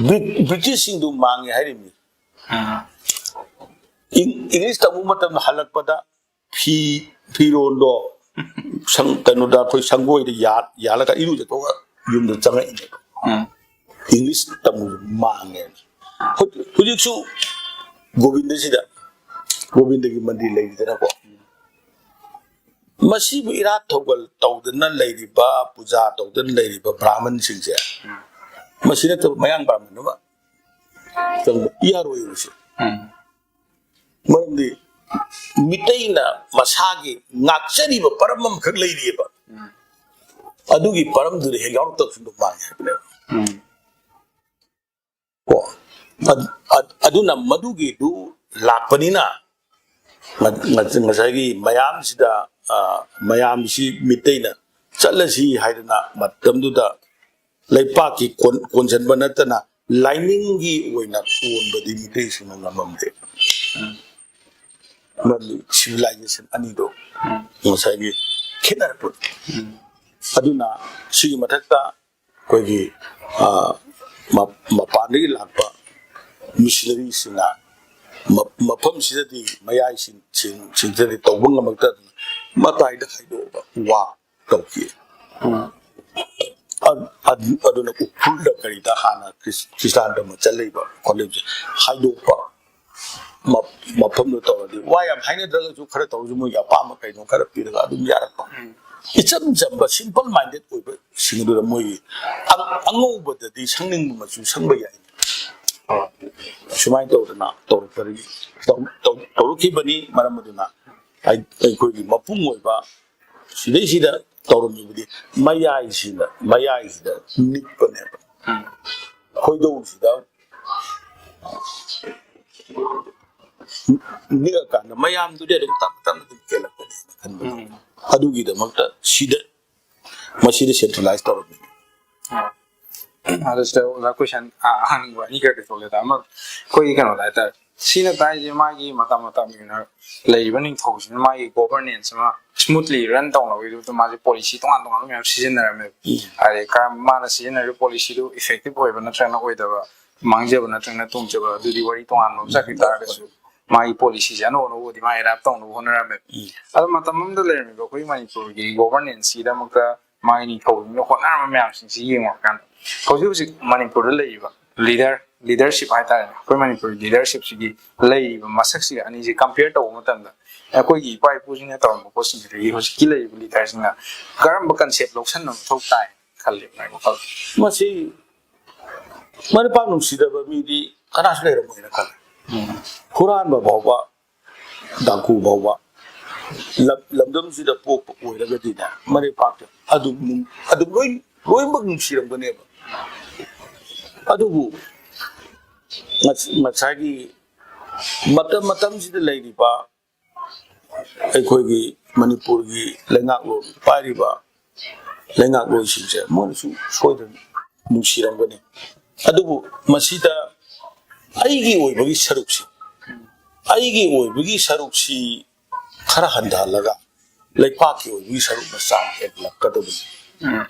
ꯕ꯭ꯔꯤ-, ꯕ꯭ꯔꯤꯇꯤꯁꯁꯤꯡꯗꯨ ꯃꯥꯡꯉꯦ ꯍꯥꯏꯔꯤꯕꯅꯤ꯫ ꯏꯪ-, ꯏꯪꯂꯤꯁ ꯇꯝꯕ ꯃꯇꯝꯗ ꯍꯜꯂꯛꯄꯗ ꯐꯤ, ꯐꯤꯔꯣꯟꯗꯣ ꯁꯪ-, ꯀꯩꯅꯣꯗ ꯑꯩꯈꯣꯏ ꯁꯪꯒꯣꯏꯗ ꯌꯥ-, ꯌꯥꯜꯂꯒ ꯏꯔꯨꯖꯊꯣꯛꯑꯒ ꯌꯨꯝꯗ ꯆꯪꯉꯛꯏꯅꯦꯕ꯫ ꯏꯪꯂꯤꯁ ꯇꯝꯕꯁꯨ ꯃꯥꯡꯉꯦ꯫ ꯍꯧꯖꯤꯛ-, ꯍꯧꯖꯤꯛꯁꯨ ꯒꯣꯕꯤꯟꯗꯁꯤꯗ, ꯒꯣꯕꯤꯟꯗꯒꯤ ꯃꯟꯗꯤꯔ ꯂꯩꯔꯤꯗꯅꯀꯣ, ꯃꯁꯤꯕꯨ ꯏꯔꯥꯠ ꯊꯧꯒꯜ ꯇꯧꯗꯅ ꯂꯩꯔꯤꯕ, ꯄꯨꯖꯥ ꯇꯧꯗꯅ ꯂꯩꯔꯤꯕ ꯕ꯭ꯔꯥꯍꯃꯟꯁꯤꯡꯁꯦ, ꯃꯁꯤ ꯅꯠꯇꯕ ꯃꯌꯥꯡ ꯕ꯭ꯔꯥꯍꯃꯟ ꯑꯃ ꯆꯪꯕ ꯌꯥꯔꯣꯏꯕꯁꯦ꯫ ꯃꯔꯝꯗꯤ ꯃꯤꯇꯩꯅ ꯃꯁꯥꯒꯤ ꯉꯥꯛꯆꯔꯤꯕ ꯄꯔꯝ ꯑꯃꯈꯛ ꯂꯩꯔꯤꯑꯕ, ꯑꯗꯨꯒꯤ ꯄꯔꯝꯗꯨꯗ ꯍꯦꯛ ꯌꯥꯎꯔꯛꯇꯕꯁꯨ ꯑꯗꯨꯝ ꯃꯥꯡꯉꯦ ꯍꯥꯏꯕꯅꯦꯕ꯫ ꯀꯣ? ꯑꯗ-, ꯑꯗ-, ꯑꯗꯨꯅ ꯃꯗꯨꯒꯤꯗꯨ ꯂꯥꯛꯄꯅꯤꯅ ꯉ-, ꯉ-, ꯉꯁꯥꯏꯒꯤ ꯃꯌꯥꯝꯁꯤꯗ, ꯑ, ꯃꯌꯥꯝꯁꯤ ꯃꯤꯇꯩꯅ ꯆꯠꯂꯁꯤ ꯍꯥꯏꯗꯅ ꯃꯇꯝꯗꯨꯗ ꯂꯩꯄꯥꯛꯀꯤ ꯀꯣꯟ-, ꯀꯣꯟꯁꯤꯟꯕ ꯅꯠꯇꯅ ꯂꯥꯏꯅꯤꯡꯒꯤ ꯑꯣꯏꯅ ꯀꯣꯟꯕꯗꯤ ꯃꯤꯇꯩꯁꯤꯡꯅ ꯉꯝꯃꯝꯗꯦ꯫ ꯃꯔꯝꯗꯤ civilization ꯑꯅꯤꯗꯣ ꯉꯁꯥꯏꯒꯤ ꯈꯦꯠꯅꯔꯛꯄꯗꯣ꯫ ꯑꯗꯨꯅ ꯁꯤꯒꯤ ꯃꯊꯛꯇ ꯑꯩꯈꯣꯏꯒꯤ, ꯑ, ꯃ-, ꯃꯄꯥꯟꯗꯒꯤ ꯂꯥꯛꯄ ꯃꯤꯁꯅꯔꯤꯁꯤꯡꯅ ꯃ- ꯃꯐꯝꯁꯤꯗꯗꯤ ꯃꯌꯥꯏꯁꯤꯡ ꯁꯤꯡ- ꯁꯤꯡꯁꯤꯗꯗꯤ ꯇꯧꯕ ꯉꯝꯃꯛꯇꯗꯅ ꯃꯇꯥꯏꯗ ꯍꯥꯏꯗꯣꯛꯑꯒ ꯋꯥ ꯇꯧꯈꯤ꯫ ꯑ- ꯑ- ꯑꯗꯨꯅ ꯎꯈ꯭ꯔꯨꯜꯗ ꯀꯔꯤꯗ ꯍꯥꯟꯅ ꯈ꯭ꯔꯤꯁ- ꯈ꯭ꯔꯤꯁꯇꯥꯟ ꯙꯔꯃ ꯆꯠꯂꯛꯏꯕ ꯈꯣꯠꯂꯛꯏꯕꯁꯦ ꯍꯥꯏꯗꯣꯛꯄ ꯃ- ꯃꯐꯝꯗꯣ ꯇꯧꯔꯗꯤ, ꯋꯥ ꯌꯥꯝ ꯍꯥꯏꯅꯗ꯭ꯔꯒꯁꯨ ꯈꯔ ꯇꯧꯔꯁꯨ ꯃꯣꯏꯒꯤ ꯑꯄꯥꯝꯕ ꯀꯩꯅꯣ ꯈꯔ ꯄꯤꯔꯒ ꯑꯗꯨꯝ ꯌꯥꯔꯛꯄ꯫ ꯏꯆꯝ ꯆꯝꯕ simple minded ꯑꯣꯏꯕꯁꯤꯡ ꯑꯗꯨꯗ ꯃꯣꯏꯒꯤ ꯑ- ꯑꯉꯧꯕꯗꯗꯤ ꯁꯪꯅꯤꯡꯕ ꯃꯆꯨ ꯁꯪꯕ ꯌꯥꯏ꯫ ꯁꯨꯃꯥꯏꯅ ꯇꯧꯗꯅ ꯇꯧꯔꯛꯄꯗꯒꯤ ꯇꯧ- ꯇꯧ- ꯇꯧꯔꯛꯈꯤꯕꯅꯤ꯫ ꯃꯔꯝ ꯑꯗꯨꯅ ꯑꯩ- ꯑꯩꯈꯣꯏꯒꯤ ꯃꯄꯨꯡ ꯑꯣꯏꯕ ꯁꯤꯗꯩꯁꯤꯗ ꯇꯧꯔꯝꯃꯤꯕꯗꯤ ꯃꯌꯥꯏꯁꯤꯗ ꯃꯌꯥꯏꯁꯤꯗ ꯅꯤꯛꯄꯅꯦꯕ꯫ ꯈꯣꯏꯗꯧꯁꯤꯗ ꯅꯤꯛꯑꯀꯥꯟꯗ ꯃꯌꯥꯝꯗꯨꯗꯤ ꯑꯗꯨꯝ ꯇꯞꯅ ꯇꯞꯅ ꯑꯗꯨꯝ ꯀꯦꯜꯂꯛꯄꯅꯦꯅ ꯈꯟꯕꯗꯣ꯫ ꯑꯗꯨꯒꯤꯗꯃꯛꯇ ꯁꯤꯗ ꯃꯁꯤꯗ centralize ꯇꯧꯔꯝꯃꯤ꯫ ꯑꯗꯨ ꯁꯤꯗ ꯑꯣꯖꯥ question ꯍꯪꯅꯤꯡꯕ ꯑꯅꯤ ꯈꯔꯗꯤ ꯊꯣꯛꯂꯦꯗ꯫ ꯑꯃ ꯑꯩꯈꯣꯏꯒꯤ ꯀꯩꯅꯣꯗ ꯍꯥꯏꯇꯥꯔꯦ, ꯁꯤꯅ ꯇꯥꯛꯏꯁꯦ ꯃꯥꯒꯤ ꯃꯇꯝ ꯃꯇꯝꯒꯤ ꯑꯣꯏꯅ ꯂꯩꯔꯤꯕ ꯅꯤꯡꯊꯧꯁꯤꯅ ꯃꯥꯒꯤ governance ꯑꯃ smoothly run ꯇꯧꯅꯕꯒꯤꯗꯃꯛꯇ ꯃꯥꯁꯦ policy ꯇꯣꯉꯥꯟ ꯇꯣꯉꯥꯟꯕ ꯃꯌꯥꯝ ꯁꯤꯖꯤꯟꯅꯔꯝꯃꯦꯕ꯫ ꯍꯥꯏꯗꯤ ꯀꯔꯝ- ꯃꯥꯅ ꯁꯤꯖꯤꯟꯅꯔꯤꯕ policyꯗꯨ effective ꯑꯣꯏꯕ ꯅꯠꯇ꯭ꯔꯒꯅ ꯑꯣꯏꯗꯕ, ꯃꯥꯡꯖꯕ ꯅꯠꯇ꯭ꯔꯒꯅ ꯇꯣꯡꯖꯕ, ꯑꯗꯨꯗꯤ ꯋꯥꯔꯤ ꯇꯣꯉꯥꯟꯕ ꯑꯃ ꯆꯠꯈꯤ ꯇꯥꯔꯒꯁꯨ ꯃꯥꯒꯤ policyꯁꯦ ꯑꯅꯧ ꯑꯅꯧꯕꯗꯤ ꯃꯥ adapt ꯇꯧꯅꯕ ꯍꯣꯠꯅꯔꯝꯃꯦꯕ꯫ ꯑꯗꯣ ꯃꯇꯝ ꯑꯃꯗ ꯂꯩꯔꯝꯃꯤꯕ ꯑꯩꯈꯣꯏ ꯃꯅꯤꯄꯨꯔꯒꯤ governanceꯁꯤꯒꯤꯗꯃꯛꯇ ꯃꯥꯒꯤ ꯅꯤꯡꯊꯧꯁꯤꯡꯅ ꯍꯣꯠꯅꯔꯝꯕ ꯃꯌꯥꯝꯁꯤꯡꯁꯤ ꯌꯦꯡꯉꯨꯔꯀꯥꯟꯗ ꯍꯧꯖꯤꯛ ꯍꯧꯖꯤꯛ ꯃꯅꯤꯄꯨꯔꯗ ꯂꯩꯔꯤꯕ leader leadership ꯍꯥꯏꯇꯥꯔꯦꯅꯦ, ꯑꯩꯈꯣꯏ ꯃꯅꯤꯄꯨꯔꯒꯤ leadershipꯁꯤꯒꯤ ꯂꯩꯔꯤꯕ ꯃꯁꯛꯁꯤꯒ ꯑꯅꯤꯁꯤ compare ꯇꯧꯕ ꯃꯇꯝꯗ ꯑꯩꯈꯣꯏꯒꯤ ꯏꯄꯥ ꯏꯄꯨꯁꯤꯡꯅ ꯇꯧꯔꯝꯕ ꯄꯣꯠꯁꯤꯡꯁꯤꯗꯒꯤ ꯍꯧꯖꯤꯛꯀꯤ ꯂꯩꯔꯤꯕ leaderꯁꯤꯡꯅ ꯀꯔꯝꯕ concept ꯂꯧꯁꯟꯕ ꯃꯊꯧ ꯇꯥꯏ ꯈꯜꯂꯤ ꯃꯥꯒꯤ ꯋꯥꯈꯜꯗ? ꯃꯁꯤ ꯃꯔꯩꯄꯥꯛ ꯅꯨꯡꯁꯤꯗꯕ ꯃꯤꯗꯤ ꯀꯅꯥꯁꯨ ꯂꯩꯔꯝꯃꯣꯏꯅ ꯈꯜꯂꯦ꯫ ꯍꯨꯔꯥꯟꯕ ꯐꯥꯎꯕ, ꯗꯥꯀꯨ ꯐꯥꯎꯕ ꯂꯝ- ꯂꯝꯗꯝꯁꯤꯗ ꯄꯣꯛꯄ ꯑꯣꯏꯔꯒꯗꯤꯅꯦ, ꯃꯔꯩꯄꯥꯛꯇ ꯑꯗꯨꯝ ꯅꯨꯡ- ꯑꯗꯨꯝ ꯂꯣꯏ ꯂꯣꯏꯅꯃꯛ ꯅꯨꯡꯁꯤꯔꯝꯒꯅꯦꯕ꯫ ꯑꯗꯨꯕꯨ ꯉꯁ- ꯉꯁꯥꯏꯒꯤ ꯃꯇꯝ ꯃꯇꯝꯁꯤꯗ ꯂꯩꯔꯤꯕ ꯑꯩꯈꯣꯏꯒꯤ ꯃꯅꯤꯄꯨꯔꯒꯤ ꯂꯩꯉꯥꯛꯂꯣꯟ ꯄꯥꯏꯔꯤꯕ ꯂꯩꯉꯥꯛꯂꯣꯟꯁꯤꯡꯁꯦ ꯃꯣꯏꯅꯁꯨ ꯁꯣꯏꯗꯅ ꯅꯨꯡꯁꯤꯔꯝꯒꯅꯤ꯫ ꯑꯗꯨꯕꯨ ꯃꯁꯤꯗ ꯑꯩꯒꯤ ꯑꯣꯏꯕꯒꯤ ꯁꯔꯨꯛꯁꯤ, ꯑꯩꯒꯤ ꯑꯣꯏꯕꯒꯤ ꯁꯔꯨꯛꯁꯤ ꯈꯔ ꯍꯟꯊꯍꯜꯂꯒ ꯂꯩꯄꯥꯛꯀꯤ ꯑꯣꯏꯕꯒꯤ ꯁꯔꯨꯛꯅ ꯆꯥꯡ ꯍꯦꯟꯒꯠꯂꯛꯀꯗꯕꯅꯤ꯫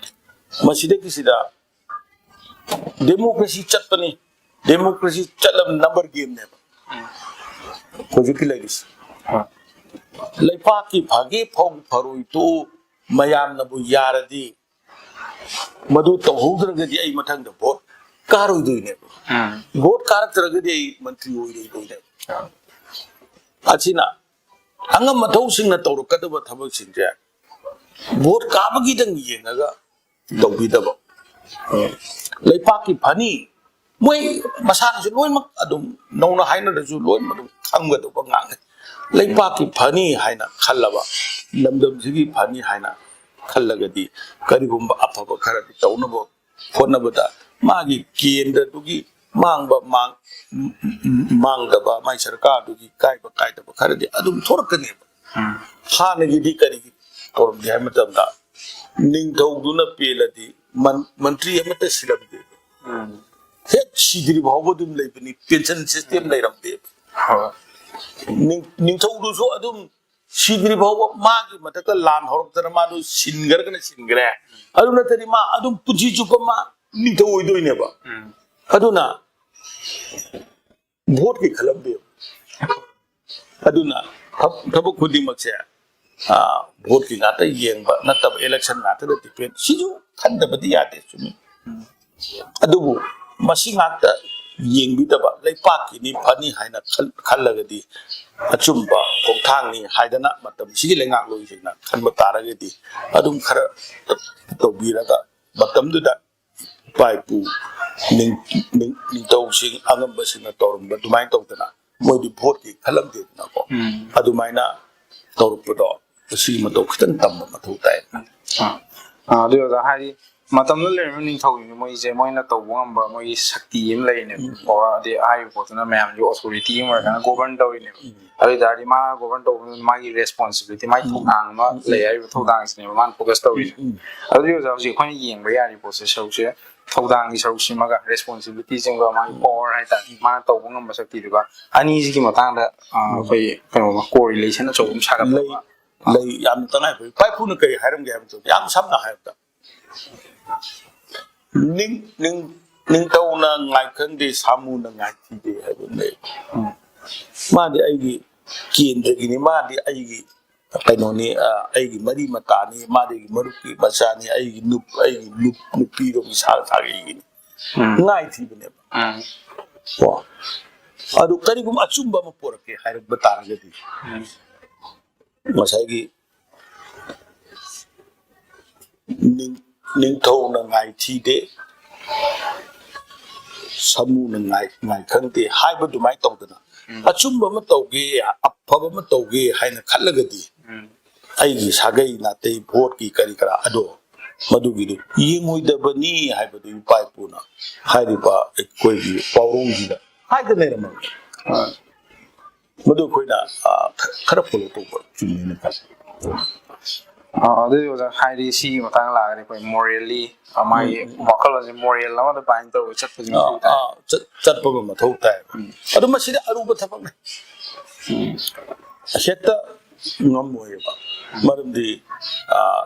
ꯃꯁꯤꯗꯒꯤꯁꯤꯗ democracy ꯆꯠꯄꯅꯤ, democracy ꯆꯠꯂꯕ number gameꯅꯦꯕ꯫ ꯍꯧꯖꯤꯛꯀꯤ ꯂꯩꯔꯤꯁꯦ꯫ ꯍꯣꯏ꯫ ꯂꯩꯄꯥꯛꯀꯤ ꯐꯒꯦ ꯐꯧ ꯐꯔꯣꯏ ꯇꯣꯛꯎ, ꯃꯌꯥꯝꯅꯕꯨ ꯌꯥꯔꯗꯤ, ꯃꯗꯨ ꯇꯧꯍꯧꯗ꯭ꯔꯒꯗꯤ ꯑꯩ ꯃꯊꯪꯗ ꯚꯣꯠ ꯀꯥꯔꯣꯏꯗꯣꯏꯅꯦꯕ꯫ ꯎꯝ꯫ ꯚꯣꯠ ꯀꯥꯔꯛꯇ꯭ꯔꯒꯗꯤ ꯑꯩ ꯃꯟꯇ꯭ꯔꯤ ꯑꯣꯏꯔꯣꯏꯗꯣꯏꯅꯦꯕ꯫ ꯑꯥ꯫ ꯑꯁꯤꯅ ꯑꯉꯝ ꯑꯊꯧꯁꯤꯡꯅ ꯇꯧꯔꯛꯀꯗꯕ ꯊꯕꯛꯁꯤꯡꯁꯦ ꯚꯣꯠ ꯀꯥꯕꯒꯤꯗꯪ ꯌꯦꯡꯉꯒ ꯇꯧꯕꯤꯗꯕ꯫ ꯂꯩꯄꯥꯛꯀꯤ ꯐꯅꯤ, ꯃꯣꯏ ꯃꯁꯥꯅꯁꯨ ꯂꯣꯏꯅꯃꯛ ꯑꯗꯨꯝ ꯅꯧꯅ ꯍꯥꯏꯅꯔꯁꯨ ꯂꯣꯏꯅꯃꯛ ꯑꯗꯨꯝ ꯈꯪꯒꯗꯧꯕ ꯉꯥꯛꯅꯤ꯫ ꯂꯩꯄꯥꯛꯀꯤ ꯐꯅꯤ ꯍꯥꯏꯅ ꯈꯜꯂꯕ, ꯂꯝꯗꯝꯁꯤꯒꯤ ꯐꯅꯤ ꯍꯥꯏꯅ ꯈꯜꯂꯒꯗꯤ ꯀꯔꯤꯒꯨꯝꯕ ꯑꯐꯕ ꯈꯔꯗꯤ ꯇꯧꯅꯕ ꯍꯣꯠꯅꯕꯗ ꯃꯥꯒꯤ ꯀꯦꯟꯗ꯭ꯔꯗꯨꯒꯤ ꯃꯥꯡꯕ ꯃꯥꯡ-, ꯃꯥꯡꯗꯕ, ꯃꯥꯒꯤ ꯁꯔꯀꯥꯔꯗꯨꯒꯤ ꯀꯥꯏꯕ ꯀꯥꯏꯗꯕ ꯈꯔꯗꯤ ꯑꯗꯨꯝ ꯊꯣꯛꯂꯛꯀꯅꯦꯕ꯫ ꯎꯝ꯫ ꯍꯥꯟꯅꯒꯤꯗꯤ ꯀꯔꯤꯒꯤ ꯇꯧꯔꯝꯒꯦ ꯍꯥꯏꯕ ꯃꯇꯝꯗ ꯅꯤꯡꯊꯧꯗꯨꯅ ꯄꯦꯜꯂꯗꯤ ꯃꯟ-, ꯃꯟꯇ꯭ꯔꯤ ꯑꯃꯠꯇ ꯁꯤꯜꯂꯝꯗꯦ꯫ ꯎꯝ꯫ ꯍꯦꯛ ꯁꯤꯗ꯭ꯔꯤ ꯐꯥꯎꯕ ꯑꯗꯨꯝ ꯂꯩꯕꯅꯤ, ꯄꯦꯟꯁꯟ ꯁꯤꯁꯇꯦꯝ ꯂꯩꯔꯝꯗꯦꯕ꯫ ꯍꯣꯏ꯫ ꯅꯤꯡ-, ꯅꯤꯡꯊꯧꯗꯨꯁꯨ ꯑꯗꯨꯝ ꯁꯤꯗ꯭ꯔꯤ ꯐꯥꯎꯕ ꯃꯥꯒꯤ ꯃꯊꯛꯇ ꯂꯥꯟ ꯍꯧꯔꯛꯇꯅ ꯃꯥꯗꯨ ꯁꯤꯟꯈ꯭ꯔꯒꯅ ꯁꯤꯟꯈ꯭ꯔꯦ꯫ ꯑꯗꯨ ꯅꯠꯇ꯭ꯔꯗꯤ ꯃꯥ ꯑꯗꯨꯝ ꯄꯨꯟꯁꯤ ꯆꯨꯞꯄ ꯃꯥ ꯅꯤꯡꯊꯧ ꯑꯣꯏꯗꯣꯏꯅꯦꯕ꯫ ꯎꯝ꯫ ꯑꯗꯨꯅ ꯚꯣꯠꯀꯤ ꯈꯜꯂꯝꯗꯦꯕ꯫ ꯑꯗꯨꯅ ꯊꯕ-, ꯊꯕꯛ ꯈꯨꯗꯤꯡꯃꯛꯁꯦ, ꯑꯥ, ꯚꯣꯠꯀꯤ ꯉꯥꯛꯇ ꯌꯦꯡꯕ ꯅꯠꯇꯕ, election ꯉꯥꯛꯇꯗ depend, ꯁꯤꯁꯨ ꯈꯟꯗꯕꯗꯤ ꯌꯥꯗꯦ, ꯆꯨꯝꯃꯤ꯫ ꯑꯗꯨꯕꯨ ꯃꯁꯤ ꯉꯥꯛꯇ ꯌꯦꯡꯕꯤꯗꯕ, ꯂꯩꯄꯥꯛꯀꯤꯅꯤ ꯐꯅꯤ ꯍꯥꯏꯅ ꯈꯜ-, ꯈꯜꯂꯒꯗꯤ ꯑꯆꯨꯝꯕ ꯈꯣꯡꯊꯥꯡꯅꯤ ꯍꯥꯏꯗꯅ ꯃꯇꯝꯁꯤꯒꯤ ꯂꯩꯉꯥꯛꯂꯣꯏꯁꯤꯡꯅ ꯈꯟꯕ ꯇꯥꯔꯒꯗꯤ ꯑꯗꯨꯝ ꯈꯔ ꯇꯧꯕꯤꯔꯒ ꯃꯇꯝꯗꯨꯗ ꯏꯄꯥ ꯏꯄꯨ ꯅꯤꯡ-, ꯅꯤꯡ-, ꯅꯤꯡꯊꯧꯁꯤꯡ ꯑꯉꯝꯕꯁꯤꯡꯅ ꯇꯧꯔꯝꯕ ꯑꯗꯨꯃꯥꯏꯅ ꯇꯧꯗꯅ ꯃꯣꯏꯗꯤ ꯚꯣꯠꯀꯤ ꯈꯜꯂꯝꯗꯦꯗꯅꯀꯣ꯫ ꯎꯝ꯫ ꯑꯗꯨꯃꯥꯏꯅ ꯇꯧꯔꯛꯄꯗꯣ ꯁꯤꯒꯤ ꯃꯇꯧ ꯈꯤꯇꯪ ꯇꯝꯕ ꯃꯊꯧ ꯇꯥꯏ꯫ ꯑꯥ꯫ ꯑꯥ, ꯑꯗꯨ ꯑꯣꯖꯥ, ꯍꯥꯏꯗꯤ ꯃꯇꯝꯗꯨꯗ ꯂꯩꯔꯝꯃꯤꯕ ꯅꯤꯡꯊꯧꯁꯤꯡꯁꯦ ꯃꯣꯏꯁꯦ ꯃꯣꯏꯅ ꯇꯧꯕ ꯉꯝꯕ ꯃꯣꯏꯒꯤ ꯁꯛꯇꯤ ꯑꯃ ꯂꯩꯔꯤꯅꯦꯕ꯫ ꯎꯝ꯫ ꯄꯋꯥꯔ, ꯑꯗꯩ ꯍꯥꯏꯔꯤꯕ ꯄꯣꯠꯇꯨꯅ ꯃꯌꯥꯝꯒꯤ authority ꯑꯃ ꯑꯣꯏꯔꯒꯅ govern ꯇꯧꯔꯤꯅꯦꯕ꯫ ꯎꯝ꯫ ꯑꯗꯨ ꯑꯣꯏ ꯇꯥꯔꯗꯤ ꯃꯥꯅ govern ꯇꯧꯕꯗꯨꯅ ꯃꯥꯒꯤ responsibility, ꯃꯥꯒꯤ ꯎꯝ꯫ ꯊꯧꯗꯥꯡ ꯑꯃ ꯎꯝ꯫ ꯂꯩ ꯍꯥꯏꯔꯤꯕ ꯊꯧꯗꯥꯡꯁꯤꯅꯦꯕ ꯃꯥꯅ focus ꯇꯧꯔꯤꯁꯦ꯫ ꯎꯝ꯫ ꯎꯝ꯫ ꯑꯗꯨꯗꯤ ꯑꯣꯖꯥ, ꯍꯧꯖꯤꯛ ꯑꯩꯈꯣꯏꯅ ꯌꯦꯡꯕ ꯌꯥꯔꯤꯕ ꯄꯣꯠꯁꯦ, ꯁꯔꯨꯛꯁꯦ, ꯊꯧꯗꯥꯡꯒꯤ ꯁꯔꯨꯛꯁꯤꯃꯒ responsibilityꯁꯤꯡꯒ ꯃꯥꯒꯤ ꯎꯝ꯫ Power ꯍꯥꯏꯇꯥꯔꯦ, ꯃꯥꯅ ꯇꯧꯕ ꯉꯝꯕ ꯁꯛꯇꯤꯗꯨꯒ ꯑꯅꯤꯁꯤꯒꯤ ꯃꯇꯥꯡꯗ, ꯑ, ꯎꯝ꯫ ꯑꯩꯈꯣꯏ ꯀꯩꯅꯣ correlation ꯑꯆꯧꯕ ꯑꯃ ꯁꯥꯒꯠꯄ ꯂꯩ, ꯑꯃ꯫ ꯂꯩ, ꯌꯥꯝꯅ ꯇꯉꯥꯏ ꯐꯩ꯫ ꯏꯄꯥ ꯏꯄꯨꯅ ꯀꯔꯤ ꯍꯥꯏꯔꯝꯒꯦ ꯍꯥꯏꯕ ꯃꯇꯝꯗ, ꯌꯥꯝ ꯁꯝꯅ ꯍꯥꯏꯔꯕꯗ, ꯅꯤꯡ-, ꯅꯤꯡ-, ꯅꯤꯡꯊꯧꯅ ꯉꯥꯏ ꯈꯪꯗꯦ, ꯁꯥꯃꯨꯅ ꯉꯥꯏ ꯊꯤꯗꯦ ꯍꯥꯏꯕ ꯑꯃ ꯂꯩ꯫ ꯎꯝ꯫ ꯃꯥꯗꯤ ꯑꯩꯒꯤ ꯀꯦꯟꯗ꯭ꯔꯒꯤꯅꯤ, ꯃꯥꯗꯤ ꯑꯩꯒꯤ ꯀꯩꯅꯣꯅꯤ, ꯑ, ꯑꯩꯒꯤ ꯃꯔꯤ ꯃꯇꯥꯅꯤ, ꯃꯥꯗꯤ ꯑꯩꯒꯤ ꯃꯔꯨꯞꯀꯤ ꯃꯆꯥꯅꯤ, ꯑꯩꯒꯤ ꯅꯨꯞ-, ꯑꯩꯒꯤ ꯅꯨꯞ-, ꯅꯨꯄꯤꯔꯣꯝꯒꯤ ꯁꯥ-, ꯁꯥꯒꯩꯒꯤꯅꯤ꯫ ꯎꯝ꯫ ꯉꯥꯏ ꯊꯤꯕꯅꯦꯕ꯫ ꯎꯝ꯫ ꯀꯣ? ꯑꯗꯨ ꯀꯔꯤꯒꯨꯝꯕ ꯑꯆꯨꯝꯕ ꯑꯃ ꯄꯣꯔꯛꯀꯦ ꯍꯥꯏꯔꯛꯄ ꯇꯥꯔꯒꯗꯤ, ꯎꯝ꯫ ꯉꯁꯥꯏꯒꯤ ꯅꯤꯡ-, ꯅꯤꯡꯊꯧꯅ ꯉꯥꯏ ꯊꯤꯗꯦ, ꯁꯥꯃꯨꯅ ꯉꯥꯏ, ꯉꯥꯏ ꯈꯪꯗꯦ ꯍꯥꯏꯕ ꯑꯗꯨꯃꯥꯏꯅ ꯇꯧꯗꯅ, ꯎꯝ꯫ ꯑꯆꯨꯝꯕ ꯑꯃ ꯇꯧꯒꯦ, ꯑꯐꯕ ꯑꯃ ꯇꯧꯒꯦ ꯍꯥꯏꯅ ꯈꯜꯂꯒꯗꯤ, ꯎꯝ꯫ ꯑꯩꯒꯤ ꯁꯥꯒꯩ ꯅꯥꯇꯩ, ꯚꯣꯠꯀꯤ ꯀꯔꯤ ꯀꯔꯥ ꯑꯗꯣ, ꯃꯗꯨꯒꯤꯗꯨ ꯌꯦꯡꯉꯣꯏꯗꯕꯅꯤ ꯍꯥꯏꯕꯗꯨ ꯏꯄꯥ ꯏꯄꯨꯅ ꯍꯥꯏꯔꯤꯕ ꯑꯩꯈꯣꯏꯒꯤ ꯄꯥꯎꯔꯧꯁꯤꯗ ꯍꯥꯏꯗꯅ ꯂꯩꯔꯝꯃꯕꯅꯤ꯫ ꯍꯣꯏ꯫ ꯃꯗꯨ ꯑꯩꯈꯣꯏꯅ, ꯑ, ꯈ-, ꯈꯔ follow ꯇꯧꯕ ꯆꯨꯝꯃꯦꯅ ꯈꯜꯂꯤ꯫ ꯑ, ꯑꯗꯨꯗꯤ ꯑꯣꯖꯥ, ꯍꯥꯏꯗꯤ ꯁꯤꯒꯤ ꯃꯇꯥꯡ ꯂꯥꯛꯑꯒꯗꯤ ꯑꯩꯈꯣꯏ morally, ꯑ, ꯃꯥꯒꯤ ꯎꯝ, ꯎꯝ꯫ ꯋꯥꯈꯜꯂꯣꯟꯁꯦ moral ꯑꯃꯗ bind ꯇꯧꯔꯒ ꯆꯠꯄꯁꯤꯅ ꯑꯥ, ꯃꯊꯧ ꯇꯥꯏ꯫ ꯑꯥ, ꯆꯠ-, ꯆꯠꯄ ꯑꯃ ꯃꯊꯧ ꯇꯥꯏ꯫ ꯎꯝ꯫ ꯑꯗꯨ ꯃꯁꯤꯗꯤ ꯑꯔꯨꯕ ꯊꯕꯛꯅꯤ꯫ ꯎꯝ꯫ ꯍꯦꯛꯇ ꯉꯝꯃꯣꯏꯕ꯫ ꯃꯔꯝꯗꯤ, ꯑꯥ,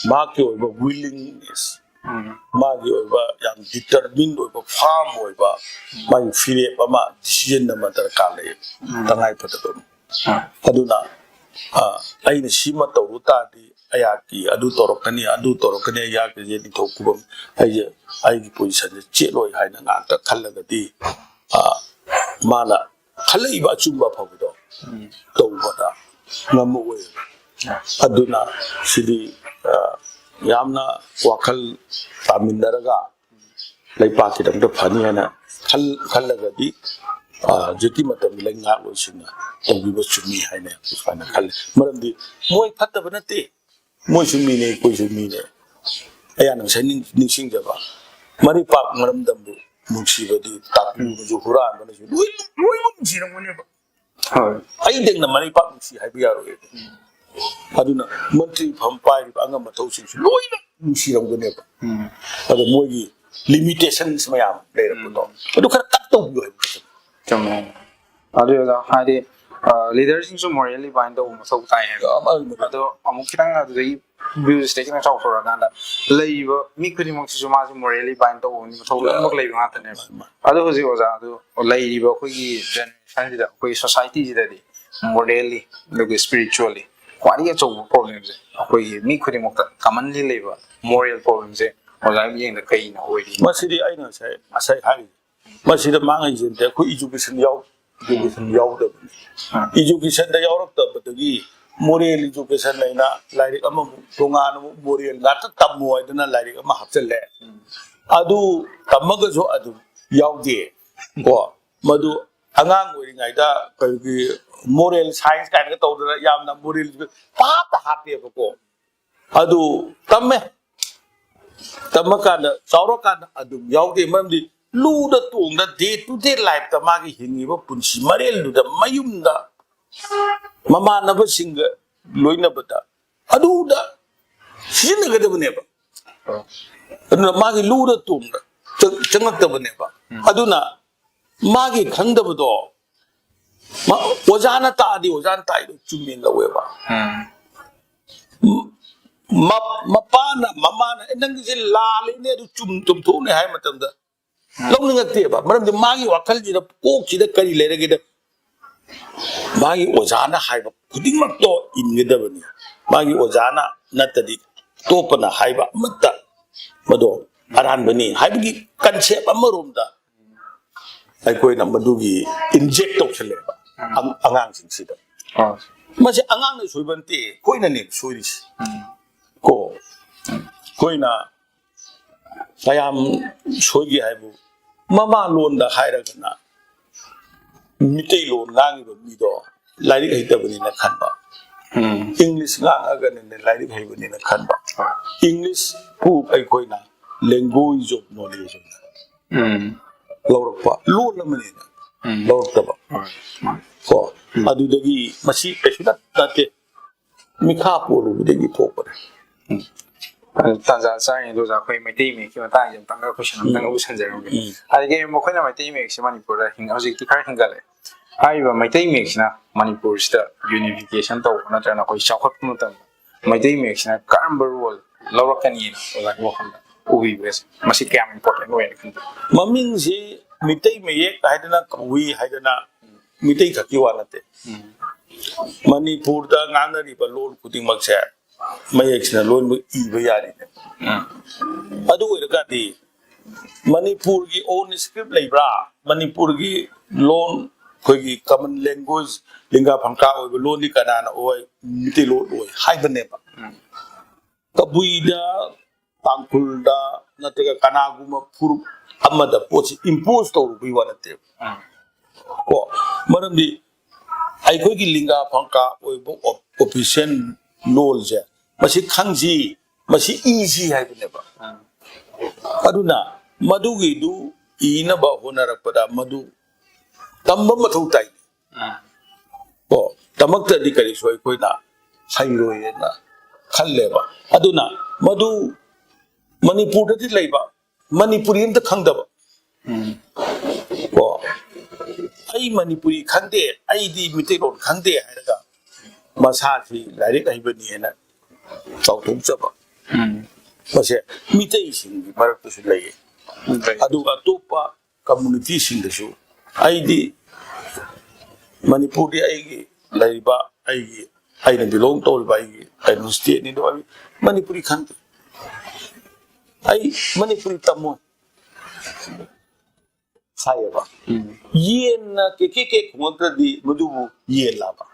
ꯃꯍꯥꯛꯀꯤ ꯑꯣꯏꯕ willingness, ꯎꯝ꯫ ꯃꯥꯒꯤ ꯑꯣꯏꯕ ꯌꯥꯝ determine ꯑꯣꯏꯕ, firm ꯑꯣꯏꯕ, ꯃꯥꯒꯤ ꯐꯤꯔꯦꯞ ꯑꯃ, decision ꯑꯃ ꯗꯔꯀꯥꯔ ꯂꯩꯌꯦꯕ꯫ ꯎꯝ꯫ ꯇꯉꯥꯏ ꯐꯗꯕ ꯑꯃ꯫ ꯎꯝ꯫ ꯑꯗꯨꯅ, ꯑꯥ, ꯑꯩꯅ ꯁꯤꯃ ꯇꯧꯔꯨ ꯇꯥꯔꯗꯤ ꯑꯩꯍꯥꯛꯀꯤ ꯑꯗꯨ ꯇꯧꯔꯛꯀꯅꯤ, ꯑꯗꯨ ꯇꯧꯔꯛꯀꯅꯤ, ꯑꯩꯍꯥꯛꯀꯤꯁꯦ ꯅꯤꯡꯊꯧ ꯈꯨꯕꯝ, ꯑꯩꯁꯦ, ꯑꯩꯒꯤ positionꯁꯦ ꯆꯦꯠꯂꯣꯏ ꯍꯥꯏꯅ ꯉꯥꯛꯇ ꯈꯜꯂꯒꯗꯤ, ꯑꯥ, ꯃꯥꯅ ꯈꯜꯂꯛꯏꯕ ꯑꯆꯨꯝꯕ ꯑꯐꯕꯗꯣ ꯎꯝ꯫ ꯇꯧꯕꯗ ꯉꯝꯃꯛꯑꯣꯏꯕ꯫ ꯎꯝ꯫ ꯑꯗꯨꯅ ꯁꯤꯗꯤ, ꯑꯥ, ꯌꯥꯝꯅ ꯋꯥꯈꯜ ꯇꯥꯃꯤꯟꯅꯔꯒ ꯂꯩꯄꯥꯛꯀꯤꯗꯃꯛꯇ ꯐꯅꯤ ꯍꯥꯏꯅ ꯈꯜ-, ꯈꯜꯂꯒꯗꯤ, ꯑꯥ, ꯍꯧꯖꯤꯛꯀꯤ ꯃꯇꯝꯒꯤ ꯂꯩꯉꯥꯛꯂꯣꯏꯁꯤꯡꯅ ꯇꯧꯕꯤꯕ ꯆꯨꯝꯃꯤ ꯍꯥꯏꯅ ꯁꯨꯃꯥꯏꯅ ꯈꯜꯂꯤ꯫ ꯃꯔꯝꯗꯤ ꯃꯣꯏ ꯐꯠꯇꯕ ꯅꯠꯇꯦ, ꯃꯣꯏꯁꯨ ꯃꯤꯅꯦ, ꯑꯩꯈꯣꯏꯁꯨ ꯃꯤꯅꯦ꯫ ꯑꯩꯅ ꯉꯁꯥꯏ ꯅꯤꯡ-, ꯅꯤꯡꯁꯤꯡꯖꯕ, ꯃꯔꯩꯄꯥꯛ ꯃꯔꯝꯗꯝꯕꯨ ꯅꯨꯡꯁꯤꯕꯗꯤ ꯇꯥꯡꯈꯨꯜꯅꯁꯨ ꯍꯨꯔꯥꯟꯕꯅꯁꯨ ꯂꯣꯏ-, ꯂꯣꯏꯅꯃꯛ ꯅꯨꯡꯁꯤꯔꯝꯒꯅꯦꯕ꯫ ꯍꯣꯏ꯫ ꯑꯩꯗꯪꯅ ꯃꯔꯩꯄꯥꯛ ꯅꯨꯡꯁꯤ ꯍꯥꯏꯕ ꯌꯥꯔꯣꯏ꯫ ꯑꯗꯨꯅ ꯃꯟꯇ꯭ꯔꯤ ꯐꯝ ꯄꯥꯏꯔꯤꯕ ꯑꯉꯝ ꯑꯊꯧꯁꯤꯡꯁꯨ ꯂꯣꯏꯅ ꯅꯨꯡꯁꯤꯔꯝꯒꯅꯦꯕ꯫ ꯎꯝ꯫ ꯑꯗꯣ ꯃꯣꯏꯒꯤ limitations ꯃꯌꯥꯝ ꯂꯩꯔꯛꯄꯗꯣ, ꯎꯝ꯫ ꯑꯗꯨ ꯈꯔ cut ꯇꯧꯕꯤꯌꯨ ꯍꯥꯏꯕ ꯈꯛꯇꯅꯤ꯫ ꯆꯨꯝꯃꯦ꯫ ꯑꯗꯨ ꯑꯣꯖꯥ, ꯍꯥꯏꯗꯤ, ꯑ, leaderꯁꯤꯡꯁꯨ morally bind ꯇꯧꯕ ꯃꯊꯧ ꯇꯥꯏ ꯍꯥꯏꯕ꯫ ꯌꯥꯝ ꯑꯔꯨꯕꯅꯦ꯫ ꯑꯗꯣ ꯑꯃꯨꯛ ꯈꯤꯇꯪ ꯑꯗꯨꯗꯒꯤ ꯚ꯭ꯌꯨꯁꯤꯗ ꯈꯤꯇꯪ ꯆꯥꯎꯊꯣꯔꯛꯑꯀꯥꯟꯗ ꯂꯩꯔꯤꯕ ꯃꯤ ꯈꯨꯗꯤꯡꯃꯛꯁꯤꯁꯨ ꯃꯥꯁꯦ ꯃꯣꯔꯦꯜꯂꯤ ꯕꯥꯏꯟ ꯇꯧꯕ ꯃꯊꯧ ꯂꯣꯏꯅꯃꯛ ꯂꯩꯕ ꯉꯥꯛꯇꯅꯦꯕ꯫ ꯑꯗꯣ ꯍꯧꯖꯤꯛ ꯑꯣꯖꯥ ꯑꯗꯨ ꯂꯩꯔꯤꯕ ꯑꯩꯈꯣꯏꯒꯤ ꯖꯦꯅꯦꯔꯦꯁꯟꯁꯤꯗ, ꯑꯩꯈꯣꯏ ꯁꯣꯁꯥꯏꯇꯤꯁꯤꯗꯗꯤ ꯃꯣꯔꯦꯜꯂꯤ ꯑꯗꯨꯒ ꯏꯁꯄꯤꯔꯤꯆꯨꯋꯦꯜꯂꯤ ꯈ꯭ꯋꯥꯏꯗꯒꯤ ꯑꯆꯧꯕ ꯄ꯭ꯔꯣꯕ꯭ꯂꯦꯝꯁꯦ ꯑꯩꯈꯣꯏꯒꯤ ꯃꯤ ꯈꯨꯗꯤꯡꯃꯛꯇ ꯀꯃꯟꯂꯤ ꯂꯩꯕ ꯃꯣꯔꯦꯜ ꯄ꯭ꯔꯣꯕ꯭ꯂꯦꯝꯁꯦ ꯑꯣꯖꯥꯒꯤ ꯃꯤꯠꯌꯦꯡꯗ ꯀꯩꯅ ꯑꯣꯏꯔꯤ? ꯃꯁꯤꯗꯤ ꯑꯩꯅ ꯉꯁꯥꯏ ꯉꯁꯥꯏ ꯍꯥꯏꯔꯤꯁꯦ, ꯃꯁꯤꯗ ꯃꯥꯡꯉꯤꯁꯦ ꯑꯩꯈꯣꯏ ꯏꯖꯨꯀꯦꯁꯟ ꯌꯥꯎ ꯏꯖꯨꯀꯦꯁꯟ ꯌꯥꯎꯗꯕꯅꯤ꯫ ꯏꯖꯨꯀꯦꯁꯟꯗ ꯌꯥꯎꯔꯛꯇꯕꯗꯒꯤ ꯃꯣꯔꯦꯜ ꯏꯖꯨꯀꯦꯁꯟ ꯍꯥꯏꯅ ꯂꯥꯏꯔꯤꯛ ꯑꯃꯃꯨꯛ ꯇꯣꯉꯥꯟꯅ ꯑꯃꯨꯛ ꯃꯣꯔꯦꯜ ꯉꯥꯛꯇ ꯇꯝꯃꯨ ꯍꯥꯏꯗꯅ ꯂꯥꯏꯔꯤꯛ ꯑꯃ ꯍꯥꯞꯆꯤꯜꯂꯦ꯫ ꯑꯗꯨ ꯇꯝꯃꯒꯁꯨ ꯑꯗꯨꯝ ꯌꯥꯎꯗꯦ꯫ ꯀꯣ, ꯃꯗꯨ ꯑꯉꯥꯡ ꯑꯣꯏꯔꯤꯉꯩꯗ ꯑꯩꯈꯣꯏꯒꯤ ꯃꯣꯔꯦꯜ ꯁꯥꯏꯟꯁ ꯀꯥꯏꯅꯒ ꯇꯧꯗꯅ ꯌꯥꯝꯅ ꯃꯣꯔꯦꯜ ꯄꯥꯞꯇ ꯍꯥꯞꯄꯦꯕꯀꯣ꯫ ꯑꯗꯨ ꯇꯝꯃꯦ꯫ ꯇꯝꯃꯀꯥꯟꯗ, ꯆꯥꯎꯔꯀꯥꯟꯗ ꯑꯗꯨꯝ ꯌꯥꯎꯗꯦ꯫ ꯃꯔꯝꯗꯤ ꯂꯨꯗ ꯇꯣꯡꯗ ꯗꯦ ꯇꯨ ꯗꯦ ꯂꯥꯏꯐꯇ ꯃꯥꯒꯤ ꯍꯤꯡꯉꯤꯕ ꯄꯨꯟꯁꯤ ꯃꯔꯦꯜꯗꯨꯗ, ꯃꯌꯨꯝꯗ ꯃꯃꯥꯟꯅꯕꯁꯤꯡꯒ ꯂꯣꯏꯅꯕꯗ ꯑꯗꯨꯗ ꯁꯤꯖꯤꯟꯅꯒꯗꯕꯅꯦꯕ꯫ ꯑꯗꯨꯅ ꯃꯥꯒꯤ ꯂꯨꯗ ꯇꯣꯡꯗ ꯆꯪ- ꯆꯪꯉꯛꯇꯕꯅꯦꯕ꯫ ꯑꯗꯨꯅ ꯃꯥꯒꯤ ꯈꯪꯗꯕꯗꯣ, ꯃꯥ ꯑꯣꯖꯥꯅ ꯇꯥꯛꯑꯗꯤ ꯑꯣꯖꯥꯅ ꯇꯥꯛꯏꯗꯣ ꯆꯨꯝꯃꯦꯅ ꯂꯧꯋꯦꯕ꯫ ꯎꯝ꯫ ꯃ- ꯃꯄꯥꯅ ꯃꯃꯥꯅ "ꯑꯦ, ꯅꯪꯒꯤꯁꯦ ꯂꯥꯜꯂꯤꯅꯦ, ꯑꯗꯨ ꯆꯨꯝ ꯆꯨꯝꯊꯣꯛꯎꯅꯦ" ꯍꯥꯏꯕ ꯃꯇꯝꯗ ꯂꯧꯅꯤꯡꯉꯛꯇꯦꯕ꯫ ꯃꯔꯝꯗꯤ ꯃꯥꯒꯤ ꯋꯥꯈꯜꯁꯤꯗ, ꯀꯣꯛꯁꯤꯗ ꯀꯔꯤ ꯂꯩꯔꯒꯦꯗ, ꯃꯥꯒꯤ ꯑꯣꯖꯥꯅ ꯍꯥꯏꯕ ꯈꯨꯗꯤꯡꯃꯛꯇꯣ ꯏꯟꯒꯗꯕꯅꯤ꯫ ꯃꯥꯒꯤ ꯑꯣꯖꯥꯅ ꯅꯠꯇꯗꯤ ꯑꯇꯣꯞꯄꯅ ꯍꯥꯏꯕ ꯑꯃꯠꯇ ꯃꯗꯣ ꯑꯔꯥꯟꯕꯅꯤ ꯍꯥꯏꯕꯒꯤ ꯀꯟꯁꯦꯞ ꯑꯃꯔꯣꯝꯗ ꯑꯩꯈꯣꯏꯅ ꯃꯗꯨꯒꯤ ꯏꯟꯖꯦꯛ ꯇꯧꯁꯜꯂꯦꯕ ꯑꯉꯥꯡꯁꯤꯡꯁꯤꯗ꯫ ꯃꯁꯤ ꯑꯉꯥꯡꯅ ꯁꯣꯏꯕ ꯅꯠꯇꯦ, ꯑꯩꯈꯣꯏꯅꯅꯦ ꯁꯣꯏꯔꯤꯁꯤ꯫ ꯀꯣ, ꯑꯩꯈꯣꯏꯅ ꯀꯌꯥꯝ ꯁꯣꯏꯒꯦ ꯍꯥꯏꯕꯨ, ꯃꯃꯥ ꯂꯣꯟꯗ ꯍꯥꯏꯔꯒꯅ ꯃꯤꯇꯩꯂꯣꯟ ꯉꯥꯡꯉꯤꯕ ꯃꯤꯗꯣ ꯂꯥꯏꯔꯤꯛ ꯍꯩꯇꯕꯅꯤꯅ ꯈꯟꯕ, ꯎꯝ꯫ ꯏꯪꯂꯤꯁ ꯉꯥꯡꯉꯒꯅꯅꯦ ꯂꯥꯏꯔꯤꯛ ꯍꯩꯕꯅꯤꯅ ꯈꯟꯕ꯫ ꯏꯪꯂꯤꯁꯄꯨ ꯑꯩꯈꯣꯏꯅ language of knowledge ꯎꯝ꯫ ꯂꯧꯔꯛꯄ, ꯂꯣꯟ ꯑꯃꯅꯤꯅ ꯎꯝ꯫ ꯂꯧꯔꯛꯇꯕ꯫ ꯍꯣꯏ꯫ ꯀꯣ, ꯎꯝ꯫ ꯑꯗꯨꯗꯒꯤ ꯃꯁꯤ ꯀꯩꯁꯨ ꯅꯠ- ꯅꯠꯇꯦ, ꯃꯤꯈꯥ ꯄꯣꯜꯂꯨꯕꯗꯒꯤ ꯊꯣꯛꯄꯅꯦ꯫ ꯎꯝ꯫ ꯑꯗꯨ ꯇꯥꯟꯖꯥ ꯆꯥꯔꯤꯉꯩꯗ ꯑꯣꯖꯥ, ꯑꯩꯈꯣꯏ ꯃꯩꯇꯩ ꯃꯌꯦꯛꯀꯤ ꯃꯇꯥꯡꯁꯦ ꯑꯝꯇꯪꯒ ꯀꯣꯏꯁꯟ ꯑꯝꯇꯪꯒ ꯎꯝ꯫ ꯎꯁꯟꯖꯔꯝꯒꯦ꯫ ꯎꯝ꯫ ꯑꯗꯒꯤ ꯃꯈꯣꯏꯅ ꯃꯩꯇꯩ ꯃꯌꯦꯛꯁꯦ ꯃꯅꯤꯄꯨꯔꯗ ꯍꯤꯡ- ꯍꯧꯖꯤꯛꯇꯤ ꯈꯔ ꯍꯤꯡꯒꯠꯂꯦ꯫ ꯍꯥꯏꯔꯤꯕ ꯃꯩꯇꯩ ꯃꯌꯦꯛꯁꯤꯅ ꯃꯅꯤꯄꯨꯔꯁꯤꯗ ꯌꯨꯅꯤꯐꯤꯀꯦꯁꯟ ꯇꯧꯕ ꯅꯠꯇ꯭ꯔꯒꯅ ꯑꯩꯈꯣꯏ ꯆꯥꯎꯈꯠꯄ ꯃꯇꯝꯗ ꯃꯩꯇꯩ ꯃꯌꯦꯛꯁꯤꯅ ꯀꯔꯝꯕ ꯔꯣꯜ ꯂꯧꯔꯛꯀꯅꯤꯅ ꯑꯣꯖꯥꯒꯤ ꯋꯥꯈꯜꯗ ꯎꯕꯤꯕ꯭ꯔꯦ? ꯃꯁꯤ ꯀꯌꯥꯝ ꯏꯝꯄꯣꯔꯇꯦꯟ ꯑꯣꯏꯅ ꯈꯟꯕꯤ? ꯃꯃꯤꯡꯁꯤ ꯃꯤꯇꯩ ꯃꯌꯦꯛ ꯍꯥꯏꯗꯅ ꯀꯧꯏ ꯍꯥꯏꯗꯅ ꯃꯤꯇꯩ ꯈꯛꯀꯤ ꯋꯥ ꯅꯠꯇꯦ꯫ ꯎꯝ꯫ ꯃꯅꯤꯄꯨꯔꯗ ꯉꯥꯡꯅꯔꯤꯕ ꯂꯣꯟ ꯈꯨꯗꯤꯡꯃꯛꯁꯦ ꯃꯌꯦꯛꯁꯤꯅ ꯂꯣꯏꯅꯃꯛ ꯏꯕ ꯌꯥꯔꯤꯅꯦ꯫ ꯎꯝ꯫ ꯑꯗꯨ ꯑꯣꯏꯔꯒꯗꯤ ꯃꯅꯤꯄꯨꯔꯒꯤ own script ꯂꯩꯕ꯭ꯔꯥ? ꯃꯅꯤꯄꯨꯔꯒꯤ ꯂꯣꯟ, ꯑꯩꯈꯣꯏꯒꯤ common language, ꯂꯤꯡꯒꯥ ꯐꯪꯀꯥ ꯑꯣꯏꯕ ꯂꯣꯟꯗꯤ ꯀꯅꯥꯅ ꯑꯣꯏ? ꯃꯤꯇꯩꯂꯣꯟ ꯑꯣꯏ ꯍꯥꯏꯕꯅꯦꯕ꯫ ꯎꯝ꯫ ꯀꯕꯨꯏꯗ, ꯇꯥꯡꯈꯨꯜꯗ ꯅꯠꯇ꯭ꯔꯒ ꯀꯅꯥꯒꯨꯝꯕ ꯐꯨꯔꯨꯞ ꯑꯃꯗ ꯄꯣꯠꯁꯤ impose ꯇꯧꯔꯨꯕꯒꯤ ꯋꯥ ꯅꯠꯇꯦꯕ꯫ ꯎꯝ꯫ ꯀꯣ, ꯃꯔꯝꯗꯤ ꯑꯩꯈꯣꯏꯒꯤ ꯂꯤꯡꯒꯥ ꯐꯪꯀꯥ ꯑꯣꯏꯕ ꯑꯣ-, official ꯂꯣꯜꯁꯦ ꯃꯁꯤ ꯈꯪꯁꯤ, ꯃꯁꯤ ꯏꯁꯤ ꯍꯥꯏꯕꯅꯦꯕ꯫ ꯎꯝ꯫ ꯑꯗꯨꯅ ꯃꯗꯨꯒꯤꯗꯨ ꯏꯅꯕ ꯍꯣꯠꯅꯔꯛꯄꯗ ꯃꯗꯨ ꯇꯝꯕ ꯃꯊꯧ ꯇꯥꯏ꯫ ꯎꯝ꯫ ꯀꯣ, ꯇꯝꯃꯛꯇ꯭ꯔꯗꯤ ꯀꯔꯤꯁꯨ ꯑꯩꯈꯣꯏꯅ ꯍꯩꯔꯣꯏꯅ ꯈꯜꯂꯦꯕ꯫ ꯑꯗꯨꯅ ꯃꯗꯨ ꯃꯅꯤꯄꯨꯔꯗꯗꯤ ꯂꯩꯕ, ꯃꯅꯤꯄꯨꯔꯤ ꯑꯝꯇ ꯈꯪꯗꯕ꯫ ꯎꯝ꯫ ꯀꯣ, "ꯑꯩ ꯃꯅꯤꯄꯨꯔꯤ ꯈꯪꯗꯦ, ꯑꯩꯗꯤ ꯃꯤꯇꯩꯂꯣꯟ ꯈꯪꯗꯦ" ꯍꯥꯏꯔꯒ ꯃꯁꯥꯁꯤ ꯂꯥꯏꯔꯤꯛ ꯍꯩꯕꯅꯤ ꯍꯥꯏꯅ ꯆꯥꯎꯊꯣꯛꯆꯕ꯫ ꯎꯝ꯫ ꯃꯁꯦ ꯃꯤꯇꯩꯁꯤꯡꯒꯤ ꯃꯔꯛꯇꯁꯨ ꯂꯩꯌꯦ꯫ ꯎꯝ, ꯂꯩ꯫ ꯑꯗꯨꯒ ꯑꯇꯣꯞꯄ community ꯁꯤꯡꯗꯁꯨ, ꯑꯩꯗꯤ ꯃꯅꯤꯄꯨꯔꯗꯤ ꯑꯩꯒꯤ ꯂꯩꯔꯤꯕ, ꯑꯩꯒꯤ, ꯑꯩꯅ belong ꯇꯧꯔꯤꯕ ꯑꯩꯒꯤ ꯀꯩꯅꯣ state ꯅꯤ, ꯑꯗꯣ ꯑꯩ ꯃꯅꯤꯄꯨꯔꯤ ꯈꯪꯗꯦ, ꯑꯩ ꯃꯅꯤꯄꯨꯔꯤ ꯇꯝꯃꯣꯏ ꯍꯥꯏꯌꯦꯕ꯫ ꯎꯝ꯫ ꯌꯦꯟꯅ ꯀꯦ ꯀꯦ ꯀꯦ ꯈꯣꯡꯉꯛꯇ꯭ꯔꯗꯤ ꯃꯗꯨꯕꯨ ꯌꯦꯜꯂꯕ?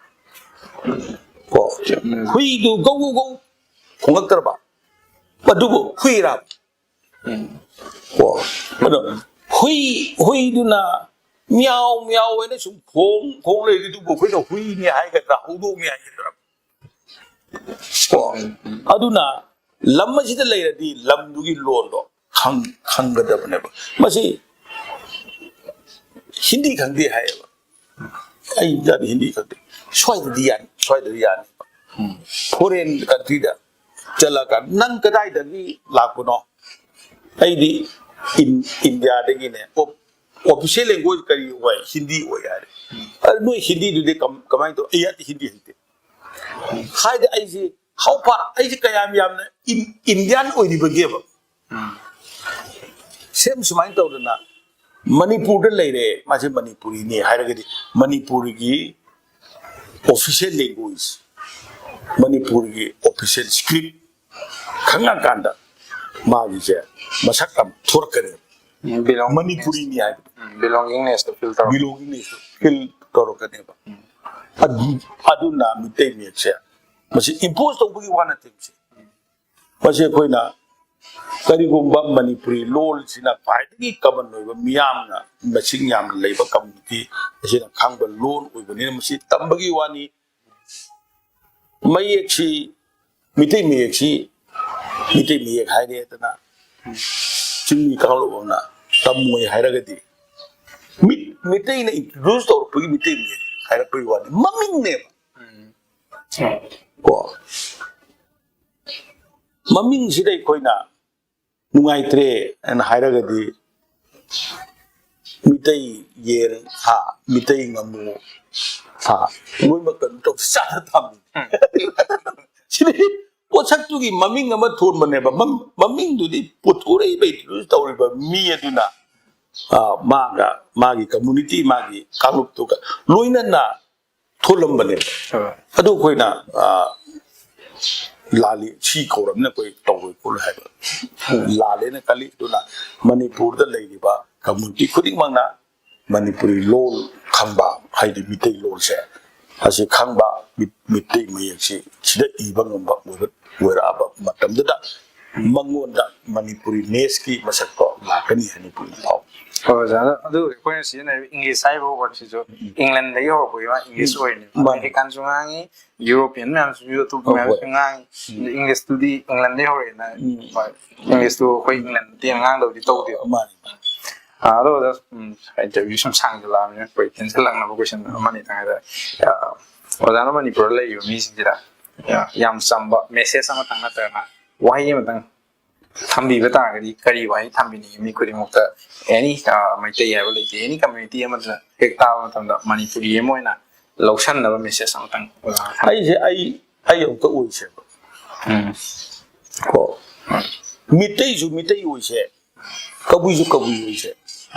ꯀꯣ? ꯎꯝ꯫ ꯍꯨꯏꯗꯨ ꯒꯧ ꯒꯧ ꯒꯧ ꯈꯣꯡꯉꯛꯇ꯭ꯔꯕ? ꯃꯗꯨꯕꯨ ꯍꯨꯏꯔꯕ? ꯎꯝ꯫ ꯀꯣ? ꯑꯗꯣ ꯍꯨꯏ, ꯍꯨꯏꯗꯨꯅ ꯃꯤꯌꯥꯎ ꯃꯤꯌꯥꯎ ꯍꯥꯏꯅ ꯁꯨꯝ ꯈꯣꯡ, ꯈꯣꯡ ꯂꯩꯔꯤꯗꯨꯕꯨ ꯑꯩꯈꯣꯏꯅ ꯍꯨꯏꯅꯤ ꯍꯥꯏꯒꯗ꯭ꯔꯥ, ꯍꯧꯗꯣꯡꯅꯤ ꯍꯥꯏꯒꯗ꯭ꯔꯥ? ꯀꯣ? ꯎꯝ, ꯎꯝ꯫ ꯑꯗꯨꯅ ꯂꯝ ꯑꯁꯤꯗ ꯂꯩꯔꯗꯤ ꯂꯝꯗꯨꯒꯤ ꯂꯣꯟꯗꯣ ꯈꯪ-, ꯈꯪꯒꯗꯕꯅꯦꯕ꯫ ꯃꯁꯤ ꯍꯤꯟꯗꯤ ꯈꯪꯗꯦ ꯍꯥꯏꯌꯦꯕ꯫ ꯑꯩ ꯍꯤꯟꯗꯤ ꯈꯪꯗꯦ꯫ ꯁ꯭ꯋꯥꯏꯗꯗꯤ ꯌꯥꯅꯤ, ꯁ꯭ꯋꯥꯏꯗꯗꯤ ꯌꯥꯅꯤ꯫ ꯎꯝ꯫ Foreign country ꯗ ꯆꯠꯂꯒ, "ꯅꯪ ꯀꯗꯥꯏꯗꯒꯤ ꯂꯥꯛꯄꯅꯣ?" "ꯑꯩꯗꯤ ꯏꯟ-, ꯏꯟꯗꯤꯌꯥꯗꯒꯤꯅꯦ꯫ ꯑꯣ-, official language ꯀꯔꯤ ꯑꯣꯏ?" "ꯍꯤꯟꯗꯤ ꯑꯣꯏ" ꯍꯥꯏꯔꯦ꯫ "ꯑꯗꯨ ꯅꯣꯏ ꯍꯤꯟꯗꯤꯗꯨꯗꯤ ꯀꯝ-, ꯀꯃꯥꯏꯅ ꯇꯧ?" "ꯑꯩ ꯍꯤꯟꯗꯤ ꯍꯩꯇꯦ" ꯍꯥꯏꯗꯤ ꯑꯩꯁꯦ How far? ꯑꯩꯁꯦ ꯀꯌꯥꯝ ꯌꯥꯝꯅ ꯏꯟꯗꯤꯌꯥꯟ ꯑꯣꯏꯔꯤꯕꯒꯦꯕ? ꯁꯦꯝ ꯁꯨꯃꯥꯏꯅ ꯇꯧꯗꯅ ꯃꯅꯤꯄꯨꯔꯗ ꯂꯩꯔꯦ, ꯃꯥꯁꯦ ꯃꯅꯤꯄꯨꯔꯤꯅꯤ ꯍꯥꯏꯔꯒꯗꯤ ꯃꯅꯤꯄꯨꯔꯒꯤ official language, ꯃꯅꯤꯄꯨꯔꯒꯤ official script ꯈꯪꯉꯀꯥꯟꯗ ꯃꯥꯒꯤꯁꯦ ꯃꯁꯛ ꯑꯃ ꯊꯣꯔꯛꯀꯅꯦꯕ꯫ ꯃꯅꯤꯄꯨꯔꯤꯅꯤ ꯍꯥꯏꯕꯗꯣ꯫ ꯕꯤꯂꯣꯡꯒꯤꯡꯅꯦꯁꯇꯣ ꯐꯤꯜ ꯇꯧꯔꯛ ꯕꯤꯂꯣꯡꯒꯤꯡꯅꯦꯁꯇꯣ ꯐꯤꯜ ꯇꯧꯔꯛꯀꯅꯦꯕ꯫ ꯑꯗꯨ- ꯑꯗꯨꯅ ꯃꯤꯇꯩ ꯃꯌꯦꯛꯁꯦ ꯃꯁꯤ impose ꯇꯧꯕꯒꯤ ꯋꯥ ꯅꯠꯇꯦ꯫ ꯃꯁꯤ ꯃꯁꯤ ꯑꯩꯈꯣꯏꯅ ꯀꯔꯤꯒꯨꯝꯕ ꯃꯅꯤꯄꯨꯔꯤ ꯂꯣꯜꯁꯤꯅ ꯈ꯭ꯋꯥꯏꯗꯒꯤ common ꯑꯣꯏꯕ, ꯃꯤꯌꯥꯝꯅ ꯃꯁꯤꯡ ꯌꯥꯝꯅ ꯂꯩꯕ community ꯑꯁꯤꯅ ꯈꯪꯕ ꯂꯣꯟ ꯑꯣꯏꯕꯅꯤꯅ ꯃꯁꯤ ꯇꯝꯕꯒꯤ ꯋꯥꯅꯤ꯫ ꯃꯌꯦꯛꯁꯤ, ꯃꯤꯇꯩ ꯃꯌꯦꯛꯁꯤ ꯃꯤꯇꯩ ꯃꯌꯦꯛ ꯍꯥꯏꯔꯦꯗꯅ ꯆꯤꯡꯃꯤ ꯀꯥꯡꯂꯨꯞ ꯑꯃꯅ ꯇꯝꯃꯣꯏ ꯍꯥꯏꯔꯒꯗꯤ ꯃꯤ- ꯃꯤꯇꯩꯅ introduce ꯇꯧꯔꯛꯄꯒꯤ ꯃꯤꯇꯩ ꯃꯌꯦꯛ ꯍꯥꯏꯔꯛꯄꯒꯤ ꯋꯥꯅꯤ, ꯃꯃꯤꯡꯅꯦꯕ꯫ ꯀꯣ, ꯃꯃꯤꯡꯁꯤꯗ ꯑꯩꯈꯣꯏꯅ ꯅꯨꯡꯉꯥꯏꯇ꯭ꯔꯦ ꯍꯥꯏꯅ ꯍꯥꯏꯔꯒꯗꯤ ꯃꯤꯇꯩ ꯌꯦꯟ ꯁꯥ, ꯃꯤꯇꯩ ꯉꯥꯃꯨ ꯁꯥ, ꯂꯣꯏꯅꯃꯛ ꯀꯩꯅꯣ ꯇꯧ ꯆꯥꯗ ꯊꯝꯃꯤ꯫ ꯁꯤꯗꯤ ꯄꯣꯠꯁꯛꯇꯨꯒꯤ ꯃꯃꯤꯡ ꯑꯃ ꯊꯣꯟꯕꯅꯦꯕ꯫ ꯃꯝ- ꯃꯃꯤꯡꯗꯨꯗꯤ ꯄꯨꯊꯣꯔꯛꯏꯕ, introduce ꯇꯧꯔꯤꯕ ꯃꯤ ꯑꯗꯨꯅ, ꯑ, ꯃꯥꯒ ꯃꯥꯒꯤ community, ꯃꯥꯒꯤ ꯀꯥꯡꯂꯨꯞꯇꯨꯒ ꯂꯣꯏꯅꯅ ꯊꯣꯛꯂꯝꯕꯅꯦꯕ꯫ ꯑꯗꯨ ꯑꯩꯈꯣꯏꯅ, ꯑ, ꯂꯥꯜꯂꯤ, ꯁꯤ ꯀꯧꯔꯕꯅꯤꯅ ꯑꯩꯈꯣꯏ ꯇꯧꯔꯣꯏ ꯈꯣꯠꯂꯣꯏ ꯍꯥꯏꯕ ꯂꯥꯜꯂꯦꯅ ꯈꯜꯂꯤ꯫ ꯑꯗꯨꯅ ꯃꯅꯤꯄꯨꯔꯗ ꯂꯩꯔꯤꯕ community ꯈꯨꯗꯤꯡꯃꯛꯅ ꯃꯅꯤꯄꯨꯔꯤ ꯂꯣꯜ ꯈꯪꯕ, ꯍꯥꯏꯗꯤ ꯃꯤꯇꯩ ꯂꯣꯜꯁꯦ ꯑꯁꯤ ꯈꯪꯕ, ꯃꯤ- ꯃꯤꯇꯩ ꯃꯌꯦꯛꯁꯤ ꯁꯤꯗ ꯏꯕ ꯉꯝꯕ ꯑꯣꯏꯕ- ꯑꯣꯏꯔꯛꯑꯕ ꯃꯇꯝꯗꯨꯗ ꯃꯉꯣꯟꯗ ꯃꯅꯤꯄꯨꯔꯤ ꯅꯦꯁꯀꯤ ꯃꯁꯛꯇꯣ ꯂꯥꯛꯀꯅꯤ ꯍꯥꯏꯅ ꯑꯩꯈꯣꯏꯅ ꯐꯥꯎꯏ꯫ ꯍꯣꯏ ꯑꯣꯖꯥ, ꯑꯗꯣ ꯑꯗꯨ ꯑꯩꯈꯣꯏꯅ ꯁꯤꯖꯤꯟꯅꯔꯤꯕ ꯏꯪꯂꯤꯁ ꯍꯥꯏꯔꯤꯕ ꯋꯥꯔꯗꯁꯤꯁꯨ ꯏꯪꯂꯦꯟꯗꯒꯤ ꯍꯧꯔꯛꯄꯒꯤ ꯋꯥ, ꯏꯪꯂꯤꯁ ꯑꯣꯏꯔꯤꯅꯦꯕ꯫ ꯃꯥꯅꯦ꯫ ꯑꯃꯦꯔꯤꯀꯥꯟꯁꯨ ꯉꯥꯡꯉꯤ, ꯌꯨꯔꯣꯄꯤꯌꯟ ꯃꯌꯥꯝꯁꯨ, ꯑꯇꯣꯞꯄ ꯍꯣꯏ, ꯃꯌꯥꯝꯁꯨ ꯍꯣꯏ꯫ ꯉꯥꯡꯉꯤ꯫ ꯏꯪꯂꯤꯁꯇꯨꯗꯤ ꯏꯪꯂꯦꯟꯗꯗꯒꯤ ꯍꯧꯔꯛꯑꯦꯅ꯫ ꯎꯝ꯫ ꯍꯣꯏ, ꯏꯪꯂꯤꯁꯇꯨ ꯑꯩꯈꯣꯏ ꯏꯪꯂꯦꯟꯗꯗꯤ ꯉꯥꯡꯗꯕꯗꯤ ꯇꯧꯗꯦꯕ꯫ ꯃꯥꯅꯦ꯫ ꯑꯥ, ꯑꯗꯣ ꯑꯣꯖꯥ, ꯎꯝ, ꯏꯟꯇꯔꯚꯤꯌꯨ ꯁꯨꯝ ꯁꯥꯡꯖꯜꯂꯛꯑꯕꯅꯤꯅ ꯑꯩꯈꯣꯏ ꯇꯦꯟꯁꯤꯜꯂꯛꯅꯕ ꯀꯣꯏꯁꯟ ꯑꯃꯅꯤ ꯇꯪ ꯍꯥꯏꯇꯥꯔꯦ꯫ ꯑꯥ, ꯑꯣꯖꯥꯅ ꯃꯅꯤꯄꯨꯔꯗ ꯂꯩꯔꯤꯕ ꯃꯤꯁꯤꯡꯁꯤꯗ, ꯑꯥ, ꯌꯥꯝ ꯆꯝꯕ ꯃꯦꯁꯦꯖ ꯑꯃꯇꯪ ꯅꯠꯇ꯭ꯔꯒꯅ ꯋꯥꯍꯩ ꯑꯃꯇꯪ ꯊꯝꯕꯤꯕ ꯇꯥꯔꯒꯗꯤ ꯀꯔꯤ ꯋꯥꯍꯩ ꯊꯝꯕꯤꯅꯤꯡꯉꯤ? ꯃꯤ ꯈꯨꯗꯤꯡꯃꯛꯇ, ꯑꯦꯅꯤ, ꯑꯥ, ꯃꯩꯇꯩ ꯍꯥꯏꯕ ꯂꯩꯇꯦ, ꯑꯦꯅꯤ ꯀꯝꯃ꯭ꯌꯨꯅꯤꯇꯤ ꯑꯃꯗ ꯍꯦꯛ ꯇꯥꯕ ꯃꯇꯝꯗ ꯃꯅꯤꯄꯨꯔꯤ ꯑꯃ ꯑꯣꯏꯅ ꯂꯧꯁꯟꯅꯕ ꯃꯦꯁꯦꯖ ꯑꯃꯇꯪ ꯑꯣꯖꯥꯅ ꯊꯝꯕꯤꯌꯨ꯫ ꯑꯩꯁꯦ ꯑꯩ ꯑꯩ ꯑꯃꯨꯛꯇ ꯑꯣꯏꯁꯦꯕ꯫ ꯎꯝ꯫ ꯀꯣ, ꯃꯤꯇꯩꯁꯨ ꯃꯤꯇꯩ ꯑꯣꯏꯁꯦ, ꯀꯕꯨꯏꯁꯨ ꯀꯕꯨꯏ ꯑꯣꯏꯁꯦ,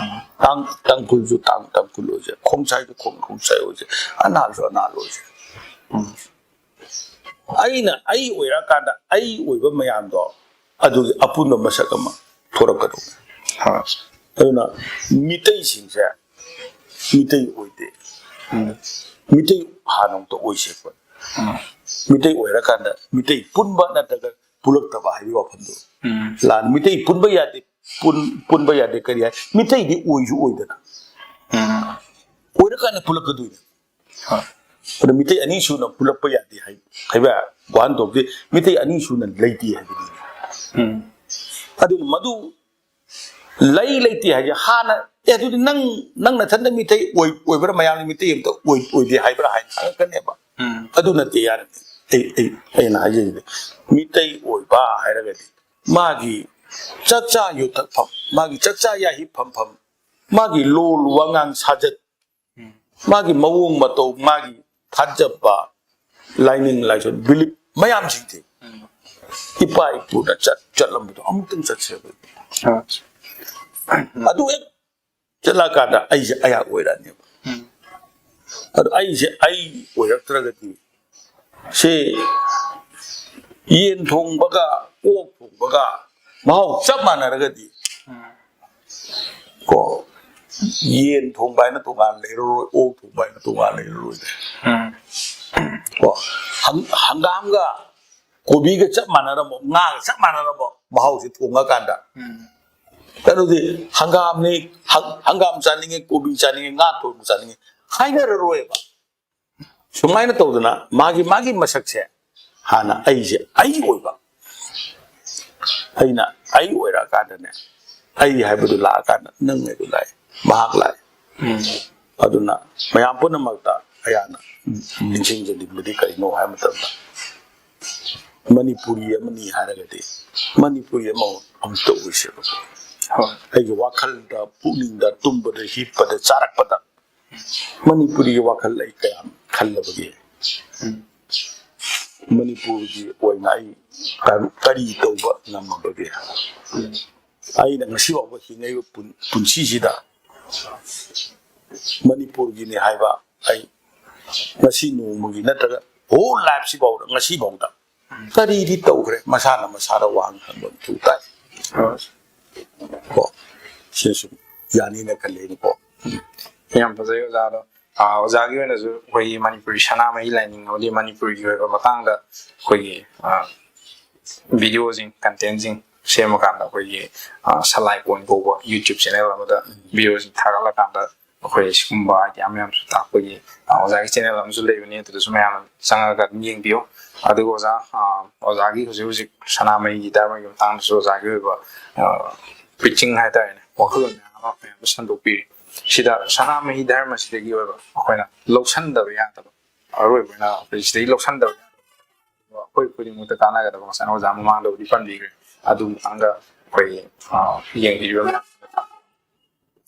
ꯇꯥꯡ-, ꯇꯥꯡꯈꯨꯜꯁꯨ ꯇꯥꯡ-, ꯇꯥꯡꯈꯨꯜ ꯑꯣꯏꯁꯦ, ꯈꯣꯡꯁꯥꯏꯁꯨ ꯈꯣꯡ-, ꯈꯣꯡꯁꯥꯏ ꯑꯣꯏꯁꯦ, ꯑꯅꯥꯜꯁꯨ ꯑꯅꯥꯜ ꯑꯣꯏꯁꯦ꯫ ꯎꯝ꯫ ꯑꯩꯅ ꯑꯩ ꯑꯣꯏꯔꯛꯑꯀꯥꯟꯗ ꯑꯩ ꯑꯣꯏꯕ ꯃꯌꯥꯝꯗꯣ ꯑꯗꯨꯒꯤ ꯑꯄꯨꯟꯕ ꯃꯁꯛ ꯑꯃ ꯊꯣꯔꯛꯀꯗꯧꯕ꯫ ꯍꯣꯏ꯫ ꯑꯗꯨꯅ ꯃꯤꯇꯩꯁꯤꯡꯁꯦ ꯃꯤꯇꯩ ꯑꯣꯏꯗꯦ꯫ ꯎꯝ꯫ ꯃꯤꯇꯩ ꯍꯥꯟꯅ ꯑꯃꯨꯛꯇ ꯑꯣꯏꯁꯦ ꯑꯩꯈꯣꯏ꯫ ꯎꯝ꯫ ꯃꯤꯇꯩ ꯑꯣꯏꯔꯀꯥꯟꯗ ꯃꯤꯇꯩ ꯄꯨꯟꯕ ꯅꯠꯇ꯭ꯔꯒ ꯄꯨꯂꯛꯇꯕ ꯍꯥꯏꯕꯒꯤ ꯋꯥꯐꯝꯗꯣ꯫ ꯎꯝ꯫ ꯂꯥꯟ-, ꯃꯤꯇꯩ ꯄꯨꯟꯕ ꯌꯥꯗꯦ, ꯄꯨꯟ-, ꯄꯨꯟꯕ ꯌꯥꯗꯦ ꯀꯔꯤ ꯍꯥꯏ? ꯃꯤꯇꯩꯗꯤ ꯑꯣꯏꯁꯨ ꯑꯣꯏꯗꯅ꯫ ꯎꯝ꯫ ꯑꯣꯏꯔꯀꯥꯟꯗ ꯄꯨꯂꯛꯀꯗꯣꯏꯅꯦ꯫ ꯍꯣꯏ꯫ ꯑꯗꯣ ꯃꯤꯇꯩ ꯑꯅꯤ ꯁꯨꯅ ꯄꯨꯂꯛꯄ ꯌꯥꯗꯦ ꯍꯥꯏ-, ꯍꯥꯏꯕ ꯋꯥꯍꯟꯊꯣꯛꯇꯤ ꯃꯤꯇꯩ ꯑꯅꯤ ꯁꯨꯅ ꯂꯩꯇꯦ ꯍꯥꯏꯕꯅꯤ꯫ ꯎꯝ꯫ ꯑꯗꯨꯅ ꯃꯗꯨ ꯂꯩ ꯂꯩꯇꯦ ꯍꯥꯏꯁꯦ ꯍꯥꯟꯅ, "ꯑꯦ, ꯑꯗꯨꯗꯤ ꯅꯪ, ꯅꯪ ꯅꯊꯟꯗ ꯃꯤꯇꯩ ꯑꯣꯏ-, ꯑꯣꯏꯕ꯭ꯔꯥ, ꯃꯌꯥꯝꯅ ꯃꯤꯇꯩ ꯑꯝꯇ ꯑꯣꯏ-, ꯑꯣꯏꯗꯦ ꯍꯥꯏꯕ꯭ꯔꯥ?" ꯍꯥꯏꯅ ꯍꯪꯉꯛꯀꯅꯦꯕ꯫ ꯎꯝ꯫ ꯑꯗꯨ ꯅꯠꯇꯦ ꯌꯥꯔꯦ꯫ ꯑꯩ, ꯑꯩ, ꯑꯩꯅ ꯍꯥꯏꯖꯔꯤꯁꯦ ꯃꯤꯇꯩ ꯑꯣꯏꯕ ꯍꯥꯏꯔꯒꯗꯤ ꯃꯥꯒꯤ ꯆꯥꯛꯆꯥ ꯌꯨꯊꯛꯐꯝ, ꯃꯥꯒꯤ ꯆꯥꯛꯆꯥ ꯌꯥꯍꯤꯞ ꯐꯝꯐꯝ, ꯃꯥꯒꯤ ꯂꯣꯜ ꯋꯥꯉꯥꯡ ꯁꯥꯖꯠ, ꯎꯝ꯫ ꯃꯥꯒꯤ ꯃꯑꯣꯡ ꯃꯇꯧ, ꯃꯥꯒꯤ ꯊꯥꯖꯕ, ꯂꯥꯏꯅꯤꯡ ꯂꯥꯏꯁꯣꯟ, ꯕꯤꯂꯤꯞ ꯃꯌꯥꯝꯁꯤꯡꯁꯦ ꯎꯝ꯫ ꯏꯄꯥ ꯏꯄꯨꯅ ꯆꯠ-, ꯆꯠꯂꯝꯕꯗꯣ ꯑꯃꯨꯛꯇꯪ ꯆꯠꯁꯦꯕ꯫ ꯑꯥ꯫ ꯑꯗꯨ ꯍꯦꯛ ꯆꯠꯂꯀꯥꯟꯗ ꯑꯩꯁꯦ ꯑꯩꯍꯥꯛ ꯑꯣꯏꯔꯛꯑꯅꯦꯕ꯫ ꯎꯝ꯫ ꯑꯗꯣ ꯑꯩꯁꯦ ꯑꯩ ꯑꯣꯏꯔꯛꯇ꯭ꯔꯒꯗꯤ ꯁꯤ ꯌꯦꯟ ꯊꯣꯡꯕꯒ ꯑꯣꯛ ꯊꯣꯡꯕꯒ ꯃꯍꯥꯎ ꯆꯞ ꯃꯥꯟꯅꯔꯒꯗꯤ ꯎꯝ꯫ ꯀꯣ, ꯌꯦꯟ ꯊꯣꯡꯕ ꯍꯥꯏꯅ ꯇꯣꯉꯥꯟ ꯂꯩꯔꯔꯣꯏ, ꯑꯣꯛ ꯊꯣꯡꯕ ꯍꯥꯏꯅ ꯇꯣꯉꯥꯟ ꯂꯩꯔꯔꯣꯏ꯫ ꯎꯝ꯫ ꯀꯣ, ꯍꯪ-, ꯍꯪꯒꯥꯝꯒ ꯀꯣꯕꯤꯒ ꯆꯞ ꯃꯥꯟꯅꯔꯝꯃꯣ, ꯉꯥꯒ ꯆꯞ ꯃꯥꯟꯅꯔꯝꯃꯣ, ꯃꯍꯥꯎꯁꯦ ꯊꯣꯡꯉꯀꯥꯟꯗ꯫ ꯎꯝ꯫ ꯑꯗꯨꯗꯤ ꯍꯪꯒꯥꯝꯅꯤ, ꯍꯪ-, ꯍꯪꯒꯥꯝ ꯆꯥꯅꯤꯡꯉꯦ, ꯀꯣꯕꯤ ꯆꯥꯅꯤꯡꯉꯦ, ꯉꯥ ꯊꯣꯡꯕ ꯆꯥꯅꯤꯡꯉꯦ ꯍꯥꯏꯅꯔꯔꯣꯏꯕ꯫ ꯁꯨꯃꯥꯏꯅ ꯇꯧꯗꯅ ꯃꯥꯒꯤ, ꯃꯥꯒꯤ ꯃꯁꯛꯁꯦ ꯍꯥꯟꯅ ꯑꯩꯁꯦ ꯑꯩ ꯑꯣꯏꯕ, ꯑꯩꯅ ꯑꯩ ꯑꯣꯏꯔꯛꯑꯀꯥꯟꯗꯅꯦ, ꯑꯩ ꯍꯥꯏꯕꯗꯨ ꯂꯥꯛꯑꯀꯥꯟꯗ ꯅꯪ ꯍꯥꯏꯗꯨ ꯂꯥꯛꯑꯦ, ꯃꯍꯥꯛ ꯂꯥꯛꯑꯦ꯫ ꯎꯝ꯫ ꯑꯗꯨꯅ ꯃꯌꯥꯝ ꯄꯨꯝꯅꯃꯛꯇ ꯑꯩꯍꯥꯛꯅ ꯅꯤꯡꯁꯤꯡꯖꯅꯤꯡꯕꯗꯤ ꯀꯔꯤꯅꯣ ꯍꯥꯏꯕ ꯃꯇꯝꯗ, ꯃꯅꯤꯄꯨꯔꯤ ꯑꯃꯅꯤ ꯍꯥꯏꯔꯒꯗꯤ ꯃꯅꯤꯄꯨꯔꯤ ꯑꯃ ꯑꯃꯨꯛꯇ ꯑꯣꯏꯁꯦꯕ꯫ ꯍꯣꯏ꯫ ꯑꯩꯒꯤ ꯋꯥꯈꯜꯗ, ꯄꯨꯛꯅꯤꯡꯗ, ꯇꯨꯝꯕꯗ, ꯍꯤꯞꯄꯗ, ꯆꯥꯔꯛꯄꯗ ꯃꯅꯤꯄꯨꯔꯤꯒꯤ ꯋꯥꯈꯜ ꯑꯩ ꯀꯌꯥꯝ ꯈꯜꯂꯕꯒꯦ? ꯎꯝ꯫ ꯃꯅꯤꯄꯨꯔꯒꯤ ꯑꯣꯏꯅ ꯑꯩ ꯀꯔꯤ ꯇꯧꯕ ꯉꯝꯃꯕꯒꯦ? ꯑꯩꯅ ꯉꯁꯤ ꯐꯥꯎꯕ ꯍꯤꯡꯉꯛꯏꯕ ꯄꯨꯟꯁꯤꯁꯤꯗ ꯃꯅꯤꯄꯨꯔꯒꯤꯅꯤ ꯍꯥꯏꯕ ꯑꯩ ꯉꯁꯤ ꯅꯣꯡꯃꯒꯤ ꯅꯠꯇ꯭ꯔꯒ ꯍꯣꯜ ꯂꯥꯏꯐꯁꯤ ꯐꯥꯎꯗ, ꯉꯁꯤ ꯐꯥꯎꯗ ꯀꯔꯤꯗꯤ ꯇꯧꯈ꯭ꯔꯦ? ꯃꯁꯥꯅ ꯃꯁꯥꯗ ꯋꯥꯍꯪ ꯍꯪꯕ ꯃꯊꯧ ꯇꯥꯏ꯫ ꯀꯣ, ꯁꯤꯅꯁꯨ ꯌꯥꯅꯤꯅ ꯈꯜꯂꯦ ꯑꯩꯅꯀꯣ꯫ ꯌꯥꯝ ꯐꯖꯩ ꯑꯣꯖꯥꯗꯣ꯫ ꯑꯣꯖꯥꯒꯤ ꯑꯣꯏꯅꯁꯨ ꯑꯩꯈꯣꯏꯒꯤ ꯃꯅꯤꯄꯨꯔꯤ ꯁꯅꯥꯃꯍꯤ ꯂꯥꯏꯅꯤꯡ ꯑꯃꯗꯤ ꯃꯅꯤꯄꯨꯔꯒꯤ ꯑꯣꯏꯕ ꯃꯇꯥꯡꯗ ꯑꯩꯈꯣꯏꯒꯤ ꯚꯤꯗꯤꯑꯣꯁꯤꯡ, ꯀꯟꯇꯦꯟꯁꯤꯡ ꯁꯦꯝꯃꯀꯥꯟꯗ ꯑꯩꯈꯣꯏꯒꯤ ꯁꯂꯥꯏ ꯄꯣꯏꯟ ꯀꯧꯕ ꯌꯨꯇ꯭ꯌꯨꯕ ꯆꯦꯅꯦꯜ ꯑꯃꯗ ꯚꯤꯗꯤꯑꯣꯁꯤꯡ ꯊꯥꯒꯠꯂꯀꯥꯟꯗ ꯑꯩꯈꯣꯏ ꯁꯤꯒꯨꯝꯕ ꯑꯥꯏꯗꯤꯌꯥ ꯃꯌꯥꯝꯁꯨ ꯇꯥꯛꯄꯒꯤ ꯑꯣꯖꯥꯒꯤ ꯆꯦꯅꯦꯜ ꯑꯃꯁꯨ ꯂꯩꯕꯅꯤ, ꯑꯗꯨꯗꯁꯨ ꯃꯌꯥꯝ ꯆꯪꯉꯒ ꯑꯗꯨꯝ ꯌꯦꯡꯕꯤꯌꯨ꯫ ꯑꯗꯨꯒ ꯑꯣꯖꯥ, ꯑꯣꯖꯥꯒꯤ ꯍꯧꯖꯤꯛ ꯍꯧꯖꯤꯛ ꯁꯅꯥꯃꯍꯤꯒꯤ ꯙꯔꯃꯒꯤ ꯃꯇꯥꯡꯗꯁꯨ ꯑꯣꯖꯥꯒꯤ ꯑꯣꯏꯕ ꯄ꯭ꯔꯤꯆꯤꯡ ꯍꯥꯏꯇꯥꯔꯦꯅꯦ, ꯋꯥꯈꯜꯂꯣꯟ ꯃꯌꯥꯝ ꯑꯃ ꯃꯌꯥꯝꯗ ꯁꯟꯗꯣꯛꯄꯤꯔꯤ꯫ ꯁꯤꯗ ꯁꯅꯥꯃꯍꯤ ꯙꯔꯃꯁꯤꯗꯒꯤ ꯑꯣꯏꯕ ꯑꯩꯈꯣꯏꯅ ꯂꯧꯁꯟꯗꯕ ꯌꯥꯗꯕ, ꯑꯔꯣꯏꯕ ꯑꯣꯏꯅ ꯑꯩꯈꯣꯏ ꯁꯤꯗꯒꯤ ꯂꯧꯁꯟꯗꯕ ꯌꯥꯗꯕ, ꯑꯩꯈꯣꯏ ꯈꯨꯗꯤꯡꯃꯛꯇ ꯀꯥꯟꯅꯒꯗꯕ, ꯉꯁꯥꯏꯅ ꯑꯣꯖꯥ ꯃꯃꯥꯡꯗ ꯎꯗꯤ ꯄꯟꯕꯤꯈ꯭ꯔꯦ, ꯑꯗꯨ ꯃꯇꯥꯡꯗ ꯑꯩꯈꯣꯏ ꯌꯦꯡꯕꯤꯔꯤꯕ ꯃꯌꯥꯝ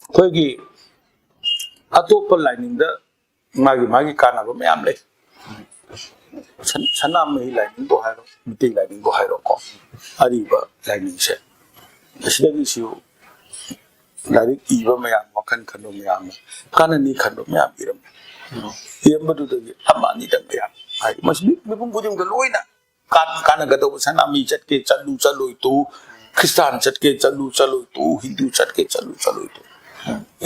ꯑꯩꯈꯣꯏꯒꯤ ꯑꯇꯣꯞꯄ ꯂꯥꯏꯅꯤꯡꯗ ꯃꯥꯒꯤ ꯃꯥꯒꯤ ꯀꯥꯟꯅꯕ ꯃꯌꯥꯝ ꯂꯩ꯫ ꯁꯅꯥꯃꯍꯤ ꯂꯥꯏꯅꯤꯡꯕꯨ ꯍꯥꯏꯔꯣ, ꯃꯤꯇꯩ ꯂꯥꯏꯅꯤꯡꯕꯨ ꯍꯥꯏꯔꯣꯀꯣ, ꯑꯔꯤꯕ ꯂꯥꯏꯅꯤꯡꯁꯦ ꯑꯁꯤꯗꯒꯤꯁꯨ ꯂꯥꯏꯔꯤꯛ ꯏꯕ ꯃꯌꯥꯝ, ꯋꯥꯈꯜ ꯈꯟꯕ ꯃꯌꯥꯝꯅ ꯀꯥꯟꯅꯅꯤ ꯈꯟꯕ ꯃꯌꯥꯝ ꯏꯔꯝꯃꯤ꯫ ꯏꯔꯝꯕꯗꯨꯗꯒꯤ ꯑꯃ ꯑꯅꯤꯗꯪ ꯃꯌꯥꯝ ꯍꯥꯏꯗꯤ ꯃꯁꯤ ꯃꯤꯄꯨꯝ ꯈꯨꯗꯤꯡꯃꯛꯇ ꯂꯣꯏꯅ ꯀꯥꯟꯅꯒꯗꯧꯕ, ꯁꯅꯥꯃꯍꯤ ꯆꯠꯀꯦ ꯆꯠꯂꯨ ꯆꯠꯂꯣꯏ ꯇꯨ, ꯈ꯭ꯔꯤꯁꯇꯥꯟ ꯆꯠꯀꯦ ꯆꯠꯂꯨ ꯆꯠꯂꯣꯏ ꯇꯨ, ꯍꯤꯟꯗꯨ ꯆꯠꯀꯦ ꯆꯠꯂꯨ ꯆꯠꯂꯣꯏ ꯇꯨ,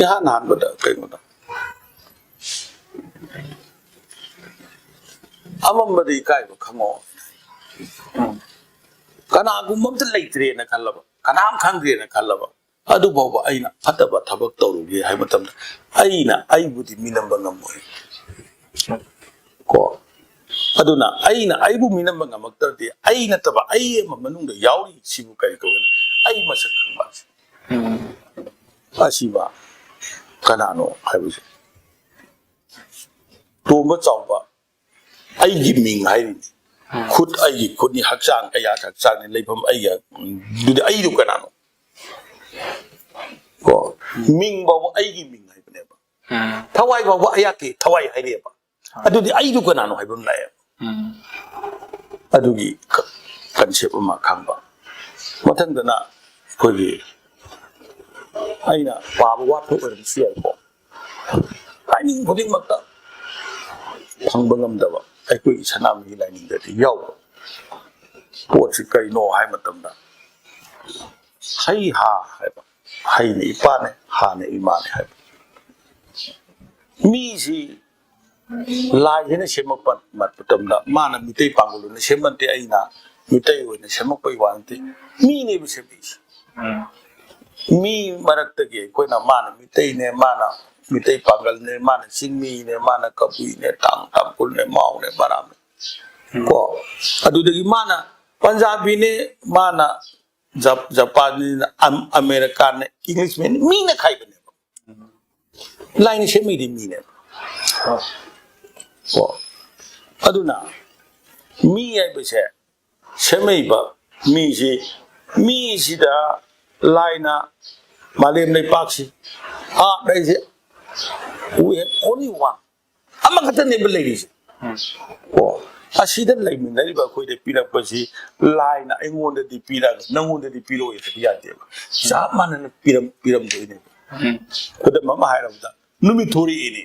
ꯏꯍꯥꯟ ꯍꯥꯟꯕꯗ ꯀꯩꯅꯣꯗ ꯑꯃꯝꯕꯗ ꯏꯀꯥꯏꯕ ꯈꯪꯉꯣ꯫ ꯀꯅꯥꯒꯨꯝꯕ ꯑꯝꯇ ꯂꯩꯇ꯭ꯔꯦꯅ ꯈꯜꯂꯕ, ꯀꯅꯥꯝ ꯈꯪꯗ꯭ꯔꯦꯅ ꯈꯜꯂꯕ, ꯑꯗꯨꯐꯥꯎꯕ ꯑꯩꯅ ꯐꯠꯇꯕ ꯊꯕꯛ ꯇꯧꯔꯨꯒꯦ ꯍꯥꯏꯕ ꯃꯇꯝꯗ ꯑꯩꯅ ꯑꯩꯕꯨꯗꯤ ꯃꯤꯅꯝꯕ ꯉꯝꯃꯣꯏ꯫ ꯀꯣ ꯑꯗꯨꯅ ꯑꯩꯅ ꯑꯩꯕꯨ ꯃꯤꯅꯝꯕ ꯉꯝꯃꯛꯇ꯭ꯔꯗꯤ ꯑꯩ ꯅꯠꯇꯕ ꯑꯩ ꯑꯃ ꯃꯅꯨꯡꯗ ꯌꯥꯎꯔꯤ ꯁꯤꯕꯨ ꯀꯔꯤ ꯀꯧꯒꯅꯤ? ꯑꯩ ꯃꯁꯛ ꯈꯪꯕ ꯑꯁꯤꯕ ꯀꯅꯥꯅꯣ ꯍꯥꯏꯕꯁꯦ꯫ ꯇꯣꯝꯕ ꯆꯥꯎꯕ ꯑꯩꯒꯤ ꯃꯤꯡ ꯍꯥꯏꯔꯤꯅꯤ꯫ ꯈꯨꯠ ꯑꯩꯒꯤ ꯈꯨꯠꯅꯤ, ꯍꯛꯆꯥꯡ ꯑꯩꯍꯥꯛ ꯍꯛꯆꯥꯡꯅꯤ, ꯂꯩꯐꯝ ꯑꯩꯒꯤ ꯑꯗꯨꯗꯤ ꯑꯩꯗꯨ ꯀꯅꯥꯅꯣ? ꯀꯣ ꯃꯤꯡ ꯐꯥꯎꯕ ꯑꯩꯒꯤ ꯃꯤꯡ ꯍꯥꯏꯕꯅꯦꯕ꯫ ꯊꯋꯥꯏ ꯐꯥꯎꯕ ꯑꯩꯍꯥꯛꯀꯤ ꯊꯋꯥꯏ ꯍꯥꯏꯔꯤꯑꯕ꯫ ꯑꯗꯨꯗꯤ ꯑꯩꯗꯨ ꯀꯅꯥꯅꯣ ꯍꯥꯏꯕ ꯑꯃ ꯂꯥꯛꯑꯦꯕ꯫ ꯑꯗꯨꯒꯤ ꯀꯟꯁꯦꯞ ꯑꯃ ꯈꯪꯕ꯫ ꯃꯊꯪꯗꯅ ꯑꯩꯈꯣꯏꯒꯤ, ꯑꯩꯅ ꯄꯥꯕ ꯋꯥꯠꯄ ꯑꯣꯏꯔꯝꯕꯁꯨ ꯌꯥꯏꯀꯣ, ꯂꯥꯏꯅꯤꯡ ꯈꯨꯗꯤꯡꯃꯛꯇ ꯐꯪꯕ ꯉꯝꯗꯕ ꯑꯩꯈꯣꯏꯒꯤ ꯁꯅꯥꯃꯍꯤ ꯂꯥꯏꯅꯤꯡꯗꯗꯤ ꯌꯥꯎꯕ ꯄꯣꯠꯁꯤ ꯀꯔꯤꯅꯣ ꯍꯥꯏ ꯃꯇꯝꯗ, ꯍꯩ ꯍꯥ ꯍꯥꯏꯕ, ꯍꯩꯅ ꯏꯄꯥꯅꯦ, ꯍꯥꯅ ꯏꯃꯥꯅꯦ ꯍꯥꯏꯕ꯫ ꯃꯤꯁꯤ ꯂꯥꯏꯁꯤꯅ ꯁꯦꯝꯃꯛꯄ ꯃꯇꯝꯗ ꯃꯥꯅ ꯃꯤꯇꯩ ꯄꯥꯡꯒꯜ ꯑꯣꯏꯅ ꯁꯦꯝꯃꯛꯇꯦ, ꯑꯩꯅ ꯃꯤꯇꯩ ꯑꯣꯏꯅ ꯁꯦꯝꯃꯛꯄꯒꯤ ꯋꯥ ꯅꯠꯇꯦ, ꯃꯤꯅꯦꯕ ꯁꯦꯝꯃꯛꯏꯁꯦ꯫ ꯃꯤ ꯃꯔꯛꯇꯒꯤ ꯑꯩꯈꯣꯏꯅ, ꯃꯥꯅ ꯃꯤꯇꯩꯅꯦ, ꯃꯥꯅ ꯃꯤꯇꯩ ꯄꯥꯡꯒꯜꯅꯦ, ꯃꯥꯅ ꯆꯤꯡꯃꯤꯅꯦ, ꯃꯥꯅ ꯀꯕꯨꯏꯅꯦ, ꯇꯥꯡ ꯇꯥꯡꯈꯨꯜꯅꯦ, ꯃꯥꯎꯅꯦ, ꯃꯔꯥꯝꯅꯦ ꯀꯣ, ꯑꯗꯨꯗꯒꯤ ꯃꯥꯅ ꯄꯟꯖꯥꯕꯤꯅꯦ, ꯃꯥꯅ ꯖꯞ-, ꯖꯄꯥꯟꯅꯤꯅ, ꯑꯝ-, ꯑꯃꯦꯔꯤꯀꯥꯟꯅ, ꯏꯪꯂꯤꯁꯃꯦꯟ, ꯃꯤꯅ ꯈꯥꯏꯕꯅꯦꯕ꯫ ꯂꯥꯏꯅ ꯁꯦꯝꯃꯤꯗꯤ ꯃꯤꯅꯦꯕ꯫ ꯀꯣ, ꯑꯗꯨꯅ ꯃꯤ ꯍꯥꯏꯕꯁꯦ, ꯁꯦꯝꯃꯛꯏꯕ ꯃꯤꯁꯤ, ꯃꯤꯁꯤꯗ ꯂꯥꯏꯅ ꯃꯥꯂꯦꯝ ꯂꯩꯄꯥꯛꯁꯤ, ꯑꯥꯔꯠ ꯍꯥꯏꯁꯦ, we have only one, ꯑꯃꯈꯛꯇꯅꯦꯕ ꯂꯩꯔꯤꯁꯦ꯫ ꯀꯣ, ꯑꯁꯤꯗ ꯂꯩꯃꯤꯟꯅꯔꯤꯕ ꯑꯩꯈꯣꯏꯗ ꯄꯤꯔꯛꯄꯁꯤ ꯂꯥꯏꯅ ꯑꯩꯉꯣꯟꯗꯗꯤ ꯄꯤꯔꯛꯑꯒ ꯅꯪꯉꯣꯟꯗꯗꯤ ꯄꯤꯔꯛꯑꯣꯏ ꯍꯥꯏꯕ ꯌꯥꯗꯦꯕ꯫ ꯆꯞ ꯃꯥꯟꯅꯅ ꯄꯤꯔꯝ-, ꯄꯤꯔꯝꯗꯣꯏꯅꯦꯕ꯫ ꯈꯨꯗꯝ ꯑꯃ ꯍꯥꯏꯔꯕꯗ, ꯅꯨꯃꯤꯠ ꯊꯣꯔꯛꯏꯅꯦ꯫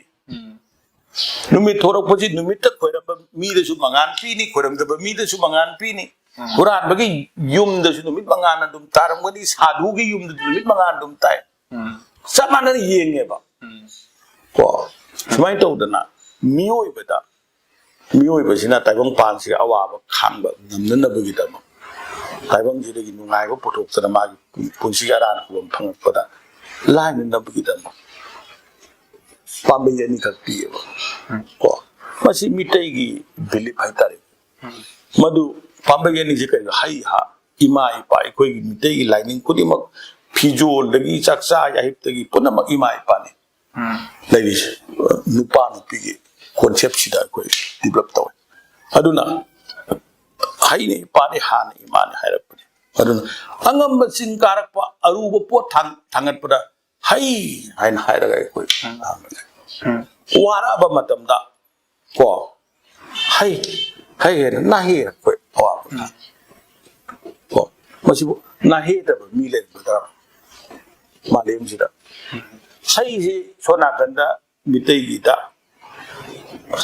ꯅꯨꯃꯤꯠ ꯊꯣꯔꯛꯄꯁꯤ ꯅꯨꯃꯤꯠꯇ ꯈꯣꯏꯔꯝꯕ ꯃꯤꯗꯁꯨ ꯃꯉꯥꯜ ꯄꯤꯅꯤ, ꯈꯣꯏꯔꯝꯗꯕ ꯃꯤꯗꯁꯨ ꯃꯉꯥꯜ ꯄꯤꯅꯤ꯫ ꯍꯨꯔꯥꯟꯕꯒꯤ ꯌꯨꯝꯗꯁꯨ ꯅꯨꯃꯤꯠ ꯃꯉꯥꯜ ꯑꯗꯨꯝ ꯇꯥꯔꯝꯒꯅꯤ, ꯁꯥꯙꯨꯒꯤ ꯌꯨꯝꯗꯁꯨ ꯅꯨꯃꯤꯠ ꯃꯉꯥꯜ ꯑꯗꯨꯝ ꯇꯥꯏ꯫ ꯆꯞ ꯃꯥꯟꯅꯅ ꯌꯦꯡꯉꯦꯕ꯫ ꯀꯣ, ꯁꯨꯃꯥꯏꯅ ꯇꯧꯗꯅ ꯃꯤꯑꯣꯏꯕꯗ, ꯃꯤꯑꯣꯏꯕꯁꯤꯅ ꯇꯥꯏꯕꯪꯄꯥꯟꯁꯤꯒꯤ ꯑꯋꯥꯕ ꯈꯥꯡꯕ ꯉꯝꯅꯅꯕꯒꯤꯗꯃꯛ, ꯇꯥꯏꯕꯪꯁꯤꯗꯒꯤ ꯅꯨꯡꯉꯥꯏꯕ ꯄꯨꯊꯣꯛꯇꯅ ꯃꯥꯒꯤ ꯄꯨꯟꯁꯤꯒꯤ ꯑꯔꯥꯟ ꯈꯨꯕꯝ ꯐꯪꯉꯛꯄꯗ ꯂꯥꯏꯅꯅꯕꯒꯤꯗꯃꯛ ꯄꯥꯝꯕꯩ ꯑꯅꯤꯈꯛ ꯄꯤꯌꯦꯕ꯫ ꯀꯣ, ꯃꯁꯤ ꯃꯤꯇꯩꯒꯤ ꯕꯤꯂꯤꯞ ꯍꯥꯏꯇꯥꯔꯦ꯫ ꯃꯗꯨ ꯄꯥꯝꯕꯩ ꯑꯅꯤꯁꯦ ꯀꯩꯅꯣ? ꯍꯩ ꯍꯥ, ꯏꯃꯥ ꯏꯄꯥ, ꯑꯩꯈꯣꯏꯒꯤ ꯃꯤꯇꯩꯒꯤ ꯂꯥꯏꯅꯤꯡ ꯈꯨꯗꯤꯡꯃꯛ, ꯐꯤꯖꯣꯜꯗꯒꯤ ꯆꯥꯛꯆꯥ ꯌꯥꯍꯤꯞꯇꯒꯤ ꯄꯨꯝꯅꯃꯛ ꯏꯃꯥ ꯏꯄꯥꯅꯤ ꯂꯩꯔꯤꯁꯦ꯫ ꯅꯨꯄꯥ ꯅꯨꯄꯤꯒꯤ ꯀꯣꯟꯁꯦꯞꯁꯤꯗ ꯑꯩꯈꯣꯏ ꯗꯤꯕꯂꯞ ꯇꯧꯋꯦ꯫ ꯑꯗꯨꯅ ꯍꯩꯅ ꯏꯄꯥꯅꯤ, ꯍꯥꯅ ꯏꯃꯥꯅꯤ ꯍꯥꯏꯔꯛꯄꯅꯤ꯫ ꯑꯗꯨꯅ ꯑꯉꯝꯕ ꯆꯤꯡ ꯀꯥꯔꯛꯄ, ꯑꯔꯨꯕ ꯄꯣꯠ ꯊꯥꯡ-, ꯊꯥꯡꯒꯠꯄꯗ ꯍꯩ ꯍꯥꯏꯅ ꯍꯥꯏꯔꯒ ꯑꯩꯈꯣꯏ ꯋꯥꯔꯛꯑꯕ ꯃꯇꯝꯗ ꯀꯣ, ꯍꯩ, ꯍꯩ ꯍꯩꯅ ꯅꯥꯍꯦꯔꯛꯄ ꯑꯋꯥꯕ ꯀꯣ꯫ ꯃꯁꯤꯕꯨ ꯅꯥꯍꯦꯗꯕ ꯃꯤ ꯂꯩꯔꯝꯒꯗ꯭ꯔꯥ ꯃꯥꯂꯦꯝꯁꯤꯗ? ꯍꯩꯁꯤ ꯁꯣꯝ ꯅꯥꯀꯟꯗ ꯃꯤꯇꯩꯒꯤꯗ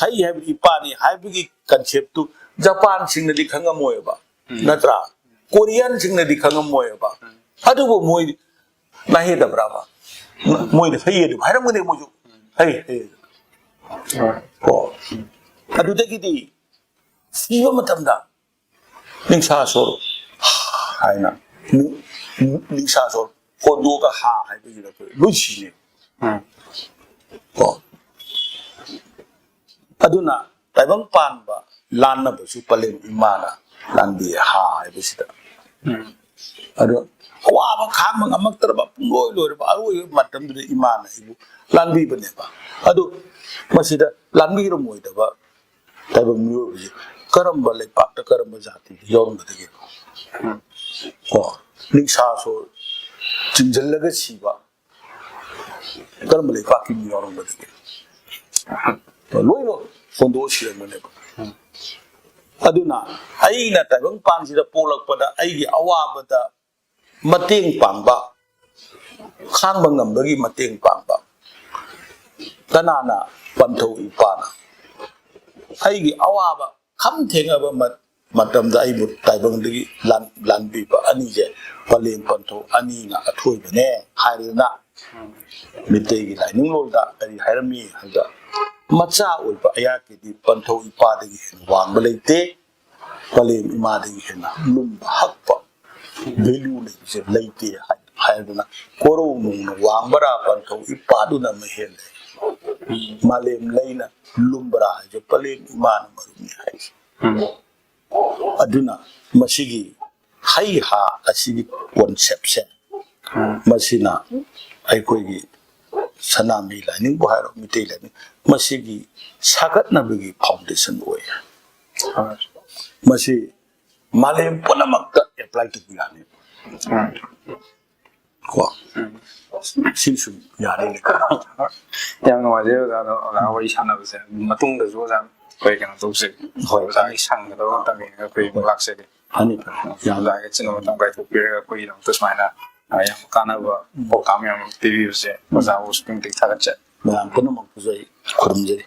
ꯍꯩ ꯍꯥꯏꯕꯗꯤ ꯏꯄꯥꯅꯤ ꯍꯥꯏꯕꯒꯤ ꯀꯟꯁꯦꯞꯇꯨ ꯖꯄꯥꯟꯁꯤꯡꯅꯗꯤ ꯈꯪꯉꯝꯃꯣꯏꯕ, ꯎꯝ꯫ ꯅꯠꯇ꯭ꯔꯥ? ꯀꯣꯔꯤꯌꯟꯁꯤꯡꯅꯗꯤ ꯈꯪꯉꯝꯃꯣꯏꯕ꯫ ꯎꯝ꯫ ꯑꯗꯨꯕꯨ ꯃꯣꯏ ꯅꯥꯍꯦꯗꯕ꯭ꯔꯥꯕ? ꯃꯣꯏꯅ ꯍꯩ ꯑꯗꯨꯝ ꯍꯥꯏꯔꯝꯒꯅꯤ ꯃꯣꯏꯁꯨ꯫ ꯍꯩ, ꯍꯩ꯫ ꯍꯣꯏ꯫ ꯀꯣ꯫ ꯑꯗꯨꯗꯒꯤꯗꯤ ꯁꯤꯕ ꯃꯇꯝꯗ ꯅꯤꯡꯁꯥ ꯁꯣꯔ ꯍꯥꯏꯅ ꯅꯤꯡꯁꯥ ꯁꯣꯔ ꯍꯣꯟꯗꯣꯛꯑꯒ ꯍꯥ ꯍꯥꯏꯕꯁꯤꯗ ꯑꯩꯈꯣꯏ ꯂꯣꯏ ꯁꯤꯅꯦ꯫ ꯎꯝ꯫ ꯀꯣ꯫ ꯑꯗꯨꯅ ꯇꯥꯏꯕꯪ ꯄꯥꯟꯕ ꯂꯥꯟꯅꯕꯁꯨ ꯄꯂꯦꯝ ꯏꯃꯥꯅ ꯂꯥꯟꯕꯤ ꯍꯥ ꯍꯥꯏꯕꯁꯤꯗ꯫ ꯎꯝ꯫ ꯑꯗꯣ ꯑꯋꯥꯕ ꯈꯥꯡꯕ ꯉꯝꯃꯛꯇ꯭ꯔꯕ ꯄꯨꯡꯂꯣꯏ ꯂꯣꯏꯔꯕ ꯑꯔꯣꯏꯕ ꯃꯇꯝꯗꯨꯗ ꯏꯃꯥꯅ ꯑꯩꯕꯨ ꯂꯥꯟꯕꯤꯕꯅꯦꯕ꯫ ꯑꯗꯨ ꯃꯁꯤꯗ ꯂꯥꯟꯕꯤꯔꯝꯃꯣꯏꯗꯕ ꯇꯥꯏꯕꯪ ꯃꯤꯑꯣꯏꯕꯁꯤ ꯀꯔꯝꯕ ꯂꯩꯄꯥꯛꯇ ꯀꯔꯝꯕ ꯖꯥꯇꯤꯗ ꯌꯥꯎꯔꯝꯒꯗꯒꯦ? ꯎꯝ꯫ ꯀꯣ, ꯅꯤꯡꯁꯥꯁꯨ ꯆꯤꯡꯁꯤꯜꯂꯒ ꯁꯤꯕ ꯀꯔꯝꯕ ꯂꯩꯄꯥꯛꯀꯤ ꯃꯤ ꯌꯥꯎꯔꯝꯒꯗꯒꯦ? ꯂꯣꯏꯅ ꯍꯣꯟꯗꯣꯛꯑ ꯁꯤꯔꯝꯒꯅꯦꯕ꯫ ꯎꯝ꯫ ꯑꯗꯨꯅ ꯑꯩꯅ ꯇꯥꯏꯕꯪ ꯄꯥꯟꯁꯤꯗ ꯄꯣꯛꯂꯛꯄꯗ ꯑꯩꯒꯤ ꯑꯋꯥꯕꯗ ꯃꯇꯦꯡ ꯄꯥꯡꯕ, ꯈꯥꯡꯕ ꯉꯝꯕꯒꯤ ꯃꯇꯦꯡ ꯄꯥꯡꯕ ꯀꯅꯥꯅ? ꯄꯟꯊꯧ ꯏꯄꯥꯅ꯫ ꯑꯩꯒꯤ ꯑꯋꯥꯕ ꯈꯝ ꯊꯦꯡꯉꯕ ꯃ-, ꯃꯇꯝꯗ ꯑꯩꯕꯨ ꯇꯥꯏꯕꯪꯗꯒꯤ ꯂꯥꯟ-, ꯂꯥꯟꯕꯤꯕ ꯑꯅꯤꯁꯦ ꯄꯂꯦꯝ ꯄꯟꯊꯧ ꯑꯅꯤꯅ ꯑꯊꯣꯏꯕꯅꯦ ꯍꯥꯏꯔꯗꯅ ꯃꯤꯇꯩꯒꯤ ꯂꯥꯏꯅꯤꯡꯂꯣꯟꯗ ꯀꯔꯤ ꯍꯥꯏꯔꯝꯃꯤ ꯍꯥꯏꯕꯗ, ꯃꯆꯥ ꯑꯣꯏꯕ ꯑꯩꯍꯥꯛꯀꯤꯗꯤ ꯄꯟꯊꯧ ꯏꯄꯥꯗꯒꯤ ꯍꯦꯟꯅ ꯋꯥꯡꯕ ꯂꯩꯇꯦ, ꯄꯂꯦꯝ ꯏꯃꯥꯗꯒꯤ ꯍꯦꯟꯅ ꯂꯨꯝꯕ ꯍꯛꯄ value ꯂꯩꯕꯁꯦ ꯂꯩꯇꯦ ꯍꯥꯏ-, ꯍꯥꯏꯗꯅ ꯀꯣꯔꯧ ꯅꯨꯡꯅ ꯋꯥꯡꯕꯔꯥ ꯄꯟꯊꯧ ꯏꯄꯥꯗꯨꯅ ꯃꯍꯦꯜꯂꯦ꯫ ꯃꯥꯂꯦꯝ ꯂꯩꯅ ꯂꯨꯝꯕꯔꯥ ꯍꯥꯏꯁꯦ ꯄꯂꯦꯝ ꯏꯃꯥꯅ ꯃꯔꯨꯝꯅꯤ ꯍꯥꯏꯁꯦ꯫ ꯎꯝ꯫ ꯑꯗꯨꯅ ꯃꯁꯤꯒꯤ ꯍꯩ ꯍꯥ ꯑꯁꯤꯒꯤ concept ꯁꯦ, ꯎꯝ꯫ ꯃꯁꯤꯅ ꯑꯩꯈꯣꯏꯒꯤ ꯁꯅꯥꯃꯍꯤ ꯂꯥꯏꯅꯤꯡꯕꯨ ꯍꯥꯏꯔꯣ, ꯃꯤꯇꯩ ꯂꯥꯏꯅꯤꯡ, ꯃꯁꯤꯒꯤ ꯁꯥꯒꯠꯅꯕꯒꯤ foundation ꯑꯣꯏ꯫ ꯍꯣꯏ꯫ ꯃꯁꯤ ꯃꯥꯂꯦꯝ ꯄꯨꯝꯅꯃꯛꯇ apply ꯇꯧꯕ ꯌꯥꯅꯤ꯫ ꯎꯝ꯫ ꯀꯣ꯫ ꯎꯝ꯫ ꯁꯤꯁꯨ ꯌꯥꯔꯦ꯫ ꯌꯥꯝ ꯅꯨꯡꯉꯥꯏꯖꯩ ꯑꯣꯖꯥ, ꯑꯗꯣ ꯑꯣꯖꯥ ꯋꯥꯔꯤ ꯁꯥꯟꯅꯕꯁꯦ ꯃꯇꯨꯡꯗꯁꯨ ꯑꯣꯖꯥ ꯑꯩꯈꯣꯏ ꯀꯩꯅꯣ ꯇꯧꯖꯩ꯫ ꯍꯣꯏ꯫ ꯑꯣꯖꯥꯒꯤ ꯁꯪꯒꯗꯕ ꯃꯇꯝ ꯌꯦꯡꯉꯒ ꯑꯩꯈꯣꯏ ꯑꯃꯨꯛ ꯂꯥꯛꯆꯒꯦ꯫ ꯐꯅꯤ ꯐꯅꯤ꯫ ꯌꯥꯝ ꯑꯣꯖꯥꯒꯤ ꯑꯆꯤꯟꯕ ꯃꯇꯝ ꯀꯥꯏꯊꯣꯛꯄꯤꯔꯒ ꯑꯩꯈꯣꯏꯒꯤꯗꯃꯛꯇ ꯁꯨꯃꯥꯏꯅ ꯑ, ꯌꯥꯝ ꯀꯥꯟꯅꯕ ꯄꯥꯎꯇꯥꯛ ꯃꯌꯥꯝ ꯑꯃ ꯄꯤꯕꯤꯕꯁꯦ ꯑꯣꯖꯥꯕꯨ ꯑꯁꯨꯛꯀꯤ ꯃꯇꯤꯛ ꯊꯥꯒꯠꯆꯔꯤ꯫ ꯃꯌꯥꯝ ꯄꯨꯝꯅꯃꯛꯄꯨꯁꯨ ꯑꯩ ꯈꯨꯔꯨꯝꯖꯔꯤ꯫